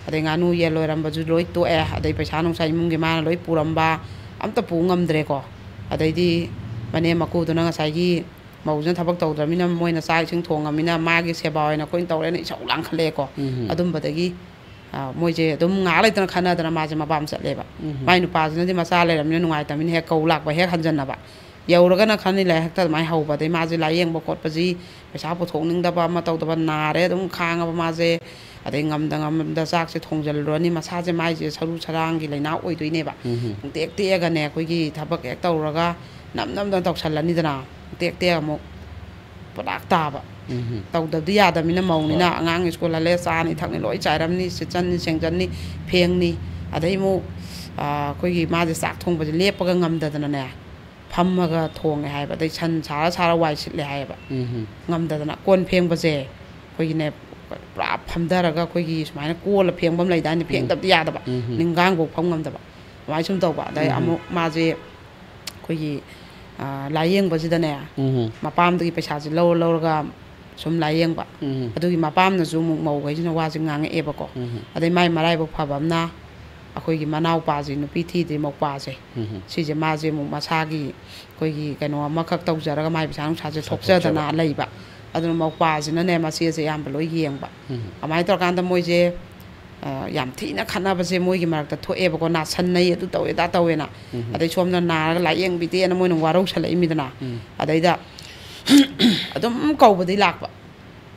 ꯑꯗꯩ ꯉꯥꯅꯨ ꯌꯦꯟ ꯂꯣꯏꯔꯝꯕꯁꯨ ꯂꯣꯏ ꯇꯣꯛꯑꯦ꯫ ꯑꯗꯩ ꯄꯩꯁꯥ ꯅꯨꯡꯁꯥ ꯏꯃꯨꯡꯒꯤ ꯃꯥꯅ ꯂꯣꯏ ꯄꯨꯔꯝꯕ ꯑꯝꯇ ꯄꯨ ꯉꯝꯗ꯭ꯔꯦꯀꯣ꯫ ꯑꯗꯩꯗꯤ ꯃꯅꯦꯝ ꯃꯀꯨꯗꯨꯅ ꯉꯁꯥꯏꯒꯤ ꯃꯧꯁꯤꯅ ꯊꯕꯛ ꯇꯧꯗ꯭ꯔꯃꯤꯅ, ꯃꯣꯏꯅ ꯆꯥꯛ ꯏꯁꯤꯡ ꯊꯣꯡꯉꯃꯤꯅ ꯃꯥꯒꯤ ꯁꯦꯕꯥ ꯑꯣꯏꯅ ꯑꯩꯈꯣꯏꯅ ꯇꯧꯔꯦꯅ ꯏꯁꯧ ꯂꯥꯡꯈꯠꯂꯛꯑꯦꯀꯣ꯫ ꯎꯝ꯫ ꯑꯗꯨꯝꯕꯗꯒꯤ, ꯑ, ꯃꯣꯏꯁꯦ ꯑꯗꯨꯝ ꯉꯥꯏꯍꯥꯛ ꯂꯩꯇꯅ ꯈꯠꯅꯗꯅ ꯃꯥꯁꯦ ꯃꯄꯥꯝ ꯆꯠꯂꯦꯕ꯫ ꯎꯝ꯫ ꯃꯥꯏ ꯅꯨꯄꯥꯁꯤꯅꯗꯤ ꯃꯆꯥ ꯂꯩꯔꯃꯤꯅ ꯅꯨꯡꯉꯥꯏꯇꯕꯅꯤꯅ ꯍꯦꯛ ꯀꯧ ꯂꯥꯛꯄ ꯍꯦꯛ ꯍꯟꯖꯟꯅꯕ꯫ ꯌꯧꯔꯒꯅ ꯈꯔꯅꯤ ꯂꯩꯔ ꯍꯦꯛꯇ ꯑꯗꯨꯃꯥꯏꯅ ꯍꯧꯕ꯫ ꯑꯗꯩ ꯃꯥꯁꯦ ꯂꯥꯏꯌꯦꯡꯕ ꯈꯣꯠꯄꯁꯤ ꯄꯩꯁꯥ ꯄꯨꯊꯣꯛꯅꯤꯡꯗꯕ ꯑꯃ ꯇꯧꯗꯕ, ꯅꯥꯔꯦ ꯑꯗꯨꯝ ꯈꯥꯡꯉꯕ ꯃꯥꯁꯦ꯫ ꯑꯗꯩ ꯉꯝꯗ ꯉꯝꯗ ꯆꯥꯛꯁꯦ ꯊꯣꯡꯖꯜꯂꯨꯔꯅꯤ꯫ ꯃꯁꯥꯁꯦ ꯃꯥꯏꯁꯦ ꯁꯔꯨ ꯁꯔꯥꯡꯒꯤ ꯂꯥꯏꯅꯥ ꯑꯣꯏꯗꯣꯏꯅꯦꯕ꯫ ꯎꯝ꯫ ꯄꯨꯡꯇꯦꯛ ꯇꯦꯛꯑꯒꯅꯦ ꯑꯩꯈꯣꯏꯒꯤ ꯊꯕꯛ ꯍꯦꯛ ꯇꯧꯔꯒ ꯅꯝ ꯅꯝꯗꯅ ꯇꯧꯁꯜꯂꯅꯤꯗꯅ꯫ ꯄꯨꯡꯇꯦꯛ ꯇꯦꯛꯑ ꯑꯃꯨꯛ ꯄꯨꯔꯥ ꯇꯥꯕ꯫ ꯎꯝ꯫ ꯇꯧꯗꯕꯗꯤ ꯌꯥꯗꯕꯅꯤꯅ ꯃꯧꯅꯤꯅ, ꯍꯣꯏ꯫ ꯑꯉꯥꯡ ꯁ꯭ꯀꯨꯜ ꯍꯜꯂꯦ, ꯆꯥꯅꯤ ꯊꯛꯅꯤ ꯂꯣꯏ ꯆꯥꯏꯔꯝꯅꯤ, ꯁꯤꯠꯆꯟꯅꯤ ꯁꯦꯡꯖꯟꯅꯤ, ꯐꯦꯡꯅꯤ꯫ ꯑꯗꯩ ꯑꯃꯨꯛ, ꯑ, ꯑꯩꯈꯣꯏꯒꯤ ꯃꯥꯁꯦ ꯆꯥꯛ ꯊꯣꯡꯕꯁꯦ ꯂꯦꯞꯄꯒ ꯉꯝꯗꯗꯅꯅꯦ, ꯐꯝꯃꯒ ꯊꯣꯡꯉꯦ ꯍꯥꯏꯕ꯫ ꯑꯗꯩ ꯁꯟ ꯁꯥꯔ ꯁꯥꯔ ꯋꯥꯏ ꯁꯤꯠꯂꯦ ꯍꯥꯏꯌꯦꯕ꯫ ꯎꯝ꯫ ꯉꯝꯗꯗꯅ ꯀꯣꯟ ꯐꯦꯡꯕꯁꯦ ꯑꯩꯈꯣꯏꯒꯤꯅꯦ, ꯄꯨꯔꯥ ꯐꯝꯊꯔꯒ ꯑꯩꯈꯣꯏꯒꯤ ꯁꯨꯃꯥꯏꯅ ꯀꯣꯜꯂ ꯐꯦꯡꯕ ꯑꯃ ꯂꯩꯗꯥꯏꯅꯦ, ꯎꯝ꯫ ꯐꯦꯡꯗꯕꯗꯤ ꯌꯥꯗꯕ, ꯎꯝ꯫ ꯅꯤꯡꯒꯥꯡꯐꯧ ꯐꯝ ꯉꯝꯗꯕ, ꯑꯗꯨꯃꯥꯏꯅ ꯁꯨꯝ ꯇꯧꯕ꯫ ꯑꯗꯩ ꯎꯝ꯫ ꯑꯃꯨꯛ ꯃꯥꯁꯦ ꯑꯩꯈꯣꯏꯒꯤ, ꯑ, ꯂꯥꯏꯌꯦꯡꯕꯁꯤꯗꯅꯦ, ꯎꯝ꯫ ꯃꯄꯥꯝꯗꯒꯤ ꯄꯩꯁꯥꯁꯦ ꯂꯧꯔ ꯂꯧꯔꯒ ꯁꯨꯝ ꯂꯥꯏꯌꯦꯡꯕ꯫ ꯎꯝ꯫ ꯑꯗꯨꯒꯤ ꯃꯄꯥꯝꯅꯁꯨ ꯑꯃꯨꯛ ꯃꯧꯈꯩꯁꯤꯅ ꯋꯥꯁꯦ ꯉꯥꯡꯉꯛꯑꯦꯕꯀꯣ꯫ ꯎꯝ꯫ ꯑꯗꯩ ꯃꯥꯏ ꯃꯔꯥꯏꯕꯛ ꯐꯕ ꯑꯃꯅ ꯑꯩꯈꯣꯏꯒꯤ ꯃꯅꯥꯎꯄꯥꯁꯦ, ꯅꯨꯄꯤ ꯊꯤꯗ꯭ꯔꯤ ꯃꯧꯄꯥꯁꯦ, ꯎꯝ꯫ ꯁꯤꯁꯦ ꯃꯥꯁꯦ ꯑꯃꯨꯛ ꯃꯁꯥꯒꯤ ꯑꯩꯈꯣꯏꯒꯤ ꯀꯩꯅꯣ ꯑꯃꯈꯛ ꯇꯧꯖꯔꯒ ꯃꯥꯏ ꯄꯩꯁꯥ ꯅꯨꯡꯁꯥꯁꯦ ꯄꯩꯁꯥ ꯊꯣꯛꯆꯗꯅ ꯊꯣꯛꯆꯕ꯫ ꯂꯩꯕ꯫ ꯑꯗꯨꯅ ꯃꯧꯄꯥꯁꯤꯅꯅꯦ ꯃꯆꯦꯁꯦ ꯑꯌꯥꯝꯕ ꯂꯣꯏ ꯌꯦꯡꯕ꯫ ꯎꯝ꯫ ꯑꯗꯨꯃꯥꯏꯅ ꯇꯧꯔꯀꯥꯟꯗ ꯃꯣꯏꯁꯦ, ꯑ, ꯌꯥꯝ ꯊꯤꯅ ꯈꯠꯅꯕꯁꯦ ꯃꯣꯏꯒꯤ ꯃꯔꯛꯇ ꯊꯣꯛꯑꯦꯕꯀꯣ, ꯅꯥꯁꯟꯅꯩ, ꯑꯗꯨ ꯇꯧꯋꯦ, ꯑꯗꯥ ꯇꯧꯋꯦꯅ꯫ ꯎꯝ꯫ ꯑꯗꯩ ꯁꯣꯝꯗ ꯅꯥꯔꯒ ꯂꯥꯏꯌꯦꯡꯕꯤꯗꯦꯅ ꯃꯣꯏꯅ ꯋꯥꯔꯧꯁꯜꯂꯛꯏꯃꯤꯗꯅ꯫ ꯎꯝ꯫ ꯑꯗꯩꯗ ꯑꯗꯨꯝ ꯀꯧꯕꯗꯤ ꯂꯥꯛꯄ꯫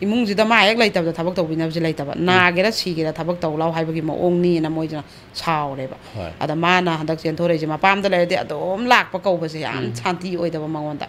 ꯏꯃꯨꯡꯁꯤꯗ ꯃꯥ ꯍꯦꯛ ꯂꯩꯇꯕꯗ ꯊꯕꯛ ꯇꯧꯕꯤꯅꯕꯁꯦ ꯂꯩꯇꯕ꯫ ꯎꯝ꯫ ꯅꯥꯒꯦꯔꯥ ꯁꯤꯒꯦꯔꯥ ꯊꯕꯛ ꯇꯧ ꯂꯥꯎ ꯍꯥꯏꯕꯒꯤ ꯃꯑꯣꯡꯅꯤꯅ ꯃꯣꯏꯁꯤꯅ ꯁꯥꯎꯔꯦꯕ꯫ ꯍꯣꯏ꯫ ꯑꯗ ꯃꯥꯅ ꯍꯟꯗꯛ ꯆꯦꯟꯊꯣꯔꯛꯏꯁꯦ, ꯃꯄꯥꯝꯗ ꯂꯩꯔꯗꯤ ꯑꯗꯨꯝ ꯂꯥꯛꯄ ꯀꯧꯕꯁꯦ ꯌꯥꯝ ꯎꯝ꯫ ꯁꯥꯟꯇꯤ ꯑꯣꯏꯗꯕ ꯃꯉꯣꯟꯗ꯫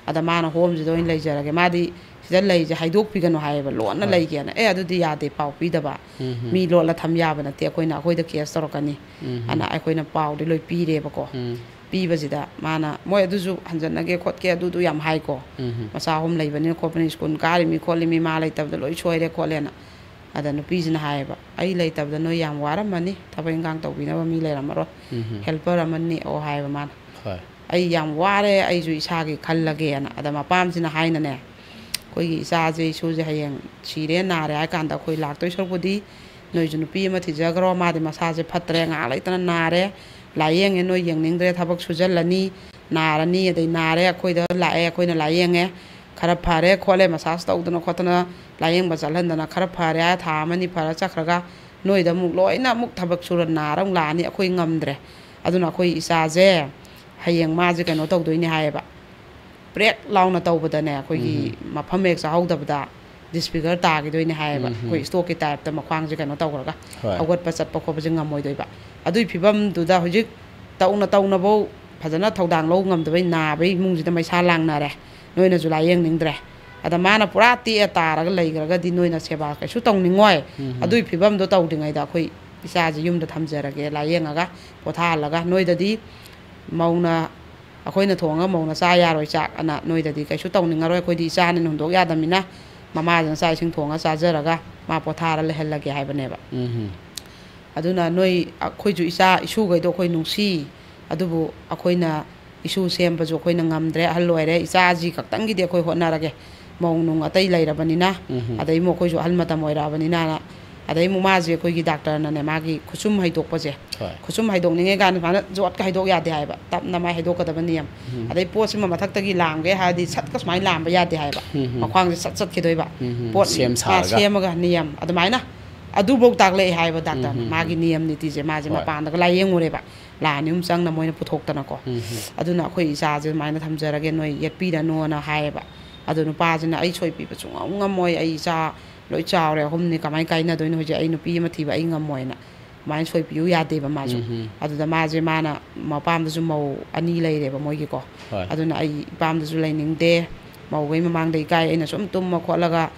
ꯑꯗ ꯃꯥꯅ ꯍꯣꯝꯁꯤꯗ ꯑꯣꯏꯅ ꯂꯩꯖꯔꯒꯦ, ꯃꯥꯗꯤ ꯁꯤꯗ ꯂꯩꯁꯦ ꯍꯥꯏꯗꯣꯛꯄꯤꯒꯅꯨ ꯍꯥꯏꯌꯦꯕ, ꯂꯣꯟꯅ ꯍꯣꯏ꯫ ꯂꯩꯒꯦꯅ꯫ ꯑꯦ, ꯑꯗꯨꯗꯤ ꯌꯥꯗꯦ, ꯄꯥꯎ ꯄꯤꯗꯕ꯫ ꯎꯝ ꯍꯝ꯫ ꯃꯤ ꯂꯣꯠꯂ ꯊꯝ ꯌꯥꯕ ꯅꯠꯇꯦ, ꯑꯩꯈꯣꯏꯅ, ꯑꯩꯈꯣꯏꯗ ꯀꯦꯁ ꯇꯧꯔꯛꯀꯅꯤ꯫ ꯎꯝ ꯍꯝ꯫ ꯑꯅ ꯑꯩꯈꯣꯏꯅ ꯄꯥꯎꯗꯤ ꯂꯣꯏ ꯄꯤꯔꯦꯕꯀꯣ꯫ ꯎꯝ꯫ ꯄꯤꯕꯁꯤꯗ ꯃꯥꯅ, ꯃꯣꯏ ꯑꯗꯨꯁꯨ ꯍꯟꯖꯟꯅꯒꯦ ꯈꯣꯠꯀꯦ ꯑꯗꯨꯗꯨ ꯌꯥꯝ ꯍꯥꯏꯀꯣ꯫ ꯎꯝ ꯍꯝ꯫ ꯃꯆꯥ ꯑꯍꯨꯝ ꯂꯩꯕꯅꯤꯅ ꯈꯣꯠꯄꯅꯤ, ꯁ꯭ꯀꯨꯜ ꯀꯥꯔꯤꯃꯤ ꯈꯣꯠꯂꯤꯃꯤ, ꯃꯥ ꯂꯩꯇꯕꯗ ꯂꯣꯏ ꯁꯣꯏꯔꯦ ꯈꯣꯠꯂꯦꯅ꯫ ꯑꯗ ꯅꯨꯄꯤꯁꯤꯅ ꯍꯥꯏꯌꯦꯕ, "ꯑꯩ ꯂꯩꯇꯕꯗ ꯅꯣꯏ ꯌꯥꯝ ꯋꯥꯔꯝꯃꯅꯤ, ꯊꯕꯛ ꯏꯟꯈꯥꯡ ꯇꯧꯕꯤꯅꯕ ꯃꯤ ꯂꯩꯔꯝꯃꯔꯣꯏ, ꯎꯝ ꯍꯝ꯫ ꯍꯦꯜꯄꯔ ꯑꯃ ꯅꯦꯛꯑꯣ" ꯍꯥꯏꯌꯦꯕ ꯃꯥꯅ꯫ ꯍꯣꯏ꯫ "ꯑꯩ ꯌꯥꯝ ꯋꯥꯔꯦ, ꯑꯩꯁꯨ ꯏꯁꯥꯒꯤ ꯈꯜꯂꯒꯦꯅ"꯫ ꯑꯗ ꯃꯄꯥꯝꯁꯤꯅ ꯍꯥꯏꯅꯅꯦ, "ꯑꯩꯈꯣꯏꯒꯤ ꯏꯆꯥꯁꯦ, ꯏꯁꯨꯁꯦ ꯍꯌꯦꯡ ꯁꯤꯔꯦ, ꯅꯥꯔꯦ ꯍꯥꯏ ꯀꯥꯟꯗ ꯑꯩꯈꯣꯏ ꯂꯥꯛꯇꯣꯏ ꯁꯔꯨꯛꯄꯨꯗꯤ ꯅꯣꯏꯁꯨ ꯅꯨꯄꯤ ꯑꯃ ꯊꯤꯖꯈ꯭ꯔꯣ, ꯃꯥꯗꯤ ꯃꯁꯥꯁꯦ ꯐꯠꯇ꯭ꯔꯦ, ꯉꯥꯏꯍꯥꯛ ꯂꯩꯇꯅ ꯅꯥꯔꯦ, ꯂꯥꯏꯌꯦꯡꯉꯦ, ꯅꯣꯏ ꯌꯦꯡꯅꯤꯡꯗ꯭ꯔꯦ, ꯊꯕꯛ ꯁꯨꯖꯜꯂꯅꯤ, ꯅꯥꯔꯅꯤ, ꯑꯗꯩ ꯅꯥꯔꯦ, ꯑꯩꯈꯣꯏꯗ ꯂꯥꯛꯑꯦ, ꯑꯩꯈꯣꯏꯅ ꯂꯥꯏꯌꯦꯡꯉꯦ, ꯈꯔ ꯐꯔꯦ ꯈꯣꯠꯂꯦ, ꯃꯁꯥꯁ ꯇꯧꯗꯅ ꯈꯣꯠꯇꯅ ꯂꯥꯏꯌꯦꯡꯕ ꯆꯠꯍꯟꯗꯅ ꯈꯔ ꯐꯔꯦ ꯍꯥꯏ, ꯊꯥ ꯑꯃꯅꯤ ꯐꯔ ꯆꯠꯈ꯭ꯔꯒ ꯅꯣꯏꯗ ꯑꯃꯨꯛ ꯂꯣꯏꯅ ꯑꯃꯨꯛ ꯊꯕꯛ ꯁꯨꯔ ꯅꯥꯔ ꯑꯃꯨꯛ ꯂꯥꯛꯑꯅꯤ, ꯑꯩꯈꯣꯏ ꯉꯝꯗ꯭ꯔꯦ꯫ ꯑꯗꯨꯅ ꯑꯩꯈꯣꯏ ꯏꯆꯥꯁꯦ ꯍꯌꯦꯡ ꯃꯥꯁꯦ ꯀꯩꯅꯣ ꯇꯧꯗꯣꯏꯅꯦ" ꯍꯥꯏꯌꯦꯕ꯫ ꯄ꯭ꯔꯦꯛ ꯂꯥꯎꯅ ꯇꯧꯕꯗꯅꯦ, ꯑꯩꯈꯣꯏꯒꯤ ꯎꯝ ꯍꯝ꯫ ꯃꯐꯝ ꯍꯦꯛ ꯆꯥꯍꯧꯗꯕꯗ ꯗꯤꯁꯐꯤꯒꯔ ꯇꯥꯈꯤꯗꯣꯏꯅꯦ ꯍꯥꯏꯌꯦꯕ꯫ ꯎꯝ ꯍꯝ꯫ ꯑꯩꯈꯣꯏ ꯁ꯭ꯇꯣꯛꯀꯤ ꯇꯥꯏꯞꯇ ꯃꯈ꯭ꯋꯥꯡꯁꯦ ꯀꯩꯅꯣ ꯇꯧꯈ꯭ꯔꯒ ꯍꯣꯏ꯫ ꯍꯧꯒꯠꯄ ꯆꯠꯄ ꯈꯣꯠꯄꯁꯦ ꯉꯝꯃꯣꯏꯗꯣꯏꯕ꯫ ꯑꯗꯨꯒꯤ ꯐꯤꯕꯝꯗꯨꯗ ꯍꯧꯖꯤꯛ ꯇꯧꯅ ꯇꯧꯅꯐꯧ ꯐꯖꯅ ꯊꯧꯗꯥꯡ ꯂꯧ ꯉꯝꯗꯕꯩ ꯅꯥꯕꯩ ꯏꯃꯨꯡꯁꯤꯗ ꯃꯩꯁꯥ ꯂꯥꯡꯅꯔꯦ, ꯅꯣꯏꯅꯁꯨ ꯂꯥꯏꯌꯦꯡꯅꯤꯡꯗ꯭ꯔꯦ꯫ ꯑꯗ ꯃꯥꯅ ꯄꯨꯔꯥ ꯇꯦꯛꯑ ꯇꯥꯔꯒ ꯂꯩꯈ꯭ꯔꯒꯗꯤ ꯅꯣꯏꯅ ꯁꯦꯕꯥ ꯀꯩꯁꯨ ꯇꯧꯅꯤꯡꯉꯣꯏ꯫ ꯎꯝ ꯍꯝ꯫ ꯑꯗꯨꯒꯤ ꯐꯤꯕꯝꯗꯣ ꯇꯧꯗ꯭ꯔꯤꯉꯩꯗ ꯑꯩꯈꯣꯏ ꯏꯆꯥꯁꯦ ꯌꯨꯝꯗ ꯊꯝꯖꯔꯒꯦ, ꯂꯥꯏꯌꯦꯡꯉꯒ ꯄꯣꯊꯥꯍꯜꯂꯒ꯫ ꯅꯣꯏꯗꯗꯤ ꯃꯧꯅ, ꯑꯩꯈꯣꯏꯅ ꯊꯣꯡꯉꯒ ꯃꯧꯅ ꯆꯥ ꯌꯥꯔꯣꯏ ꯆꯥꯛ ꯑꯅ, ꯅꯣꯏꯗꯗꯤ ꯀꯩꯁꯨ ꯇꯧꯅꯤꯡꯉꯔꯣꯏ, ꯑꯩꯈꯣꯏꯗꯤ ꯏꯆꯥꯅꯤꯅ ꯍꯨꯟꯗꯣꯛ ꯌꯥꯗꯕꯅꯤꯅ ꯃꯃꯥꯗꯨꯅ ꯆꯥꯛ ꯏꯁꯤꯡ ꯊꯣꯡꯉ ꯆꯥꯖꯔꯒ ꯃꯥ ꯄꯣꯊꯥꯔ ꯂꯩꯍꯜꯂꯒꯦ ꯍꯥꯏꯕꯅꯦꯕ꯫ ꯎꯝ ꯍꯝ꯫ ꯑꯗꯨꯅ ꯅꯣꯏ, ꯑꯩꯈꯣꯏꯁꯨ ꯏꯆꯥ ꯏꯁꯨꯈꯩꯗꯣ ꯑꯩꯈꯣꯏ ꯅꯨꯡꯁꯤ, ꯑꯗꯨꯕꯨ ꯑꯩꯈꯣꯏꯅ ꯏꯁꯨ ꯁꯦꯝꯕꯁꯨ ꯑꯩꯈꯣꯏꯅ ꯉꯝꯗ꯭ꯔꯦ, ꯑꯍꯜ ꯑꯣꯏꯔꯦ, ꯏꯆꯥꯁꯤ ꯈꯛꯇꯪꯒꯤꯗꯤ ꯑꯩꯈꯣꯏ ꯍꯣꯠꯅꯔꯒꯦ, ꯃꯧ ꯅꯨꯡ ꯑꯇꯩ ꯂꯩꯔꯕꯅꯤꯅ, ꯎꯝ ꯍꯝ꯫ ꯑꯗꯩ ꯑꯃꯨꯛ ꯑꯩꯈꯣꯏꯁꯨ ꯑꯍꯜ ꯃꯇꯝ ꯑꯣꯏꯔꯛꯑꯕꯅꯤꯅ, ꯑꯗꯩ ꯑꯃꯨꯛ ꯃꯥꯁꯦ ꯑꯩꯈꯣꯏꯒꯤ ꯗꯥꯛꯇꯔꯅꯅꯦ ꯃꯥꯒꯤ ꯈꯨꯠꯁꯨꯝ ꯍꯩꯗꯣꯛꯄꯁꯦ, ꯍꯣꯏ꯫ ꯈꯨꯠꯁꯨꯝ ꯍꯩꯗꯣꯛꯅꯤꯡꯉꯦ ꯀꯥꯏꯅ ꯁꯨꯃꯥꯏꯅ ꯖꯣꯠꯀ ꯍꯩꯗꯣꯛ ꯌꯥꯗꯦ ꯍꯥꯏꯕ, ꯇꯞꯅ ꯃꯥꯏ ꯍꯩꯗꯣꯛꯀꯗꯕ ꯅꯤꯌꯝ꯫ ꯎꯝ꯫ ꯑꯗꯩ ꯄꯣꯠꯁꯤꯃ ꯃꯊꯛꯇꯒꯤ ꯂꯥꯝꯒꯦ ꯍꯥꯏꯔꯗꯤ ꯁꯠꯀ ꯁꯨꯃꯥꯏꯅ ꯂꯥꯝꯕ ꯌꯥꯗꯦ ꯍꯥꯏꯕ, ꯎꯝ ꯍꯝ꯫ ꯃꯈ꯭ꯋꯥꯡꯁꯦ ꯁꯠ ꯆꯠꯈꯤꯗꯣꯏꯕ꯫ ꯎꯝ ꯍꯝ꯫ ꯄꯣꯠ ꯁꯦꯝ ꯃꯥ ꯁꯥꯔꯒ꯫ ꯁꯦꯝꯃꯒ ꯅꯤꯌꯝ ꯑꯗꯨꯃꯥꯏꯅ ꯑꯗꯨꯐꯧ ꯇꯥꯛꯂꯛꯑꯦ ꯍꯥꯏꯕ ꯗꯥꯛꯇꯔꯅ꯫ ꯎꯝ ꯍꯝ꯫ ꯃꯥꯒꯤ ꯅꯤꯌꯝ ꯅꯤꯇꯤꯁꯦ ꯃꯥꯁꯦ ꯍꯣꯏ꯫ ꯃꯄꯥꯟꯗꯒ ꯂꯥꯏꯌꯦꯡꯉꯨꯔꯦꯕ, ꯂꯥ ꯑꯅꯤ ꯑꯍꯨꯝ ꯆꯪꯅ ꯃꯣꯏꯅ ꯄꯨꯊꯣꯛꯇꯅꯀꯣ꯫ ꯎꯝ ꯍꯝ꯫ ꯑꯗꯨꯅ ꯑꯩꯈꯣꯏ ꯏꯆꯥꯁꯦ ꯑꯗꯨꯃꯥꯏꯅ ꯊꯝꯖꯔꯒꯦ, ꯅꯣꯏ ꯌꯦꯠꯄꯤꯔꯅꯣꯅ ꯍꯥꯏꯌꯦꯕ꯫ ꯑꯗꯣ ꯅꯨꯄꯥꯁꯤꯅ, "ꯑꯩ ꯁꯣꯏ ꯄꯤꯕ ꯁꯨꯡꯉꯝ ꯉꯝꯃꯣꯏ, ꯑꯩ ꯏꯆꯥ ꯂꯣꯏ ꯆꯥꯎꯔꯦ, ꯑꯍꯨꯝꯅꯤ ꯀꯃꯥꯏꯅ ꯀꯥꯏꯅꯗꯣꯏꯅꯣ ꯍꯧꯖꯤꯛ, ꯑꯩ ꯅꯨꯄꯤ ꯑꯃ ꯊꯤꯕ ꯑꯩ ꯉꯝꯃꯣꯏꯅ"꯫ ꯑꯗꯨꯃꯥꯏꯅ ꯁꯣꯏꯕꯤꯌꯨ ꯌꯥꯗꯦꯕ ꯃꯥꯁꯨ꯫ ꯎꯝ, ꯎꯝ꯫ ꯑꯗꯨꯗ ꯃꯥꯁꯦ, ꯃꯥꯅ ꯃꯄꯥꯝꯗꯁꯨ ꯃꯧ ꯑꯅꯤ ꯂꯩꯔꯦꯕ ꯃꯣꯏꯒꯤꯀꯣ꯫ ꯍꯣꯏ꯫ ꯑꯗꯨꯅ ꯑꯩ ꯏꯄꯥꯝꯗꯁꯨ ꯂꯩꯅꯤꯡꯗꯦ, ꯃꯧꯈꯩ ꯃꯃꯥꯡꯗ ꯏꯀꯥꯏ, ꯑꯩꯅ ꯁꯨꯝ ꯇꯨꯝꯃ ꯈꯣꯠꯂꯒ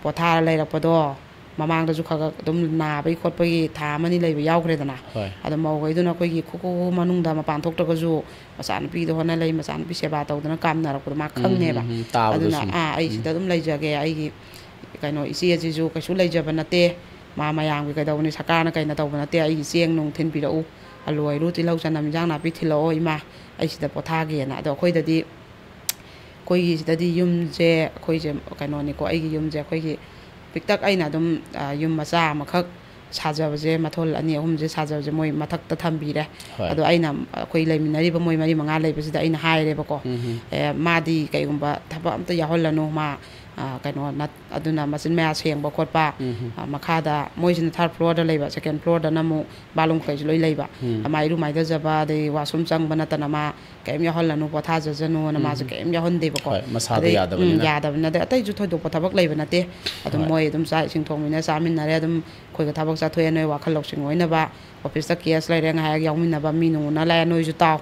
ꯄꯣꯊꯥꯔ ꯂꯩꯔꯛꯄꯗꯣ, ꯃꯃꯥꯡꯗꯁꯨ ꯈꯔ ꯈꯔ ꯑꯗꯨꯝ ꯅꯥꯕꯒꯤ ꯈꯣꯠꯄꯒꯤ ꯊꯥ ꯑꯃꯅꯤ ꯂꯩꯕ ꯌꯥꯎꯈ꯭ꯔꯦꯗꯅ꯫ ꯍꯣꯏ꯫ ꯑꯗꯣ ꯃꯧꯈꯩꯗꯨꯅ ꯑꯩꯈꯣꯏꯒꯤ ꯈꯨ ꯈꯨ ꯈꯨ ꯃꯅꯨꯡꯗ ꯃꯄꯥꯟ ꯊꯣꯛꯇ꯭ꯔꯒꯁꯨ ꯃꯆꯥꯅꯨꯄꯤꯗꯣ ꯍꯣꯠꯅ ꯂꯩ, ꯃꯆꯥꯅꯨꯄꯤ ꯁꯦꯕꯥ ꯇꯧꯗꯅ ꯀꯥꯝꯅꯔꯛꯄꯗꯣ ꯃꯥ ꯎꯝ, ꯈꯪꯉꯦꯕ꯫ ꯎꯝ, ꯎꯝ, ꯇꯥꯕꯗꯣ ꯑꯗꯨꯅ ꯁꯨꯝ꯫ ꯑꯥ, ꯑꯩ ꯎꯝ꯫ ꯁꯤꯗ ꯑꯗꯨꯝ ꯂꯩꯖꯒꯦ, ꯑꯩꯒꯤ ꯀꯩꯅꯣ ꯏꯆꯦꯁꯤꯁꯨ ꯀꯩꯁꯨ ꯂꯩꯖꯕ ꯅꯠꯇꯦ, ꯃꯥ ꯃꯌꯥꯝꯒꯤ ꯀꯩꯗꯧꯕꯅꯤ, ꯁꯔꯀꯥꯔꯅ ꯀꯩꯅ ꯇꯧꯕ ꯅꯠꯇꯦ, ꯑꯩꯒꯤ ꯆꯦꯡ ꯅꯨꯡ ꯊꯤꯟꯕꯤꯔꯛꯎ, ꯑꯂꯨ ꯑꯣꯏꯔꯨ, ꯇꯤꯜꯍꯧ ꯆꯅꯝ, ꯏꯟꯖꯥꯡ ꯅꯥꯄꯤ ꯊꯤꯜꯂꯛꯑꯣ ꯏꯃꯥ, ꯑꯩ ꯁꯤꯗ ꯄꯣꯊꯥꯒꯦꯅ꯫ ꯑꯗꯣ ꯑꯩꯈꯣꯏꯗꯗꯤ, ꯑꯩꯈꯣꯏꯒꯤ ꯁꯤꯗꯗꯤ ꯌꯨꯝꯁꯦ, ꯑꯩꯈꯣꯏꯁꯦ ꯀꯩꯅꯣꯅꯤꯀꯣ, ꯑꯩꯒꯤ ꯌꯨꯝꯁꯦ ꯑꯩꯈꯣꯏꯒꯤ ꯄꯤꯛꯇꯛ ꯑꯩꯅ ꯑꯗꯨꯝ, ꯑ, ꯌꯨꯝ ꯃꯆꯥ ꯑꯃꯈꯛ ꯁꯥꯖꯕꯁꯦ, ꯃꯊꯣꯜ ꯑꯅꯤ ꯑꯍꯨꯝꯁꯦ ꯁꯥꯖꯕꯁꯦ ꯃꯣꯏ ꯃꯊꯛꯇ ꯊꯝꯕꯤꯔꯦ꯫ ꯍꯣꯏ꯫ ꯑꯗꯣ ꯑꯩꯅ, ꯑꯩꯈꯣꯏ ꯂꯩꯃꯤꯟꯅꯔꯤꯕ ꯃꯣꯏ ꯃꯔꯤ ꯃꯉꯥ ꯂꯩꯕꯁꯤꯗ ꯑꯩꯅ ꯍꯥꯏꯔꯦꯕꯀꯣ, ꯎꯝ, ꯎꯝ꯫ "ꯑꯦ, ꯃꯥꯗꯤ ꯀꯩꯒꯨꯝꯕ ꯊꯕꯛ ꯑꯝꯇ ꯌꯥꯎꯍꯜꯂꯅꯨ, ꯃꯥ, ꯑ, ꯀꯩꯅꯣ ꯅꯠ-, ꯑꯗꯨꯅ ꯃꯆꯤꯟ ꯃꯌꯥ ꯁꯦꯡꯕ ꯈꯣꯠꯄ", ꯎꯝ, ꯎꯝ꯫ ꯑ, ꯃꯈꯥꯗ ꯃꯣꯏꯁꯤꯅ third floorꯗ ꯂꯩꯕ, second floorꯗꯅ ꯑꯃꯨꯛ ꯕꯥꯠꯔꯨꯝ ꯀꯩꯁꯨ ꯂꯣꯏ ꯂꯩꯕ꯫ ꯎꯝ꯫ ꯃꯥ ꯏꯔꯨ ꯃꯥꯏꯊꯖꯕ, ꯑꯗꯩ ꯋꯥꯁꯔꯨꯝ ꯆꯪꯕ ꯅꯠꯇꯅ ꯃꯥ ꯀꯩꯝ ꯌꯥꯎꯍꯜꯂꯅꯨ, ꯄꯣꯊꯥꯖꯁꯅꯨꯅ ꯃꯥꯁꯦ ꯎꯝ꯫ ꯀꯩꯝ ꯌꯥꯎꯍꯟꯗꯦꯕꯀꯣ꯫ ꯍꯣꯏ, ꯃꯁꯥꯗꯣ ꯑꯗꯩ, ꯎꯝ, ꯌꯥꯗꯕꯅꯤꯅ꯫ ꯌꯥꯗꯕꯅꯤꯅ꯫ ꯑꯗꯩ ꯑꯇꯩꯁꯨ ꯊꯣꯏꯗꯣꯛꯄ ꯊꯕꯛ ꯂꯩꯕ ꯅꯠꯇꯦ꯫ ꯑꯗꯨꯝ ꯍꯣꯏ꯫ ꯃꯣꯏ ꯑꯗꯨꯝ ꯆꯥꯛ ꯏꯁꯤꯡ ꯊꯣꯡꯃꯤꯟꯅ ꯆꯥꯃꯤꯟꯅꯔꯦ꯫ ꯑꯗꯨꯝ ꯑꯩꯈꯣꯏꯒ ꯊꯕꯛ ꯆꯠꯊꯣꯛꯑꯦ, ꯅꯣꯏ ꯋꯥꯈꯜ ꯂꯧꯁꯤꯡ ꯑꯣꯏꯅꯕ, ꯑꯣꯐꯤꯁꯇ ꯀꯦꯁ ꯂꯩꯔꯦ, ꯉꯥꯏꯍꯥꯛ ꯌꯥꯎꯃꯤꯟꯅꯕ, ꯃꯤ ꯅꯨꯡ ꯎꯅ ꯂꯥꯛꯑꯦ, ꯅꯣꯏꯁꯨ ꯇꯥꯎ,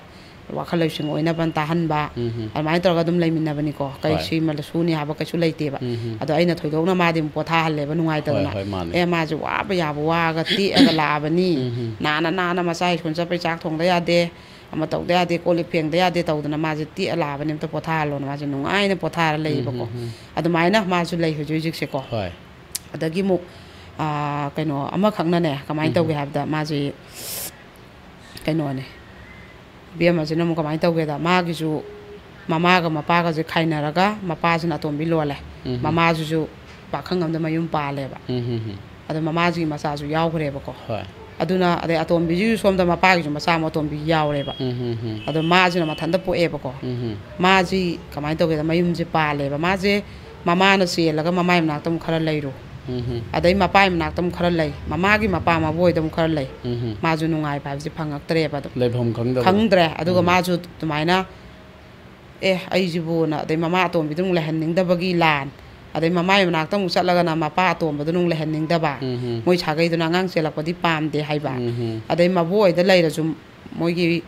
ꯋꯥꯈꯜ ꯂꯧꯁꯤꯡ ꯑꯣꯏꯅꯕ ꯇꯥꯍꯟꯕ, ꯎꯝ, ꯎꯝ꯫ ꯑꯗꯨꯃꯥꯏꯅ ꯇꯧꯔꯒ ꯑꯗꯨꯝ ꯂꯩꯃꯤꯟꯅꯕꯅꯤꯀꯣ꯫ ꯀꯩ ꯍꯣꯏ꯫ ꯁꯤꯃ ꯁꯨꯅꯤ ꯍꯥꯏꯕ ꯀꯩꯁꯨ ꯂꯩꯇꯦꯕ꯫ ꯎꯝ, ꯎꯝ꯫ ꯑꯗꯣ ꯑꯩꯅ ꯊꯣꯏꯗꯣꯛꯅ ꯃꯥꯗꯤ ꯑꯃꯨꯛ ꯄꯣꯊꯥꯍꯜꯂꯦꯕ, ꯅꯨꯡꯉꯥꯏꯇꯗꯅ꯫ ꯍꯣꯏ, ꯍꯣꯏ, ꯃꯥꯅꯦ꯫ "ꯑꯦ, ꯃꯥꯁꯦ ꯋꯥꯕ ꯌꯥꯕ ꯋꯥꯒ ꯇꯦꯛꯑꯒ ꯂꯥꯛꯑꯕꯅꯤ, ꯎꯝ, ꯎꯝ꯫ ꯅꯥꯅ ꯅꯥꯅ ꯃꯆꯥ ꯁ꯭ꯀꯨꯜ ꯆꯠꯄꯩ ꯆꯥꯛ ꯊꯣꯡꯗ ꯌꯥꯗꯦ, ꯑꯃ ꯇꯧꯗ ꯌꯥꯗꯦ, ꯀꯣꯜ ꯂꯤꯛ ꯐꯦꯡꯗ ꯌꯥꯗꯦ" ꯇꯧꯗꯅ ꯃꯥꯁꯦ ꯇꯦꯛꯑ ꯂꯥꯛꯑꯕꯅꯤ, "ꯑꯝꯇ ꯄꯣꯊꯥꯍꯜꯂꯣꯅ", ꯃꯥꯁꯦ ꯅꯨꯡꯉꯥꯏꯅ ꯄꯣꯊꯥꯔ ꯂꯩꯌꯦꯕꯀꯣ꯫ ꯎꯝ, ꯎꯝ, ꯎꯝ꯫ ꯑꯗꯨꯃꯥꯏꯅ ꯃꯥꯁꯨ ꯂꯩ ꯍꯧꯖꯤꯛ ꯍꯧꯖꯤꯛꯁꯦꯀꯣ꯫ ꯍꯣꯏ꯫ ꯑꯗꯒꯤ ꯑꯃꯨꯛ, ꯑꯥ, ꯀꯩꯅꯣ ꯑꯃꯈꯛꯅꯅꯦ, ꯀꯃꯥꯏꯅ ꯎꯝ꯫ ꯇꯧꯒꯦ ꯍꯥꯏꯕꯗ, ꯃꯥꯁꯤ ꯀꯩꯅꯣꯅꯦ, ꯏꯕꯦꯝꯃꯁꯤꯅ ꯑꯃꯨꯛ ꯀꯃꯥꯏꯅ ꯇꯧꯒꯦꯗ, ꯃꯥꯒꯤꯁꯨ ꯃꯃꯥꯒ ꯃꯄꯥꯒꯁꯦ ꯈꯥꯏꯅꯔꯒ ꯃꯄꯥꯁꯤꯅ ꯑꯇꯣꯝꯕꯤ ꯂꯣꯜꯂꯦ꯫ ꯎꯝ꯫ ꯃꯃꯥꯁꯤꯁꯨ ꯄꯥꯈꯪ ꯑꯃꯗ ꯃꯌꯨꯝ ꯄꯥꯜꯂꯦꯕ꯫ ꯎꯝ, ꯎꯝ, ꯎꯝ꯫ ꯑꯗꯣ ꯃꯃꯥꯁꯤꯒꯤ ꯃꯆꯥꯁꯨ ꯌꯥꯎꯈ꯭ꯔꯦꯕꯀꯣ꯫ ꯍꯣꯏ꯫ ꯑꯗꯨꯅ ꯑꯗꯩ ꯑꯇꯣꯝꯕꯤꯁꯤꯁꯨ ꯁꯣꯝꯗ ꯃꯄꯥꯒꯤꯁꯨ ꯃꯆꯥ ꯑꯃ ꯑꯇꯣꯝꯕꯤ ꯌꯥꯎꯔꯦꯕ꯫ ꯎꯝ, ꯎꯝ, ꯎꯝ꯫ ꯑꯗꯣ ꯃꯥꯁꯤꯅ ꯃꯊꯟꯇ ꯄꯣꯛꯑꯦꯕꯀꯣ꯫ ꯎꯝ, ꯎꯝ꯫ ꯃꯥꯁꯤ ꯀꯃꯥꯏꯅ ꯇꯧꯒꯦꯗ, ꯃꯌꯨꯝꯁꯦ ꯄꯥꯜꯂꯦꯕ꯫ ꯃꯥꯁꯦ ꯃꯃꯥꯅ ꯆꯦꯜꯂꯒ ꯃꯃꯥꯏ ꯃꯅꯥꯛꯇ ꯑꯃꯨꯛ ꯈꯔ ꯂꯩꯔꯨ꯫ ꯎꯝ, ꯎꯝ꯫ ꯑꯗꯩ ꯃꯄꯥꯏ ꯃꯅꯥꯛꯇ ꯑꯃꯨꯛ ꯈꯔ ꯂꯩ꯫ ꯃꯃꯥꯒꯤ ꯃꯄꯥ ꯃꯕꯣꯏꯗ ꯑꯃꯨꯛ ꯈꯔ ꯂꯩ꯫ ꯎꯝ, ꯎꯝ꯫ ꯃꯥꯁꯨ ꯅꯨꯡꯉꯥꯏꯕ ꯍꯥꯏꯕꯁꯦ ꯐꯪꯉꯛꯇ꯭ꯔꯦꯕ ꯑꯗꯨꯝ꯫ ꯂꯩꯐꯝ ꯈꯪꯗꯕ꯫ ꯈꯪꯗ꯭ꯔꯦ꯫ ꯑꯗꯨꯒ ꯎꯝ꯫ ꯃꯥꯁꯨ ꯑꯗꯨꯃꯥꯏꯅ, "ꯑꯦ, ꯑꯩꯁꯤꯕꯨꯅ", ꯑꯗꯩ ꯃꯃꯥ ꯑꯇꯣꯝꯕꯤꯗꯨ ꯑꯃꯨꯛ ꯂꯩꯍꯟꯅꯤꯡꯗꯕꯒꯤ ꯂꯥꯟ, ꯑꯗꯩ ꯃꯃꯥꯏ ꯃꯅꯥꯛꯇ ꯑꯃꯨꯛ ꯆꯠꯂꯒꯅ ꯃꯄꯥ ꯑꯇꯣꯝꯕꯗꯨꯅ ꯑꯃꯨꯛ ꯂꯩꯍꯟꯅꯤꯡꯗꯕ꯫ ꯎꯝ ꯍꯝ꯫ ꯃꯣꯏ ꯁꯥꯒꯩꯗꯨꯅ ꯑꯉꯥꯡ ꯆꯦꯜꯂꯛꯄꯗꯤ ꯄꯥꯝꯗꯦ ꯍꯥꯏꯕ꯫ ꯎꯝ ꯍꯝ꯫ ꯑꯗꯩ ꯃꯕꯣꯛ ꯍꯣꯏꯗ ꯂꯩꯔꯁꯨ ꯃꯣꯏꯒꯤ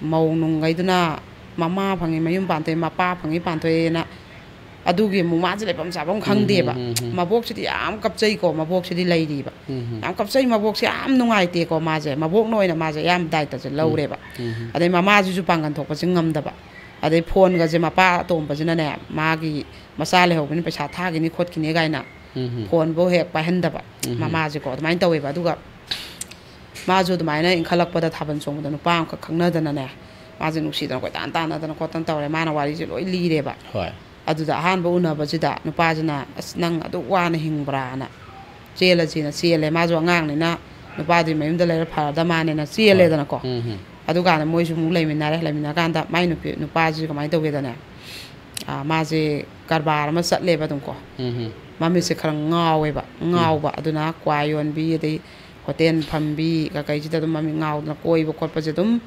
ꯃꯧ ꯅꯨꯡꯈꯩꯗꯨꯅ ꯃꯃꯥ ꯐꯪꯉꯤ ꯃꯌꯨꯝ ꯄꯥꯟꯊꯣꯛꯑꯦ, ꯃꯄꯥ ꯐꯪꯉꯤ ꯄꯥꯟꯊꯣꯛꯑꯦꯅ, ꯑꯗꯨꯒꯤ ꯑꯃꯨꯛ ꯃꯥꯁꯦ ꯂꯩꯐꯝ ꯆꯥꯐꯝ ꯈꯪꯗꯦꯕ꯫ ꯎꯝ, ꯎꯝ, ꯎꯝ꯫ ꯃꯕꯣꯛꯁꯤꯗꯤ ꯌꯥꯝ ꯀꯞꯆꯩꯀꯣ, ꯃꯕꯣꯛꯁꯤꯗꯤ ꯂꯩꯔꯤꯕ꯫ ꯎꯝ, ꯎꯝ꯫ ꯌꯥꯝ ꯀꯞꯆꯩ, ꯃꯕꯣꯛꯁꯦ ꯌꯥꯝ ꯅꯨꯡꯉꯥꯏꯇꯦꯀꯣ꯫ ꯃꯥꯁꯦ, ꯃꯕꯣꯛꯅ ꯑꯣꯏꯅ ꯃꯥꯁꯦ ꯑꯌꯥꯝꯕ ꯗꯥꯏꯇꯁꯦ ꯂꯧꯔꯦꯕ꯫ ꯎꯝ, ꯎꯝ꯫ ꯑꯗꯩ ꯃꯃꯥꯁꯤꯁꯨ ꯄꯥꯡꯒꯟ ꯊꯣꯛꯄꯁꯦ ꯉꯝꯗꯕ꯫ ꯑꯗꯩ ꯐꯣꯟꯒꯁꯦ ꯃꯄꯥ ꯑꯇꯣꯝꯕꯁꯤꯅꯅꯦ, ꯃꯥꯒꯤ ꯃꯆꯥ ꯂꯩꯍꯧꯕꯅꯤ, ꯄꯩꯁꯥ ꯊꯥꯈꯤꯅꯤ ꯈꯣꯠꯈꯤꯅꯤ ꯀꯥꯏꯅ ꯎꯝ, ꯎꯝ꯫ ꯐꯣꯟꯐꯧ ꯍꯦꯛ ꯄꯥꯏꯍꯟꯗꯕ꯫ ꯎꯝ, ꯎꯝ꯫ ꯃꯃꯥꯁꯦꯀꯣ ꯑꯗꯨꯃꯥꯏꯅ ꯇꯧꯋꯦꯕ꯫ ꯑꯗꯨꯒ ꯃꯥꯁꯨ ꯑꯗꯨꯃꯥꯏꯅ ꯏꯟꯈꯠꯂꯛꯄꯗ ꯊꯥꯕꯜ ꯆꯣꯡꯕꯗ ꯅꯨꯄꯥ ꯑꯃꯈꯛ ꯈꯪꯅꯗꯅꯅꯦ, ꯃꯥꯁꯦ ꯅꯨꯡꯁꯤꯗꯅ ꯀꯣꯏꯇꯥꯟ ꯇꯥꯟꯅꯗꯅ ꯈꯣꯠꯇꯅ ꯇꯧꯔꯦ꯫ ꯃꯥꯅ ꯋꯥꯔꯤꯁꯦ ꯂꯣꯏ ꯂꯤꯔꯦꯕ꯫ ꯍꯣꯏ꯫ ꯑꯗꯨꯗ ꯑꯍꯥꯟꯕ ꯎꯅꯕꯁꯤꯗ ꯅꯨꯄꯥꯁꯤꯅ, "ꯑꯁ, ꯅꯪ ꯑꯗꯨꯛ ꯋꯥꯅ ꯍꯤꯡꯕ꯭ꯔꯥꯅ?" ꯆꯦꯜꯂꯁꯤꯅ ꯆꯦꯜꯂꯦ꯫ ꯃꯥꯁꯨ ꯑꯉꯥꯡꯅꯤꯅ ꯅꯨꯄꯥꯗꯨꯒꯤ ꯃꯌꯨꯝꯗ ꯂꯩꯔ ꯐꯔꯗ ꯃꯥꯅꯦꯅ ꯆꯦꯜꯂꯦꯗꯅꯀꯣ꯫ ꯎꯝ, ꯎꯝ꯫ ꯑꯗꯨꯀꯥꯟꯗ ꯃꯣꯏꯁꯨ ꯑꯃꯨꯛ ꯂꯩꯃꯤꯟꯅꯔꯦ꯫ ꯂꯩꯃꯤꯟꯅꯔꯀꯥꯟꯗ ꯃꯥꯏ ꯅꯨꯄꯤ, ꯅꯨꯄꯥꯁꯤ ꯀꯃꯥꯏꯅ ꯇꯧꯒꯦꯗꯅꯦ, ꯑꯥ, ꯃꯥꯁꯦ ꯀꯔꯕꯥꯔ ꯑꯃ ꯆꯠꯂꯦꯕ ꯑꯗꯨꯝꯀꯣ꯫ ꯎꯝ, ꯎꯝ꯫ ꯃꯃꯤꯠꯁꯦ ꯈꯔ ꯉꯥꯎꯋꯦꯕ꯫ ꯉꯥꯎꯕ ꯑꯗꯨꯅ ꯀ꯭ꯋꯥ ꯌꯣꯟꯕꯤ, ꯑꯗꯩ ꯍꯣꯇꯦꯜ ꯐꯝꯕꯤ ꯀꯀꯩꯁꯤꯗ ꯑꯗꯨꯝ ꯃꯃꯤꯠ ꯉꯥꯎꯗꯅ ꯀꯣꯏꯕ ꯈꯣꯠꯄꯁꯦ ꯑꯗꯨꯝ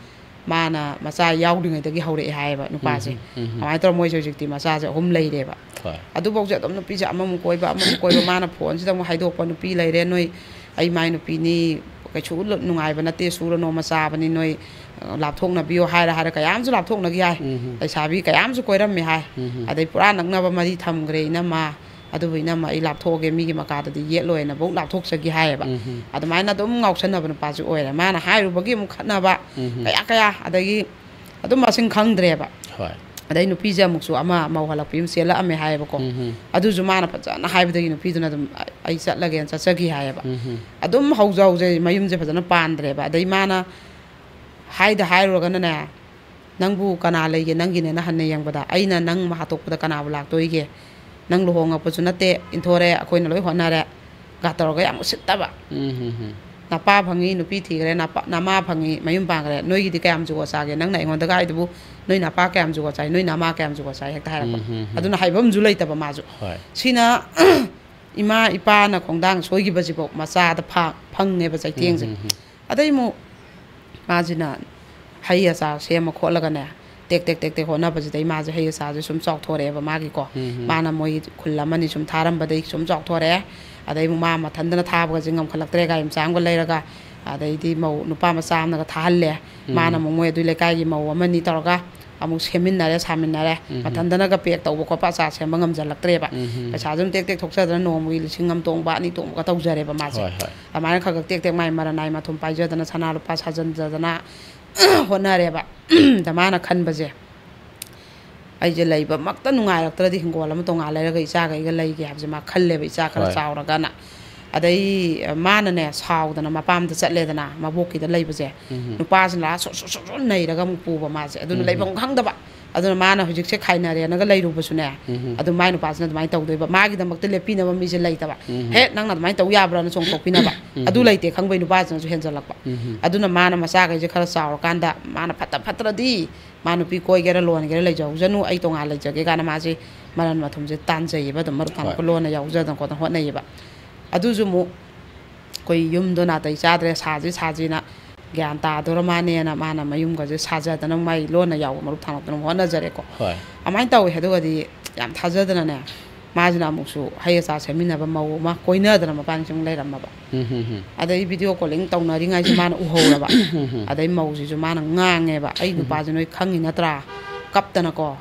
ꯃꯥꯅ ꯃꯆꯥ ꯌꯥꯎꯗ꯭ꯔꯤꯉꯩꯗꯒꯤ ꯍꯧꯔꯛꯑꯦ ꯍꯥꯏꯌꯦꯕ ꯅꯨꯄꯥꯁꯦ꯫ ꯎꯝ, ꯎꯝ, ꯎꯝ꯫ ꯑꯗꯨꯃꯥꯏꯅ ꯇꯧꯔ ꯃꯣꯏꯁꯦ ꯍꯧꯖꯤꯛꯇꯤ ꯃꯆꯥꯁꯦ ꯑꯍꯨꯝ ꯂꯩꯔꯦꯕ꯫ ꯍꯣꯏ꯫ ꯑꯗꯨꯐꯧꯁꯦ ꯑꯗꯨꯝ ꯅꯨꯄꯤꯁꯦ ꯑꯃꯃꯨꯛ ꯀꯣꯏꯕ, ꯑꯃꯃꯨꯛ ꯀꯣꯏꯕ, ꯃꯥꯅ ꯐꯣꯟꯁꯤꯗ ꯑꯃꯨꯛ ꯍꯥꯏꯗꯣꯛꯄ, "ꯅꯨꯄꯤ ꯂꯩꯔꯦ ꯅꯣꯏ, ꯑꯩ ꯃꯥꯏ ꯅꯨꯄꯤꯅꯤ, ꯀꯩꯁꯨ ꯅꯨꯡꯉꯥꯏꯕ ꯅꯠꯇꯦ, ꯁꯨꯔ ꯅꯣꯝꯃ ꯆꯥꯕꯅꯤ, ꯅꯣꯏ, ꯑ, ꯂꯥꯞꯊꯣꯛꯅꯕꯤꯌꯣ" ꯍꯥꯏꯔ ꯍꯥꯏꯔ ꯀꯌꯥꯝꯁꯨ ꯂꯥꯞꯊꯣꯛꯅꯈꯤ ꯍꯥꯏ꯫ ꯎꯝ, ꯎꯝ꯫ ꯂꯩꯁꯥꯕꯤ ꯀꯌꯥꯝꯁꯨ ꯀꯣꯏꯔꯝꯃꯦ ꯍꯥꯏ꯫ ꯎꯝ, ꯎꯝ꯫ ꯑꯗꯩ ꯄꯨꯔꯥ ꯅꯛꯅꯕ ꯃꯔꯤ ꯊꯝꯈ꯭ꯔꯦ ꯏꯅꯝꯃ꯫ ꯑꯗꯨꯕꯨ ꯏꯅꯝꯃ, ꯑꯩ ꯂꯥꯞꯊꯣꯛꯑꯒꯦ, ꯃꯤꯒꯤ ꯃꯀꯥꯗꯗꯤ ꯌꯦꯠꯂꯣꯏꯅ ꯕꯧ ꯂꯥꯞꯊꯣꯛꯆꯈꯤ ꯍꯥꯏꯌꯦꯕ꯫ ꯎꯝ, ꯎꯝ꯫ ꯑꯗꯨꯃꯥꯏꯅ ꯑꯗꯨꯝ ꯉꯥꯎꯁꯟꯅꯕ ꯅꯨꯄꯥꯁꯨ ꯑꯣꯏꯔꯦ꯫ ꯃꯥꯅ ꯍꯥꯏꯔꯨꯕꯒꯤ ꯑꯃꯨꯛ ꯈꯠꯅꯕ, ꯎꯝ, ꯎꯝ꯫ ꯀꯌꯥ ꯀꯌꯥ, ꯑꯗꯒꯤ ꯑꯗꯨꯝ ꯃꯁꯤꯡ ꯈꯪꯗ꯭ꯔꯦꯕ꯫ ꯍꯣꯏ꯫ ꯑꯗꯩ ꯅꯨꯄꯤꯁꯦ ꯑꯃꯨꯛꯁꯨ ꯑꯃ ꯃꯧ ꯍꯜꯂꯛꯄꯤ ꯑꯃ ꯆꯦꯜꯂꯛꯑꯝꯃꯦ ꯍꯥꯏꯌꯦꯕꯀꯣ꯫ ꯎꯝ, ꯎꯝ꯫ ꯑꯗꯨꯁꯨ ꯃꯥꯅ ꯐꯖꯅ ꯍꯥꯏꯕꯗꯒꯤ ꯅꯨꯄꯤꯗꯨꯅ ꯑꯗꯨꯝ, "ꯑꯩ ꯆꯠꯂꯒꯦꯅ ꯆꯠꯆꯈꯤ" ꯍꯥꯏꯌꯦꯕ꯫ ꯎꯝ, ꯎꯝ꯫ ꯑꯗꯨꯝ ꯍꯧꯖ ꯍꯧꯖ ꯃꯌꯨꯝꯁꯦ ꯐꯖꯅ ꯄꯥꯟꯗ꯭ꯔꯦꯕ꯫ ꯑꯗꯩ ꯃꯥꯅ ꯍꯥꯏꯗ ꯍꯥꯏꯔꯨꯔꯒꯅꯅꯦ, "ꯅꯪꯕꯨ ꯀꯅꯥ ꯂꯩꯒꯦ ꯅꯪꯒꯤꯅꯦꯅ ꯍꯟꯅ ꯌꯦꯡꯕꯗ? ꯑꯩꯅ ꯅꯪ ꯍꯥꯠꯇꯣꯛꯄꯗ ꯀꯅꯥꯕꯨ ꯂꯥꯛꯇꯣꯏꯒꯦ? ꯅꯪ ꯂꯨꯍꯣꯡꯉꯛꯄꯁꯨ ꯅꯠꯇꯦ, ꯏꯟꯊꯣꯔꯦ, ꯑꯩꯈꯣꯏꯅ ꯂꯣꯏ ꯍꯣꯠꯅꯔꯦ"ꯒ ꯇꯧꯔꯒ ꯌꯥꯝ ꯎꯁꯤꯠꯇꯕ꯫ ꯎꯝ, ꯎꯝ, ꯎꯝ꯫ "ꯅꯄꯥ ꯐꯪꯉꯤ, ꯅꯨꯄꯤ ꯊꯤꯈ꯭ꯔꯦ, ꯅꯄꯥ, ꯅꯃꯥ ꯐꯪꯉꯤ, ꯃꯌꯨꯝ ꯄꯥꯟꯈ꯭ꯔꯦ, ꯅꯣꯏꯒꯤꯗꯤ ꯀꯌꯥꯝ ꯖꯨꯒꯣꯠ ꯆꯥꯒꯦ? ꯅꯪꯅ ꯑꯩꯉꯣꯟꯗꯒ ꯍꯥꯏꯗꯨꯕꯨ, ꯅꯣꯏ ꯅꯄꯥ ꯀꯌꯥꯝ ꯖꯨꯒꯣꯠ ꯆꯥꯏ, ꯅꯣꯏ ꯅꯃꯥ ꯀꯌꯥꯝ ꯖꯨꯒꯣꯠ ꯆꯥꯏ?" ꯍꯦꯛꯇ ꯍꯥꯏꯔꯛꯄ꯫ ꯎꯝ, ꯎꯝ, ꯎꯝ꯫ ꯑꯗꯨꯅ ꯍꯥꯏꯐꯝꯁꯨ ꯂꯩꯇꯕ ꯃꯥꯁꯨ꯫ ꯍꯣꯏ꯫ ꯁꯤꯅ ꯏꯃꯥ ꯏꯄꯥꯅ ꯈꯣꯡꯗꯥꯡ ꯁꯣꯏꯈꯤꯕꯁꯤꯐꯥꯎ ꯃꯆꯥꯗ ꯐꯥ-, ꯐꯪꯉꯦꯕ ꯆꯩꯊꯦꯡꯁꯦ꯫ ꯎꯝ, ꯎꯝ, ꯎꯝ꯫ ꯑꯗꯩ ꯑꯃꯨꯛ ꯃꯥꯁꯤꯅ ꯍꯩ ꯑꯆꯥꯔ ꯁꯦꯝꯃ ꯈꯣꯠꯂꯒꯅꯦ, ꯇꯦꯛ ꯇꯦꯛ ꯇꯦꯛ ꯇꯦꯛ ꯍꯣꯠꯅꯕꯁꯤꯗꯩ ꯃꯥꯁꯦ ꯍꯩ ꯑꯆꯥꯁꯦ ꯁꯨꯝ ꯆꯥꯎꯊꯣꯔꯛꯑꯦꯕ ꯃꯥꯒꯤꯀꯣ꯫ ꯎꯝ꯫ ꯃꯥꯅ ꯃꯣꯏ ꯈꯨꯜ ꯑꯃꯅꯤ ꯁꯨꯝ ꯊꯥꯔꯝꯕꯗꯩ ꯁꯨꯝ ꯆꯥꯎꯊꯣꯔꯛꯑꯦ꯫ ꯑꯗꯩ ꯑꯃꯨꯛ ꯃꯥ ꯃꯊꯟꯗꯅ ꯊꯥꯕꯒꯁꯦ ꯉꯝꯈꯠꯂꯛꯇ꯭ꯔꯦ, ꯒꯥꯔꯤ ꯃꯆꯥ ꯑꯃꯒ ꯂꯩꯔꯒ꯫ ꯑꯗꯩꯗꯤ ꯃꯧ ꯅꯨꯄꯥ ꯃꯆꯥ ꯑꯃꯅꯒ ꯊꯥꯍꯜꯂꯦ꯫ ꯎꯝ꯫ ꯃꯥꯅ ꯑꯃꯨꯛ ꯃꯣꯏ ꯑꯗꯨꯏ ꯂꯩꯀꯥꯏꯒꯤ ꯃꯧ ꯑꯃꯅꯤ ꯇꯧꯔꯒ ꯑꯃꯨꯛ ꯁꯦꯝꯃꯤꯟꯅꯔꯦ, ꯁꯥꯃꯤꯟꯅꯔꯦ꯫ ꯎꯝ꯫ ꯃꯊꯟꯗꯅꯒ ꯄꯦꯛ ꯇꯧꯕ ꯈꯣꯠꯄ, ꯑꯆꯥꯔ ꯁꯦꯝꯕ ꯉꯝꯖꯜꯂꯛꯇ꯭ꯔꯦꯕ꯫ ꯎꯝ꯫ ꯄꯩꯁꯥꯁꯨ ꯑꯗꯨꯝ ꯇꯦꯛ ꯇꯦꯛ ꯊꯣꯛꯆꯗꯅ ꯅꯣꯡꯃꯒꯤ ꯂꯤꯁꯤꯡ ꯑꯃ ꯇꯣꯡꯕ, ꯑꯅꯤ ꯇꯣꯡꯕꯒ ꯇꯧꯖꯔꯦꯕ ꯃꯥꯁꯦ꯫ ꯍꯣꯏ, ꯍꯣꯏ꯫ ꯑꯗꯨꯃꯥꯏꯅ ꯈꯔ ꯈꯔ ꯇꯦꯛ ꯇꯦꯛ ꯃꯥꯏ ꯃꯔꯟ ꯅꯥꯏ ꯃꯊꯨꯝ ꯄꯥꯏꯖꯗꯅ, ꯁꯅꯥ ꯂꯨꯄꯥ ꯁꯥꯖꯟꯖꯗꯅ ꯍꯣꯠꯅꯔꯦꯕ꯫ ꯑꯗ ꯃꯥꯅ ꯈꯟꯕꯁꯦ, ꯑꯩꯁꯦ ꯂꯩꯕꯃꯛꯇ ꯅꯨꯡꯉꯥꯏꯔꯛꯇ꯭ꯔꯗꯤ ꯍꯤꯡꯒꯣꯜ ꯑꯃ ꯇꯣꯉꯥꯟ ꯂꯩꯔꯒ ꯏꯆꯥꯈꯩꯒ ꯂꯩꯒꯦ ꯍꯥꯏꯕꯁꯦ ꯃꯥ ꯈꯜꯂꯦꯕ, ꯏꯆꯥ ꯈꯔ ꯍꯣꯏ꯫ ꯆꯥꯎꯔꯒꯅ꯫ ꯑꯗꯩ ꯃꯥꯅꯅꯦ, ꯁꯥꯎꯗꯅ ꯃꯄꯥꯝꯗ ꯆꯠꯂꯦꯗꯅ, ꯃꯕꯣꯛꯀꯤꯗ ꯂꯩꯕꯁꯦ꯫ ꯎꯝ꯫ ꯅꯨꯄꯥꯁꯤꯅ ꯂꯥꯛꯑ ꯁꯨꯔ ꯁꯨꯔ ꯁꯨꯔ ꯁꯨꯔ ꯅꯩꯔꯒ ꯑꯃꯨꯛ ꯄꯨꯕ ꯃꯥꯁꯦ꯫ ꯑꯗꯨꯅ ꯎꯝ꯫ ꯂꯩꯐꯝ ꯈꯪꯗꯕ꯫ ꯑꯗꯨꯅ ꯃꯥꯅ ꯍꯧꯖꯤꯛꯁꯦ ꯈꯥꯏꯅꯔꯦꯅꯒ ꯂꯩꯔꯨꯕꯁꯨꯅꯦ, ꯎꯝ꯫ ꯑꯗꯨꯝ ꯃꯥꯏ ꯅꯨꯄꯥꯁꯤꯅ ꯑꯗꯨꯃꯥꯏꯅ ꯇꯧꯗꯣꯏꯕ꯫ ꯃꯥꯒꯤꯗꯃꯛꯇ ꯂꯦꯞꯄꯤꯅꯕ ꯃꯤꯁꯦ ꯂꯩꯇꯕ꯫ ꯎꯝ꯫ "ꯍꯦ, ꯅꯪꯅ ꯑꯗꯨꯃꯥꯏꯅ ꯇꯧ ꯌꯥꯕ꯭ꯔꯥꯅ?" ꯆꯣꯡꯊꯣꯛꯄꯤꯅꯕ꯫ ꯎꯝ꯫ ꯑꯗꯨ ꯂꯩꯇꯦ ꯈꯪꯕꯩ ꯅꯨꯄꯥꯁꯤꯅꯁꯨ ꯍꯦꯟꯖꯜꯂꯛꯄ꯫ ꯎꯝ꯫ ꯑꯗꯨꯅ ꯃꯥꯅ ꯃꯆꯥꯈꯩꯁꯦ ꯈꯔ ꯆꯥꯎꯔꯀꯥꯟꯗ ꯃꯥꯅ ꯐꯠꯇ ꯐꯠꯇ꯭ꯔꯗꯤ ꯃꯥ ꯅꯨꯄꯤ ꯀꯣꯏꯒꯦꯔꯥ ꯂꯣꯟꯒꯦꯔꯥ ꯂꯩꯖꯍꯧꯖꯅꯨ, ꯑꯩ ꯇꯣꯉꯥꯟ ꯂꯩꯖꯒꯦ ꯀꯥꯏꯅ ꯃꯥꯁꯦ ꯃꯔꯟ ꯃꯊꯨꯝꯁꯦ ꯇꯥꯟꯖꯩꯌꯦꯕ꯫ ꯑꯗꯨꯝ ꯃꯔꯨꯞ ꯊꯥꯡꯂꯨꯞꯀ ꯍꯣꯏ꯫ ꯂꯣꯟꯅ ꯌꯥꯎꯖꯗꯅ ꯈꯣꯠꯇꯅ ꯍꯣꯠꯅꯩꯌꯦꯕ꯫ ꯑꯗꯨꯁꯨ ꯑꯃꯨꯛ ꯑꯩꯈꯣꯏ ꯌꯨꯝꯗꯣ ꯅꯥꯇꯩ ꯆꯥꯗ꯭ꯔꯦ, ꯁꯥꯁꯤ ꯁꯥꯁꯤꯅ ꯒ꯭ꯌꯥꯟ ꯇꯥꯗꯣꯔ ꯃꯥꯅꯦꯅ ꯃꯥꯅ ꯃꯌꯨꯝꯒꯁꯦ ꯁꯥꯖꯗꯅ ꯃꯥꯏ ꯂꯣꯟꯅ ꯌꯥꯎꯕ ꯃꯔꯨꯞ ꯊꯥꯡꯂꯨꯞꯇꯅ ꯍꯣꯠꯅꯖꯔꯦꯀꯣ꯫ ꯍꯣꯏ꯫ ꯑꯗꯨꯃꯥꯏꯅ ꯇꯧꯋꯦ꯫ ꯑꯗꯨꯒꯗꯤ ꯌꯥꯝ ꯊꯥꯖꯗꯅꯅꯦ, ꯃꯥꯁꯤꯅ ꯑꯃꯨꯛꯁꯨ ꯍꯩ ꯑꯆꯥꯔ ꯁꯦꯝꯃꯤꯟꯅꯕ ꯃꯧ ꯑꯃ ꯀꯣꯏꯅꯗꯅ ꯃꯕꯥꯅꯤ ꯁꯨꯝ ꯂꯩꯔꯝꯃꯕ꯫ ꯎꯝ, ꯍꯝ, ꯍꯝ꯫ ꯑꯗꯩ ꯚꯤꯗꯤꯑꯣ ꯀꯣꯂꯤꯡ ꯇꯧꯅꯔꯤꯉꯩꯁꯦ ꯃꯥꯅ ꯎꯍꯧꯔꯕ꯫ ꯎꯝ, ꯍꯝ꯫ ꯑꯗꯩ ꯃꯧꯁꯤꯁꯨ ꯃꯥꯅ ꯉꯥꯡꯉꯦꯕ, "ꯑꯩ ꯎꯝ꯫ ꯅꯨꯄꯥꯁꯦ ꯅꯣꯏ ꯈꯪꯉꯤ ꯅꯠꯇ꯭ꯔꯥ?" ꯀꯞꯇꯅꯀꯣ꯫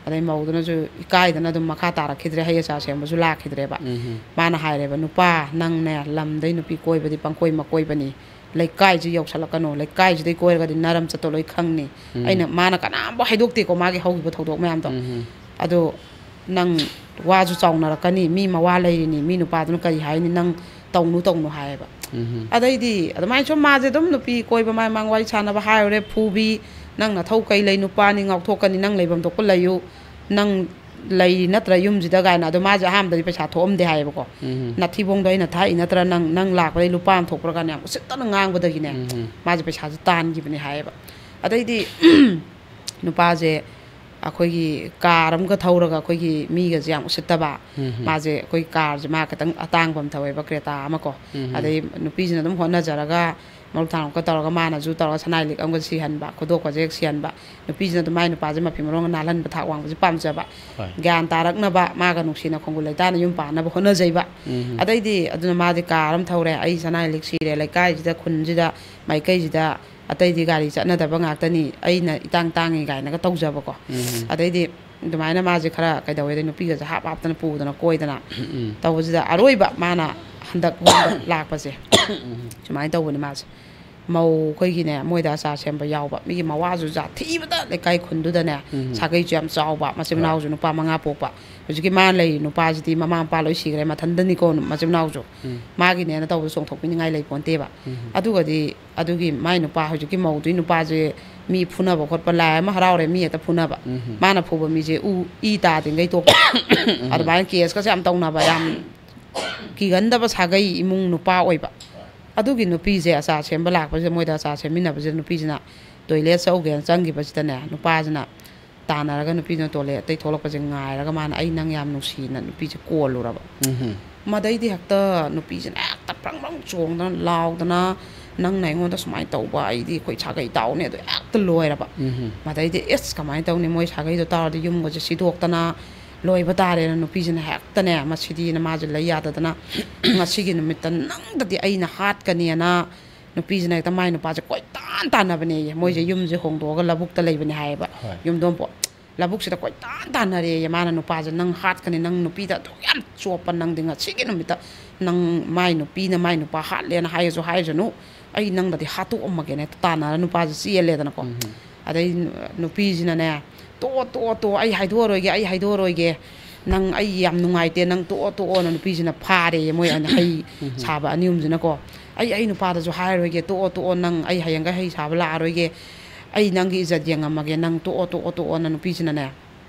ꯑꯗꯩ ꯃꯧꯗꯨꯅꯁꯨ ꯏꯀꯥꯏꯗꯅ ꯑꯗꯨꯝ ꯃꯈꯥ ꯇꯥꯔꯛꯈꯤꯗ꯭ꯔꯦ, ꯍꯩ ꯑꯆꯥꯔ ꯁꯦꯝꯕꯁꯨ ꯂꯥꯛꯈꯤꯗ꯭ꯔꯦꯕ꯫ ꯎꯝ, ꯍꯝ꯫ ꯃꯥꯅ ꯍꯥꯏꯔꯦꯕ, "ꯅꯨꯄꯥ, ꯅꯪꯅꯦ ꯂꯝꯗꯩ ꯅꯨꯄꯤ ꯀꯣꯏꯕꯗꯤ ꯄꯪꯀꯣꯏ ꯃꯀꯣꯏꯕꯅꯤ꯫ ꯂꯩꯀꯥꯏꯁꯤ ꯌꯧꯁꯜꯂꯛꯀꯅꯨ, ꯂꯩꯀꯥꯏꯁꯤꯗꯩ ꯀꯣꯏꯔꯒꯗꯤ ꯅꯔꯝ ꯆꯠꯇꯣ ꯂꯣꯏ ꯈꯪꯅꯤ"꯫ ꯎꯝ꯫ ꯑꯩꯅ, ꯃꯥꯅ ꯀꯅꯥꯝꯐꯥꯎ ꯍꯥꯏꯗꯣꯛꯇꯦꯀꯣ ꯃꯥꯒꯤ ꯍꯧꯈꯤꯕ ꯊꯧꯗꯣꯛ ꯃꯌꯥꯝꯗꯣ꯫ ꯎꯝ, ꯍꯝ꯫ "ꯑꯗꯣ ꯅꯪ ꯋꯥꯁꯨ ꯆꯥꯎꯅꯔꯛꯀꯅꯤ, ꯃꯤ ꯃꯋꯥ ꯂꯩꯔꯤꯅꯤ, ꯃꯤ ꯅꯨꯄꯥꯗꯨꯅ ꯀꯔꯤ ꯍꯥꯏꯅꯤ, ꯅꯪ ꯇꯧꯅꯨ ꯇꯧꯅꯨ" ꯍꯥꯏꯌꯦꯕ꯫ ꯎꯝ꯫ ꯑꯗꯩꯗꯤ ꯑꯗꯨꯃꯥꯏꯅ ꯁꯨꯝ ꯃꯥꯁꯦ ꯑꯗꯨꯝ ꯅꯨꯄꯤ ꯀꯣꯏꯕ ꯃꯥꯏ ꯃꯥꯡ ꯋꯥꯔꯤ ꯁꯥꯟꯅꯕ ꯍꯥꯏꯔꯨꯔꯦ, ꯐꯨꯕꯤ, "ꯅꯪ ꯅꯊꯧ ꯀꯩ ꯂꯩ, ꯅꯨꯄꯥꯅꯤ, ꯉꯥꯎꯊꯣꯛꯀꯅꯤ, ꯅꯪ ꯂꯩꯐꯝ ꯊꯣꯛꯄ ꯂꯩꯌꯨ, ꯅꯪ ꯂꯩꯔꯤ ꯅꯠꯇ꯭ꯔꯥ ꯌꯨꯝꯁꯤꯗ" ꯀꯥꯏꯅ꯫ ꯑꯗꯣ ꯃꯥꯁꯦ ꯑꯍꯥꯟꯕꯗꯗꯤ ꯄꯩꯁꯥ ꯊꯣꯛꯑꯝꯗꯦ ꯍꯥꯏꯌꯦꯕꯀꯣ꯫ ꯎꯝ꯫ "ꯅꯊꯤꯕꯣꯡꯗꯣ ꯑꯩꯅ ꯊꯥꯛꯏ ꯅꯠꯇ꯭ꯔꯥ, ꯅꯪ, ꯅꯪ ꯂꯥꯛꯄꯗꯩ ꯂꯨꯄꯥ ꯑꯃ ꯊꯣꯛꯄ꯭ꯔꯥ?" ꯀꯥꯏꯅ ꯌꯥꯝ ꯎꯁꯤꯠꯇꯅ ꯉꯥꯡꯕꯗꯒꯤꯅꯦ, ꯎꯝ꯫ ꯃꯥꯁꯦ ꯄꯩꯁꯥꯁꯦ ꯇꯥꯟꯈꯤꯕꯅꯦ ꯍꯥꯏꯌꯦꯕ꯫ ꯑꯗꯩꯗꯤ ꯅꯨꯄꯥꯁꯦ ꯑꯩꯈꯣꯏꯒꯤ ꯀꯥꯔ ꯑꯃꯒ ꯊꯧꯔꯒ ꯑꯩꯈꯣꯏꯒꯤ ꯃꯤꯒꯁꯦ ꯌꯥꯝ ꯎꯁꯤꯠꯇꯕ꯫ ꯎꯝ꯫ ꯃꯥꯁꯦ ꯑꯩꯈꯣꯏ ꯀꯥꯔꯁꯦ ꯃꯥ ꯈꯤꯇꯪ ꯑꯇꯥꯡꯕ ꯑꯃ ꯊꯧꯋꯦꯕ, ꯀ꯭ꯔꯦꯇꯥ ꯑꯃ ꯀꯣ꯫ ꯎꯝ꯫ ꯑꯗꯩ ꯅꯨꯄꯤꯁꯤꯅ ꯑꯗꯨꯝ ꯍꯣꯠꯅꯖꯔꯒ ꯃꯔꯨꯞ ꯊꯥꯡꯂꯨꯞꯀ ꯇꯧꯔꯒ ꯃꯥꯅꯁꯨ ꯇꯧꯔꯒ ꯁꯅꯥꯏ ꯂꯤꯛ ꯑꯃꯒ ꯁꯤꯍꯟꯕ, ꯈꯨꯗꯣꯞꯀꯁꯦ ꯍꯦꯛ ꯁꯤꯍꯟꯕ꯫ ꯅꯨꯄꯤꯁꯤꯅ ꯑꯗꯨꯝ ꯃꯥꯏ ꯅꯨꯄꯥꯁꯦ ꯃꯐꯤ ꯃꯔꯣꯟꯒ ꯅꯥꯜꯍꯟꯕ, ꯊꯥꯛ ꯋꯥꯡꯕꯁꯦ ꯄꯥꯝꯖꯕ꯫ ꯍꯣꯏ꯫ ꯒ꯭ꯌꯥꯟ ꯇꯥꯔꯛꯅꯕ, ꯃꯥꯒ ꯅꯨꯡꯁꯤꯅ ꯈꯣꯡꯒꯨꯜ ꯂꯩꯇꯥꯅ ꯌꯨꯝ ꯄꯥꯟꯅꯕ ꯍꯣꯠꯅꯖꯩꯕ꯫ ꯎꯝ꯫ ꯑꯗꯩꯗꯤ ꯑꯗꯨꯅ ꯃꯥꯗꯤ ꯀꯥꯔ ꯑꯃ ꯊꯧꯔꯦ, "ꯑꯩ ꯁꯅꯥꯏ ꯂꯤꯛ ꯁꯤꯔꯦ, ꯂꯩꯀꯥꯏꯁꯤꯗ, ꯈꯨꯟꯁꯤꯗ, ꯃꯥꯏꯀꯩꯁꯤꯗ ꯑꯇꯩꯗꯤ ꯒꯥꯔꯤ ꯆꯠꯅꯗꯕ ꯉꯥꯛꯇꯅꯤ, ꯑꯩꯅ ꯏꯇꯥꯡ ꯇꯥꯡꯉꯤ" ꯀꯥꯏꯅꯒ ꯇꯧꯖꯕꯀꯣ꯫ ꯎꯝ꯫ ꯑꯗꯩꯗꯤ ꯑꯗꯨꯃꯥꯏꯅ ꯃꯥꯁꯦ ꯈꯔ ꯀꯩꯗꯧꯋꯦꯗ, ꯅꯨꯄꯤꯒꯁꯦ ꯍꯥꯞ ꯍꯥꯞꯇꯅ ꯄꯨꯗꯅ ꯀꯣꯏꯗꯅ ꯎꯝ꯫ ꯇꯧꯕꯁꯤꯗ, ꯑꯔꯣꯏꯕ ꯃꯥꯅ ꯍꯟꯗꯛ ꯍꯣꯡꯕ ꯂꯥꯛꯄꯁꯦ, ꯎꯝ꯫ ꯁꯨꯃꯥꯏꯅ ꯇꯧꯕꯅꯤ ꯃꯥꯁꯦ꯫ ꯃꯧ ꯑꯩꯈꯣꯏꯒꯤꯅꯦ, ꯃꯣꯏꯗ ꯑꯆꯥꯔ ꯁꯦꯝꯕ ꯌꯥꯎꯕ, ꯃꯤꯒꯤ ꯃꯋꯥꯁꯨ ꯖꯥꯠ ꯊꯤꯕꯗ, ꯂꯩꯀꯥꯏ ꯈꯨꯟꯗꯨꯗꯅꯦ, ꯎꯝ꯫ ꯁꯥꯒꯩꯁꯨ ꯌꯥꯝ ꯆꯥꯎꯕ, ꯃꯆꯤꯟ ꯍꯣꯏ꯫ ꯃꯅꯥꯎꯁꯨ ꯅꯨꯄꯥ ꯃꯉꯥ ꯄꯣꯛꯄ꯫ ꯍꯧꯖꯤꯛꯀꯤ ꯃꯥꯅ ꯂꯩꯔꯤ ꯅꯨꯄꯥꯁꯤꯗꯤ ꯃꯃꯥ ꯃꯄꯥ ꯂꯣꯏ ꯁꯤꯈ꯭ꯔꯦ, ꯃꯊꯟꯗꯅꯤꯀꯣ ꯃꯆꯤꯟ ꯃꯅꯥꯎꯁꯨ꯫ ꯎꯝ꯫ ꯃꯥꯒꯤꯅꯦꯅ ꯇꯧꯕꯗ ꯆꯣꯡꯊꯣꯛꯄꯤꯅꯤꯡꯉꯥꯏ ꯂꯩ ꯄꯣꯟꯇꯦꯕ꯫ ꯎꯝ꯫ ꯑꯗꯨꯒꯗꯤ ꯑꯗꯨꯒꯤ ꯃꯥꯏ ꯅꯨꯄꯥ, ꯍꯧꯖꯤꯛꯀꯤ ꯃꯧꯗꯨꯒꯤ ꯅꯨꯄꯥꯁꯦ, ꯃꯤ ꯐꯨꯅꯕ ꯈꯣꯠꯄ, ꯂꯥꯏ ꯑꯃ ꯍꯔꯥꯎꯔꯦ, ꯃꯤ ꯍꯦꯛꯇ ꯐꯨꯅꯕ꯫ ꯎꯝ꯫ ꯃꯥꯅ ꯐꯨꯕ ꯃꯤꯁꯦ ꯎ, ꯏ ꯇꯥꯗ꯭ꯔꯤꯉꯩ ꯇꯣꯛꯄ꯫ ꯎꯝ꯫ ꯑꯗꯨꯃꯥꯏꯅ ꯀꯦꯁꯀꯁꯦ ꯌꯥꯝ ꯇꯧꯅꯕ, ꯌꯥꯝ ꯀꯤꯒꯟꯗꯕ ꯁꯥꯒꯩ ꯏꯃꯨꯡ ꯅꯨꯄꯥ ꯑꯣꯏꯕ꯫ ꯑꯗꯨꯒꯤ ꯅꯨꯄꯤꯁꯦ ꯑꯆꯥꯔ ꯁꯦꯝꯕ ꯂꯥꯛꯄꯁꯤꯗ, ꯃꯣꯏꯗ ꯑꯆꯥꯔ ꯁꯦꯝꯃꯤꯟꯅꯕꯁꯤꯗ, ꯅꯨꯄꯤꯁꯤꯅ ꯇꯣꯏꯂꯦꯠ ꯆꯧꯒꯦꯅ ꯆꯪꯈꯤꯕꯁꯤꯗꯅꯦ, ꯅꯨꯄꯥꯁꯤꯅ ꯇꯥꯟꯅꯔꯒ ꯅꯨꯄꯤꯗꯨꯅ ꯇꯣꯏꯂꯦꯠꯇꯩ ꯊꯣꯛꯂꯛꯄꯁꯦ ꯉꯥꯏꯔꯒ ꯃꯥꯅ "ꯑꯩ ꯅꯪ ꯌꯥꯝ ꯅꯨꯡꯁꯤꯅ" ꯅꯨꯄꯤꯁꯦ ꯀꯣꯜꯂꯨꯔꯕ꯫ ꯎꯝꯍꯨꯝ꯫ ꯃꯗꯩꯗꯤ ꯍꯦꯛꯇ ꯅꯨꯄꯤꯁꯤꯅ ꯍꯦꯛꯇ ꯄ꯭ꯔꯪ ꯄ꯭ꯔꯪ ꯆꯣꯡꯗꯅ ꯂꯥꯎꯗꯅ, "ꯅꯪꯅ ꯑꯩꯉꯣꯟꯗ ꯁꯨꯃꯥꯏꯅ ꯇꯧꯕ, ꯑꯩꯗꯤ ꯑꯩꯈꯣꯏ ꯁꯥꯒꯩ ꯇꯥꯎꯅꯤ" ꯑꯗꯨ ꯍꯦꯛꯇ ꯂꯣꯏꯔꯕ꯫ ꯎꯝꯍꯨꯝ꯫ ꯃꯗꯩꯗꯤ, "ꯏꯁ, ꯀꯃꯥꯏꯅ ꯇꯧꯅꯤ, ꯃꯣꯏ ꯁꯥꯒꯩꯗꯣ ꯇꯥꯔꯗꯤ ꯌꯨꯝꯒꯁꯦ ꯁꯤꯗꯣꯛꯇꯅ ꯂꯣꯏꯕ ꯇꯥꯔꯦꯅ" ꯅꯨꯄꯤꯁꯤꯅ ꯍꯦꯛꯇꯅꯦ, ꯃꯁꯤꯗꯤꯅ ꯃꯥꯁꯦ ꯂꯩ ꯌꯥꯗꯗꯅ, "ꯉꯁꯤꯒꯤ ꯅꯨꯃꯤꯠꯇ ꯅꯪꯗꯗꯤ ꯑꯩꯅ ꯍꯥꯠꯀꯅꯤꯅ" ꯅꯨꯄꯤꯁꯤꯅ ꯍꯦꯛꯇ ꯃꯥꯏ ꯅꯨꯄꯥꯁꯦ ꯀꯣꯏꯇꯥꯟ ꯇꯥꯟꯅꯕꯅꯦꯌꯦ꯫ ꯃꯣꯏꯁꯦ ꯎꯝ꯫ ꯌꯨꯝꯁꯦ ꯍꯣꯡꯗꯣꯛꯑꯒ ꯂꯧꯕꯨꯛꯇ ꯂꯩꯕꯅꯦ ꯍꯥꯏꯌꯦꯕ꯫ ꯍꯣꯏ꯫ ꯌꯨꯝꯗꯣꯡꯄꯣꯛ ꯂꯧꯕꯨꯛꯁꯤꯗ ꯀꯣꯏꯇꯥꯟ ꯇꯥꯟꯅꯔꯦꯌꯦ꯫ ꯃꯥꯅ ꯅꯨꯄꯥꯁꯦ, "ꯅꯪ ꯍꯥꯠꯀꯅꯤ, ꯅꯪ ꯅꯨꯄꯤꯗ ꯑꯗꯨꯛ ꯌꯥꯝ ꯆꯣꯞꯄ, ꯅꯪꯗꯤ ꯉꯁꯤꯒꯤ ꯅꯨꯃꯤꯠꯇ ꯅꯪ ꯃꯥꯏ ꯅꯨꯄꯤꯅ ꯃꯥꯏ ꯅꯨꯄꯥ ꯍꯥꯠꯂꯦꯅ ꯍꯥꯏꯔꯁꯨ ꯍꯥꯏꯔꯁꯅꯨ, ꯑꯩ ꯅꯪꯗꯗꯤ ꯍꯥꯠꯇꯣꯛꯑꯝꯃꯒꯦꯅ" ꯍꯦꯛꯇ ꯇꯥꯟꯅꯔ ꯅꯨꯄꯥꯁꯦ ꯆꯦꯜꯂꯦꯗꯅꯀꯣ꯫ ꯎꯝ꯫ ꯑꯗꯩ ꯅꯨꯄꯤꯁꯤꯅꯅꯦ, "ꯇꯣꯛꯑꯣ, ꯇꯣꯛꯑꯣ, ꯇꯣꯛꯑꯣ, ꯑꯩ ꯍꯥꯏꯗꯣꯛꯑꯔꯣꯏꯒꯦ, ꯑꯩ ꯍꯥꯏꯗꯣꯛꯑꯔꯣꯏꯒꯦ, ꯅꯪ ꯑꯩ ꯌꯥꯝ ꯅꯨꯡꯉꯥꯏꯇꯦ, ꯅꯪ ꯇꯣꯛꯑꯣ, ꯇꯣꯛꯑꯣꯅ" ꯅꯨꯄꯤꯁꯤꯅ ꯐꯥꯔꯦꯌꯦ, ꯃꯣꯏ ꯑꯅꯤ ꯍꯩ ꯎꯝ꯫ ꯁꯥꯕ ꯑꯅꯤ ꯑꯍꯨꯝꯁꯤꯅꯀꯣ꯫ "ꯑꯩ, ꯑꯩ ꯅꯨꯄꯥꯗꯁꯨ ꯍꯥꯏꯔꯔꯣꯏꯒꯦ, ꯇꯣꯛꯑꯣ, ꯇꯣꯛꯑꯣ, ꯅꯪ ꯑꯩ ꯍꯌꯦꯡꯈꯩ ꯍꯩ ꯁꯥꯕ ꯂꯥꯛꯑꯔꯣꯏꯒꯦ, ꯑꯩ ꯅꯪꯒꯤ ꯏꯖꯠ ꯌꯦꯡꯉꯝꯃꯒꯦ, ꯅꯪ ꯇꯣꯛꯑꯣ, ꯇꯣꯛꯑꯣ, ꯇꯣꯛꯑꯣꯅ" ꯅꯨꯄꯤꯁꯤꯅꯅꯦ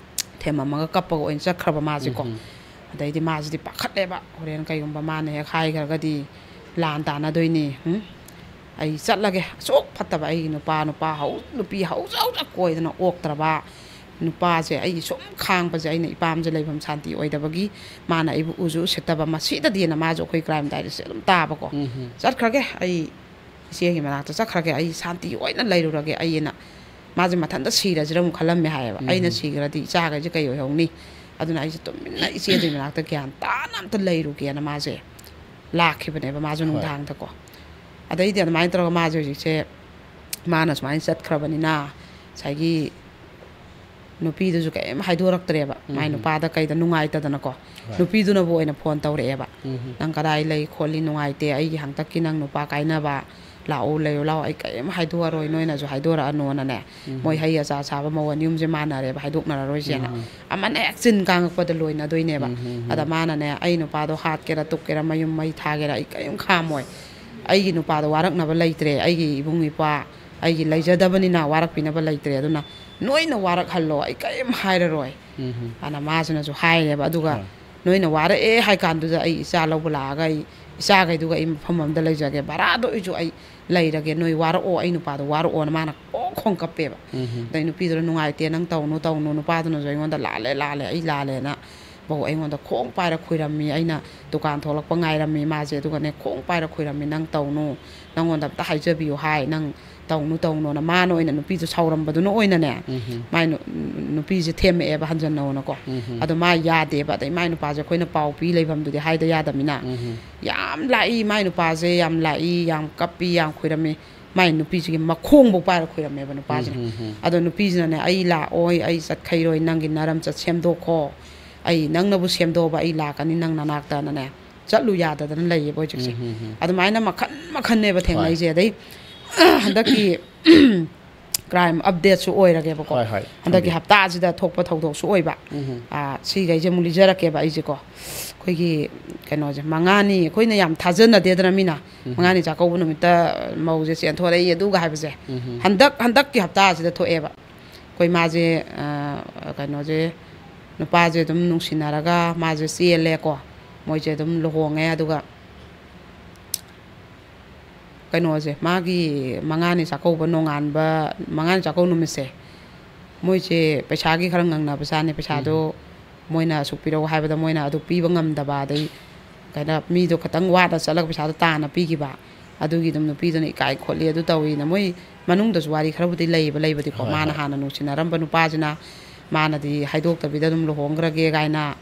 ꯊꯦꯝꯃꯝꯃꯒ ꯀꯞꯄꯒ ꯑꯣꯏꯅ ꯆꯠꯈ꯭ꯔꯕ ꯃꯥꯁꯦꯀꯣ꯫ ꯎꯝ꯫ ꯑꯗꯩꯗꯤ ꯃꯥꯁꯤꯗꯤ ꯄꯥꯈꯠꯂꯦꯕ, ꯍꯣꯔꯦꯟ ꯀꯩꯒꯨꯝꯕ ꯃꯥꯅ ꯍꯦꯛ ꯍꯥꯏꯈ꯭ꯔꯒꯗꯤ ꯂꯥꯟ ꯇꯥꯅꯗꯣꯏꯅꯤ꯫ ꯎꯝ? "ꯑꯩ ꯆꯠꯂꯒꯦ, ꯑꯁꯨꯛ ꯐꯠꯇꯕ ꯑꯩꯒꯤ ꯅꯨꯄꯥ, ꯅꯨꯄꯥ ꯍꯧ-, ꯅꯨꯄꯤ ꯍꯧꯖ ꯍꯧꯖ ꯀꯣꯏꯗꯅ ꯑꯣꯛꯇ꯭ꯔꯕ, ꯅꯨꯄꯥꯁꯦ ꯑꯩꯒꯤ ꯁꯨꯝ ꯈꯥꯡꯕꯁꯦ, ꯑꯩꯅ ꯏꯄꯥꯝꯁꯦ ꯂꯩꯐꯝ ꯁꯥꯟꯇꯤ ꯑꯣꯏꯗꯕꯒꯤ, ꯃꯥꯅ ꯑꯩꯕꯨ ꯎꯁꯨ ꯎꯁꯤꯠꯇꯕ, ꯃꯁꯤꯗꯗꯤꯅ ꯃꯥꯁꯨ ꯑꯩꯈꯣꯏ ꯀ꯭ꯔꯥꯏꯝ ꯗꯥꯏꯔꯤꯁꯦ ꯑꯗꯨꯝ ꯇꯥꯕꯀꯣ꯫ ꯎꯝ ꯍꯝ꯫ "ꯆꯠꯈ꯭ꯔꯒꯦ, ꯑꯩ ꯏꯆꯦꯒꯤ ꯃꯅꯥꯛꯇ ꯆꯠꯈ꯭ꯔꯒꯦ, ꯑꯩ ꯁꯥꯟꯇꯤ ꯑꯣꯏꯅ ꯂꯩꯔꯨꯔꯒꯦ ꯑꯩꯅ"꯫ ꯃꯥꯁꯦ ꯃꯊꯟꯇ ꯁꯤꯔꯁꯤꯔ ꯑꯃꯨꯛ ꯈꯜꯂꯝꯃꯦ ꯍꯥꯏꯌꯦꯕ꯫ ꯎꯝ "ꯑꯩꯅ ꯍꯝ꯫ ꯁꯤꯈ꯭ꯔꯗꯤ ꯏꯆꯥꯈꯩꯁꯦ ꯀꯩ ꯑꯣꯏꯍꯧꯅꯤ?" ꯑꯗꯨꯅ ꯑꯩꯁꯦ ꯇꯨꯃꯤꯟꯅ ꯏꯆꯦꯗꯨꯒꯤ ꯃꯅꯥꯛꯇ ꯒ꯭ꯌꯥꯟ ꯇꯥꯅ ꯑꯝꯇ ꯂꯩꯔꯨꯒꯦꯅ ꯃꯥꯁꯦ ꯂꯥꯛꯈꯤꯕꯅꯦꯕ, ꯃꯥꯁꯨ ꯍꯣꯏ꯫ ꯅꯨꯡꯗꯥꯡꯗꯀꯣ꯫ ꯑꯗꯩꯗꯤ ꯑꯗꯨꯃꯥꯏꯅ ꯇꯧꯔꯒ ꯃꯥꯁꯦ ꯍꯧꯖꯤꯛꯁꯦ, ꯃꯥꯅ ꯁꯨꯃꯥꯏꯅ ꯆꯠꯈ꯭ꯔꯕꯅꯤꯅ, ꯉꯁꯥꯏꯒꯤ ꯅꯨꯄꯤꯗꯨꯁꯨ ꯀꯔꯤꯝ ꯍꯥꯏꯗꯣꯔꯛꯇ꯭ꯔꯦꯕ꯫ ꯃꯥꯏ ꯎꯝ꯫ ꯅꯨꯄꯥꯗ ꯀꯩꯗ ꯅꯨꯡꯉꯥꯏꯇꯗꯅꯀꯣ꯫ ꯍꯣꯏ꯫ ꯅꯨꯄꯤꯗꯨꯅꯕꯨ ꯑꯣꯏꯅ ꯐꯣꯟ ꯇꯧꯔꯛꯑꯦꯕ꯫ ꯎꯝ꯫ "ꯅꯪ ꯀꯗꯥꯏ ꯂꯩ ꯈꯣꯠꯂꯤ, ꯅꯨꯡꯉꯥꯏꯇꯦ, ꯑꯩꯒꯤ ꯍꯟꯗꯛꯀꯤ ꯅꯪ ꯅꯨꯄꯥ ꯀꯥꯏꯅꯕ, ꯂꯥꯛꯑꯣ, ꯂꯩꯌꯣ ꯂꯥꯛꯑꯣ, ꯑꯩ ꯀꯔꯤꯝ ꯍꯥꯏꯗꯣꯛꯑꯔꯣꯏ, ꯅꯣꯏꯅꯁꯨ ꯍꯥꯏꯗꯣꯔꯛꯑꯅꯣꯅꯅꯦ"꯫ ꯎꯝ꯫ ꯃꯣꯏ ꯍꯩ ꯑꯆꯥ ꯆꯥꯕ ꯃꯧ ꯑꯅꯤ ꯑꯍꯨꯝꯁꯦ ꯃꯥꯟꯅꯔꯦꯕ, ꯍꯥꯏꯗꯣꯛꯅꯔꯔꯣꯏꯁꯦꯅ꯫ ꯎꯝ꯫ ꯑꯃꯅ ꯍꯦꯛ ꯆꯤꯟ ꯀꯥꯡꯉꯛꯄꯗ ꯂꯣꯏꯅꯗꯣꯏꯅꯦꯕ꯫ ꯎꯝ, ꯎꯝ, ꯎꯝ꯫ ꯑꯗ ꯃꯥꯅꯅꯦ, "ꯑꯩ ꯅꯨꯄꯥꯗꯣ ꯍꯥꯠꯀꯦꯔꯥ, ꯇꯨꯞꯀꯦꯔꯥ, ꯃꯌꯨꯝ ꯃꯩ ꯊꯥꯒꯦꯔꯥ, ꯑꯩ ꯀꯔꯤꯝ ꯈꯥꯝꯃꯣꯏ꯫ ꯑꯩꯒꯤ ꯅꯨꯄꯥꯗꯣ ꯋꯥꯔꯛꯅꯕ ꯂꯩꯇ꯭ꯔꯦ, ꯑꯩꯒꯤ ꯏꯕꯨꯡ ꯏꯄ꯭ꯋꯥ, ꯑꯩꯒꯤ ꯂꯩꯖꯗꯕꯅꯤꯅ ꯋꯥꯔꯛꯄꯤꯅꯕ ꯂꯩꯇ꯭ꯔꯦ, ꯑꯗꯨꯅ ꯅꯣꯏꯅ ꯋꯥꯔꯛꯍꯜꯂꯣ, ꯑꯩ ꯀꯔꯤꯝ ꯍꯥꯏꯔꯔꯣꯏ"꯫ ꯎꯝ, ꯎꯝ꯫ ꯑꯅ ꯃꯥꯁꯤꯅꯁꯨ ꯍꯥꯏꯔꯦꯕ꯫ ꯑꯗꯨꯒ ꯍꯣꯏ꯫ "ꯅꯣꯏꯅ ꯋꯥꯔꯛꯑꯦ ꯍꯥꯏ ꯀꯥꯟꯗꯨꯗ ꯑꯩ ꯏꯆꯥ ꯂꯧꯕ ꯂꯥꯛꯑꯒ ꯑꯩ ꯏꯆꯥꯈꯩꯗꯨꯒ ꯑꯩ ꯃꯐꯝ ꯑꯃꯗ ꯂꯩꯖꯒꯦ, ꯚꯔꯥꯗ ꯑꯣꯏꯁꯨ ꯑꯩ ꯂꯩꯔꯒꯦ, ꯅꯣꯏ ꯋꯥꯔꯛꯑꯣ, ꯑꯩ ꯅꯨꯄꯥꯗꯣ ꯋꯥꯔꯛꯑꯣꯅ" ꯃꯥꯅ ꯈꯣꯡ ꯈꯣꯡ ꯀꯞꯄꯦꯕ꯫ ꯎꯝ ꯍꯝ꯫ ꯑꯗꯩ ꯅꯨꯄꯤꯗꯨꯅ "ꯅꯨꯡꯉꯥꯏꯇꯦ, ꯅꯪ ꯇꯧꯅꯨ, ꯇꯧꯅꯨ"꯫ ꯅꯨꯄꯥꯗꯨꯅꯁꯨ ꯑꯩꯉꯣꯟꯗ "ꯂꯥꯜꯂꯦ, ꯂꯥꯜꯂꯦ, ꯑꯩ ꯂꯥꯜꯂꯦꯅ" ꯕꯧ ꯑꯩꯉꯣꯟꯗ ꯈꯣꯡ ꯄꯥꯏꯔ ꯈꯨꯏꯔꯝꯃꯤ꯫ ꯑꯩꯅ ꯗꯨꯀꯥꯟ ꯊꯣꯛꯂꯛꯄ ꯉꯥꯏꯔꯝꯃꯤ ꯃꯥꯁꯦ, ꯑꯗꯨꯒꯅꯦ ꯈꯣꯡ ꯄꯥꯏꯔ ꯈꯨꯏꯔꯝꯃꯤ, "ꯅꯪ ꯇꯧꯅꯨ, ꯅꯪꯉꯣꯟꯗ ꯑꯝꯇ ꯍꯥꯏꯖꯕꯤꯌꯨ ꯍꯥꯏ, ꯅꯪ ꯇꯧꯅꯨ, ꯇꯧꯅꯨꯅ"꯫ ꯃꯥꯅ ꯑꯣꯏꯅ, ꯅꯨꯄꯤꯗꯨ ꯁꯥꯎꯔꯝꯕꯗꯨꯅ ꯑꯣꯏꯅꯅꯦ, ꯎꯝ ꯍꯝ꯫ ꯃꯥꯏ ꯅꯨ-, ꯅꯨꯄꯤꯁꯦ ꯊꯦꯝꯃꯛꯑꯦꯕ ꯍꯟꯖꯟꯅꯧꯅꯀꯣ꯫ ꯎꯝ ꯍꯝ꯫ ꯑꯗꯣ ꯃꯥ ꯌꯥꯗꯦꯕ꯫ ꯑꯗꯩ ꯃꯥꯏ ꯅꯨꯄꯥꯁꯦ ꯑꯩꯈꯣꯏꯅ ꯄꯥꯎ ꯄꯤ ꯂꯩꯐꯝꯗꯨꯗꯤ ꯍꯥꯏꯗ ꯌꯥꯗꯕꯅꯤꯅ꯫ ꯎꯝ ꯍꯝ꯫ ꯌꯥꯝ ꯂꯥꯛꯏ, ꯃꯥꯏ ꯅꯨꯄꯥꯁꯦ ꯌꯥꯝ ꯂꯥꯛꯏ, ꯌꯥꯝ ꯀꯞꯄꯤ, ꯌꯥꯝ ꯈꯨꯏꯔꯝꯃꯤ꯫ ꯃꯥꯏ ꯅꯨꯄꯤꯁꯤꯒꯤ ꯃꯈꯣꯡꯐꯧ ꯄꯥꯏꯔ ꯈꯨꯏꯔꯝꯃꯦꯕ ꯅꯨꯄꯥꯁꯤꯅ꯫ ꯎꯝ, ꯎꯝ, ꯎꯝ꯫ ꯑꯗꯣ ꯅꯨꯄꯤꯁꯤꯅꯅꯦ, "ꯑꯩ ꯂꯥꯛꯑꯣꯏ, ꯑꯩ ꯆꯠꯈꯩꯔꯣꯏ, ꯅꯪꯒꯤ ꯅꯔꯝꯆꯠ ꯁꯦꯝꯗꯣꯛꯈꯣ, ꯑꯩ ꯅꯪꯅꯕꯨ ꯁꯦꯝꯗꯣꯛꯑꯕ ꯑꯩ ꯂꯥꯛꯀꯅꯤ ꯅꯪ ꯅꯅꯥꯛꯇꯅꯅꯦ", ꯆꯠꯂꯨ ꯌꯥꯗꯗꯅ ꯂꯩꯌꯦꯕ ꯍꯧꯖꯤꯛꯁꯦ꯫ ꯎꯝ, ꯎꯝ, ꯎꯝ꯫ ꯑꯗꯨꯃꯥꯏꯅ ꯃꯈꯟ ꯃꯈꯟꯅꯦꯕ ꯍꯣꯏ꯫ ꯊꯦꯡꯅꯩꯁꯦ꯫ ꯑꯗꯩ ꯍꯟꯗꯛꯀꯤ ꯀ꯭ꯔꯥꯏꯝ ꯑꯞꯗꯦꯠꯁꯨ ꯑꯣꯏꯔꯒꯦꯕꯀꯣ꯫ ꯍꯣꯏ, ꯍꯣꯏ, ꯍꯟꯗꯛꯀꯤ ꯍꯥꯏꯕꯤꯌꯨ꯫ ꯍꯞꯇꯥꯁꯤꯗ ꯊꯣꯛꯄ ꯊꯧꯗꯣꯛꯁꯨ ꯑꯣꯏꯕ꯫ ꯎꯝ, ꯎꯝ꯫ ꯑꯥ, ꯁꯤꯈꯩꯁꯦ ꯑꯃꯨꯛ ꯂꯤꯖꯔꯛꯀꯦꯕ ꯑꯩꯁꯦꯀꯣ꯫ ꯑꯩꯈꯣꯏꯒꯤ ꯀꯩꯅꯣꯁꯦ, ꯃꯉꯥꯅꯤ, ꯑꯩꯈꯣꯏꯅ ꯌꯥꯝ ꯊꯥꯖꯅꯗꯦꯗꯅ ꯃꯤꯅ꯫ ꯎꯝ꯫ ꯃꯉꯥꯅꯤ ꯆꯥꯛꯀꯧꯕ ꯅꯨꯃꯤꯠꯇ ꯃꯧꯁꯦ ꯆꯦꯟꯊꯣꯔꯛꯏ ꯑꯗꯨꯒ ꯍꯥꯏꯕꯁꯦ꯫ ꯎꯝ꯫ ꯍꯟꯗꯛ, ꯍꯟꯗꯛꯀꯤ ꯍꯞꯇꯥꯁꯤꯗ ꯊꯣꯛꯑꯦꯕ꯫ ꯑꯩꯈꯣꯏ ꯃꯥꯁꯦ, ꯑ, ꯀꯩꯅꯣꯁꯦ, ꯅꯨꯄꯥꯁꯦ ꯑꯗꯨꯝ ꯅꯨꯡꯁꯤꯅꯔꯒ ꯃꯥꯁꯦ ꯆꯦꯜꯂꯦꯀꯣ꯫ ꯃꯣꯏꯁꯦ ꯑꯗꯨꯝ ꯂꯨꯍꯣꯡꯉꯦ꯫ ꯑꯗꯨꯒ ꯀꯩꯅꯣꯁꯦ, ꯃꯥꯒꯤ ꯃꯉꯥꯅꯤ ꯆꯥꯛꯀꯧꯕ ꯅꯣꯡꯉꯥꯟꯕ, ꯃꯉꯥꯅꯤ ꯆꯥꯛꯀꯧꯕ ꯅꯨꯃꯤꯠꯁꯦ, ꯃꯣꯏꯁꯦ ꯄꯩꯁꯥꯒꯤ ꯈꯔ ꯉꯪꯅꯕꯖꯥꯠꯅꯦ꯫ ꯄꯩꯁꯥꯗꯣ ꯎꯝ꯫ ꯃꯣꯏꯅ ꯑꯁꯨꯛ ꯄꯤꯔꯛꯎ ꯍꯥꯏꯕꯗ ꯃꯣꯏꯅ ꯑꯗꯨ ꯄꯤꯕ ꯉꯝꯗꯕ, ꯑꯗꯩ ꯀꯩꯅꯣ, ꯃꯤꯗꯣ ꯈꯤꯇꯪ ꯋꯥꯅ ꯆꯠꯂꯒ ꯄꯩꯁꯥꯗꯣ ꯇꯥꯅ ꯄꯤꯈꯤꯕ, ꯑꯗꯨꯒꯤ ꯑꯗꯨꯝ ꯅꯨꯄꯤꯗꯨꯅ ꯏꯀꯥꯏ ꯈꯣꯠꯂꯤ, ꯑꯗꯨ ꯇꯧꯋꯤꯅ꯫ ꯃꯣꯏ ꯃꯅꯨꯡꯗꯁꯨ ꯋꯥꯔꯤ ꯈꯔꯕꯨꯗꯤ ꯂꯩꯌꯦꯕ, ꯂꯩꯕꯗꯤꯀꯣ꯫ ꯍꯣꯏ, ꯃꯥꯅ ꯍꯣꯏ꯫ ꯍꯥꯟꯅ ꯅꯨꯡꯁꯤꯅꯔꯝꯕ ꯅꯨꯄꯥꯁꯤꯅ ꯃꯥꯅꯗꯤ ꯍꯥꯏꯗꯣꯛꯇꯕꯤꯗ ꯑꯗꯨꯝ ꯂꯨꯍꯣꯡꯈ꯭ꯔꯒꯦ ꯀꯥꯏꯅ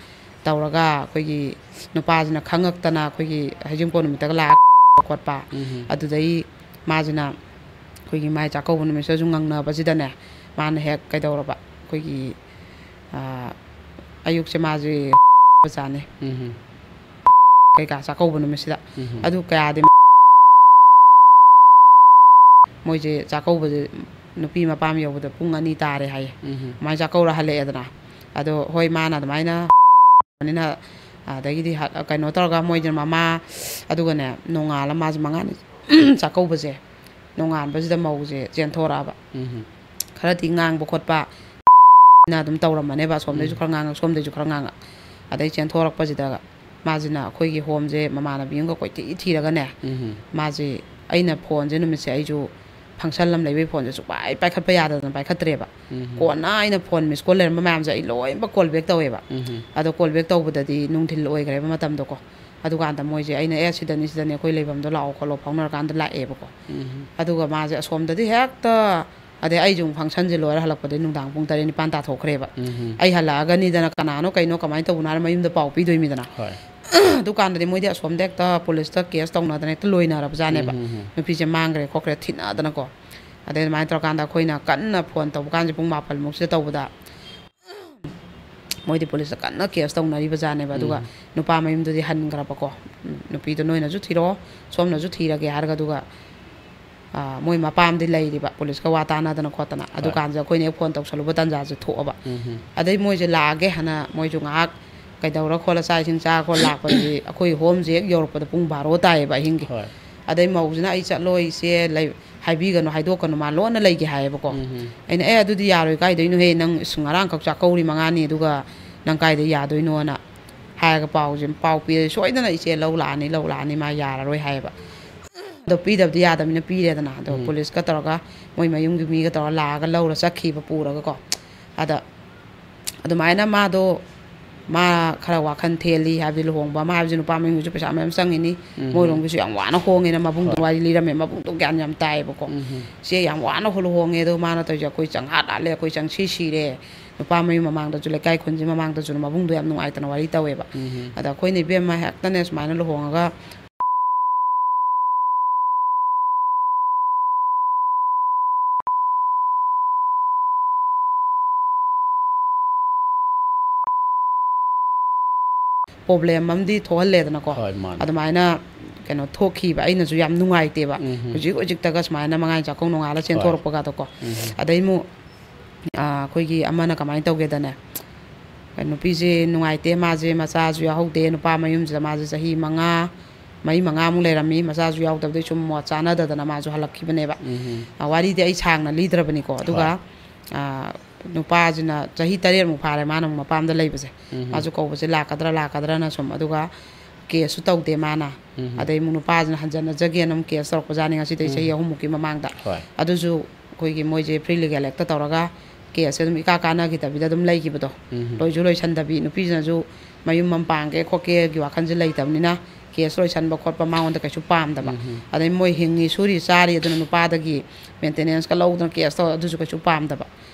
ꯇꯧꯔꯒ, ꯑꯩꯈꯣꯏꯒꯤ ꯅꯨꯄꯥꯁꯤꯅ ꯈꯪꯉꯛꯇꯅ ꯑꯩꯈꯣꯏꯒꯤ ꯍꯩꯖꯤꯡꯄꯣꯠ ꯅꯨꯃꯤꯠꯇꯒ ꯂꯥꯛꯄ ꯈꯣꯠꯄ꯫ ꯎꯝ꯫ ꯑꯗꯨꯗꯩ ꯃꯥꯁꯤꯅ ꯑꯩꯈꯣꯏꯒꯤ ꯃꯥꯏ ꯆꯥꯛꯀꯧꯕ ꯅꯨꯃꯤꯠꯁꯤꯗꯁꯨ ꯉꯪꯅꯕꯁꯤꯗꯅꯦ, ꯃꯥꯅ ꯍꯦꯛ ꯀꯩꯗꯧꯔꯕ, ꯑꯩꯈꯣꯏꯒꯤ, ꯑꯥ, ꯑꯌꯨꯛꯁꯦ ꯃꯥꯁꯦ ꯆꯥꯅꯤ꯫ ꯎꯝ꯫ ꯀꯩꯀꯥ ꯆꯥꯛꯀꯧꯕ ꯅꯨꯃꯤꯠꯁꯤꯗ꯫ ꯎꯝ꯫ ꯑꯗꯨ ꯀꯌꯥꯗꯤ ꯃꯣꯏꯁꯦ ꯆꯥꯛꯀꯧꯕꯁꯦ ꯅꯨꯄꯤ ꯃꯄꯥꯝ ꯌꯧꯕꯗ ꯄꯨꯡ ꯑꯅꯤ ꯇꯥꯔꯦ ꯍꯥꯏꯌꯦ꯫ ꯎꯝ꯫ ꯑꯗꯨꯃꯥꯏꯅ ꯆꯥꯛꯀꯧꯔ ꯍꯜꯂꯛꯑꯦꯗꯅ꯫ ꯑꯗꯣ ꯍꯣꯏ, ꯃꯥꯅ ꯑꯗꯨꯃꯥꯏꯅ ꯅꯤꯅ, ꯑꯗꯒꯤꯗꯤ ꯍ-, ꯀꯩꯅꯣ ꯇꯧꯔꯒ ꯃꯣꯏꯁꯦ ꯃꯃꯥ, ꯑꯗꯨꯒꯅꯦ, ꯅꯣꯡꯉꯥꯜꯂ ꯃꯥꯁꯦ ꯃꯉꯥꯅꯤ ꯆꯥꯛꯀꯧꯕꯁꯦ, ꯅꯣꯡꯉꯥꯟꯕꯁꯤꯗ ꯃꯧꯁꯦ ꯆꯦꯟꯊꯣꯔꯛꯑꯕ꯫ ꯎꯝ꯫ ꯈꯔꯗꯤ ꯉꯥꯡꯕ ꯈꯣꯠꯄ ꯑꯗꯨꯝ ꯇꯧꯔꯝꯃꯅꯦꯕ, ꯑꯁꯣꯝꯗꯩꯁꯨ ꯎꯝ꯫ ꯈꯔ ꯉꯥꯡꯉꯛ, ꯁꯣꯝꯗꯩꯁꯨ ꯈꯔ ꯉꯥꯡꯉꯛ꯫ ꯑꯗꯩ ꯆꯦꯟꯊꯣꯔꯛꯄꯁꯤꯗ ꯃꯥꯁꯤꯅ ꯑꯩꯈꯣꯏꯒꯤ ꯍꯣꯝꯁꯦ ꯃꯃꯥꯟꯅꯕꯤ ꯑꯃꯒ ꯀꯣꯏꯊꯤ ꯊꯤꯔꯒꯅꯦ, ꯎꯝ꯫ ꯃꯥꯁꯦ, ꯑꯩꯅ ꯐꯣꯟꯁꯦ ꯅꯨꯃꯤꯠꯁꯦ ꯑꯩꯁꯨ function ꯑꯃ ꯂꯩꯕꯒꯤ ꯐꯣꯟꯁꯦ ꯁꯨꯡꯄꯥꯏ ꯄꯥꯏꯈꯠꯄ ꯌꯥꯗꯗꯅ ꯄꯥꯏꯈꯠꯇ꯭ꯔꯦꯕ꯫ ꯎꯝ꯫ ꯀꯣꯟꯅ ꯑꯩꯅ ꯐꯣꯟ miss call ꯂꯩꯔꯝꯕ ꯃꯌꯥꯝꯁꯦ ꯑꯩ ꯂꯣꯏꯅꯃꯛ call back ꯇꯧꯋꯦꯕ꯫ ꯎꯝ꯫ ꯑꯗꯣ call back ꯇꯧꯕꯗꯗꯤ ꯅꯨꯡꯊꯤꯜ ꯑꯣꯏꯈ꯭ꯔꯦꯕ ꯃꯇꯝꯗꯣꯀꯣ꯫ ꯑꯗꯨꯀꯥꯟꯗ ꯃꯣꯏꯁꯦ ꯑꯩꯅ, "ꯑꯦ, ꯁꯤꯗꯅꯤ, ꯁꯤꯗꯅꯤ, ꯑꯩꯈꯣꯏ ꯂꯩꯐꯝꯗꯣ ꯂꯥꯛꯑꯣ ꯈꯣꯠꯂꯣ" ꯐꯥꯎꯅꯔꯀꯥꯟꯗ ꯂꯥꯛꯑꯦꯕꯀꯣ꯫ ꯎꯝ꯫ ꯑꯗꯨꯒ ꯃꯥꯁꯦ ꯑꯁꯣꯝꯗꯗꯤ ꯍꯦꯛꯇ, ꯑꯗꯩ ꯑꯩꯁꯨ ꯑꯃꯨꯛ functionꯁꯦ ꯂꯣꯏꯔ ꯍꯜꯂꯛꯄꯗꯩ ꯅꯨꯡꯗꯥꯡ ꯄꯨꯡ ꯇꯔꯦꯠ ꯅꯤꯄꯥꯟ ꯇꯥꯊꯣꯛꯈ꯭ꯔꯦꯕ꯫ ꯎꯝ꯫ ꯑꯩ ꯍꯜꯂꯛꯑꯒꯅꯤꯗꯅ, ꯀꯅꯥꯅꯣ ꯀꯩꯅꯣ ꯀꯃꯥꯏꯅ ꯇꯧꯕꯅꯣ ꯍꯥꯏꯔ ꯃꯌꯨꯝꯗ ꯄꯥꯎ ꯄꯤꯗꯣꯏꯃꯤꯗꯅ꯫ ꯍꯣꯏ꯫ ꯑꯗꯨꯀꯥꯟꯗꯗꯤ ꯃꯣꯏꯗꯤ ꯑꯁꯣꯝꯗ ꯍꯦꯛꯇ ꯄꯨꯂꯤꯁꯇ case ꯇꯧꯅꯗꯅ ꯍꯦꯛꯇ ꯂꯣꯏꯅꯔꯕꯖꯥꯠꯅꯦꯕ꯫ ꯎꯝ, ꯎꯝ, ꯎꯝ꯫ ꯅꯨꯄꯤꯁꯦ ꯃꯥꯡꯈ꯭ꯔꯦ ꯈꯣꯠꯈ꯭ꯔꯦ ꯊꯤꯅꯗꯅꯀꯣ꯫ ꯑꯗꯩ ꯑꯗꯨꯃꯥꯏꯅ ꯇꯧꯔꯀꯥꯟꯗ ꯑꯩꯈꯣꯏꯅ ꯀꯟꯅ ꯐꯣꯟ ꯇꯧꯕ ꯀꯥꯟꯁꯦ ꯄꯨꯡ ꯃꯥꯄꯜꯃꯨꯛꯁꯤꯗ ꯇꯧꯕꯗ ꯃꯣꯏꯗꯤ ꯄꯨꯂꯤꯁꯇ ꯀꯟꯅ case ꯇꯧꯅꯔꯤꯕꯖꯥꯠꯅꯦꯕ꯫ ꯑꯗꯨꯒ ꯎꯝ꯫ ꯅꯨꯄꯥ ꯃꯌꯨꯝꯗꯨꯗꯤ ꯍꯟꯈ꯭ꯔꯕꯀꯣ꯫ ꯎꯝ, ꯅꯨꯄꯤꯗꯣ ꯅꯣꯏꯅꯁꯨ ꯊꯤꯔꯛꯑꯣ, ꯁꯣꯝꯅꯁꯨ ꯊꯤꯔꯒꯦ ꯍꯥꯏꯔꯒ, ꯑꯗꯨꯒ, ꯑꯥ, ꯃꯣꯏ ꯃꯄꯥꯝꯗꯤ ꯂꯩꯔꯤꯕ, ꯄꯨꯂꯤꯁꯀ ꯋꯥ ꯇꯥꯅꯗꯅ ꯈꯣꯠꯇꯅ꯫ ꯍꯣꯏ꯫ ꯑꯗꯨꯀꯥꯟꯁꯤꯗ ꯑꯩꯈꯣꯏꯅ ꯍꯦꯛ ꯐꯣꯟ ꯇꯧꯁꯜꯂꯨꯕ ꯇꯥꯟꯖꯥꯁꯦ ꯊꯣꯛꯑꯕ꯫ ꯎꯝ꯫ ꯑꯗꯩ ꯃꯣꯏꯁꯦ ꯂꯥꯛꯑꯒꯦ ꯍꯥꯏꯅ ꯃꯣꯏꯁꯨ ꯉꯥꯏꯍꯥꯛ ꯀꯩꯗꯧꯔ ꯈꯣꯠꯂ ꯆꯥꯛ ꯏꯁꯤꯡ ꯆꯥ ꯈꯣꯠ ꯂꯥꯛꯄꯗꯗꯤ ꯑꯩꯈꯣꯏ ꯍꯣꯝꯁꯦ ꯍꯦꯛ ꯌꯧꯔꯛꯄꯗ ꯄꯨꯡ ꯕꯥꯔꯣ ꯇꯥꯏꯌꯦꯕ ꯑꯍꯤꯡꯒꯤ꯫ ꯍꯣꯏ꯫ ꯑꯗꯩ ꯃꯧꯁꯤꯅ, "ꯑꯩ ꯆꯠꯂꯣꯏ ꯏꯆꯦ, ꯂꯩ-, ꯍꯥꯏꯕꯤꯒꯅꯨ, ꯍꯥꯏꯗꯣꯛꯀꯅꯨ, ꯃꯥ ꯂꯣꯟꯅ ꯂꯩꯒꯦ" ꯍꯥꯏꯌꯦꯕꯀꯣ꯫ ꯎꯝ꯫ ꯑꯩꯅ, "ꯑꯦ, ꯑꯗꯨꯗꯤ ꯌꯥꯔꯣꯏ, ꯀꯥꯏꯗꯩꯅꯣꯍꯦ, ꯅꯪ ꯏꯁ ꯉꯔꯥꯡꯈꯛ ꯆꯥꯛꯀꯧꯔꯤ ꯃꯉꯥꯅꯤ, ꯑꯗꯨꯒ ꯅꯪ ꯀꯥꯏꯗ ꯌꯥꯗꯣꯏꯅꯣꯅ" ꯍꯥꯏꯔꯒ ꯄꯥꯎꯁꯦ, ꯄꯥꯎ ꯄꯤꯔꯦ, "ꯁꯣꯏꯗꯅ ꯏꯆꯦ ꯂꯧ ꯂꯥꯛꯑꯅꯤ, ꯂꯧ ꯂꯥꯛꯑꯅꯤ, ꯃꯥ ꯌꯥꯔꯔꯣꯏ" ꯍꯥꯏꯌꯦꯕ꯫ ꯑꯗꯣ ꯄꯤꯗꯕꯗꯤ ꯌꯥꯗꯕꯅꯤꯅ ꯄꯤꯔꯦꯗꯅ꯫ ꯑꯗꯣ ꯎꯝ꯫ ꯄꯨꯂꯤꯁꯀ ꯇꯧꯔꯒ ꯃꯣꯏ ꯃꯌꯨꯝꯒꯤ ꯃꯤꯒ ꯇꯧꯔꯒ ꯂꯥꯛꯑꯒ ꯂꯧꯔ ꯆꯠꯈꯤꯕ ꯄꯨꯔꯒꯀꯣ꯫ ꯑꯗ ꯑꯗꯨꯃꯥꯏꯅ ꯃꯥꯗꯣ, ꯃꯥ ꯈꯔ ꯋꯥꯈꯜ ꯊꯦꯜꯂꯤ ꯍꯥꯏꯕꯗꯤ, ꯂꯨꯍꯣꯡꯕ ꯑꯃ ꯍꯥꯏꯕꯁꯤ ꯅꯨꯄꯥ ꯃꯌꯨꯝꯒꯤꯁꯨ ꯄꯩꯁꯥ ꯃꯌꯥꯝ ꯆꯪꯉꯤꯅꯤ, ꯎꯝ꯫ ꯃꯣꯏꯔꯣꯝꯒꯤꯁꯨ ꯌꯥꯝ ꯋꯥꯅ ꯍꯣꯡꯉꯦꯅ ꯃꯕꯨꯡꯗꯣ ꯍꯣꯏ꯫ ꯋꯥꯔꯤ ꯂꯤꯔꯝꯃꯦ꯫ ꯃꯕꯨꯡꯗꯣ ꯒ꯭ꯌꯥꯟ ꯌꯥꯝ ꯇꯥꯏꯌꯦꯕꯀꯣ꯫ ꯎꯝ꯫ ꯁꯦ ꯌꯥꯝ ꯋꯥꯅ ꯍꯣ-, ꯂꯨꯍꯣꯡꯉꯦ꯫ ꯑꯗꯣ ꯃꯥꯅ ꯇꯧꯔꯤꯁꯦ, "ꯑꯩꯈꯣꯏ ꯆꯪꯍꯥꯠ ꯍꯥꯠꯂꯦ, ꯑꯩꯈꯣꯏ ꯆꯪꯁꯤ ꯁꯤꯔꯦ, ꯅꯨꯄꯥ ꯃꯌꯨꯝ ꯃꯃꯥꯡꯗꯁꯨ, ꯂꯩꯀꯥꯏ ꯈꯨꯟꯁꯤ ꯃꯃꯥꯡꯗꯁꯨ", ꯃꯕꯨꯡꯗꯣ ꯌꯥꯝ ꯅꯨꯡꯉꯥꯏꯇꯅ ꯋꯥꯔꯤ ꯇꯧꯋꯦꯕ꯫ ꯎꯝ꯫ ꯑꯗ ꯑꯩꯈꯣꯏꯅ, "ꯏꯕꯦꯝꯃ, ꯍꯦꯛꯇꯅꯦ ꯁꯨꯃꯥꯏꯅ ꯂꯨꯍꯣꯡꯉꯒ ꯄ꯭ꯔꯣꯕ꯭ꯂꯦꯝ ꯑꯃꯗꯤ ꯊꯣꯛꯍꯜꯂꯦꯗꯅꯀꯣ꯫ ꯍꯣꯏ, ꯃꯥꯅꯦ꯫ ꯑꯗꯨꯃꯥꯏꯅ ꯀꯩꯅꯣ ꯊꯣꯛꯈꯤꯕ ꯑꯩꯅꯁꯨ ꯌꯥꯝ ꯅꯨꯡꯉꯥꯏꯇꯦꯕ꯫ ꯎꯝ꯫ ꯍꯧꯖꯤꯛ ꯍꯧꯖꯤꯛꯇꯒ ꯁꯨꯃꯥꯏꯅ ꯃꯉꯥꯏ ꯆꯥꯛꯈꯨꯝ ꯅꯣꯡꯉꯥꯜꯂ ꯍꯣꯏ꯫ ꯆꯦꯟꯊꯣꯔꯛꯄꯒꯗꯣꯀꯣ꯫ ꯎꯝ꯫ ꯑꯗꯩ ꯑꯃꯨꯛ, ꯑꯥ, ꯑꯩꯈꯣꯏꯒꯤ ꯑꯃꯅ ꯀꯃꯥꯏꯅ ꯇꯧꯒꯦꯗꯅꯦ, ꯅꯨꯄꯤꯁꯦ ꯅꯨꯡꯉꯥꯏꯇꯦ, ꯃꯥꯁꯦ ꯃꯆꯥꯁꯨ ꯌꯥꯎꯍꯧꯗꯦ, ꯅꯨꯄꯥ ꯃꯌꯨꯝꯁꯤꯗ ꯃꯥꯁꯦ ꯆꯍꯤ ꯃꯉꯥ, ꯃꯔꯤ ꯃꯉꯥꯃꯨꯛ ꯂꯩꯔꯝꯃꯤ, ꯃꯆꯥꯁꯨ ꯌꯥꯎꯗꯕꯗꯩ ꯁꯨꯝ ꯃꯣꯠ ꯆꯥꯅꯗꯗꯅ ꯃꯥꯁꯨ ꯍꯜꯂꯛꯈꯤꯕꯅꯦꯕ꯫ ꯎꯝ꯫ ꯑꯥ, ꯋꯥꯔꯤꯗꯤ ꯑꯩ ꯁꯥꯡꯅ ꯂꯤꯗ꯭ꯔꯕꯅꯤꯀꯣ꯫ ꯑꯗꯨꯒ, ꯍꯣꯏ꯫ ꯑꯥ, ꯅꯨꯄꯥꯁꯤꯅ ꯆꯍꯤ ꯇꯔꯦꯠꯃꯨꯛ ꯐꯥꯔꯦ ꯃꯥꯅ ꯑꯃꯨꯛ ꯃꯄꯥꯝꯗ ꯂꯩꯕꯁꯦ꯫ ꯎꯝ꯫ ꯃꯥꯁꯨ ꯀꯧꯕꯁꯦ ꯂꯥꯛꯀꯗ꯭ꯔꯥ ꯂꯥꯛꯀꯗ꯭ꯔꯥꯅ ꯁꯨꯝ, ꯑꯗꯨꯒ ꯀꯦꯁꯁꯨ ꯇꯧꯗꯦ ꯃꯥꯅ꯫ ꯎꯝ꯫ ꯑꯗꯩ ꯑꯃꯨꯛ ꯅꯨꯄꯥꯁꯤꯅ ꯍꯟꯖꯟꯅꯖꯒꯦꯅ ꯑꯃꯨꯛ ꯀꯦꯁ ꯇꯧꯔꯛꯄꯖꯥꯠꯅꯤ ꯉꯁꯤꯗꯩ ꯆꯍꯤ ꯎꯝ꯫ ꯑꯍꯨꯝꯃꯨꯛꯀꯤ ꯃꯃꯥꯡꯗ꯫ ꯍꯣꯏ꯫ ꯑꯗꯨꯁꯨ ꯑꯩꯈꯣꯏꯒꯤ ꯃꯣꯏꯁꯦ ꯐ꯭ꯔꯤ ꯂꯤꯒꯦꯜ ꯑꯦꯛꯇ ꯇꯧꯔꯒ ꯀꯦꯁꯁꯦ ꯑꯗꯨꯝ ꯏꯀꯥ ꯀꯥꯟꯅꯈꯤꯗꯕꯤꯗ ꯑꯗꯨꯝ ꯂꯩꯈꯤꯕꯗꯣ꯫ ꯎꯝ꯫ ꯂꯣꯏꯁꯨ ꯂꯣꯏꯁꯟꯗꯕꯤ, ꯅꯨꯄꯤꯁꯤꯅꯁꯨ ꯃꯌꯨꯝ ꯑꯃ ꯄꯥꯟꯒꯦ ꯈꯣꯠꯀꯦꯒꯤ ꯋꯥꯈꯜꯁꯦ ꯂꯩꯇꯕꯅꯤꯅ ꯀꯦꯁ ꯂꯣꯏꯁꯟꯕ ꯈꯣꯠꯄ ꯃꯉꯣꯟꯗ ꯀꯩꯁꯨ ꯄꯥꯝꯗꯕ꯫ ꯎꯝ꯫ ꯑꯗꯩ ꯃꯣꯏ ꯍꯤꯡꯉꯤ ꯁꯨꯔꯤ ꯆꯥꯔꯤ ꯑꯗꯨꯅ ꯅꯨꯄꯥꯗꯒꯤ ꯃꯦꯟꯇꯦꯅꯦꯟꯁꯀ ꯂꯧꯗꯅ ꯀꯦꯁ ꯇꯧꯔ ꯑꯗꯨꯁꯨ ꯀꯩꯁꯨ ꯄꯥꯝꯗꯕ꯫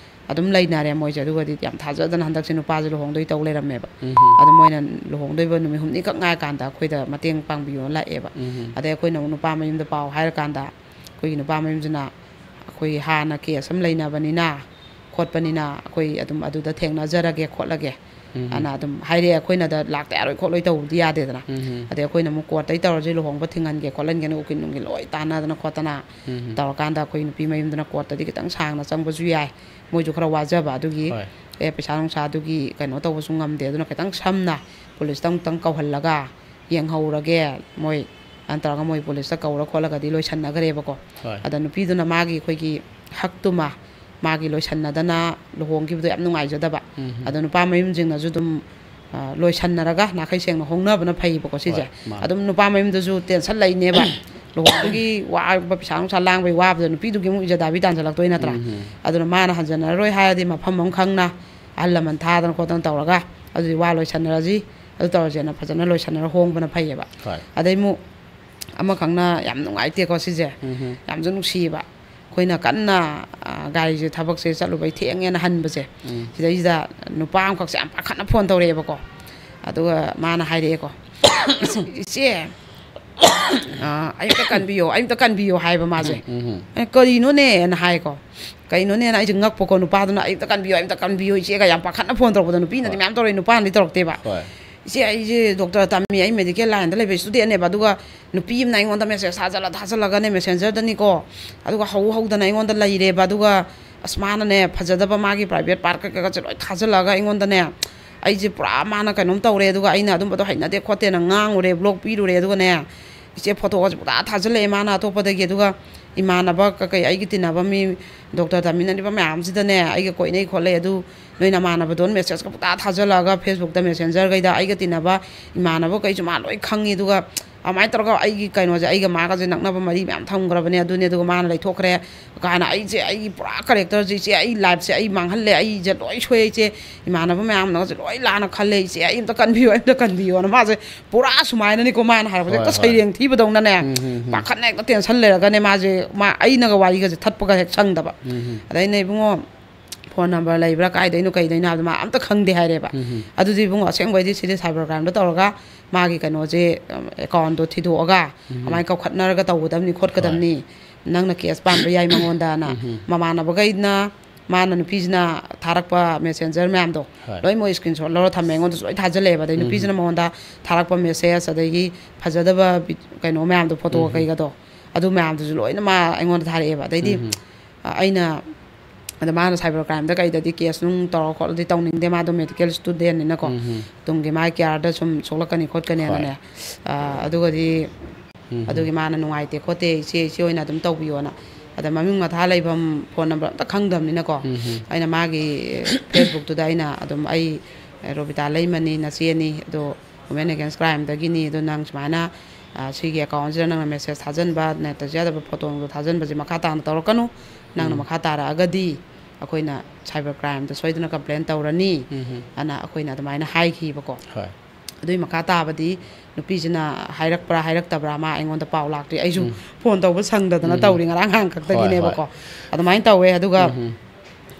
ꯑꯗꯨꯝ ꯂꯩꯅꯔꯦ ꯃꯣꯏꯁꯦ꯫ ꯑꯗꯨꯒꯗꯤ ꯌꯥꯝ ꯊꯥꯖꯗꯅ ꯍꯟꯗꯛꯁꯦ ꯅꯨꯄꯥꯁꯦ ꯂꯨꯍꯣꯡꯗꯣꯏ ꯇꯧ ꯂꯩꯔꯝꯃꯦꯕ꯫ ꯎꯝ꯫ ꯑꯗꯨ ꯃꯣꯏꯅ ꯂꯨꯍꯣꯡꯗꯣꯏꯕ ꯅꯨꯃꯤꯠ ꯍꯨꯝꯅꯤꯈꯛ ꯉꯥꯏꯔꯀꯥꯟꯗ ꯑꯩꯈꯣꯏꯗ ꯃꯇꯦꯡ ꯄꯥꯡꯕꯤꯌꯣꯅ ꯂꯥꯛꯑꯦꯕ꯫ ꯎꯝ꯫ ꯑꯗꯩ ꯑꯩꯈꯣꯏꯅ ꯑꯃꯨꯛ ꯅꯨꯄꯥ ꯃꯌꯨꯝꯗ ꯄꯥꯎ ꯍꯥꯏꯔꯀꯥꯟꯗ, ꯑꯩꯈꯣꯏꯒꯤ ꯅꯨꯄꯥ ꯃꯌꯨꯝꯁꯤꯅ, "ꯑꯩꯈꯣꯏꯒꯤ ꯍꯥꯟꯅ ꯀꯦꯁ ꯑꯃ ꯂꯩꯅꯕꯅꯤꯅ ꯈꯣꯠꯄꯅꯤꯅ ꯑꯩꯈꯣꯏ ꯑꯗꯨꯝ ꯑꯗꯨꯗ ꯊꯦꯡꯅꯖꯔꯒꯦ ꯈꯣꯠꯂꯒꯦ" ꯎꯝ꯫ ꯑꯅ ꯑꯗꯨꯝ ꯍꯥꯏꯔꯛꯑꯦ꯫ ꯑꯩꯈꯣꯏꯅ ꯑꯗ ꯂꯥꯛꯇ ꯌꯥꯔꯣꯏ ꯈꯣꯠꯂꯣꯏ ꯇꯧꯕꯗꯤ ꯌꯥꯗꯦꯗꯅ꯫ ꯎꯝ꯫ ꯑꯗꯩ ꯑꯩꯈꯣꯏꯅ ꯑꯃꯨꯛ ꯀꯣꯔꯠꯇꯩ ꯇꯧꯔꯁꯤ, ꯂꯨꯍꯣꯡꯕ ꯊꯤꯡꯍꯟꯒꯦ ꯈꯣꯠꯍꯟꯒꯦꯅ ꯎꯀꯤꯜ ꯅꯨꯡꯒꯤꯜ ꯂꯣꯏ ꯇꯥꯟꯅꯗꯅ ꯈꯣꯠꯇꯅ ꯎꯝ꯫ ꯇꯧꯔꯀꯥꯟꯗ ꯑꯩꯈꯣꯏ ꯅꯨꯄꯤ ꯃꯌꯨꯝꯗꯨꯅ ꯀꯣꯔꯠꯇꯗꯤ ꯈꯤꯇꯪ ꯁꯥꯡꯅ ꯆꯪꯕꯁꯨ ꯌꯥꯏ, ꯃꯣꯏꯁꯨ ꯈꯔ ꯋꯥꯖꯕ ꯑꯗꯨꯒꯤ, ꯍꯣꯏ꯫ ꯑꯦ, ꯄꯩꯁꯥ ꯅꯨꯡꯁꯥꯗꯨꯒꯤ ꯀꯩꯅꯣ ꯇꯧꯕꯁꯨ ꯉꯝꯗꯦ, ꯑꯗꯨꯅ ꯈꯤꯇꯪ ꯁꯝꯅ ꯄꯨꯂꯤꯁꯇ ꯑꯃꯨꯛꯇꯪ ꯀꯧꯍꯜꯂꯒ ꯌꯦꯡꯍꯧꯔꯒꯦ ꯃꯣꯏ, ꯑꯗꯨꯃꯥꯏꯅ ꯇꯧꯔꯒ ꯃꯣꯏ ꯄꯨꯂꯤꯁꯇ ꯀꯧꯔ ꯈꯣꯠꯂꯒꯗꯤ ꯂꯣꯏꯁꯟꯅꯈ꯭ꯔꯦꯕꯀꯣ꯫ ꯍꯣꯏ꯫ ꯑꯗ ꯅꯨꯄꯤꯗꯨꯅ ꯃꯥꯒꯤ ꯑꯩꯈꯣꯏꯒꯤ ꯍꯛꯇꯨꯃ ꯃꯥꯒꯤ ꯂꯣꯏꯁꯟꯅꯗꯅ ꯂꯨꯍꯣꯡꯈꯤꯕꯗꯣ ꯌꯥꯝ ꯅꯨꯡꯉꯥꯏꯖꯗꯕ꯫ ꯎꯝ꯫ ꯑꯗꯣ ꯅꯨꯄꯥ ꯃꯌꯨꯝꯁꯤꯡꯅꯁꯨ ꯑꯗꯨꯝ, ꯑ, ꯂꯣꯏꯁꯟꯅꯔꯒ ꯅꯥꯈꯩ ꯁꯦꯡꯅ ꯍꯣꯡꯅꯕꯅ ꯐꯩꯌꯦꯕꯀꯣ ꯁꯤꯁꯦ꯫ ꯍꯣꯏ, ꯃꯥꯅꯦ꯫ ꯑꯗꯨꯝ ꯅꯨꯄꯥ ꯃꯌꯨꯝꯗꯁꯨ ꯇꯦꯟꯁꯟ ꯂꯩꯅꯦꯕ꯫ ꯂꯨꯍꯣꯡꯕꯒꯤ ꯋꯥꯕ, ꯄꯩꯁꯥ ꯅꯨꯡꯁꯥ ꯂꯥꯡꯕꯒꯤ ꯋꯥꯕꯗ ꯅꯨꯄꯤꯗꯨꯒꯤ ꯑꯃꯨꯛ ꯏꯖꯠ ꯗꯥꯕꯤ ꯇꯥꯟꯁꯤꯜꯂꯛꯇꯣꯏ ꯅꯠꯇ꯭ꯔꯥ? ꯎꯝ, ꯎꯝ꯫ ꯑꯗꯨꯅ ꯃꯥꯅ ꯍꯟꯖꯟꯅꯔꯔꯣꯏ ꯍꯥꯏꯔꯗꯤ ꯃꯐꯝ ꯑꯃ ꯈꯪꯅ ꯑꯍꯜ ꯂꯃꯟ ꯊꯥꯗꯅ ꯈꯣꯠꯇꯅ ꯇꯧꯔꯒ ꯑꯗꯨꯗꯤ ꯋꯥ ꯂꯣꯏꯁꯟꯅꯔꯁꯤ, ꯑꯗꯨ ꯇꯧꯔꯁꯦꯅ ꯐꯖꯅ ꯂꯣꯏꯁꯟꯅꯔ ꯍꯣꯡꯕꯅ ꯐꯩꯌꯦꯕ꯫ ꯍꯣꯏ꯫ ꯑꯗꯩ ꯑꯃꯨꯛ ꯑꯃꯈꯛꯅ ꯌꯥꯝ ꯅꯨꯡꯉꯥꯏꯇꯦꯀꯣ ꯁꯤꯁꯦ꯫ ꯎꯝ, ꯎꯝ꯫ ꯌꯥꯝꯁꯨ ꯅꯨꯡꯁꯤꯌꯦꯕ꯫ ꯑꯩꯈꯣꯏꯅ ꯀꯟꯅ, ꯑ, ꯒꯥꯔꯤꯁꯦ, ꯊꯕꯛꯁꯦ ꯆꯠꯂꯨꯕꯩ ꯊꯦꯡꯉꯦꯅ ꯍꯟꯕꯁꯦ꯫ ꯎꯝ꯫ ꯁꯤꯗꯩꯁꯤꯗ ꯅꯨꯄꯥ ꯑꯃꯈꯛꯁꯦ ꯌꯥꯝ ꯄꯥꯈꯠꯅ ꯐꯣꯟ ꯇꯧꯔꯛꯑꯦꯕꯀꯣ꯫ ꯑꯗꯨꯒ ꯃꯥꯅ ꯍꯥꯏꯔꯛꯑꯦꯀꯣ, "ꯏꯆꯦ, ꯑ, ꯑꯌꯨꯛꯇ ꯀꯟꯕꯤꯌꯣ, ꯑꯌꯨꯛꯇ ꯀꯟꯕꯤꯌꯣ" ꯍꯥꯏꯕ ꯃꯥꯁꯦ꯫ ꯎꯝ, ꯎꯝ꯫ "ꯑꯦ, ꯀꯔꯤꯅꯣꯅꯦꯅ?" ꯍꯥꯏꯀꯣ꯫ ꯀꯩꯅꯣꯅꯦꯅ ꯑꯩꯁꯦ ꯉꯛꯄꯀꯣ, ꯅꯨꯄꯥꯗꯨꯅ "ꯑꯌꯨꯛꯇ ꯀꯟꯕꯤꯌꯣ, ꯑꯌꯨꯛꯇ ꯀꯟꯕꯤꯌꯣ ꯏꯆꯦꯒ" ꯌꯥꯝ ꯄꯥꯈꯠꯅ ꯐꯣꯟ ꯇꯧꯔꯛꯄꯗꯣ꯫ ꯅꯨꯄꯤꯅꯗꯤ ꯍꯣꯏ꯫ ꯃꯌꯥꯝ ꯇꯧꯔꯛꯏ, ꯅꯨꯄꯥꯅꯗꯤ ꯇꯧꯔꯛꯇꯦꯕ꯫ ꯍꯣꯏ꯫ "ꯏꯆꯦ, ꯑꯩꯁꯦ ꯗꯣꯛꯇꯔ ꯇꯝꯃꯤ, ꯑꯩ ꯃꯦꯗꯤꯀꯦꯜ ꯂꯥꯏꯟꯗ ꯂꯩꯕ ꯏꯁꯇꯨꯗꯦꯟꯅꯦꯕ, ꯑꯗꯨꯒ ꯅꯨꯄꯤ ꯑꯃꯅ ꯑꯩꯉꯣꯟꯗ ꯃꯦꯁꯦꯖ ꯊꯥꯖꯜꯂ ꯊꯥꯖꯜꯂꯒꯅꯦ, ꯃꯦꯁꯦꯟꯖꯔꯗꯅꯤꯀꯣ, ꯑꯗꯨꯒ ꯍꯧ ꯍꯧꯗꯅ ꯑꯩꯉꯣꯟꯗ ꯂꯩꯔꯦꯕ, ꯑꯗꯨꯒ ꯑꯁ, ꯃꯥꯅꯅꯦ, ꯐꯖꯗꯕ ꯃꯥꯒꯤ ꯄ꯭ꯔꯥꯏꯚꯦꯠ ꯄꯥꯔꯠ ꯀꯩꯀꯥꯁꯦ ꯂꯣꯏ ꯊꯥꯖꯜꯂꯛꯑꯒ ꯑꯩꯉꯣꯟꯗꯅꯦ, ꯑꯩꯁꯦ ꯄꯨꯔꯥ ꯃꯥꯅ ꯀꯩꯅꯣꯝ ꯇꯧꯔꯦ, ꯑꯗꯨꯒ ꯑꯩꯅ ꯑꯗꯨꯝꯕꯗꯣ ꯍꯩꯅꯗꯦ ꯈꯣꯠꯇꯦꯅ ꯉꯥꯡꯉꯨꯔꯦ, ꯕ꯭ꯂꯣꯛ ꯄꯤꯔꯨꯔꯦ, ꯑꯗꯨꯒꯅꯦ, ꯏꯆꯦ, ꯐꯣꯇꯣꯒꯁꯦ ꯄꯨꯡꯊꯥ ꯊꯥꯖꯜꯂꯛꯑꯦ ꯃꯥꯅ ꯑꯇꯣꯞꯄꯗꯒꯤ, ꯑꯗꯨꯒ ꯏꯃꯥꯟꯅꯕ ꯀꯩꯀꯩ, ꯑꯩꯒꯤ ꯇꯤꯟꯅꯕ ꯃꯤ ꯗꯣꯛꯇꯔ ꯇꯝꯃꯤꯟꯅꯔꯤꯕ ꯃꯌꯥꯝꯁꯤꯗꯅꯦ, ꯑꯩꯒ ꯀꯣꯏꯅꯩ ꯈꯣꯠꯂꯦ, ꯑꯗꯨ ꯅꯣꯏ ꯅꯃꯥꯟꯅꯕꯗꯣꯅ ꯃꯦꯁꯦꯖꯀ ꯄꯨꯡꯊꯥ ꯊꯥꯖꯜꯂꯛꯑꯒ ꯐꯦꯁꯕꯨꯛꯇ, ꯃꯦꯁꯦꯟꯖꯔꯈꯩꯗ, ꯑꯩꯒ ꯇꯤꯟꯅꯕ ꯏꯃꯥꯟꯅꯕꯈꯩꯁꯨ ꯃꯥ ꯂꯣꯏ ꯈꯪꯉꯤ, ꯑꯗꯨꯒ ꯑꯗꯨꯃꯥꯏꯅ ꯇꯧꯔꯒ ꯑꯩꯒꯤ ꯀꯩꯅꯣꯁꯦ, ꯑꯩꯒ ꯃꯥꯒꯁꯦ ꯅꯛꯅꯕ ꯃꯔꯤ ꯃꯌꯥꯝ ꯊꯝꯈ꯭ꯔꯕꯅꯦ, ꯑꯗꯨꯅꯦ, ꯑꯗꯨꯒ ꯃꯥꯅ ꯂꯩꯊꯣꯛꯈ꯭ꯔꯦ ꯀꯥꯏꯅ꯫ ꯑꯩꯁꯦ, ꯑꯩꯒꯤ ꯄꯨꯔꯥ ꯀꯦꯔꯦꯛꯇꯔꯁꯦ, ꯏꯆꯦ, ꯑꯩ ꯂꯥꯏꯐꯁꯦ ꯑꯩ ꯃꯥꯡꯍꯜꯂꯦ, ꯑꯩꯁꯦ ꯂꯣꯏ ꯁꯣꯏ, ꯏꯆꯦ, ꯏꯃꯥꯟꯅꯕ ꯃꯌꯥꯝꯅꯒꯁꯦ ꯂꯣꯏ ꯂꯥꯟꯅ ꯈꯜꯂꯦ, ꯏꯆꯦ, ꯑꯩ ꯑꯝꯇ ꯀꯟꯕꯤꯌꯨ, ꯑꯩ ꯑꯝꯇ ꯀꯟꯕꯤꯌꯣꯅ ꯃꯥꯁꯦ ꯄꯨꯔꯥ ꯁꯨꯃꯥꯏꯅꯅꯤꯀꯣ ꯃꯥꯅ ꯍꯥꯏꯔꯛꯄꯁꯦ꯫ ꯍꯣꯏ, ꯍꯦꯛꯇ ꯍꯣꯏ꯫ ꯁꯩꯔꯦꯡ ꯊꯤꯕꯗꯧꯅꯅꯦ, ꯎꯝ, ꯎꯝ, ꯎꯝ꯫ ꯄꯥꯈꯠꯅ ꯍꯦꯛꯇ ꯇꯦꯟꯁꯟ ꯂꯩꯔꯒꯅꯦ ꯃꯥꯁꯦ, ꯃꯥ, ꯑꯩꯅꯒ ꯋꯥꯔꯤꯒꯁꯦ ꯊꯠꯄꯒ ꯍꯦꯛ ꯁꯪꯗꯕ꯫ ꯎꯝ, ꯎꯝ꯫ ꯑꯗ ꯑꯩꯅ, "ꯏꯕꯨꯡꯉꯣ, ꯐꯣꯟ ꯅꯝꯕꯔ ꯂꯩꯕ꯭ꯔꯥ, ꯀꯥꯏꯗꯩꯅꯣ, ꯀꯩꯗꯩꯅꯣ?" ꯍꯥꯏꯕꯗ ꯃꯥ ꯑꯝꯇ ꯈꯪꯗꯦ ꯍꯥꯏꯔꯦꯕ꯫ ꯎꯝ, ꯎꯝ꯫ ꯑꯗꯨꯗꯤ ꯏꯕꯨꯡꯉꯣ, ꯑꯁꯦꯡꯕꯩꯗꯤ ꯁꯤꯗꯤ ꯁꯥꯏꯕꯔ ꯀ꯭ꯔꯥꯏꯝꯗ ꯇꯧꯔꯒ ꯃꯥꯒꯤ ꯀꯩꯅꯣꯁꯦ, ꯑꯦꯀꯥꯎꯟꯗꯣ ꯊꯤꯗꯣꯛꯑꯒ ꯎꯝ, ꯎꯝ꯫ ꯑꯗꯨꯃꯥꯏꯅ ꯀꯧꯈꯠꯅꯔꯒ ꯇꯧꯒꯗꯕꯅꯤ ꯈꯣꯠꯀꯗꯕꯅꯤ, ꯍꯣꯏ꯫ ꯅꯪꯅ ꯀꯦꯁ ꯄꯥꯟꯕ ꯌꯥꯏ ꯃꯉꯣꯟꯗꯅ꯫ ꯎꯝ, ꯎꯝ꯫ ꯃꯃꯥꯟꯅꯕꯈꯩꯅ ꯃꯥꯅ ꯅꯨꯄꯤꯁꯤꯅ ꯊꯥꯔꯛꯄ ꯃꯦꯁꯦꯟꯖꯔ ꯃꯌꯥꯝꯗꯣ ꯍꯣꯏ꯫ ꯂꯣꯏ ꯃꯣꯏ ꯁ꯭ꯀ꯭ꯔꯤꯟ ꯁꯣꯠ ꯂꯧꯔ ꯊꯝꯃꯦ, ꯑꯩꯉꯣꯟꯗꯁꯨ ꯂꯣꯏ ꯊꯥꯖꯤꯜꯂꯛꯑꯦꯕ꯫ ꯑꯗꯩ ꯎꯝ, ꯅꯨꯄꯤꯁꯤꯅ ꯎꯝ꯫ ꯃꯉꯣꯟꯗ ꯊꯥꯔꯛꯄ ꯃꯦꯁꯦꯖ, ꯑꯗꯒꯤ ꯐꯖꯗꯕ ꯚꯤ-, ꯀꯩꯅꯣ ꯃꯌꯥꯝꯗꯣ, ꯐꯣꯇꯣ ꯎꯝ, ꯎꯝ꯫ ꯀꯩꯒꯗꯣ, ꯑꯗꯨ ꯃꯌꯥꯝꯗꯨꯁꯨ ꯂꯣꯏꯅ ꯃꯥ ꯑꯩꯉꯣꯟꯗ ꯊꯥꯔꯛꯑꯦꯕ꯫ ꯑꯗꯩꯗꯤ, ꯎꯝ, ꯎꯝ꯫ ꯑ, ꯑꯩꯅ, ꯑꯗ ꯃꯥꯅ ꯁꯥꯏꯕꯔ ꯀ꯭ꯔꯥꯏꯝꯗ ꯀꯩꯗꯗꯤ ꯀꯦꯁ ꯅꯨꯡ ꯇꯧꯔ ꯈꯣꯠꯂꯗꯤ ꯇꯧꯅꯤꯡꯗꯦ, ꯃꯥꯗꯣ ꯃꯦꯗꯤꯀꯦꯜ ꯏꯁꯇꯨꯗꯦꯟꯅꯤꯅꯀꯣ, ꯎꯝ, ꯎꯝ꯫ ꯇꯨꯡꯒꯤ ꯃꯥꯒꯤ ꯀꯤꯌꯥꯔꯗ ꯁꯨꯝ ꯁꯣꯛꯂꯛꯀꯅꯤ ꯈꯣꯠꯀꯅꯤꯅꯅꯦ꯫ ꯍꯣꯏ꯫ ꯑ, ꯑꯗꯨꯒꯗꯤ ꯎꯝ, ꯎꯝ꯫ ꯑꯗꯨꯒꯤ ꯃꯥꯅ ꯅꯨꯡꯉꯥꯏꯇꯦ ꯈꯣꯠꯇꯦ, ꯏꯆꯦ, ꯏꯆꯦ ꯑꯣꯏꯅ ꯑꯗꯨꯝ ꯇꯧꯕꯤꯌꯣꯅ꯫ ꯑꯗ ꯃꯃꯤꯡ ꯃꯊꯥ ꯂꯩꯐꯝ, ꯐꯣꯟ ꯅꯝꯕꯔ ꯑꯝꯇ ꯈꯪꯗꯕꯅꯤꯅꯀꯣ꯫ ꯎꯝ, ꯎꯝ꯫ ꯑꯩꯅ ꯃꯥꯒꯤ ꯐꯦꯁꯕꯨꯛꯇꯨꯗ ꯑꯩꯅ ꯑꯗꯨꯝ, "ꯑꯩ ꯔꯣꯕꯤꯇꯥ ꯂꯩꯃꯅꯤ, ꯅꯆꯦꯅꯤ, ꯑꯗꯣ ꯋꯨꯃꯦꯟ ꯑꯦꯒꯦꯟꯁ ꯀ꯭ꯔꯥꯏꯝꯗꯒꯤꯅꯤ, ꯑꯗꯣ ꯅꯪ ꯁꯨꯃꯥꯏꯅ ꯑ, ꯁꯤꯒꯤ ꯑꯦꯀꯥꯎꯟꯁꯤꯗ ꯅꯪꯅ ꯃꯦꯁꯦꯖ ꯊꯥꯖꯤꯟꯕ, ꯅꯠꯇ꯭ꯔꯁꯨ ꯌꯥꯗꯕ ꯐꯣꯇꯣ ꯅꯨꯡꯗꯣ ꯊꯥꯖꯤꯟꯕꯁꯦ ꯃꯈꯥ ꯇꯥꯅ ꯇꯧꯔꯛꯀꯅꯨ꯫ ꯅꯪꯅ ꯎꯝ꯫ ꯃꯈꯥ ꯇꯥꯔꯛꯑꯒꯗꯤ ꯑꯩꯈꯣꯏꯅ ꯁꯥꯏꯕꯔ ꯀ꯭ꯔꯥꯏꯝꯗ ꯁꯣꯏꯗꯅ ꯀꯝꯄ꯭ꯂꯦꯟ ꯇꯧꯔꯅꯤ꯫ ꯎꯝ꯫ ꯑꯅ ꯑꯩꯈꯣꯏꯅ ꯑꯗꯨꯃꯥꯏꯅ ꯍꯥꯏꯈꯤꯕꯀꯣ꯫ ꯍꯣꯏ꯫ ꯑꯗꯨꯏ ꯃꯈꯥ ꯇꯥꯕꯗꯤ ꯅꯨꯄꯤꯁꯤꯅ ꯍꯥꯏꯔꯛꯄ꯭ꯔꯥ ꯍꯥꯏꯔꯛꯇꯕ꯭ꯔꯥ, ꯃꯥ ꯑꯩꯉꯣꯟꯗ ꯄꯥꯎ ꯂꯥꯛꯇ꯭ꯔꯤ꯫ ꯑꯩꯁꯨ ꯎꯝ꯫ ꯐꯣꯟ ꯇꯧꯕ ꯁꯪꯗꯗꯅ ꯎꯝ꯫ ꯇꯧꯔꯤ, ꯉꯔꯥꯡ ꯉꯍꯥꯟ ꯍꯣꯏ, ꯈꯛꯇꯒꯤꯅꯦꯕꯀꯣ꯫ ꯍꯣꯏ꯫ ꯑꯗꯨꯃꯥꯏꯅ ꯇꯧꯋꯦ꯫ ꯑꯗꯨꯒ ꯎꯝ꯫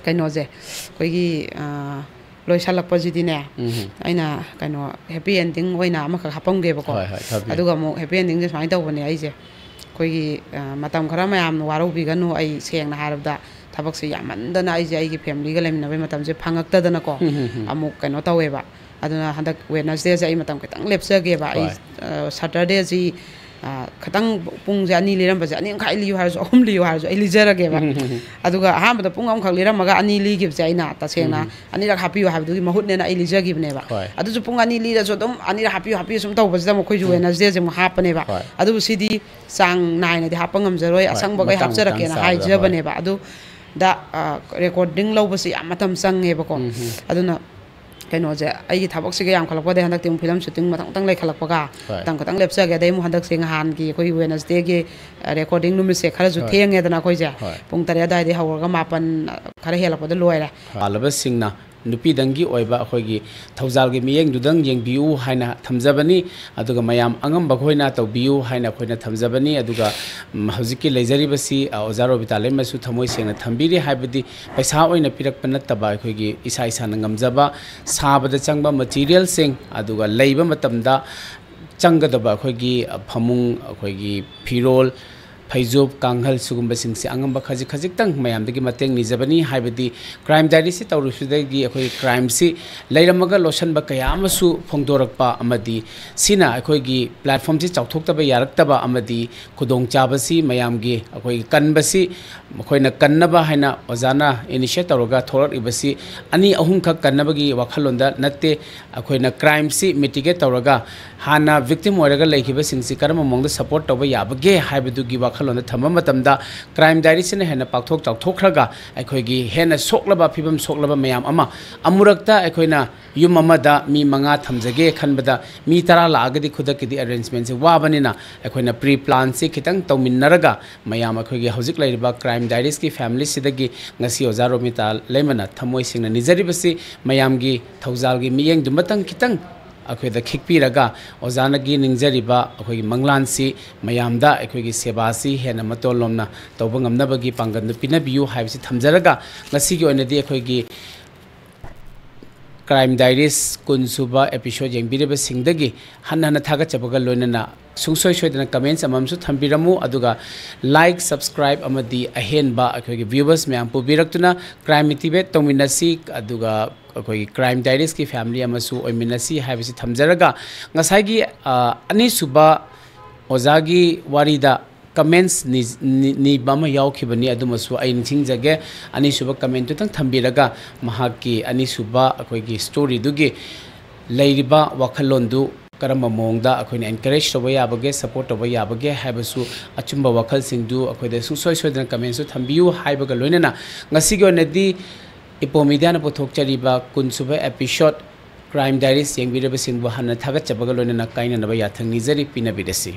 ꯀꯩꯅꯣꯁꯦ, ꯑꯩꯈꯣꯏꯒꯤ, ꯑ, ꯂꯣꯏꯁꯜꯂꯛꯄꯁꯤꯗꯤꯅꯦ, ꯎꯝ꯫ ꯑꯩꯅ ꯀꯩꯅꯣ, ꯍꯦꯄꯤ ꯑꯦꯟꯗꯤꯡ ꯑꯣꯏꯅ ꯑꯃꯈꯛ ꯍꯥꯞꯄꯝꯒꯦꯕꯀꯣ꯫ ꯍꯣꯏ, ꯍꯣꯏ, ꯍꯥꯞꯄꯤꯌꯨ꯫ ꯑꯗꯨꯒ ꯑꯃꯨꯛ ꯍꯦꯄꯤ ꯑꯦꯟꯗꯤꯡꯁꯦ ꯁꯨꯃꯥꯏꯅ ꯇꯧꯕꯅꯦ ꯑꯩꯁꯦ꯫ ꯑꯩꯈꯣꯏꯒꯤ, ꯑ, ꯃꯇꯝ ꯈꯔ ꯃꯌꯥꯝꯅ ꯋꯥꯔꯧꯕꯤꯒꯅꯨ, ꯑꯩ ꯁꯦꯡꯅ ꯍꯥꯏꯔꯕꯗ ꯊꯕꯛꯁꯦ ꯌꯥꯝꯃꯟꯗꯅ ꯑꯩꯁꯦ ꯑꯩꯒꯤ ꯐꯦꯃꯤꯂꯤꯒ ꯂꯩꯃꯤꯟꯅꯕꯩ ꯃꯇꯝꯁꯦ ꯐꯪꯉꯛꯇꯗꯅꯀꯣ, ꯎꯝ, ꯎꯝ, ꯎꯝ꯫ ꯑꯃꯨꯛ ꯀꯩꯅꯣ ꯇꯧꯋꯦꯕ꯫ ꯑꯗꯨꯅ ꯍꯟꯗꯛ ꯋꯦꯅꯁꯗꯦꯁꯦ ꯑꯩ ꯃꯇꯝ ꯈꯤꯇꯪ ꯂꯦꯞꯆꯒꯦꯕ꯫ ꯑꯩ, ꯍꯣꯏ꯫ ꯑ, ꯁꯇꯔꯗꯦꯁꯤ, ꯑ, ꯈꯤꯇꯪ ꯄꯨꯡꯁꯦ ꯑꯅꯤ ꯂꯤꯔꯝꯕꯁꯦ ꯑꯅꯤ ꯃꯈꯥꯏ ꯂꯤꯌꯨ ꯍꯥꯏꯔꯁꯨ, ꯑꯍꯨꯝ ꯂꯤꯌꯨ ꯍꯥꯏꯔꯁꯨ ꯑꯩ ꯂꯤꯖꯔꯒꯦꯕ꯫ ꯎꯝ, ꯎꯝ, ꯎꯝ꯫ ꯑꯗꯨꯒ ꯑꯍꯥꯟꯕꯗ ꯄꯨꯡ ꯑꯃꯈꯛ ꯂꯤꯔꯝꯃꯒ ꯑꯅꯤ ꯂꯤꯈꯤꯕꯁꯦ ꯑꯩꯅ ꯇꯁꯦꯡꯅ ꯎꯝ꯫ ꯑꯅꯤꯔꯛ ꯍꯥꯞꯄꯤꯌꯨ ꯍꯥꯏꯕꯗꯨꯒꯤ ꯃꯍꯨꯠꯅꯦꯅ ꯑꯩ ꯂꯤꯖꯈꯤꯕꯅꯦꯕ꯫ ꯍꯣꯏ꯫ ꯑꯗꯨꯁꯨ ꯄꯨꯡ ꯑꯅꯤ ꯂꯤꯔꯁꯨ ꯑꯗꯨꯝ ꯑꯅꯤꯔꯛ ꯍꯥꯞꯄꯤꯌꯨ, ꯍꯥꯞꯄꯤꯌꯨ ꯁꯨꯝ ꯇꯧꯕꯁꯤꯗ ꯑꯃꯨꯛ ꯑꯩꯈꯣꯏꯁꯨ ꯎꯝ꯫ ꯋꯦꯅꯁꯗꯦꯁꯦ ꯑꯃꯨꯛ ꯍꯥꯞꯄꯅꯦꯕ꯫ ꯍꯣꯏ꯫ ꯑꯗꯨꯕꯨ ꯁꯤꯗꯤ ꯆꯥꯡ ꯅꯥꯏꯅꯗꯤ ꯍꯥꯞꯄ ꯉꯝꯖꯔꯣꯏ, ꯍꯣꯏ, ꯑꯁꯪꯕꯈꯩ ꯃꯇꯥꯡ ꯃꯇꯥꯡ ꯍꯥꯞꯆꯔꯛꯀꯦꯅ ꯆꯥꯕꯗ, ꯍꯣꯏ꯫ ꯍꯥꯏꯖꯕꯅꯦꯕ꯫ ꯑꯗꯨꯗ, ꯑ, ꯔꯦꯀꯣꯔꯗꯤꯡ ꯂꯧꯕꯁꯦ ꯌꯥꯝ ꯃꯇꯝ ꯆꯪꯉꯦꯕꯀꯣ꯫ ꯎꯝ, ꯎꯝ꯫ ꯑꯗꯨꯅ ꯀꯩꯅꯣꯁꯦ, ꯑꯩꯒꯤ ꯊꯕꯛꯁꯤꯒ ꯌꯥꯝꯈꯠꯂꯛꯄꯗꯒꯤ ꯍꯟꯗꯛꯇꯤ ꯑꯃꯨꯛ ꯐꯤꯂꯝ ꯁꯨꯇꯤꯡ ꯃꯊꯪ ꯃꯊꯪ ꯂꯩꯈꯠꯂꯛꯄꯒ ꯍꯣꯏ꯫ ꯃꯇꯝ ꯈꯤꯇꯪ ꯂꯦꯞꯆꯒꯦ꯫ ꯑꯗꯩ ꯑꯃꯨꯛ ꯍꯟꯗꯛꯁꯦ ꯅꯍꯥꯟꯒꯤ ꯑꯩꯈꯣꯏꯒꯤ ꯋꯦꯅꯁꯗꯦꯒꯤ, ꯑ, ꯔꯦꯀꯣꯔꯗꯤꯡ ꯅꯨꯃꯤꯠꯁꯦ ꯈꯔꯁꯨ ꯍꯣꯏ꯫ ꯊꯦꯡꯉꯦꯗꯅ ꯑꯩꯈꯣꯏꯁꯦ꯫ ꯍꯣꯏ꯫ ꯄꯨꯡ ꯇꯔꯦꯠ ꯑꯗꯨꯋꯥꯏꯗꯩ ꯍꯧꯔꯒ ꯃꯥꯄꯟ, ꯑ, ꯈꯔ ꯍꯦꯜꯂꯛꯄꯗ ꯂꯣꯏꯔꯦ꯫ ꯄꯥꯜꯂꯕꯁꯤꯡꯅ ꯅꯨꯄꯤꯗꯪꯒꯤ ꯑꯣꯏꯕ ꯑꯩꯈꯣꯏꯒꯤ ꯊꯧꯖꯥꯜꯒꯤ ꯃꯤꯠꯌꯦꯡꯗꯨꯗꯪ ꯌꯦꯡꯕꯤꯌꯨ ꯍꯥꯏꯅ ꯊꯝꯖꯕꯅꯤ꯫ ꯑꯗꯨꯒ ꯃꯌꯥꯝ ꯑꯉꯝꯕ ꯑꯩꯈꯣꯏꯅ ꯇꯧꯕꯤꯌꯨ ꯍꯥꯏꯅ ꯑꯩꯈꯣꯏꯅ ꯊꯝꯖꯕꯅꯤ꯫ ꯑꯗꯨꯒ, ꯎꯝ, ꯍꯧꯖꯤꯛꯀꯤ ꯂꯩꯖꯔꯤꯕꯁꯤ, ꯑ, ꯑꯣꯖꯥ ꯔꯣꯕꯤꯇꯥ ꯂꯩꯃꯁꯨ ꯊꯃꯣꯏ ꯁꯦꯡꯅ ꯊꯝꯕꯤꯔꯤ, ꯍꯥꯏꯕꯗꯤ ꯄꯩꯁꯥ ꯑꯣꯏꯅ ꯄꯤꯔꯛꯄ ꯅꯠꯇꯕ ꯑꯩꯈꯣꯏꯒꯤ ꯏꯁꯥ ꯏꯁꯥꯅ ꯉꯝꯖꯕ ꯁꯥꯕꯗ ꯆꯪꯕ ꯃꯇꯤꯔꯤꯌꯦꯜꯁꯤꯡ, ꯑꯗꯨꯒ ꯂꯩꯕ ꯃꯇꯝꯗ ꯆꯪꯒꯗꯕ ꯑꯩꯈꯣꯏꯒꯤ, ꯑ, ꯐꯃꯨꯡ, ꯑꯩꯈꯣꯏꯒꯤ ꯐꯤꯔꯣꯜ, ꯐꯩꯖꯨꯞ, ꯀꯥꯡꯈꯜ, ꯁꯤꯒꯨꯝꯕꯁꯤꯡꯁꯦ ꯑꯉꯝꯕ ꯈꯖꯤꯛ ꯈꯖꯤꯛꯇꯪ ꯃꯌꯥꯝꯗꯒꯤ ꯃꯇꯦꯡ ꯅꯤꯖꯕꯅꯤ꯫ ꯍꯥꯏꯕꯗꯤ ꯀ꯭ꯔꯥꯏꯝ ꯗꯥꯏꯔꯤꯁꯤ ꯇꯧꯔꯤꯕꯁꯤꯗꯒꯤ ꯑꯩꯈꯣꯏ ꯀ꯭ꯔꯥꯏꯝꯁꯤ ꯂꯩꯔꯝꯃꯒ ꯂꯣꯠꯁꯤꯟꯕ ꯀꯌꯥ ꯑꯃꯁꯨ ꯐꯣꯡꯗꯣꯔꯛꯄ, ꯑꯃꯗꯤ ꯁꯤꯅ ꯑꯩꯈꯣꯏꯒꯤ ꯄ꯭ꯂꯦꯠꯐꯣꯝꯁꯤ ꯆꯥꯎꯊꯣꯛꯇꯕ ꯌꯥꯔꯛꯇꯕ ꯑꯃꯗꯤ ꯈꯨꯗꯣꯡꯆꯥꯕꯁꯤ ꯃꯌꯥꯝꯒꯤ ꯑꯩꯈꯣꯏꯒꯤ ꯀꯟꯕꯁꯤ, ꯃꯈꯣꯏꯅ ꯀꯟꯅꯕ ꯍꯥꯏꯅ ꯑꯣꯖꯥꯅ ꯏꯅꯤꯁꯤꯌꯦꯠ ꯇꯧꯔꯒ ꯊꯣꯛꯂꯛꯂꯤꯕꯁꯤ ꯑꯅꯤ ꯑꯍꯨꯝꯈꯛ ꯀꯟꯅꯕꯒꯤ ꯋꯥꯈꯜꯂꯣꯟꯗ ꯅꯠꯇꯦ꯫ ꯑꯩꯈꯣꯏꯅ ꯀ꯭ꯔꯥꯏꯝꯁꯤ ꯃꯤꯇꯤꯒꯦꯠ ꯇꯧꯔꯒ ꯍꯥꯟꯅ ꯚꯤꯛꯇꯤꯝ ꯑꯣꯏꯔꯒ ꯂꯩꯈꯤꯕꯁꯤꯡꯁꯤ ꯀꯔꯝꯕ ꯃꯑꯣꯡꯗ ꯁꯄꯣꯔꯠ ꯇꯧꯕ ꯌꯥꯕꯒꯦ ꯍꯥꯏꯕꯗꯨꯒꯤ ꯋꯥꯈꯜ ꯋꯥꯈꯜꯂꯣꯟꯗ ꯊꯝꯕ ꯃꯇꯝꯗ, ꯀ꯭ꯔꯥꯏꯝ ꯗꯥꯏꯔꯤꯁꯤꯅ ꯍꯦꯟꯅ ꯄꯥꯛꯊꯣꯛ ꯆꯥꯎꯊꯣꯛꯈ꯭ꯔꯒ, ꯑꯩꯈꯣꯏꯒꯤ ꯍꯦꯟꯅ ꯁꯣꯛꯂꯕ, ꯐꯤꯕꯝ ꯁꯣꯛꯂꯕ ꯃꯌꯥꯝ ꯑꯃ ꯑꯃꯨꯔꯛꯇ ꯑꯩꯈꯣꯏꯅ ꯌꯨꯝ ꯑꯃꯗ ꯃꯤ ꯃꯉꯥ ꯊꯝꯖꯒꯦ ꯈꯟꯕꯗ, ꯃꯤ ꯇꯔꯥ ꯂꯥꯛꯑꯒꯗꯤ ꯈꯨꯗꯛꯀꯤꯗꯤ ꯑꯦꯔꯦꯟꯖꯃꯦꯟꯁꯦ ꯋꯥꯕꯅꯤꯅ, ꯑꯩꯈꯣꯏꯅ ꯄ꯭ꯔꯤ ꯄ꯭ꯂꯥꯟꯁꯤ ꯈꯤꯇꯪ ꯇꯧꯃꯤꯟꯅꯔꯒ, ꯃꯌꯥꯝ ꯑꯩꯈꯣꯏꯒꯤ ꯍꯧꯖꯤꯛ ꯂꯩꯔꯤꯕ ꯀ꯭ꯔꯥꯏꯝ ꯗꯥꯏꯔꯤꯁꯀꯤ ꯐꯦꯃꯤꯂꯤꯁꯤꯗꯒꯤ ꯉꯁꯤ ꯑꯣꯖꯥ ꯔꯣꯃꯤꯇꯥ ꯂꯩꯃꯅ ꯊꯃꯣꯏ ꯁꯦꯡꯅ ꯅꯤꯖꯔꯤꯕꯁꯤ, ꯃꯌꯥꯝꯒꯤ ꯊꯧꯖꯥꯜꯒꯤ ꯃꯤꯠꯌꯦꯡꯗꯨꯃꯇꯪ ꯈꯤꯇꯪ ꯑꯩꯈꯣꯏꯗ ꯈꯤꯛꯄꯤꯔꯒ, ꯑꯣꯖꯥꯅꯒꯤ ꯅꯤꯡꯖꯔꯤꯕ ꯑꯩꯈꯣꯏꯒꯤ ꯃꯪꯂꯥꯟꯁꯤ, ꯃꯌꯥꯝꯗ ꯑꯩꯈꯣꯏꯒꯤ ꯁꯦꯕꯥꯁꯤ ꯍꯦꯟꯅ ꯃꯇꯣꯟ ꯂꯣꯝꯅ ꯇꯧꯕ ꯉꯝꯅꯕꯒꯤ ꯄꯥꯡꯒꯜꯗꯨ ꯄꯤꯅꯕꯤꯌꯨ ꯍꯥꯏꯕꯁꯤ ꯊꯝꯖꯔꯒ, ꯉꯁꯤꯒꯤ ꯑꯣꯏꯅꯗꯤ ꯑꯩꯈꯣꯏꯒꯤ ꯀ꯭ꯔꯥꯏꯝ ꯗꯥꯏꯔꯤꯁ ꯀꯨꯟ ꯁꯨꯕ ꯑꯦꯄꯤꯁꯣꯗ ꯌꯦꯡꯕꯤꯔꯤꯕꯁꯤꯡꯗꯒꯤ ꯍꯟꯅ ꯍꯟꯅ ꯊꯥꯒꯠꯆꯕꯒ ꯂꯣꯏꯅꯅ, ꯁꯨꯡꯁꯣꯏ ꯁꯣꯏꯗꯅ ꯀꯃꯦꯟꯁ ꯑꯃꯃꯝꯁꯨ ꯊꯝꯕꯤꯔꯝꯃꯨ, ꯑꯗꯨꯒ ꯂꯥꯏꯛ, ꯁꯕꯁꯀ꯭ꯔꯥꯏꯕ ꯑꯃꯗꯤ ꯑꯍꯦꯟꯕ ꯑꯩꯈꯣꯏꯒꯤ ꯚ꯭ꯌꯨꯋꯔꯁ ꯃꯌꯥꯝ ꯄꯨꯕꯤꯔꯛꯇꯨꯅ ꯀ꯭ꯔꯥꯏꯝ ꯃꯤꯇꯤꯚꯦꯠ ꯇꯧꯃꯤꯟꯅꯁꯤ, ꯑꯗꯨꯒ ꯑꯩꯈꯣꯏꯒꯤ ꯀ꯭ꯔꯥꯏꯝ ꯗꯥꯏꯔꯤꯁꯀꯤ ꯐꯦꯃꯤꯂꯤ ꯑꯃꯁꯨ ꯑꯣꯏꯃꯤꯟꯅꯁꯤ ꯍꯥꯏꯕꯁꯤ ꯊꯝꯖꯔꯒ, ꯉꯁꯥꯏꯒꯤ, ꯑ, ꯑꯅꯤꯁꯨꯕ ꯑꯣꯖꯥꯒꯤ ꯋꯥꯔꯤꯗ ꯀꯃꯦꯟꯁ ꯅꯤ-, ꯅꯤ-, ꯅꯤꯕ ꯑꯃ ꯌꯥꯎꯈꯤꯕꯅꯤ, ꯑꯗꯨꯃꯁꯨ ꯑꯩ ꯅꯤꯡꯁꯤꯡꯖꯒꯦ꯫ ꯑꯅꯤꯁꯨꯕ ꯀꯃꯦꯟꯇꯨꯇꯪ ꯊꯝꯕꯤꯔꯒ, ꯃꯍꯥꯛꯀꯤ ꯑꯅꯤꯁꯨꯕ ꯑꯩꯈꯣꯏꯒꯤ ꯁ꯭ꯇꯣꯔꯤꯗꯨꯒꯤ ꯂꯩꯔꯤꯕ ꯋꯥꯈꯜꯂꯣꯟꯗꯨ ꯀꯔꯝꯕ ꯃꯑꯣꯡꯗ ꯑꯩꯈꯣꯏꯅ ꯑꯦꯟꯀꯔꯦꯖ ꯇꯧꯕ ꯌꯥꯕꯒꯦ, ꯁꯄꯣꯔꯠ ꯇꯧꯕ ꯌꯥꯕꯒꯦ ꯍꯥꯏꯕꯁꯨ, ꯑꯆꯨꯝꯕ ꯋꯥꯈꯜꯁꯤꯡꯗꯨ ꯑꯩꯈꯣꯏꯗ ꯁꯨꯡꯁꯣꯏ ꯁꯣꯏꯗꯅ ꯀꯃꯦꯟꯁꯨ ꯊꯝꯕꯤꯌꯨ ꯍꯥꯏꯕꯒ ꯂꯣꯏꯅꯅ, ꯉꯁꯤꯒꯤ ꯑꯣꯏꯅꯗꯤ ꯏꯄꯣ ꯃꯤꯗꯤꯌꯥꯅ ꯄꯨꯊꯣꯛꯆꯔꯤꯕ ꯀꯨꯟ ꯁꯨꯕ ꯑꯦꯄꯤꯁꯣꯗ ꯀ꯭ꯔꯥꯏꯝ ꯗꯥꯏꯔꯤꯁ ꯌꯦꯡꯕꯤꯔꯕꯁꯤꯡꯕꯨ ꯍꯟꯅ ꯊꯥꯒꯠꯆꯕꯒ ꯂꯣꯏꯅꯅ ꯀꯥꯏꯅꯅꯕ ꯌꯥꯊꯪ ꯅꯤꯖꯔꯤ, ꯄꯤꯅꯕꯤꯔꯁꯤ꯫